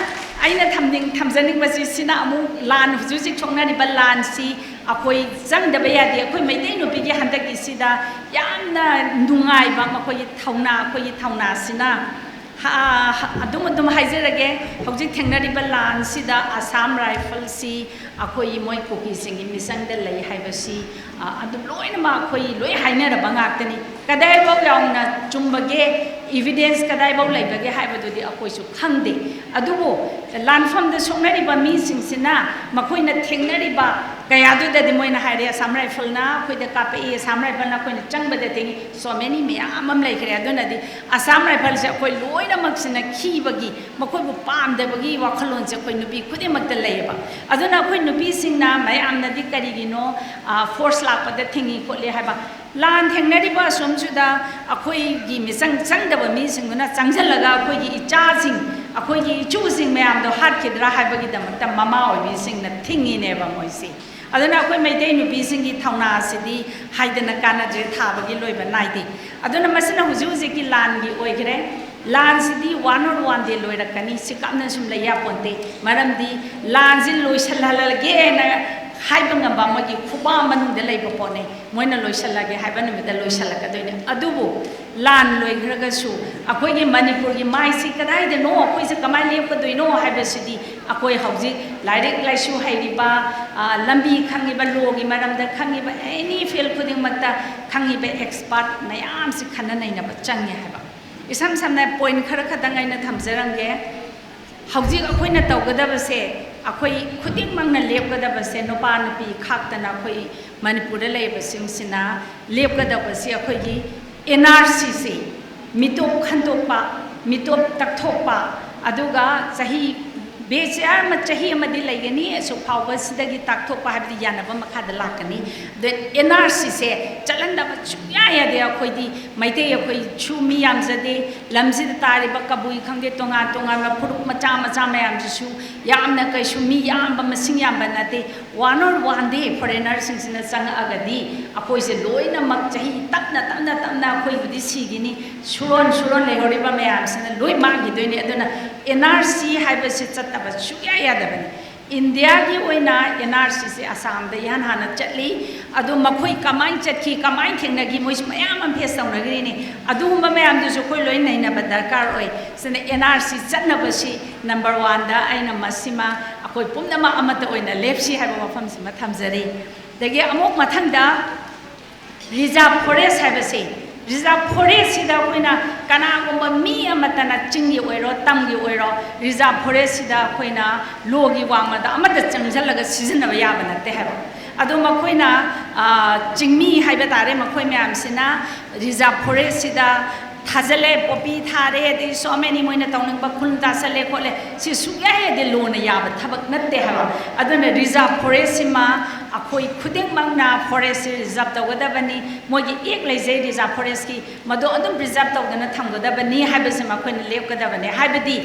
ꯑꯩꯅ ꯊꯝꯅꯤꯡ-, ꯊꯝꯖꯅꯤꯡꯕꯁꯤ ꯁꯤꯅ ꯑꯃꯨꯛ ꯂꯥꯟ, ꯍꯧꯖꯤꯛ ꯍꯧꯖꯤꯛ ꯊꯣꯛꯅꯔꯤꯕ ꯂꯥꯟꯁꯤ ꯑꯩꯈꯣꯏ ꯆꯪꯗꯕ ꯌꯥꯗꯦ꯫ ꯑꯩꯈꯣꯏ ꯃꯩꯇꯩ ꯅꯨꯄꯤꯒꯤ ꯍꯟꯗꯛꯀꯤꯁꯤꯗ ꯌꯥꯝꯅ ꯅꯨꯡꯉꯥꯏꯕ ꯃꯈꯣꯏꯒꯤ ꯊꯧꯅꯥ, ꯑꯩꯈꯣꯏꯒꯤ ꯊꯧꯅꯥꯁꯤꯅ ꯍꯥ-, ꯍꯥ-, ꯑꯗꯨꯝ, ꯑꯗꯨꯝ ꯍꯥꯏꯖꯔꯒꯦ, ꯍꯧꯖꯤꯛ ꯊꯦꯡꯅꯔꯤꯕ ꯂꯥꯟꯁꯤꯗ ꯑꯁꯥꯝ ꯔꯥꯏꯐꯜꯁꯤ ꯑꯩꯈꯣꯏ ꯃꯣꯏ ꯀꯨꯀꯤꯁꯤꯡꯒꯤ ꯃꯤꯆꯪꯗ ꯂꯩ ꯍꯥꯏꯕꯁꯤ, ꯑ, ꯑꯗꯨꯝ ꯂꯣꯏꯅꯃꯛ ꯑꯩꯈꯣꯏ ꯂꯣꯏ ꯍꯥꯏꯅꯔꯕ ꯉꯥꯛꯇꯅꯤ꯫ ꯀꯗꯥꯏꯐꯥꯎ ꯌꯥꯎꯅ ꯆꯨꯝꯕꯒꯦ, ꯏꯕꯤꯗꯦꯟꯁ ꯀꯗꯥꯏꯐꯥꯎ ꯂꯩꯕꯒꯦ ꯍꯥꯏꯕꯗꯨꯗꯤ ꯑꯩꯈꯣꯏꯁꯨ ꯈꯪꯗꯦ꯫ ꯑꯗꯨꯕꯨ ꯂꯥꯟꯐꯝꯗ ꯁꯣꯛꯅꯔꯤꯕ ꯃꯤꯁꯤꯡꯁꯤꯅ ꯃꯈꯣꯏꯅ ꯊꯦꯡꯅꯔꯤꯕ ꯀꯌꯥꯗꯨꯗꯗꯤ ꯃꯣꯏꯅ ꯍꯥꯏꯔꯦ, "ꯑꯁꯥꯝ ꯔꯥꯏꯐꯜꯅ ꯑꯩꯈꯣꯏꯗ ꯀꯥꯞꯄꯛꯏ, ꯑꯁꯥꯝ ꯔꯥꯏꯐꯜꯅ ꯑꯩꯈꯣꯏꯅ ꯆꯪꯕꯗ ꯊꯦꯡꯉꯤ", so many ꯃꯌꯥꯝ ꯑꯃ ꯂꯩꯈ꯭ꯔꯦ꯫ ꯑꯗꯨꯅꯗꯤ ꯑꯁꯥꯝ ꯔꯥꯏꯐꯜꯁꯦ ꯑꯩꯈꯣꯏ ꯂꯣꯏꯅꯃꯛꯁꯤꯅ ꯈꯤꯕꯒꯤ, ꯃꯈꯣꯏꯕꯨ ꯄꯥꯝꯗꯕꯒꯤ ꯋꯥꯈꯜꯂꯣꯟꯁꯦ ꯑꯩꯈꯣꯏ ꯅꯨꯄꯤ ꯈꯨꯗꯤꯡꯃꯛꯇ ꯂꯩꯌꯦꯕ꯫ ꯑꯗꯨꯅ ꯑꯩꯈꯣꯏ ꯅꯨꯄꯤꯁꯤꯡꯅ ꯃꯌꯥꯝꯅꯗꯤ ꯀꯔꯤꯒꯤꯅꯣ, ꯑ, ꯐꯣꯔꯁ ꯂꯥꯛꯄꯗ ꯊꯤꯡꯉꯤ ꯈꯣꯠꯂꯤ ꯍꯥꯏꯕ, ꯂꯥꯟ ꯊꯦꯡꯅꯔꯤꯕ ꯑꯁꯣꯝꯁꯤꯗ ꯑꯩꯈꯣꯏꯒꯤ ꯃꯤꯆꯪ ꯆꯪꯗꯕ ꯃꯤꯁꯤꯡꯗꯨꯅ ꯆꯪꯁꯤꯜꯂꯒ ꯑꯩꯈꯣꯏꯒꯤ ꯏꯆꯥꯁꯤꯡ, ꯑꯩꯈꯣꯏꯒꯤ ꯏꯆꯨꯁꯤꯡ ꯃꯌꯥꯝꯗꯣ ꯍꯥꯠꯈꯤꯗ꯭ꯔꯥ ꯍꯥꯏꯕꯒꯤꯗꯃꯛꯇ ꯃꯃꯥ ꯑꯣꯏꯕꯤꯁꯤꯡꯅ ꯊꯤꯡꯉꯤꯅꯦꯕ ꯃꯣꯏꯁꯦ꯫ ꯑꯗꯨꯅ ꯑꯩꯈꯣꯏ ꯃꯩꯇꯩ ꯅꯨꯄꯤꯁꯤꯡꯒꯤ ꯊꯧꯅꯥ ꯑꯁꯤꯗꯤ ꯍꯥꯏꯗꯅ ꯀꯥꯟꯅꯗ꯭ꯔꯦ, ꯊꯥꯕꯒꯤ ꯂꯣꯏꯕ ꯅꯥꯏꯗꯦ꯫ ꯑꯗꯨꯅ ꯃꯁꯤꯅ ꯍꯧꯖꯤꯛ ꯍꯧꯖꯤꯛꯀꯤ ꯂꯥꯟꯒꯤ ꯑꯣꯏꯈ꯭ꯔꯦ꯫ ꯂꯥꯟꯁꯤꯗꯤ one or one day ꯂꯣꯏꯔꯛꯀꯅꯤ, ꯁꯤ ꯀꯞꯅ ꯁꯨꯝ ꯂꯩ ꯌꯥꯄꯣꯟꯇꯦ꯫ ꯃꯔꯝꯗꯤ ꯂꯥꯟꯁꯤ ꯂꯣꯏꯁꯤꯜꯍꯜꯂꯒꯦꯅ ꯍꯥꯏꯕ ꯉꯝꯕ ꯃꯣꯏꯒꯤ ꯈꯨꯄꯥ ꯃꯅꯨꯡꯗ ꯂꯩꯕ ꯄꯣꯠꯅꯤ꯫ ꯃꯣꯏꯅ ꯂꯣꯏꯁꯤꯜꯂꯒꯦ ꯍꯥꯏꯕ ꯅꯨꯃꯤꯠꯇ ꯂꯣꯏꯁꯤꯜꯂꯛꯀꯗꯣꯏꯅꯤ꯫ ꯑꯗꯨꯕꯨ ꯂꯥꯟ ꯂꯣꯏꯈ꯭ꯔꯒꯁꯨ ꯑꯩꯈꯣꯏꯒꯤ ꯃꯅꯤꯄꯨꯔꯒꯤ ꯃꯥꯏꯁꯤ ꯀꯗꯥꯏꯗꯅꯣ, ꯑꯩꯈꯣꯏꯁꯦ ꯀꯃꯥꯏꯅ ꯂꯦꯞꯀꯗꯣꯏꯅꯣ ꯍꯥꯏꯕꯁꯤꯗꯤ ꯑꯩꯈꯣꯏ ꯍꯧꯖꯤꯛ ꯂꯥꯏꯔꯤꯛ ꯂꯥꯏꯁꯨ ꯍꯩꯔꯤꯕ, ꯑ, ꯂꯝꯕꯤ ꯈꯪꯉꯤꯕ, ꯂꯣꯒꯤ ꯃꯔꯝꯗ ꯈꯪꯉꯤꯕ, ꯑꯦꯅꯤ ꯐꯤꯜ ꯈꯨꯗꯤꯡꯃꯛꯇ ꯈꯪꯉꯤꯕ ꯑꯦꯛꯁꯄꯥꯔꯠ ꯃꯌꯥꯝꯁꯤ ꯈꯟꯅ ꯅꯩꯅꯕ ꯆꯪꯉꯦ ꯍꯥꯏꯕ꯫ ꯏꯁꯝ ꯁꯝꯅ ꯄꯣꯏꯟ ꯈꯔ ꯈꯛꯇꯪ ꯑꯩꯅ ꯊꯝꯖꯔꯝꯒꯦ꯫ ꯍꯧꯖꯤꯛ ꯑꯩꯈꯣꯏꯅ ꯇꯧꯒꯗꯕꯁꯦ, ꯑꯩꯈꯣꯏ ꯈꯨꯗꯤꯡꯃꯛꯅ ꯂꯦꯞꯀꯗꯕꯁꯦ, ꯅꯨꯄꯥ ꯅꯨꯄꯤ ꯈꯥꯛꯇꯅ ꯑꯩꯈꯣꯏ ꯃꯅꯤꯄꯨꯔꯗ ꯂꯩꯔꯤꯕꯁꯤꯡꯁꯤꯅ ꯂꯦꯞꯀꯗꯕꯁꯤ ꯑꯩꯈꯣꯏꯒꯤ ꯑꯦꯟ ꯑꯥꯔ ꯁꯤꯁꯤ ꯃꯤꯇꯣꯞ ꯈꯟꯗꯣꯛꯄ, ꯃꯤꯇꯣꯞ ꯇꯛꯊꯣꯛꯄ, ꯑꯗꯨꯒ ꯆꯍꯤ ꯕꯦꯆ ꯑꯃ, ꯆꯍꯤ ꯑꯃꯗꯤ ꯂꯩꯒꯅꯤ, ꯑꯁꯨꯛ ꯐꯥꯎꯕꯁꯤꯗꯒꯤ ꯇꯥꯛꯊꯣꯛꯄ ꯍꯥꯏꯕꯗꯤ ꯌꯥꯅꯕ ꯃꯈꯥꯗ ꯂꯥꯛꯀꯅꯤ꯫ ꯑꯗꯨ ꯑꯦꯟ ꯑꯥꯔ ꯁꯤꯁꯦ ꯆꯠꯍꯟꯗꯕ ꯁꯨꯡꯌꯥ ꯌꯥꯗꯦ꯫ ꯑꯩꯈꯣꯏꯗꯤ ꯃꯩꯇꯩ, ꯑꯩꯈꯣꯏꯁꯨ ꯃꯤ ꯌꯥꯝꯖꯗꯦ, ꯂꯝꯁꯤꯗ ꯇꯥꯔꯤꯕ ꯀꯕꯨꯏ ꯈꯪꯗꯦ, ꯇꯣꯉꯥꯟ ꯇꯣꯉꯥꯟꯕ ꯐꯨꯔꯨꯞ ꯃꯆꯥ ꯃꯆꯥ ꯃꯌꯥꯝꯁꯤꯁꯨ ꯌꯥꯝꯅ ꯀꯩꯁꯨ ꯃꯤ ꯌꯥꯝꯕ, ꯃꯁꯤꯡ ꯌꯥꯝꯕ ꯅꯠꯇꯦ꯫ One or one day ꯐꯣꯔꯦꯅꯔꯁꯤꯡꯁꯤꯅ ꯆꯪꯉꯛꯑꯒꯗꯤ ꯑꯩꯈꯣꯏꯁꯦ ꯂꯣꯏꯅꯃꯛ ꯆꯍꯤ ꯇꯞꯅ ꯇꯞꯅ ꯇꯞꯅ ꯑꯩꯈꯣꯏꯕꯨꯗꯤ ꯁꯤꯈꯤꯅꯤ, ꯁꯨꯔꯣꯟ ꯁꯨꯔꯣꯟ ꯂꯩꯍꯧꯔꯤꯕ ꯃꯌꯥꯝꯁꯤꯅ ꯂꯣꯏ ꯃꯥꯡꯈꯤꯗꯣꯏꯅꯤ꯫ ꯑꯗꯨꯅ ꯑꯦꯟ ꯑꯥꯔ ꯁꯤ ꯍꯥꯏꯕꯁꯤ ꯆꯠꯇꯕ ꯁꯨꯡꯌꯥ ꯌꯥꯗꯕꯅꯤ꯫ ꯏꯟꯗꯤꯌꯥꯒꯤ ꯑꯣꯏꯅ ꯑꯦꯟ ꯑꯥꯔ ꯁꯤꯁꯦ ꯑꯁꯥꯝꯗ ꯏꯍꯥꯟ ꯍꯥꯟꯅ ꯆꯠꯂꯤ꯫ ꯑꯗꯨ ꯃꯈꯣꯏ ꯀꯃꯥꯏꯅ ꯆꯠꯈꯤ, ꯀꯃꯥꯏꯅ ꯊꯦꯡꯅꯈꯤ, ꯃꯣꯏꯁꯨ ꯃꯌꯥꯝ ꯑꯃ ꯐꯦꯁ ꯇꯧꯅꯈ꯭ꯔꯤꯅꯤ꯫ ꯑꯗꯨꯒꯨꯝꯕ ꯃꯌꯥꯝꯗꯨꯁꯨ ꯑꯩꯈꯣꯏ ꯂꯣꯏ ꯅꯩꯅꯕ ꯗꯔꯀꯥꯔ ꯑꯣꯏ꯫ ꯁꯤꯅ ꯑꯦꯟ ꯑꯥꯔ ꯁꯤ ꯆꯠꯅꯕꯁꯤ ꯅꯝꯕꯔ ꯋꯥꯟꯗ ꯑꯩꯅ ꯃꯁꯤꯃ ꯑꯩꯈꯣꯏ ꯄꯨꯝꯅꯃꯛ ꯑꯃꯠꯇ ꯑꯣꯏꯅ ꯂꯦꯞꯁꯤ ꯍꯥꯏꯕ ꯋꯥꯐꯝꯁꯤꯃ ꯊꯝꯖꯔꯤ꯫ ꯑꯗꯒꯤ ꯑꯃꯨꯛ ꯃꯊꯪꯗ ꯔꯤꯖꯥꯔꯚ ꯐꯣꯔꯦꯁ ꯍꯥꯏꯕꯁꯦ, ꯔꯤꯖꯥꯔꯚ ꯐꯣꯔꯦꯁꯁꯤꯗ ꯑꯩꯈꯣꯏꯅ ꯀꯅꯥꯒꯨꯝꯕ ꯃꯤ ꯑꯃꯠꯇꯅ, ꯆꯤꯡꯒꯤ ꯑꯣꯏꯔꯣ, ꯇꯝꯒꯤ ꯑꯣꯏꯔꯣ, ꯔꯤꯖꯥꯔꯚ ꯐꯣꯔꯦꯁꯁꯤꯗ ꯑꯩꯈꯣꯏꯅ ꯂꯣꯒꯤ ꯋꯥꯡꯃꯗ ꯑꯃꯠꯇ ꯆꯪꯁꯤꯜꯂꯒ ꯁꯤꯖꯤꯟꯅꯕ ꯌꯥꯕ ꯅꯠꯇꯦ ꯍꯥꯏꯕ꯫ ꯑꯗꯣ ꯃꯈꯣꯏꯅ, ꯑ, ꯆꯤꯡꯃꯤ ꯍꯥꯏꯕ ꯇꯥꯔꯦ, ꯃꯈꯣꯏ ꯃꯌꯥꯝꯁꯤꯅ ꯔꯤꯖꯥꯔꯚ ꯐꯣꯔꯦꯁꯁꯤꯗ ꯊꯥꯖꯤꯜꯂꯦ, ꯄꯣꯄꯤ ꯊꯥꯔꯦ, ꯑꯗꯩ so many ꯃꯣꯏꯅ ꯇꯧꯅꯤꯡꯕ ꯈꯨꯟ ꯇꯥꯁꯜꯂꯦ ꯈꯣꯠꯂꯦ, ꯁꯤ ꯁꯨꯡꯌꯥ ꯌꯥꯗꯦ, ꯂꯣꯅ ꯌꯥꯕ ꯊꯕꯛ ꯅꯠꯇꯦ ꯍꯥꯏꯕ꯫ ꯑꯗꯨꯅ ꯔꯤꯖꯥꯔꯚ ꯐꯣꯔꯦꯁꯁꯤꯃ ꯑꯩꯈꯣꯏ ꯈꯨꯗꯤꯡꯃꯛꯅ ꯐꯣꯔꯦꯁꯁꯤ ꯔꯤꯖꯥꯔꯚ ꯇꯧꯒꯗꯕꯅꯤ, ꯃꯣꯏꯒꯤ ꯑꯦꯛ ꯂꯩꯖꯩ ꯔꯤꯖꯥꯔꯚ ꯐꯣꯔꯦꯁꯀꯤ, ꯃꯗꯣ ꯑꯗꯨꯝ ꯄ꯭ꯔꯤꯖꯥꯔꯚ ꯇꯧꯗꯅ ꯊꯝꯒꯗꯕꯅꯤ ꯍꯥꯏꯕꯁꯤꯃ ꯑꯩꯈꯣꯏꯅ ꯂꯦꯞꯀꯗꯕꯅꯤ꯫ ꯍꯥꯏꯕꯗꯤ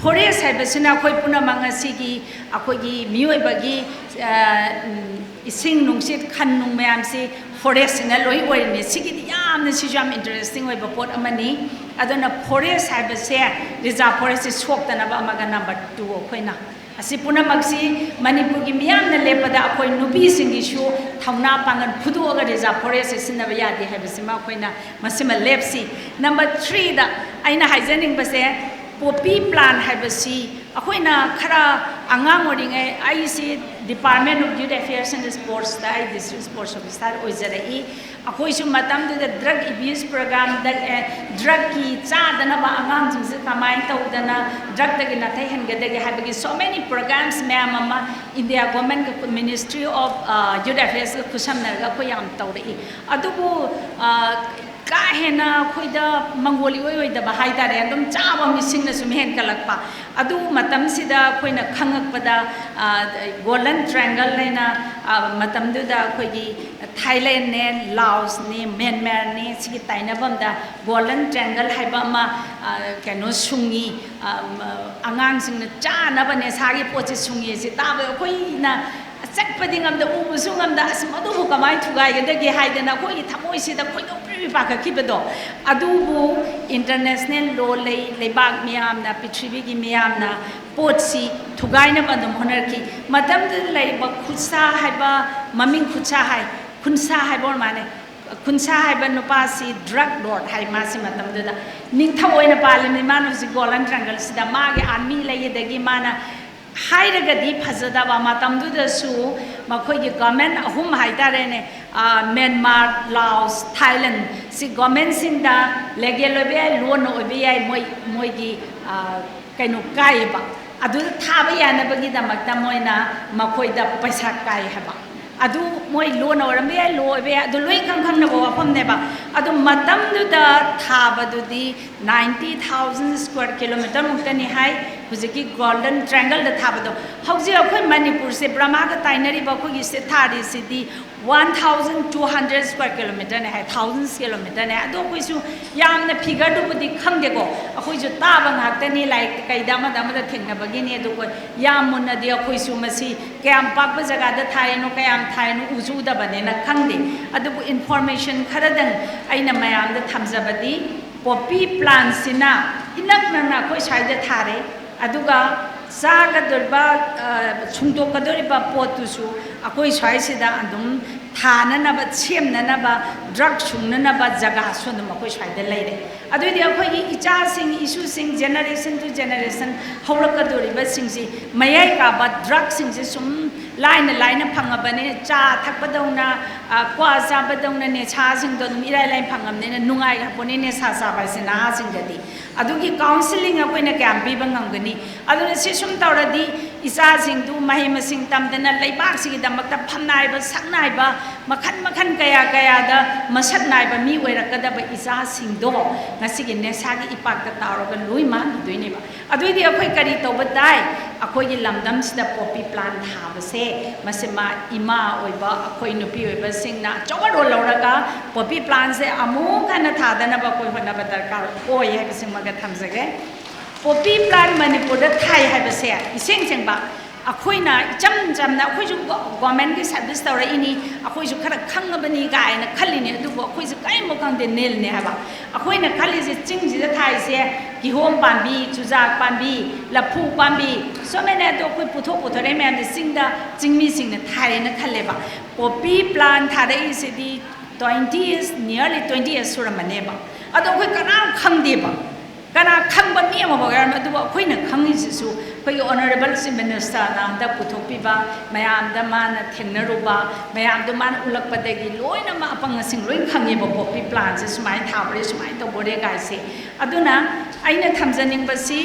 ꯐꯣꯔꯦꯁ ꯍꯥꯏꯕꯁꯤꯅ ꯑꯩꯈꯣꯏ ꯄꯨꯝꯅꯃꯛ ꯉꯁꯤꯒꯤ ꯑꯩꯈꯣꯏꯒꯤ ꯃꯤꯑꯣꯏꯕꯒꯤ, ꯑ, ꯎꯝ, ꯏꯁꯤꯡ ꯅꯨꯡꯁꯤꯠ ꯈꯟ ꯅꯨꯡ ꯃꯌꯥꯝꯁꯤ ꯐꯣꯔꯦꯁꯁꯤꯅ ꯂꯣꯏ ꯑꯣꯏꯔꯤꯅꯤ꯫ ꯁꯤꯒꯤꯗꯤ ꯌꯥꯝꯅ, ꯁꯤꯁꯨ ꯌꯥꯝ ꯏꯟꯇꯔꯦꯁꯇꯤꯡ ꯑꯣꯏꯕ ꯄꯣꯠ ꯑꯃꯅꯤ꯫ ꯑꯗꯨꯅ ꯐꯣꯔꯦꯁ ꯍꯥꯏꯕꯁꯦ, ꯔꯤꯖꯥꯔꯚ ꯐꯣꯔꯦꯁꯁꯤ ꯁꯣꯛꯇꯅꯕ ꯑꯃꯒ ꯅꯝꯕꯔ ꯇꯨ ꯑꯩꯈꯣꯏꯅ ꯑꯁꯤ ꯄꯨꯝꯅꯃꯛꯁꯤ ꯃꯅꯤꯄꯨꯔꯒꯤ ꯃꯤꯌꯥꯝꯅ ꯂꯦꯞꯄꯗ ꯑꯩꯈꯣꯏ ꯅꯨꯄꯤꯁꯤꯡꯒꯤꯁꯨ ꯊꯧꯅꯥ ꯄꯥꯡꯒꯜ ꯐꯨꯗꯣꯛꯑꯒ ꯔꯤꯖꯥꯔꯚ ꯐꯣꯔꯦꯁꯁꯦ ꯁꯤꯖꯤꯟꯅꯕ ꯌꯥꯗꯦ ꯍꯥꯏꯕꯁꯤꯃ ꯑꯩꯈꯣꯏꯅ ꯃꯁꯤꯃ ꯂꯦꯞꯁꯤ꯫ ꯅꯝꯕꯔ ꯊ꯭ꯔꯤꯗ ꯑꯩꯅ ꯍꯥꯏꯖꯅꯤꯡꯕꯁꯦ, ꯄꯣꯄꯤ ꯄ꯭ꯂꯥꯟ ꯍꯥꯏꯕꯁꯤ ꯑꯩꯈꯣꯏꯅ ꯈꯔ ꯑꯉꯥꯡ ꯑꯣꯏꯔꯤꯉꯩ, ꯑꯩꯁꯤ Department of Youth Affairs and Sportsꯇ ꯑꯩ district sports officer ꯑꯣꯏꯖꯔꯛꯏ꯫ ꯑꯩꯈꯣꯏꯁꯨ ꯃꯇꯝꯗꯨꯗ drug abuse programꯗ, ꯑꯦ, drugꯀꯤ ꯆꯥꯗꯅꯕ ꯑꯉꯥꯡꯁꯤꯡꯁꯦ ꯀꯃꯥꯏꯅ ꯇꯧꯗꯅ drugꯇꯒꯤ ꯅꯥꯊꯩꯍꯟꯒꯗꯒꯦ ꯍꯥꯏꯕꯒꯤ so many programs ꯃꯌꯥꯝ ꯑꯃ India government, Ministry of, ꯑ, Youth Affairsꯀ ꯈꯨꯠꯁꯝꯅꯔꯒ ꯑꯩꯈꯣꯏ ꯌꯥꯝ ꯇꯧꯔꯛꯏ꯫ ꯑꯗꯨꯕꯨ, ꯑ, ꯀꯥ ꯍꯦꯟꯅ ꯑꯩꯈꯣꯏꯗ ꯃꯪꯒꯣꯜ ꯏꯑꯣꯏ ꯑꯣꯏꯗꯕ ꯍꯥꯏꯇꯥꯔꯦ, ꯑꯗꯨꯝ ꯆꯥꯕ ꯃꯤꯁꯤꯡꯅ ꯁꯨꯝ ꯍꯦꯟꯒꯠꯂꯛꯄ꯫ ꯑꯗꯨ ꯃꯇꯝꯁꯤꯗ ꯑꯩꯈꯣꯏꯅ ꯈꯪꯉꯛꯄꯗ, ꯑ, Golden Triangle ꯍꯥꯏꯅ, ꯑ, ꯃꯇꯝꯗꯨꯗ ꯑꯩꯈꯣꯏꯒꯤ ꯊꯥꯏꯂꯦꯟꯅꯦ, ꯂꯥꯑꯣꯁꯅꯦ, ꯃ꯭ꯌꯥꯟꯃꯥꯔꯅꯦ, ꯁꯤꯒꯤ ꯇꯥꯏꯅꯐꯝꯗ Golden Triangle ꯍꯥꯏꯕ ꯑꯃ, ꯑ, ꯀꯩꯅꯣ ꯁꯨꯡꯉꯤ, ꯑ, ꯑꯉꯥꯡꯁꯤꯡꯅ ꯆꯥꯅꯕ ꯅꯦꯁꯥꯒꯤ ꯄꯣꯠꯁꯦ ꯁꯨꯡꯉꯤ꯫ ꯁꯤ ꯇꯥꯕꯗ ꯑꯩꯈꯣꯏꯅ ꯆꯠꯄꯗꯤ ꯉꯝꯗ, ꯎꯕꯁꯨ ꯉꯝꯗ, "ꯑꯁ, ꯃꯗꯨꯕꯨ ꯀꯃꯥꯏꯅ ꯊꯨꯒꯥꯏꯒꯗꯒꯦ?" ꯍꯥꯏꯗꯅ ꯑꯩꯈꯣꯏꯒꯤ ꯊꯃꯣꯏꯁꯤꯗ ꯈꯣꯏꯗꯧ ꯄ꯭ꯔꯤ ꯄ꯭ꯔꯤ ꯄꯥꯈꯠꯈꯤꯕꯗꯣ꯫ ꯑꯗꯨꯕꯨ international law ꯂꯩ, ꯂꯩꯕꯥꯛ ꯃꯤꯌꯥꯝꯅ, ꯄ꯭ꯔꯤꯊꯤꯕꯤꯒꯤ ꯃꯤꯌꯥꯝꯅ ꯄꯣꯠꯁꯤ ꯊꯨꯒꯥꯏꯅꯕ ꯑꯗꯨꯝ ꯍꯣꯠꯅꯔꯛꯈꯤ꯫ ꯃꯇꯝꯗꯨꯗ ꯂꯩꯔꯤꯕ ꯈꯨꯠꯁꯥ ꯍꯥꯏꯕ, ꯃꯃꯤꯡ ꯈꯨꯠꯁꯥ ꯍꯥꯏ, ꯈꯨꯟꯁꯥ ꯍꯥꯏꯕ ꯑꯣꯏꯔ ꯃꯥꯜꯂꯦ, ꯈꯨꯟꯁꯥ ꯍꯥꯏꯕ ꯅꯨꯄꯥꯁꯤ drug lord ꯍꯥꯏ꯫ ꯃꯥꯁꯤ ꯃꯇꯝꯗꯨꯗ ꯅꯤꯡꯊꯧ ꯑꯣꯏꯅ ꯄꯥꯜꯂꯤꯕꯅꯤ꯫ ꯃꯥꯅ ꯍꯧꯖꯤꯛ Golden Triangleꯁꯤꯗ ꯃꯥꯒꯤ army ꯂꯩ, ꯑꯗꯒꯤ ꯃꯥꯅ ꯍꯥꯏꯔꯒꯗꯤ ꯐꯖꯗꯕ, ꯃꯇꯝꯗꯨꯗꯁꯨ ꯃꯈꯣꯏꯒꯤ government ꯑꯍꯨꯝ ꯍꯥꯏꯇꯥꯔꯦꯅꯦ, ꯑ, ꯃ꯭ꯌꯥꯟꯃꯥꯔ, ꯂꯥꯑꯣꯁ, ꯊꯥꯏꯂꯦꯟ, ꯁꯤ governmentꯁꯤꯡꯗ legal ꯑꯣꯏꯕ ꯌꯥꯏ, ꯂꯣꯟꯅ ꯑꯣꯏꯕ ꯌꯥꯏ, ꯃꯣꯏ, ꯃꯣꯏꯒꯤ, ꯑ, ꯀꯩꯅꯣ ꯀꯥꯏꯌꯦꯕ꯫ ꯑꯗꯨꯗ ꯊꯥꯕ ꯌꯥꯅꯕꯒꯤꯗꯃꯛꯇ ꯃꯣꯏꯅ ꯃꯈꯣꯏꯗ ꯄꯩꯁꯥ ꯀꯥꯏ ꯍꯥꯏꯕ꯫ ꯑꯗꯨ ꯃꯣꯏ ꯂꯣꯟꯅ ꯑꯣꯏꯔꯝꯕ ꯌꯥꯏ, law ꯑꯣꯏꯕ ꯌꯥꯏ, ꯑꯗꯨ ꯂꯣꯏ ꯈꯪ ꯈꯪꯅꯕ ꯋꯥꯐꯝꯅꯦꯕ꯫ ꯑꯗꯨ ꯃꯇꯝꯗꯨꯗ ꯊꯥꯕꯗꯨꯗꯤ ninety thousand square kilometre ꯃꯨꯛꯇꯅꯤ ꯍꯥꯏ꯫ ꯍꯧꯖꯤꯛꯀꯤ ꯒꯣꯜꯗꯟ ꯇ꯭ꯔꯥꯏꯡꯒꯜꯗ ꯊꯥꯕꯗꯣ꯫ ꯍꯧꯖꯤꯛ ꯑꯩꯈꯣꯏ ꯃꯅꯤꯄꯨꯔꯁꯦ ꯕꯔꯃꯥꯒ ꯇꯥꯏꯅꯔꯤꯕ ꯑꯩꯈꯣꯏꯒꯤ ꯁꯤꯗ ꯊꯥꯔꯤꯁꯤꯗꯤ one thousand two hundred square ꯀꯤꯂꯣꯃꯤꯇꯔꯅꯦ ꯍꯥꯏ, ꯊꯥꯎꯖꯟ ꯀꯤꯂꯣꯃꯤꯇꯔꯅꯦ꯫ ꯑꯗꯣ ꯑꯩꯈꯣꯏꯁꯨ ꯌꯥꯝꯅ ꯐꯤꯒꯔꯗꯨꯕꯨꯗꯤ ꯈꯪꯗꯦꯀꯣ, ꯑꯩꯈꯣꯏꯁꯨ ꯇꯥꯕ ꯉꯥꯛꯇꯅꯤ, ꯂꯥꯏꯔꯤꯛ ꯀꯩꯗ ꯑꯃꯗ ꯑꯃꯗ ꯊꯦꯡꯅꯕꯒꯤꯅꯤ꯫ ꯑꯗꯨꯒ ꯌꯥꯝ ꯃꯨꯟꯅꯗꯤ ꯑꯩꯈꯣꯏꯁꯨ ꯃꯁꯤ ꯀꯌꯥꯝ ꯄꯥꯛꯄ ꯖꯒꯥꯗ ꯊꯥꯔꯤꯅꯣ, ꯀꯌꯥꯝ ꯊꯥꯔꯤꯅꯣ ꯎꯁꯨ ꯎꯗꯕꯅꯤꯅ ꯈꯪꯗꯦ꯫ ꯑꯗꯨꯕꯨ ꯏꯟꯐꯣꯔꯃꯦꯁꯟ ꯈꯔꯗꯪ ꯑꯩꯅ ꯃꯌꯥꯝꯗ ꯊꯝꯖꯕꯗꯤ, ꯄꯣꯄꯤ ꯄ꯭ꯂꯥꯟꯁꯤꯅ ꯏꯅꯛ ꯅꯛꯅ ꯑꯩꯈꯣꯏ ꯁ꯭ꯋꯥꯏꯗ ꯊꯥꯔꯦ꯫ ꯑꯗꯨꯒ ꯆꯥꯒꯗꯧꯔꯤꯕ, ꯑ, ꯁꯨꯡꯗꯣꯛꯀꯗꯧꯔꯤꯕ ꯄꯣꯠꯇꯨꯁꯨ ꯑꯩꯈꯣꯏ ꯁ꯭ꯋꯥꯏꯁꯤꯗ ꯑꯗꯨꯝ ꯊꯥꯅꯅꯕ, ꯁꯦꯝꯅꯅꯕ, ꯗ꯭ꯔꯒ ꯁꯨꯡꯅꯅꯕ ꯖꯒꯥꯁꯨ ꯑꯗꯨꯝ ꯑꯩꯈꯣꯏ ꯁ꯭ꯋꯥꯏꯗ ꯂꯩꯔꯦ꯫ ꯑꯗꯨꯑꯣꯏꯗꯤ ꯑꯩꯈꯣꯏꯒꯤ ꯏꯆꯥꯁꯤꯡ, ꯏꯁꯨꯁꯤꯡ, ꯖꯦꯅꯦꯔꯦꯁꯟ ꯇꯨ ꯖꯦꯅꯦꯔꯦꯁꯟ ꯍꯧꯔꯛꯀꯗꯧꯔꯤꯕꯁꯤꯡꯁꯤ ꯃꯌꯥꯏ ꯀꯥꯕ ꯗ꯭ꯔꯒꯁꯤꯡꯁꯦ ꯁꯨꯝ ꯂꯥꯏꯅ ꯂꯥꯏꯅ ꯐꯪꯉꯕꯅꯤꯅ, ꯆꯥ ꯊꯛꯄꯗꯧꯅ, ꯑ, ꯀ꯭ꯋꯥ ꯆꯥꯕꯗꯧꯅ ꯅꯤꯁꯥꯁꯤꯡꯗꯣ ꯑꯗꯨꯝ ꯏꯔꯥꯏ ꯂꯥꯏꯅ ꯐꯪꯉꯕꯅꯤꯅ ꯅꯨꯡꯉꯥꯏ ꯍꯥꯄꯣꯅꯤ ꯅꯤꯁꯥ ꯆꯥꯕ ꯍꯥꯏꯁꯦ ꯅꯍꯥꯁꯤꯡꯗꯗꯤ꯫ ꯑꯗꯨꯒꯤ ꯀꯥꯎꯟꯁꯤꯂꯤꯡ ꯑꯩꯈꯣꯏꯅ ꯀꯌꯥꯝ ꯄꯤꯕ ꯉꯝꯒꯅꯤ? ꯑꯗꯨꯅ ꯁꯤ ꯁꯨꯝ ꯇꯧꯔꯗꯤ ꯏꯆꯥꯁꯤꯡꯗꯨ ꯃꯍꯩ ꯃꯁꯤꯡ ꯇꯝꯗꯅ ꯂꯩꯕꯥꯛꯁꯤꯒꯤꯗꯃꯛꯇ ꯐꯝꯅꯥꯏꯕ, ꯁꯛꯅꯥꯏꯕ, ꯃꯈꯟ ꯃꯈꯟ ꯀꯌꯥ ꯀꯌꯥꯗ ꯃꯁꯛ ꯅꯥꯏꯕ ꯃꯤ ꯑꯣꯏꯔꯛꯀꯗꯕ ꯏꯆꯥꯁꯤꯡꯗꯣ ꯉꯁꯤꯒꯤ ꯅꯦꯁꯥꯒꯤ ꯏꯄꯥꯛꯇ ꯇꯥꯎꯔꯒ ꯂꯣꯏ ꯃꯥꯡꯈꯤꯗꯣꯏꯅꯦꯕ꯫ ꯑꯗꯨꯏꯗꯤ ꯑꯩꯈꯣꯏ ꯀꯔꯤ ꯇꯧꯕ ꯇꯥꯏ? ꯑꯩꯈꯣꯏꯒꯤ ꯂꯝꯗꯝꯁꯤꯗ ꯄꯣꯄꯤ ꯄ꯭ꯂꯥꯟ ꯊꯥꯕꯁꯦ, ꯃꯁꯤ ꯃꯥ ꯏꯃꯥ ꯑꯣꯏꯕ ꯑꯩꯈꯣꯏ ꯅꯨꯄꯤ ꯑꯣꯏꯕꯁꯤꯡꯅ ꯑꯆꯧꯕ ꯔꯣꯜ ꯂꯧꯔꯒ ꯄꯣꯄꯤ ꯄ꯭ꯂꯥꯟꯁꯦ ꯑꯃꯨꯛ ꯍꯟꯅ ꯊꯥꯗꯅꯕ ꯑꯩꯈꯣꯏ ꯍꯣꯠꯅꯕ ꯗꯔꯀꯥꯔ ꯑꯣꯏ ꯍꯥꯏꯕꯁꯤꯃꯒ ꯊꯝꯖꯒꯦ꯫ ꯄꯣꯄꯤ ꯄ꯭ꯂꯥꯟ ꯃꯅꯤꯄꯨꯔꯗ ꯊꯥꯏ ꯍꯥꯏꯕꯁꯦ ꯏꯁꯦꯡ ꯁꯦꯡꯕ ꯑꯩꯈꯣꯏꯅ ꯏꯆꯝ ꯆꯝꯅ, ꯑꯩꯈꯣꯏꯁꯨ ꯒꯣ-, ꯒꯣꯔꯃꯦꯟꯒꯤ ꯁꯥꯔꯚꯤꯁ ꯇꯧꯔꯛꯏꯅꯤ, ꯑꯩꯈꯣꯏꯁꯨ ꯈꯔ ꯈꯪꯉꯕꯅꯤ ꯀꯥꯏꯅ ꯈꯜꯂꯤꯅꯤ, ꯑꯗꯨꯕꯨ ꯑꯩꯈꯣꯏꯁꯨ ꯀꯔꯤꯝꯐꯥꯎ ꯈꯪꯗꯦ, ꯅꯤꯜꯅꯦ ꯍꯥꯏꯕ꯫ ꯑꯩꯈꯣꯏꯅ ꯈꯜꯂꯤꯁꯦ ꯆꯤꯡꯁꯤꯗ ꯊꯥꯏꯁꯦ ꯀꯤꯍꯣꯝ ꯄꯥꯝꯕꯤ, ꯆꯨꯖꯥꯛ ꯄꯥꯝꯕꯤ, ꯂꯐꯨ ꯄꯥꯝꯕꯤ, so many ꯑꯗꯣ ꯑꯩꯈꯣꯏ ꯄꯨꯊꯣꯛ ꯄꯨꯊꯣꯔꯛꯏ ꯃꯌꯥꯝꯁꯦ ꯆꯤꯡꯗ ꯆꯤꯡꯃꯤꯁꯤꯡꯅ ꯊꯥꯏꯌꯦꯅ ꯈꯜꯂꯦꯕ꯫ ꯄꯣꯄꯤ ꯄ꯭ꯂꯥꯟ ꯊꯥꯔꯛꯏꯁꯤꯗꯤ twenty years, nearly twenty years ꯁꯨꯔꯝꯃꯅꯦꯕ꯫ ꯑꯗꯣ ꯑꯩꯈꯣꯏ ꯀꯅꯥꯝ ꯈꯪꯗꯦꯕ꯫ ꯀꯅꯥ ꯈꯪꯕ ꯃꯤ ꯑꯃꯐꯥꯎ ꯌꯥꯎꯔꯝꯃꯦ꯫ ꯑꯗꯨꯕꯨ ꯑꯩꯈꯣꯏꯅ ꯈꯪꯉꯤꯁꯤꯁꯨ ꯑꯩꯈꯣꯏꯒꯤ ꯑꯣꯅꯔꯦꯕꯜ ꯆꯤꯐ ꯃꯤꯅꯤꯁꯇꯔꯅ ꯍꯟꯗꯛ ꯄꯨꯊꯣꯛꯄꯤꯕ, ꯃꯌꯥꯝꯗ ꯃꯥꯅ ꯊꯦꯡꯅꯔꯨꯕ, ꯃꯌꯥꯝꯗꯣ ꯃꯥꯅ ꯎꯠꯂꯛꯄꯗꯒꯤ ꯂꯣꯏꯅꯃꯛ ꯑꯄꯪ ꯑꯁꯤꯡ ꯂꯣꯏ ꯈꯪꯉꯦꯕ꯫ ꯄꯣꯄꯤ ꯄ꯭ꯂꯥꯟꯁꯦ ꯁꯨꯃꯥꯏꯅ ꯊꯥꯕꯔꯦ, ꯁꯨꯃꯥꯏꯅ ꯇꯧꯕꯔꯦ ꯀꯥꯏꯁꯦ꯫ ꯑꯗꯨꯅ ꯑꯩꯅ ꯊꯝꯖꯅꯤꯡꯕꯁꯤ,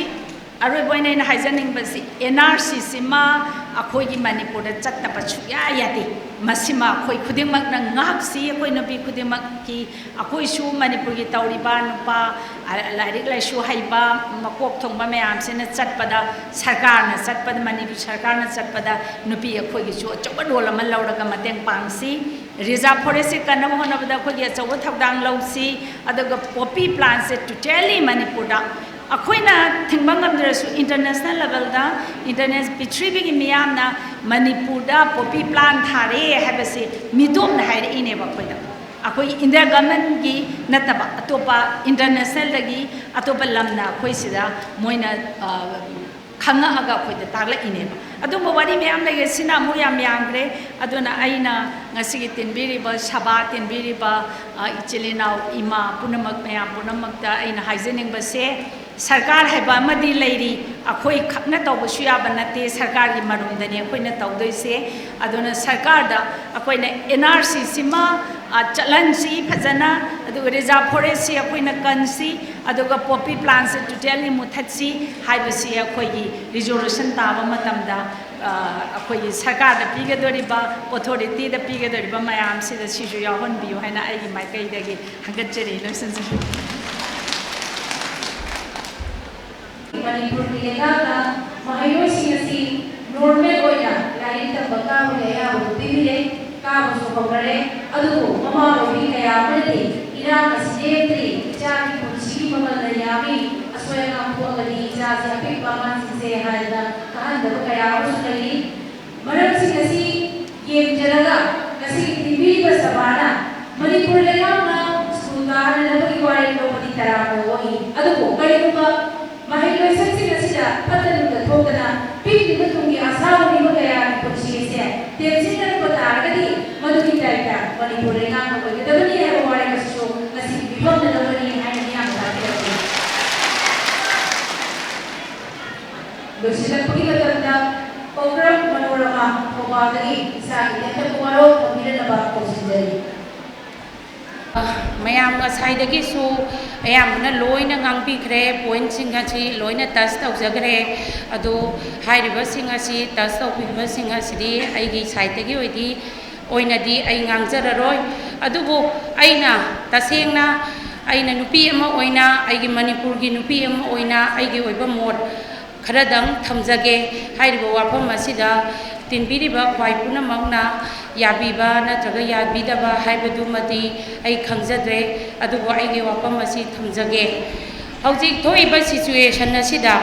ꯑꯔꯣꯏꯕ ꯑꯣꯏꯅ ꯑꯩꯅ ꯍꯥꯏꯖꯅꯤꯡꯕꯁꯤ, ꯑꯦꯟ ꯑꯥꯔ ꯁꯤꯁꯤꯃ ꯑꯩꯈꯣꯏꯒꯤ ꯃꯅꯤꯄꯨꯔꯗ ꯆꯠꯇꯕ ꯁꯨꯛꯌꯥ ꯌꯥꯗꯦ꯫ ꯃꯁꯤꯃ ꯑꯩꯈꯣꯏ ꯈꯨꯗꯤꯡꯃꯛꯅ ꯉꯥꯛꯁꯤ꯫ ꯑꯩꯈꯣꯏ ꯅꯨꯄꯤ ꯈꯨꯗꯤꯡꯃꯛꯀꯤ, ꯑꯩꯈꯣꯏꯁꯨ ꯃꯅꯤꯄꯨꯔꯒꯤ ꯇꯧꯔꯤꯕ ꯅꯨꯄꯥ, ꯑ, ꯂꯥꯏꯔꯤꯛ ꯂꯥꯏꯁꯨ ꯍꯩꯕ, ꯃꯀꯣꯛ ꯊꯣꯡꯕ ꯃꯌꯥꯝꯁꯤꯅ ꯆꯠꯄꯗ, ꯁꯔꯀꯥꯔꯅ ꯆꯠꯄꯗ, ꯃꯅꯤꯄꯨꯔ ꯁꯔꯀꯥꯔꯅ ꯆꯠꯄꯗ ꯅꯨꯄꯤ ꯑꯩꯈꯣꯏꯒꯤꯁꯨ ꯑꯆꯧꯕ ꯔꯣꯜ ꯑꯃ ꯂꯧꯔꯒ ꯃꯇꯦꯡ ꯄꯥꯡꯁꯤ꯫ ꯔꯤꯖꯥꯔꯚ ꯐꯣꯔꯦꯁꯁꯦ ꯀꯟꯅꯕ ꯍꯣꯠꯅꯕꯗ ꯑꯩꯈꯣꯏꯒꯤ ꯑꯆꯧꯕ ꯊꯧꯗꯥꯡ ꯂꯧꯁꯤ꯫ ꯑꯗꯨꯒ ꯄꯣꯄꯤ ꯄ꯭ꯂꯥꯟꯁꯦ ꯇꯣꯇꯦꯜꯂꯤ ꯃꯅꯤꯄꯨꯔꯗ ꯑꯩꯈꯣꯏꯅ ꯊꯤꯡꯕ ꯉꯝꯗ꯭ꯔꯁꯨ, ꯏꯟꯇꯔꯅꯦꯁꯅꯦꯜ ꯂꯦꯚꯦꯜꯗ, ꯏꯟꯇꯔꯅꯦꯁ-, ꯄ꯭ꯔꯤꯊꯤꯕꯤꯒꯤ ꯃꯤꯌꯥꯝꯅ ꯃꯅꯤꯄꯨꯔꯗ ꯄꯣꯄꯤ ꯄ꯭ꯂꯥꯟ ꯊꯥꯔꯦ ꯍꯥꯏꯕꯁꯤ ꯃꯤꯇꯣꯞꯅ ꯍꯥꯏꯔꯛꯏꯅꯦꯕ ꯑꯩꯈꯣꯏꯗ꯫ ꯑꯩꯈꯣꯏ ꯏꯟꯗꯤꯌꯥ ꯒꯚꯔꯟꯃꯦꯟꯠꯀꯤ ꯅꯠꯇꯕ, ꯑꯇꯣꯞꯄ ꯏꯟꯇꯔꯅꯦꯁꯅꯦꯜꯗꯒꯤ ꯑꯇꯣꯞꯄ ꯂꯝꯅ ꯑꯩꯈꯣꯏ ꯁꯤꯗ ꯃꯣꯏꯅ, ꯑ, ꯈꯪꯉꯛꯑꯒ ꯑꯩꯈꯣꯏꯗ ꯇꯥꯛꯂꯛꯏꯅꯦꯕ꯫ ꯑꯗꯨꯝꯕ ꯋꯥꯔꯤ ꯃꯌꯥꯝ ꯂꯩꯈ꯭ꯔꯦ, ꯁꯤꯅ ꯑꯃꯨꯛ ꯌꯥꯝ ꯌꯥꯝꯈ꯭ꯔꯦ꯫ ꯑꯗꯨꯅ ꯑꯩꯅ ꯉꯁꯤꯒꯤ ꯇꯤꯟꯕꯤꯔꯤꯕ, ꯁꯚꯥ ꯇꯤꯟꯕꯤꯔꯤꯕ, ꯑ, ꯏꯆꯤꯜ ꯏꯅꯥꯎ, ꯏꯃꯥ ꯄꯨꯝꯅꯃꯛ, ꯃꯌꯥꯝ ꯄꯨꯝꯅꯃꯛꯇ ꯑꯩꯅ ꯍꯥꯏꯖꯅꯤꯡꯕꯁꯦ, ꯁꯔꯀꯥꯔ ꯍꯥꯏꯕ ꯑꯃꯗꯤ ꯂꯩꯔꯤ, ꯑꯩꯈꯣꯏ ꯈꯛꯅ ꯇꯧꯕꯁꯨ ꯌꯥꯕ ꯅꯠꯇꯦ, ꯁꯔꯀꯥꯔꯒꯤ ꯃꯔꯨꯝꯗꯅꯤ ꯑꯩꯈꯣꯏꯅ ꯇꯧꯗꯣꯏꯁꯦ꯫ ꯑꯗꯨꯅ ꯁꯔꯀꯥꯔꯗ ꯑꯩꯈꯣꯏꯅ ꯑꯦꯟ ꯑꯥꯔ ꯁꯤꯁꯤꯃ, ꯑ, ꯆꯠꯍꯟꯁꯤ ꯐꯖꯅ, ꯑꯗꯨꯒ ꯔꯤꯖꯥꯔꯚ ꯐꯣꯔꯦꯁꯁꯤ ꯑꯩꯈꯣꯏꯅ ꯀꯟꯁꯤ, ꯑꯗꯨꯒ ꯄꯣꯄꯤ ꯄ꯭ꯂꯥꯟꯁꯦ ꯇꯣꯇꯦꯜꯂꯤ ꯃꯨꯊꯠꯁꯤ ꯍꯥꯏꯕꯁꯤ ꯑꯩꯈꯣꯏꯒꯤ ꯔꯤꯖꯣꯂꯨꯁꯟ ꯇꯥꯕ ꯃꯇꯝꯗ, ꯑ, ꯑꯩꯈꯣꯏꯒꯤ ꯁꯔꯀꯥꯔꯗ ꯄꯤꯒꯗꯧꯔꯤꯕ, ꯑꯣꯊꯣꯔꯤꯇꯤꯗ ꯄꯤꯒꯗꯧꯔꯤꯕ ꯃꯌꯥꯝꯁꯤꯗ ꯁꯤꯁꯨ ꯌꯥꯎꯍꯟꯕꯤꯌꯨ ꯍꯥꯏꯅ ꯑꯩꯒꯤ ꯃꯥꯏꯀꯩꯗꯒꯤ ꯍꯪꯒꯠꯆꯔꯤ꯫ ꯂꯣꯏꯁꯤꯟꯖꯔꯦ꯫ ꯃꯅꯤꯄꯨꯔꯒꯤ ꯂꯩꯉꯥꯛꯅ ꯃꯍꯩꯔꯣꯏꯁꯤꯡ ꯑꯁꯤ ꯅꯣꯔꯃꯦꯜ ꯑꯣꯏꯅ ꯂꯥꯏꯔꯤꯛ ꯇꯝꯕ ꯀꯥꯕꯒꯤ ꯑꯌꯥꯕꯗꯨ ꯄꯤꯕꯤꯔꯦ, ꯀꯥꯕꯁꯨ ꯍꯧꯅꯔꯦ꯫ ꯑꯗꯨꯕꯨ ꯃꯃꯥ ꯑꯣꯏꯕꯤ ꯀꯌꯥ ꯑꯃꯅꯗꯤ ꯏꯔꯥꯡ ꯑꯁꯤ ꯂꯦꯞꯇ꯭ꯔꯤ, ꯏꯆꯥꯒꯤ ꯄꯨꯟꯁꯤꯒꯤ ꯃꯃꯜꯅ ꯌꯥꯝꯃꯤ, ꯑꯁꯣꯏ ꯑꯉꯥꯝ ꯊꯣꯛꯂꯒꯗꯤ ꯏꯆꯥꯁꯤ, ꯑꯄꯤꯛꯄ ꯑꯉꯥꯡꯁꯤꯡꯁꯦ ꯍꯥꯏꯗꯅ ꯀꯥꯍꯟꯗꯕ ꯀꯌꯥ ꯑꯃꯁꯨ ꯂꯩꯔꯤ꯫ ꯃꯔꯝꯁꯤꯡ ꯑꯁꯤ ꯌꯦꯡꯖꯔꯒ ꯉꯁꯤꯒꯤ ꯇꯤꯟꯕꯤꯔꯤꯕ ꯁꯚꯥꯅ ꯃꯅꯤꯄꯨꯔ ꯂꯩꯉꯥꯛꯅ ꯁ꯭ꯀꯨꯜ ꯀꯥꯍꯟꯅꯅꯕꯒꯤ ꯋꯥꯔꯦꯞ ꯂꯧꯕꯗꯤ ꯇꯔꯥꯝꯅ ꯑꯣꯛꯏ꯫ ꯑꯗꯨꯕꯨ ꯀꯔꯤꯒꯨꯝꯕ ꯃꯍꯩ ꯂꯣꯏꯁꯪꯁꯤꯡ ꯑꯁꯤꯗ ꯐꯠꯇ ꯅꯨꯡꯗ ꯊꯣꯛꯇꯅ ꯄꯤꯛꯂꯤꯕ ꯇꯨꯡꯒꯤ ꯑꯁꯥ ꯎꯔꯤꯕ ꯀꯌꯥꯒꯤ ꯄꯨꯟꯁꯤ ꯑꯁꯦ ꯇꯦꯝꯁꯤꯟꯅꯔꯛꯄ ꯇꯥꯔꯒꯗꯤ ꯃꯗꯨꯒꯤ ꯗꯥꯏꯇ ꯃꯅꯤꯄꯨꯔ ꯂꯩꯉꯥꯛꯅ ꯑꯣꯏꯒꯗꯕꯅꯤ ꯍꯥꯏꯕ ꯋꯥꯔꯦꯞ ꯑꯁꯤꯁꯨ ꯉꯁꯤꯒꯤ ꯃꯤꯐꯝꯅ ꯂꯧꯒꯅꯤ ꯍꯥꯏꯅ ꯃꯤꯌꯥꯝꯅ ꯇꯥꯛꯄꯤꯔꯛꯂꯤ꯫ ꯂꯣꯏꯁꯤꯜꯂꯛꯄꯒꯤ ꯃꯇꯝꯗ ꯄ꯭ꯔꯣꯒ꯭ꯔꯥꯝ ꯃꯅꯣꯔꯃꯥ ꯊꯧꯕꯥꯜꯗꯒꯤ ꯏꯁꯥꯒꯤ ꯇꯦꯟꯇꯕ ꯋꯥꯔꯣꯜ ꯊꯝꯕꯤꯔꯛꯅꯕ ꯀꯧꯁꯤꯟꯖꯔꯤ꯫ ꯃꯌꯥꯝ ꯉꯁꯥꯏꯗꯒꯤꯁꯨ ꯑꯌꯥꯝꯕꯅ ꯂꯣꯏꯅ ꯉꯥꯡꯕꯤꯈ꯭ꯔꯦ, ꯄꯣꯏꯟꯠꯁꯤꯡ ꯑꯁꯤ ꯂꯣꯏꯅ ꯇꯆ ꯇꯧꯖꯈ꯭ꯔꯦ꯫ ꯑꯗꯣ ꯍꯥꯏꯔꯤꯕꯁꯤꯡ ꯑꯁꯤ, ꯇꯆ ꯇꯧꯕꯤꯕꯁꯤꯡ ꯑꯁꯤꯗꯤ ꯑꯩꯒꯤ ꯁꯥꯏꯠꯇꯒꯤ ꯑꯣꯏꯗꯤ ꯑꯣꯏꯅꯗꯤ ꯑꯩ ꯉꯥꯡꯖꯔꯔꯣꯏ꯫ ꯑꯗꯨꯕꯨ ꯑꯩꯅ ꯇꯁꯦꯡꯅ, ꯑꯩꯅ ꯅꯨꯄꯤ ꯑꯃ ꯑꯣꯏꯅ, ꯑꯩꯒꯤ ꯃꯅꯤꯄꯨꯔꯒꯤ ꯅꯨꯄꯤ ꯑꯃ ꯑꯣꯏꯅ ꯑꯩꯒꯤ ꯑꯣꯏꯕ ꯃꯣꯠ ꯈꯔꯗꯪ ꯊꯝꯖꯒꯦ꯫ ꯍꯥꯏꯔꯤꯕ ꯋꯥꯐꯝ ꯑꯁꯤꯗ ꯇꯤꯟꯕꯤꯔꯤꯕ ꯈ꯭ꯋꯥꯏ ꯄꯨꯝꯅꯃꯛꯅ ꯌꯥꯕꯤꯕ ꯅꯠꯇ꯭ꯔꯒ ꯌꯥꯕꯤꯗꯕ ꯍꯥꯏꯕꯗꯨꯃꯗꯤ ꯑꯩ ꯈꯪꯖꯗ꯭ꯔꯦ꯫ ꯑꯗꯨꯕꯨ ꯑꯩꯒꯤ ꯋꯥꯐꯝ ꯑꯁꯤ ꯊꯝꯖꯒꯦ꯫ ꯍꯧꯖꯤꯛ ꯊꯣꯛꯏꯕ situation ꯑꯁꯤꯗ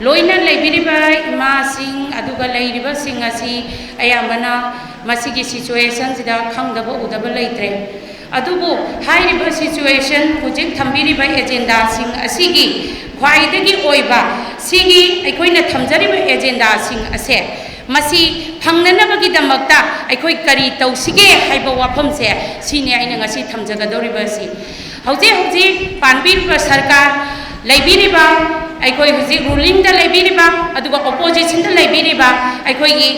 ꯂꯣꯏꯅ ꯂꯩꯕꯤꯔꯤꯕ ꯏꯃꯥꯁꯤꯡ ꯑꯗꯨꯒ ꯂꯩꯔꯤꯕꯁꯤꯡ ꯑꯁꯤ ꯑꯌꯥꯝꯕꯅ ꯃꯁꯤꯒꯤ situationꯁꯤꯗ ꯈꯪꯗꯕ ꯎꯗꯕ ꯂꯩꯇ꯭ꯔꯦ꯫ ꯑꯗꯨꯕꯨ ꯍꯥꯏꯔꯤꯕ situation, ꯍꯧꯖꯤꯛ ꯊꯝꯕꯤꯔꯤꯕ agendaꯁꯤꯡ ꯑꯁꯤꯒꯤ ꯈ꯭ꯋꯥꯏꯗꯒꯤ ꯑꯣꯏꯕ, ꯁꯤꯒꯤ ꯑꯩꯈꯣꯏꯅ ꯊꯝꯖꯔꯤꯕ agendaꯁꯤꯡ ꯑꯁꯦ, ꯃꯁꯤ ꯐꯪꯅꯅꯕꯒꯤꯗꯃꯛꯇ ꯑꯩꯈꯣꯏ ꯀꯔꯤ ꯇꯧꯁꯤꯒꯦ ꯍꯥꯏꯕ ꯋꯥꯐꯝꯁꯦ, ꯁꯤꯅꯤ ꯑꯩꯅ ꯉꯁꯤ ꯊꯝꯖꯒꯗꯧꯔꯤꯕ ꯑꯁꯤ꯫ ꯍꯧꯖꯤꯛ ꯍꯧꯖꯤꯛ ꯄꯥꯟꯕꯤꯔꯤꯕ ꯁꯔꯀꯥꯔ, ꯂꯩꯕꯤꯔꯤꯕ, ꯑꯩꯈꯣꯏ ꯍꯧꯖꯤꯛ rulingꯗ ꯂꯩꯕꯤꯔꯤꯕ, ꯑꯗꯨꯒ oppositionꯗ ꯂꯩꯕꯤꯔꯤꯕ ꯑꯩꯈꯣꯏꯒꯤ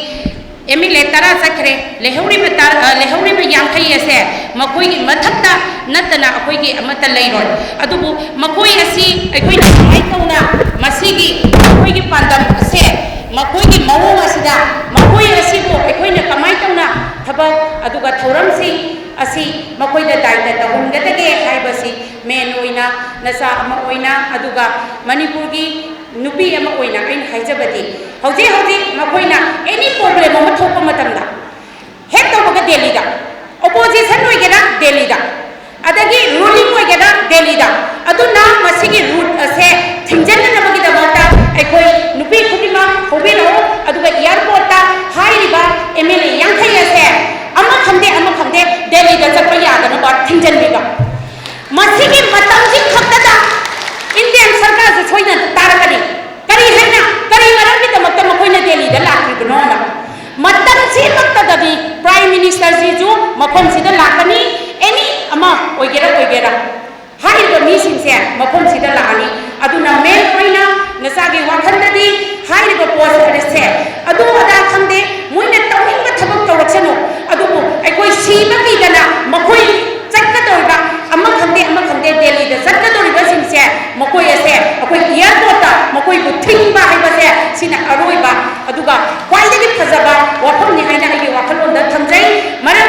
MLA ꯇꯔꯥ ꯆꯠꯈ꯭ꯔꯦ꯫ ꯂꯩꯍꯧꯔꯤꯕ ꯇꯔꯥ, ꯑ, ꯂꯩꯍꯧꯔꯤꯕ ꯌꯥꯡꯈꯩ ꯑꯁꯦ ꯃꯈꯣꯏꯒꯤ ꯃꯊꯛꯇ ꯅꯠꯇꯅ ꯑꯩꯈꯣꯏꯒꯤ ꯑꯃꯠꯇ ꯂꯩꯔꯣꯏ꯫ ꯑꯗꯨꯕꯨ ꯃꯈꯣꯏ ꯑꯁꯤ ꯑꯩꯈꯣꯏꯅ ꯀꯃꯥꯏꯅ ꯇꯧꯅ ꯃꯁꯤꯒꯤ ꯑꯩꯈꯣꯏꯒꯤ ꯄꯥꯟꯗꯝ ꯑꯁꯦ, ꯃꯈꯣꯏꯒꯤ ꯃꯑꯣꯡ ꯑꯁꯤꯗ ꯃꯈꯣꯏ ꯑꯁꯤꯕꯨ ꯑꯩꯈꯣꯏꯅ ꯀꯃꯥꯏꯅ ꯇꯧꯅ ꯊꯕꯛ ꯑꯗꯨꯒ ꯊꯧꯔꯝꯁꯤꯡ ꯑꯁꯤ ꯃꯈꯣꯏꯗ ꯗꯥꯏꯇ ꯇꯧꯍꯟꯒꯗꯒꯦ ꯍꯥꯏꯕꯁꯤ main ꯑꯣꯏꯅ ꯅꯆꯥ ꯑꯃ ꯑꯣꯏꯅ, ꯑꯗꯨꯒ ꯃꯅꯤꯄꯨꯔꯒꯤ ꯅꯨꯄꯤ ꯑꯃ ꯑꯣꯏꯅ ꯑꯩꯅ ꯍꯥꯏꯖꯕꯗꯤ, ꯍꯧꯖꯤꯛ ꯍꯧꯖꯤꯛ ꯃꯈꯣꯏꯅ any problem ꯑꯃ ꯊꯣꯛꯄ ꯃꯇꯝꯗ ꯍꯦꯛ ꯇꯧꯕꯒ ꯗꯦꯜꯂꯤꯗ, opposition ꯑꯣꯏꯒꯦꯔꯥ ꯗꯦꯜꯂꯤꯗ, ꯑꯗꯒꯤ ruling ꯑꯣꯏꯒꯦꯔꯥ ꯗꯦꯜꯂꯤꯗ꯫ ꯑꯗꯨꯅ ꯃꯁꯤꯒꯤ route ꯑꯁꯦ ꯊꯤꯡꯖꯤꯟꯅꯅꯕꯒꯤꯗꯃꯛꯇ ꯑꯩꯈꯣꯏ ꯅꯨꯄꯤ ꯈꯨꯗꯤꯡꯃꯛ ꯍꯧꯕꯤꯔꯛꯎ, ꯑꯗꯨꯒ airportꯇ ꯍꯥꯏꯔꯤꯕ MLA ꯌꯥꯡꯈꯩ ꯑꯁꯦ ꯑꯃ ꯈꯪꯗꯦ ꯑꯃ ꯈꯪꯗꯦ ꯗꯦꯜꯂꯤꯗ ꯆꯠꯄ ꯌꯥꯗꯅꯕ ꯊꯤꯡꯖꯤꯟꯕꯤꯕ꯫ ꯃꯁꯤꯒꯤ ꯃꯇꯝꯁꯤ ꯈꯛꯇꯗ Indian ꯁꯔꯀꯥꯔꯁꯨ ꯁꯣꯏꯗꯅ ꯇꯥꯔꯛꯀꯅꯤ꯫ ꯀꯔꯤ ꯍꯥꯏꯅ, ꯀꯔꯤ ꯃꯔꯝꯒꯤꯗꯃꯛꯇ ꯃꯈꯣꯏꯅ ꯗꯦꯜꯂꯤꯗ ꯂꯥꯛꯂꯤꯕꯅꯣꯅ? ꯃꯇꯝꯁꯤꯃꯛꯇꯗꯗꯤ Prime Ministerꯁꯤꯁꯨ ꯃꯐꯝꯁꯤꯗ ꯂꯥꯛꯀꯅꯤ, any ꯑꯃ ꯑꯣꯏꯒꯦꯔꯥ ꯑꯣꯏꯒꯦꯔꯥ꯫ ꯍꯥꯏꯔꯤꯕ ꯃꯤꯁꯤꯡꯁꯦ ꯃꯐꯝꯁꯤꯗ ꯂꯥꯛꯑꯅꯤ꯫ ꯑꯗꯨꯅ main ꯑꯣꯏꯅ ꯅꯆꯥꯒꯤ ꯋꯥꯈꯜꯗꯗꯤ ꯍꯥꯏꯔꯤꯕ post ꯑꯁꯦ ꯑꯗꯨ ꯑꯗꯥ ꯈꯪꯗꯦ, ꯃꯣꯏꯅ ꯇꯧꯅꯤꯡꯕ ꯊꯕꯛ ꯇꯧꯔꯛꯁꯅꯨ, ꯑꯗꯨꯕꯨ ꯑꯩꯈꯣꯏ ꯁꯤꯕ ꯀꯤꯗꯅ ꯃꯈꯣꯏ ꯆꯠꯀꯗꯧꯔꯤꯕ ꯑꯃ ꯈꯪꯗꯦ ꯑꯃ ꯈꯪꯗꯦ ꯗꯦꯜꯂꯤꯗ ꯆꯠꯀꯗꯧꯔꯤꯕꯁꯤꯡꯁꯦ, ꯃꯈꯣꯏ ꯑꯁꯦ ꯑꯩꯈꯣꯏ airportꯇ ꯃꯈꯣꯏꯕꯨ ꯊꯤꯡꯕ ꯍꯥꯏꯕꯁꯦ ꯁꯤꯅ ꯑꯔꯣꯏꯕ ꯑꯗꯨꯒ ꯈ꯭ꯋꯥꯏꯗꯒꯤ ꯐꯖꯕ ꯋꯥꯐꯝꯅꯤ ꯍꯥꯏꯅ ꯑꯩꯒꯤ ꯋꯥꯈꯜꯂꯣꯟꯗ ꯊꯝꯖꯩ꯫ ꯃꯔꯝ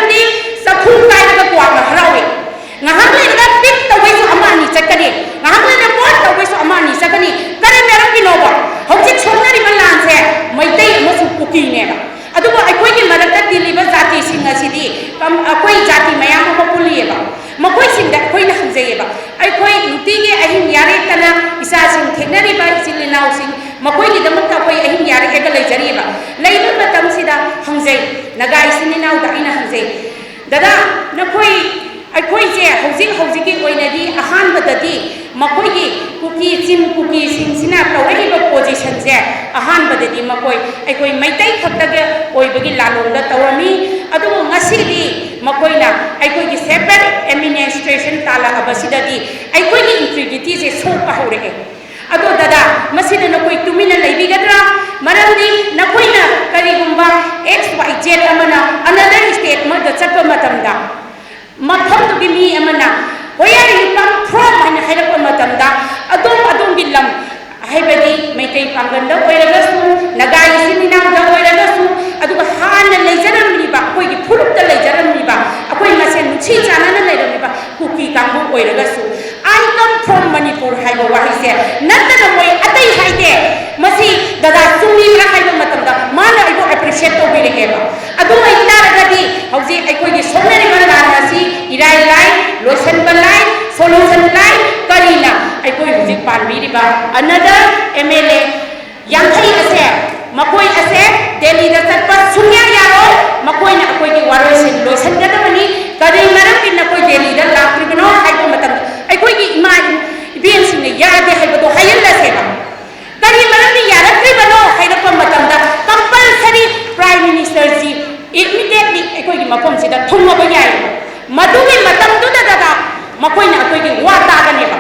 ꯏꯅꯥꯎꯁꯤꯡ, ꯃꯈꯣꯏꯒꯤꯗꯃꯛꯇ ꯑꯩꯈꯣꯏ ꯑꯍꯤꯡ ꯌꯥꯔꯦ ꯍꯦꯛꯇ ꯂꯩꯖꯔꯤꯕ꯫ ꯂꯩꯕ ꯃꯇꯝꯁꯤꯗ ꯍꯪꯖꯩ, ꯅꯥꯒꯥ ꯏꯆꯤꯟ ꯏꯅꯥꯎꯗ ꯑꯩꯅ ꯍꯪꯖꯩ, "ꯗꯗꯥ, ꯅꯈꯣꯏ, ꯑꯩꯈꯣꯏꯁꯦ ꯍꯧꯖꯤꯛ ꯍꯧꯖꯤꯛꯀꯤ ꯑꯣꯏꯅꯗꯤ ꯑꯍꯥꯟꯕꯗꯗꯤ ꯃꯈꯣꯏꯒꯤ ꯀꯨꯀꯤ ꯆꯤꯡ ꯀꯨꯀꯤꯁꯤꯡꯁꯤꯅ ꯇꯧꯔꯛꯏꯕ ꯄꯣꯖꯤꯁꯟꯁꯦ ꯑꯍꯥꯟꯕꯗꯗꯤ ꯃꯈꯣꯏ ꯑꯩꯈꯣꯏ ꯃꯩꯇꯩ ꯈꯛꯇꯒꯤ ꯑꯣꯏꯕꯒꯤ ꯂꯥꯂꯣꯡꯗ ꯇꯧꯔꯝꯃꯤ꯫ ꯑꯗꯨꯕꯨ ꯉꯁꯤꯗꯤ ꯃꯈꯣꯏꯅ ꯑꯩꯈꯣꯏꯒꯤ ꯁꯦꯄꯔꯦꯠ ꯑꯦꯗꯃꯤꯅꯤꯁꯇ꯭ꯔꯦꯁꯟ ꯇꯥꯜꯂꯛꯑꯕꯁꯤꯗꯗꯤ ꯑꯩꯈꯣꯏꯒꯤ ꯏꯟꯇꯤꯒ꯭ꯔꯤꯇꯤꯁꯦ ꯁꯣꯛꯄ ꯍꯧꯔꯛꯑꯦ꯫ ꯑꯗꯣ ꯗꯗꯥ, ꯃꯁꯤꯗ ꯅꯈꯣꯏ ꯇꯨꯃꯤꯟꯅ ꯂꯩꯕꯤꯒꯗ꯭ꯔꯥ? ꯃꯔꯝꯗꯤ ꯅꯈꯣꯏꯅ ꯀꯔꯤꯒꯨꯝꯕ X Y Z ꯑꯃꯅ another state ꯑꯃꯗ ꯆꯠꯄ ꯃꯇꯝꯗ ꯃꯐꯝꯗꯨꯒꯤ ꯃꯤ ꯑꯃꯅ Where you come from ꯍꯥꯏꯅ ꯍꯥꯏꯔꯛꯄ ꯃꯇꯝꯗ ꯑꯗꯣꯝ ꯑꯗꯣꯝꯒꯤ ꯂꯝ ꯍꯥꯏꯕꯗꯤ ꯃꯩꯇꯩ ꯄꯥꯡꯒꯜꯗ ꯑꯣꯏꯔꯒꯁꯨ, ꯅꯥꯒꯥ ꯏꯆꯤꯟ ꯏꯅꯥꯎꯗ ꯑꯣꯏꯔꯒꯁꯨ, ꯑꯗꯨꯒ ꯍꯥꯟꯅ ꯂꯩꯖꯔꯝꯂꯤꯕ, ꯑꯩꯈꯣꯏꯒꯤ ꯐꯨꯔꯨꯞꯇ ꯂꯩꯖꯔꯝꯂꯤꯕ, ꯑꯩꯈꯣꯏ ꯃꯁꯦꯟ ꯅꯨꯡꯁꯤ ꯆꯥꯟꯅꯅ ꯂꯩꯔꯝꯂꯤꯕ ꯀꯨꯀꯤ ꯀꯥꯡꯕꯨ ꯑꯣꯏꯔꯒꯁꯨ, "I come from Manipur" ꯍꯥꯏꯕ ꯋꯥꯍꯩꯁꯦ ꯅꯠꯇꯅ ꯃꯣꯏ ꯑꯇꯩ ꯍꯥꯏꯗꯦ꯫ ꯃꯁꯤ ꯗꯗꯥ ꯆꯨꯝꯃꯤꯕ꯭ꯔꯥ ꯍꯥꯏꯕ ꯃꯇꯝꯗ ꯃꯥꯅ ꯑꯩꯕꯨ ꯑꯦꯄ꯭ꯔꯤꯁꯤꯌꯦꯠ ꯇꯧꯕꯤꯔꯛꯑꯦꯕ꯫ ꯑꯗꯨ ꯑꯣꯏꯇꯥꯔꯒꯗꯤ ꯍꯧꯖꯤꯛ ꯑꯩꯈꯣꯏꯒꯤ ꯁꯣꯛꯅꯔꯤꯕ ꯂꯥꯟ ꯑꯁꯤ ꯏꯔꯥꯏ ꯂꯥꯏ, ꯂꯣꯏꯁꯤꯟꯕ ꯂꯥꯏ, ꯁꯣꯂꯨꯁꯟ ꯂꯥꯏ꯫ ꯀꯔꯤꯅ ꯑꯩꯈꯣꯏ ꯍꯧꯖꯤꯛ ꯄꯥꯟꯕꯤꯔꯤꯕ ꯑꯅꯗꯔ ꯑꯦꯝ ꯑꯦꯜ ꯑꯦ ꯌꯥꯡꯈꯩ ꯑꯁꯦ, ꯃꯈꯣꯏ ꯑꯁꯦ ꯗꯦꯜꯂꯤꯗ ꯆꯠꯄ ꯁꯨꯡꯌꯥ ꯌꯥꯔꯣꯏ꯫ ꯃꯈꯣꯏꯅ ꯑꯩꯈꯣꯏꯒꯤ ꯋꯥꯔꯣꯏꯁꯤꯟ ꯂꯣꯏꯁꯤꯟꯒꯗꯕꯅꯤ꯫ ꯀꯔꯤ ꯃꯔꯝꯒꯤ ꯅꯈꯣꯏ ꯗꯦꯜꯂꯤꯗ ꯂꯥꯛꯇ꯭ꯔꯤꯕꯅꯣ ꯍꯥꯏꯕ ꯃꯇꯝꯗ ꯑꯩꯈꯣꯏꯒꯤ ꯏꯃꯥ ꯏꯕꯦꯟꯁꯤꯡꯅ ꯌꯥꯗꯦ ꯍꯥꯏꯕꯗꯣ ꯍꯥꯏꯍꯜꯂꯁꯦꯕ꯫ ꯀꯔꯤ ꯃꯔꯝꯒꯤ ꯌꯥꯔꯛꯇ꯭ꯔꯤꯕꯅꯣ ꯍꯥꯏꯔꯛꯄ ꯃꯇꯝꯗ ꯀꯝꯄꯜꯁꯔꯤ ꯄ꯭ꯔꯥꯏꯝ ꯃꯤꯅꯤꯁꯇꯔꯁꯤ ꯏꯃꯤꯗꯤꯌꯦꯠꯂꯤ ꯑꯩꯈꯣꯏꯒꯤ ꯃꯐꯝꯁꯤꯗ ꯊꯨꯡꯉꯕ ꯌꯥꯏ꯫ ꯃꯗꯨꯒꯤ ꯃꯇꯝꯗꯨꯗ ꯃꯈꯣꯏꯅ ꯑꯩꯈꯣꯏꯒꯤ ꯋꯥ ꯇꯥꯒꯅꯦꯕ꯫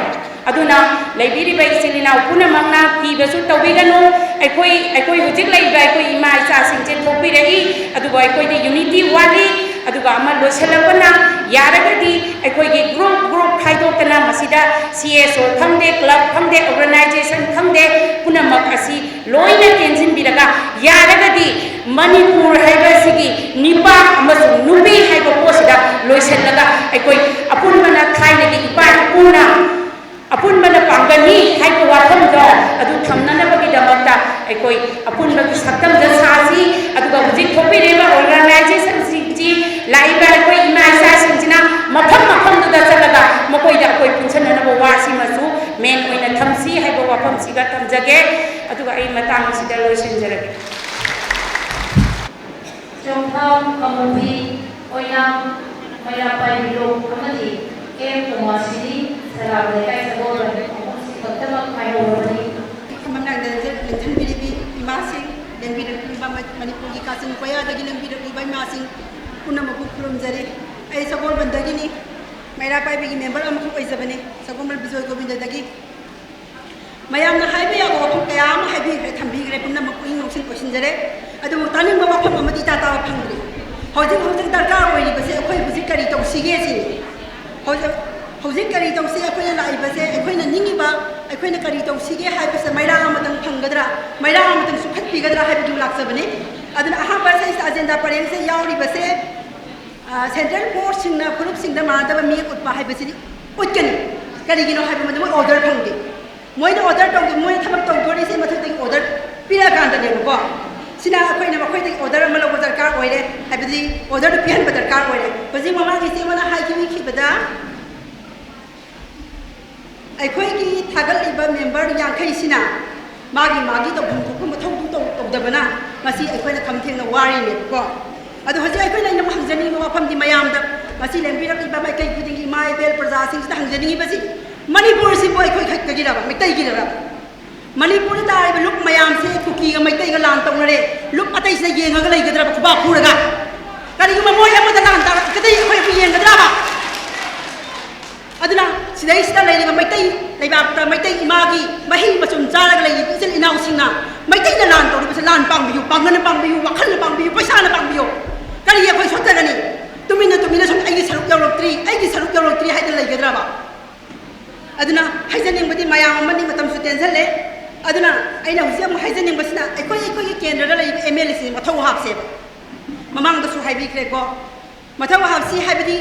ꯑꯗꯨꯅ ꯂꯩꯕꯤꯔꯤꯕ ꯏꯆꯤꯜ ꯏꯅꯥꯎ ꯄꯨꯝꯅꯃꯛꯅ ꯀꯤꯕꯁꯨ ꯇꯧꯕꯤꯒꯅꯨ꯫ ꯑꯩꯈꯣꯏ, ꯑꯩꯈꯣꯏ ꯍꯧꯖꯤꯛ ꯂꯩꯔꯤꯕ ꯑꯩꯈꯣꯏ ꯏꯃꯥ ꯏꯆꯥꯁꯤꯡꯁꯦ ꯊꯣꯛꯄꯤꯔꯛꯏ, ꯑꯗꯨꯕꯨ ꯑꯩꯈꯣꯏꯗ ꯌꯨꯅꯤꯇꯤ ꯋꯥꯠꯂꯤ꯫ ꯑꯗꯨꯒ ꯑꯃ ꯂꯣꯏꯁꯤꯜꯂꯛꯄꯅ, ꯌꯥꯔꯒꯗꯤ ꯑꯩꯈꯣꯏꯒꯤ ꯒ꯭ꯔꯨꯞ ꯒ꯭ꯔꯨꯞ ꯈꯥꯏꯗꯣꯛꯇꯅ ꯃꯁꯤꯗ ꯁꯤ ꯑꯦꯁ ꯑꯣ ꯈꯪꯗꯦ, ꯀ꯭ꯂꯕ ꯈꯪꯗꯦ, ꯑꯣꯔꯒꯅꯥꯏꯖꯦꯁꯟ ꯈꯪꯗꯦ, ꯄꯨꯝꯅꯃꯛ ꯑꯁꯤ ꯂꯣꯏꯅ ꯇꯦꯟꯁꯤꯟꯕꯤꯔꯒ, ꯌꯥꯔꯒꯗꯤ ꯃꯅꯤꯄꯨꯔ ꯍꯥꯏꯕꯁꯤꯒꯤ ꯅꯤꯄꯥ ꯑꯃꯁꯨꯡ ꯅꯨꯄꯤ ꯍꯥꯏꯕ ꯄꯣꯠꯁꯤꯗ ꯂꯣꯏꯁꯤꯜꯂꯒ, ꯑꯩꯈꯣꯏ ꯑꯄꯨꯟꯕꯅ ꯊꯥꯏꯅꯒꯤ ꯏꯄꯥ ꯏꯄꯨꯅ ꯑꯄꯨꯟꯕꯅ ꯄꯥꯡꯒꯜꯅꯤ ꯍꯥꯏꯕ ꯋꯥꯐꯝꯗꯣ ꯑꯗꯨ ꯊꯝꯅꯅꯕꯒꯤꯗꯃꯛꯇ ꯑꯩꯈꯣꯏ ꯑꯄꯨꯟꯕꯒꯤ ꯁꯛꯇꯝꯗ ꯁꯥꯁꯤ꯫ ꯑꯗꯨꯒ ꯍꯧꯖꯤꯛ ꯊꯣꯛꯄꯤꯔꯤꯕ ꯑꯣꯔꯒꯅꯥꯏꯖꯦꯁꯟꯁꯤꯡꯁꯤ, ꯂꯥꯛꯏꯕ ꯑꯩꯈꯣꯏ ꯏꯃꯥ ꯏꯆꯥꯁꯤꯡꯁꯤꯅ ꯃꯐꯝ ꯃꯐꯝꯗꯨꯗ ꯆꯠꯂꯒ ꯃꯈꯣꯏꯗ ꯑꯩꯈꯣꯏ ꯄꯨꯟꯁꯤꯟꯅꯅꯕ ꯋꯥꯁꯤꯃꯁꯨ ꯃꯦꯟ ꯑꯣꯏꯅ ꯊꯝꯁꯤ ꯍꯥꯏꯕ ꯋꯥꯐꯝꯁꯤꯒ ꯊꯝꯖꯒꯦ꯫ ꯑꯗꯨꯒ ꯑꯩ ꯃꯇꯥꯡ ꯑꯁꯤꯗ ꯂꯣꯏꯁꯤꯟꯖꯔꯒꯦ꯫ ꯆꯣꯡꯊꯥꯝ ꯀꯃꯨꯕꯤ ꯑꯣꯏꯅꯥꯝ ꯃꯩꯔꯥ ꯄꯥꯏꯕꯤꯔꯣ ꯑꯃꯗꯤ ꯑꯦꯝ ꯀꯨꯃꯥꯔꯁꯤꯅꯤ ꯁꯔꯥꯕ ꯂꯩꯀꯥꯏ ꯁꯒꯣꯜꯕꯟ ꯃꯐꯝꯁꯤ ꯈꯛꯇꯃꯛ ꯍꯥꯏꯍꯧꯔꯕꯅꯤ꯫ ꯃꯃꯥꯡꯗ ꯂꯦꯡꯁꯤꯟꯕꯤꯔꯤꯕꯤ ꯏꯃꯥꯁꯤꯡ, ꯂꯦꯡꯕꯤꯔꯛꯂꯤꯕ ꯃ-, ꯃꯅꯤꯄꯨꯔꯒꯤ ꯀꯥꯆꯤꯟ ꯀꯣꯌꯥꯗꯒꯤ ꯂꯦꯡꯕꯤꯔꯛꯂꯤꯕ ꯏꯃꯥꯁꯤꯡ ꯄꯨꯝꯅꯃꯛꯄꯨ ꯈꯨꯔꯨꯝꯖꯔꯤ꯫ ꯑꯩ ꯁꯒꯣꯜꯕꯟꯗꯒꯤꯅꯤ, ꯃꯩꯔꯥ ꯄꯥꯏꯕꯤꯒꯤ ꯃꯦꯝꯕꯔ ꯑꯃꯈꯛ ꯑꯣꯏꯖꯕꯅꯤ, ꯁꯒꯣꯜꯕꯟ ꯕꯤꯖꯣꯏ ꯒꯣꯕꯤꯟꯗꯗꯒꯤ꯫ ꯃꯌꯥꯝꯅ ꯍꯥꯏꯕ ꯌꯥꯕ ꯋꯥꯐꯝ ꯀꯌꯥ ꯑꯃ ꯍꯥꯏꯕꯤꯈ꯭ꯔꯦ, ꯊꯝꯕꯤꯈ꯭ꯔꯦ, ꯄꯨꯝꯅꯃꯛ ꯄꯨꯛꯅꯤꯡ ꯂꯧꯁꯤꯟ ꯈꯣꯠꯆꯤꯟꯖꯔꯦ꯫ ꯑꯗꯨꯕꯨ ꯇꯥꯅꯤꯡꯕ ꯋꯥꯐꯝ ꯑꯃꯗꯤ ꯏꯇꯥ ꯇꯥꯕ ꯐꯪꯗ꯭ꯔꯤ꯫ ꯍꯧꯖꯤꯛ ꯍꯧꯖꯤꯛ ꯗꯔꯀꯥꯔ ꯑꯣꯏꯔꯤꯕꯁꯦ ꯑꯩꯈꯣꯏ ꯍꯧꯖꯤꯛ ꯀꯔꯤ ꯇꯧꯁꯤꯒꯦ ꯁꯤꯅꯤ꯫ ꯍꯧꯖꯤꯛ, ꯍꯧꯖꯤꯛ ꯀꯔꯤ ꯇꯧꯁꯤ, ꯑꯩꯈꯣꯏꯅ ꯂꯥꯛꯏꯕꯁꯦ, ꯑꯩꯈꯣꯏꯅ ꯅꯤꯡꯉꯤꯕ, ꯑꯩꯈꯣꯏꯅ ꯀꯔꯤ ꯇꯧꯁꯤꯒꯦ ꯍꯥꯏꯕꯁꯦ ꯃꯩꯔꯥ ꯑꯃꯇꯪ ꯐꯪꯒꯗ꯭ꯔꯥ, ꯃꯩꯔꯥ ꯑꯃꯇꯪ ꯆꯨꯞꯈꯠꯄꯤꯒꯗ꯭ꯔꯥ ꯍꯥꯏꯕꯗꯨ ꯂꯥꯛꯆꯕꯅꯤ꯫ ꯑꯗꯨꯅ ꯑꯍꯥꯟꯕ ꯁꯤꯗꯩꯁꯤꯗ ꯑꯖꯦꯟꯗꯥ ꯄꯔꯦꯡꯁꯦ ꯌꯥꯎꯔꯤꯕꯁꯦ, ꯑ, ꯁꯦꯟꯇ꯭ꯔꯦꯜ ꯐꯣꯔꯁꯁꯤꯡꯅ ꯐꯨꯔꯨꯞꯁꯤꯡꯗ ꯃꯥꯟꯅꯗꯕ ꯃꯤꯠꯌꯦꯡ ꯎꯠꯄ ꯍꯥꯏꯕꯁꯤꯗꯤ ꯎꯠꯀꯅꯤ꯫ ꯀꯔꯤꯒꯤꯅꯣ ꯍꯥꯏꯕ ꯃꯇꯝꯗ ꯃꯣꯏ ꯑꯣꯔꯗꯔ ꯐꯪꯗꯦ꯫ ꯃꯣꯏꯅ ꯑꯣꯔꯗꯔ ꯇꯧꯗꯦ, ꯃꯣꯏꯅ ꯊꯕꯛ ꯇꯧꯗꯣꯔꯤꯁꯦ ꯃꯊꯛꯇꯒꯤ ꯑꯣꯔꯗꯔ ꯄꯤꯔꯛꯑꯀꯥꯟꯗꯅꯦꯕꯀꯣ꯫ ꯁꯤꯅ ꯑꯩꯈꯣꯏꯅ ꯃꯈꯣꯏꯗꯒꯤ ꯑꯣꯔꯗꯔ ꯑꯃ ꯂꯧꯕ ꯗꯔꯀꯥꯔ ꯑꯣꯏꯔꯦ, ꯍꯥꯏꯕꯗꯤ ꯑꯣꯔꯗꯔꯗꯨ ꯄꯤꯍꯟꯕ ꯗꯔꯀꯥꯔ ꯑꯣꯏꯔꯦ꯫ ꯍꯧꯖꯤꯛ ꯃꯃꯥꯡꯒꯤ ꯏꯆꯦ ꯑꯃꯅ ꯍꯥꯏꯈꯤꯕꯤꯈꯤꯕꯗ, ꯑꯩꯈꯣꯏꯒꯤ ꯊꯥꯒꯠꯂꯤꯕ ꯃꯦꯝꯕꯔ ꯌꯥꯡꯈꯩꯁꯤꯅ ꯃꯥꯒꯤ, ꯃꯥꯒꯤ ꯇꯧꯐꯝ ꯊꯣꯛꯄ ꯃꯊꯧꯗꯨ ꯇꯧ-, ꯇꯧꯗꯕꯅ ꯉꯁꯤ ꯑꯩꯈꯣꯏꯅ ꯈꯝ ꯊꯦꯡꯅ ꯋꯥꯔꯤꯅꯦꯕꯀꯣ꯫ ꯑꯗꯣ ꯍꯧꯖꯤꯛ ꯑꯩꯈꯣꯏꯅ ꯑꯩꯅ ꯑꯃꯨꯛ ꯍꯪꯖꯅꯤꯡꯕ ꯋꯥꯐꯝꯗꯤ, ꯃꯌꯥꯝꯗ ꯉꯁꯤ ꯂꯦꯡꯕꯤꯔꯛꯂꯤꯕ ꯃꯥꯏꯀꯩ ꯈꯨꯗꯤꯡꯒꯤ ꯏꯃꯥ ꯏꯕꯦꯜ ꯄ꯭ꯔꯖꯥꯁꯤꯡꯁꯤꯗ ꯍꯪꯖꯅꯤꯡꯉꯤꯕꯁꯤ, ꯃꯅꯤꯄꯨꯔꯁꯤꯕꯨ ꯑꯩꯈꯣꯏ ꯈꯛꯇꯒꯤꯔꯕ, ꯃꯩꯇꯩꯒꯤꯔꯕ? ꯃꯅꯤꯄꯨꯔꯗ ꯇꯥꯔꯤꯕ ꯂꯨꯞ ꯃꯌꯥꯝꯁꯦ ꯀꯨꯀꯤꯒ ꯃꯩꯇꯩꯒ ꯂꯥꯟ ꯇꯧꯅꯔꯦ, ꯂꯨꯞ ꯑꯇꯩꯁꯤꯅ ꯌꯦꯡꯉꯒ ꯂꯩꯒꯗ꯭ꯔꯕ ꯈꯨꯕꯥꯛ ꯈꯨꯔꯒ? ꯀꯔꯤꯒꯨꯝꯕ ꯃꯣꯏ ꯑꯃꯗ ꯂꯥꯟ ꯇꯥꯔꯛꯑꯒꯗꯤ ꯑꯩꯈꯣꯏ ꯑꯃꯨꯛ ꯌꯦꯡꯒꯗ꯭ꯔꯕ? ꯑꯗꯨꯅ ꯁꯤꯗꯩꯁꯤꯗ ꯂꯩꯔꯤꯕ ꯃꯩꯇꯩ ꯂꯩꯕꯥꯛꯇ ꯃꯩꯇꯩ ꯏꯃꯥꯒꯤ ꯃꯍꯩ ꯃꯆꯨꯝ ꯆꯥꯔꯒ ꯂꯩꯔꯤꯕ ꯏꯆꯤꯜ ꯏꯅꯥꯎꯁꯤꯡꯅ ꯃꯩꯇꯩꯅ ꯂꯥꯟ ꯇꯧꯔꯤꯕꯁꯦ ꯂꯥꯟ ꯄꯥꯡꯕꯤꯌꯨ, ꯄꯥꯡꯒꯜꯅ ꯄꯥꯡꯕꯤꯌꯨ, ꯋꯥꯈꯜꯅ ꯄꯥꯡꯕꯤꯌꯨ, ꯄꯩꯁꯥꯅ ꯄꯥꯡꯕꯤꯌꯨ꯫ ꯀꯔꯤ ꯑꯩꯈꯣꯏ ꯁꯣꯠꯊꯒꯅꯤ? ꯇꯨꯃꯤꯟꯅ ꯇꯨꯃꯤꯟꯅ ꯁꯨꯝ "ꯑꯩꯒꯤ ꯁꯔꯨꯛ ꯌꯧꯔꯛꯇ꯭ꯔꯤ, ꯑꯩꯒꯤ ꯁꯔꯨꯛ ꯌꯧꯔꯛꯇ꯭ꯔꯤ" ꯍꯥꯏꯗꯅ ꯂꯩꯒꯗ꯭ꯔꯕ? ꯑꯗꯨꯅ ꯍꯥꯏꯖꯅꯤꯡꯕꯗꯤ ꯃꯌꯥꯝ ꯑꯃꯅꯤ, ꯃꯇꯝꯁꯨ ꯇꯦꯟꯁꯤꯜꯂꯦ꯫ ꯑꯗꯨꯅ ꯑꯩꯅ ꯍꯧꯖꯤꯛ ꯑꯃꯨꯛ ꯍꯥꯏꯖꯅꯤꯡꯕꯁꯤꯅ ꯑꯩꯈꯣꯏ, ꯑꯩꯈꯣꯏꯒꯤ ꯀꯦꯟꯗ꯭ꯔꯗ ꯂꯩꯔꯤꯕ ꯑꯦꯝ ꯑꯦꯜ ꯑꯦꯁꯤꯡ ꯃꯊꯧ ꯍꯥꯞꯁꯦꯕ꯫ ꯃꯃꯥꯡꯗꯁꯨ ꯍꯥꯏꯕꯤꯈ꯭ꯔꯦꯀꯣ꯫ ꯃꯊꯧ ꯍꯥꯞꯁꯤ ꯍꯥꯏꯕꯗꯤ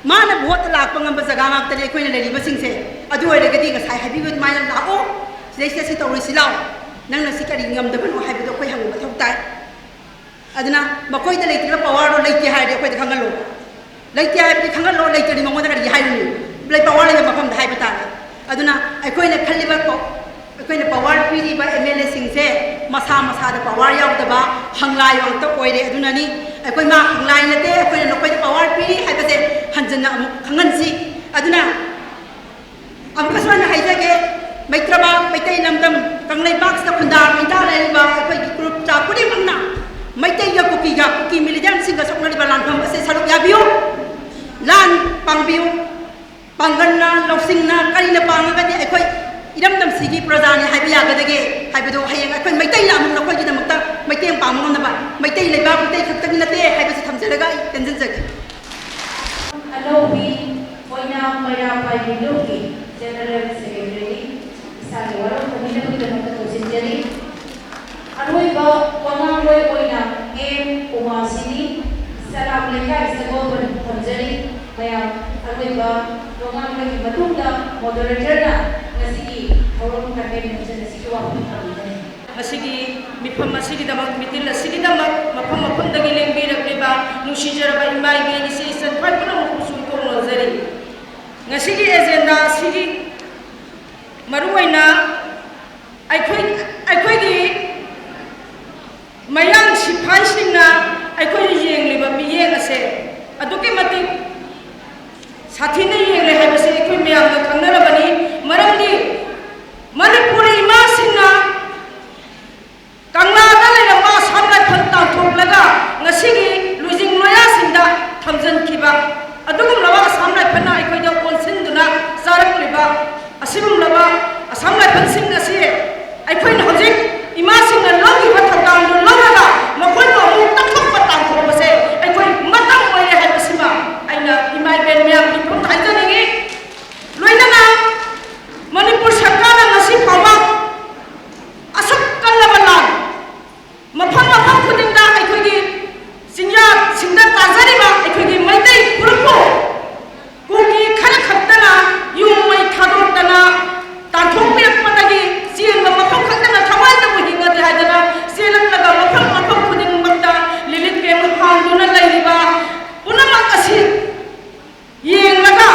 ꯃꯥꯅ ꯚꯣꯠꯇ ꯂꯥꯛꯄ ꯉꯝꯕ ꯖꯒꯥ ꯉꯥꯛꯇꯅꯤ ꯑꯩꯈꯣꯏꯅ ꯂꯩꯔꯤꯕꯁꯤꯡꯁꯦ꯫ ꯑꯗꯨ ꯑꯣꯏꯔꯒꯗꯤ ꯉꯁꯥꯏ ꯍꯥꯏꯕꯤꯕ ꯑꯗꯨꯃꯥꯏꯅ ꯂꯥꯛꯑꯣ, ꯁꯤꯗꯩꯁꯤꯗ ꯁꯤ ꯇꯧꯔꯨꯁꯤ ꯂꯥꯛꯑꯣ, ꯅꯪꯅ ꯁꯤ ꯀꯔꯤ ꯉꯝꯗꯕꯅꯣ ꯍꯥꯏꯕꯗꯣ ꯑꯩꯈꯣꯏ ꯍꯪꯕ ꯃꯊꯧ ꯇꯥꯏ꯫ ꯑꯗꯨꯅ ꯃꯈꯣꯏꯗ ꯂꯩꯇ꯭ꯔꯤꯕ ꯄꯋꯥꯔꯗꯣ ꯂꯩꯇꯦ ꯍꯥꯏꯔꯗꯤ ꯑꯩꯈꯣꯏꯗ ꯈꯪꯍꯜꯂꯣ꯫ ꯂꯩꯇꯦ ꯍꯥꯏꯕꯗꯤ ꯈꯪꯍꯜꯂꯣ, ꯂꯩꯇ꯭ꯔꯗꯤ ꯃꯉꯣꯟꯗ ꯀꯔꯤꯒꯤ ꯍꯥꯏꯔꯨꯅꯤ? ꯂꯩ, ꯄꯋꯥꯔ ꯂꯩꯕ ꯃꯐꯝꯗ ꯍꯥꯏꯕ ꯇꯥꯔꯦ꯫ ꯑꯗꯨꯅ ꯑꯩꯈꯣꯏꯅ ꯈꯜꯂꯤꯕ ꯄ-, ꯑꯩꯈꯣꯏꯅ ꯄꯋꯥꯔ ꯄꯤꯔꯤꯕ ꯑꯦꯝ ꯑꯦꯜ ꯑꯦꯁꯤꯡꯁꯦ ꯃꯁꯥ ꯃꯁꯥꯗ ꯄꯋꯥꯔ ꯌꯥꯎꯗꯕ ꯍꯪꯂꯥꯏ ꯉꯥꯛꯇ ꯑꯣꯏꯔꯦ꯫ ꯑꯗꯨꯅꯅꯤ ꯑꯩꯈꯣꯏ ꯃꯥ ꯍꯪꯂꯥꯏ ꯅꯠꯇꯦ, ꯑꯩꯈꯣꯏꯅ ꯅꯈꯣꯏꯗ ꯄꯋꯥꯔ ꯄꯤꯔꯤ ꯍꯥꯏꯕꯁꯦ ꯍꯟꯖꯟꯅ ꯑꯃꯨꯛ ꯈꯪꯍꯟꯁꯤ꯫ ꯑꯗꯨꯅ ꯑꯃꯨꯛꯀꯁꯨ ꯑꯩꯅ ꯍꯥꯏꯖꯒꯦ, ꯃꯩꯇ꯭ꯔꯕ ꯃꯩꯇꯩ ꯂꯝꯗꯝ ꯀꯪꯂꯩꯄꯥꯛꯁꯤꯗ ꯈꯨꯟꯗꯥ ꯂꯩꯇꯥ ꯂꯩꯔꯤꯕ ꯑꯩꯈꯣꯏꯒꯤ ꯀ꯭ꯔꯨꯞ ꯆꯥ ꯈꯨꯗꯤꯡꯃꯛꯅ ꯃꯩꯇꯩꯒ ꯀꯨꯀꯤꯒ, ꯀꯨꯀꯤ ꯃꯤꯂꯤꯇꯦꯟꯁꯤꯡꯒ ꯁꯣꯛꯅꯔꯤꯕ ꯂꯥꯟꯐꯝ ꯑꯁꯦ ꯁꯔꯨꯛ ꯌꯥꯕꯤꯌꯨ, ꯂꯥꯟ ꯄꯥꯡꯕꯤꯌꯨ꯫ ꯄꯥꯡꯒꯜꯅ, ꯂꯧꯁꯤꯡꯅ, ꯀꯔꯤꯅ ꯄꯥꯡꯉꯒꯗꯤ ꯑꯩꯈꯣꯏ ꯏꯔꯝꯗꯝꯁꯤꯒꯤ ꯄ꯭ꯔꯖꯥꯅꯤ ꯍꯥꯏꯕ ꯌꯥꯒꯗꯒꯦ ꯍꯥꯏꯕꯗꯨ ꯍꯌꯦꯡ ꯑꯩꯈꯣꯏ ꯃꯩꯇꯩꯅ ꯑꯃꯨꯛ ꯅꯈꯣꯏꯒꯤꯗꯃꯛꯇ ꯃꯇꯦꯡ ꯄꯥꯡꯕ ꯉꯝꯅꯕ, ꯃꯩꯇꯩ ꯂꯩꯕꯥꯛ ꯃꯩꯇꯩ ꯈꯛꯇꯒꯤ ꯅꯠꯇꯦ ꯍꯥꯏꯕꯁꯤ ꯊꯝꯖꯔꯒ ꯑꯩ ꯇꯦꯟꯖꯟꯖꯒꯦ꯫ ꯑꯅꯧꯕꯤ ꯑꯣꯏꯅ ꯃꯩꯔꯥ ꯄꯥꯏꯕꯤ ꯂꯨꯞꯀꯤ ꯖꯦꯅꯔꯦꯜ ꯁꯦꯀ꯭ꯔꯦꯇꯔꯤ ꯏꯁꯥꯒꯤ ꯋꯥꯔꯣꯜ ꯐꯣꯡꯕꯤꯅꯕꯒꯤꯗꯃꯛꯇ ꯀꯧꯁꯤꯟꯖꯔꯤ꯫ ꯑꯔꯣꯏꯕ ꯋꯥꯉꯥꯡꯂꯣꯏ ꯑꯣꯏꯅ ꯑꯦꯝ ꯎꯃꯥꯁꯤꯅꯤ, ꯁꯂꯥꯝ ꯂꯩꯀꯥꯏ ꯁꯒꯣꯜꯕꯟ ꯊꯝꯖꯔꯤ꯫ ꯃꯌꯥꯝ ꯑꯔꯣꯏꯕ ꯋꯥꯉꯥꯡꯂꯣꯏꯒꯤ ꯃꯇꯨꯡꯗ ꯃꯣꯗꯔꯦꯇꯔꯅ ꯉꯁꯤꯒꯤ ꯊꯧꯔꯝ ꯀꯟꯚꯦꯟꯁꯟ ꯑꯁꯤꯒꯤ ꯋꯥꯐꯝ ꯊꯝꯕꯤꯒꯅꯤ꯫ ꯉꯁꯤꯒꯤ ꯃꯤꯐꯝ ꯑꯁꯤꯒꯤꯗꯃꯛ, ꯃꯤꯇꯤꯜ ꯑꯁꯤꯒꯤꯗꯃꯛ ꯃꯐꯝ ꯃꯐꯝꯗꯒꯤ ꯂꯦꯡꯕꯤꯔꯛꯂꯤꯕ ꯅꯨꯡꯁꯤꯖꯔꯕ ꯏꯃꯥ ꯏꯕꯦꯟ ꯏꯆꯦ ꯏꯆꯟ ꯈ꯭ꯋꯥꯏ ꯄꯨꯝꯅꯃꯛꯄꯨꯁꯨ ꯏꯀꯣꯛ ꯅꯣꯟꯖꯔꯤ꯫ ꯉꯁꯤꯒꯤ ꯑꯦꯖꯦꯟꯗꯥ ꯑꯁꯤꯒꯤ ꯃꯔꯨꯑꯣꯏꯅ ꯑꯩꯈꯣꯏ, ꯑꯩꯈꯣꯏꯒꯤ ꯃꯌꯥꯡ ꯁꯤꯐꯥꯏꯁꯤꯡꯅ ꯑꯩꯈꯣꯏꯅ ꯌꯦꯡꯂꯤꯕ ꯃꯤꯠꯌꯦꯡ ꯑꯁꯦ ꯑꯗꯨꯛꯀꯤ ꯃꯇꯤꯛ ꯁꯥꯊꯤꯅ ꯌꯦꯡꯂꯦ ꯍꯥꯏꯕꯁꯤ ꯑꯩꯈꯣꯏ ꯃꯌꯥꯝꯅ ꯈꯪꯅꯔꯕꯅꯤ꯫ ꯃꯔꯝꯗꯤ ꯃꯅꯤꯄꯨꯔꯤ ꯏꯃꯥꯁꯤꯡꯅ ꯀꯪꯂꯥꯗ ꯂꯩꯔꯝꯕ ꯑꯁꯥꯝ ꯔꯥꯏꯐꯜ ꯇꯥꯟꯊꯣꯛꯂꯒ ꯉꯁꯤꯒꯤ ꯂꯨꯏꯖꯤꯡ ꯂꯣꯌꯥꯁꯤꯡꯗ ꯊꯝꯖꯤꯟꯈꯤꯕ ꯑꯗꯨꯒꯨꯝꯂꯕ ꯑꯁꯥꯝ ꯔꯥꯏꯐꯜꯅ ꯑꯩꯈꯣꯏꯗ ꯑꯣꯟꯁꯤꯟꯗꯨꯅ ꯆꯥꯔꯛꯂꯤꯕ ꯑꯁꯤꯒꯨꯝꯂꯕ ꯑꯁꯥꯝ ꯔꯥꯏꯐꯜꯁꯤꯡ ꯑꯁꯤ ꯑꯩꯈꯣꯏꯅ ꯍꯧꯖꯤꯛ ꯏꯃꯥꯁꯤꯡꯅ ꯂꯧꯈꯤꯕ ꯊꯧꯗꯥꯡꯗꯨ ꯂꯧꯔꯒ ꯃꯈꯣꯏꯕꯨ ꯑꯃꯨꯛ ꯇꯛꯊꯣꯛꯄ ꯇꯥꯟꯊꯣꯛꯄꯁꯦ ꯑꯩꯈꯣꯏ ꯃꯇꯝ ꯑꯣꯏꯔꯦ ꯍꯥꯏꯕꯁꯤꯃ ꯑꯩꯅ ꯏꯃꯥ ꯏꯕꯦꯟ ꯃꯌꯥꯝꯒꯤ ꯃꯐꯝꯗ ꯍꯥꯏꯖꯅꯤꯡꯏ꯫ ꯂꯣꯏꯅꯅ ꯃꯅꯤꯄꯨꯔ ꯁꯔꯀꯥꯔꯅ ꯉꯁꯤ ꯐꯥꯎꯕ ꯑꯁꯨꯛ ꯀꯜꯂꯕ ꯂꯥꯟ ꯃꯐꯝ ꯃꯐꯝ ꯈꯨꯗꯤꯡꯗ ꯑꯩꯈꯣꯏꯒꯤ ꯆꯤꯡꯌꯥꯁꯤꯡꯗ ꯇꯥꯖꯔꯤꯕ ꯑꯩꯈꯣꯏꯒꯤ ꯃꯩꯇꯩ ꯐꯨꯔꯨꯞꯄꯨ ꯀꯨꯀꯤ ꯈꯔ ꯈꯛꯇꯅ ꯌꯨꯝ ꯃꯩ ꯊꯥꯗꯣꯛꯇꯅ ꯇꯥꯟꯊꯣꯛꯄꯤꯔꯛꯄꯗꯒꯤ ꯆꯦꯟꯕ ꯃꯐꯝ ꯈꯛꯇꯅ ꯊꯋꯥꯏꯗꯕꯨ ꯍꯤꯡꯉꯗꯤ ꯍꯥꯏꯗꯅ ꯆꯦꯜꯂꯛꯂꯒ ꯃꯐꯝ ꯃꯐꯝ ꯈꯨꯗꯤꯡꯃꯛꯇ ꯔꯤꯂꯤꯐ ꯀꯦꯝꯞ ꯍꯥꯡꯗꯨꯅ ꯂꯩꯔꯤꯕ ꯄꯨꯝꯅꯃꯛ ꯑꯁꯤ ꯌꯦꯡꯂꯒ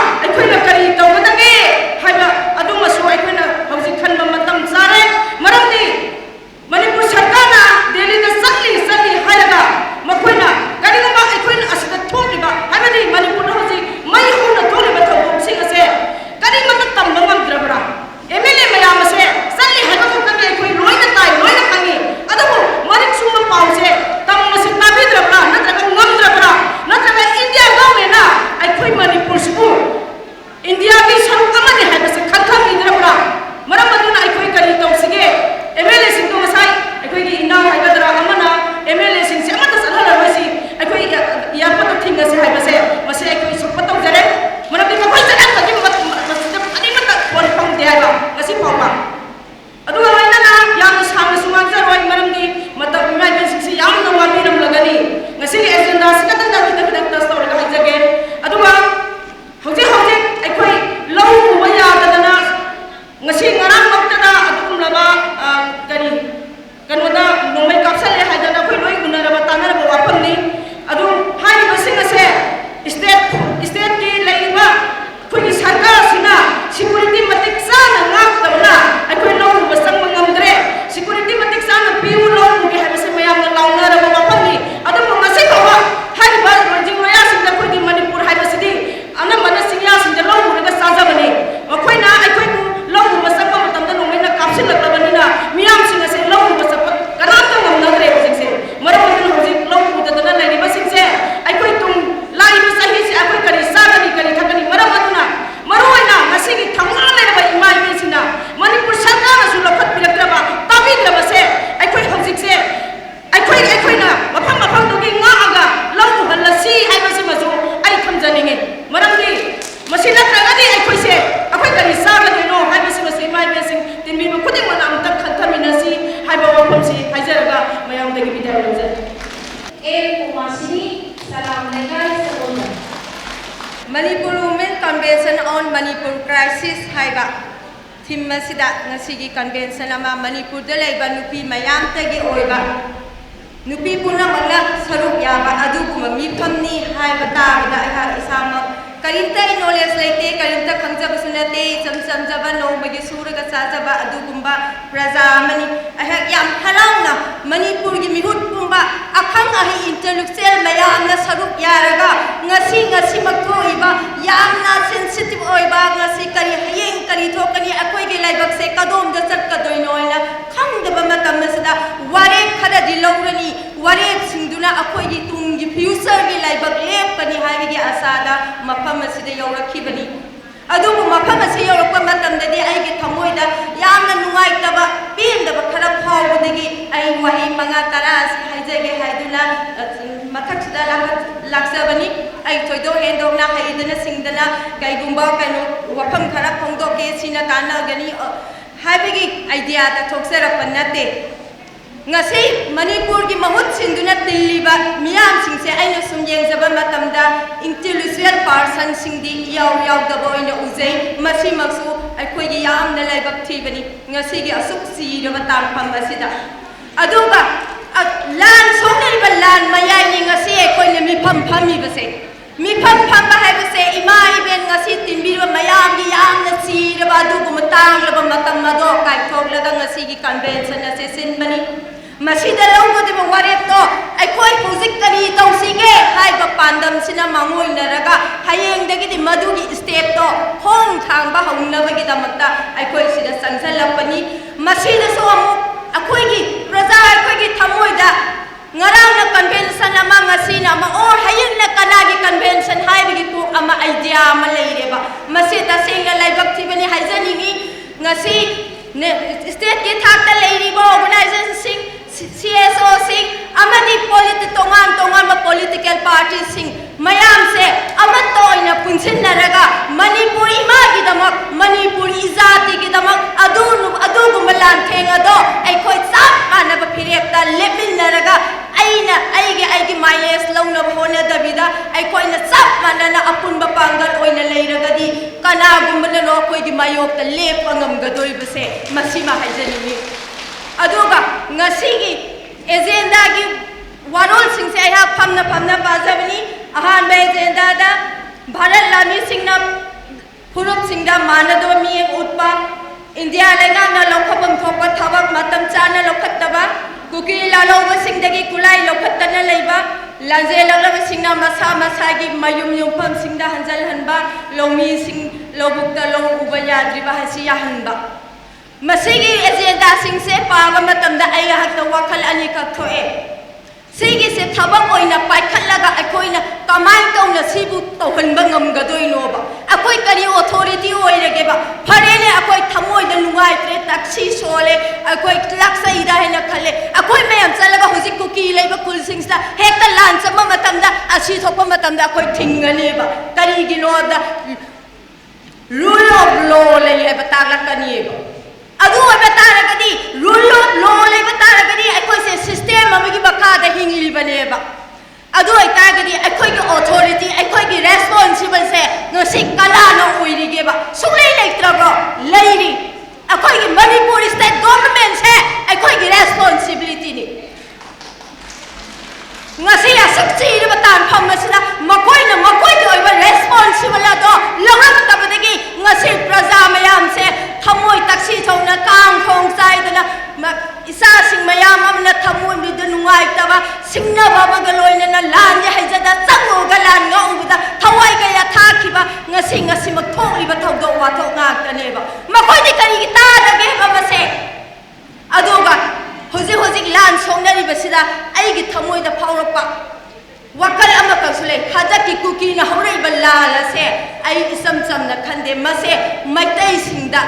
ꯃꯁꯤ ꯉꯔꯥꯡꯃꯛꯇꯗ ꯑꯗꯨꯒꯨꯝꯂꯕ, ꯑ, ꯀꯔꯤ, ꯀꯩꯅꯣꯗ ꯅꯣꯡꯃꯩ ꯀꯥꯞꯁꯜꯂꯦ ꯍꯥꯏꯗꯅ ꯑꯩꯈꯣꯏ ꯂꯣꯏ ꯎꯅꯔꯕ ꯇꯥꯟꯅꯔꯕ ꯋꯥꯐꯝꯅꯤ꯫ ꯑꯗꯨ ꯍꯥꯏꯔꯤꯕꯁꯤꯡ ꯑꯁꯦ state, stateꯀꯤ ꯂꯩꯔꯤꯕ ꯑꯩꯈꯣꯏꯒꯤ ꯁꯔꯀꯥꯔꯁꯤꯅ security ꯃꯇꯤꯛ ꯆꯥꯅ ꯉꯥꯛꯇꯕꯅ ꯑꯩꯈꯣꯏ ꯂꯧ ꯎꯕ ꯆꯪꯕ ꯉꯝꯗ꯭ꯔꯦ꯫ Security ꯃꯇꯤꯛ ꯆꯥꯅ ꯄꯤꯌꯨ, ꯂꯧ ꯎꯒꯦ ꯍꯥꯏꯕꯁꯤ ꯃꯌꯥꯝꯅ ꯂꯥꯎꯅꯔꯕ ꯋꯥꯐꯝꯅꯤ꯫ ꯑꯗꯨꯕꯨ ꯉꯁꯤ ꯐꯥꯎꯕ ꯍꯥꯏꯔꯤꯕ ꯔꯣꯏꯖꯤꯡ ꯂꯣꯌꯥꯁꯤꯡꯗ ꯑꯩꯈꯣꯏꯒꯤ ꯃꯅꯤꯄꯨꯔ ꯍꯥꯏꯕꯁꯤꯗꯤ ꯑꯅꯝꯕꯅ ꯆꯤꯡꯌꯥꯁꯤꯡꯗ ꯂꯧ ꯎꯔꯒ ꯆꯥꯖꯕꯅꯤ꯫ ꯃꯈꯣꯏꯅ ꯑꯩꯈꯣꯏꯕꯨ ꯂꯧ ꯎꯕ ꯆꯠꯄ ꯃꯇꯝꯗ ꯅꯣꯡꯃꯩꯅ ꯀꯥꯞꯁꯤꯜꯂꯛꯂꯕꯅꯤꯅ ꯃꯤꯌꯥꯝꯁꯤꯡ ꯑꯁꯦ ꯂꯧ ꯎꯕ ꯆꯠꯄ ꯀꯅꯥꯝꯇ ꯉꯝꯅꯗ꯭ꯔꯦ ꯍꯧꯖꯤꯛꯁꯦ꯫ ꯃꯔꯝ ꯑꯗꯨꯅ ꯍꯧꯖꯤꯛ ꯂꯧ ꯎꯗꯗꯅ ꯂꯩꯔꯤꯕꯁꯤꯡꯁꯦ ꯑꯩꯈꯣꯏ ꯇꯨꯡ ꯂꯥꯛꯏꯕ ꯆꯍꯤꯁꯦ ꯑꯩꯈꯣꯏ ꯀꯔꯤ ꯆꯥꯒꯅꯤ, ꯀꯔꯤ ꯊꯛꯀꯅꯤ? ꯃꯔꯝ ꯑꯗꯨꯅ ꯃꯔꯨꯑꯣꯏꯅ ꯉꯁꯤꯒꯤ ꯊꯧꯅꯥ ꯂꯩꯔꯕ ꯏꯃꯥ ꯏꯕꯦꯟꯁꯤꯡꯅ ꯃꯅꯤꯄꯨꯔ ꯁꯔꯀꯥꯔꯅꯁꯨ ꯂꯧꯈꯠꯄꯤꯔꯛꯇ꯭ꯔꯕ, ꯇꯥꯕꯤꯗ꯭ꯔꯕꯁꯦ ꯑꯩꯈꯣꯏ ꯍꯧꯖꯤꯛꯁꯦ ꯑꯩꯈꯣꯏ, ꯑꯩꯈꯣꯏꯅ ꯃꯐꯝ ꯃꯐꯝꯗꯨꯒꯤ ꯉꯥꯛꯑꯒ ꯂꯧ ꯎꯍꯜꯂꯁꯤ ꯍꯥꯏꯕꯁꯤꯃꯁꯨ ꯑꯩ ꯊꯝꯖꯅꯤꯡꯉꯤ꯫ ꯃꯔꯝꯗꯤ ꯃꯁꯤ ꯅꯠꯇ꯭ꯔꯒꯗꯤ ꯑꯩꯈꯣꯏꯁꯦ, ꯑꯩꯈꯣꯏ ꯀꯔꯤ ꯆꯥꯒꯗꯣꯏꯅꯣ ꯍꯥꯏꯕꯁꯤꯃꯁꯨ ꯏꯃꯥ ꯏꯕꯦꯟꯁꯤꯡ ꯇꯤꯟꯕꯤꯕ ꯈꯨꯗꯤꯡꯃꯛꯅ ꯑꯃꯨꯛꯇꯪ ꯈꯟꯊꯃꯤꯟꯅꯁꯤ ꯍꯥꯏꯕ ꯋꯥꯐꯝꯁꯤ ꯍꯥꯏꯖꯔꯒ ꯃꯌꯥꯝꯗꯒꯤ ꯕꯤꯗꯥꯏ ꯂꯧꯖꯔꯤ꯫ ꯑꯦ ꯀꯨꯃꯥꯁꯤꯅꯤ, ꯁꯂꯥꯝ ꯂꯩꯀꯥꯏ ꯁꯒꯣꯜꯕꯟ꯫ Manipur Women Convention on Manipur Crisis ꯍꯥꯏꯕ theme ꯑꯁꯤꯗ ꯉꯁꯤꯒꯤ convention ꯑꯃ ꯃꯅꯤꯄꯨꯔꯗ ꯂꯩꯕ ꯅꯨꯄꯤ ꯃꯌꯥꯝꯇꯒꯤ ꯑꯣꯏꯕ, ꯅꯨꯄꯤ ꯄꯨꯝꯅꯃꯛꯅ ꯁꯔꯨꯛ ꯌꯥꯕ ꯑꯗꯨꯒꯨꯝꯕ ꯃꯤꯐꯝꯅꯤ ꯍꯥꯏꯕ ꯇꯥꯕꯗ ꯑꯩꯍꯥꯛ ꯏꯁꯥꯃꯛ ꯀꯔꯤꯝꯇ ꯑꯩ knowledge ꯂꯩꯇꯦ, ꯀꯔꯤꯝꯇ ꯈꯪꯖꯕꯁꯨ ꯅꯠꯇꯦ, ꯏꯆꯝ ꯆꯝꯖꯕ ꯅꯣꯡꯃꯒꯤ ꯁꯨꯔꯒ ꯆꯥꯖꯕ ꯑꯗꯨꯒꯨꯝꯕ ꯄ꯭ꯔꯖꯥ ꯑꯃꯅꯤ꯫ ꯑꯩꯍꯥꯛ ꯌꯥꯝ ꯍꯔꯥꯎꯅ ꯃꯅꯤꯄꯨꯔꯒꯤ ꯃꯤꯍꯨꯠ ꯄꯨꯝꯕ, ꯑꯈꯪ ꯑꯍꯩ intellectual ꯃꯌꯥꯝꯅ ꯁꯔꯨꯛ ꯌꯥꯔꯒ ꯉꯁꯤ, ꯉꯁꯤꯃꯛ ꯊꯣꯛꯏꯕ ꯌꯥꯝꯅ sensitive ꯑꯣꯏꯕ, ꯉꯁꯤ ꯀꯔꯤ, ꯍꯌꯦꯡ ꯀꯔꯤ ꯊꯣꯛꯀꯅꯤ, ꯑꯩꯈꯣꯏꯒꯤ ꯂꯥꯏꯕꯛꯁꯦ ꯀꯗꯣꯝꯗ ꯆꯠꯀꯗꯣꯏꯅꯣ ꯍꯥꯏꯅ ꯈꯪꯗꯕ ꯃꯇꯝ ꯑꯁꯤꯗ ꯋꯥꯔꯦꯞ ꯈꯔꯗꯤ ꯂꯧꯔꯅꯤ꯫ ꯋꯥꯔꯦꯞꯁꯤꯡꯗꯨꯅ ꯑꯩꯈꯣꯏꯒꯤ ꯇꯨꯡꯒꯤ future ꯒꯤ ꯂꯥꯏꯕꯛ ꯂꯦꯞꯀꯅꯤ ꯍꯥꯏꯕꯒꯤ ꯑꯁꯥꯗ ꯃꯐꯝ ꯑꯁꯤꯗ ꯌꯧꯔꯛꯈꯤꯕꯅꯤ꯫ ꯑꯗꯨꯕꯨ ꯃꯐꯝ ꯑꯁꯤ ꯌꯧꯔꯛꯄ ꯃꯇꯝꯗꯗꯤ ꯑꯩꯒꯤ ꯊꯃꯣꯏꯗ ꯌꯥꯝꯅ ꯅꯨꯡꯉꯥꯏꯇꯕ, ꯄꯦꯟꯗꯕ ꯈꯔ ꯐꯥꯎꯕꯗꯒꯤ ꯑꯩ ꯋꯥꯍꯩ ꯃꯉꯥ ꯇꯔꯥ ꯑꯁꯤ ꯍꯥꯏꯖꯒꯦ ꯍꯥꯏꯗꯨꯅ, ꯑ, ꯃꯊꯛꯁꯤꯗ ꯂꯥꯛ-, ꯂꯥꯛꯆꯕꯅꯤ꯫ ꯑꯩ ꯊꯣꯏꯗꯣꯛ ꯍꯦꯟꯗꯣꯛꯅ ꯍꯩꯗꯅ ꯁꯤꯡꯗꯅ ꯀꯩꯒꯨꯝꯕ ꯀꯩꯅꯣ ꯋꯥꯐꯝ ꯈꯔ ꯐꯣꯡꯗꯣꯛꯀꯦ, ꯁꯤꯅ ꯀꯥꯟꯅꯒꯅꯤ, ꯑ, ꯍꯥꯏꯕꯒꯤ idea ꯗ ꯊꯣꯛꯆꯔꯛꯄ ꯅꯠꯇꯦ꯫ ꯉꯁꯤ ꯃꯅꯤꯄꯨꯔꯒꯤ ꯃꯍꯨꯠ ꯁꯤꯟꯗꯨꯅ ꯇꯤꯜꯂꯤꯕ ꯃꯤꯌꯥꯝꯁꯤꯡꯁꯦ ꯑꯩꯅ ꯁꯨꯝ ꯌꯦꯡꯖꯕ ꯃꯇꯝꯗ intellectual person ꯁꯤꯡꯗꯤ ꯏꯌꯥꯎ ꯌꯥꯎꯗꯕ ꯑꯣꯏꯅ ꯎꯖꯩ꯫ ꯃꯁꯤꯃꯛꯁꯨ ꯑꯩꯈꯣꯏꯒꯤ ꯌꯥꯝꯅ ꯂꯥꯏꯕꯛ ꯊꯤꯕꯅꯤ ꯉꯁꯤꯒꯤ ꯑꯁꯨꯛ ꯆꯤꯔꯕ ꯇꯥꯡꯐꯝ ꯑꯁꯤꯗ꯫ ꯑꯗꯨꯒ, ꯑ, ꯂꯥꯟ ꯁꯣꯛꯅꯔꯤꯕ ꯂꯥꯟ ꯃꯌꯥꯏꯅꯤ ꯉꯁꯤ ꯑꯩꯈꯣꯏꯅ ꯃꯤꯐꯝ ꯐꯝꯃꯤꯕꯁꯦ꯫ ꯃꯤꯐꯝ ꯐꯝꯕ ꯍꯥꯏꯕꯁꯦ ꯏꯃꯥ ꯏꯕꯦꯟ ꯉꯁꯤ ꯇꯤꯟꯕꯤꯔꯤꯕ ꯃꯌꯥꯝꯒꯤ ꯌꯥꯝꯅ ꯆꯤꯔꯕ ꯑꯗꯨꯒꯨꯝꯕ ꯇꯥꯡꯂꯕ ꯃꯇꯝ ꯑꯗꯣ ꯀꯥꯏꯊꯣꯛꯂꯒ ꯉꯁꯤꯒꯤ convention ꯑꯁꯤ ꯁꯤꯟꯕꯅꯤ꯫ ꯃꯁꯤꯗ ꯂꯧꯒꯗꯕ ꯋꯥꯔꯦꯞꯇꯣ ꯑꯩꯈꯣꯏ ꯍꯧꯖꯤꯛ ꯀꯔꯤ ꯇꯧꯁꯤꯒꯦ ꯍꯥꯏꯕ ꯄꯥꯟꯗꯝꯁꯤꯅ ꯃꯥꯡꯑꯣꯏꯅꯔꯒ ꯍꯌꯦꯡꯗꯒꯤꯗꯤ ꯃꯗꯨꯒꯤ stateꯇꯣ ꯈꯣꯡ ꯊꯥꯡꯕ ꯍꯧꯅꯕꯒꯤꯗꯃꯛꯇ ꯑꯩꯈꯣꯏ ꯁꯤꯗ ꯆꯪꯁꯤꯜꯂꯛꯄꯅꯤ꯫ ꯃꯁꯤꯗꯁꯨ ꯑꯃꯨꯛ ꯑꯩꯈꯣꯏꯒꯤ ꯄ꯭ꯔꯖꯥ ꯑꯩꯈꯣꯏꯒꯤ ꯊꯃꯣꯏꯗ ꯉꯔꯥꯡꯅ convention ꯑꯃ, ꯉꯁꯤꯅ ꯑꯃ, ꯑꯣ, ꯍꯌꯦꯡꯅ ꯀꯅꯥꯒꯤ convention ꯍꯥꯏꯕꯒꯤ ꯀꯣꯛ ꯑꯃ, idea ꯑꯃ ꯂꯩꯔꯦꯕ꯫ ꯃꯁꯤ ꯇꯁꯦꯡꯅ ꯂꯥꯏꯕꯛ ꯊꯤꯕꯅꯤ ꯍꯥꯏꯖꯅꯤꯡꯉꯤ꯫ ꯉꯁꯤ ꯅꯦ-, stateꯀꯤ ꯊꯥꯛꯇ ꯂꯩꯔꯤꯕ organizationꯁꯤꯡ, CSOꯁꯤꯡ ꯑꯃꯗꯤ politi-, ꯇꯣꯉꯥꯟ ꯇꯣꯉꯥꯟꯕ political partyꯁꯤꯡ ꯃꯌꯥꯝꯁꯦ ꯑꯃꯠꯇ ꯑꯣꯏꯅ ꯄꯨꯟꯁꯤꯟꯅꯔꯒ ꯃꯅꯤꯄꯨꯔ ꯏꯃꯥꯒꯤꯗꯃꯛ, ꯃꯅꯤꯄꯨꯔ ꯏꯖꯥꯇꯤꯒꯤꯗꯃꯛ ꯑꯗꯨ-, ꯑꯗꯨꯒꯨꯝꯕ ꯂꯥꯟꯊꯦꯡ ꯑꯗꯣ ꯑꯩꯈꯣꯏ ꯆꯞ ꯃꯥꯟꯅꯕ ꯐꯤꯔꯦꯞꯇ ꯂꯦꯞꯃꯤꯟꯅꯔꯒ ꯑꯩꯅ ꯑꯩꯒꯤ, ꯑꯩꯒꯤ mileage ꯂꯧꯅꯕ ꯍꯣꯠꯅꯗꯕꯤꯗ ꯑꯩꯈꯣꯏꯅ ꯆꯞ ꯃꯥꯟꯅꯅ ꯑꯄꯨꯟꯕ ꯄꯥꯡꯒꯜ ꯑꯣꯏꯅ ꯂꯩꯔꯒꯗꯤ ꯀꯅꯥꯒꯨꯝꯕꯅꯅꯣ ꯑꯩꯈꯣꯏꯒꯤ ꯃꯥꯌꯣꯛꯇ ꯂꯦꯞꯄ ꯉꯝꯒꯗꯣꯔꯤꯕꯁꯦ ꯃꯁꯤꯃ ꯍꯥꯏꯖꯅꯤꯡꯏ꯫ ꯑꯗꯨꯒ ꯉꯁꯤꯒꯤ agendaꯒꯤ ꯋꯥꯔꯣꯜꯁꯤꯡꯁꯦ ꯑꯩꯍꯥꯛ ꯐꯝꯅ ꯐꯝꯅ ꯄꯥꯖꯕꯅꯤ꯫ ꯑꯍꯥꯟꯕ agendaꯗ ꯚꯥꯔꯠ ꯂꯥꯟꯃꯤꯁꯤꯡꯅ ꯐꯨꯔꯨꯞꯁꯤꯡꯗ ꯃꯥꯟꯅꯗꯕ ꯃꯤꯠꯌꯦꯡ ꯎꯠꯄ, ꯏꯟꯗꯤꯌꯥ ꯂꯩꯉꯥꯛꯅ ꯂꯧꯈꯠꯐꯝ ꯊꯣꯛꯄ ꯊꯕꯛ ꯃꯇꯝ ꯆꯥꯅ ꯂꯧꯈꯠꯇꯕ, ꯀꯨꯀꯤ ꯂꯥꯜꯍꯧꯕꯁꯤꯡꯗꯒꯤ ꯈꯨꯠꯂꯥꯏ ꯂꯧꯈꯠꯇꯅ ꯂꯩꯕ, ꯂꯥꯟꯖꯦꯜꯂꯛꯂꯕꯁꯤꯡꯅ ꯃꯁꯥ ꯃꯁꯥꯒꯤ ꯃꯌꯨꯝ ꯌꯨꯝꯐꯝꯁꯤꯡꯗ ꯍꯟꯖꯤꯜꯍꯟꯕ, ꯂꯧꯃꯤꯁꯤꯡ ꯂꯧꯕꯨꯛꯇ ꯂꯧ ꯎꯕ ꯌꯥꯗ꯭ꯔꯤꯕ ꯍꯥꯏꯁꯤ ꯌꯥꯍꯟꯕ꯫ ꯃꯁꯤꯒꯤ agendaꯁꯤꯡꯁꯦ ꯄꯥꯕ ꯃꯇꯝꯗ ꯑꯩꯍꯥꯛꯇ ꯋꯥꯈꯜ ꯑꯅꯤꯈꯛ ꯊꯣꯛꯑꯦ꯫ ꯁꯤꯒꯤꯁꯦ ꯊꯕꯛ ꯑꯣꯏꯅ ꯄꯥꯏꯈꯠꯂꯒ ꯑꯩꯈꯣꯏꯅ ꯀꯃꯥꯏꯅ ꯇꯧꯅ ꯁꯤꯕꯨ ꯇꯧꯍꯟꯕ ꯉꯝꯒꯗꯣꯏꯅꯣꯕ? ꯑꯩꯈꯣꯏ ꯀꯔꯤ authority ꯑꯣꯏꯔꯒꯦꯕ? ꯐꯔꯦꯅꯦ, ꯑꯩꯈꯣꯏ ꯊꯃꯣꯏꯗ ꯅꯨꯡꯉꯥꯏꯇ꯭ꯔꯦ, ꯇꯛꯁꯤ ꯁꯣꯜꯂꯦ, ꯑꯩꯈꯣꯏ ꯂꯥꯛꯆꯩꯗ ꯍꯥꯏꯅ ꯈꯜꯂꯦ꯫ ꯑꯩꯈꯣꯏ ꯃꯌꯥꯝ ꯆꯠꯂꯒ ꯍꯧꯖꯤꯛ ꯀꯨꯀꯤ ꯂꯩꯕ ꯈꯨꯜꯁꯤꯡꯁꯤꯗ ꯍꯦꯛꯇ ꯂꯥꯟ ꯆꯪꯕ ꯃꯇꯝꯗ, ꯑꯁꯤ ꯊꯣꯛꯄ ꯃꯇꯝꯗ ꯑꯩꯈꯣꯏ ꯊꯤꯡꯒꯅꯦꯕ꯫ ꯀꯔꯤꯒꯤꯅꯣꯗ, rule of law ꯂꯩ ꯍꯥꯏꯕ ꯇꯥꯛꯂꯛꯀꯅꯤꯕ꯫ ꯑꯗꯨ ꯑꯣꯏꯕ ꯇꯥꯔꯒꯗꯤ, rule of law ꯂꯩꯕ ꯇꯥꯔꯒꯗꯤ ꯑꯩꯈꯣꯏꯁꯦ system ꯑꯃꯒꯤ ꯃꯈꯥꯗ ꯍꯤꯡꯂꯤꯕꯅꯦꯕ꯫ ꯑꯗꯨ ꯑꯣꯏꯇꯥꯔꯒꯗꯤ ꯑꯩꯈꯣꯏꯒꯤ authority, ꯑꯩꯈꯣꯏꯒꯤ responsible ꯁꯦ ꯉꯁꯤ ꯀꯅꯥꯅ ꯑꯣꯏꯔꯤꯒꯦꯕ? ꯁꯨꯡꯂꯩ ꯂꯩꯇ꯭ꯔꯕ꯭ꯔꯣ? ꯑꯃꯒ ꯂꯣꯏꯅꯅ ꯂꯥꯟꯗꯤ ꯍꯩꯖꯗ ꯆꯪꯉꯨꯒ ꯂꯥꯟ ꯉꯝꯕꯗ ꯊꯋꯥꯏ ꯀꯌꯥ ꯊꯥꯈꯤꯕ ꯉꯁꯤ ꯉꯁꯤꯃꯛ ꯊꯣꯛꯂꯤꯕ ꯊꯧꯗꯣꯛ ꯋꯥꯊꯣꯛ ꯉꯥꯛꯇꯅꯦꯕ꯫ ꯃꯈꯣꯏꯗꯤ ꯀꯔꯤꯒꯤ ꯇꯥꯗꯒꯦ ꯍꯥꯏꯕ ꯃꯁꯦ? ꯑꯗꯨꯒ ꯍꯧꯖꯤꯛ ꯍꯧꯖꯤꯛ ꯂꯥꯟ ꯁꯣꯛꯅꯔꯤꯕꯁꯤꯗ ꯑꯩꯒꯤ ꯊꯃꯣꯏꯗ ꯐꯥꯎꯔꯛꯄ ꯋꯥꯈꯜ ꯑꯃꯈꯛꯁꯨ ꯂꯩ꯫ ꯍꯟꯗꯛꯀꯤ ꯀꯨꯀꯤꯅ ꯍꯧꯔꯛꯏꯕ ꯂꯥꯟ ꯑꯁꯦ ꯑꯩ ꯏꯆꯝ ꯆꯝꯅ ꯈꯟꯗꯦ꯫ ꯃꯁꯦ ꯃꯩꯇꯩꯁꯤꯡꯗ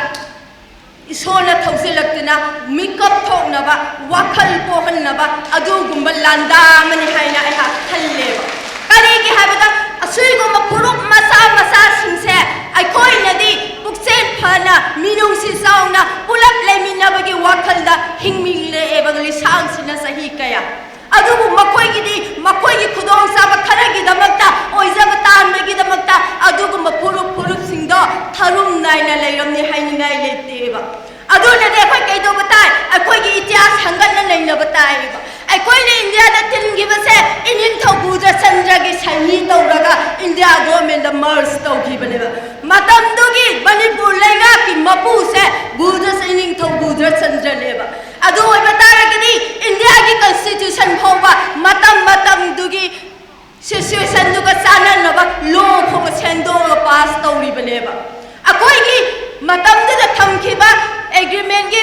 ꯏꯁꯣꯔꯅ ꯊꯧꯖꯤꯜꯂꯛꯇꯨꯅ ꯃꯤꯀꯞ ꯊꯣꯛꯅꯕ, ꯋꯥꯈꯜ ꯄꯣꯛꯍꯟꯅꯕ ꯑꯗꯨꯒꯨꯝꯕ ꯂꯥꯟꯗꯥ ꯑꯃꯅꯤ ꯍꯥꯏꯅ ꯑꯩꯍꯥꯛ ꯈꯜꯂꯦꯕ꯫ ꯀꯔꯤꯒꯤ ꯍꯥꯏꯕꯗ ꯑꯁꯤꯒꯨꯝꯕ ꯐꯨꯔꯨꯞ ꯃꯆꯥ ꯃꯆꯥꯁꯤꯡꯁꯦ ꯑꯩꯈꯣꯏꯅꯗꯤ ꯄꯨꯛꯆꯦꯜ ꯐꯅ, ꯃꯤꯅꯨꯡꯁꯤ ꯆꯥꯎꯅ ꯄꯨꯂꯞ ꯂꯩꯃꯤꯟꯅꯕꯒꯤ ꯋꯥꯈꯜꯗ ꯍꯤꯡꯃꯤꯟꯅꯔꯛꯑꯦꯕ ꯂꯤꯁꯥꯡꯁꯤꯟꯅ ꯆꯍꯤ ꯀꯌꯥ꯫ ꯑꯗꯨꯕꯨ ꯃꯈꯣꯏꯒꯤꯗꯤ ꯃꯈꯣꯏꯒꯤ ꯈꯨꯗꯣꯡꯆꯥꯕ ꯈꯔꯒꯤꯗꯃꯛꯇ, ꯑꯣꯏꯖꯕ ꯇꯥꯟꯕꯒꯤꯗꯃꯛꯇ ꯑꯗꯨꯒꯨꯝꯕ ꯐꯨꯔꯨꯞ ꯐꯨꯔꯨꯞꯁꯤꯡꯗꯣ ꯊꯔꯨꯝ ꯅꯥꯏꯅ ꯂꯩꯔꯝꯅꯤ ꯍꯥꯏꯅꯤꯡꯉꯥꯏ ꯂꯩꯇꯦꯕ꯫ ꯑꯗꯨꯅꯗꯤ ꯑꯩꯈꯣꯏ ꯀꯩꯗꯧꯕ ꯇꯥꯏ? ꯑꯩꯈꯣꯏꯒꯤ ꯏꯇꯤꯍꯥꯁ ꯍꯪꯒꯠꯅ ꯅꯩꯅꯕ ꯇꯥꯏꯕ꯫ ꯑꯩꯈꯣꯏꯅ ꯏꯟꯗꯤꯌꯥꯗ ꯇꯤꯟꯈꯤꯕꯁꯦ ꯏꯅꯤꯡꯊꯧ ꯕꯨꯙꯆꯟꯗ꯭ꯔꯒꯤ ꯁꯩꯅꯤ ꯇꯧꯔꯒ ꯏꯟꯗꯤꯌꯥ ꯒꯣꯔꯃꯦꯟꯗ ꯃꯔꯖ ꯇꯧꯈꯤꯕꯅꯦꯕ꯫ ꯃꯇꯝꯗꯨꯒꯤ ꯃꯅꯤꯄꯨꯔ ꯂꯩꯉꯥꯛꯀꯤ ꯃꯄꯨꯁꯦ ꯕꯨꯙ, ꯏꯅꯤꯡꯊꯧ ꯕꯨꯙꯆꯟꯗ꯭ꯔꯅꯦꯕ꯫ ꯑꯗꯨ ꯑꯣꯏꯕ ꯇꯥꯔꯒꯗꯤ ꯏꯟꯗꯤꯌꯥꯒꯤ ꯀꯟꯁꯇꯤꯇ꯭ꯌꯨꯁꯟ ꯐꯥꯎꯕ ꯃꯇꯝ ꯃꯇꯝꯗꯨꯒꯤ ꯁꯤꯆꯨꯋꯦꯁꯟꯗꯨꯒ ꯆꯥꯟꯅꯅꯕ ꯂꯣ ꯐꯥꯎꯕ ꯁꯦꯝꯗꯣꯛꯑꯒ ꯄꯥꯁ ꯇꯧꯔꯤꯕꯅꯦꯕ꯫ ꯑꯩꯈꯣꯏꯒꯤ ꯃꯇꯝꯗꯨꯗ ꯊꯝꯈꯤꯕ ꯑꯦꯒ꯭ꯔꯤꯃꯦꯟꯒꯤ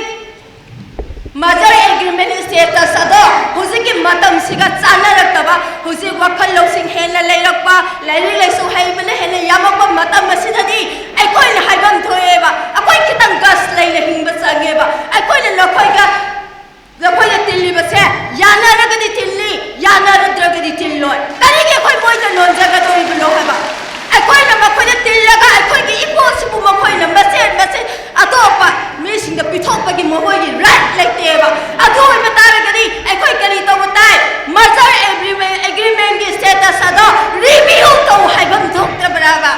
ꯃꯥꯗꯔ ꯑꯦꯒ꯭ꯔꯤꯃꯦꯟ ꯁ꯭ꯇꯦꯇꯁ ꯑꯗꯣ ꯍꯧꯖꯤꯛꯀꯤ ꯃꯇꯝꯁꯤꯒ ꯆꯥꯟꯅꯔꯛꯇꯕ, ꯍꯧꯖꯤꯛ ꯋꯥꯈꯜ ꯂꯧꯁꯤꯡ ꯍꯦꯟꯅ ꯂꯩꯔꯛꯄ, ꯂꯥꯏꯔꯤꯛ ꯂꯥꯏꯁꯨ ꯍꯩꯕꯅ ꯍꯦꯟꯅ ꯌꯥꯝꯃꯛꯄ ꯃꯇꯝ ꯑꯁꯤꯗꯗꯤ ꯑꯩꯈꯣꯏꯅ ꯍꯥꯏꯐꯝ ꯊꯣꯛꯑꯦꯕ꯫ ꯑꯩꯈꯣꯏ ꯈꯤꯇꯪ ꯒꯠꯁ ꯂꯩꯅ ꯍꯤꯡꯕ ꯆꯪꯉꯦꯕ꯫ ꯑꯩꯈꯣꯏꯅ ꯅꯈꯣꯏꯒ ꯅꯈꯣꯏꯅ ꯇꯤꯜꯂꯤꯕꯁꯦ ꯌꯥꯅꯔꯒꯗꯤ ꯇꯤꯜꯂꯤ, ꯌꯥꯅꯔꯨꯗ꯭ꯔꯒꯗꯤ ꯇꯤꯜꯂꯣꯏ꯫ ꯀꯔꯤꯒꯤ ꯑꯩꯈꯣꯏ ꯃꯣꯏꯗ ꯅꯣꯟꯖꯒꯗꯧꯔꯤꯕꯅꯣ ꯍꯥꯏꯕ? ꯑꯩꯈꯣꯏꯅ ꯃꯈꯣꯏꯗ ꯇꯤꯜꯂꯒ ꯑꯩꯈꯣꯏꯒꯤ ꯏꯄꯣꯠꯁꯤꯕꯨ ꯃꯈꯣꯏꯅ ꯃꯆꯦꯠ ꯃꯆꯦꯠ ꯑꯇꯣꯞꯄ ꯃꯤꯁꯤꯡꯗ ꯄꯤꯊꯣꯛꯄꯒꯤ ꯃꯈꯣꯏꯒꯤ ꯔꯥꯏꯠ ꯂꯩꯇꯦꯕ꯫ ꯑꯗꯨ ꯑꯣꯏꯕ ꯇꯥꯔꯒꯗꯤ ꯑꯩꯈꯣꯏ ꯀꯔꯤ ꯇꯧꯕ ꯇꯥꯏ? ꯃꯥꯗꯔ ꯑꯦꯒ꯭ꯔꯤꯃꯦꯟꯒꯤ ꯁ꯭ꯇꯦꯇꯁ ꯑꯗꯣ ꯔꯤꯚꯤꯌꯨ ꯇꯧ ꯍꯥꯏꯐꯝ ꯊꯣꯛꯇꯕ꯭ꯔꯕ?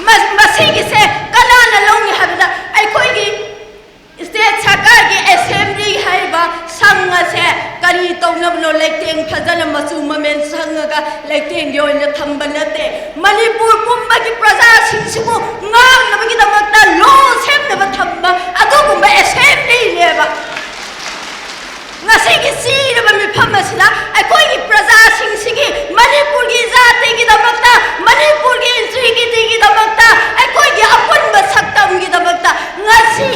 ꯃ-, ꯃꯁꯤꯒꯤꯁꯦ ꯀꯅꯥꯅ ꯂꯧꯅꯤ ꯍꯥꯏꯕꯗ ꯑꯩꯈꯣꯏꯒꯤ ꯁ꯭ꯇꯦꯠ ꯁꯔꯀꯥꯔꯒꯤ ꯑꯦꯁꯦꯝꯕ꯭ꯂꯤ ꯍꯥꯏꯔꯤꯕ ꯁꯪ ꯑꯁꯦ ꯀꯔꯤ ꯇꯧꯅꯕꯅꯣ? ꯂꯩꯇꯦꯡ ꯐꯖꯅ ꯃꯆꯨ ꯃꯃꯦꯟ ꯁꯪꯉꯒ ꯂꯩꯇꯦꯡꯒꯤ ꯑꯣꯏꯅ ꯊꯝꯕ ꯅꯠꯇꯦ꯫ ꯃꯅꯤꯄꯨꯔ ꯄꯨꯝꯕꯒꯤ ꯄ꯭ꯔꯖꯥꯁꯤꯡꯁꯤꯕꯨ ꯉꯥꯡꯅꯕꯒꯤꯗꯃꯛꯇ ꯂꯣ ꯁꯦꯝꯅꯕ ꯊꯝꯕ ꯑꯗꯨꯒꯨꯝꯕ ꯑꯦꯁꯦꯝꯕ꯭ꯂꯤꯅꯦꯕ꯫ ꯉꯁꯤꯒꯤ ꯆꯤꯔꯕ ꯃꯤꯐꯝ ꯁꯤꯗ ꯑꯩꯈꯣꯏꯒꯤ ꯄ꯭ꯔꯖꯥꯁꯤꯡꯁꯤꯒꯤ, ꯃꯅꯤꯄꯨꯔꯒꯤ ꯖꯥꯇꯤꯒꯤꯗꯃꯛꯇ, ꯃꯅꯤꯄꯨꯔꯒꯤ ꯏꯟꯇ꯭ꯔꯤꯒꯤꯗꯃꯛꯇ, ꯑꯩꯈꯣꯏꯒꯤ ꯑꯄꯨꯟꯕ ꯁꯛꯇꯝꯒꯤꯗꯃꯛꯇ ꯉꯁꯤ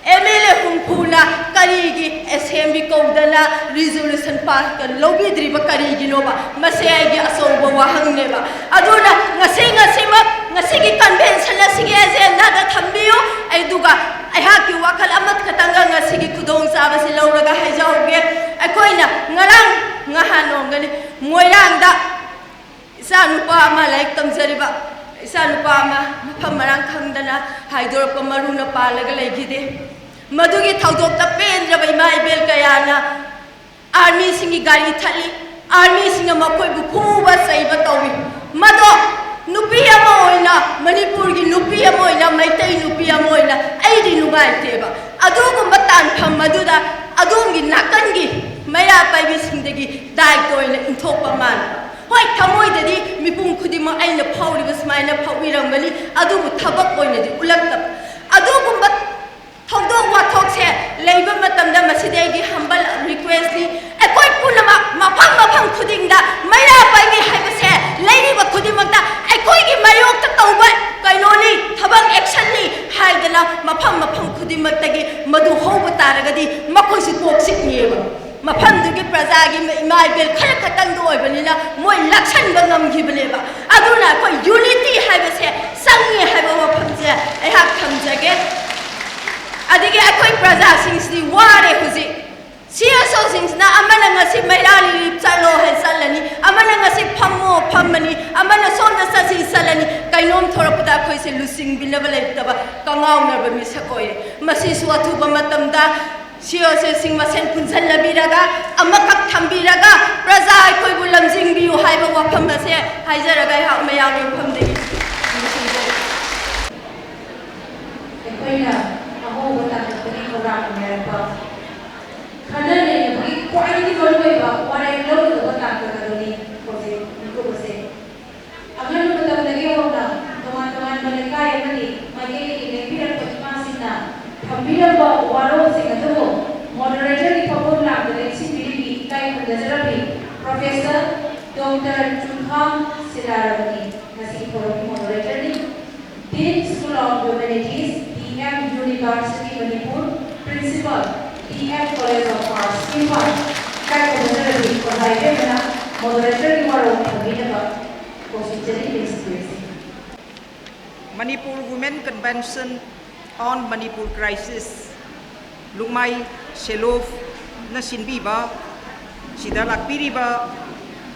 ꯑꯦꯝ ꯑꯦꯜ ꯑꯦ ꯍꯨꯝꯐꯨꯅ ꯀꯔꯤꯒꯤ ꯑꯦꯁꯦꯝꯕ꯭ꯂꯤ ꯀꯧꯗꯅ ꯔꯤꯖꯣꯂꯨꯁꯟ ꯄꯥꯁ ꯂꯧꯕꯤꯗ꯭ꯔꯤꯕ ꯀꯔꯤꯒꯤꯅꯣꯕ? ꯃꯁꯤ ꯑꯩꯒꯤ ꯑꯆꯧꯕ ꯋꯥꯍꯪꯅꯦꯕ꯫ ꯑꯗꯨꯅ ꯉꯁꯤ, ꯉꯁꯤꯃꯛ, ꯉꯁꯤꯒꯤ ꯀꯟꯚꯦꯟꯁꯟ ꯑꯁꯤꯒꯤ ꯑꯦꯖꯦꯟꯗꯥꯗ ꯊꯝꯕꯤꯌꯨ꯫ ꯑꯗꯨꯒ ꯑꯩꯍꯥꯛꯀꯤ ꯋꯥꯈꯜ ꯑꯃꯈꯛꯇꯪꯒ ꯉꯁꯤꯒꯤ ꯈꯨꯗꯣꯡꯆꯥꯕꯁꯤ ꯂꯧꯔꯒ ꯍꯥꯏꯖꯍꯧꯒꯦ꯫ ꯑꯩꯈꯣꯏꯅ ꯉꯔꯥꯡ ꯉꯍꯥꯟ ꯑꯣꯏꯔꯝꯒꯅꯤ, ꯃꯣꯏꯔꯥꯡꯗ ꯏꯆꯥ ꯅꯨꯄꯥ ꯑꯃ ꯂꯥꯏꯔꯤꯛ ꯇꯝꯖꯔꯤꯕ ꯏꯆꯥ ꯅꯨꯄꯥ ꯑꯃ ꯃꯐꯝ ꯃꯔꯥꯡ ꯈꯪꯗꯅ ꯍꯥꯏꯗꯣꯔꯛꯄ ꯃꯔꯨꯅ ꯄꯥꯜꯂꯒ ꯂꯩꯈꯤꯗꯦ꯫ ꯃꯗꯨꯒꯤ ꯊꯧꯗꯣꯛꯇ ꯄꯦꯟꯗ꯭ꯔꯕ ꯏꯃꯥ ꯏꯕꯦꯜ ꯀꯌꯥꯅ ꯑꯥꯔꯃꯤꯁꯤꯡꯒꯤ ꯒꯥꯔꯤ ꯊꯠꯂꯤ, ꯑꯥꯔꯃꯤꯁꯤꯡꯅ ꯃꯈꯣꯏꯕꯨ ꯐꯨꯕ ꯆꯩꯕ ꯇꯧꯏ꯫ ꯃꯗꯣ ꯅꯨꯄꯤ ꯑꯃ ꯑꯣꯏꯅ, ꯃꯅꯤꯄꯨꯔꯒꯤ ꯅꯨꯄꯤ ꯑꯃ ꯑꯣꯏꯅ, ꯃꯩꯇꯩ ꯅꯨꯄꯤ ꯑꯃ ꯑꯣꯏꯅ ꯑꯩꯗꯤ ꯅꯨꯡꯉꯥꯏꯇꯦꯕ꯫ ꯑꯗꯨꯒꯨꯝꯕ ꯇꯥꯟꯐꯝ ꯑꯗꯨꯗ ꯑꯗꯣꯝꯒꯤ ꯅꯥꯀꯟꯒꯤ ꯃꯩꯔꯥ ꯄꯥꯏꯕꯤꯁꯤꯡꯗꯒꯤ ꯗꯥꯏꯇ ꯑꯣꯏꯅ ꯏꯟꯊꯣꯛꯄ ꯃꯥꯟꯕ꯫ ꯍꯣꯏ, ꯊꯃꯣꯏꯗꯗꯤ ꯃꯤꯄꯨꯝ ꯈꯨꯗꯤꯡꯃꯛ ꯑꯩꯅ ꯐꯥꯎꯔꯤꯕ ꯁꯨꯃꯥꯏꯅ ꯐꯥꯎꯕꯤꯔꯝꯒꯅꯤ, ꯑꯗꯨꯕꯨ ꯊꯕꯛ ꯑꯣꯏꯅꯗꯤ ꯎꯠꯂꯛꯇꯕ꯫ ꯑꯗꯨꯒꯨꯝꯕ ꯊꯧꯗꯣꯛ ꯋꯥꯊꯣꯛꯁꯦ ꯂꯩꯕ ꯃꯇꯝꯗ ꯃꯁꯤꯗꯤ ꯑꯩꯒꯤ ꯍꯝꯕꯜ ꯔꯤꯀ꯭ꯋꯦꯁꯅꯤ꯫ ꯑꯩꯈꯣꯏ ꯄꯨꯝꯅꯃꯛ ꯃꯐꯝ ꯃꯐꯝ ꯈꯨꯗꯤꯡꯗ ꯃꯩꯔꯥ ꯄꯥꯏꯕꯤ ꯍꯥꯏꯕꯁꯦ ꯂꯩꯔꯤꯕ ꯈꯨꯗꯤꯡꯃꯛꯇ ꯑꯩꯈꯣꯏꯒꯤ ꯃꯥꯌꯣꯛꯇ ꯇꯧꯕ ꯀꯩꯅꯣꯅꯤ, ꯊꯕꯛ ꯑꯦꯛꯁꯟꯅꯤ ꯍꯥꯏꯗꯅ ꯃꯐꯝ ꯃꯐꯝ ꯈꯨꯗꯤꯡꯃꯛꯇꯒꯤ ꯃꯗꯨ ꯍꯧꯕ ꯇꯥꯔꯒꯗꯤ ꯃꯈꯣꯏꯁꯨ ꯀꯣꯛ ꯆꯤꯛꯅꯤꯑꯕ꯫ ꯃꯐꯝꯗꯨꯒꯤ ꯄ꯭ꯔꯖꯥꯒꯤ ꯏꯃꯥ ꯏꯕꯦꯜ ꯈꯔ ꯈꯛꯇꯪꯗ ꯑꯣꯏꯕꯅꯤꯅ ꯃꯣꯏ ꯂꯥꯛꯁꯟꯕ ꯉꯝꯈꯤꯕꯅꯦꯕ꯫ ꯑꯗꯨꯅ ꯑꯩꯈꯣꯏ ꯌꯨꯅꯤꯇꯤ ꯍꯥꯏꯕꯁꯦ ꯆꯪꯉꯤ ꯍꯥꯏꯕ ꯋꯥꯐꯝꯁꯦ ꯑꯩꯍꯥꯛ ꯊꯝꯖꯒꯦ꯫ ꯑꯗꯒꯤ ꯑꯩꯈꯣꯏ ꯄ꯭ꯔꯖꯥꯁꯤꯡꯁꯤꯗꯤ ꯋꯥꯔꯦ ꯍꯧꯖꯤꯛ꯫ ꯁꯤ ꯑꯦꯁ ꯑꯣꯁꯤꯡꯁꯤꯅ ꯑꯃꯅ ꯉꯁꯤ ꯃꯩꯔꯥ ꯔꯤꯂꯤꯐ ꯆꯠꯂꯣ ꯍꯥꯏ ꯆꯠꯂꯅꯤ, ꯑꯃꯅ ꯉꯁꯤ ꯐꯝꯃꯣ ꯐꯝꯃꯅꯤ, ꯑꯃꯅ ꯁꯣꯝꯗ ꯆꯠꯁꯤ ꯆꯠꯂꯅꯤ꯫ ꯀꯩꯅꯣꯝ ꯊꯣꯔꯛꯄꯗ ꯑꯩꯈꯣꯏꯁꯦ ꯂꯨꯆꯤꯡꯕꯤꯅꯕ ꯂꯩꯇꯕ ꯀꯉꯥꯎꯅꯕ ꯃꯤꯁꯛ ꯑꯣꯏꯔꯦ꯫ ꯃꯁꯤꯁꯨ ꯑꯊꯨꯕ ꯃꯇꯝꯗ ꯁꯤ ꯑꯣ ꯁꯤꯁꯤꯡ ꯃꯁꯦꯟ ꯄꯨꯟꯁꯤꯟꯅꯕꯤꯔꯒ, ꯑꯃꯈꯛ ꯊꯝꯕꯤꯔꯒ, ꯄ꯭ꯔꯖꯥ ꯑꯩꯈꯣꯏꯕꯨ ꯂꯝꯖꯤꯡꯕꯤꯌꯨ ꯍꯥꯏꯕ ꯋꯥꯐꯝ ꯑꯁꯦ ꯍꯥꯏꯖꯔꯒ ꯑꯩꯍꯥꯛ ꯃꯌꯥꯝꯒꯤ ꯃꯐꯝꯗꯒꯤ ꯂꯣꯏꯁꯤꯟꯖꯔꯤ꯫ ꯑꯩꯈꯣꯏꯅ ꯑꯍꯣꯡꯕ ꯇꯥꯡꯀꯛꯇꯒꯤ ꯊꯧꯔꯥꯡ ꯍꯥꯏꯔꯛꯄ ꯈꯟꯅ ꯅꯩꯅꯕꯒꯤ ꯈ꯭ꯋꯥꯏꯗꯒꯤ ꯃꯔꯨꯑꯣꯏꯕ ꯋꯥꯔꯦꯞ ꯂꯧꯒꯗꯕ ꯇꯥꯡꯀꯛ ꯑꯗꯨꯅꯤ ꯍꯧꯖꯤꯛ ꯃꯤꯀꯨꯞ ꯑꯁꯦ꯫ ꯑꯉꯟꯕ ꯃꯇꯝꯗꯒꯤ ꯍꯧꯅ ꯇꯣꯉꯥꯟ ꯇꯣꯉꯥꯟꯕ ꯂꯩꯀꯥꯏ ꯑꯃꯗꯤ ꯃꯥꯏꯀꯩꯗꯒꯤ ꯂꯦꯡꯕꯤꯔꯛꯄ ꯏꯃꯥꯁꯤꯡꯅ ꯊꯝꯕꯤꯔꯝꯕ ꯋꯥꯔꯣꯜꯁꯤꯡ ꯑꯗꯨꯕꯨ ꯃꯣꯗꯔꯦꯇꯔꯒꯤ ꯐꯝꯐꯝ ꯂꯥꯡꯗ ꯂꯦꯡꯁꯤꯟꯕꯤꯔꯤꯕꯤ ꯏꯀꯥꯏ ꯈꯨꯝꯅ Doctor Chunkhang Silarani, ꯉꯁꯤꯒꯤ ꯊꯧꯔꯝꯒꯤ moderator ꯅꯤ꯫ Dean School of Humanities, D M University Manipur, Principal, D M College of Arts, Imphal. ꯏꯀꯥꯏ ꯈꯨꯝꯅꯖꯔꯕꯤ ꯑꯣꯖꯥ ꯏꯕꯦꯝꯃꯅ moderator ꯒꯤ ꯋꯥꯔꯣꯜ ꯊꯝꯕꯤꯅꯕ ꯀꯧꯁꯤꯟꯖꯔꯤ, ꯂꯦꯡꯁꯤꯟꯕꯤꯔꯁꯤ꯫ Manipur Women Convention on Manipur Crisis, ꯂꯨꯛꯃꯥꯏ ꯁꯦꯂꯨꯞꯅ ꯁꯤꯟꯕꯤꯕ, ꯁꯤꯗ ꯂꯥꯛꯄꯤꯔꯤꯕ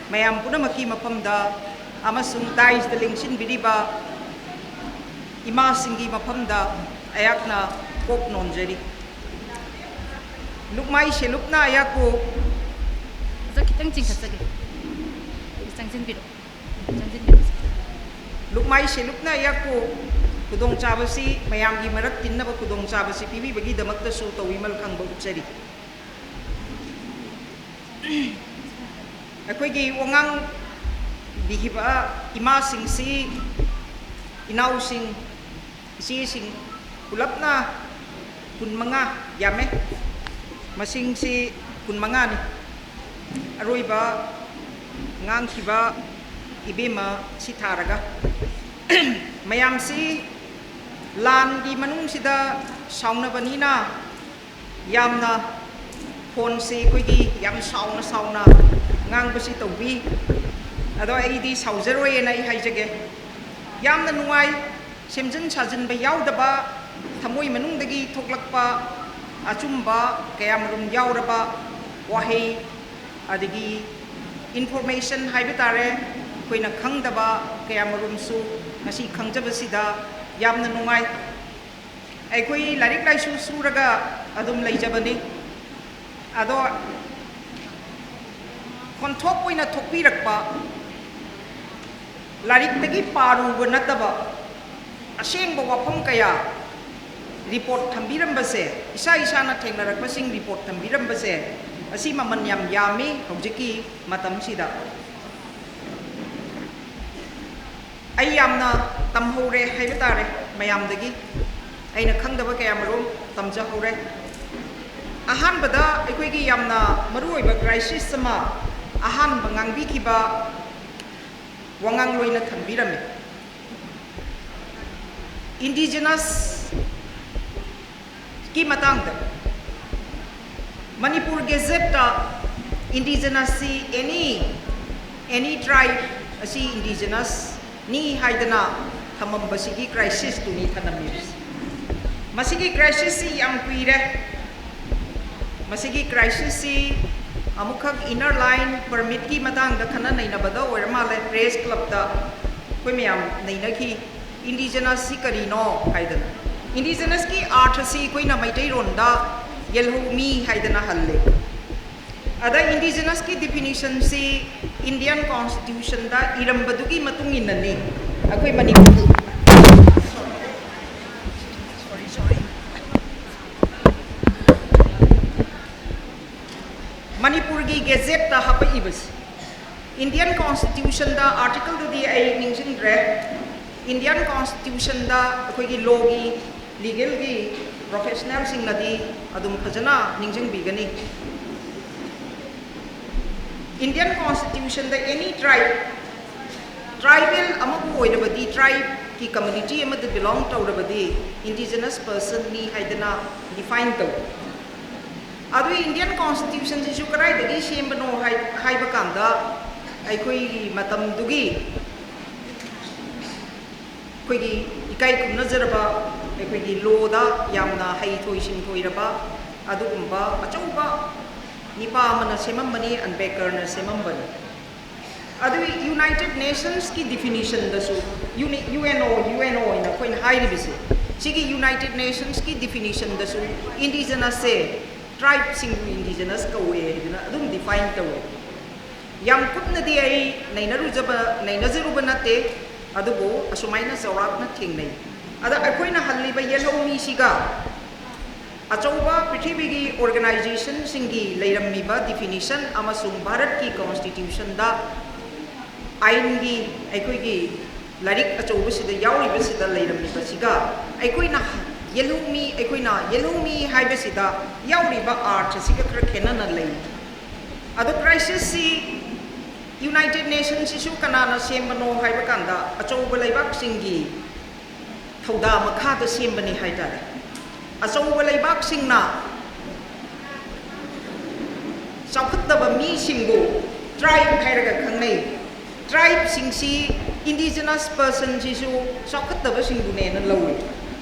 ꯃꯌꯥꯝ ꯄꯨꯝꯅꯃꯛꯀꯤ ꯃꯐꯝꯗ ꯑꯃꯁꯨꯡ dais ꯇ ꯂꯦꯡꯁꯤꯟꯕꯤꯔꯤꯕ ꯏꯃꯥꯁꯤꯡꯒꯤ ꯃꯐꯝꯗ ꯑꯩꯍꯥꯛꯅ ꯀꯣꯛ ꯅꯣꯟꯖꯔꯤ꯫ ꯂꯨꯛꯃꯥꯏ ꯁꯦꯂꯨꯞꯅ ꯑꯩꯍꯥꯛꯄꯨ ꯑꯣꯖꯥ, ꯈꯤꯇꯪ ꯆꯤꯡꯈꯠꯆꯒꯦ꯫ ꯆꯪꯁꯤꯟꯕꯤꯔꯣ꯫ ꯆꯪꯁꯤꯟꯕꯤꯔꯣ꯫ ꯂꯨꯛꯃꯥꯏ ꯁꯦꯂꯨꯞꯅ ꯑꯩꯍꯥꯛꯄꯨ ꯈꯨꯗꯣꯡꯆꯥꯕꯁꯤ, ꯃꯌꯥꯝꯒꯤ ꯃꯔꯛ ꯇꯤꯟꯅꯕ ꯈꯨꯗꯣꯡꯆꯥꯕꯁꯤ ꯄꯤꯕꯤꯕꯒꯤꯗꯃꯛꯇꯁꯨ ꯇꯧꯏꯃꯜ ꯈꯪꯕ ꯎꯠꯆꯔꯤ꯫ ꯑꯩꯈꯣꯏꯒꯤ ꯋꯥꯉꯥꯡ ꯄꯤꯈꯤꯕ ꯏꯃꯥꯁꯤꯡꯁꯤ, ꯏꯅꯥꯎꯁꯤꯡ, ꯏꯆꯦꯁꯤꯡ ꯄꯨꯂꯞꯅ ꯀꯨꯟꯃꯉꯥ ꯌꯥꯝꯃꯦ꯫ ꯃꯁꯤꯡꯁꯤ ꯀꯨꯟꯃꯉꯥꯅꯤ꯫ ꯑꯔꯣꯏꯕ ꯉꯥꯡꯈꯤꯕ ꯏꯕꯦꯝꯃ ꯁꯤ ꯊꯥꯔꯒ꯫ ꯃꯌꯥꯝꯁꯤ ꯂꯥꯟꯒꯤ ꯃꯅꯨꯡꯁꯤꯗ ꯁꯥꯎꯅꯕꯅꯤꯅ ꯌꯥꯝꯅ ꯐꯣꯟꯁꯤ ꯑꯩꯈꯣꯏꯒꯤ ꯌꯥꯝ ꯁꯥꯎꯅ ꯁꯥꯎꯅ ꯉꯥꯡꯕꯁꯤ ꯇꯧꯕꯤ꯫ ꯑꯗꯣ ꯑꯩꯗꯤ ꯁꯥꯎꯖꯔꯣꯏꯅ ꯑꯩ ꯍꯥꯏꯖꯒꯦ꯫ ꯌꯥꯝꯅ ꯅꯨꯡꯉꯥꯏ, ꯁꯦꯝꯖꯤꯟ ꯁꯥꯖꯤꯟꯕ ꯌꯥꯎꯗꯕ, ꯊꯃꯣꯏ ꯃꯅꯨꯡꯗꯒꯤ ꯊꯣꯛꯂꯛꯄ ꯑꯆꯨꯝꯕ ꯀꯌꯥꯃꯔꯨꯝ ꯌꯥꯎꯔꯕ ꯋꯥꯍꯩ, ꯑꯗꯒꯤ information ꯍꯥꯏꯕ ꯇꯥꯔꯦ, ꯑꯩꯈꯣꯏꯅ ꯈꯪꯗꯕ ꯀꯌꯥꯃꯔꯨꯝꯁꯨ ꯉꯁꯤ ꯈꯪꯖꯕꯁꯤꯗ ꯌꯥꯝꯅ ꯅꯨꯡꯉꯥꯏ꯫ ꯑꯩꯈꯣꯏ ꯂꯥꯏꯔꯤꯛ ꯂꯥꯏꯁꯨ ꯁꯨꯔꯒ ꯑꯗꯨꯝ ꯂꯩꯖꯕꯅꯤ꯫ ꯑꯗꯣ ꯈꯣꯟꯊꯣꯛ ꯑꯣꯏꯅ ꯊꯣꯛꯄꯤꯔꯛꯄ, ꯂꯥꯏꯔꯤꯛꯇꯒꯤ ꯄꯥꯔꯨꯕ ꯅꯠꯇꯕ ꯑꯁꯦꯡꯕ ꯋꯥꯐꯝ ꯀꯌꯥ report ꯊꯝꯕꯤꯔꯝꯕꯁꯦ, ꯏꯁꯥ ꯏꯁꯥꯅ ꯊꯦꯡꯅꯔꯛꯄꯁꯤꯡ report ꯊꯝꯕꯤꯔꯝꯕꯁꯦ, ꯑꯁꯤ ꯃꯃꯜ ꯌꯥꯝ ꯌꯥꯝꯃꯤ ꯍꯧꯖꯤꯛꯀꯤ ꯃꯇꯝꯁꯤꯗ꯫ ꯑꯩ ꯌꯥꯝꯅ ꯇꯝꯍꯧꯔꯦ ꯍꯥꯏꯕ ꯇꯥꯔꯦ ꯃꯌꯥꯝꯗꯒꯤ꯫ ꯑꯩꯅ ꯈꯪꯗꯕ ꯀꯌꯥꯃꯔꯨꯝ ꯇꯝꯖꯍꯧꯔꯦ꯫ ꯑꯍꯥꯟꯕꯗ ꯑꯩꯈꯣꯏꯒꯤ ꯌꯥꯝꯅ ꯃꯔꯨꯑꯣꯏꯕ crisis ꯑꯃ ꯑꯍꯥꯟꯕ ꯉꯥꯡꯕꯤꯈꯤꯕ ꯋꯥꯉꯥꯡꯂꯣꯏꯅ ꯊꯝꯕꯤꯔꯝꯃꯤ꯫ Indigenous ꯀꯤ ꯃꯇꯥꯡꯗ ꯃꯅꯤꯄꯨꯔ ꯒꯦꯖꯦꯠꯇ indigenous ꯁꯤ any, any tribe ꯑꯁꯤ indigenous ꯅꯤ ꯍꯥꯏꯗꯅ ꯊꯝꯃꯝꯕꯁꯤꯒꯤ crisis ꯇꯨꯅꯤ ꯊꯅꯝꯃꯤꯕꯁꯤ꯫ ꯃꯁꯤꯒꯤ crisis ꯁꯤ ꯌꯥꯝ ꯀꯨꯏꯔꯦ꯫ ꯃꯁꯤꯒꯤ crisis ꯁꯤ ꯑꯃꯨꯛꯈꯛ Inner Line Permit ꯀꯤ ꯃꯇꯥꯡꯗ ꯈꯟꯅ ꯅꯩꯅꯕꯗ ꯑꯣꯏꯔ ꯃꯥꯜꯂꯦ, Press Club ꯇ ꯑꯩꯈꯣꯏ ꯃꯌꯥꯝ ꯅꯩꯅꯈꯤ꯫ Indigenous ꯁꯤ ꯀꯔꯤꯅꯣ ꯍꯥꯏꯗꯅ꯫ Indigenous ꯀꯤ ꯑꯥꯔꯊ ꯑꯁꯤ ꯑꯩꯈꯣꯏꯅ ꯃꯩꯇꯩꯔꯣꯟꯗ ꯌꯦꯜꯍꯧꯃꯤ ꯍꯥꯏꯗꯅ ꯍꯜꯂꯦ꯫ ꯑꯗ indigenous ꯀꯤ definition ꯁꯤ Indian Constitution ꯗ ꯏꯔꯝꯕꯗꯨꯒꯤ ꯃꯇꯨꯡ ꯏꯟꯅꯅꯤ ꯑꯩꯈꯣꯏ ꯃꯅꯤꯄꯨꯔꯒꯤ, ꯃꯅꯤꯄꯨꯔꯒꯤ ꯒꯦꯖꯦꯠꯇ ꯍꯥꯄꯛꯏꯕꯁꯤ꯫ Indian Constitution ꯗ article ꯗꯨꯗꯤ ꯑꯩ ꯅꯤꯡꯁꯤꯡꯗ꯭ꯔꯦ꯫ Indian Constitution ꯗ ꯑꯩꯈꯣꯏꯒꯤ law ꯒꯤ, legal ꯒꯤ professional ꯁꯤꯡꯅꯗꯤ ꯑꯗꯨꯝ ꯐꯖꯅ ꯅꯤꯡꯁꯤꯡꯕꯤꯒꯅꯤ꯫ Indian Constitution ꯗ any tribe, tribal ꯑꯃꯕꯨ ꯑꯣꯏꯔꯕꯗꯤ, tribe ꯀꯤ community ꯑꯃꯗ belong ꯇꯧꯔꯕꯗꯤ indigenous person ꯅꯤ ꯍꯥꯏꯗꯅ define ꯇꯧꯏ꯫ ꯑꯗꯨ Indian Constitution ꯁꯤꯁꯨ ꯀꯗꯥꯏꯗꯒꯤ ꯁꯦꯝꯕꯅꯣ ꯍꯥꯏ-, ꯍꯥꯏꯕ ꯀꯥꯟꯗ, ꯑꯩꯈꯣꯏꯒꯤ ꯃꯇꯝꯗꯨꯒꯤ ꯑꯩꯈꯣꯏꯒꯤ ꯏꯀꯥꯏ ꯈꯨꯝꯅꯖꯔꯕ, ꯑꯩꯈꯣꯏꯒꯤ law ꯗ ꯌꯥꯝꯅ ꯍꯩꯊꯣꯏ ꯁꯤꯡꯊꯣꯏꯔꯕ ꯑꯗꯨꯒꯨꯝꯕ ꯑꯆꯧꯕ ꯅꯤꯄꯥ ꯑꯃꯅ ꯁꯦꯝꯃꯝꯕꯅꯤ, Ambedkar ꯅ ꯁꯦꯝꯃꯝꯕꯅꯤ꯫ ꯑꯗꯨꯒꯤ United Nations ꯀꯤ definition ꯗꯁꯨ, uni-, U N O, U N O ꯍꯥꯏꯅ ꯑꯩꯈꯣꯏꯅ ꯍꯥꯏꯔꯤꯕꯁꯦ, ꯁꯤꯒꯤ United Nations ꯀꯤ definition ꯗꯁꯨ indigenous ꯁꯦ tribe ꯁꯤꯡꯕꯨ indigenous ꯀꯧꯋꯦ ꯍꯥꯏꯗꯅ ꯑꯗꯨꯝ define ꯇꯧꯋꯦ꯫ ꯌꯥꯝ ꯀꯨꯞꯅꯗꯤ ꯑꯩ ꯅꯩꯅꯔꯨꯖꯕ, ꯅꯩꯅꯖꯔꯨꯕ ꯅꯠꯇꯦ, ꯑꯗꯨꯕꯨ ꯑꯁꯨꯃꯥꯏꯅ ꯆꯥꯎꯔꯥꯛꯅ ꯊꯦꯡꯅꯩ꯫ ꯑꯗ ꯑꯩꯈꯣꯏꯅ ꯍꯜꯂꯤꯕ ꯌꯦꯜꯍꯧꯃꯤꯁꯤꯒ ꯑꯆꯧꯕ ꯄ꯭ꯔꯤꯊꯤꯕꯤꯒꯤ organization ꯁꯤꯡꯒꯤ ꯂꯩꯔꯝꯃꯤꯕ definition ꯑꯃꯁꯨꯡ ꯚꯥꯔꯠꯀꯤ Constitution ꯗ, ꯑꯥꯏꯟꯒꯤ ꯑꯩꯈꯣꯏꯒꯤ ꯂꯥꯏꯔꯤꯛ ꯑꯆꯧꯕꯁꯤꯗ ꯌꯥꯎꯔꯤꯕꯁꯤꯗ ꯂꯩꯔꯝꯃꯤꯕꯁꯤꯒ ꯑꯩꯈꯣꯏꯅ ꯌꯦꯜꯍꯧꯃꯤ, ꯑꯩꯈꯣꯏꯅ ꯌꯦꯜꯍꯧꯃꯤ ꯍꯥꯏꯕꯁꯤꯗ ꯌꯥꯎꯔꯤꯕ ꯑꯥꯔꯊꯁꯤꯒ ꯈꯔ ꯈꯦꯠꯅꯅ ꯂꯩ꯫ ꯑꯗꯣ ꯀ꯭ꯔꯥꯏꯁꯤꯁꯁꯤ ꯌꯨꯅꯥꯏꯇꯦꯗ ꯅꯦꯁꯟꯁꯤꯁꯨ ꯀꯅꯥꯅ ꯁꯦꯝꯕꯅꯣ ꯍꯥꯏꯕ ꯀꯥꯟꯗ ꯑꯆꯧꯕ ꯂꯩꯕꯥꯛꯁꯤꯡꯒꯤ ꯊꯧꯗꯥ ꯃꯈꯥꯗ ꯁꯦꯝꯕꯅꯤ ꯍꯥꯏꯇꯥꯔꯦ꯫ ꯑꯆꯧꯕ ꯂꯩꯕꯥꯛꯁꯤꯡꯅ ꯆꯥꯎꯈꯠꯇꯕ ꯃꯤꯁꯤꯡꯕꯨ ꯇ꯭ꯔꯥꯏꯕ ꯍꯥꯏꯔꯒ ꯈꯪꯅꯩ꯫ ꯇ꯭ꯔꯥꯏꯕꯁꯤꯡꯁꯤ ꯏꯟꯗꯤꯖꯤꯅꯁ ꯄꯔꯁꯟꯁꯤꯁꯨ ꯆꯥꯎꯈꯠꯇꯕꯁꯤꯡꯕꯨꯅꯦꯅ ꯂꯧꯏ꯫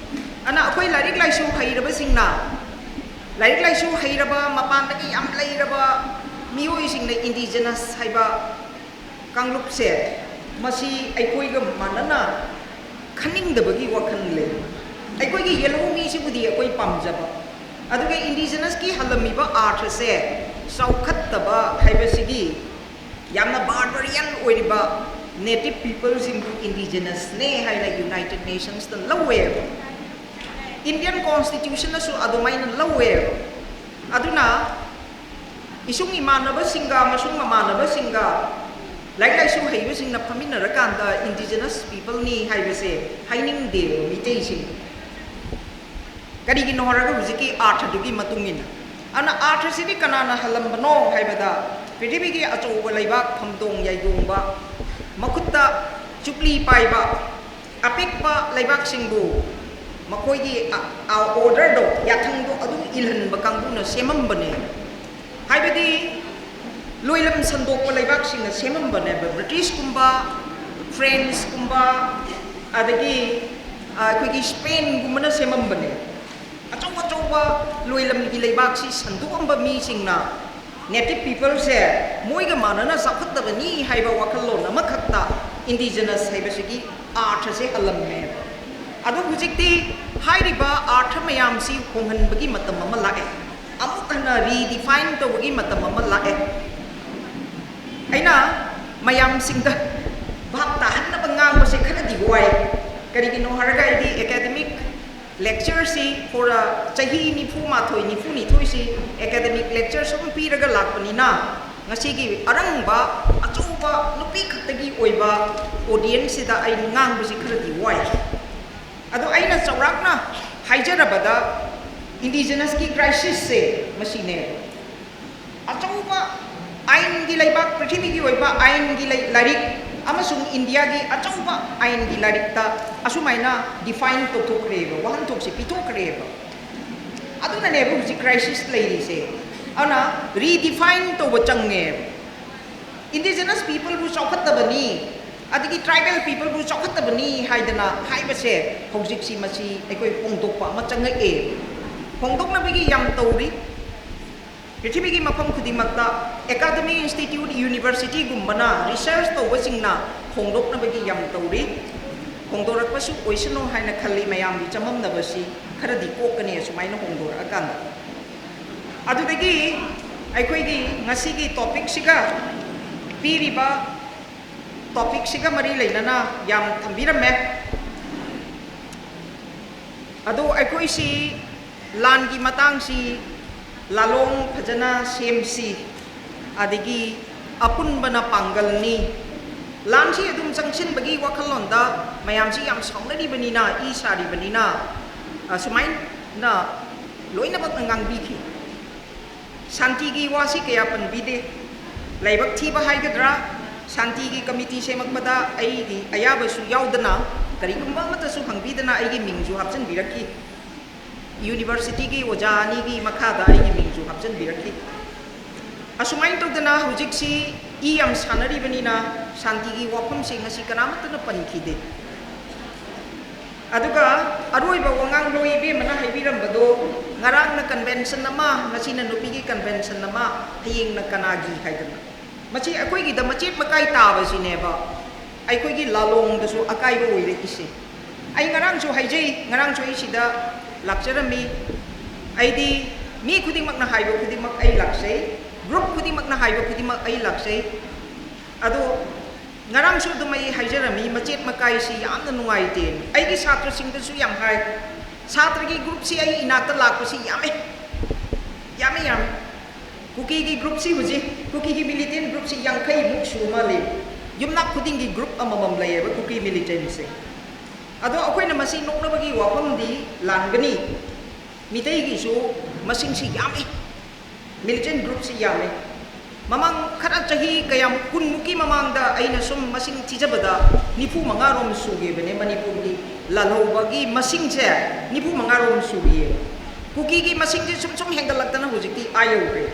ꯑꯗꯨꯅ ꯑꯩꯈꯣꯏ ꯂꯥꯏꯔꯤꯛ ꯂꯥꯏꯁꯨ ꯍꯩꯔꯕꯁꯤꯡꯅ ꯂꯥꯏꯔꯤꯛ ꯂꯥꯏꯁꯨ ꯍꯩꯔꯕ ꯃꯄꯥꯟꯗꯒꯤ ꯌꯥꯝ ꯂꯩꯔꯕ ꯃꯤꯑꯣꯏꯁꯤꯡꯅ ꯏꯟꯗꯤꯖꯤꯅꯁ ꯍꯥꯏꯕ ꯀꯥꯡꯂꯨꯞꯁꯦ ꯃꯁꯤ ꯑꯩꯈꯣꯏꯒ ꯃꯥꯟꯅꯅ ꯈꯟꯅꯤꯡꯗꯕꯒꯤ ꯋꯥꯈꯜ ꯂꯩ꯫ ꯑꯩꯈꯣꯏꯒꯤ ꯌꯦꯜꯍꯧꯃꯤꯁꯤꯕꯨꯗꯤ ꯑꯩꯈꯣꯏ ꯄꯥꯝꯖꯕ, ꯑꯗꯨꯒ ꯏꯟꯗꯤꯖꯤꯅꯁꯀꯤ ꯍꯜꯂꯝꯃꯤꯕ ꯑꯥꯔꯊꯁꯦ ꯆꯥꯎꯈꯠꯇꯕ ꯍꯥꯏꯕꯁꯤꯒꯤ ꯌꯥꯝꯅ ꯕꯥꯔꯕꯔꯤꯌꯟ ꯑꯣꯏꯔꯤꯕ ꯅꯦꯇꯤꯚ ꯄꯤꯄꯜꯁꯤꯡꯕꯨ ꯏꯟꯗꯤꯖꯤꯅꯁꯅꯦ ꯍꯥꯏꯅ ꯌꯨꯅꯥꯏꯇꯦꯗ ꯅꯦꯁꯟꯁꯇ ꯂꯧꯋꯦꯕ꯫ ꯏꯟꯗꯤꯌꯟ ꯀꯣꯟꯁꯇꯤꯇ꯭ꯌꯨꯁꯟꯅꯁꯨ ꯑꯗꯨꯃꯥꯏꯅ ꯂꯧꯋꯦꯕ꯫ ꯑꯗꯨꯅ ꯏꯁꯨꯡ ꯏꯃꯥꯟꯅꯕꯁꯤꯡꯒ ꯑꯃꯁꯨꯡ ꯃꯃꯥꯟꯅꯕꯁꯤꯡꯒ ꯂꯥꯏꯔꯤꯛ ꯂꯥꯏꯁꯨ ꯍꯩꯕꯁꯤꯡꯅ ꯐꯝꯃꯤꯟꯅꯔꯀꯥꯟꯗ ꯏꯟꯗꯤꯖꯤꯅꯁ ꯄꯤꯄꯜꯅꯤ ꯍꯥꯏꯕꯁꯦ ꯍꯥꯏꯅꯤꯡꯗꯦꯕ ꯃꯤꯇꯩꯁꯤꯡ꯫ ꯀꯔꯤꯒꯤꯅꯣ ꯍꯥꯏꯔꯒ ꯍꯧꯖꯤꯛꯀꯤ ꯑꯥꯔꯊꯗꯨꯒꯤ ꯃꯇꯨꯡ ꯏꯟꯅ꯫ ꯑꯗꯨꯅ ꯑꯥꯔꯊꯁꯤꯗꯤ ꯀꯅꯥꯅ ꯍꯜꯂꯝꯕꯅꯣ ꯍꯥꯏꯕꯗ ꯄ꯭ꯔꯤꯊꯤꯕꯤꯒꯤ ꯑꯆꯧꯕ ꯂꯩꯕꯥꯛ ꯐꯝꯗꯣꯡ ꯌꯥꯏꯗꯣꯡꯕ, ꯃꯈꯨꯠꯇ ꯆꯨꯞꯂꯤ ꯄꯥꯏꯕ ꯑꯄꯤꯛꯄ ꯂꯩꯕꯥꯛꯁꯤꯡꯕꯨ ꯃꯈꯣꯏꯒꯤ ꯑ-, ꯑ, ꯑꯣꯔꯗꯔꯗꯣ, ꯌꯥꯊꯪꯗꯣ ꯑꯗꯨꯝ ꯏꯜꯍꯟꯕ ꯀꯥꯡꯕꯨꯅ ꯁꯦꯝꯃꯝꯕꯅꯦ꯫ ꯍꯥꯏꯕꯗꯤ ꯂꯣꯏꯂꯝ ꯁꯟꯗꯣꯛꯄ ꯂꯩꯕꯥꯛꯁꯤꯡꯅ ꯁꯦꯝꯃꯝꯕꯅꯦꯕ꯫ ꯕ꯭ꯔꯤꯇꯤꯁꯀꯨꯝꯕ, ꯐ꯭ꯔꯦꯟꯁꯀꯨꯝꯕ, ꯑꯗꯒꯤ, ꯑ, ꯑꯩꯈꯣꯏꯒꯤ ꯁ꯭ꯄꯦꯟꯒꯨꯝꯕꯅ ꯁꯦꯝꯃꯝꯕꯅꯦ꯫ ꯑꯆꯧ ꯑꯆꯧꯕ ꯂꯣꯏꯂꯝꯒꯤ ꯂꯩꯕꯥꯛꯁꯤ ꯁꯟꯗꯣꯛꯑꯝꯕ ꯃꯤꯁꯤꯡꯅ ꯅꯦꯇꯤꯚ ꯄꯤꯄꯜꯁꯦ ꯃꯣꯏꯒ ꯃꯥꯟꯅꯅ ꯆꯥꯎꯈꯠꯇꯕꯅꯤ ꯍꯥꯏꯕ ꯋꯥꯈꯜꯂꯣꯟ ꯑꯃꯈꯛꯇ ꯏꯟꯗꯤꯖꯤꯅꯁ ꯍꯥꯏꯕꯁꯤꯒꯤ ꯑꯥꯔꯊꯁꯦ ꯍꯜꯂꯝꯃꯦꯕ꯫ ꯑꯗꯣ ꯍꯧꯖꯤꯛꯇꯤ ꯍꯥꯏꯔꯤꯕ ꯑꯥꯔꯊ ꯃꯌꯥꯝꯁꯤ ꯍꯣꯡꯍꯟꯕꯒꯤ ꯃꯇꯝ ꯑꯃ ꯂꯥꯛꯑꯦ꯫ ꯑꯃꯨꯛ ꯍꯟꯅ ꯔꯤꯗꯤꯐꯥꯏꯟ ꯇꯧꯕꯒꯤ ꯃꯇꯝ ꯑꯃ ꯂꯥꯛꯑꯦ꯫ ꯑꯩꯅ ꯃꯌꯥꯝꯁꯤꯡꯗ ꯚꯥꯞ ꯇꯥꯍꯟꯅꯕ ꯉꯥꯡꯕꯁꯦ ꯈꯔꯗꯤ ꯋꯥꯏ꯫ ꯀꯔꯤꯒꯤꯅꯣ ꯍꯥꯏꯔꯒ ꯑꯩꯗꯤ ꯑꯦꯀꯥꯗꯦꯃꯤꯛ ꯂꯦꯛꯆꯔꯁꯤ for, ꯑ, ꯆꯍꯤ ꯅꯤꯐꯨ ꯃꯥꯊꯣꯏ, ꯅꯤꯐꯨ ꯅꯤꯊꯣꯏꯁꯤ ꯑꯦꯀꯥꯗꯦꯃꯤꯛ ꯂꯦꯛꯆꯔ ꯁꯨꯝ ꯄꯤꯔꯒ ꯂꯥꯛꯄꯅꯤꯅ, ꯉꯁꯤꯒꯤ ꯑꯔꯪꯕ ꯑꯆꯧꯕ ꯅꯨꯄꯤ ꯈꯛꯇꯒꯤ ꯑꯣꯏꯕ ꯑꯣꯗꯤꯌꯦꯟꯁꯁꯤꯗ ꯑꯩ ꯉꯥꯡꯕꯁꯤ ꯈꯔꯗꯤ ꯋꯥꯏ꯫ ꯑꯗꯣ ꯑꯩꯅ ꯆꯥꯎꯔꯥꯛꯅ ꯍꯥꯏꯖꯔꯕꯗ, ꯏꯟꯗꯤꯖꯤꯅꯁꯀꯤ ꯀ꯭ꯔꯥꯏꯁꯤꯁꯁꯦ ꯃꯁꯤꯅꯦ꯫ ꯑꯆꯧꯕ ꯑꯥꯏꯟꯒꯤ ꯂꯩꯕꯥꯛ, ꯄ꯭ꯔꯤꯊꯤꯕꯤꯒꯤ ꯑꯣꯏꯕ ꯑꯥꯏꯟꯒꯤ ꯂꯩ-, ꯂꯥꯏꯔꯤꯛ ꯑꯃꯁꯨꯡ ꯏꯟꯗꯤꯌꯥꯒꯤ ꯑꯆꯧꯕ ꯑꯥꯏꯟꯒꯤ ꯂꯥꯏꯔꯤꯛꯇ ꯑꯁꯨꯃꯥꯏꯅ define ꯇꯧꯊꯣꯛꯈ꯭ꯔꯦꯕ, ꯋꯥꯍꯟꯊꯣꯛꯁꯦ ꯄꯤꯊꯣꯛꯈ꯭ꯔꯦꯕ꯫ ꯑꯗꯨꯅꯅꯦꯕ ꯍꯧꯖꯤꯛ crisis ꯂꯩꯔꯤꯁꯦ꯫ ꯑꯗꯨꯅ redefine ꯇꯧꯕ ꯆꯪꯉꯦꯕ꯫ Indigenous peopleꯕꯨ ꯆꯥꯎꯈꯠꯇꯕꯅꯤ, ꯑꯗꯒꯤ tribal peopleꯕꯨ ꯆꯥꯎꯈꯠꯇꯕꯅꯤ ꯍꯥꯏꯗꯅ ꯍꯥꯏꯕꯁꯦ ꯍꯧꯖꯤꯛꯁꯤ ꯃꯁꯤ ꯑꯩꯈꯣꯏ ꯍꯣꯡꯗꯣꯛꯄ ꯑꯃ ꯆꯪꯉꯛꯑꯦ꯫ ꯍꯣꯡꯗꯣꯛꯅꯕꯒꯤ ꯌꯥꯝ ꯇꯧꯔꯤ꯫ ꯄ꯭ꯔꯤꯊꯤꯕꯤꯒꯤ ꯃꯐꯝ ꯈꯨꯗꯤꯡꯃꯛꯇ academy, institute, universityꯒꯨꯝꯕꯅ research ꯇꯧꯕꯁꯤꯡꯅ ꯍꯣꯡꯗꯣꯛꯅꯕꯒꯤ ꯌꯥꯝ ꯇꯧꯔꯤ꯫ ꯍꯣꯡꯗꯣꯔꯛꯄꯁꯨ ꯑꯣꯏꯁꯅꯨ ꯍꯥꯏꯅ ꯈꯜꯂꯤ꯫ ꯃꯌꯥꯝꯒꯤ ꯆꯃꯝꯅꯕꯁꯤ ꯈꯔꯗꯤ ꯀꯣꯛꯀꯅꯤ ꯑꯁꯨꯃꯥꯏꯅ ꯍꯣꯡꯗꯣꯔꯛꯑꯀꯥꯟꯗ꯫ ꯑꯗꯨꯗꯒꯤ ꯑꯩꯈꯣꯏꯒꯤ ꯉꯁꯤꯒꯤ topicꯁꯤꯒ, ꯄꯤꯔꯤꯕ topicꯁꯤꯒ ꯃꯔꯤ ꯂꯩꯅꯅ ꯌꯥꯝ ꯊꯝꯕꯤꯔꯝꯃꯦ꯫ ꯑꯗꯣ ꯑꯩꯈꯣꯏꯁꯤ ꯂꯥꯟꯒꯤ ꯃꯇꯥꯡꯁꯤ ꯂꯥꯂꯣꯡ ꯐꯖꯅ ꯁꯦꯝꯁꯤ, ꯑꯗꯒꯤ ꯑꯄꯨꯟꯕꯅ ꯄꯥꯡꯒꯜꯅꯤ꯫ ꯂꯥꯟꯁꯤ ꯑꯗꯨꯝ ꯆꯪꯁꯤꯟꯕꯒꯤ ꯋꯥꯈꯜꯂꯣꯟꯗ ꯃꯌꯥꯝꯁꯤ ꯌꯥꯝ ꯁꯥꯎꯅꯔꯤꯕꯅꯤꯅ, ꯏ ꯁꯥꯔꯤꯕꯅꯤꯅ, ꯑ, ꯁꯨꯃꯥꯏꯅ ꯂꯣꯏꯅꯃꯛꯅ ꯉꯥꯡꯕꯤꯈꯤ꯫ ꯁꯥꯟꯇꯤꯒꯤ ꯋꯥꯁꯤ ꯀꯌꯥ ꯄꯟꯕꯤꯗꯦ꯫ ꯂꯥꯏꯕꯛ ꯊꯤꯕ ꯍꯥꯏꯒꯗ꯭ꯔꯥ, ꯁꯥꯟꯇꯤꯒꯤ committee ꯁꯦꯝꯃꯛꯄꯗ ꯑꯩꯒꯤ ꯑꯌꯥꯕꯁꯨ ꯌꯥꯎꯗꯅ, ꯀꯔꯤꯒꯨꯝꯕ ꯑꯃꯠꯇꯁꯨ ꯍꯪꯕꯤꯗꯅ ꯑꯩꯒꯤ ꯃꯤꯡꯁꯨ ꯍꯥꯞꯆꯤꯟꯕꯤꯔꯛꯈꯤ꯫ Universityꯒꯤ ꯑꯣꯖꯥ ꯑꯅꯤꯒꯤ ꯃꯈꯥꯗ ꯑꯩꯒꯤ ꯃꯤꯡꯁꯨ ꯍꯥꯞꯆꯤꯟꯕꯤꯔꯛꯈꯤ꯫ ꯑꯁꯨꯃꯥꯏꯅ ꯇꯧꯗꯅ ꯍꯧꯖꯤꯛꯁꯤ ꯏ ꯌꯥꯝ ꯁꯥꯟꯅꯔꯤꯕꯅꯤꯅ ꯁꯥꯟꯇꯤꯒꯤ ꯋꯥꯐꯝꯁꯦ ꯉꯁꯤ ꯀꯅꯥꯃꯠꯇꯅ ꯄꯟꯈꯤꯗꯦ꯫ ꯑꯗꯨꯒ ꯑꯔꯣꯏꯕ ꯋꯥꯉꯥꯡꯂꯣꯏ ꯏꯕꯦꯝꯃꯅ ꯍꯥꯏꯕꯤꯔꯝꯕꯗꯣ, ꯉꯔꯥꯡꯅ convention ꯑꯃ, ꯉꯁꯤꯅ ꯅꯨꯄꯤꯒꯤ convention ꯑꯃ, ꯍꯌꯦꯡꯅ ꯀꯅꯥꯒꯤ ꯍꯥꯏꯗꯅ꯫ ꯃꯁꯤ ꯑꯩꯈꯣꯏꯒꯤꯗ ꯃꯆꯦꯠ ꯃꯀꯥꯏ ꯇꯥꯕꯁꯤꯅꯦꯕ ꯑꯩꯈꯣꯏꯒꯤ ꯂꯥꯂꯣꯡꯗꯁꯨ ꯑꯀꯥꯏꯕ ꯑꯣꯏꯔꯛꯏꯁꯦ꯫ ꯑꯩ ꯉꯔꯥꯡꯁꯨ ꯍꯥꯏꯖꯩ, ꯉꯔꯥꯡꯁꯨ ꯑꯩ ꯁꯤꯗ ꯂꯥꯛꯆꯔꯝꯃꯤ꯫ ꯑꯩꯗꯤ ꯃꯤ ꯈꯨꯗꯤꯡꯃꯛꯅ ꯍꯥꯏꯕ ꯈꯨꯗꯤꯡꯃꯛ ꯑꯩ ꯂꯥꯛꯆꯩ, group ꯈꯨꯗꯤꯡꯃꯛꯅ ꯍꯥꯏꯕ ꯈꯨꯗꯤꯡꯃꯛ ꯑꯩ ꯂꯥꯛꯆꯩ꯫ ꯑꯗꯣ ꯉꯔꯥꯡꯁꯨ ꯑꯗꯨꯝ ꯑꯩ ꯍꯥꯏꯖꯔꯝꯃꯤ, ꯃꯆꯦꯠ ꯃꯀꯥꯏꯁꯤ ꯌꯥꯝꯅ ꯅꯨꯡꯉꯥꯏꯇꯦ꯫ ꯑꯩꯒꯤ ꯁꯥꯇ꯭ꯔꯁꯤꯡꯗꯁꯨ ꯌꯥꯝ ꯍꯥꯏ, ꯁꯥꯇ꯭ꯔꯒꯤ groupꯁꯤ ꯑꯩ ꯏꯅꯥꯛꯇ ꯂꯥꯛꯄꯁꯤ ꯌꯥꯝꯃꯦ, ꯌꯥꯝꯃꯦ, ꯌꯥꯝꯃꯦ꯫ ꯀꯨꯀꯤꯒꯤ groupꯁꯤ ꯍꯧꯖꯤꯛ, ꯀꯨꯀꯤꯒꯤ militant groupꯁꯤ ꯌꯥꯡꯈꯩꯃꯨꯛ ꯁꯨ ꯃꯥꯜꯂꯦ꯫ ꯌꯨꯝꯅꯥꯛ ꯈꯨꯗꯤꯡꯒꯤ group ꯑꯃꯃꯝ ꯂꯩꯌꯦꯕ ꯀꯨꯀꯤ militantꯁꯦ꯫ ꯑꯗꯣ ꯑꯩꯈꯣꯏꯅ ꯃꯁꯤ ꯅꯣꯛꯅꯕꯒꯤ ꯋꯥꯐꯝꯗꯤ ꯂꯥꯟꯒꯅꯤ꯫ ꯃꯤꯇꯩꯒꯤꯁꯨ ꯃꯁꯤꯡꯁꯤ ꯌꯥꯝꯃꯤ, militant groupꯁꯤ ꯌꯥꯝꯃꯤ꯫ ꯃꯃꯥꯡ ꯈꯔ ꯆꯍꯤ ꯀꯌꯥꯝ ꯀꯨꯟꯃꯨꯛꯀꯤ ꯃꯃꯥꯡꯗ ꯑꯩꯅ ꯁꯨꯝ ꯃꯁꯤꯡ ꯊꯤꯖꯕꯗ ꯅꯤꯐꯨ ꯃꯉꯥꯔꯣꯝ ꯁꯨꯈꯤꯕꯅꯦ ꯃꯅꯤꯄꯨꯔꯒꯤ ꯂꯥꯜꯍꯧꯕꯒꯤ ꯃꯁꯤꯡꯁꯦ꯫ ꯅꯤꯐꯨ ꯃꯉꯥꯔꯣꯝ ꯁꯨꯈꯤꯌꯦ꯫ ꯀꯨꯀꯤꯒꯤ ꯃꯁꯤꯡꯁꯦ ꯁꯨꯝ ꯁꯨꯝ ꯍꯦꯟꯒꯠꯂꯛꯇꯅ ꯍꯧꯖꯤꯛꯇꯤ ꯑꯥ ꯌꯧꯈ꯭ꯔꯦ꯫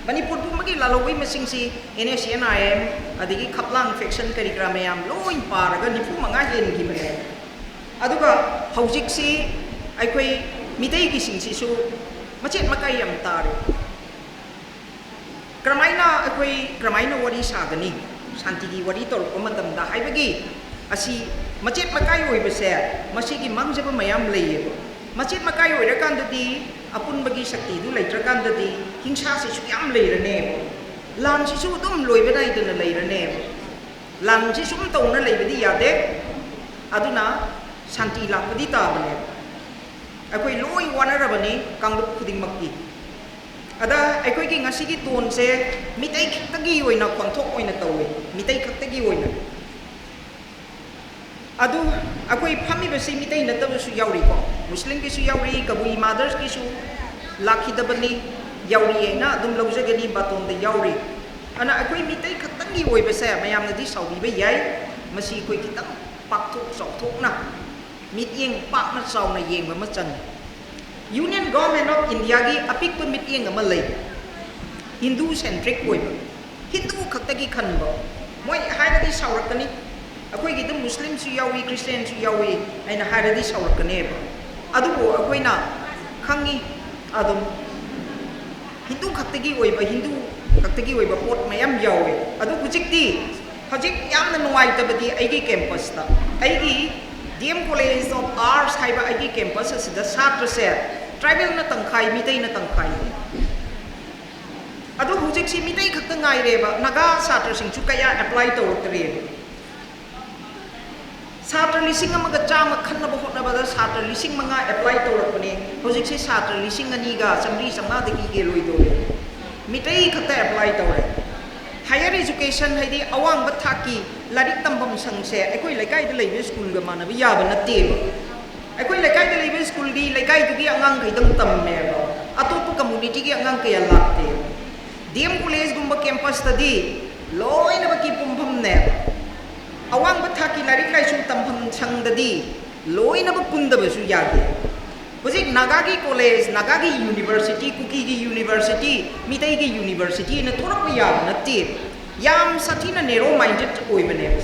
ꯃꯅꯤꯄꯨꯔ ꯄꯨꯝꯕꯒꯤ ꯂꯥꯜꯍꯧꯕꯒꯤ ꯃꯁꯤꯡꯁꯤ and S C and I M ꯑꯗꯒꯤ ꯈꯞꯂꯥꯡ ꯐꯦꯛꯁꯟ ꯀꯔꯤ ꯀꯔꯥ ꯃꯌꯥꯝ ꯂꯣꯏ ꯄꯥꯔꯒ ꯅꯤꯐꯨ ꯃꯉꯥ ꯍꯦꯟꯈꯤꯕꯅꯦ꯫ ꯑꯗꯨꯒ ꯍꯧꯖꯤꯛꯁꯤ ꯑꯩꯈꯣꯏ ꯃꯤꯇꯩꯒꯤꯁꯤꯡꯁꯤꯁꯨ ꯃꯆꯦꯠ ꯃꯀꯥꯏ ꯌꯥꯝ ꯇꯥꯔꯦ꯫ ꯀꯔꯝꯍꯥꯏꯅ ꯑꯩꯈꯣꯏ ꯀꯔꯝꯍꯥꯏꯅ ꯋꯥꯔꯤ ꯁꯥꯒꯅꯤ? ꯁꯥꯟꯇꯤꯒꯤ ꯋꯥꯔꯤ ꯇꯧꯔꯛꯄ ꯃꯇꯝꯗ ꯍꯥꯏꯕꯒꯤ ꯑꯁꯤ ꯃꯆꯦꯠ ꯃꯀꯥꯏ ꯑꯣꯏꯕꯁꯦ ꯃꯁꯤꯒꯤ ꯃꯥꯡꯖꯕ ꯃꯌꯥꯝ ꯂꯩꯌꯦꯕ꯫ ꯃꯆꯦꯠ ꯃꯀꯥꯏ ꯑꯣꯏꯔꯀꯥꯟꯗꯗꯤ ꯑꯄꯨꯟꯕꯒꯤ ꯁꯛꯇꯤꯗꯨ ꯂꯩꯇ꯭ꯔꯀꯥꯟꯗꯗꯤ ꯍꯤꯡꯁꯥꯁꯤꯁꯨ ꯌꯥꯝ ꯂꯩꯔꯅꯦꯕ꯫ ꯂꯥꯟꯁꯤꯁꯨ ꯑꯗꯨꯝ ꯂꯣꯏꯕ ꯅꯥꯏꯗꯅ ꯂꯩꯔꯅꯦꯕ꯫ ꯂꯥꯟꯁꯤ ꯁꯨꯝ ꯇꯧꯅ ꯂꯩꯕꯗꯤ ꯌꯥꯗꯦ꯫ ꯑꯗꯨꯅ ꯁꯥꯟꯇꯤ ꯂꯥꯛꯄꯗꯤ ꯇꯥꯕꯅꯦꯕ꯫ ꯑꯩꯈꯣꯏ ꯂꯣꯏ ꯋꯥꯅꯔꯕꯅꯤ ꯀꯥꯡꯂꯨꯞ ꯈꯨꯗꯤꯡꯃꯛꯀꯤ꯫ ꯑꯗ ꯑꯩꯈꯣꯏꯒꯤ ꯉꯁꯤꯒꯤ ꯇꯣꯟꯁꯦ ꯃꯤꯇꯩ ꯈꯛꯇꯒꯤ ꯑꯣꯏꯅ ꯈꯣꯟꯊꯣꯛ ꯑꯣꯏꯅ ꯇꯧꯋꯦ, ꯃꯤꯇꯩ ꯈꯛꯇꯒꯤ ꯑꯣꯏꯅ꯫ ꯑꯗꯨ ꯑꯩꯈꯣꯏ ꯐꯝꯃꯤꯕꯁꯤ ꯃꯤꯇꯩ ꯅꯠꯇꯕꯁꯨ ꯌꯥꯎꯔꯤꯀꯣ, ꯃꯨꯁꯂꯤꯝꯒꯤꯁꯨ ꯌꯥꯎꯔꯤ, ꯀꯕꯨꯏ ꯃꯥꯗꯔꯁꯀꯤꯁꯨ ꯂꯥꯛꯈꯤꯗꯕꯅꯤ, ꯌꯥꯎꯔꯤ ꯍꯥꯏꯅ ꯑꯗꯨꯝ ꯂꯧꯖꯒꯅꯤ, ꯕꯥꯇꯣꯟꯗ ꯌꯥꯎꯔꯤ꯫ ꯑꯗꯨꯅ ꯑꯩꯈꯣꯏ ꯃꯤꯇꯩ ꯈꯛꯇꯪꯒꯤ ꯑꯣꯏꯕꯁꯦ ꯃꯌꯥꯝꯅꯗꯤ ꯁꯥꯎꯕꯤꯕ ꯌꯥꯏ, ꯃꯁꯤ ꯑꯩꯈꯣꯏ ꯈꯤꯇꯪ ꯄꯥꯛꯊꯣꯛ ꯆꯥꯎꯊꯣꯛꯅ ꯃꯤꯠꯌꯦꯡ ꯄꯥꯛꯅ ꯆꯥꯎꯅ ꯌꯦꯡꯕ ꯑꯃ ꯆꯪꯉꯤ꯫ Union Government of Indiaꯒꯤ ꯑꯄꯤꯛꯄ ꯃꯤꯠꯌꯦꯡ ꯑꯃ ꯂꯩ, ꯍꯤꯟꯗꯨ centric ꯑꯣꯏꯕ, ꯍꯤꯟꯗꯨ ꯈꯛꯇꯒꯤ ꯈꯟꯕ꯫ ꯃꯣꯏ ꯍꯥꯏꯔꯗꯤ ꯁꯥꯎꯔꯛꯀꯅꯤ, ꯑꯩꯈꯣꯏꯒꯤꯗ ꯃꯨꯁꯂꯤꯝꯁꯨ ꯌꯥꯎꯏ, ꯈ꯭ꯔꯤꯁꯇꯤꯌꯥꯟꯁꯨ ꯌꯥꯎꯏ ꯍꯥꯏꯅ ꯍꯥꯏꯔꯗꯤ ꯁꯥꯎꯔꯛꯀꯅꯦꯕ꯫ ꯑꯗꯨꯕꯨ ꯑꯩꯈꯣꯏꯅ ꯈꯪꯉꯤ ꯑꯗꯨꯝ ꯍꯤꯟꯗꯨ ꯈꯛꯇꯒꯤ ꯑꯣꯏꯕ, ꯍꯤꯟꯗꯨ ꯈꯛꯇꯒꯤ ꯑꯣꯏꯕ ꯄꯣꯠ ꯃꯌꯥꯝ ꯌꯥꯎꯋꯦ꯫ ꯑꯗꯨ ꯍꯧꯖꯤꯛꯇꯤ, ꯍꯧꯖꯤꯛ ꯌꯥꯝꯅ ꯅꯨꯡꯉꯥꯏꯇꯕꯗꯤ ꯑꯩꯒꯤ campusꯇ, ꯑꯩꯒꯤ D M College of Arts ꯍꯥꯏꯕ ꯑꯩꯒꯤ campus ꯑꯁꯤꯗ ꯁꯥꯇ꯭ꯔꯁꯦ tribalꯅ ꯇꯪꯈꯥꯏ, ꯃꯤꯇꯩꯅ ꯇꯪꯈꯥꯏꯅꯤ꯫ ꯑꯗꯨ ꯍꯧꯖꯤꯛꯁꯤ ꯃꯤꯇꯩ ꯈꯛꯇ ꯉꯥꯏꯔꯦꯕ, ꯅꯥꯒꯥ ꯁꯥꯇ꯭ꯔꯁꯤꯡꯁꯨ ꯀꯌꯥ apply ꯇꯧꯔꯛꯇ꯭ꯔꯦꯕ꯫ ꯁꯥꯇ꯭ꯔ ꯂꯤꯁꯤꯡ ꯑꯃꯒ ꯆꯥꯝꯃ ꯈꯟꯅꯕ ꯍꯣꯠꯅꯕꯗ ꯁꯥꯇ꯭ꯔ ꯂꯤꯁꯤꯡ ꯃꯉꯥ apply ꯇꯧꯔꯛꯄꯅꯦ, ꯍꯧꯖꯤꯛꯁꯦ ꯁꯥꯇ꯭ꯔ ꯂꯤꯁꯤꯡ ꯑꯅꯤꯒ ꯆꯥꯝꯃꯔꯤ ꯆꯥꯝꯃꯉꯥꯗꯒꯤ ꯍꯦꯜꯂꯣꯏꯗꯧꯔꯦ꯫ ꯃꯤꯇꯩ ꯈꯛꯇ apply ꯇꯧꯔꯦ꯫ Higher education ꯍꯥꯏꯗꯤ ꯑꯋꯥꯡꯕ ꯊꯥꯛꯀꯤ ꯂꯥꯏꯔꯤꯛ ꯇꯝꯐꯝ ꯁꯪꯁꯦ ꯑꯩꯈꯣꯏ ꯂꯩꯀꯥꯏꯗ ꯂꯩꯕ ꯁ꯭ꯀꯨꯜꯒ ꯃꯥꯟꯅꯕ ꯌꯥꯕ ꯅꯠꯇꯦꯕ꯫ ꯑꯩꯈꯣꯏ ꯂꯩꯀꯥꯏꯗ ꯂꯩꯕ ꯁ꯭ꯀꯨꯜꯗꯤ ꯂꯩꯀꯥꯏꯗꯨꯒꯤ ꯑꯉꯥꯡꯈꯩꯗꯪ ꯇꯝꯃꯦꯕ, ꯑꯇꯣꯞꯄ communityꯒꯤ ꯑꯉꯥꯡ ꯀꯌꯥ ꯂꯥꯛꯇꯦ꯫ D ꯗꯤ ꯑꯦꯝ ꯀꯣꯂꯦꯖꯒꯨꯝꯕ ꯀꯦꯝꯄꯁꯇꯗꯤ ꯂꯣꯏꯅꯃꯛꯀꯤ ꯄꯨꯟꯐꯝꯅꯦꯕ꯫ ꯑꯋꯥꯡꯕ ꯊꯥꯛꯀꯤ ꯂꯥꯏꯔꯤꯛ ꯂꯥꯏꯁꯨ ꯇꯝꯐꯝ ꯁꯪꯗꯗꯤ ꯂꯣꯏꯅꯃꯛ ꯄꯨꯟꯗꯕꯁꯨ ꯌꯥꯗꯦ꯫ ꯍꯧꯖꯤꯛ ꯅꯥꯒꯥꯒꯤ ꯀꯣꯂꯦꯖ, ꯅꯥꯒꯥꯒꯤ ꯌꯨꯅꯤꯚꯔꯁꯤꯇꯤ, ꯀꯨꯀꯤꯒꯤ ꯌꯨꯅꯤꯚꯔꯁꯤꯇꯤ, ꯃꯤꯇꯩꯒꯤ ꯌꯨꯅꯤꯚꯔꯁꯤꯇꯤꯅ ꯊꯣꯛꯂꯛꯄ ꯌꯥꯕ ꯅꯠꯇꯦ꯫ ꯌꯥꯝ ꯁꯥꯊꯤꯅ ꯅꯦꯔꯣ ꯃꯥꯏꯟꯗꯦꯠ ꯑꯣꯏꯕꯅꯦꯕ꯫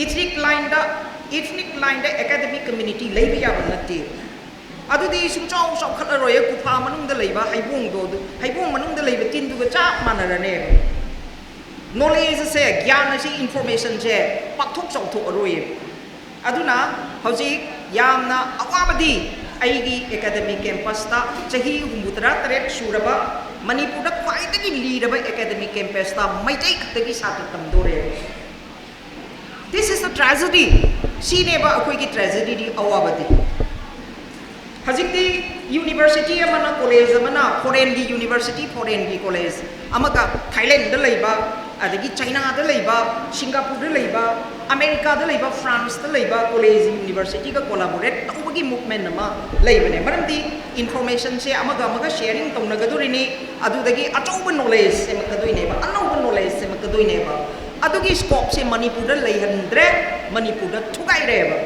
ꯏꯊꯅꯤꯛ ꯂꯥꯏꯟꯗ, ꯏꯊꯅꯤꯛ ꯂꯥꯏꯟꯗ ꯑꯦꯀꯥꯗꯃꯤꯛ ꯀꯝꯃ꯭ꯌꯨꯅꯤꯇꯤ ꯂꯩꯕ ꯌꯥꯕ ꯅꯠꯇꯦ꯫ ꯑꯗꯨꯗꯤ ꯁꯨꯡꯆꯥꯎ ꯆꯥꯎꯈꯠꯂꯔꯣꯏꯌꯦ꯫ ꯀꯨꯐꯥ ꯃꯅꯨꯡꯗ ꯂꯩꯕ ꯍꯩꯕꯣꯡꯗꯣ, ꯑꯗꯨ ꯍꯩꯕꯣꯡ ꯃꯅꯨꯡꯗ ꯂꯩꯕ ꯇꯤꯟꯗꯨꯒ ꯆꯞ ꯃꯥꯟꯅꯔꯅꯦꯕ꯫ ꯅꯣꯂꯦꯖ ꯑꯁꯦ, ꯒ꯭ꯌꯥꯟ ꯑꯁꯤ, ꯏꯟꯐꯣꯔꯃꯦꯁꯟꯁꯦ ꯄꯥꯛꯊꯣꯛ ꯆꯥꯎꯊꯣꯛꯑꯔꯣꯏꯌꯦ꯫ ꯑꯗꯨꯅ ꯍꯧꯖꯤꯛ ꯌꯥꯝꯅ ꯑꯋꯥꯕꯗꯤ ꯑꯩꯒꯤ ꯑꯦꯀꯥꯗꯃꯤꯛ ꯀꯦꯝꯄꯁꯇ ꯆꯍꯤ ꯍꯨꯝꯐꯨꯇꯔꯥ ꯇꯔꯦꯠ ꯁꯨꯔꯕ, ꯃꯅꯤꯄꯨꯔꯗ ꯈ꯭ꯋꯥꯏꯗꯒꯤ ꯂꯤꯔꯕ ꯑꯦꯀꯥꯗꯃꯤꯛ ꯀꯦꯝꯄꯁꯇ ꯃꯩꯇꯩ ꯈꯛꯇꯒꯤ ꯁꯥꯇ꯭ꯔ ꯇꯝꯗꯣꯔꯦ꯫ This is the tragedy. ꯁꯤꯅꯦꯕ ꯑꯩꯈꯣꯏꯒꯤ ꯇ꯭ꯔꯦꯖꯦꯗꯤꯗꯤ, ꯑꯋꯥꯕꯗꯤ꯫ ꯍꯧꯖꯤꯛꯇꯤ ꯌꯨꯅꯤꯚꯔꯁꯤꯇꯤ ꯑꯃꯅ, ꯀꯣꯂꯦꯖ ꯑꯃꯅ, ꯐꯣꯔꯦꯟꯒꯤ ꯌꯨꯅꯤꯚꯔꯁꯤꯇꯤ, ꯐꯣꯔꯦꯟꯒꯤ ꯀꯣꯂꯦꯖ ꯑꯃꯒ, ꯊꯥꯏꯂꯦꯟꯗ ꯂꯩꯕ, ꯑꯗꯒꯤ ꯆꯥꯏꯅꯥꯗ ꯂꯩꯕ, ꯁꯤꯡꯒꯥꯄꯨꯔꯗ ꯂꯩꯕ, ꯑꯃꯦꯔꯤꯀꯥꯗ ꯂꯩꯕ, ꯐ꯭ꯔꯥꯟꯁꯇ ꯂꯩꯕ ꯀꯣꯂꯦꯖ ꯌꯨꯅꯤꯚꯔꯁꯤꯇꯤꯒ ꯀꯣꯂꯥꯕꯣꯔꯦꯠ ꯇꯧꯕꯒꯤ ꯃꯨꯚꯃꯦꯟ ꯑꯃ ꯂꯩꯕꯅꯦ꯫ ꯃꯔꯝꯗꯤ ꯏꯟꯐꯣꯔꯃꯦꯁꯟꯁꯦ ꯑꯃꯒ ꯑꯃꯒ ꯁꯦꯌꯔꯤꯡ ꯇꯧꯅꯒꯗꯣꯔꯤꯅꯤ, ꯑꯗꯨꯗꯒꯤ ꯑꯆꯧꯕ ꯅꯣꯂꯦꯖ ꯁꯦꯝꯃꯛꯀꯗꯣꯏꯅꯦꯕ, ꯑꯅꯧꯕ ꯅꯣꯂꯦꯖ ꯁꯦꯝꯃꯛꯀꯗꯣꯏꯅꯦꯕ꯫ ꯑꯗꯨꯒꯤ ꯁ꯭ꯀꯣꯞꯁꯦ ꯃꯅꯤꯄꯨꯔꯗ ꯂꯩꯍꯟꯗ꯭ꯔꯦ, ꯃꯅꯤꯄꯨꯔꯗ ꯊꯨꯒꯥꯏꯔꯦꯕ꯫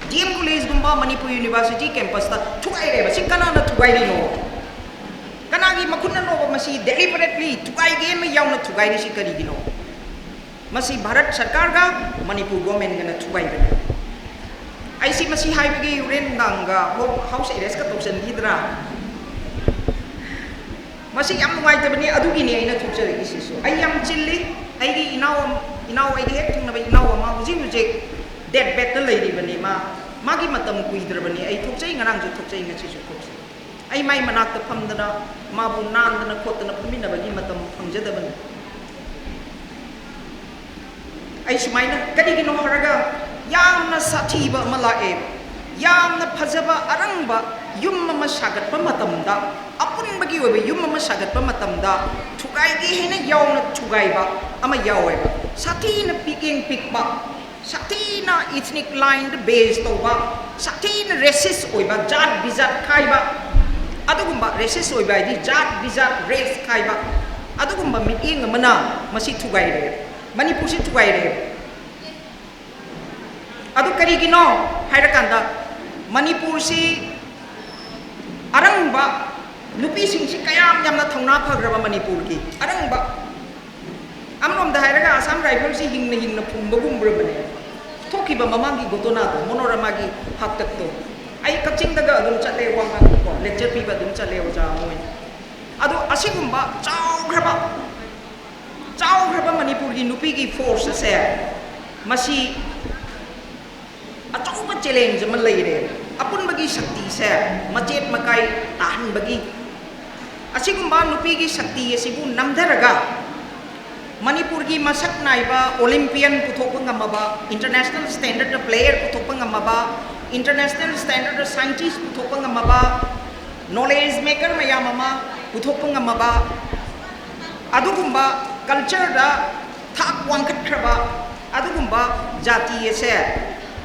ꯗꯤ ꯑꯦꯝ ꯀꯣꯂꯦꯖꯒꯨꯝꯕ ꯃꯅꯤꯄꯨꯔ ꯌꯨꯅꯤꯚꯔꯁꯤꯇꯤ ꯀꯦꯝꯄꯁꯇ ꯊꯨꯒꯥꯏꯔꯦꯕ꯫ ꯁꯤ ꯀꯅꯥꯅ ꯊꯨꯒꯥꯏꯔꯤꯅꯣ? ꯀꯅꯥꯒꯤ ꯃꯈꯨꯠꯅꯅꯣꯕ ꯃꯁꯤ ꯗꯦꯂꯤꯕꯔꯦꯠꯂꯤ ꯊꯨꯒꯥꯏꯒꯦ ꯑꯃ ꯌꯥꯎꯅ ꯊꯨꯒꯥꯏꯔꯤꯁꯤ ꯀꯔꯤꯒꯤꯅꯣ? ꯃꯁꯤ ꯚꯥꯔꯠ ꯁꯔꯀꯥꯔꯒ ꯃꯅꯤꯄꯨꯔ ꯒꯣꯔꯃꯦꯟꯒꯅ ꯊꯨꯒꯥꯏꯕꯅꯤ꯫ ꯑꯩꯁꯤ ꯃꯁꯤ ꯍꯥꯏꯕꯒꯤ ꯍꯣꯔꯦꯟ ꯅꯨꯡꯗꯥꯡꯒ ꯍꯣ-, ꯍꯥꯎꯁ ꯑꯦꯔꯦꯁꯀ ꯇꯧꯁꯟꯈꯤꯗ꯭ꯔꯥ? ꯃꯁꯤ ꯌꯥꯝ ꯅꯨꯡꯉꯥꯏꯇꯕꯅꯤ, ꯑꯗꯨꯒꯤꯅꯤ ꯑꯩꯅ ꯊꯣꯛꯆꯔꯛꯏꯁꯤꯁꯨ꯫ ꯑꯩ ꯌꯥꯝ ꯆꯤꯜꯂꯤ꯫ ꯑꯩꯒꯤ ꯏꯅꯥꯎ ꯑꯃ, ꯏꯅꯥꯎ, ꯑꯩꯒꯤ ꯍꯦꯛ ꯊꯪꯅꯕ ꯏꯅꯥꯎ ꯑꯃ ꯍꯧꯖꯤꯛ ꯍꯧꯖꯤꯛ ꯗꯦꯠ ꯕꯦꯗꯇ ꯂꯩꯔꯤꯕꯅꯤ꯫ ꯃꯥ, ꯃꯥꯒꯤ ꯃꯇꯝ ꯀꯨꯏꯗ꯭ꯔꯕꯅꯤ꯫ ꯑꯩ ꯊꯣꯛꯆꯩ, ꯉꯔꯥꯡꯁꯨ ꯊꯣꯛꯆꯩ, ꯉꯁꯤꯁꯨ ꯊꯣꯛꯆꯩ꯫ ꯑꯩ ꯃꯥꯏ ꯃꯅꯥꯛꯇ ꯐꯝꯗꯅ, ꯃꯥꯕꯨ ꯅꯥꯟꯗꯅ ꯈꯣꯠꯇꯅ ꯐꯝꯃꯤꯟꯅꯕꯒꯤ ꯃꯇꯝ ꯐꯪꯖꯗꯕꯅꯤ꯫ ꯑꯩ ꯁꯨꯃꯥꯏꯅ, ꯀꯔꯤꯒꯤꯅꯣ ꯍꯥꯏꯔꯒ, ꯌꯥꯝꯅ ꯁꯥꯊꯤꯕ ꯑꯃ ꯂꯥꯛꯑꯦ꯫ ꯌꯥꯝꯅ ꯐꯖꯕ ꯑꯔꯪꯕ ꯌꯨꯝ ꯑꯃ ꯁꯥꯒꯠꯄ ꯃꯇꯝꯗ, ꯑꯄꯨꯟꯕꯒꯤ ꯑꯣꯏꯕ ꯌꯨꯝ ꯑꯃ ꯁꯥꯒꯠꯄ ꯃꯇꯝꯗ, ꯊꯨꯒꯥꯏꯒꯦ ꯍꯥꯏꯅ ꯌꯥꯎꯅ ꯊꯨꯒꯥꯏꯕ ꯑꯃ ꯌꯥꯎꯋꯦꯕ꯫ ꯁꯥꯊꯤꯅ ꯄꯤꯛꯑꯦꯡ ꯄꯤꯛꯄ, ꯁꯥꯊꯤꯅ ꯏꯊꯅꯤꯛ ꯂꯥꯏꯟꯗ ꯕꯦꯖ ꯇꯧꯕ, ꯁꯥꯊꯤꯅ ꯔꯦꯁꯤꯁ ꯑꯣꯏꯕ, ꯖꯥꯠ ꯕꯤꯖꯥꯠ ꯈꯥꯏꯕ, ꯑꯗꯨꯒꯨꯝꯕ ꯔꯦꯁꯤꯁ ꯑꯣꯏꯕ ꯍꯥꯏꯗꯤ ꯖꯥꯠ ꯕꯤꯖꯥꯠ ꯔꯦꯁ ꯈꯥꯏꯕ, ꯑꯗꯨꯒꯨꯝꯕ ꯃꯤꯠꯌꯦꯡ ꯑꯃꯅ ꯃꯁꯤ ꯊꯨꯒꯥꯏꯔꯦ, ꯃꯅꯤꯄꯨꯔꯁꯤ ꯊꯨꯒꯥꯏꯔꯦ꯫ ꯑꯗꯨ ꯀꯔꯤꯒꯤꯅꯣ ꯍꯥꯏꯔꯀꯥꯟꯗ, ꯃꯅꯤꯄꯨꯔꯁꯤ ꯑꯔꯪꯕ, ꯅꯨꯄꯤꯁꯤꯡꯁꯤ ꯀꯌꯥꯝ ꯌꯥꯝꯅ ꯊꯧꯅꯥ ꯐꯈ꯭ꯔꯕ ꯃꯅꯤꯄꯨꯔꯒꯤ ꯑꯔꯪꯕ, ꯑꯃꯔꯣꯝꯗ ꯍꯥꯏꯔꯒ ꯑꯁꯥꯝ ꯔꯥꯏꯐꯜꯁꯤ ꯍꯤꯡꯅ ꯍꯤꯡꯅ ꯐꯨꯝꯕꯒꯨꯝꯕ꯭ꯔꯕꯅꯦ꯫ ꯊꯣꯛꯈꯤꯕ ꯃꯃꯥꯡꯒꯤ ꯘꯣꯇꯣꯅꯥꯗꯣ, ꯃꯣꯅꯣꯔꯃꯥꯒꯤ ꯍꯥꯛꯇꯛꯇꯣ, ꯑꯩ ꯀꯛꯆꯤꯡꯗꯒ ꯑꯗꯨꯝ ꯆꯠꯂꯦ, ꯋꯥ ꯉꯥꯡꯉꯤꯀꯣ, ꯂꯦꯛꯆꯔ ꯄꯤꯕ ꯑꯗꯨꯝ ꯆꯠꯂꯦ ꯑꯣꯖꯥ ꯃꯣꯏ꯫ ꯑꯗꯣ ꯑꯁꯤꯒꯨꯝꯕ ꯆꯥꯎꯈ꯭ꯔꯕ, ꯆꯥꯎꯈ꯭ꯔꯕ ꯃꯅꯤꯄꯨꯔꯒꯤ ꯅꯨꯄꯤꯒꯤ ꯐꯣꯔꯁ ꯑꯁꯦ, ꯃꯁꯤ ꯑꯆꯧꯕ ꯆꯦꯂꯦꯟꯖ ꯑꯃ ꯂꯩꯔꯦ꯫ ꯑꯄꯨꯟꯕꯒꯤ ꯁꯛꯇꯤꯁꯦ ꯃꯆꯦꯠ ꯃꯀꯥꯏ ꯇꯥꯍꯟꯕꯒꯤ, ꯑꯁꯤꯒꯨꯝꯕ ꯅꯨꯄꯤꯒꯤ ꯁꯛꯇꯤ ꯑꯁꯤꯕꯨ ꯅꯝꯊꯔꯒ ꯃꯅꯤꯄꯨꯔꯒꯤ ꯃꯁꯛ ꯅꯥꯏꯕ ꯑꯣꯂꯤꯝꯄꯤꯌꯟ ꯄꯨꯊꯣꯛꯄ ꯉꯝꯃꯕ, ꯏꯟꯇꯔꯅꯦꯁꯅꯦꯜ ꯁ꯭ꯇꯦꯟꯗꯔꯗ ꯄ꯭ꯂꯦꯌꯔ ꯄꯨꯊꯣꯛꯄ ꯉꯝꯃꯕ, ꯏꯟꯇꯔꯅꯦꯁꯅꯦꯜ ꯁ꯭ꯇꯦꯟꯗꯔꯗ ꯁꯥꯏꯟꯇꯤꯁ ꯄꯨꯊꯣꯛꯄ ꯉꯝꯃꯕ, ꯅꯣꯂꯦꯖ ꯃꯦꯀꯔ ꯃꯌꯥꯝ ꯑꯃ ꯄꯨꯊꯣꯛꯄ ꯉꯝꯃꯕ, ꯑꯗꯨꯒꯨꯝꯕ ꯀꯜꯆꯔꯗ ꯊꯥꯛ ꯋꯥꯡꯈꯠꯈ꯭ꯔꯕ ꯑꯗꯨꯒꯨꯝꯕ ꯖꯥꯇꯤ ꯑꯁꯦ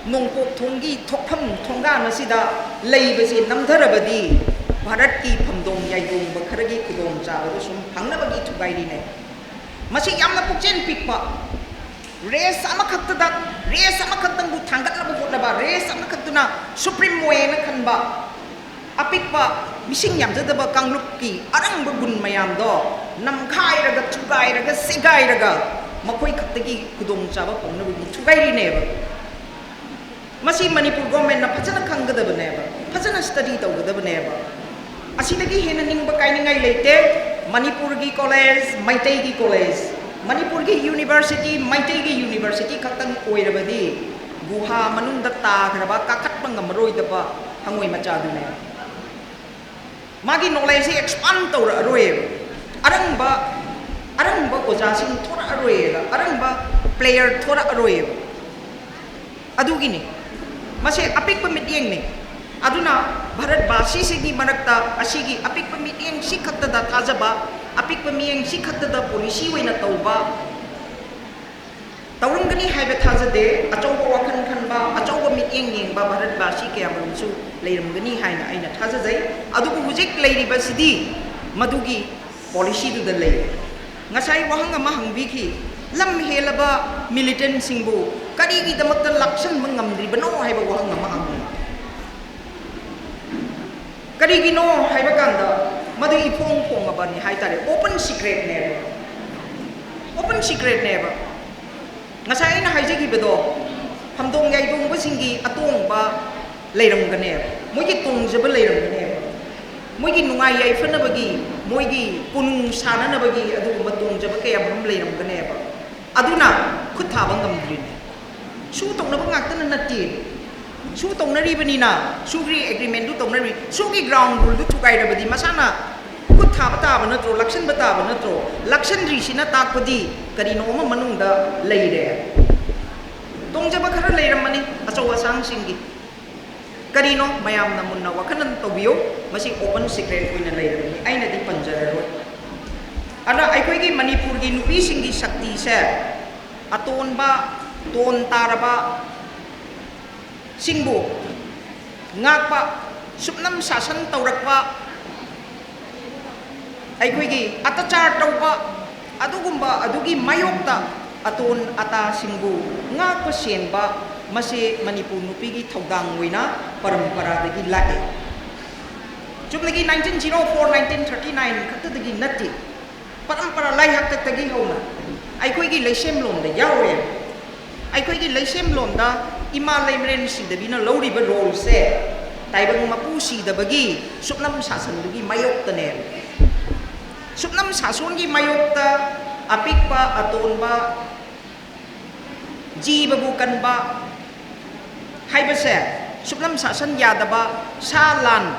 ꯅꯣꯡꯄꯣꯛ ꯊꯣꯡꯒꯤ ꯊꯣꯛꯐꯝ ꯊꯣꯡꯒꯥꯟ ꯑꯁꯤꯗ ꯂꯩꯕꯁꯦ ꯅꯝꯊꯔꯕꯗꯤ ꯚꯥꯔꯠꯀꯤ ꯐꯝꯗꯣꯡ ꯌꯥꯏꯗꯣꯡꯕ ꯈꯔꯒꯤ ꯈꯨꯗꯣꯡꯆꯥꯕꯗꯨ ꯁꯨꯝ ꯐꯪꯅꯕꯒꯤ ꯊꯨꯒꯥꯏꯔꯤꯅꯦ꯫ ꯃꯁꯤ ꯌꯥꯝꯅ ꯄꯨꯛꯆꯦꯜ ꯄꯤꯛꯄ, ꯔꯦꯁ ꯑꯃꯈꯛꯇꯗ, ꯔꯦꯁ ꯑꯃꯈꯛꯇꯪꯕꯨ ꯊꯥꯡꯒꯠꯅꯕ ꯍꯣꯠꯅꯕ, ꯔꯦꯁ ꯑꯃꯈꯛꯇꯅ ꯁꯨꯄ꯭ꯔꯤꯝ ꯋꯦꯅ ꯈꯟꯕ, ꯑꯄꯤꯛꯄ ꯃꯤꯁꯤꯡ ꯌꯥꯝꯖꯗꯕ ꯀꯥꯡꯂꯨꯞꯀꯤ ꯑꯔꯪꯕ ꯒꯨꯟ ꯃꯌꯥꯝꯗꯣ ꯅꯝꯈꯥꯏꯔꯒ, ꯊꯨꯒꯥꯏꯔꯒ, ꯁꯦꯒꯥꯏꯔꯒ ꯃꯈꯣꯏ ꯈꯛꯇꯒꯤ ꯈꯨꯗꯣꯡꯆꯥꯕ ꯐꯪꯅꯕꯒꯤ ꯊꯨꯒꯥꯏꯔꯤꯅꯦꯕ꯫ ꯃꯁꯤ ꯃꯅꯤꯄꯨꯔ ꯒꯣꯔꯃꯦꯟꯅ ꯐꯖꯅ ꯈꯪꯒꯗꯕꯅꯦꯕ, ꯐꯖꯅ ꯁ꯭ꯇꯗꯤ ꯇꯧꯒꯗꯕꯅꯦꯕ꯫ ꯑꯁꯤꯗꯒꯤ ꯍꯦꯟꯅ ꯅꯤꯡꯕ ꯀꯥꯏꯅꯤꯡꯉꯥꯏ ꯂꯩꯇꯦ꯫ ꯃꯅꯤꯄꯨꯔꯒꯤ ꯀꯣꯂꯦꯖ, ꯃꯩꯇꯩꯒꯤ ꯀꯣꯂꯦꯖ, ꯃꯅꯤꯄꯨꯔꯒꯤ ꯌꯨꯅꯤꯚꯔꯁꯤꯇꯤ, ꯃꯩꯇꯩꯒꯤ ꯌꯨꯅꯤꯚꯔꯁꯤꯇꯤ ꯈꯛꯇꯪ ꯑꯣꯏꯔꯕꯗꯤ ꯒꯨꯍꯥ ꯃꯅꯨꯡꯗ ꯇꯥꯈ꯭ꯔꯕ, ꯀꯥꯈꯠꯄ ꯉꯝꯃꯔꯣꯏꯗꯕ ꯍꯉꯣꯏ ꯃꯆꯥꯗꯨꯅꯦ꯫ ꯃꯥꯒꯤ ꯅꯣꯂꯦꯖꯁꯦ ꯑꯦꯛꯁꯄꯥꯟ ꯇꯧꯔꯛꯑꯔꯣꯏꯕ꯫ ꯑꯔꯪꯕ, ꯑꯔꯪꯕ ꯑꯣꯖꯥꯁꯤꯡ ꯊꯣꯔꯛꯑꯔꯣꯏꯕ, ꯑꯔꯪꯕ ꯄ꯭ꯂꯦꯌꯔ ꯊꯣꯔꯛꯑꯔꯣꯏꯕ꯫ ꯑꯗꯨꯒꯤꯅꯤ꯫ ꯃꯁꯤ ꯑꯄꯤꯛꯄ ꯃꯤꯠꯌꯦꯡꯅꯤ꯫ ꯑꯗꯨꯅ ꯚꯥꯔꯠꯕꯥꯁꯤꯁꯤꯒꯤ ꯃꯔꯛꯇ ꯑꯁꯤꯒꯤ ꯑꯄꯤꯛꯄ ꯃꯤꯠꯌꯦꯡꯁꯤ ꯈꯛꯇꯗ ꯊꯥꯖꯕ, ꯑꯄꯤꯛꯄ ꯃꯤꯠꯌꯦꯡꯁꯤ ꯈꯛꯇꯗ ꯄꯣꯂꯤꯁꯤ ꯑꯣꯏꯅ ꯇꯧꯕ, ꯇꯧꯔꯝꯒꯅꯤ ꯍꯥꯏꯕ ꯊꯥꯖꯗꯦ꯫ ꯑꯆꯧꯕ ꯋꯥꯈꯜ ꯈꯟꯕ, ꯑꯆꯧꯕ ꯃꯤꯠꯌꯦꯡ ꯌꯦꯡꯕ ꯚꯥꯔꯠꯕꯥꯁꯤ ꯀꯌꯥꯃꯔꯨꯝꯁꯨ ꯂꯩꯔꯝꯒꯅꯤ ꯍꯥꯏꯅ ꯑꯩꯅ ꯊꯥꯖꯖꯩ꯫ ꯑꯗꯨꯕꯨ ꯍꯧꯖꯤꯛ ꯂꯩꯔꯤꯕꯁꯤꯗꯤ ꯃꯗꯨꯒꯤ ꯄꯣꯂꯤꯁꯤꯗꯨꯗ ꯂꯩꯔꯦ꯫ ꯉꯁꯥꯏ ꯋꯥꯍꯪ ꯑꯃ ꯍꯪꯕꯤꯈꯤ, ꯂꯝ ꯍꯦꯜꯂꯕ ꯃꯤꯂꯤꯇꯦꯟꯁꯤꯡꯕꯨ ꯀꯔꯤꯒꯤꯗꯃꯛꯇ ꯂꯥꯛꯁꯟꯕ ꯉꯝꯗ꯭ꯔꯤꯕꯅꯣ ꯍꯥꯏꯕ ꯋꯥꯍꯪ ꯑꯃ ꯍꯪꯉꯤ꯫ ꯀꯔꯤꯒꯤꯅꯣ ꯍꯥꯏꯕ ꯀꯥꯟꯗ ꯃꯗꯨ ꯏꯐꯣꯡ ꯐꯣꯡꯉꯕꯅꯤ ꯍꯥꯏ ꯇꯥꯔꯦ, open secretꯅꯦꯕ, open secretꯅꯦꯕ꯫ ꯉꯁꯥꯏ ꯑꯩꯅ ꯍꯥꯏꯖꯈꯤꯕꯗꯣ, ꯐꯝꯗꯣꯡ ꯌꯥꯏꯗꯣꯡꯕꯁꯤꯡꯒꯤ ꯑꯇꯣꯡꯕ ꯂꯩꯔꯝꯒꯅꯦꯕ, ꯃꯣꯏꯒꯤ ꯇꯣꯡꯖꯕ ꯂꯩꯔꯝꯒꯅꯦꯕ, ꯃꯣꯏꯒꯤ ꯅꯨꯡꯉꯥꯏ ꯌꯥꯏꯐꯅꯕꯒꯤ, ꯃꯣꯏꯒꯤ ꯀꯣꯅꯨꯡ ꯁꯥꯟꯅꯅꯕꯒꯤ ꯑꯗꯨꯒꯨꯝꯕ ꯇꯣꯡꯖꯕ ꯀꯌꯥ ꯃꯔꯨꯝ ꯂꯩꯔꯝꯒꯅꯦꯕ꯫ ꯑꯗꯨꯅ ꯈꯨꯠ ꯊꯥꯕ ꯉꯝꯗ꯭ꯔꯤꯅꯦ꯫ ꯁꯨ ꯇꯧꯅꯕ ꯉꯥꯛꯇꯅ ꯅꯠꯇꯦ, ꯁꯨ ꯇꯧꯅꯔꯤꯕꯅꯤꯅ, ꯁꯨꯒꯤ ꯑꯦꯒ꯭ꯔꯤꯃꯦꯟꯗꯨ ꯇꯧꯅꯔꯤ, ꯁꯨꯒꯤ ꯒ꯭ꯔꯥꯎꯟ ꯔꯨꯜꯗꯨ ꯊꯨꯒꯥꯏꯔꯕꯗꯤ ꯃꯁꯥꯅ ꯈꯨꯠ ꯊꯥꯕ ꯇꯥꯕ ꯅꯠꯇ꯭ꯔꯣ? ꯂꯥꯛꯁꯟꯕ ꯇꯥꯕ ꯅꯠꯇ꯭ꯔꯣ? ꯂꯥꯛꯁꯟꯗ꯭ꯔꯤꯁꯤꯅ ꯇꯥꯛꯄꯗꯤ ꯀꯔꯤꯅꯣ ꯑꯃ ꯃꯅꯨꯡꯗ ꯂꯩꯔꯦ꯫ ꯇꯣꯡꯖꯕ ꯈꯔ ꯂꯩꯔꯝꯃꯅꯤ ꯑꯆꯧ ꯑꯁꯥꯡꯁꯤꯡꯒꯤ꯫ ꯀꯔꯤꯅꯣ? ꯃꯌꯥꯝꯅ ꯃꯨꯟꯅ ꯋꯥꯈꯜ ꯇꯧꯕꯤꯌꯨ꯫ ꯃꯁꯤ open secret ꯑꯣꯏꯅ ꯂꯩꯔꯕꯅꯤ, ꯑꯩꯅꯗꯤ ꯄꯟꯖꯔꯔꯣꯏ꯫ ꯑꯗ ꯑꯩꯈꯣꯏꯒꯤ ꯃꯅꯤꯄꯨꯔꯒꯤ ꯅꯨꯄꯤꯁꯤꯡꯒꯤ ꯁꯛꯇꯤꯁꯦ ꯑꯇꯣꯟꯕ, ꯇꯣꯟ ꯇꯥꯔꯕ ꯁꯤꯡꯕꯨ ꯉꯥꯛꯄ, ꯁꯨꯞꯅꯝ ꯁꯥꯁꯟ ꯇꯧꯔꯛꯄ, ꯑꯩꯈꯣꯏꯒꯤ ꯑꯇꯆꯥꯔ ꯇꯧꯕ, ꯑꯗꯨꯒꯨꯝꯕ ꯑꯗꯨꯒꯤ ꯃꯥꯌꯣꯛꯇ ꯑꯇꯣꯟ ꯑꯇꯥꯁꯤꯡꯕꯨ ꯉꯥꯛꯄ ꯁꯦꯟꯕ, ꯃꯁꯤ ꯃꯅꯤꯄꯨꯔ ꯅꯨꯄꯤꯒꯤ ꯊꯧꯗꯥꯡ ꯑꯣꯏꯅ ꯄꯔꯝꯄꯔꯥꯗꯒꯤ ꯂꯥꯛꯑꯦ꯫ ꯆꯨꯝꯅꯒꯤ nineteen zero four, nineteen thirty nine ꯈꯛꯇꯗꯒꯤ ꯅꯠꯇꯦ, ꯄꯔꯝꯄꯔꯥ ꯂꯥꯏꯍꯥꯛꯇꯛꯇꯒꯤ ꯍꯧꯅ ꯑꯩꯈꯣꯏꯒꯤ ꯂꯩꯁꯦꯝꯂꯣꯟꯗ ꯌꯥꯎꯔꯦ꯫ ꯑꯩꯈꯣꯏꯒꯤ ꯂꯩꯁꯦꯝꯂꯣꯟꯗ ꯏꯃꯥ ꯂꯩꯃꯔꯦꯟ ꯁꯤꯗꯕꯤꯅ ꯂꯧꯔꯤꯕ ꯔꯣꯜꯁꯦ ꯇꯥꯏꯕꯪ ꯃꯄꯨ ꯁꯤꯗꯕꯒꯤ ꯁꯨꯞꯅꯝ ꯁꯥꯁꯟꯗꯨꯒꯤ ꯃꯥꯌꯣꯛꯇꯅꯦ꯫ ꯁꯨꯞꯅꯝ ꯁꯥꯁꯣꯟꯒꯤ ꯃꯥꯌꯣꯛꯇ ꯑꯄꯤꯛꯄ, ꯑꯇꯣꯟꯕ, ꯖꯤꯕꯕꯨ ꯀꯟꯕ ꯍꯥꯏꯕꯁꯦ, ꯁꯨꯞꯅꯝ ꯁꯥꯁꯟ ꯌꯥꯗꯕ, ꯁꯥ ꯂꯥꯟ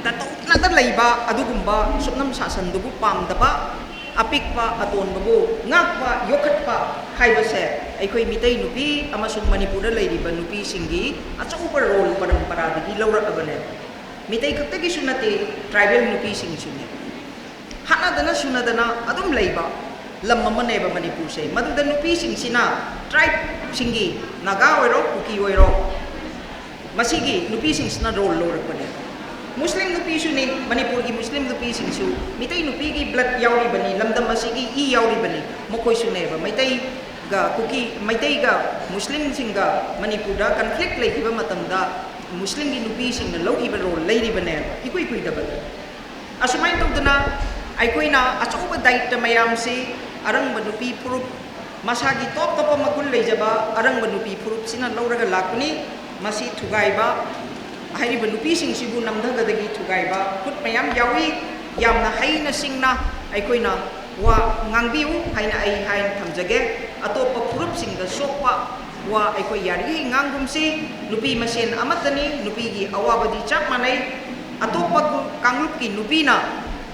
ꯇꯇꯧꯅꯗ ꯂꯩꯕ ꯑꯗꯨꯒꯨꯝꯕ ꯁꯨꯞꯅꯝ ꯁꯥꯁꯟꯗꯨꯕꯨ ꯄꯥꯝꯗꯕ, ꯑꯄꯤꯛꯄ ꯑꯇꯣꯟꯕꯕꯨ ꯉꯥꯛꯄ ꯌꯣꯛꯈꯠꯄ ꯍꯥꯏꯕꯁꯦ ꯑꯩꯈꯣꯏ ꯃꯤꯇꯩ ꯅꯨꯄꯤ ꯑꯃꯁꯨꯡ ꯃꯅꯤꯄꯨꯔꯗ ꯂꯩꯔꯤꯕ ꯅꯨꯄꯤꯁꯤꯡꯒꯤ ꯑꯆꯧꯕ ꯔꯣꯜ ꯄꯔꯝꯄꯔꯥꯗꯒꯤ ꯂꯧꯔꯛꯑꯕꯅꯦ꯫ ꯃꯤꯇꯩ ꯈꯛꯇꯒꯤꯁꯨ ꯅꯠꯇꯦ, ꯇ꯭ꯔꯥꯏꯕꯦꯜ ꯅꯨꯄꯤꯁꯤꯡꯁꯨꯅꯦ꯫ ꯍꯥꯠꯅꯗꯅ ꯁꯨꯅꯗꯅ ꯑꯗꯨꯝ ꯂꯩꯕ꯫ ꯂꯝ ꯑꯃꯅꯦꯕ ꯃꯅꯤꯄꯨꯔꯁꯦ꯫ ꯃꯗꯨꯗ ꯅꯨꯄꯤꯁꯤꯡꯁꯤꯅ, ꯇ꯭ꯔꯥꯏꯕꯁꯤꯡꯒꯤ, ꯅꯥꯒꯥ ꯑꯣꯏꯔꯣ, ꯀꯨꯀꯤ ꯑꯣꯏꯔꯣ, ꯃꯁꯤꯒꯤ ꯅꯨꯄꯤꯁꯤꯡꯁꯤꯅ ꯔꯣꯜ ꯂꯧꯔꯛꯄꯅꯦ꯫ ꯃꯨꯁꯂꯤꯝ ꯅꯨꯄꯤꯁꯨꯅꯤ, ꯃꯅꯤꯄꯨꯔꯒꯤ ꯃꯨꯁꯂꯤꯝ ꯅꯨꯄꯤꯁꯤꯡꯁꯨ ꯃꯤꯇꯩ ꯅꯨꯄꯤꯒꯤ ꯕ꯭ꯂꯠ ꯌꯥꯎꯔꯤꯕꯅꯤ, ꯂꯝꯗꯝ ꯑꯁꯤꯒꯤ ꯏ ꯌꯥꯎꯔꯤꯕꯅꯤ꯫ ꯃꯈꯣꯏꯁꯨꯅꯦꯕ ꯃꯩꯇꯩꯒ ꯀꯨꯀꯤ, ꯃꯩꯇꯩꯒ ꯃꯨꯁꯂꯤꯝꯁꯤꯡꯒ ꯃꯅꯤꯄꯨꯔꯗ ꯀꯟꯐ꯭ꯂꯤꯛ ꯂꯩꯈꯤꯕ ꯃꯇꯝꯗ ꯃꯨꯁꯂꯤꯝꯒꯤ ꯅꯨꯄꯤꯁꯤꯡꯅ ꯂꯧꯈꯤꯕ ꯔꯣꯜ ꯂꯩꯔꯤꯕꯅꯦꯕ ꯏꯀꯨꯏ ꯀꯨꯏꯗꯕꯗ꯫ ꯑꯁꯨꯃꯥꯏꯅ ꯇꯧꯗꯅ ꯑꯩꯈꯣꯏꯅ ꯑꯆꯧꯕ ꯗꯥꯏꯇ ꯃꯌꯥꯝꯁꯤ ꯑꯔꯪꯕ ꯅꯨꯄꯤ ꯐꯨꯔꯨꯞ, ꯃꯁꯥꯒꯤ ꯇꯣꯞ ꯇꯣꯞꯄ ꯃꯒꯨꯟ ꯂꯩꯖꯕ ꯑꯔꯪꯕ ꯅꯨꯄꯤ ꯐꯨꯔꯨꯞꯁꯤꯅ ꯂꯧꯔꯒ ꯂꯥꯛꯄꯅꯤ꯫ ꯃꯁꯤ ꯊꯨꯒꯥꯏꯕ, ꯍꯥꯏꯔꯤꯕ ꯅꯨꯄꯤꯁꯤꯡꯁꯤꯕꯨ ꯅꯝꯊꯕꯗꯒꯤ ꯊꯨꯒꯥꯏꯕ ꯈꯨꯠ ꯃꯌꯥꯝ ꯌꯥꯎꯏ꯫ ꯌꯥꯝꯅ ꯍꯩꯅ ꯁꯤꯡꯅ ꯑꯩꯈꯣꯏꯅ ꯋꯥ ꯉꯥꯡꯕꯤꯌꯨ ꯍꯥꯏꯅ ꯑꯩ ꯍꯥꯏꯅ ꯊꯝꯖꯒꯦ꯫ ꯑꯇꯣꯞꯄ ꯐꯨꯔꯨꯞꯁꯤꯡꯗ ꯁꯣꯛꯄ ꯋꯥ ꯑꯩꯈꯣꯏ ꯌꯥꯔꯤꯈꯩ ꯉꯥꯡꯒꯨꯝꯁꯤ꯫ ꯅꯨꯄꯤ ꯃꯁꯦꯟ ꯑꯃꯠꯇꯅꯤ, ꯅꯨꯄꯤꯒꯤ ꯑꯋꯥꯕꯗꯤ ꯆꯞ ꯃꯥꯟꯅꯩ꯫ ꯑꯇꯣꯞꯄ ꯒꯨ-, ꯀꯥꯡꯂꯨꯞꯀꯤ ꯅꯨꯄꯤꯅ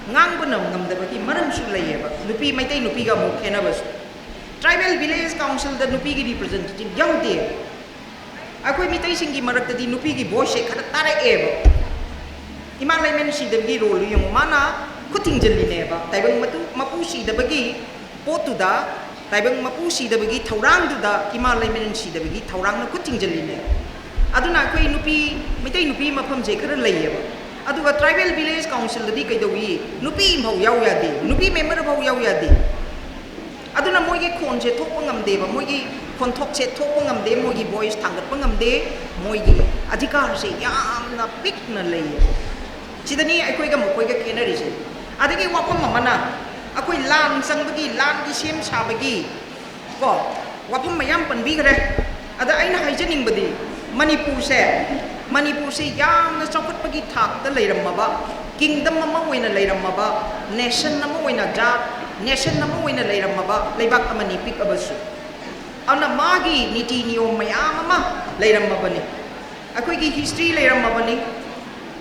ꯉꯥꯡꯕꯅ ꯉꯝꯗꯕꯒꯤ ꯃꯔꯝꯁꯨ ꯂꯩꯌꯦꯕ꯫ ꯅꯨꯄꯤ, ꯃꯩꯇꯩ ꯅꯨꯄꯤꯒ ꯑꯃꯨꯛ ꯈꯦꯠꯅꯕꯁꯨ꯫ ꯇ꯭ꯔꯥꯏꯕꯦꯜ ꯚꯤꯂꯦꯖ ꯀꯥꯎꯟꯁꯤꯜꯗ ꯅꯨꯄꯤꯒꯤ ꯔꯤꯄ꯭ꯔꯖꯦꯟꯇꯦꯇꯤꯚ ꯌꯥꯎꯗꯦ꯫ ꯑꯩꯈꯣꯏ ꯃꯤꯇꯩꯁꯤꯡꯒꯤ ꯃꯔꯛꯇꯗꯤ ꯅꯨꯄꯤꯒꯤ ꯚꯣꯏꯁꯁꯦ ꯈꯔ ꯇꯥꯔꯛꯑꯦꯕ꯫ ꯏꯃꯥ ꯂꯩꯃꯔꯦꯟ ꯁꯤꯗꯕꯒꯤ ꯔꯣꯜꯗꯨ ꯌꯦꯡꯉꯨ, ꯃꯥꯅ ꯈꯨꯠ ꯊꯤꯡꯖꯤꯜꯂꯤꯅꯦꯕ꯫ ꯇꯥꯏꯕꯪ ꯃꯇꯨ-, ꯃꯄꯨ ꯁꯤꯗꯕꯒꯤ ꯄꯣꯠꯇꯨꯗ, ꯇꯥꯏꯕꯪ ꯃꯄꯨ ꯁꯤꯗꯕꯒꯤ ꯊꯧꯔꯥꯡꯗꯨꯗ ꯏꯃꯥ ꯂꯩꯃꯔꯦꯟ ꯁꯤꯗꯕꯒꯤ ꯊꯧꯔꯥꯡꯅ ꯈꯨꯠ ꯊꯤꯡꯖꯤꯜꯂꯤꯅꯦ꯫ ꯑꯗꯨꯅ ꯑꯩꯈꯣꯏ ꯅꯨꯄꯤ, ꯃꯩꯇꯩ ꯅꯨꯄꯤ ꯃꯐꯝꯁꯦ ꯈꯔ ꯂꯩꯌꯦꯕ꯫ ꯑꯗꯨꯒ ꯇ꯭ꯔꯥꯏꯕꯦꯜ ꯚꯤꯂꯦꯖ ꯀꯥꯎꯟꯁꯤꯜꯗꯗꯤ ꯀꯩꯗꯧꯏ? ꯅꯨꯄꯤ ꯑꯃꯐꯥꯎ ꯌꯥꯎ ꯌꯥꯗꯦ, ꯅꯨꯄꯤ ꯃꯦꯝꯕꯔ ꯐꯥꯎ ꯌꯥꯎ ꯌꯥꯗꯦ꯫ ꯑꯗꯨꯅ ꯃꯣꯏꯒꯤ ꯈꯣꯟꯁꯦ ꯊꯣꯛꯄ ꯉꯝꯗꯦꯕ, ꯃꯣꯏꯒꯤ ꯈꯣꯟꯊꯣꯛꯁꯦ ꯊꯣꯛꯄ ꯉꯝꯗꯦ, ꯃꯣꯏꯒꯤ ꯚꯣꯏꯁ ꯊꯥꯡꯒꯠꯄ ꯉꯝꯗꯦ, ꯃꯣꯏꯒꯤ ꯑꯙꯤꯀꯥꯔꯁꯦ ꯌꯥꯝꯅ ꯄꯤꯛꯅ ꯂꯩꯌꯦ꯫ ꯁꯤꯗꯅꯤ ꯑꯩꯈꯣꯏꯒ ꯃꯈꯣꯏꯒ ꯈꯦꯠꯅꯔꯤꯁꯦ꯫ ꯑꯗꯒꯤ ꯋꯥꯐꯝ ꯑꯃꯅ, ꯑꯩꯈꯣꯏ ꯂꯥꯟ ꯆꯪꯕꯒꯤ, ꯂꯥꯟꯒꯤ ꯁꯦꯝ ꯁꯥꯕꯒꯤ, ꯀꯣ, ꯋꯥꯐꯝ ꯃꯌꯥꯝ ꯄꯟꯕꯤꯈ꯭ꯔꯦ꯫ ꯑꯗ ꯑꯩꯅ ꯍꯥꯏꯖꯅꯤꯡꯕꯗꯤ, ꯃꯅꯤꯄꯨꯔꯁꯦ, ꯃꯅꯤꯄꯨꯔꯁꯦ ꯌꯥꯝꯅ ꯆꯥꯎꯈꯠꯄꯒꯤ ꯊꯥꯛꯇ ꯂꯩꯔꯝꯃꯕ, ꯀꯤꯡꯗꯝ ꯑꯃ ꯑꯣꯏꯅ ꯂꯩꯔꯝꯃꯕ, ꯅꯦꯁꯟ ꯑꯃ ꯑꯣꯏꯅ, ꯖꯥꯠ, ꯅꯦꯁꯟ ꯑꯃ ꯑꯣꯏꯅ ꯂꯩꯔꯝꯃꯕ ꯂꯩꯕꯥꯛ ꯑꯃꯅꯤ, ꯄꯤꯛꯑꯕꯁꯨ꯫ ꯑꯗꯨꯅ ꯃꯥꯒꯤ ꯅꯤꯇꯤ ꯅꯤꯌꯣꯝ ꯃꯌꯥꯝ ꯑꯃ ꯂꯩꯔꯝꯃꯕꯅꯤ꯫ ꯑꯩꯈꯣꯏꯒꯤ ꯍꯤꯁꯇ꯭ꯔꯤ ꯂꯩꯔꯝꯃꯕꯅꯤ,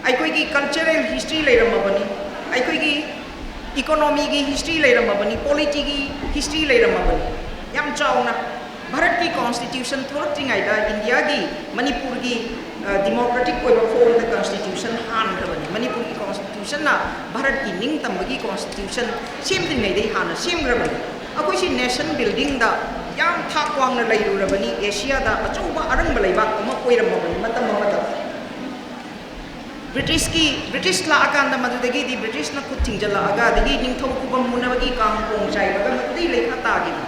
ꯑꯩꯈꯣꯏꯒꯤ ꯀꯜꯆꯔꯦꯜ ꯍꯤꯁꯇ꯭ꯔꯤ ꯂꯩꯔꯝꯃꯕꯅꯤ, ꯑꯩꯈꯣꯏꯒꯤ ꯏꯀꯣꯅꯣꯃꯤꯒꯤ ꯍꯤꯁꯇ꯭ꯔꯤ ꯂꯩꯔꯝꯃꯕꯅꯤ, ꯄꯣꯂꯤꯇꯤꯒꯤ ꯍꯤꯁꯇ꯭ꯔꯤ ꯂꯩꯔꯝꯃꯕꯅꯤ꯫ ꯌꯥꯝ ꯆꯥꯎꯅ ꯚꯥꯔꯠꯀꯤ ꯀꯣꯟꯁꯇꯤꯇ꯭ꯌꯨꯁꯟ ꯊꯣꯛꯂꯛꯇ꯭ꯔꯤꯉꯩꯗ ꯏꯟꯗꯤꯌꯥꯒꯤ, ꯃꯅꯤꯄꯨꯔꯒꯤ, ꯑ, ꯗꯤꯃꯣꯀ꯭ꯔꯦꯇꯤꯛ ꯑꯣꯏꯕ ꯐꯣꯔꯝꯗ ꯀꯣꯟꯁꯇꯤꯇ꯭ꯌꯨꯁꯟ ꯍꯥꯟꯈ꯭ꯔꯕꯅꯤ꯫ ꯃꯅꯤꯄꯨꯔꯒꯤ ꯀꯣꯟꯁꯇꯤꯇ꯭ꯌꯨꯁꯟꯅ ꯚꯥꯔꯠꯀꯤ ꯅꯤꯡꯇꯝꯕꯒꯤ ꯀꯣꯟꯁꯇꯤꯇ꯭ꯌꯨꯁꯟ ꯁꯦꯝꯗ꯭ꯔꯤꯉꯩꯗꯩ ꯍꯥꯟꯅ ꯁꯦꯝꯈ꯭ꯔꯕꯅꯤ꯫ ꯑꯩꯈꯣꯏꯁꯤ ꯅꯦꯁꯟ ꯕꯤꯜꯗꯤꯡꯗ ꯌꯥꯝ ꯊꯥꯛ ꯋꯥꯡꯅ ꯂꯩꯔꯨꯔꯕꯅꯤ꯫ ꯑꯦꯁꯤꯌꯥꯗ ꯑꯆꯧꯕ ꯑꯔꯪꯕ ꯂꯩꯕꯥꯛ ꯑꯃ ꯑꯣꯏꯔꯝꯃꯕꯅꯤ ꯃꯇꯝ ꯑꯃꯗ꯫ ꯕ꯭ꯔꯤꯇꯤꯁꯀꯤ, ꯕ꯭ꯔꯤꯇꯤꯁ ꯂꯥꯛꯑꯀꯥꯟꯗ ꯃꯗꯨꯗꯒꯤꯗꯤ ꯕ꯭ꯔꯤꯇꯤꯁꯅ ꯈꯨꯠ ꯊꯤꯡꯖꯤꯜꯂꯛꯑꯒ, ꯑꯗꯒꯤ ꯅꯤꯡꯊꯧ ꯈꯨꯕꯝ ꯃꯨꯟꯅꯕꯒꯤ ꯀꯥꯡ ꯄꯣꯡ ꯆꯥꯏꯕꯒ ꯃꯗꯨꯗꯩ ꯂꯩꯈꯥ ꯇꯥꯈꯤꯕ꯫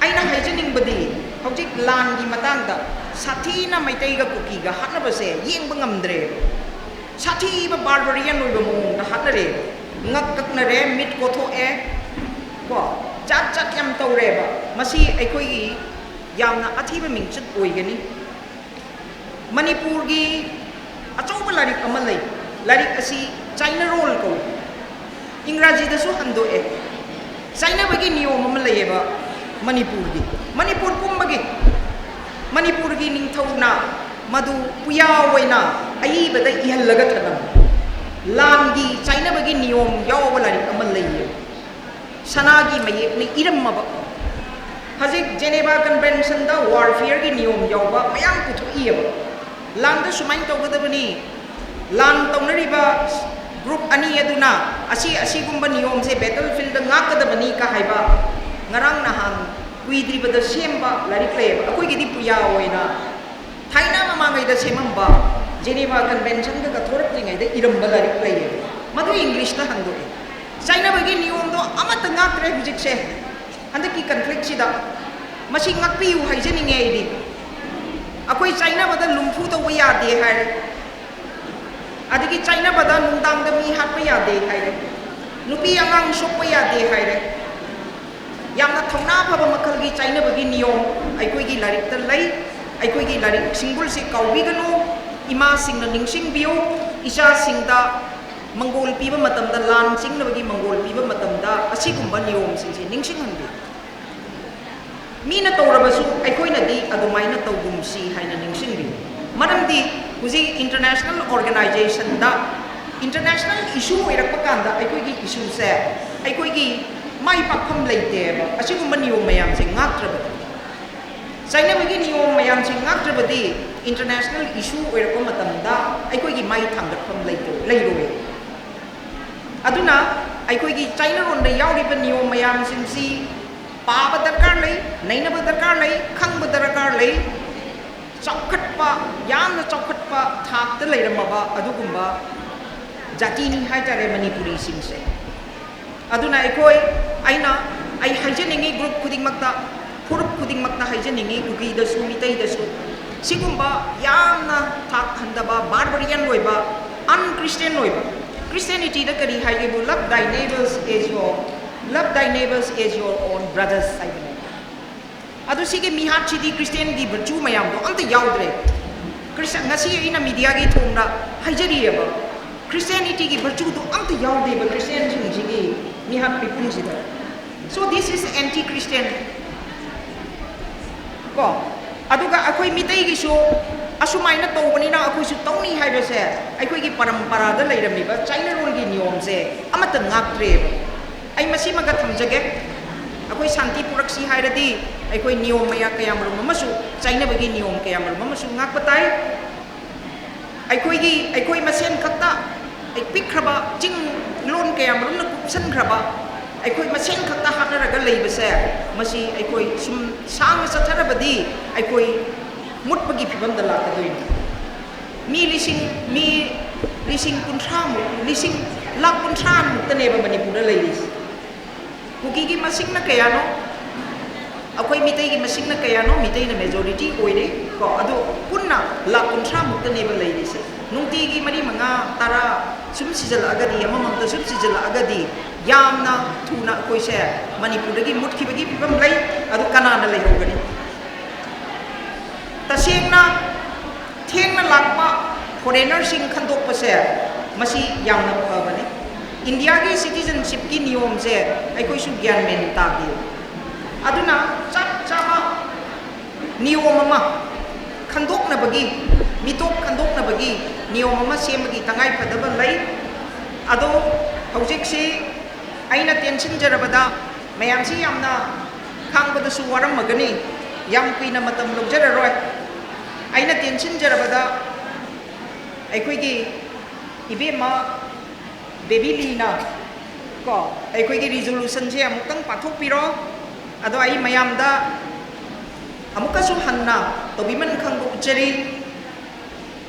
ꯑꯩꯅ ꯍꯥꯏꯖꯅꯤꯡꯕꯗꯤ, ꯍꯧꯖꯤꯛ ꯂꯥꯟꯒꯤ ꯃꯇꯥꯡꯗ ꯁꯥꯊꯤꯅ ꯃꯩꯇꯩꯒ ꯀꯨꯀꯤꯒ ꯍꯥꯠꯅꯕꯁꯦ ꯌꯦꯡꯕ ꯉꯝꯗ꯭ꯔꯦ꯫ ꯁꯥꯊꯤꯕ ꯕꯥꯔꯕꯔꯤꯌꯟ ꯑꯣꯏꯕ ꯃꯑꯣꯡꯗ ꯍꯥꯠꯅꯔꯦ꯫ ꯉꯛ ꯀꯛꯅꯔꯦ, ꯃꯤꯠ ꯀꯣꯊꯣꯛꯑꯦ, ꯀꯣ, ꯖꯥꯠ ꯖꯥꯠ ꯌꯥꯝ ꯇꯧꯔꯦꯕ꯫ ꯃꯁꯤ ꯑꯩꯈꯣꯏꯒꯤ ꯌꯥꯝꯅ ꯑꯊꯤꯕ ꯃꯤꯡꯆꯠ ꯑꯣꯏꯒꯅꯤ꯫ ꯃꯅꯤꯄꯨꯔꯒꯤ ꯑꯆꯧꯕ ꯂꯥꯏꯔꯤꯛ ꯑꯃ ꯂꯩ꯫ ꯂꯥꯏꯔꯤꯛ ꯑꯁꯤ ꯆꯥꯏꯅꯔꯣꯜ ꯀꯧꯏ꯫ ꯏꯪꯒ꯭ꯔꯥꯖꯤꯗꯁꯨ ꯍꯟꯗꯣꯛꯑꯦ꯫ ꯆꯥꯏꯅꯕꯒꯤ ꯅꯤꯌꯣꯝ ꯑꯃ ꯂꯩꯌꯦꯕ ꯃꯅꯤꯄꯨꯔꯒꯤ꯫ ꯃꯅꯤꯄꯨꯔ ꯄꯨꯝꯕꯒꯤ, ꯃꯅꯤꯄꯨꯔꯒꯤ ꯅꯤꯡꯊꯧꯅ ꯃꯗꯨ ꯄꯨꯌꯥ ꯑꯣꯏꯅ ꯑꯏꯕꯗ ꯏꯍꯜꯂꯒ ꯊꯅꯝꯃꯤ꯫ ꯂꯥꯟꯒꯤ ꯆꯥꯏꯅꯕꯒꯤ ꯅꯤꯌꯣꯝ ꯌꯥꯎꯕ ꯂꯥꯏꯔꯤꯛ ꯑꯃ ꯂꯩꯌꯦ꯫ ꯁꯅꯥꯒꯤ ꯃꯌꯦꯛꯅ ꯏꯔꯝꯃꯕ꯫ ꯍꯧꯖꯤꯛ ꯖꯦꯅꯦꯚꯥ ꯀꯟꯚꯦꯟꯁꯟꯗ ꯋꯥꯔꯐꯤꯌꯔꯒꯤ ꯅꯤꯌꯣꯝ ꯌꯥꯎꯕ ꯃꯌꯥꯝ ꯄꯨꯊꯣꯛꯏꯑꯕ꯫ ꯂꯥꯟꯗ ꯁꯨꯃꯥꯏꯅ ꯇꯧꯒꯗꯕꯅꯤ, ꯂꯥꯟ ꯇꯧꯅꯔꯤꯕ ꯒ꯭ꯔꯨꯞ ꯑꯅꯤ ꯑꯗꯨꯅ ꯑꯁꯤ ꯑꯁꯤꯒꯨꯝꯕ ꯅꯤꯌꯣꯝꯁꯦ ꯕꯦꯇꯜ ꯐꯤꯜꯗ ꯉꯥꯛꯀꯗꯕꯅꯤ ꯀ ꯍꯥꯏꯕ ꯉꯔꯥꯡ ꯅꯍꯥꯟ ꯀꯨꯏꯗ꯭ꯔꯤꯕꯗ ꯁꯦꯝꯕ ꯂꯥꯏꯔꯤꯛ ꯂꯩꯌꯦꯕ꯫ ꯑꯩꯈꯣꯏꯒꯤꯗꯤ ꯄꯨꯌꯥ ꯑꯣꯏꯅ ꯊꯥꯏꯅ ꯃꯃꯥꯡꯉꯩꯗ ꯁꯦꯝꯃꯝꯕ ꯖꯦꯅꯦꯚꯥ ꯀꯟꯚꯦꯟꯁꯟꯒ ꯊꯣꯔꯛꯇ꯭ꯔꯤꯉꯩꯗ ꯏꯔꯝꯕ ꯂꯥꯏꯔꯤꯛ ꯂꯩꯌꯦꯕ꯫ ꯃꯗꯨ ꯏꯪꯂꯤꯁꯇ ꯍꯟꯗꯣꯛꯑꯦ꯫ ꯆꯥꯏꯅꯕꯒꯤ ꯅꯤꯌꯣꯝꯗꯣ ꯑꯃꯠꯇ ꯉꯥꯛꯇ꯭ꯔꯦ ꯍꯧꯖꯤꯛꯁꯦ꯫ ꯍꯟꯗꯛꯀꯤ ꯀꯟꯐ꯭ꯂꯤꯛꯁꯤꯗ ꯃꯁꯤ ꯉꯥꯛꯄꯤꯌꯨ ꯍꯥꯏꯖꯅꯤꯡꯉꯦ ꯑꯩꯗꯤ꯫ ꯑꯩꯈꯣꯏ ꯆꯥꯏꯅꯕꯗ ꯂꯨꯝꯐꯨ ꯇꯧꯕ ꯌꯥꯗꯦ ꯍꯥꯏꯔꯦ, ꯑꯗꯒꯤ ꯆꯥꯏꯅꯕꯗ ꯅꯨꯡꯗꯥꯡꯗ ꯃꯤ ꯍꯥꯠꯄ ꯌꯥꯗꯦ ꯍꯥꯏꯔꯦ, ꯅꯨꯄꯤ ꯑꯉꯥꯡ ꯁꯣꯛꯄ ꯌꯥꯗꯦ ꯍꯥꯏꯔꯦ꯫ ꯌꯥꯝꯅ ꯊꯧꯅꯥ ꯐꯕ ꯃꯈꯜꯒꯤ ꯆꯥꯏꯅꯕꯒꯤ ꯅꯤꯌꯣꯝ ꯑꯩꯈꯣꯏꯒꯤ ꯂꯥꯏꯔꯤꯛꯇ ꯂꯩ꯫ ꯑꯩꯈꯣꯏꯒꯤ ꯂꯥꯏꯔꯤꯛ ꯁꯤꯡꯕꯨꯜꯁꯤ ꯀꯥꯎꯕꯤꯒꯅꯨ꯫ ꯏꯃꯥꯁꯤꯡꯅ ꯅꯤꯡꯁꯤꯡꯕꯤꯌꯨ, ꯏꯆꯥꯁꯤꯡꯗ ꯃꯪꯒꯣꯜ ꯄꯤꯕ ꯃꯇꯝꯗ, ꯂꯥꯟ ꯆꯤꯡꯅꯕꯒꯤ ꯃꯪꯒꯣꯜ ꯄꯤꯕ ꯃꯇꯝꯗ ꯑꯁꯤꯒꯨꯝꯕ ꯅꯤꯌꯣꯝꯁꯤꯡꯁꯦ ꯅꯤꯡꯁꯤꯡꯍꯟꯕꯤꯌꯨ꯫ ꯃꯤꯅ ꯇꯧꯔꯕꯁꯨ ꯑꯩꯈꯣꯏꯅꯗꯤ ꯑꯗꯨꯃꯥꯏꯅ ꯇꯧꯒꯨꯝꯁꯤ ꯍꯥꯏꯅ ꯅꯤꯡꯁꯤꯡꯕꯤꯌꯨ꯫ ꯃꯔꯝꯗꯤ ꯍꯧꯖꯤꯛ ꯏꯟꯇꯔꯅꯦꯁꯅꯦꯜ ꯑꯣꯔꯒꯅꯥꯏꯖꯦꯁꯟꯗ, ꯏꯟꯇꯔꯅꯦꯁꯅꯦꯜ ꯏꯁꯨ ꯑꯣꯏꯔꯛꯄ ꯀꯥꯟꯗ ꯑꯩꯈꯣꯏꯒꯤ ꯏꯁꯨꯁꯦ ꯑꯩꯈꯣꯏꯒꯤ ꯃꯥꯏ ꯄꯥꯛꯐꯝ ꯂꯩꯇꯦꯕ, ꯑꯁꯤꯒꯨꯝꯕ ꯅꯤꯌꯣꯝ ꯃꯌꯥꯝꯁꯦ ꯉꯥꯛꯇ꯭ꯔꯕꯗꯤ꯫ ꯆꯥꯏꯅꯕꯒꯤ ꯅꯤꯌꯣꯝ ꯃꯌꯥꯝꯁꯦ ꯉꯥꯛꯇ꯭ꯔꯕꯗꯤ ꯏꯟꯇꯔꯅꯦꯁꯅꯦꯜ ꯏꯁꯨ ꯑꯣꯏꯔꯛꯄ ꯃꯇꯝꯗ ꯑꯩꯈꯣꯏꯒꯤ ꯃꯥꯏ ꯊꯥꯡꯒꯠꯐꯝ ꯂꯩꯇ-, ꯂꯩꯔꯣꯏ꯫ ꯑꯗꯨꯅ ꯑꯩꯈꯣꯏꯒꯤ ꯆꯥꯏꯅꯔꯣꯟꯗ ꯌꯥꯎꯔꯤꯕ ꯅꯤꯌꯣꯝ ꯃꯌꯥꯝꯁꯤꯡꯁꯤ ꯄꯥꯕ ꯗꯔꯀꯥꯔ ꯂꯩ, ꯅꯩꯅꯕ ꯗꯔꯀꯥꯔ ꯂꯩ, ꯈꯪꯕ ꯗꯔꯀꯥꯔ ꯂꯩ꯫ ꯆꯥꯎꯈꯠꯄ, ꯌꯥꯝꯅ ꯆꯥꯎꯈꯠꯄ ꯊꯥꯛꯇ ꯂꯩꯔꯝꯃꯕ ꯑꯗꯨꯒꯨꯝꯕ ꯖꯥꯇꯤꯅꯤ ꯍꯥꯏꯇꯥꯔꯦ ꯃꯅꯤꯄꯨꯔꯤꯁꯤꯡꯁꯦ꯫ ꯑꯗꯨꯅ ꯑꯩꯈꯣꯏ, ꯑꯩꯅ, ꯑꯩ ꯍꯥꯏꯖꯅꯤꯡꯉꯤ ꯒ꯭ꯔꯨꯞ ꯈꯨꯗꯤꯡꯃꯛꯇ, ꯐꯨꯔꯨꯞ ꯈꯨꯗꯤꯡꯃꯛꯇ ꯍꯥꯏꯖꯅꯤꯡꯉꯤ, ꯀꯨꯀꯤꯗꯁꯨ, ꯃꯤꯇꯩꯗꯁꯨ, ꯁꯤꯒꯨꯝꯕ ꯌꯥꯝꯅ ꯊꯥꯛ ꯍꯟꯗꯕ, ꯕꯥꯔꯕꯔꯤꯌꯟ ꯑꯣꯏꯕ, ꯑꯟꯈ꯭ꯔꯤꯁꯇꯤꯌꯟ ꯑꯣꯏꯕ꯫ ꯈ꯭ꯔꯤꯁꯇꯤꯌꯥꯅꯤꯇꯤꯗ ꯀꯔꯤ ꯍꯥꯏꯒꯦꯕꯨ, "Love thy neighbors as your, love thy neighbors as your own brothers" ꯍꯥꯏꯕꯅꯦ꯫ ꯑꯗꯨ ꯁꯤꯒꯤ ꯃꯤꯍꯥꯠꯁꯤꯗꯤ ꯈ꯭ꯔꯤꯁꯇꯤꯌꯥꯟꯒꯤ ꯚꯔꯆꯨ ꯃꯌꯥꯝꯗꯣ ꯑꯝꯇ ꯌꯥꯎꯗ꯭ꯔꯦ꯫ ꯈ꯭ꯔꯤꯁ-, ꯉꯁꯤ ꯑꯩꯅ ꯃꯤꯗꯤꯌꯥꯒꯤ ꯊꯣꯡꯗ ꯍꯥꯏꯖꯔꯤꯑꯕ, ꯈ꯭ꯔꯤꯁꯇꯤꯌꯥꯅꯤꯇꯤꯒꯤ ꯚꯔꯆꯨꯗꯣ ꯑꯝꯇ ꯌꯥꯎꯗꯦꯕ ꯈ꯭ꯔꯤꯁꯇꯤꯌꯥꯟꯁꯤꯡꯁꯤꯒꯤ ꯃꯤꯍꯥꯠ ꯃꯤꯄꯨꯟꯁꯤꯗ꯫ So this is anti Christian꯫ ꯀꯣ, ꯑꯗꯨꯒ ꯑꯩꯈꯣꯏ ꯃꯤꯇꯩꯒꯤꯁꯨ ꯑꯁꯨꯃꯥꯏꯅ ꯇꯧꯕꯅꯤꯅ ꯑꯩꯈꯣꯏꯁꯨ ꯇꯧꯅꯤ ꯍꯥꯏꯕꯁꯦ, ꯑꯩꯈꯣꯏꯒꯤ ꯄꯔꯝꯄꯔꯥꯗ ꯂꯩꯔꯝꯃꯤꯕ ꯆꯥꯏꯅꯔꯣꯜꯒꯤ ꯅꯤꯌꯣꯝꯁꯦ ꯑꯃꯠꯇ ꯉꯥꯛꯇ꯭ꯔꯦꯕ꯫ ꯑꯩ ꯃꯁꯤꯃꯒ ꯊꯝꯖꯒꯦ꯫ ꯑꯩꯈꯣꯏ ꯁꯥꯟꯇꯤ ꯄꯨꯔꯛꯁꯤ ꯍꯥꯏꯔꯗꯤ ꯑꯩꯈꯣꯏ ꯅꯤꯌꯣꯝ ꯃꯌꯥ ꯀꯌꯥꯃꯔꯨꯝ ꯑꯃꯁꯨ, ꯆꯥꯏꯅꯕꯒꯤ ꯅꯤꯌꯣꯝ ꯀꯌꯥꯃꯔꯨꯝ ꯑꯃꯁꯨ ꯉꯥꯛꯄ ꯇꯥꯏ꯫ ꯑꯩꯈꯣꯏꯒꯤ, ꯑꯩꯈꯣꯏ ꯃꯁꯦꯟ ꯈꯛꯇ, ꯑꯩ ꯄꯤꯛꯈ꯭ꯔꯕ ꯆꯤꯡ ꯂꯣꯟ ꯀꯌꯥꯃꯔꯨꯝꯅ ꯀꯨꯞꯁꯟꯈ꯭ꯔꯕ ꯑꯩꯈꯣꯏ ꯃꯁꯦꯟ ꯈꯛꯇ ꯍꯥꯠꯅꯔꯒ ꯂꯩꯕꯁꯦ, ꯃꯁꯤ ꯑꯩꯈꯣꯏ ꯁꯨꯝ ꯁꯥꯡꯅ ꯆꯠꯊꯔꯕꯗꯤ ꯑꯩꯈꯣꯏ ꯃꯨꯠꯄꯒꯤ ꯐꯤꯕꯝꯗ ꯂꯥꯛꯀꯗꯣꯏꯅꯤ꯫ ꯃꯤ ꯂꯤꯁꯤꯡ, ꯃꯤ ꯂꯤꯁꯤꯡ ꯀꯨꯟꯊ꯭ꯔꯥꯃꯨꯛ, ꯂꯤꯁꯤꯡ ꯂꯥꯈ ꯀꯨꯟꯊ꯭ꯔꯥꯃꯨꯛꯇꯅꯦꯕ ꯃꯅꯤꯄꯨꯔꯗ ꯂꯩꯔꯤꯁꯦ꯫ ꯀꯨꯀꯤꯒꯤ ꯃꯁꯤꯡꯅ ꯀꯌꯥꯅꯣ? ꯑꯩꯈꯣꯏ ꯃꯤꯇꯩꯒꯤ ꯃꯁꯤꯡꯅ ꯀꯌꯥꯅꯣ? ꯃꯤꯇꯩꯅ ꯃꯦꯖꯣꯔꯤꯇꯤ ꯑꯣꯏꯔꯦ ꯀꯣ, ꯑꯗꯣ ꯄꯨꯟꯅ ꯂꯥꯈ ꯀꯨꯟꯊ꯭ꯔꯥꯃꯨꯛꯇꯅꯦꯕ ꯂꯩꯔꯤꯁꯦ꯫ ꯅꯨꯡꯇꯤꯒꯤ ꯃꯔꯤ, ꯃꯉꯥ, ꯇꯔꯥ ꯁꯨꯝ ꯁꯤꯖꯤꯜꯂꯛꯑꯒꯗꯤ, ꯑꯃꯃꯝꯇ ꯁꯨꯝ ꯁꯤꯖꯤꯜꯂꯛꯑꯒꯗꯤ, ꯌꯥꯝꯅ ꯊꯨꯅ ꯑꯩꯈꯣꯏꯁꯦ ꯃꯅꯤꯄꯨꯔꯗꯒꯤ ꯃꯨꯠꯈꯤꯕꯒꯤ ꯐꯤꯕꯝ ꯂꯩ꯫ ꯑꯗꯨ ꯀꯅꯥꯅ ꯂꯩꯍꯧꯒꯅꯤ? ꯇꯁꯦꯡꯅ ꯊꯦꯡꯅ ꯂꯥꯛꯄ ꯐꯣꯔꯦꯅꯔꯁꯤꯡ ꯈꯟꯗꯣꯛꯄꯁꯦ, ꯃꯁꯤ ꯌꯥꯝꯅ ꯐꯕꯅꯤ꯫ ꯏꯟꯗꯤꯌꯥꯒꯤ ꯁꯤꯇꯤꯖꯟꯁꯤꯞꯀꯤ ꯅꯤꯌꯣꯝꯁꯦ ꯑꯩꯈꯣꯏꯁꯨ ꯒ꯭ꯌꯥꯟ ꯃꯦꯟ ꯇꯥꯗꯦ꯫ ꯑꯗꯨꯅ ꯆꯞ ꯆꯥꯕ ꯅꯤꯌꯣꯝ ꯑꯃ ꯈꯟꯗꯣꯛꯅꯕꯒꯤ, ꯃꯤꯇꯣꯞ ꯈꯟꯗꯣꯛꯅꯕꯒꯤ ꯅꯤꯌꯣꯝ ꯑꯃ ꯁꯦꯝꯕꯒꯤ ꯇꯉꯥꯏ ꯐꯗꯕ ꯂꯩ꯫ ꯑꯗꯣ ꯍꯧꯖꯤꯛꯁꯤ ꯑꯩꯅ ꯇꯦꯟꯁꯤꯟꯖꯔꯕꯗ, ꯃꯌꯥꯝꯁꯤ ꯌꯥꯝꯅ ꯈꯥꯡꯕꯗꯁꯨ ꯋꯥꯔꯝꯃꯒꯅꯤ, ꯌꯥꯝ ꯀꯨꯏꯅ ꯃꯇꯝ ꯂꯧꯖꯔꯔꯣꯏ꯫ ꯑꯩꯅ ꯇꯦꯟꯁꯤꯟꯖꯔꯕꯗ, ꯑꯩꯈꯣꯏꯒꯤ ꯏꯕꯦꯝꯃ ꯕꯦꯕꯤ ꯂꯤꯅ ꯀꯣ, ꯑꯩꯈꯣꯏꯒꯤ ꯔꯤꯖꯣꯂꯨꯁꯟꯁꯦ ꯑꯃꯨꯛꯇꯪ ꯄꯥꯊꯣꯛꯄꯤꯔꯣ꯫ ꯑꯗꯣ ꯑꯩ ꯃꯌꯥꯝꯗ ꯑꯃꯨꯛꯀꯁꯨ ꯍꯟꯅ ꯇꯧꯕꯤꯃꯟ ꯈꯪꯕ ꯎꯠꯆꯔꯤ꯫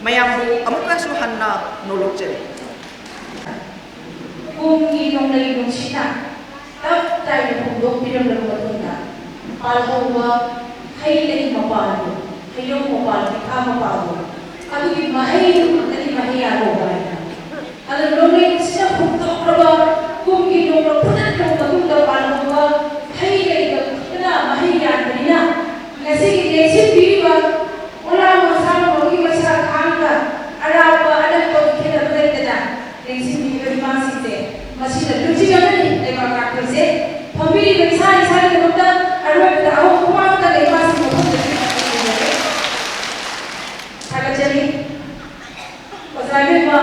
ꯃꯌꯥꯝꯕꯨ ꯑꯃꯨꯛꯀꯁꯨ ꯍꯟꯅ ꯅꯣꯂꯨꯛꯆꯔꯤ꯫ ꯀꯨꯝꯒꯤ ꯅꯣꯡꯂꯩ ꯅꯨꯡꯁꯤꯠꯅ ꯇꯞ ꯇꯥꯏꯅ ꯍꯨꯝꯗꯣꯛꯄꯤꯔꯝꯂꯕ ꯃꯇꯨꯡꯗ, ꯄꯥꯜꯍꯧꯕ ꯍꯩ ꯂꯩ ꯃꯄꯥꯟꯗꯨ, ꯍꯩꯅꯧ ꯃꯄꯥꯟ, ꯍꯩꯈꯥ ꯃꯄꯥꯟꯗꯨ, ꯑꯗꯨꯒꯤ ꯃꯍꯩꯗꯨ ꯈꯛꯇꯅꯤ ꯃꯍꯩ ꯌꯥꯜꯍꯧꯕ ꯍꯥꯏꯅ꯫ ꯑꯗꯨꯅ ꯅꯣꯡꯂꯩ ꯅꯨꯡꯁꯤꯠꯅ ꯍꯨꯝꯗꯣꯛꯂꯕ ꯀꯨꯝꯒꯤ ꯅꯣꯡꯅ ꯐꯨꯗꯠꯈ꯭ꯔꯕ ꯃꯇꯨꯡꯗ ꯄꯥꯜꯍꯧꯕ ꯍꯩ ꯂꯩꯗꯨ ꯈꯛꯇꯅ ꯃꯍꯩ ꯌꯥꯟꯕꯅꯤꯅ, ꯉꯁꯤꯒꯤ ꯂꯦꯡꯁꯤꯟꯕꯤꯔꯤꯕ ꯄꯣꯂꯥꯡ ꯃꯁꯥ ꯃꯇꯣꯝꯒꯤ ꯃꯁꯥ ꯈꯥꯡꯒ ꯑꯔꯥꯞꯄ ꯑꯅꯛꯄꯒꯤ ꯈꯦꯠꯅꯕ ꯂꯩꯇꯅ ꯂꯦꯡꯁꯤꯟꯕꯤꯔꯤꯕ ꯏꯃꯥꯁꯤꯡꯁꯦ, ꯃꯁꯤꯅ ꯂꯨꯆꯤꯡ ꯑꯃꯅꯤ ꯂꯩꯕꯥꯛ ꯉꯥꯛꯄꯁꯦ꯫ ꯐꯝꯕꯤꯔꯤꯕ ꯏꯁꯥ ꯏꯁꯥꯒꯤꯗꯃꯛꯇ ꯑꯔꯣꯏꯕꯗ ꯑꯍꯧꯕ ꯈꯨꯃꯥꯡ ꯀꯟꯅ ꯏꯃꯥꯁꯤꯡ ꯃꯐꯝꯗ ꯊꯥꯒꯠꯆꯔꯤ꯫ ꯑꯣꯖꯥ ꯏꯕꯦꯝꯃ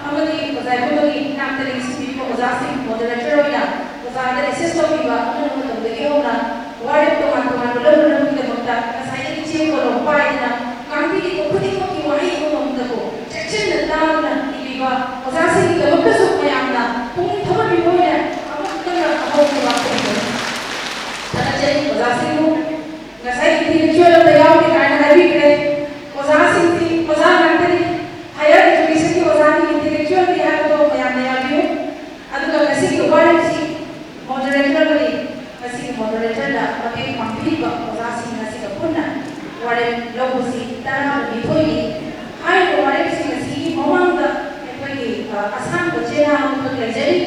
ꯑꯃꯗꯤ ꯑꯣꯖꯥ ꯏꯕꯦꯝꯃꯒꯤ ꯏꯅꯥꯛꯇ ꯂꯦꯡꯁꯤꯟꯕꯤꯔꯤꯕ ꯑꯣꯖꯥꯁꯤꯡ, ꯃꯣꯗꯔꯦꯇꯔ ꯑꯣꯏꯅ ꯑꯣꯖꯥꯗ ꯑꯦꯁꯤꯁ ꯇꯧꯕꯤꯕ ꯑꯃꯅ ꯃꯇꯝꯗꯒꯤ ꯍꯧꯅ ꯋꯥꯔꯦꯞ ꯇꯣꯉꯥꯟ ꯇꯣꯉꯥꯟꯕ ꯂꯧꯅꯅꯕꯒꯤꯗꯃꯛꯇ ꯉꯁꯥꯏꯗꯒꯤ ꯆꯦꯡ ꯀꯣꯂꯣꯝ ꯄꯥꯏꯗꯅ ꯉꯥꯡꯕꯤꯔꯤꯕ ꯈꯨꯗꯤꯡꯃꯛꯀꯤ ꯋꯥꯍꯩ ꯑꯃꯃꯝꯇꯕꯨ ꯆꯦꯛꯁꯤꯟꯅ ꯇꯥꯗꯨꯅ ꯏꯕꯤꯕ ꯑꯣꯖꯥꯁꯤꯡꯒꯤꯗꯃꯛꯇꯁꯨ ꯃꯌꯥꯝꯅ ꯄꯨꯛꯅꯤꯡ ꯊꯧꯒꯠꯄꯤꯕ ꯑꯣꯏꯅ ꯑꯃꯨꯛꯇꯪꯒ ꯑꯍꯧꯕ ꯂꯥꯛꯆꯔꯤꯕꯅꯤ꯫ ꯊꯥꯒꯠꯆꯔꯤ ꯑꯣꯖꯥꯁꯤꯡꯕꯨ꯫ ꯉꯁꯥꯏ ꯏꯟꯇꯦꯂꯦꯛꯆꯨꯋꯦꯜ ꯑꯃ ꯌꯥꯎꯗꯦ ꯀꯥꯏꯅ ꯍꯥꯏꯕꯤꯈ꯭ꯔꯦ꯫ ꯑꯣꯖꯥꯁꯤꯡꯗꯤ ꯑꯣꯖꯥ ꯉꯥꯛꯇꯅꯤ꯫ ꯍꯥꯌꯔ ꯑꯦꯖꯨꯀꯦꯁꯟꯒꯤ ꯑꯣꯖꯥꯅꯤ, ꯏꯟꯇꯦꯂꯦꯛꯆꯨꯋꯦꯜꯅꯤ ꯍꯥꯏꯕꯗꯣ ꯃꯌꯥꯝꯅ ꯌꯥꯕꯤꯌꯨ꯫ ꯑꯗꯨꯒ ꯉꯁꯤꯒꯤ ꯋꯥꯔꯦꯞꯁꯤ ꯃꯣꯗꯔꯦꯇꯔ ꯑꯃꯗꯤ ꯉꯁꯤꯒꯤ ꯃꯣꯗꯔꯦꯇꯔꯅ ꯃꯇꯦꯡ ꯄꯥꯡꯕꯤꯔꯤꯕ ꯑꯣꯖꯥꯁꯤꯡ ꯑꯁꯤꯒ ꯄꯨꯟꯅ ꯋꯥꯔꯦꯞ ꯂꯧꯕꯁꯤ ꯇꯔꯥꯅꯤꯊꯣꯏꯅꯤ꯫ ꯍꯥꯏꯔꯤꯕ ꯋꯥꯔꯦꯞꯁꯤꯡ ꯑꯁꯤꯒꯤ ꯃꯃꯥꯡꯗ ꯑꯩꯈꯣꯏꯒꯤ, ꯑ, ꯑꯁꯥꯡꯕ ꯆꯦꯅꯥ ꯑꯃꯈꯛ ꯂꯩꯖꯔꯤ꯫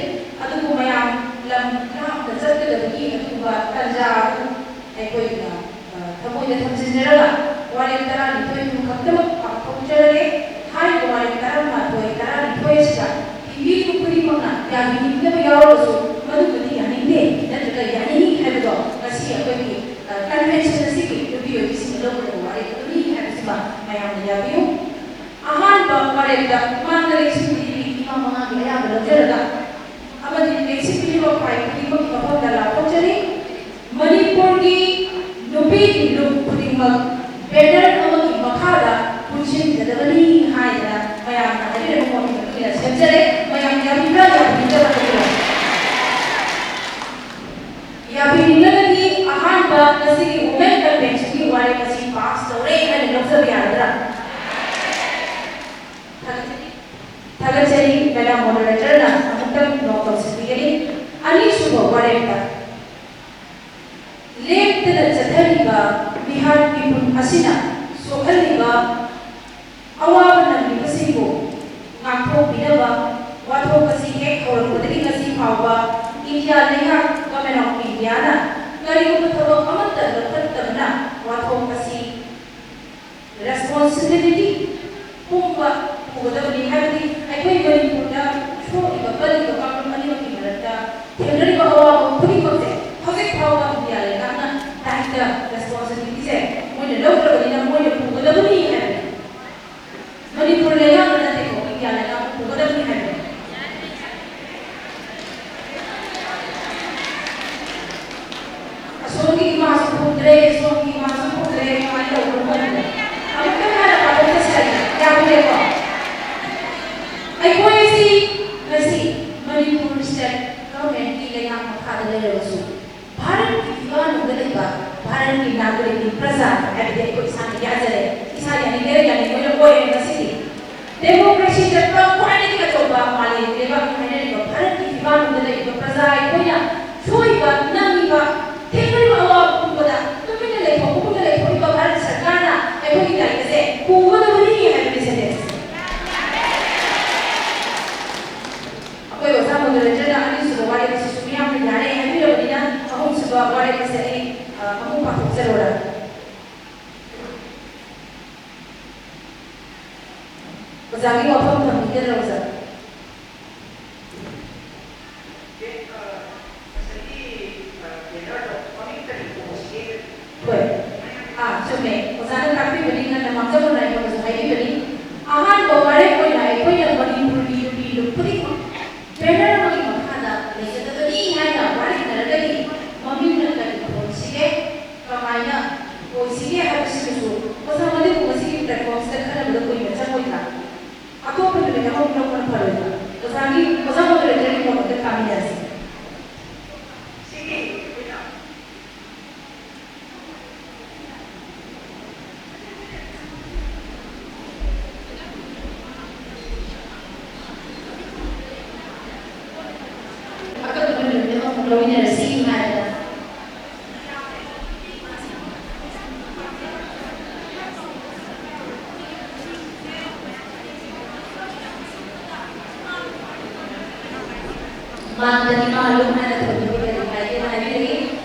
ꯑꯗꯨꯕꯨ ꯃꯌꯥꯝ ꯂꯝ ꯂꯥꯞꯅ ꯆꯠꯀꯗꯕꯒꯤ ꯑꯗꯨꯒꯨꯝꯕ ꯇꯥꯟꯖꯥ ꯑꯗꯨ ꯑꯩꯈꯣꯏꯅ, ꯑ, ꯊꯃꯣꯏꯗ ꯊꯝꯖꯤꯟꯖꯔꯒ ꯋꯥꯔꯦꯞ ꯇꯔꯥꯅꯤꯊꯣꯏ ꯑꯗꯨ ꯈꯛꯇꯃꯛ ꯄꯥꯡꯊꯣꯛꯆꯔꯒꯦ꯫ ꯍꯥꯏꯔꯤꯕ ꯋꯥꯔꯦꯞ ꯇꯔꯥꯃꯥꯊꯣꯏ, ꯇꯔꯥꯅꯤꯊꯣꯏ ꯑꯁꯤꯗ ꯍꯤꯟꯗꯨ ꯈꯨꯗꯤꯡꯃꯛꯅ ꯌꯥꯕꯤꯅꯤꯡꯗꯕ ꯌꯥꯎꯔꯒꯁꯨ ꯃꯗꯨꯃꯗꯤ ꯌꯥꯅꯤꯡꯗꯦ ꯅꯠꯇ꯭ꯔꯒ ꯌꯥꯅꯤꯡꯏ ꯍꯥꯏꯕꯗꯣ ꯉꯁꯤ ꯑꯩꯈꯣꯏꯒꯤ, ꯑ, ꯀꯟꯚꯦꯟꯁꯟ ꯑꯁꯤꯒꯤ ꯅꯨꯄꯤ ꯑꯣꯏꯕꯤꯁꯤꯡꯅ ꯂꯧꯒꯗꯕ ꯋꯥꯔꯦꯞ ꯑꯗꯨꯅꯤ ꯍꯥꯏꯕꯁꯤꯃ ꯃꯌꯥꯝꯅ ꯌꯥꯕꯤꯌꯨ꯫ ꯑꯍꯥꯟꯕ ꯋꯥꯔꯦꯞꯇ ꯃꯥꯡꯗ ꯂꯩꯁꯤꯟꯕꯤꯔꯤꯕꯤ ꯏꯃꯥ ꯃꯉꯥꯒꯤ ꯑꯌꯥꯕ ꯂꯧꯖꯔꯒ ꯑꯃꯗꯤ ꯂꯦꯡꯁꯤꯟꯕꯤꯔꯤꯕ ꯐꯥꯏ ꯈꯨꯗꯤꯡꯃꯛꯀꯤ ꯃꯐꯝꯗ ꯂꯥꯎꯊꯣꯛꯆꯔꯤ꯫ ꯃꯅꯤꯄꯨꯔꯒꯤ ꯅꯨꯄꯤꯒꯤ ꯂꯨꯞ ꯈꯨꯗꯤꯡꯃꯛ ꯕꯦꯅꯔ ꯑꯃꯒꯤ ꯃꯈꯥꯗ ꯄꯨꯟꯁꯤꯟꯒꯗꯕꯅꯤ ꯍꯥꯏꯗꯅ ꯃꯌꯥꯝꯅ ꯍꯥꯏꯕꯤꯔꯕ ꯃꯑꯣꯡꯒꯤ ꯃꯇꯨꯡ ꯏꯟꯅ ꯁꯦꯝꯖꯔꯦ꯫ ꯃꯌꯥꯝ ꯌꯥꯕꯤꯕ꯭ꯔꯥ, ꯌꯥꯕꯤꯗꯕ꯭ꯔꯥ ꯍꯥꯏꯕꯤꯔꯛꯑꯣ꯫ ꯌꯥꯕꯤꯅꯤꯡꯂꯒꯗꯤ ꯑꯍꯥꯟꯕ ꯉꯁꯤꯒꯤ Women Conventionꯒꯤ ꯋꯥꯔꯦꯞ ꯑꯁꯤ pass ꯇꯧꯔꯦ ꯍꯥꯏꯅ ꯂꯧꯖꯕ ꯌꯥꯒꯗ꯭ꯔꯥ? ꯊꯥꯒꯠꯆꯔꯤ꯫ ꯊꯥꯒꯠꯆꯔꯤ꯫ Madam Moderatorꯅ ꯑꯃꯨꯛꯇꯪ ꯅꯣꯠ ꯇꯧꯁꯤꯟꯕꯤꯒꯅꯤ꯫ ꯑꯅꯤꯁꯨꯕ ꯋꯥꯔꯦꯞꯇ, ꯂꯦꯞꯇꯅ ꯆꯠꯊꯔꯤꯕ ꯃꯤꯍꯥꯠ ꯃꯤꯄꯨꯟ ꯑꯁꯤꯅ ꯁꯣꯛꯍꯜꯂꯤꯕ ꯑꯋꯥꯕ ꯅꯪꯂꯤꯕꯁꯤꯡꯕꯨ ꯉꯥꯛꯊꯣꯛꯄꯤꯅꯕ ꯋꯥꯊꯣꯛ ꯑꯁꯤ ꯍꯦꯛ ꯍꯧꯔꯛꯄꯗꯒꯤ ꯉꯁꯤ ꯐꯥꯎꯕ ꯏꯟꯗꯤꯌꯥ ꯂꯩꯉꯥꯛ, Government of Indiaꯅ ꯀꯔꯤꯒꯨꯝꯕ ꯊꯕꯛ ꯑꯃꯠꯇ ꯂꯧꯈꯠꯇꯕꯅ ꯋꯥꯊꯣꯛ ꯑꯁꯤ responsibility ꯄꯨꯝꯕ ꯄꯨꯒꯗꯕꯅꯤ꯫ ꯍꯥꯏꯕꯗꯤ ꯑꯩꯈꯣꯏ ꯃꯅꯤꯄꯨꯔꯗ ꯊꯣꯛꯂꯤꯕ ꯄꯜꯂꯤꯕ ꯀꯥꯡꯂꯨꯞ ꯑꯅꯤꯃꯛꯀꯤ ꯃꯔꯛꯇ ꯊꯦꯡꯅꯔꯤꯕ ꯑꯋꯥꯕ ꯈꯨꯗꯤꯡꯃꯛꯁꯦ ꯍꯧꯖꯤꯛ ꯐꯥꯎꯕ ꯏꯟꯗꯤꯌꯥ ꯂꯩꯉꯥꯛꯅ direct responsibilityꯁꯦ ꯃꯣꯏꯅ ꯂꯧꯗ꯭ꯔꯕꯅꯤꯅ ꯃꯣꯏꯅ ꯄꯨꯒꯗꯕꯅꯤ ꯍꯥꯏꯕꯅꯤ꯫ ꯃꯅꯤꯄꯨꯔ ꯂꯩꯉꯥꯛꯅ ꯅꯠꯇꯦꯀꯣ, ꯏꯟꯗꯤꯌꯥ ꯂꯩꯉꯥꯛꯅ ꯄꯨꯒꯗꯕꯅꯤ ꯍꯥꯏꯕꯅꯤ꯫ ꯑꯁꯣꯝꯒꯤ ꯏꯃꯥꯁꯨ ꯐꯪꯗ꯭ꯔꯦ, ꯁꯣꯝꯒꯤ ꯏꯃꯥꯁꯨ ꯐꯪꯗ꯭ꯔꯦ, ꯀꯃꯥꯏꯅ ꯇꯧꯕꯅꯣ ꯈꯪꯗꯦ꯫ ꯑꯃꯨꯛꯇꯪ ꯍꯥꯟꯅ ꯄꯥꯊꯣꯛꯆꯁꯦ ꯍꯥꯏꯌꯦ, ꯌꯥꯕꯤꯔꯦꯀꯣ? ꯑꯩꯈꯣꯏ ꯑꯁꯤ ꯉꯁꯤ ꯃꯅꯤꯄꯨꯔ state governmentꯀꯤ ꯂꯩꯉꯥꯛ ꯃꯈꯥꯗ ꯂꯩꯔꯕꯁꯨ, ꯚꯥꯔꯠꯀꯤ ꯐꯤꯕꯥꯛꯅꯨꯡꯗ ꯂꯩꯕ ꯚꯥꯔꯠꯀꯤ ꯅꯥꯒꯔꯤꯛꯅꯤ, ꯄ꯭ꯔꯖꯥꯅꯤ ꯍꯥꯏꯕꯗꯤ ꯑꯩꯈꯣꯏ ꯏꯁꯥꯅ ꯌꯥꯖꯔꯦ, ꯏꯁꯥ ꯌꯥꯅꯤꯡꯒꯦꯔꯥ ꯌꯥꯅꯤꯡꯉꯣꯏꯔꯥ ꯑꯣꯏꯔꯦ ꯉꯁꯤꯗꯤ꯫ Democracy ꯆꯠꯄ ꯈ꯭ꯋꯥꯏꯗꯒꯤ ꯑꯆꯧꯕ ꯃꯥꯂꯦꯝꯒꯤ ꯂꯩꯕꯥꯛꯅꯤ ꯍꯥꯏꯅꯔꯤꯕ ꯚꯥꯔꯠꯀꯤ ꯐꯤꯕꯥꯛꯅꯨꯡꯗ ꯂꯩꯔꯤꯕ ꯄ꯭ꯔꯖꯥ ꯑꯩꯈꯣꯏꯅ ꯁꯣꯏꯕ ꯅꯪꯉꯤꯕ ꯊꯦꯡꯅꯔꯤꯕ ꯑꯋꯥꯕ ꯄꯨꯝꯕꯗ ꯇꯨꯃꯤꯟꯅ ꯂꯩꯊꯣꯛꯄꯒꯨꯝꯅ ꯂꯩꯊꯣꯛꯏꯕ ꯚꯥꯔꯠ ꯁꯔꯀꯥꯔꯅ ꯑꯩꯈꯣꯏꯒꯤ ꯗꯥꯏꯠ ꯑꯁꯦ ꯄꯨꯒꯗꯕꯅꯤ ꯍꯥꯏꯕꯅꯤ ꯁꯦꯟꯇꯦꯟꯁ꯫ ꯑꯩꯈꯣꯏ ꯑꯣꯖꯥ ꯃꯣꯗꯔꯦꯇꯔꯅ ꯑꯅꯤꯁꯨꯕ ꯋꯥꯔꯦꯞ ꯑꯁꯤꯁꯨ ꯃꯤꯌꯥꯝꯅ ꯌꯥꯔꯦ ꯍꯥꯏꯕꯤꯔꯕꯅꯤꯅ, ꯑꯍꯨꯝꯁꯨꯕ ꯋꯥꯔꯦꯞ ꯑꯁꯤ ꯑꯩ, ꯑ, ꯑꯃꯨꯛ ꯄꯥꯊꯣꯛꯆꯔꯣꯔꯥ? ꯑꯣꯖꯥꯒꯤ ꯋꯥꯐꯝ ꯊꯝꯕꯤꯒꯗ꯭ꯔꯥ, ꯑꯣꯖꯥ? ꯍꯣꯏ꯫ ꯑꯥ, ꯆꯨꯝꯃꯦ꯫ ꯑꯣꯖꯥꯅ ꯇꯥꯛꯄꯤꯕꯅꯤ, ꯉꯟꯅ ꯃꯥꯡꯖꯧꯅꯅ ꯑꯩꯉꯣꯟꯗꯁꯨ ꯍꯥꯏꯕꯤꯕꯅꯤ꯫ ꯑꯍꯥꯟꯕ ꯋꯥꯔꯦꯞ ꯑꯣꯏꯅ ꯑꯩꯈꯣꯏꯅ ꯃꯅꯤꯄꯨꯔꯒꯤ ꯅꯨꯄꯤ ꯂꯨꯞ ꯈꯨꯗꯤꯡꯃꯛ banner ꯑꯃꯒꯤ ꯃꯈꯥꯗ ꯂꯩꯒꯗꯕꯅꯤ ꯍꯥꯏꯅ ꯋꯥꯔꯦꯞꯅꯔꯒꯗꯤ ꯃꯃꯤꯡꯅ ꯀꯔꯤ ꯊꯣꯟꯁꯤꯒꯦ, ꯀꯃꯥꯏꯅ ꯑꯣꯏꯁꯤꯒꯦ ꯍꯥꯏꯕꯁꯤꯗꯁꯨ ꯑꯣꯖꯥ ꯃꯗꯨꯕꯨ ꯉꯁꯤꯒꯤ platformꯁꯤꯗ ꯈꯟꯅꯕꯗ ꯀꯨꯏꯅ ꯆꯪꯉꯣꯏꯗ꯭ꯔꯥ? ꯑꯇꯣꯞꯄ ꯅꯨꯃꯤꯠ ꯑꯃ ꯂꯧꯕꯅ ꯐꯔꯣꯏꯗ꯭ꯔꯥ? ꯑꯣꯖꯥꯒꯤ, ꯑꯣꯖꯥ ꯃꯣꯗꯔꯦꯇꯔꯒꯤ ꯃꯣꯠꯇ ꯇꯥꯃꯤꯟꯅꯔꯁꯤ꯫ ꯁꯤꯒꯤ ꯑꯩꯈꯣꯏꯅ ꯂꯧꯃꯤꯟꯅꯔꯁꯤ ꯍꯥꯏꯗꯅ꯫ ꯃꯥꯡꯗ ꯏꯃꯥ ꯂꯨꯞ ꯍꯥꯏꯅ ꯊꯝꯕꯤꯕ ꯀꯔꯤ ꯀꯥꯏꯒꯦꯅ ꯍꯥꯏꯕꯤꯔꯛꯏ꯫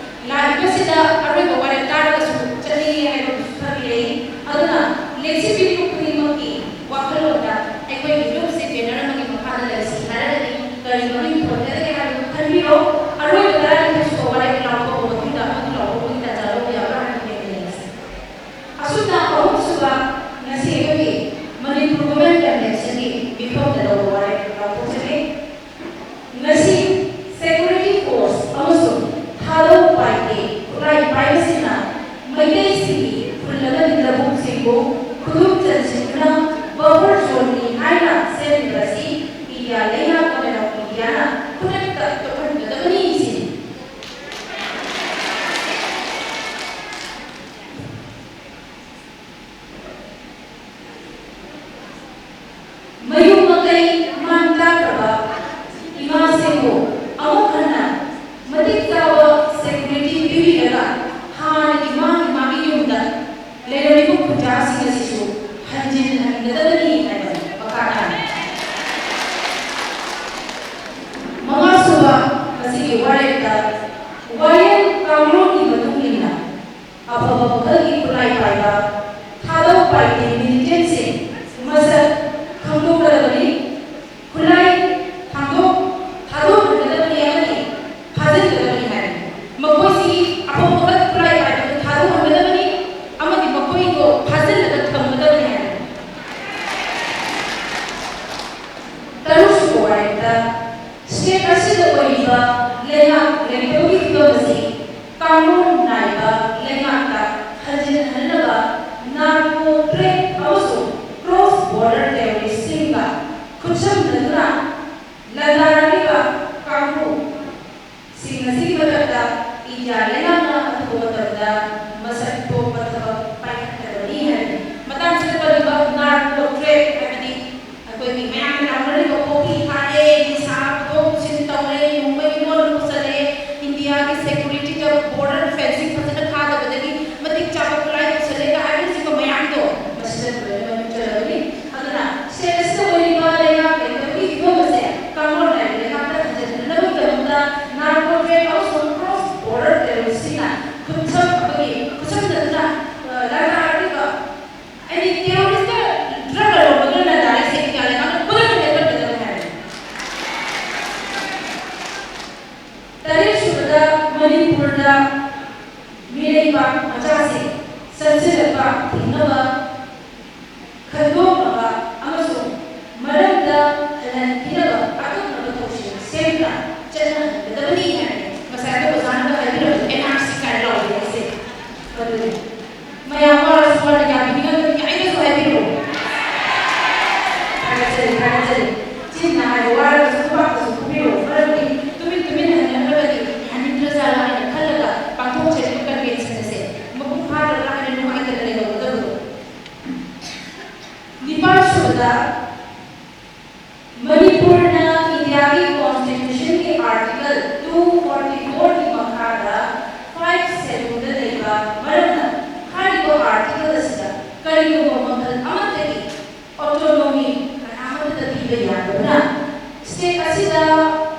ꯂꯥꯛꯂꯤꯕꯁꯤꯗ ꯑꯔꯣꯏꯕ ꯋꯥꯔꯦꯞ ꯇꯥꯔꯒꯁꯨ ꯆꯠꯅꯤꯡꯉꯦ ꯍꯥꯏꯕ ꯑꯃꯁꯨ ꯊꯝꯕꯤꯔꯛꯏ꯫ ꯑꯗꯨꯅ ꯂꯦꯡꯁꯤꯟꯕꯤꯔꯤꯕ ꯈꯨꯗꯤꯡꯃꯛꯀꯤ ꯋꯥꯈꯜꯂꯣꯟꯗ ꯑꯩꯈꯣꯏꯒꯤ ꯂꯨꯞꯁꯤ banner ꯑꯃꯒꯤ ꯃꯈꯥꯗ ꯂꯩꯔꯤꯁꯤ ꯍꯥꯏꯔꯒꯗꯤ ꯀꯔꯤ ꯃꯃꯤꯡ ꯊꯣꯟꯒꯗꯒꯦ ꯍꯥꯏꯕꯗꯨ ꯈꯟꯕꯤꯔꯣ꯫ ꯑꯔꯣꯏꯕꯗ ꯂꯤꯡꯈꯠꯈꯤꯕ ꯋꯥꯔꯦꯞ ꯂꯥꯎꯊꯣꯛꯑꯕ ꯃꯇꯨꯡꯗ ꯃꯗꯨ ꯂꯥꯎꯊꯣꯛꯄꯒꯤ ꯇꯥꯟꯖꯥ ꯂꯧꯕ ꯌꯥꯕ꯭ꯔꯥ ꯍꯥꯏꯕꯗꯨ ꯌꯦꯡꯃꯤꯟꯅꯔꯁꯤ꯫ ꯑꯁꯨꯝꯅ ꯑꯍꯨꯝꯁꯨꯕ ꯉꯁꯤ ꯑꯩꯈꯣꯏꯒꯤ ꯃꯅꯤꯄꯨꯔ Women Conventionꯒꯤ ꯃꯤꯐꯝꯗ ꯂꯧꯕ ꯋꯥꯔꯦꯞ ꯂꯥꯎꯊꯣꯛꯆꯔꯤ꯫ ꯉꯁꯤ security force ꯑꯃꯁꯨꯡ ꯊꯥꯗꯧ ꯄꯥꯏꯗꯦ ꯈꯨꯠꯂꯥꯏ ꯄꯥꯏꯕꯁꯤꯡꯅ ꯃꯩꯇꯩꯁꯤꯡꯒꯤ ꯈꯨꯜ ꯑꯃꯗꯤ ꯂꯧꯕꯨꯛꯁꯤꯡꯕꯨ ꯈꯨꯗꯨꯝ ꯆꯟꯁꯤꯟꯗꯨꯅ buffer zoneꯅꯤ ꯍꯥꯏꯅ ꯁꯦꯝꯂꯤꯕ ꯑꯁꯤ ꯏꯟꯗꯤꯌꯥ ꯂꯩꯉꯥꯛ ꯑꯃꯗꯤ ꯏꯟꯗꯤꯌꯥꯅ ꯈꯨꯗꯛꯇ ꯇꯣꯛꯍꯟꯒꯗꯕꯅꯤ ꯁꯤꯅꯤ꯫ ꯃꯌꯨꯝ ꯃꯀꯩ ꯃꯥꯡ ꯇꯥꯛꯈ꯭ꯔꯕ ꯏꯃꯥꯁꯤꯡꯕꯨ ꯑꯃꯨꯛ ꯍꯟꯅ ꯃꯇꯤꯛ ꯆꯥꯕ security ꯄꯤꯕꯤꯔꯒ ꯍꯥꯟꯅꯒꯤ ꯃꯥꯒꯤ ꯃꯥꯒꯤ ꯌꯨꯝꯗ ꯂꯩꯔꯝꯂꯤꯕ ꯈꯨꯟꯖꯥꯁꯤꯡ ꯑꯁꯤꯁꯨ ꯍꯟꯖꯤꯟꯍꯟꯒꯗꯕꯅꯤ ꯍꯥꯏꯕ ꯃꯈꯥ ꯇꯥꯅ꯫ ꯃꯉꯥꯁꯨꯕ, ꯃꯁꯤꯒꯤ ꯋꯥꯔꯦꯞꯇ ꯋꯥꯌꯦꯜ ꯀꯥꯡꯂꯣꯟꯒꯤ ꯃꯇꯨꯡ ꯏꯟꯅ ꯑꯐꯕ ꯃꯈꯜꯒꯤ ꯈꯨꯠꯂꯥꯏ ꯄꯥꯏꯕ ꯊꯥꯗꯧ ꯄꯥꯏꯗꯦ militantꯁꯤꯡ ꯃꯁꯛ ꯈꯪꯗꯣꯛꯀꯗꯕꯅꯤ, ꯈꯨꯠꯂꯥꯏ ꯊꯥꯡꯗꯣꯛ-, ꯊꯥꯗꯣꯛꯍꯟꯒꯗꯕꯅꯤ ꯑꯃꯗꯤ ꯐꯥꯖꯤꯟꯒꯗꯕꯅꯤ ꯍꯥꯏꯔꯤ꯫ ꯃꯈꯣꯏꯁꯤ ꯑꯐꯕ ꯃꯈꯜ ꯈꯨꯠꯂꯥꯏ ꯄꯥꯏꯕꯗ ꯊꯥꯗꯣꯛꯍꯟꯒꯗꯕꯅꯤ ꯑꯃꯗꯤ ꯃꯈꯣꯏꯗꯣ ꯐꯥꯖꯤꯜꯂꯒ ꯊꯝꯒꯗꯕꯅꯤ ꯍꯥꯏꯔꯤ꯫ ꯇꯔꯨꯛꯁꯨꯕ ꯋꯥꯔꯦꯞꯇ state ꯑꯁꯤꯗ ꯑꯣꯏꯔꯤꯕ ꯂꯩꯉꯥꯛ ꯂꯩꯇꯕꯒꯤ ꯐꯤꯕꯝ ꯑꯁꯤ ꯀꯥꯡꯂꯣꯟ ꯅꯥꯏꯕ ꯂꯩꯉꯥꯛꯇ ꯍꯟꯖꯤꯟꯍꯟꯅꯕ narco trade ꯑꯃꯁꯨꯡ cross border terroristꯁꯤꯡꯒ ꯈꯨꯠꯁꯝꯅꯗꯨꯅ ꯂꯥꯟꯗꯥꯔꯛꯂꯤꯕ ꯀꯥꯡꯕꯨꯁꯤꯡ ꯑꯁꯤꯒꯤ ꯃꯊꯛꯇ ꯏꯟꯗꯤꯌꯥ ꯂꯩꯉꯥꯛꯅ ꯑꯊꯨꯕ ꯃꯇꯝꯗ ꯃꯁꯛ ꯊꯣꯛꯄ ꯊꯕꯛ ꯄꯥꯏꯈꯠꯀꯗꯕꯅꯤ ꯍꯥꯏꯕꯅꯤ꯫ ꯃꯇꯥꯡꯁꯤꯗ ꯄꯜꯂꯤꯕ narco trade ꯍꯥꯏꯕꯗꯤ ꯑꯩꯈꯣꯏꯒꯤ ꯃꯌꯥꯝꯅ ꯂꯥꯎꯅꯔꯤꯕ ꯄꯣꯄꯤ ꯊꯥꯔꯦ, ꯅꯤꯁꯥ ꯄꯨꯊꯣꯛ ꯄꯨꯁꯤꯟ ꯇꯧꯔꯦ, ꯅꯣꯡꯃꯩ ꯂꯣꯟꯅ ꯄꯨꯁꯜꯂꯦ, ꯄꯤꯅꯕ ꯑꯀꯛꯅꯕ ꯊꯧꯁꯤꯜ ꯁꯦꯝꯗꯨꯅ ꯆꯠꯅꯍꯟꯒꯗꯕꯅꯤ ꯍꯥꯏꯅ ꯉꯁꯥꯏ ꯑꯩꯈꯣꯏ ꯑꯣꯖꯥꯅꯒ ꯍꯥꯏꯕꯤꯔꯝꯕ ꯑꯦꯟ ꯑꯥꯔ ꯁꯤ ꯀꯥꯏꯅ ꯂꯥꯎꯔꯤꯕ ꯑꯁꯦ꯫ ꯑꯗꯨꯅꯤ꯫ ꯃꯌꯥꯝ ꯋꯥꯔꯁꯨ ꯋꯥꯅ ꯌꯥꯕꯤꯅꯤꯡꯉꯒꯗꯤ ꯑꯩꯅꯁꯨ ꯍꯥꯏꯕꯤꯔꯛꯑꯣ꯫ ꯊꯥꯒꯠꯆꯔꯤ, ꯊꯥꯒꯠꯆꯔꯤ꯫ ꯆꯤꯟꯅ ꯍꯥꯏꯕ ꯋꯥꯔꯒꯁꯨ ꯈꯨꯕꯥꯛꯇꯁꯨ ꯈꯨꯕꯤꯔꯛꯑꯣ꯫ ꯃꯔꯝꯗꯤ ꯇꯨꯃꯤꯟ ꯇꯨꯃꯤꯟ ꯍꯟꯅꯈ꯭ꯔꯒꯗꯤ ꯌꯥꯅꯤꯡꯗ꯭ꯔꯖꯥꯠꯂꯥ ꯍꯥꯏꯅ ꯈꯜꯂꯒ ꯄꯥꯡꯊꯣꯛꯆꯔꯤꯕ ꯀꯟꯚꯦꯟꯁꯟ ꯑꯁꯦ ꯃꯄꯨꯡ ꯐꯥꯗ꯭ꯔꯕ꯭ꯔꯥ ꯍꯥꯏꯅ ꯅꯨꯡꯉꯥꯏꯇꯅ ꯂꯩꯍꯧꯒꯗꯕꯗꯣ꯫ ꯅꯤꯄꯥꯜ ꯁꯨꯕꯗ ꯃꯅꯤꯄꯨꯔꯅ ꯏꯟꯗꯤꯌꯥꯒꯤ ꯀꯣꯟꯁꯇꯤꯇ꯭ꯌꯨꯁꯟꯒꯤ ꯑꯥꯔꯇꯤꯀꯜ ꯇꯨ ꯐꯣꯔꯇꯤ ꯐꯣꯔꯒꯤ ꯃꯈꯥꯗ ꯐꯥꯏꯚ ꯁꯦꯗ꯭ꯌꯨꯜꯗ ꯂꯩꯕ ꯃꯔꯝꯅ ꯍꯥꯏꯔꯤꯕ ꯑꯥꯔꯇꯤꯀꯜ ꯑꯁꯤꯗ ꯀꯔꯤꯒꯨꯝꯕ ꯃꯈꯜ ꯑꯃꯠꯇꯒꯤ ꯑꯣꯇꯣꯅꯣꯃꯤ ꯀꯅꯥ ꯑꯃꯠꯇꯗ ꯄꯤꯕ ꯌꯥꯗꯕꯅ ꯁ꯭ꯇꯦꯠ ꯑꯁꯤꯗ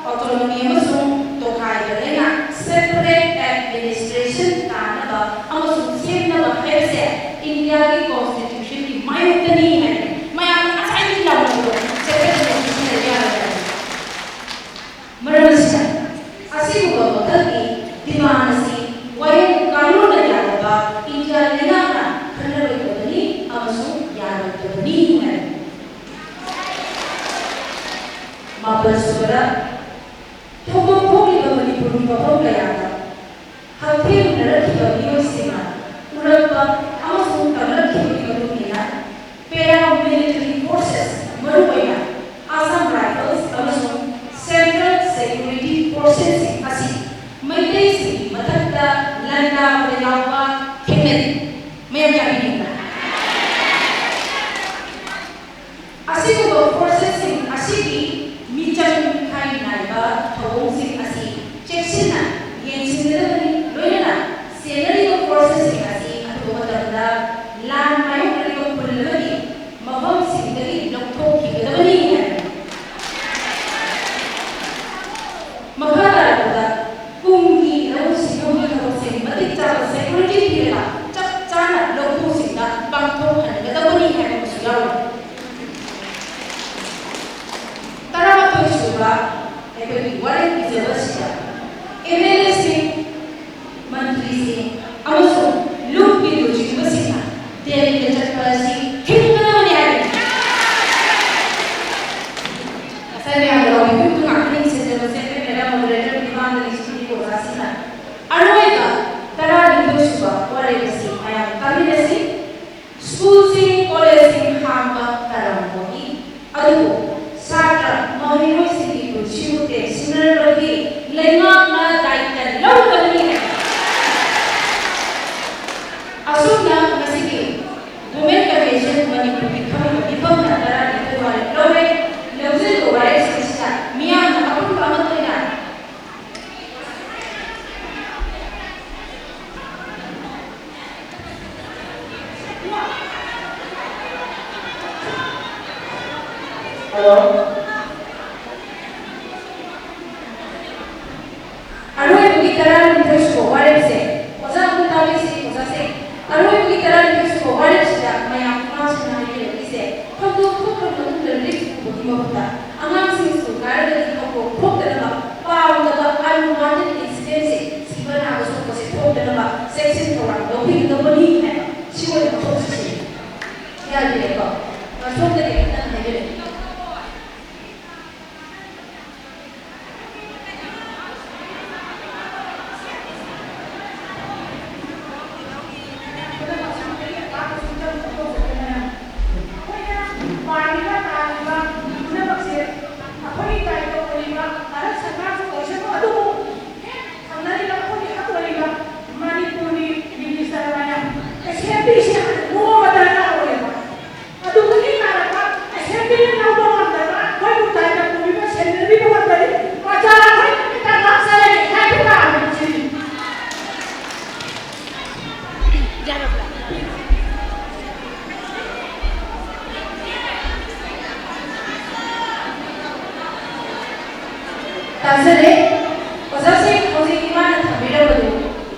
ꯑꯣꯇꯣꯅꯣꯃꯤ ꯑꯃꯁꯨꯡ ꯇꯣꯈꯥꯏꯕ ꯂꯩꯅ ꯁꯦꯄꯔꯦꯠ ꯑꯦꯗꯃꯤꯅꯤꯁꯇ꯭ꯔꯦꯁꯟ ꯇꯥꯅꯕ ꯑꯃꯁꯨꯡ ꯁꯦꯝꯅꯕ ꯍꯥꯏꯕꯁꯦ ꯏꯟꯗꯤꯌꯥꯒꯤ ꯀꯣꯟꯁꯇꯤꯇ꯭ꯌꯨꯁꯟꯒꯤ ꯃꯥꯌꯣꯛꯇꯅꯤ ꯍꯥꯏꯅ ꯃꯌꯥꯝꯅ ꯉꯁꯥꯏꯗꯒꯤ ꯂꯥꯎꯅꯕꯗꯣ ꯁꯦꯄꯔꯦꯠ ꯑꯦꯗꯃꯤꯅꯤꯁꯇ꯭ꯔꯦꯁꯟ ꯂꯩꯕ ꯌꯥꯔꯣꯏ ꯍꯥꯏꯕꯅꯤ꯫ ꯃꯔꯝ ꯑꯁꯤꯅ ꯑꯁꯤꯒꯨꯝꯕ ꯃꯈꯜꯒꯤ ꯗꯤꯃꯥꯟ ꯑꯁꯤ ꯋꯥꯌꯦꯜ ꯀꯥꯡꯂꯣꯟꯅ ꯌꯥꯗꯕ ꯏꯟꯗꯤꯌꯥ ꯂꯩꯉꯥꯛꯅ ꯈꯟꯅꯔꯣꯏꯗꯕꯅꯤ ꯑꯃꯁꯨꯡ ꯌꯥꯔꯣꯏꯗꯕꯅꯤ ꯍꯥꯏ꯫ ꯃꯥꯄꯜ ꯁꯨꯕꯗ ꯊꯧꯗꯣꯛ ꯊꯣꯛꯂꯤꯕ ꯃꯅꯤꯄꯨꯔꯒꯤ ꯃꯐꯝ ꯀꯌꯥꯗ ꯍꯛꯊꯦꯡꯅꯔꯛꯈꯤꯕ ꯃꯤꯑꯣꯏꯁꯤꯡꯅ ꯎꯔꯛꯄ ꯑꯃꯁꯨꯡ ꯇꯝꯂꯛꯈꯤꯕꯒꯤ ꯃꯇꯨꯡ ꯏꯟꯅ paramilitary forces, ꯃꯔꯨꯑꯣꯏꯅ Assam Rifles ꯑꯃꯁꯨꯡ Central Security Forcesꯁꯤꯡ ꯑꯁꯤ ꯃꯩꯇꯩꯁꯤꯡꯒꯤ ꯃꯊꯛꯇ ꯂꯥꯟꯗꯥꯕꯗ ꯌꯥꯎꯕ ꯊꯦꯡꯅꯔꯤ꯫ ꯃꯌꯥꯝ ꯌꯥꯕꯤꯅꯤꯡꯕ꯭ꯔꯥ? ꯑꯁꯤꯒꯨꯝꯕ ꯐꯣꯔꯁꯦꯁꯁꯤꯡ ꯑꯁꯤꯒꯤ ꯃꯤꯆꯪ ꯃꯤꯈꯥꯏ ꯅꯥꯏꯕ ꯊꯧꯑꯣꯡꯁꯤꯡ ꯑꯁꯤ ꯆꯦꯛꯁꯤꯟꯅ ꯌꯦꯡꯁꯤꯟꯒꯗꯕꯅꯤ, ꯂꯣꯏꯅꯅ ꯆꯦꯟꯅꯔꯤꯕ ꯐꯣꯔꯁꯦꯁꯁꯤꯡ ꯑꯁꯤ ꯑꯊꯨꯕ ꯃꯇꯝꯗ ꯂꯥꯟ ꯃꯥꯌꯣꯛꯅꯔꯤꯕ ꯈꯨꯜ ꯑꯃꯒꯤ ꯃꯐꯝꯁꯤꯡꯗꯒꯤ ꯂꯧꯊꯣꯛꯈꯤꯒꯗꯕꯅꯤ ꯍꯥꯏꯕꯅꯤ꯫ ꯃꯈꯥ ꯇꯥꯔꯛꯄꯗ ꯀꯨꯝꯒꯤ ꯂꯧꯎ ꯁꯤꯡꯎꯒꯤ ꯊꯕꯛꯁꯤꯡ ꯃꯇꯤꯛ ꯆꯥꯕ ꯁꯦꯀ꯭ꯌꯨꯔꯤꯇꯤ ꯄꯤꯔꯒ ꯆꯞ ꯆꯥꯅ ꯂꯧꯐꯝꯁꯤꯡꯗ ꯄꯥꯡꯊꯣꯛꯍꯟꯒꯗꯕꯅꯤ ꯍꯥꯏꯕ ꯑꯃꯁꯨ ꯌꯥꯎꯔꯤ꯫ ꯇꯔꯥꯃꯥꯊꯣꯏ ꯁꯨꯕ ꯑꯩꯈꯣꯏꯒꯤ ꯋꯥꯔꯦꯞ ꯄꯤꯖꯕ ꯑꯁꯤꯗ ꯑꯦꯝ ꯑꯦꯜ ꯑꯦꯁꯤꯡ, ꯃꯟꯇ꯭ꯔꯤꯁꯤꯡ ꯑꯃꯁꯨꯡ ꯂꯨꯞꯀꯤ ꯂꯨꯆꯤꯡꯕꯁꯤꯡꯅ ꯗꯦꯜꯂꯤꯗ ꯆꯠꯄ ꯑꯁꯤ ꯊꯤꯡꯒꯗꯕꯅꯤ ꯍꯥꯏꯔꯤ꯫ ꯃꯌꯥꯝꯗ ꯋꯥꯐꯝ ꯉꯥꯛꯇꯅꯤ ꯁꯦꯝꯖꯕꯁꯦ, ꯑꯩꯈꯣꯏ ꯃꯦꯗꯥꯝ ꯃꯣꯗꯔꯦꯇꯔ ꯃꯤꯃꯥꯡꯗ ꯂꯩꯁꯤꯟꯕꯤꯔꯤꯕ ꯑꯣꯖꯥꯁꯤꯡꯅ꯫ ꯑꯔꯣꯏꯕ ꯇꯔꯥꯅꯤꯊꯣꯏ ꯁꯨꯕ ꯋꯥꯔꯦꯞ ꯑꯁꯤ ꯃꯌꯥꯝ ꯇꯥꯃꯤꯟꯅꯁꯤ꯫ ꯁ꯭ꯀꯨꯜꯁꯤꯡ, ꯀꯣꯂꯦꯖꯁꯤꯡ ꯍꯥꯡꯕ ꯇꯥꯔꯝꯕꯒꯤ, ꯑꯗꯨꯕꯨ ꯁꯥꯇ꯭ꯔ ꯃꯍꯩꯔꯣꯏꯁꯤꯡꯒꯤ ꯄꯨꯟꯁꯤꯕꯨ ꯇꯦꯡꯁꯤꯟꯅꯔꯕꯗꯤ ꯂꯩꯉꯥꯛꯅ ꯗꯥꯏꯇ ꯂꯧꯒꯗꯕꯅꯤ꯫ ꯑꯁꯨꯝꯅ ꯉꯁꯤꯒꯤ Women Convention ꯃꯅꯤꯄꯨꯔꯒꯤ ꯈꯪꯕ ꯃꯤꯐꯝꯅ ꯇꯔꯥꯅꯤꯊꯣꯏ ꯋꯥꯔꯦꯞ ꯂꯧꯔꯦ꯫ ꯂꯧꯖꯔꯤꯕ ꯋꯥꯔꯦꯞꯁꯤꯡꯁꯤꯗ ꯃꯤꯌꯥꯝꯅ ꯑꯄꯨꯟꯕ ꯑꯃꯠꯇ ꯑꯣꯏꯅ Hello? ꯑꯔꯣꯏꯕꯒꯤ ꯇꯔꯥꯅꯤꯊꯣꯏ ꯁꯨꯕ ꯋꯥꯔꯦꯞꯁꯦ, ꯑꯣꯖꯥ ꯑꯃꯨꯛ ꯇꯥꯕꯤꯁꯤ, ꯑꯣꯖꯥꯁꯦ꯫ ꯑꯔꯣꯏꯕꯒꯤ ꯇꯔꯥꯅꯤꯊꯣꯏ ꯁꯨꯕ ꯋꯥꯔꯦꯞꯁꯤꯗ ꯃꯌꯥꯝ ꯏꯃꯥꯁꯤꯡꯅ ꯍꯥꯏꯕꯤꯔꯛꯂꯤꯁꯦ, ꯊꯧꯗꯣꯛ ꯊꯣꯛꯈ꯭ꯔꯕ ꯃꯇꯨꯡꯗ ꯔꯤꯂꯤꯐ ꯄꯨꯕꯒꯤ ꯃꯍꯨꯠꯇ ꯑꯉꯥꯡꯁꯤꯡ ꯁ꯭ꯀꯨꯜ ꯀꯥꯔꯒꯗꯤ ꯊꯧꯗꯣꯛ ꯊꯣꯛꯇꯅꯕ, ꯄꯥꯝꯗꯕ unwanted incidentꯁꯦ, ꯁꯤꯕ ꯅꯥꯕ ꯁꯣꯛꯄꯁꯦ ꯊꯣꯛꯇꯅꯕ ꯆꯦꯛꯁꯤꯟ ꯊꯧꯔꯥꯡ ꯂꯧꯕꯤꯒꯗꯕꯅꯤ ꯍꯥꯏꯕ ꯁꯤ ꯑꯣꯏꯅ ꯋꯥꯐꯝꯁꯤꯡꯁꯦ ꯌꯥꯕꯤꯔꯦꯀꯣ? ꯑ, ꯁꯣꯝꯗꯒꯤ ꯈꯤꯇꯪ ꯍꯥꯏꯕꯤꯔꯛꯑꯣ꯫ ꯑꯩꯈꯣꯏꯅ ꯄꯥꯔꯤꯕ, ꯇꯥꯔꯤꯕ ꯄꯨꯝꯅꯃꯛꯁꯦ ꯑꯩꯈꯣꯏꯒꯤ ꯗꯥꯏꯇ ꯑꯣꯏꯔꯤꯕ ꯚꯥꯔꯠ ꯁꯔꯀꯥꯔꯁꯨ ꯑꯣꯏꯁꯅꯨ, ꯑꯗꯨꯕꯨ ꯍꯦꯛ ꯊꯪꯅꯔꯤꯕ ꯑꯩꯈꯣꯏꯒꯤ ꯍꯛ ꯑꯣꯏꯔꯤꯕ ꯃꯅꯤꯄꯨꯔꯒꯤ ꯃꯤꯅꯤꯁꯇꯔ ꯃꯌꯥꯝ, ꯑꯦꯁꯦꯝꯕ꯭ꯂꯤꯁꯤ ꯍꯥꯟꯅ ꯅꯣꯝꯕ ꯗꯔꯀꯥꯔ ꯑꯣꯏꯌꯦꯕ꯫ ꯑꯗꯨꯗꯒꯤ ꯇꯥꯔꯛꯄ ꯑꯦꯁꯦꯝꯕ꯭ꯂꯤꯅ ꯂꯧꯕ ꯉꯝꯗꯕ, ꯑꯩꯈꯣꯏꯕꯨ ꯗꯥꯏꯇ ꯄꯨꯔꯤꯕ ꯁꯦꯟꯅꯕꯤꯕ ꯉꯝꯗꯕ ꯄ꯭ꯔꯖꯥ ꯑꯩꯈꯣꯏ ꯈꯛꯇ ꯉꯥꯛꯆꯔꯒꯦ ꯍꯥꯏꯕ ꯇꯥꯕꯅꯤ ꯁꯤꯅꯤ꯫ ꯇꯥꯖꯔꯦ꯫ ꯑꯣꯖꯥꯁꯤꯡ, ꯍꯧꯖꯤꯛ ꯏꯃꯥꯅ ꯊꯝꯕꯤꯔꯝꯕꯗꯨ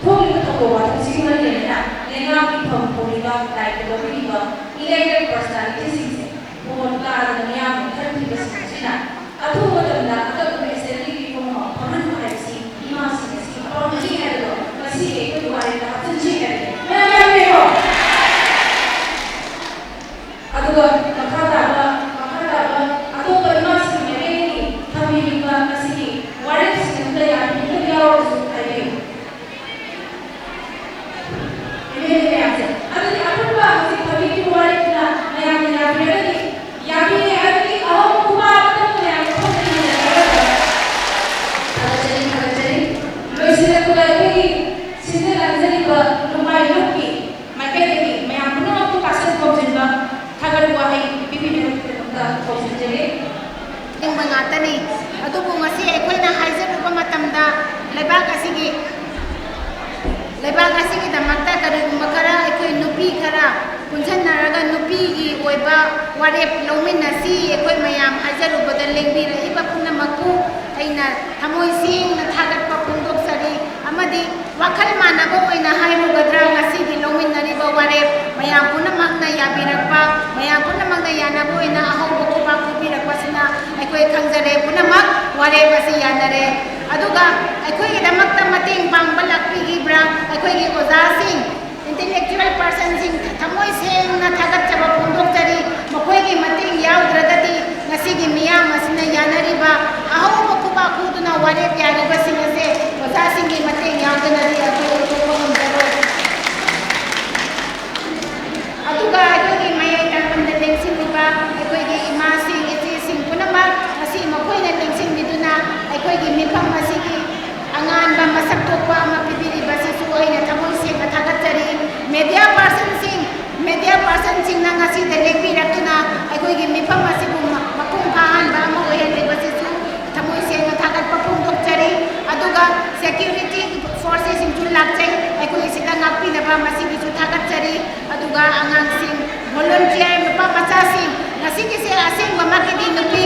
ꯊꯣꯛꯂꯤꯕ ꯊꯧꯗꯣꯛ ꯋꯥꯊꯣꯛꯁꯤꯒꯤ ꯃꯔꯤ ꯂꯩꯅꯅ ꯂꯩꯉꯥꯛꯀꯤ ꯐꯝ ꯐꯝꯂꯤꯕ, ꯗꯥꯏꯇ ꯂꯧꯕꯤꯔꯤꯕ elected personalityꯁꯤꯡꯁꯦ ꯚꯣꯠ ꯀꯥꯗꯅ ꯃꯤꯌꯥꯝꯅ ꯈꯟꯈꯤꯕꯁꯤꯡ ꯑꯁꯤꯅ ꯑꯊꯨꯕ ꯃꯇꯝꯗ ꯑꯀꯛꯅꯕ assemblyꯒꯤ ꯐꯝꯐꯝ ꯐꯝꯍꯟꯕ ꯍꯥꯏꯕꯁꯤ ꯏꯃꯥꯁꯤꯡ ꯑꯁꯤꯒꯤ ꯑꯄꯥꯝꯕꯅꯤ ꯍꯥꯏꯕꯗꯣ ꯉꯁꯤꯒꯤ ꯑꯩꯈꯣꯏꯒꯤ ꯋꯥꯔꯦꯞꯇ ꯍꯥꯞꯆꯤꯟꯁꯤ ꯍꯥꯏꯕꯅꯤ꯫ ꯃꯌꯥꯝ ꯌꯥꯕꯤꯔꯦꯀꯣ? ꯑꯗꯨꯒ ꯃꯈꯥ ꯇꯥꯕ, ꯃꯈꯥ ꯇꯥꯕ ꯑꯇꯣꯞꯄ ꯏꯃꯥꯁꯤꯡ ꯃꯥꯏꯀꯩ ꯅꯤꯡꯕ ꯉꯥꯛꯇꯅꯤ꯫ ꯑꯗꯨꯕꯨ ꯉꯁꯤ ꯑꯩꯈꯣꯏꯅ ꯍꯥꯏꯖꯔꯨꯕ ꯃꯇꯝꯗ ꯂꯩꯕꯥꯛ ꯑꯁꯤꯒꯤ, ꯂꯩꯕꯥꯛ ꯑꯁꯤꯒꯤꯗꯃꯛꯇ ꯀꯔꯤꯒꯨꯝꯕ ꯈꯔ ꯑꯩꯈꯣꯏ ꯅꯨꯄꯤ ꯈꯔ ꯄꯨꯟꯁꯤꯟꯅꯔꯒ ꯅꯨꯄꯤꯒꯤ ꯑꯣꯏꯕ ꯋꯥꯔꯦꯞ ꯂꯧꯃꯤꯟꯅꯁꯤ꯫ ꯑꯩꯈꯣꯏ ꯃꯌꯥꯝ ꯍꯥꯏꯖꯔꯨꯕꯗ ꯂꯦꯡꯕꯤꯔꯛꯏꯕ ꯄꯨꯝꯅꯃꯛꯄꯨ ꯑꯩꯅ ꯊꯃꯣꯏ ꯁꯦꯡꯅ ꯊꯥꯒꯠꯄ ꯐꯣꯡꯗꯣꯛꯆꯔꯤ꯫ ꯑꯃꯗꯤ ꯋꯥꯈꯜ ꯃꯥꯟꯅꯕ ꯑꯣꯏꯅ ꯍꯥꯏꯔꯨꯒꯗ꯭ꯔꯥ, ꯉꯁꯤꯒꯤ ꯂꯧꯃꯤꯟꯅꯔꯤꯕ ꯋꯥꯔꯦꯞ ꯃꯌꯥꯝ ꯄꯨꯝꯅꯃꯛꯅ ꯌꯥꯕꯤꯔꯛꯄ, ꯃꯌꯥꯝ ꯄꯨꯝꯅꯃꯛꯅ ꯌꯥꯅꯕ ꯑꯣꯏꯅ ꯑꯍꯧꯕ ꯈꯨꯕꯥꯛ ꯈꯨꯕꯤꯔꯛꯄꯁꯤꯅ ꯑꯩꯈꯣꯏ ꯈꯪꯖꯔꯦ, ꯄꯨꯝꯅꯃꯛ ꯋꯥꯔꯦꯞ ꯑꯁꯤ ꯌꯥꯅꯔꯦ꯫ ꯑꯗꯨꯒ ꯑꯩꯈꯣꯏꯒꯤꯗꯃꯛꯇ ꯃꯇꯦꯡ ꯄꯥꯡꯕ ꯂꯥꯛꯄꯤꯈꯤꯕ꯭ꯔꯥ? ꯑꯩꯈꯣꯏꯒꯤ ꯑꯣꯖꯥꯁꯤꯡ, intellectual personꯁꯤꯡ ꯊꯃꯣꯏ ꯁꯦꯡꯅ ꯊꯥꯒꯠꯆꯕ ꯐꯣꯡꯗꯣꯛꯆꯔꯤ꯫ ꯃꯈꯣꯏꯒꯤ ꯃꯇꯦꯡ ꯌꯥꯎꯗ꯭ꯔꯒꯗꯤ ꯉꯁꯤꯒꯤ ꯃꯤꯌꯥꯝ ꯑꯁꯤꯅ ꯌꯥꯅꯔꯤꯕ ꯑꯍꯧꯕ ꯈꯨꯕꯥꯛ ꯈꯨꯗꯨꯅ ꯋꯥꯔꯦꯞ ꯌꯥꯔꯤꯕꯁꯤꯡ ꯑꯁꯦ ꯑꯣꯖꯥꯁꯤꯡꯒꯤ ꯃꯇꯦꯡ ꯌꯥꯎꯗꯅꯗꯤ ꯑꯩꯈꯣꯏ ꯑꯣꯏꯊꯣꯛꯄ ꯉꯝꯖꯔꯣꯏ꯫ ꯑꯗꯨꯒ ꯑꯩꯈꯣꯏꯒꯤ ꯃꯌꯥꯏ ꯇꯥꯐꯝꯗ ꯂꯦꯡꯁꯤꯜꯂꯤꯕ ꯑꯩꯈꯣꯏꯒꯤ ꯏꯃꯥꯁꯤꯡ, ꯏꯆꯦꯁꯤꯡ ꯄꯨꯝꯅꯃꯛ ꯉꯁꯤ ꯃꯈꯣꯏꯅ ꯂꯦꯡꯁꯤꯟꯕꯤꯗꯨꯅ ꯑꯩꯈꯣꯏꯒꯤ ꯃꯤꯐꯝ ꯑꯁꯤꯒꯤ ꯑꯉꯥꯟꯕ ꯃꯁꯛ ꯊꯣꯛꯄ ꯑꯃ ꯄꯤꯕꯤꯔꯤꯕꯁꯤꯁꯨ ꯑꯩꯅ ꯊꯃꯣꯏ ꯁꯦꯡꯅ ꯊꯥꯒꯠꯆꯔꯤ꯫ Media personꯁꯤꯡ, media personꯁꯤꯡꯅ ꯉꯁꯤꯗ ꯂꯦꯡꯕꯤꯔꯛꯇꯨꯅ ꯑꯩꯈꯣꯏꯒꯤ ꯃꯤꯐꯝ ꯑꯁꯤꯕꯨ ꯃ-, ꯃꯄꯨꯡ ꯐꯥꯍꯟꯕ ꯑꯃ ꯑꯣꯏꯍꯜꯂꯤꯕꯁꯤꯁꯨ ꯊꯃꯣꯏ ꯁꯦꯡꯅ ꯊꯥꯒꯠꯄ ꯐꯣꯡꯗꯣꯛꯆꯔꯤ꯫ ꯑꯗꯨꯒ security forceꯁꯤꯡꯁꯨ ꯂꯥꯛꯆꯩ, ꯑꯩꯈꯣꯏ ꯁꯤꯗ ꯉꯥꯛꯄꯤꯅꯕ, ꯃꯁꯤꯒꯤꯁꯨ ꯊꯥꯒꯠꯆꯔꯤ꯫ ꯑꯗꯨꯒ ꯑꯉꯥꯡꯁꯤꯡ, volunteer ꯅꯨꯄꯥ ꯃꯆꯥꯁꯤꯡ, ꯉꯁꯤꯒꯤꯁꯦ ꯑꯁꯦꯡꯕꯃꯛꯀꯤꯗꯤ ꯅꯨꯄꯤ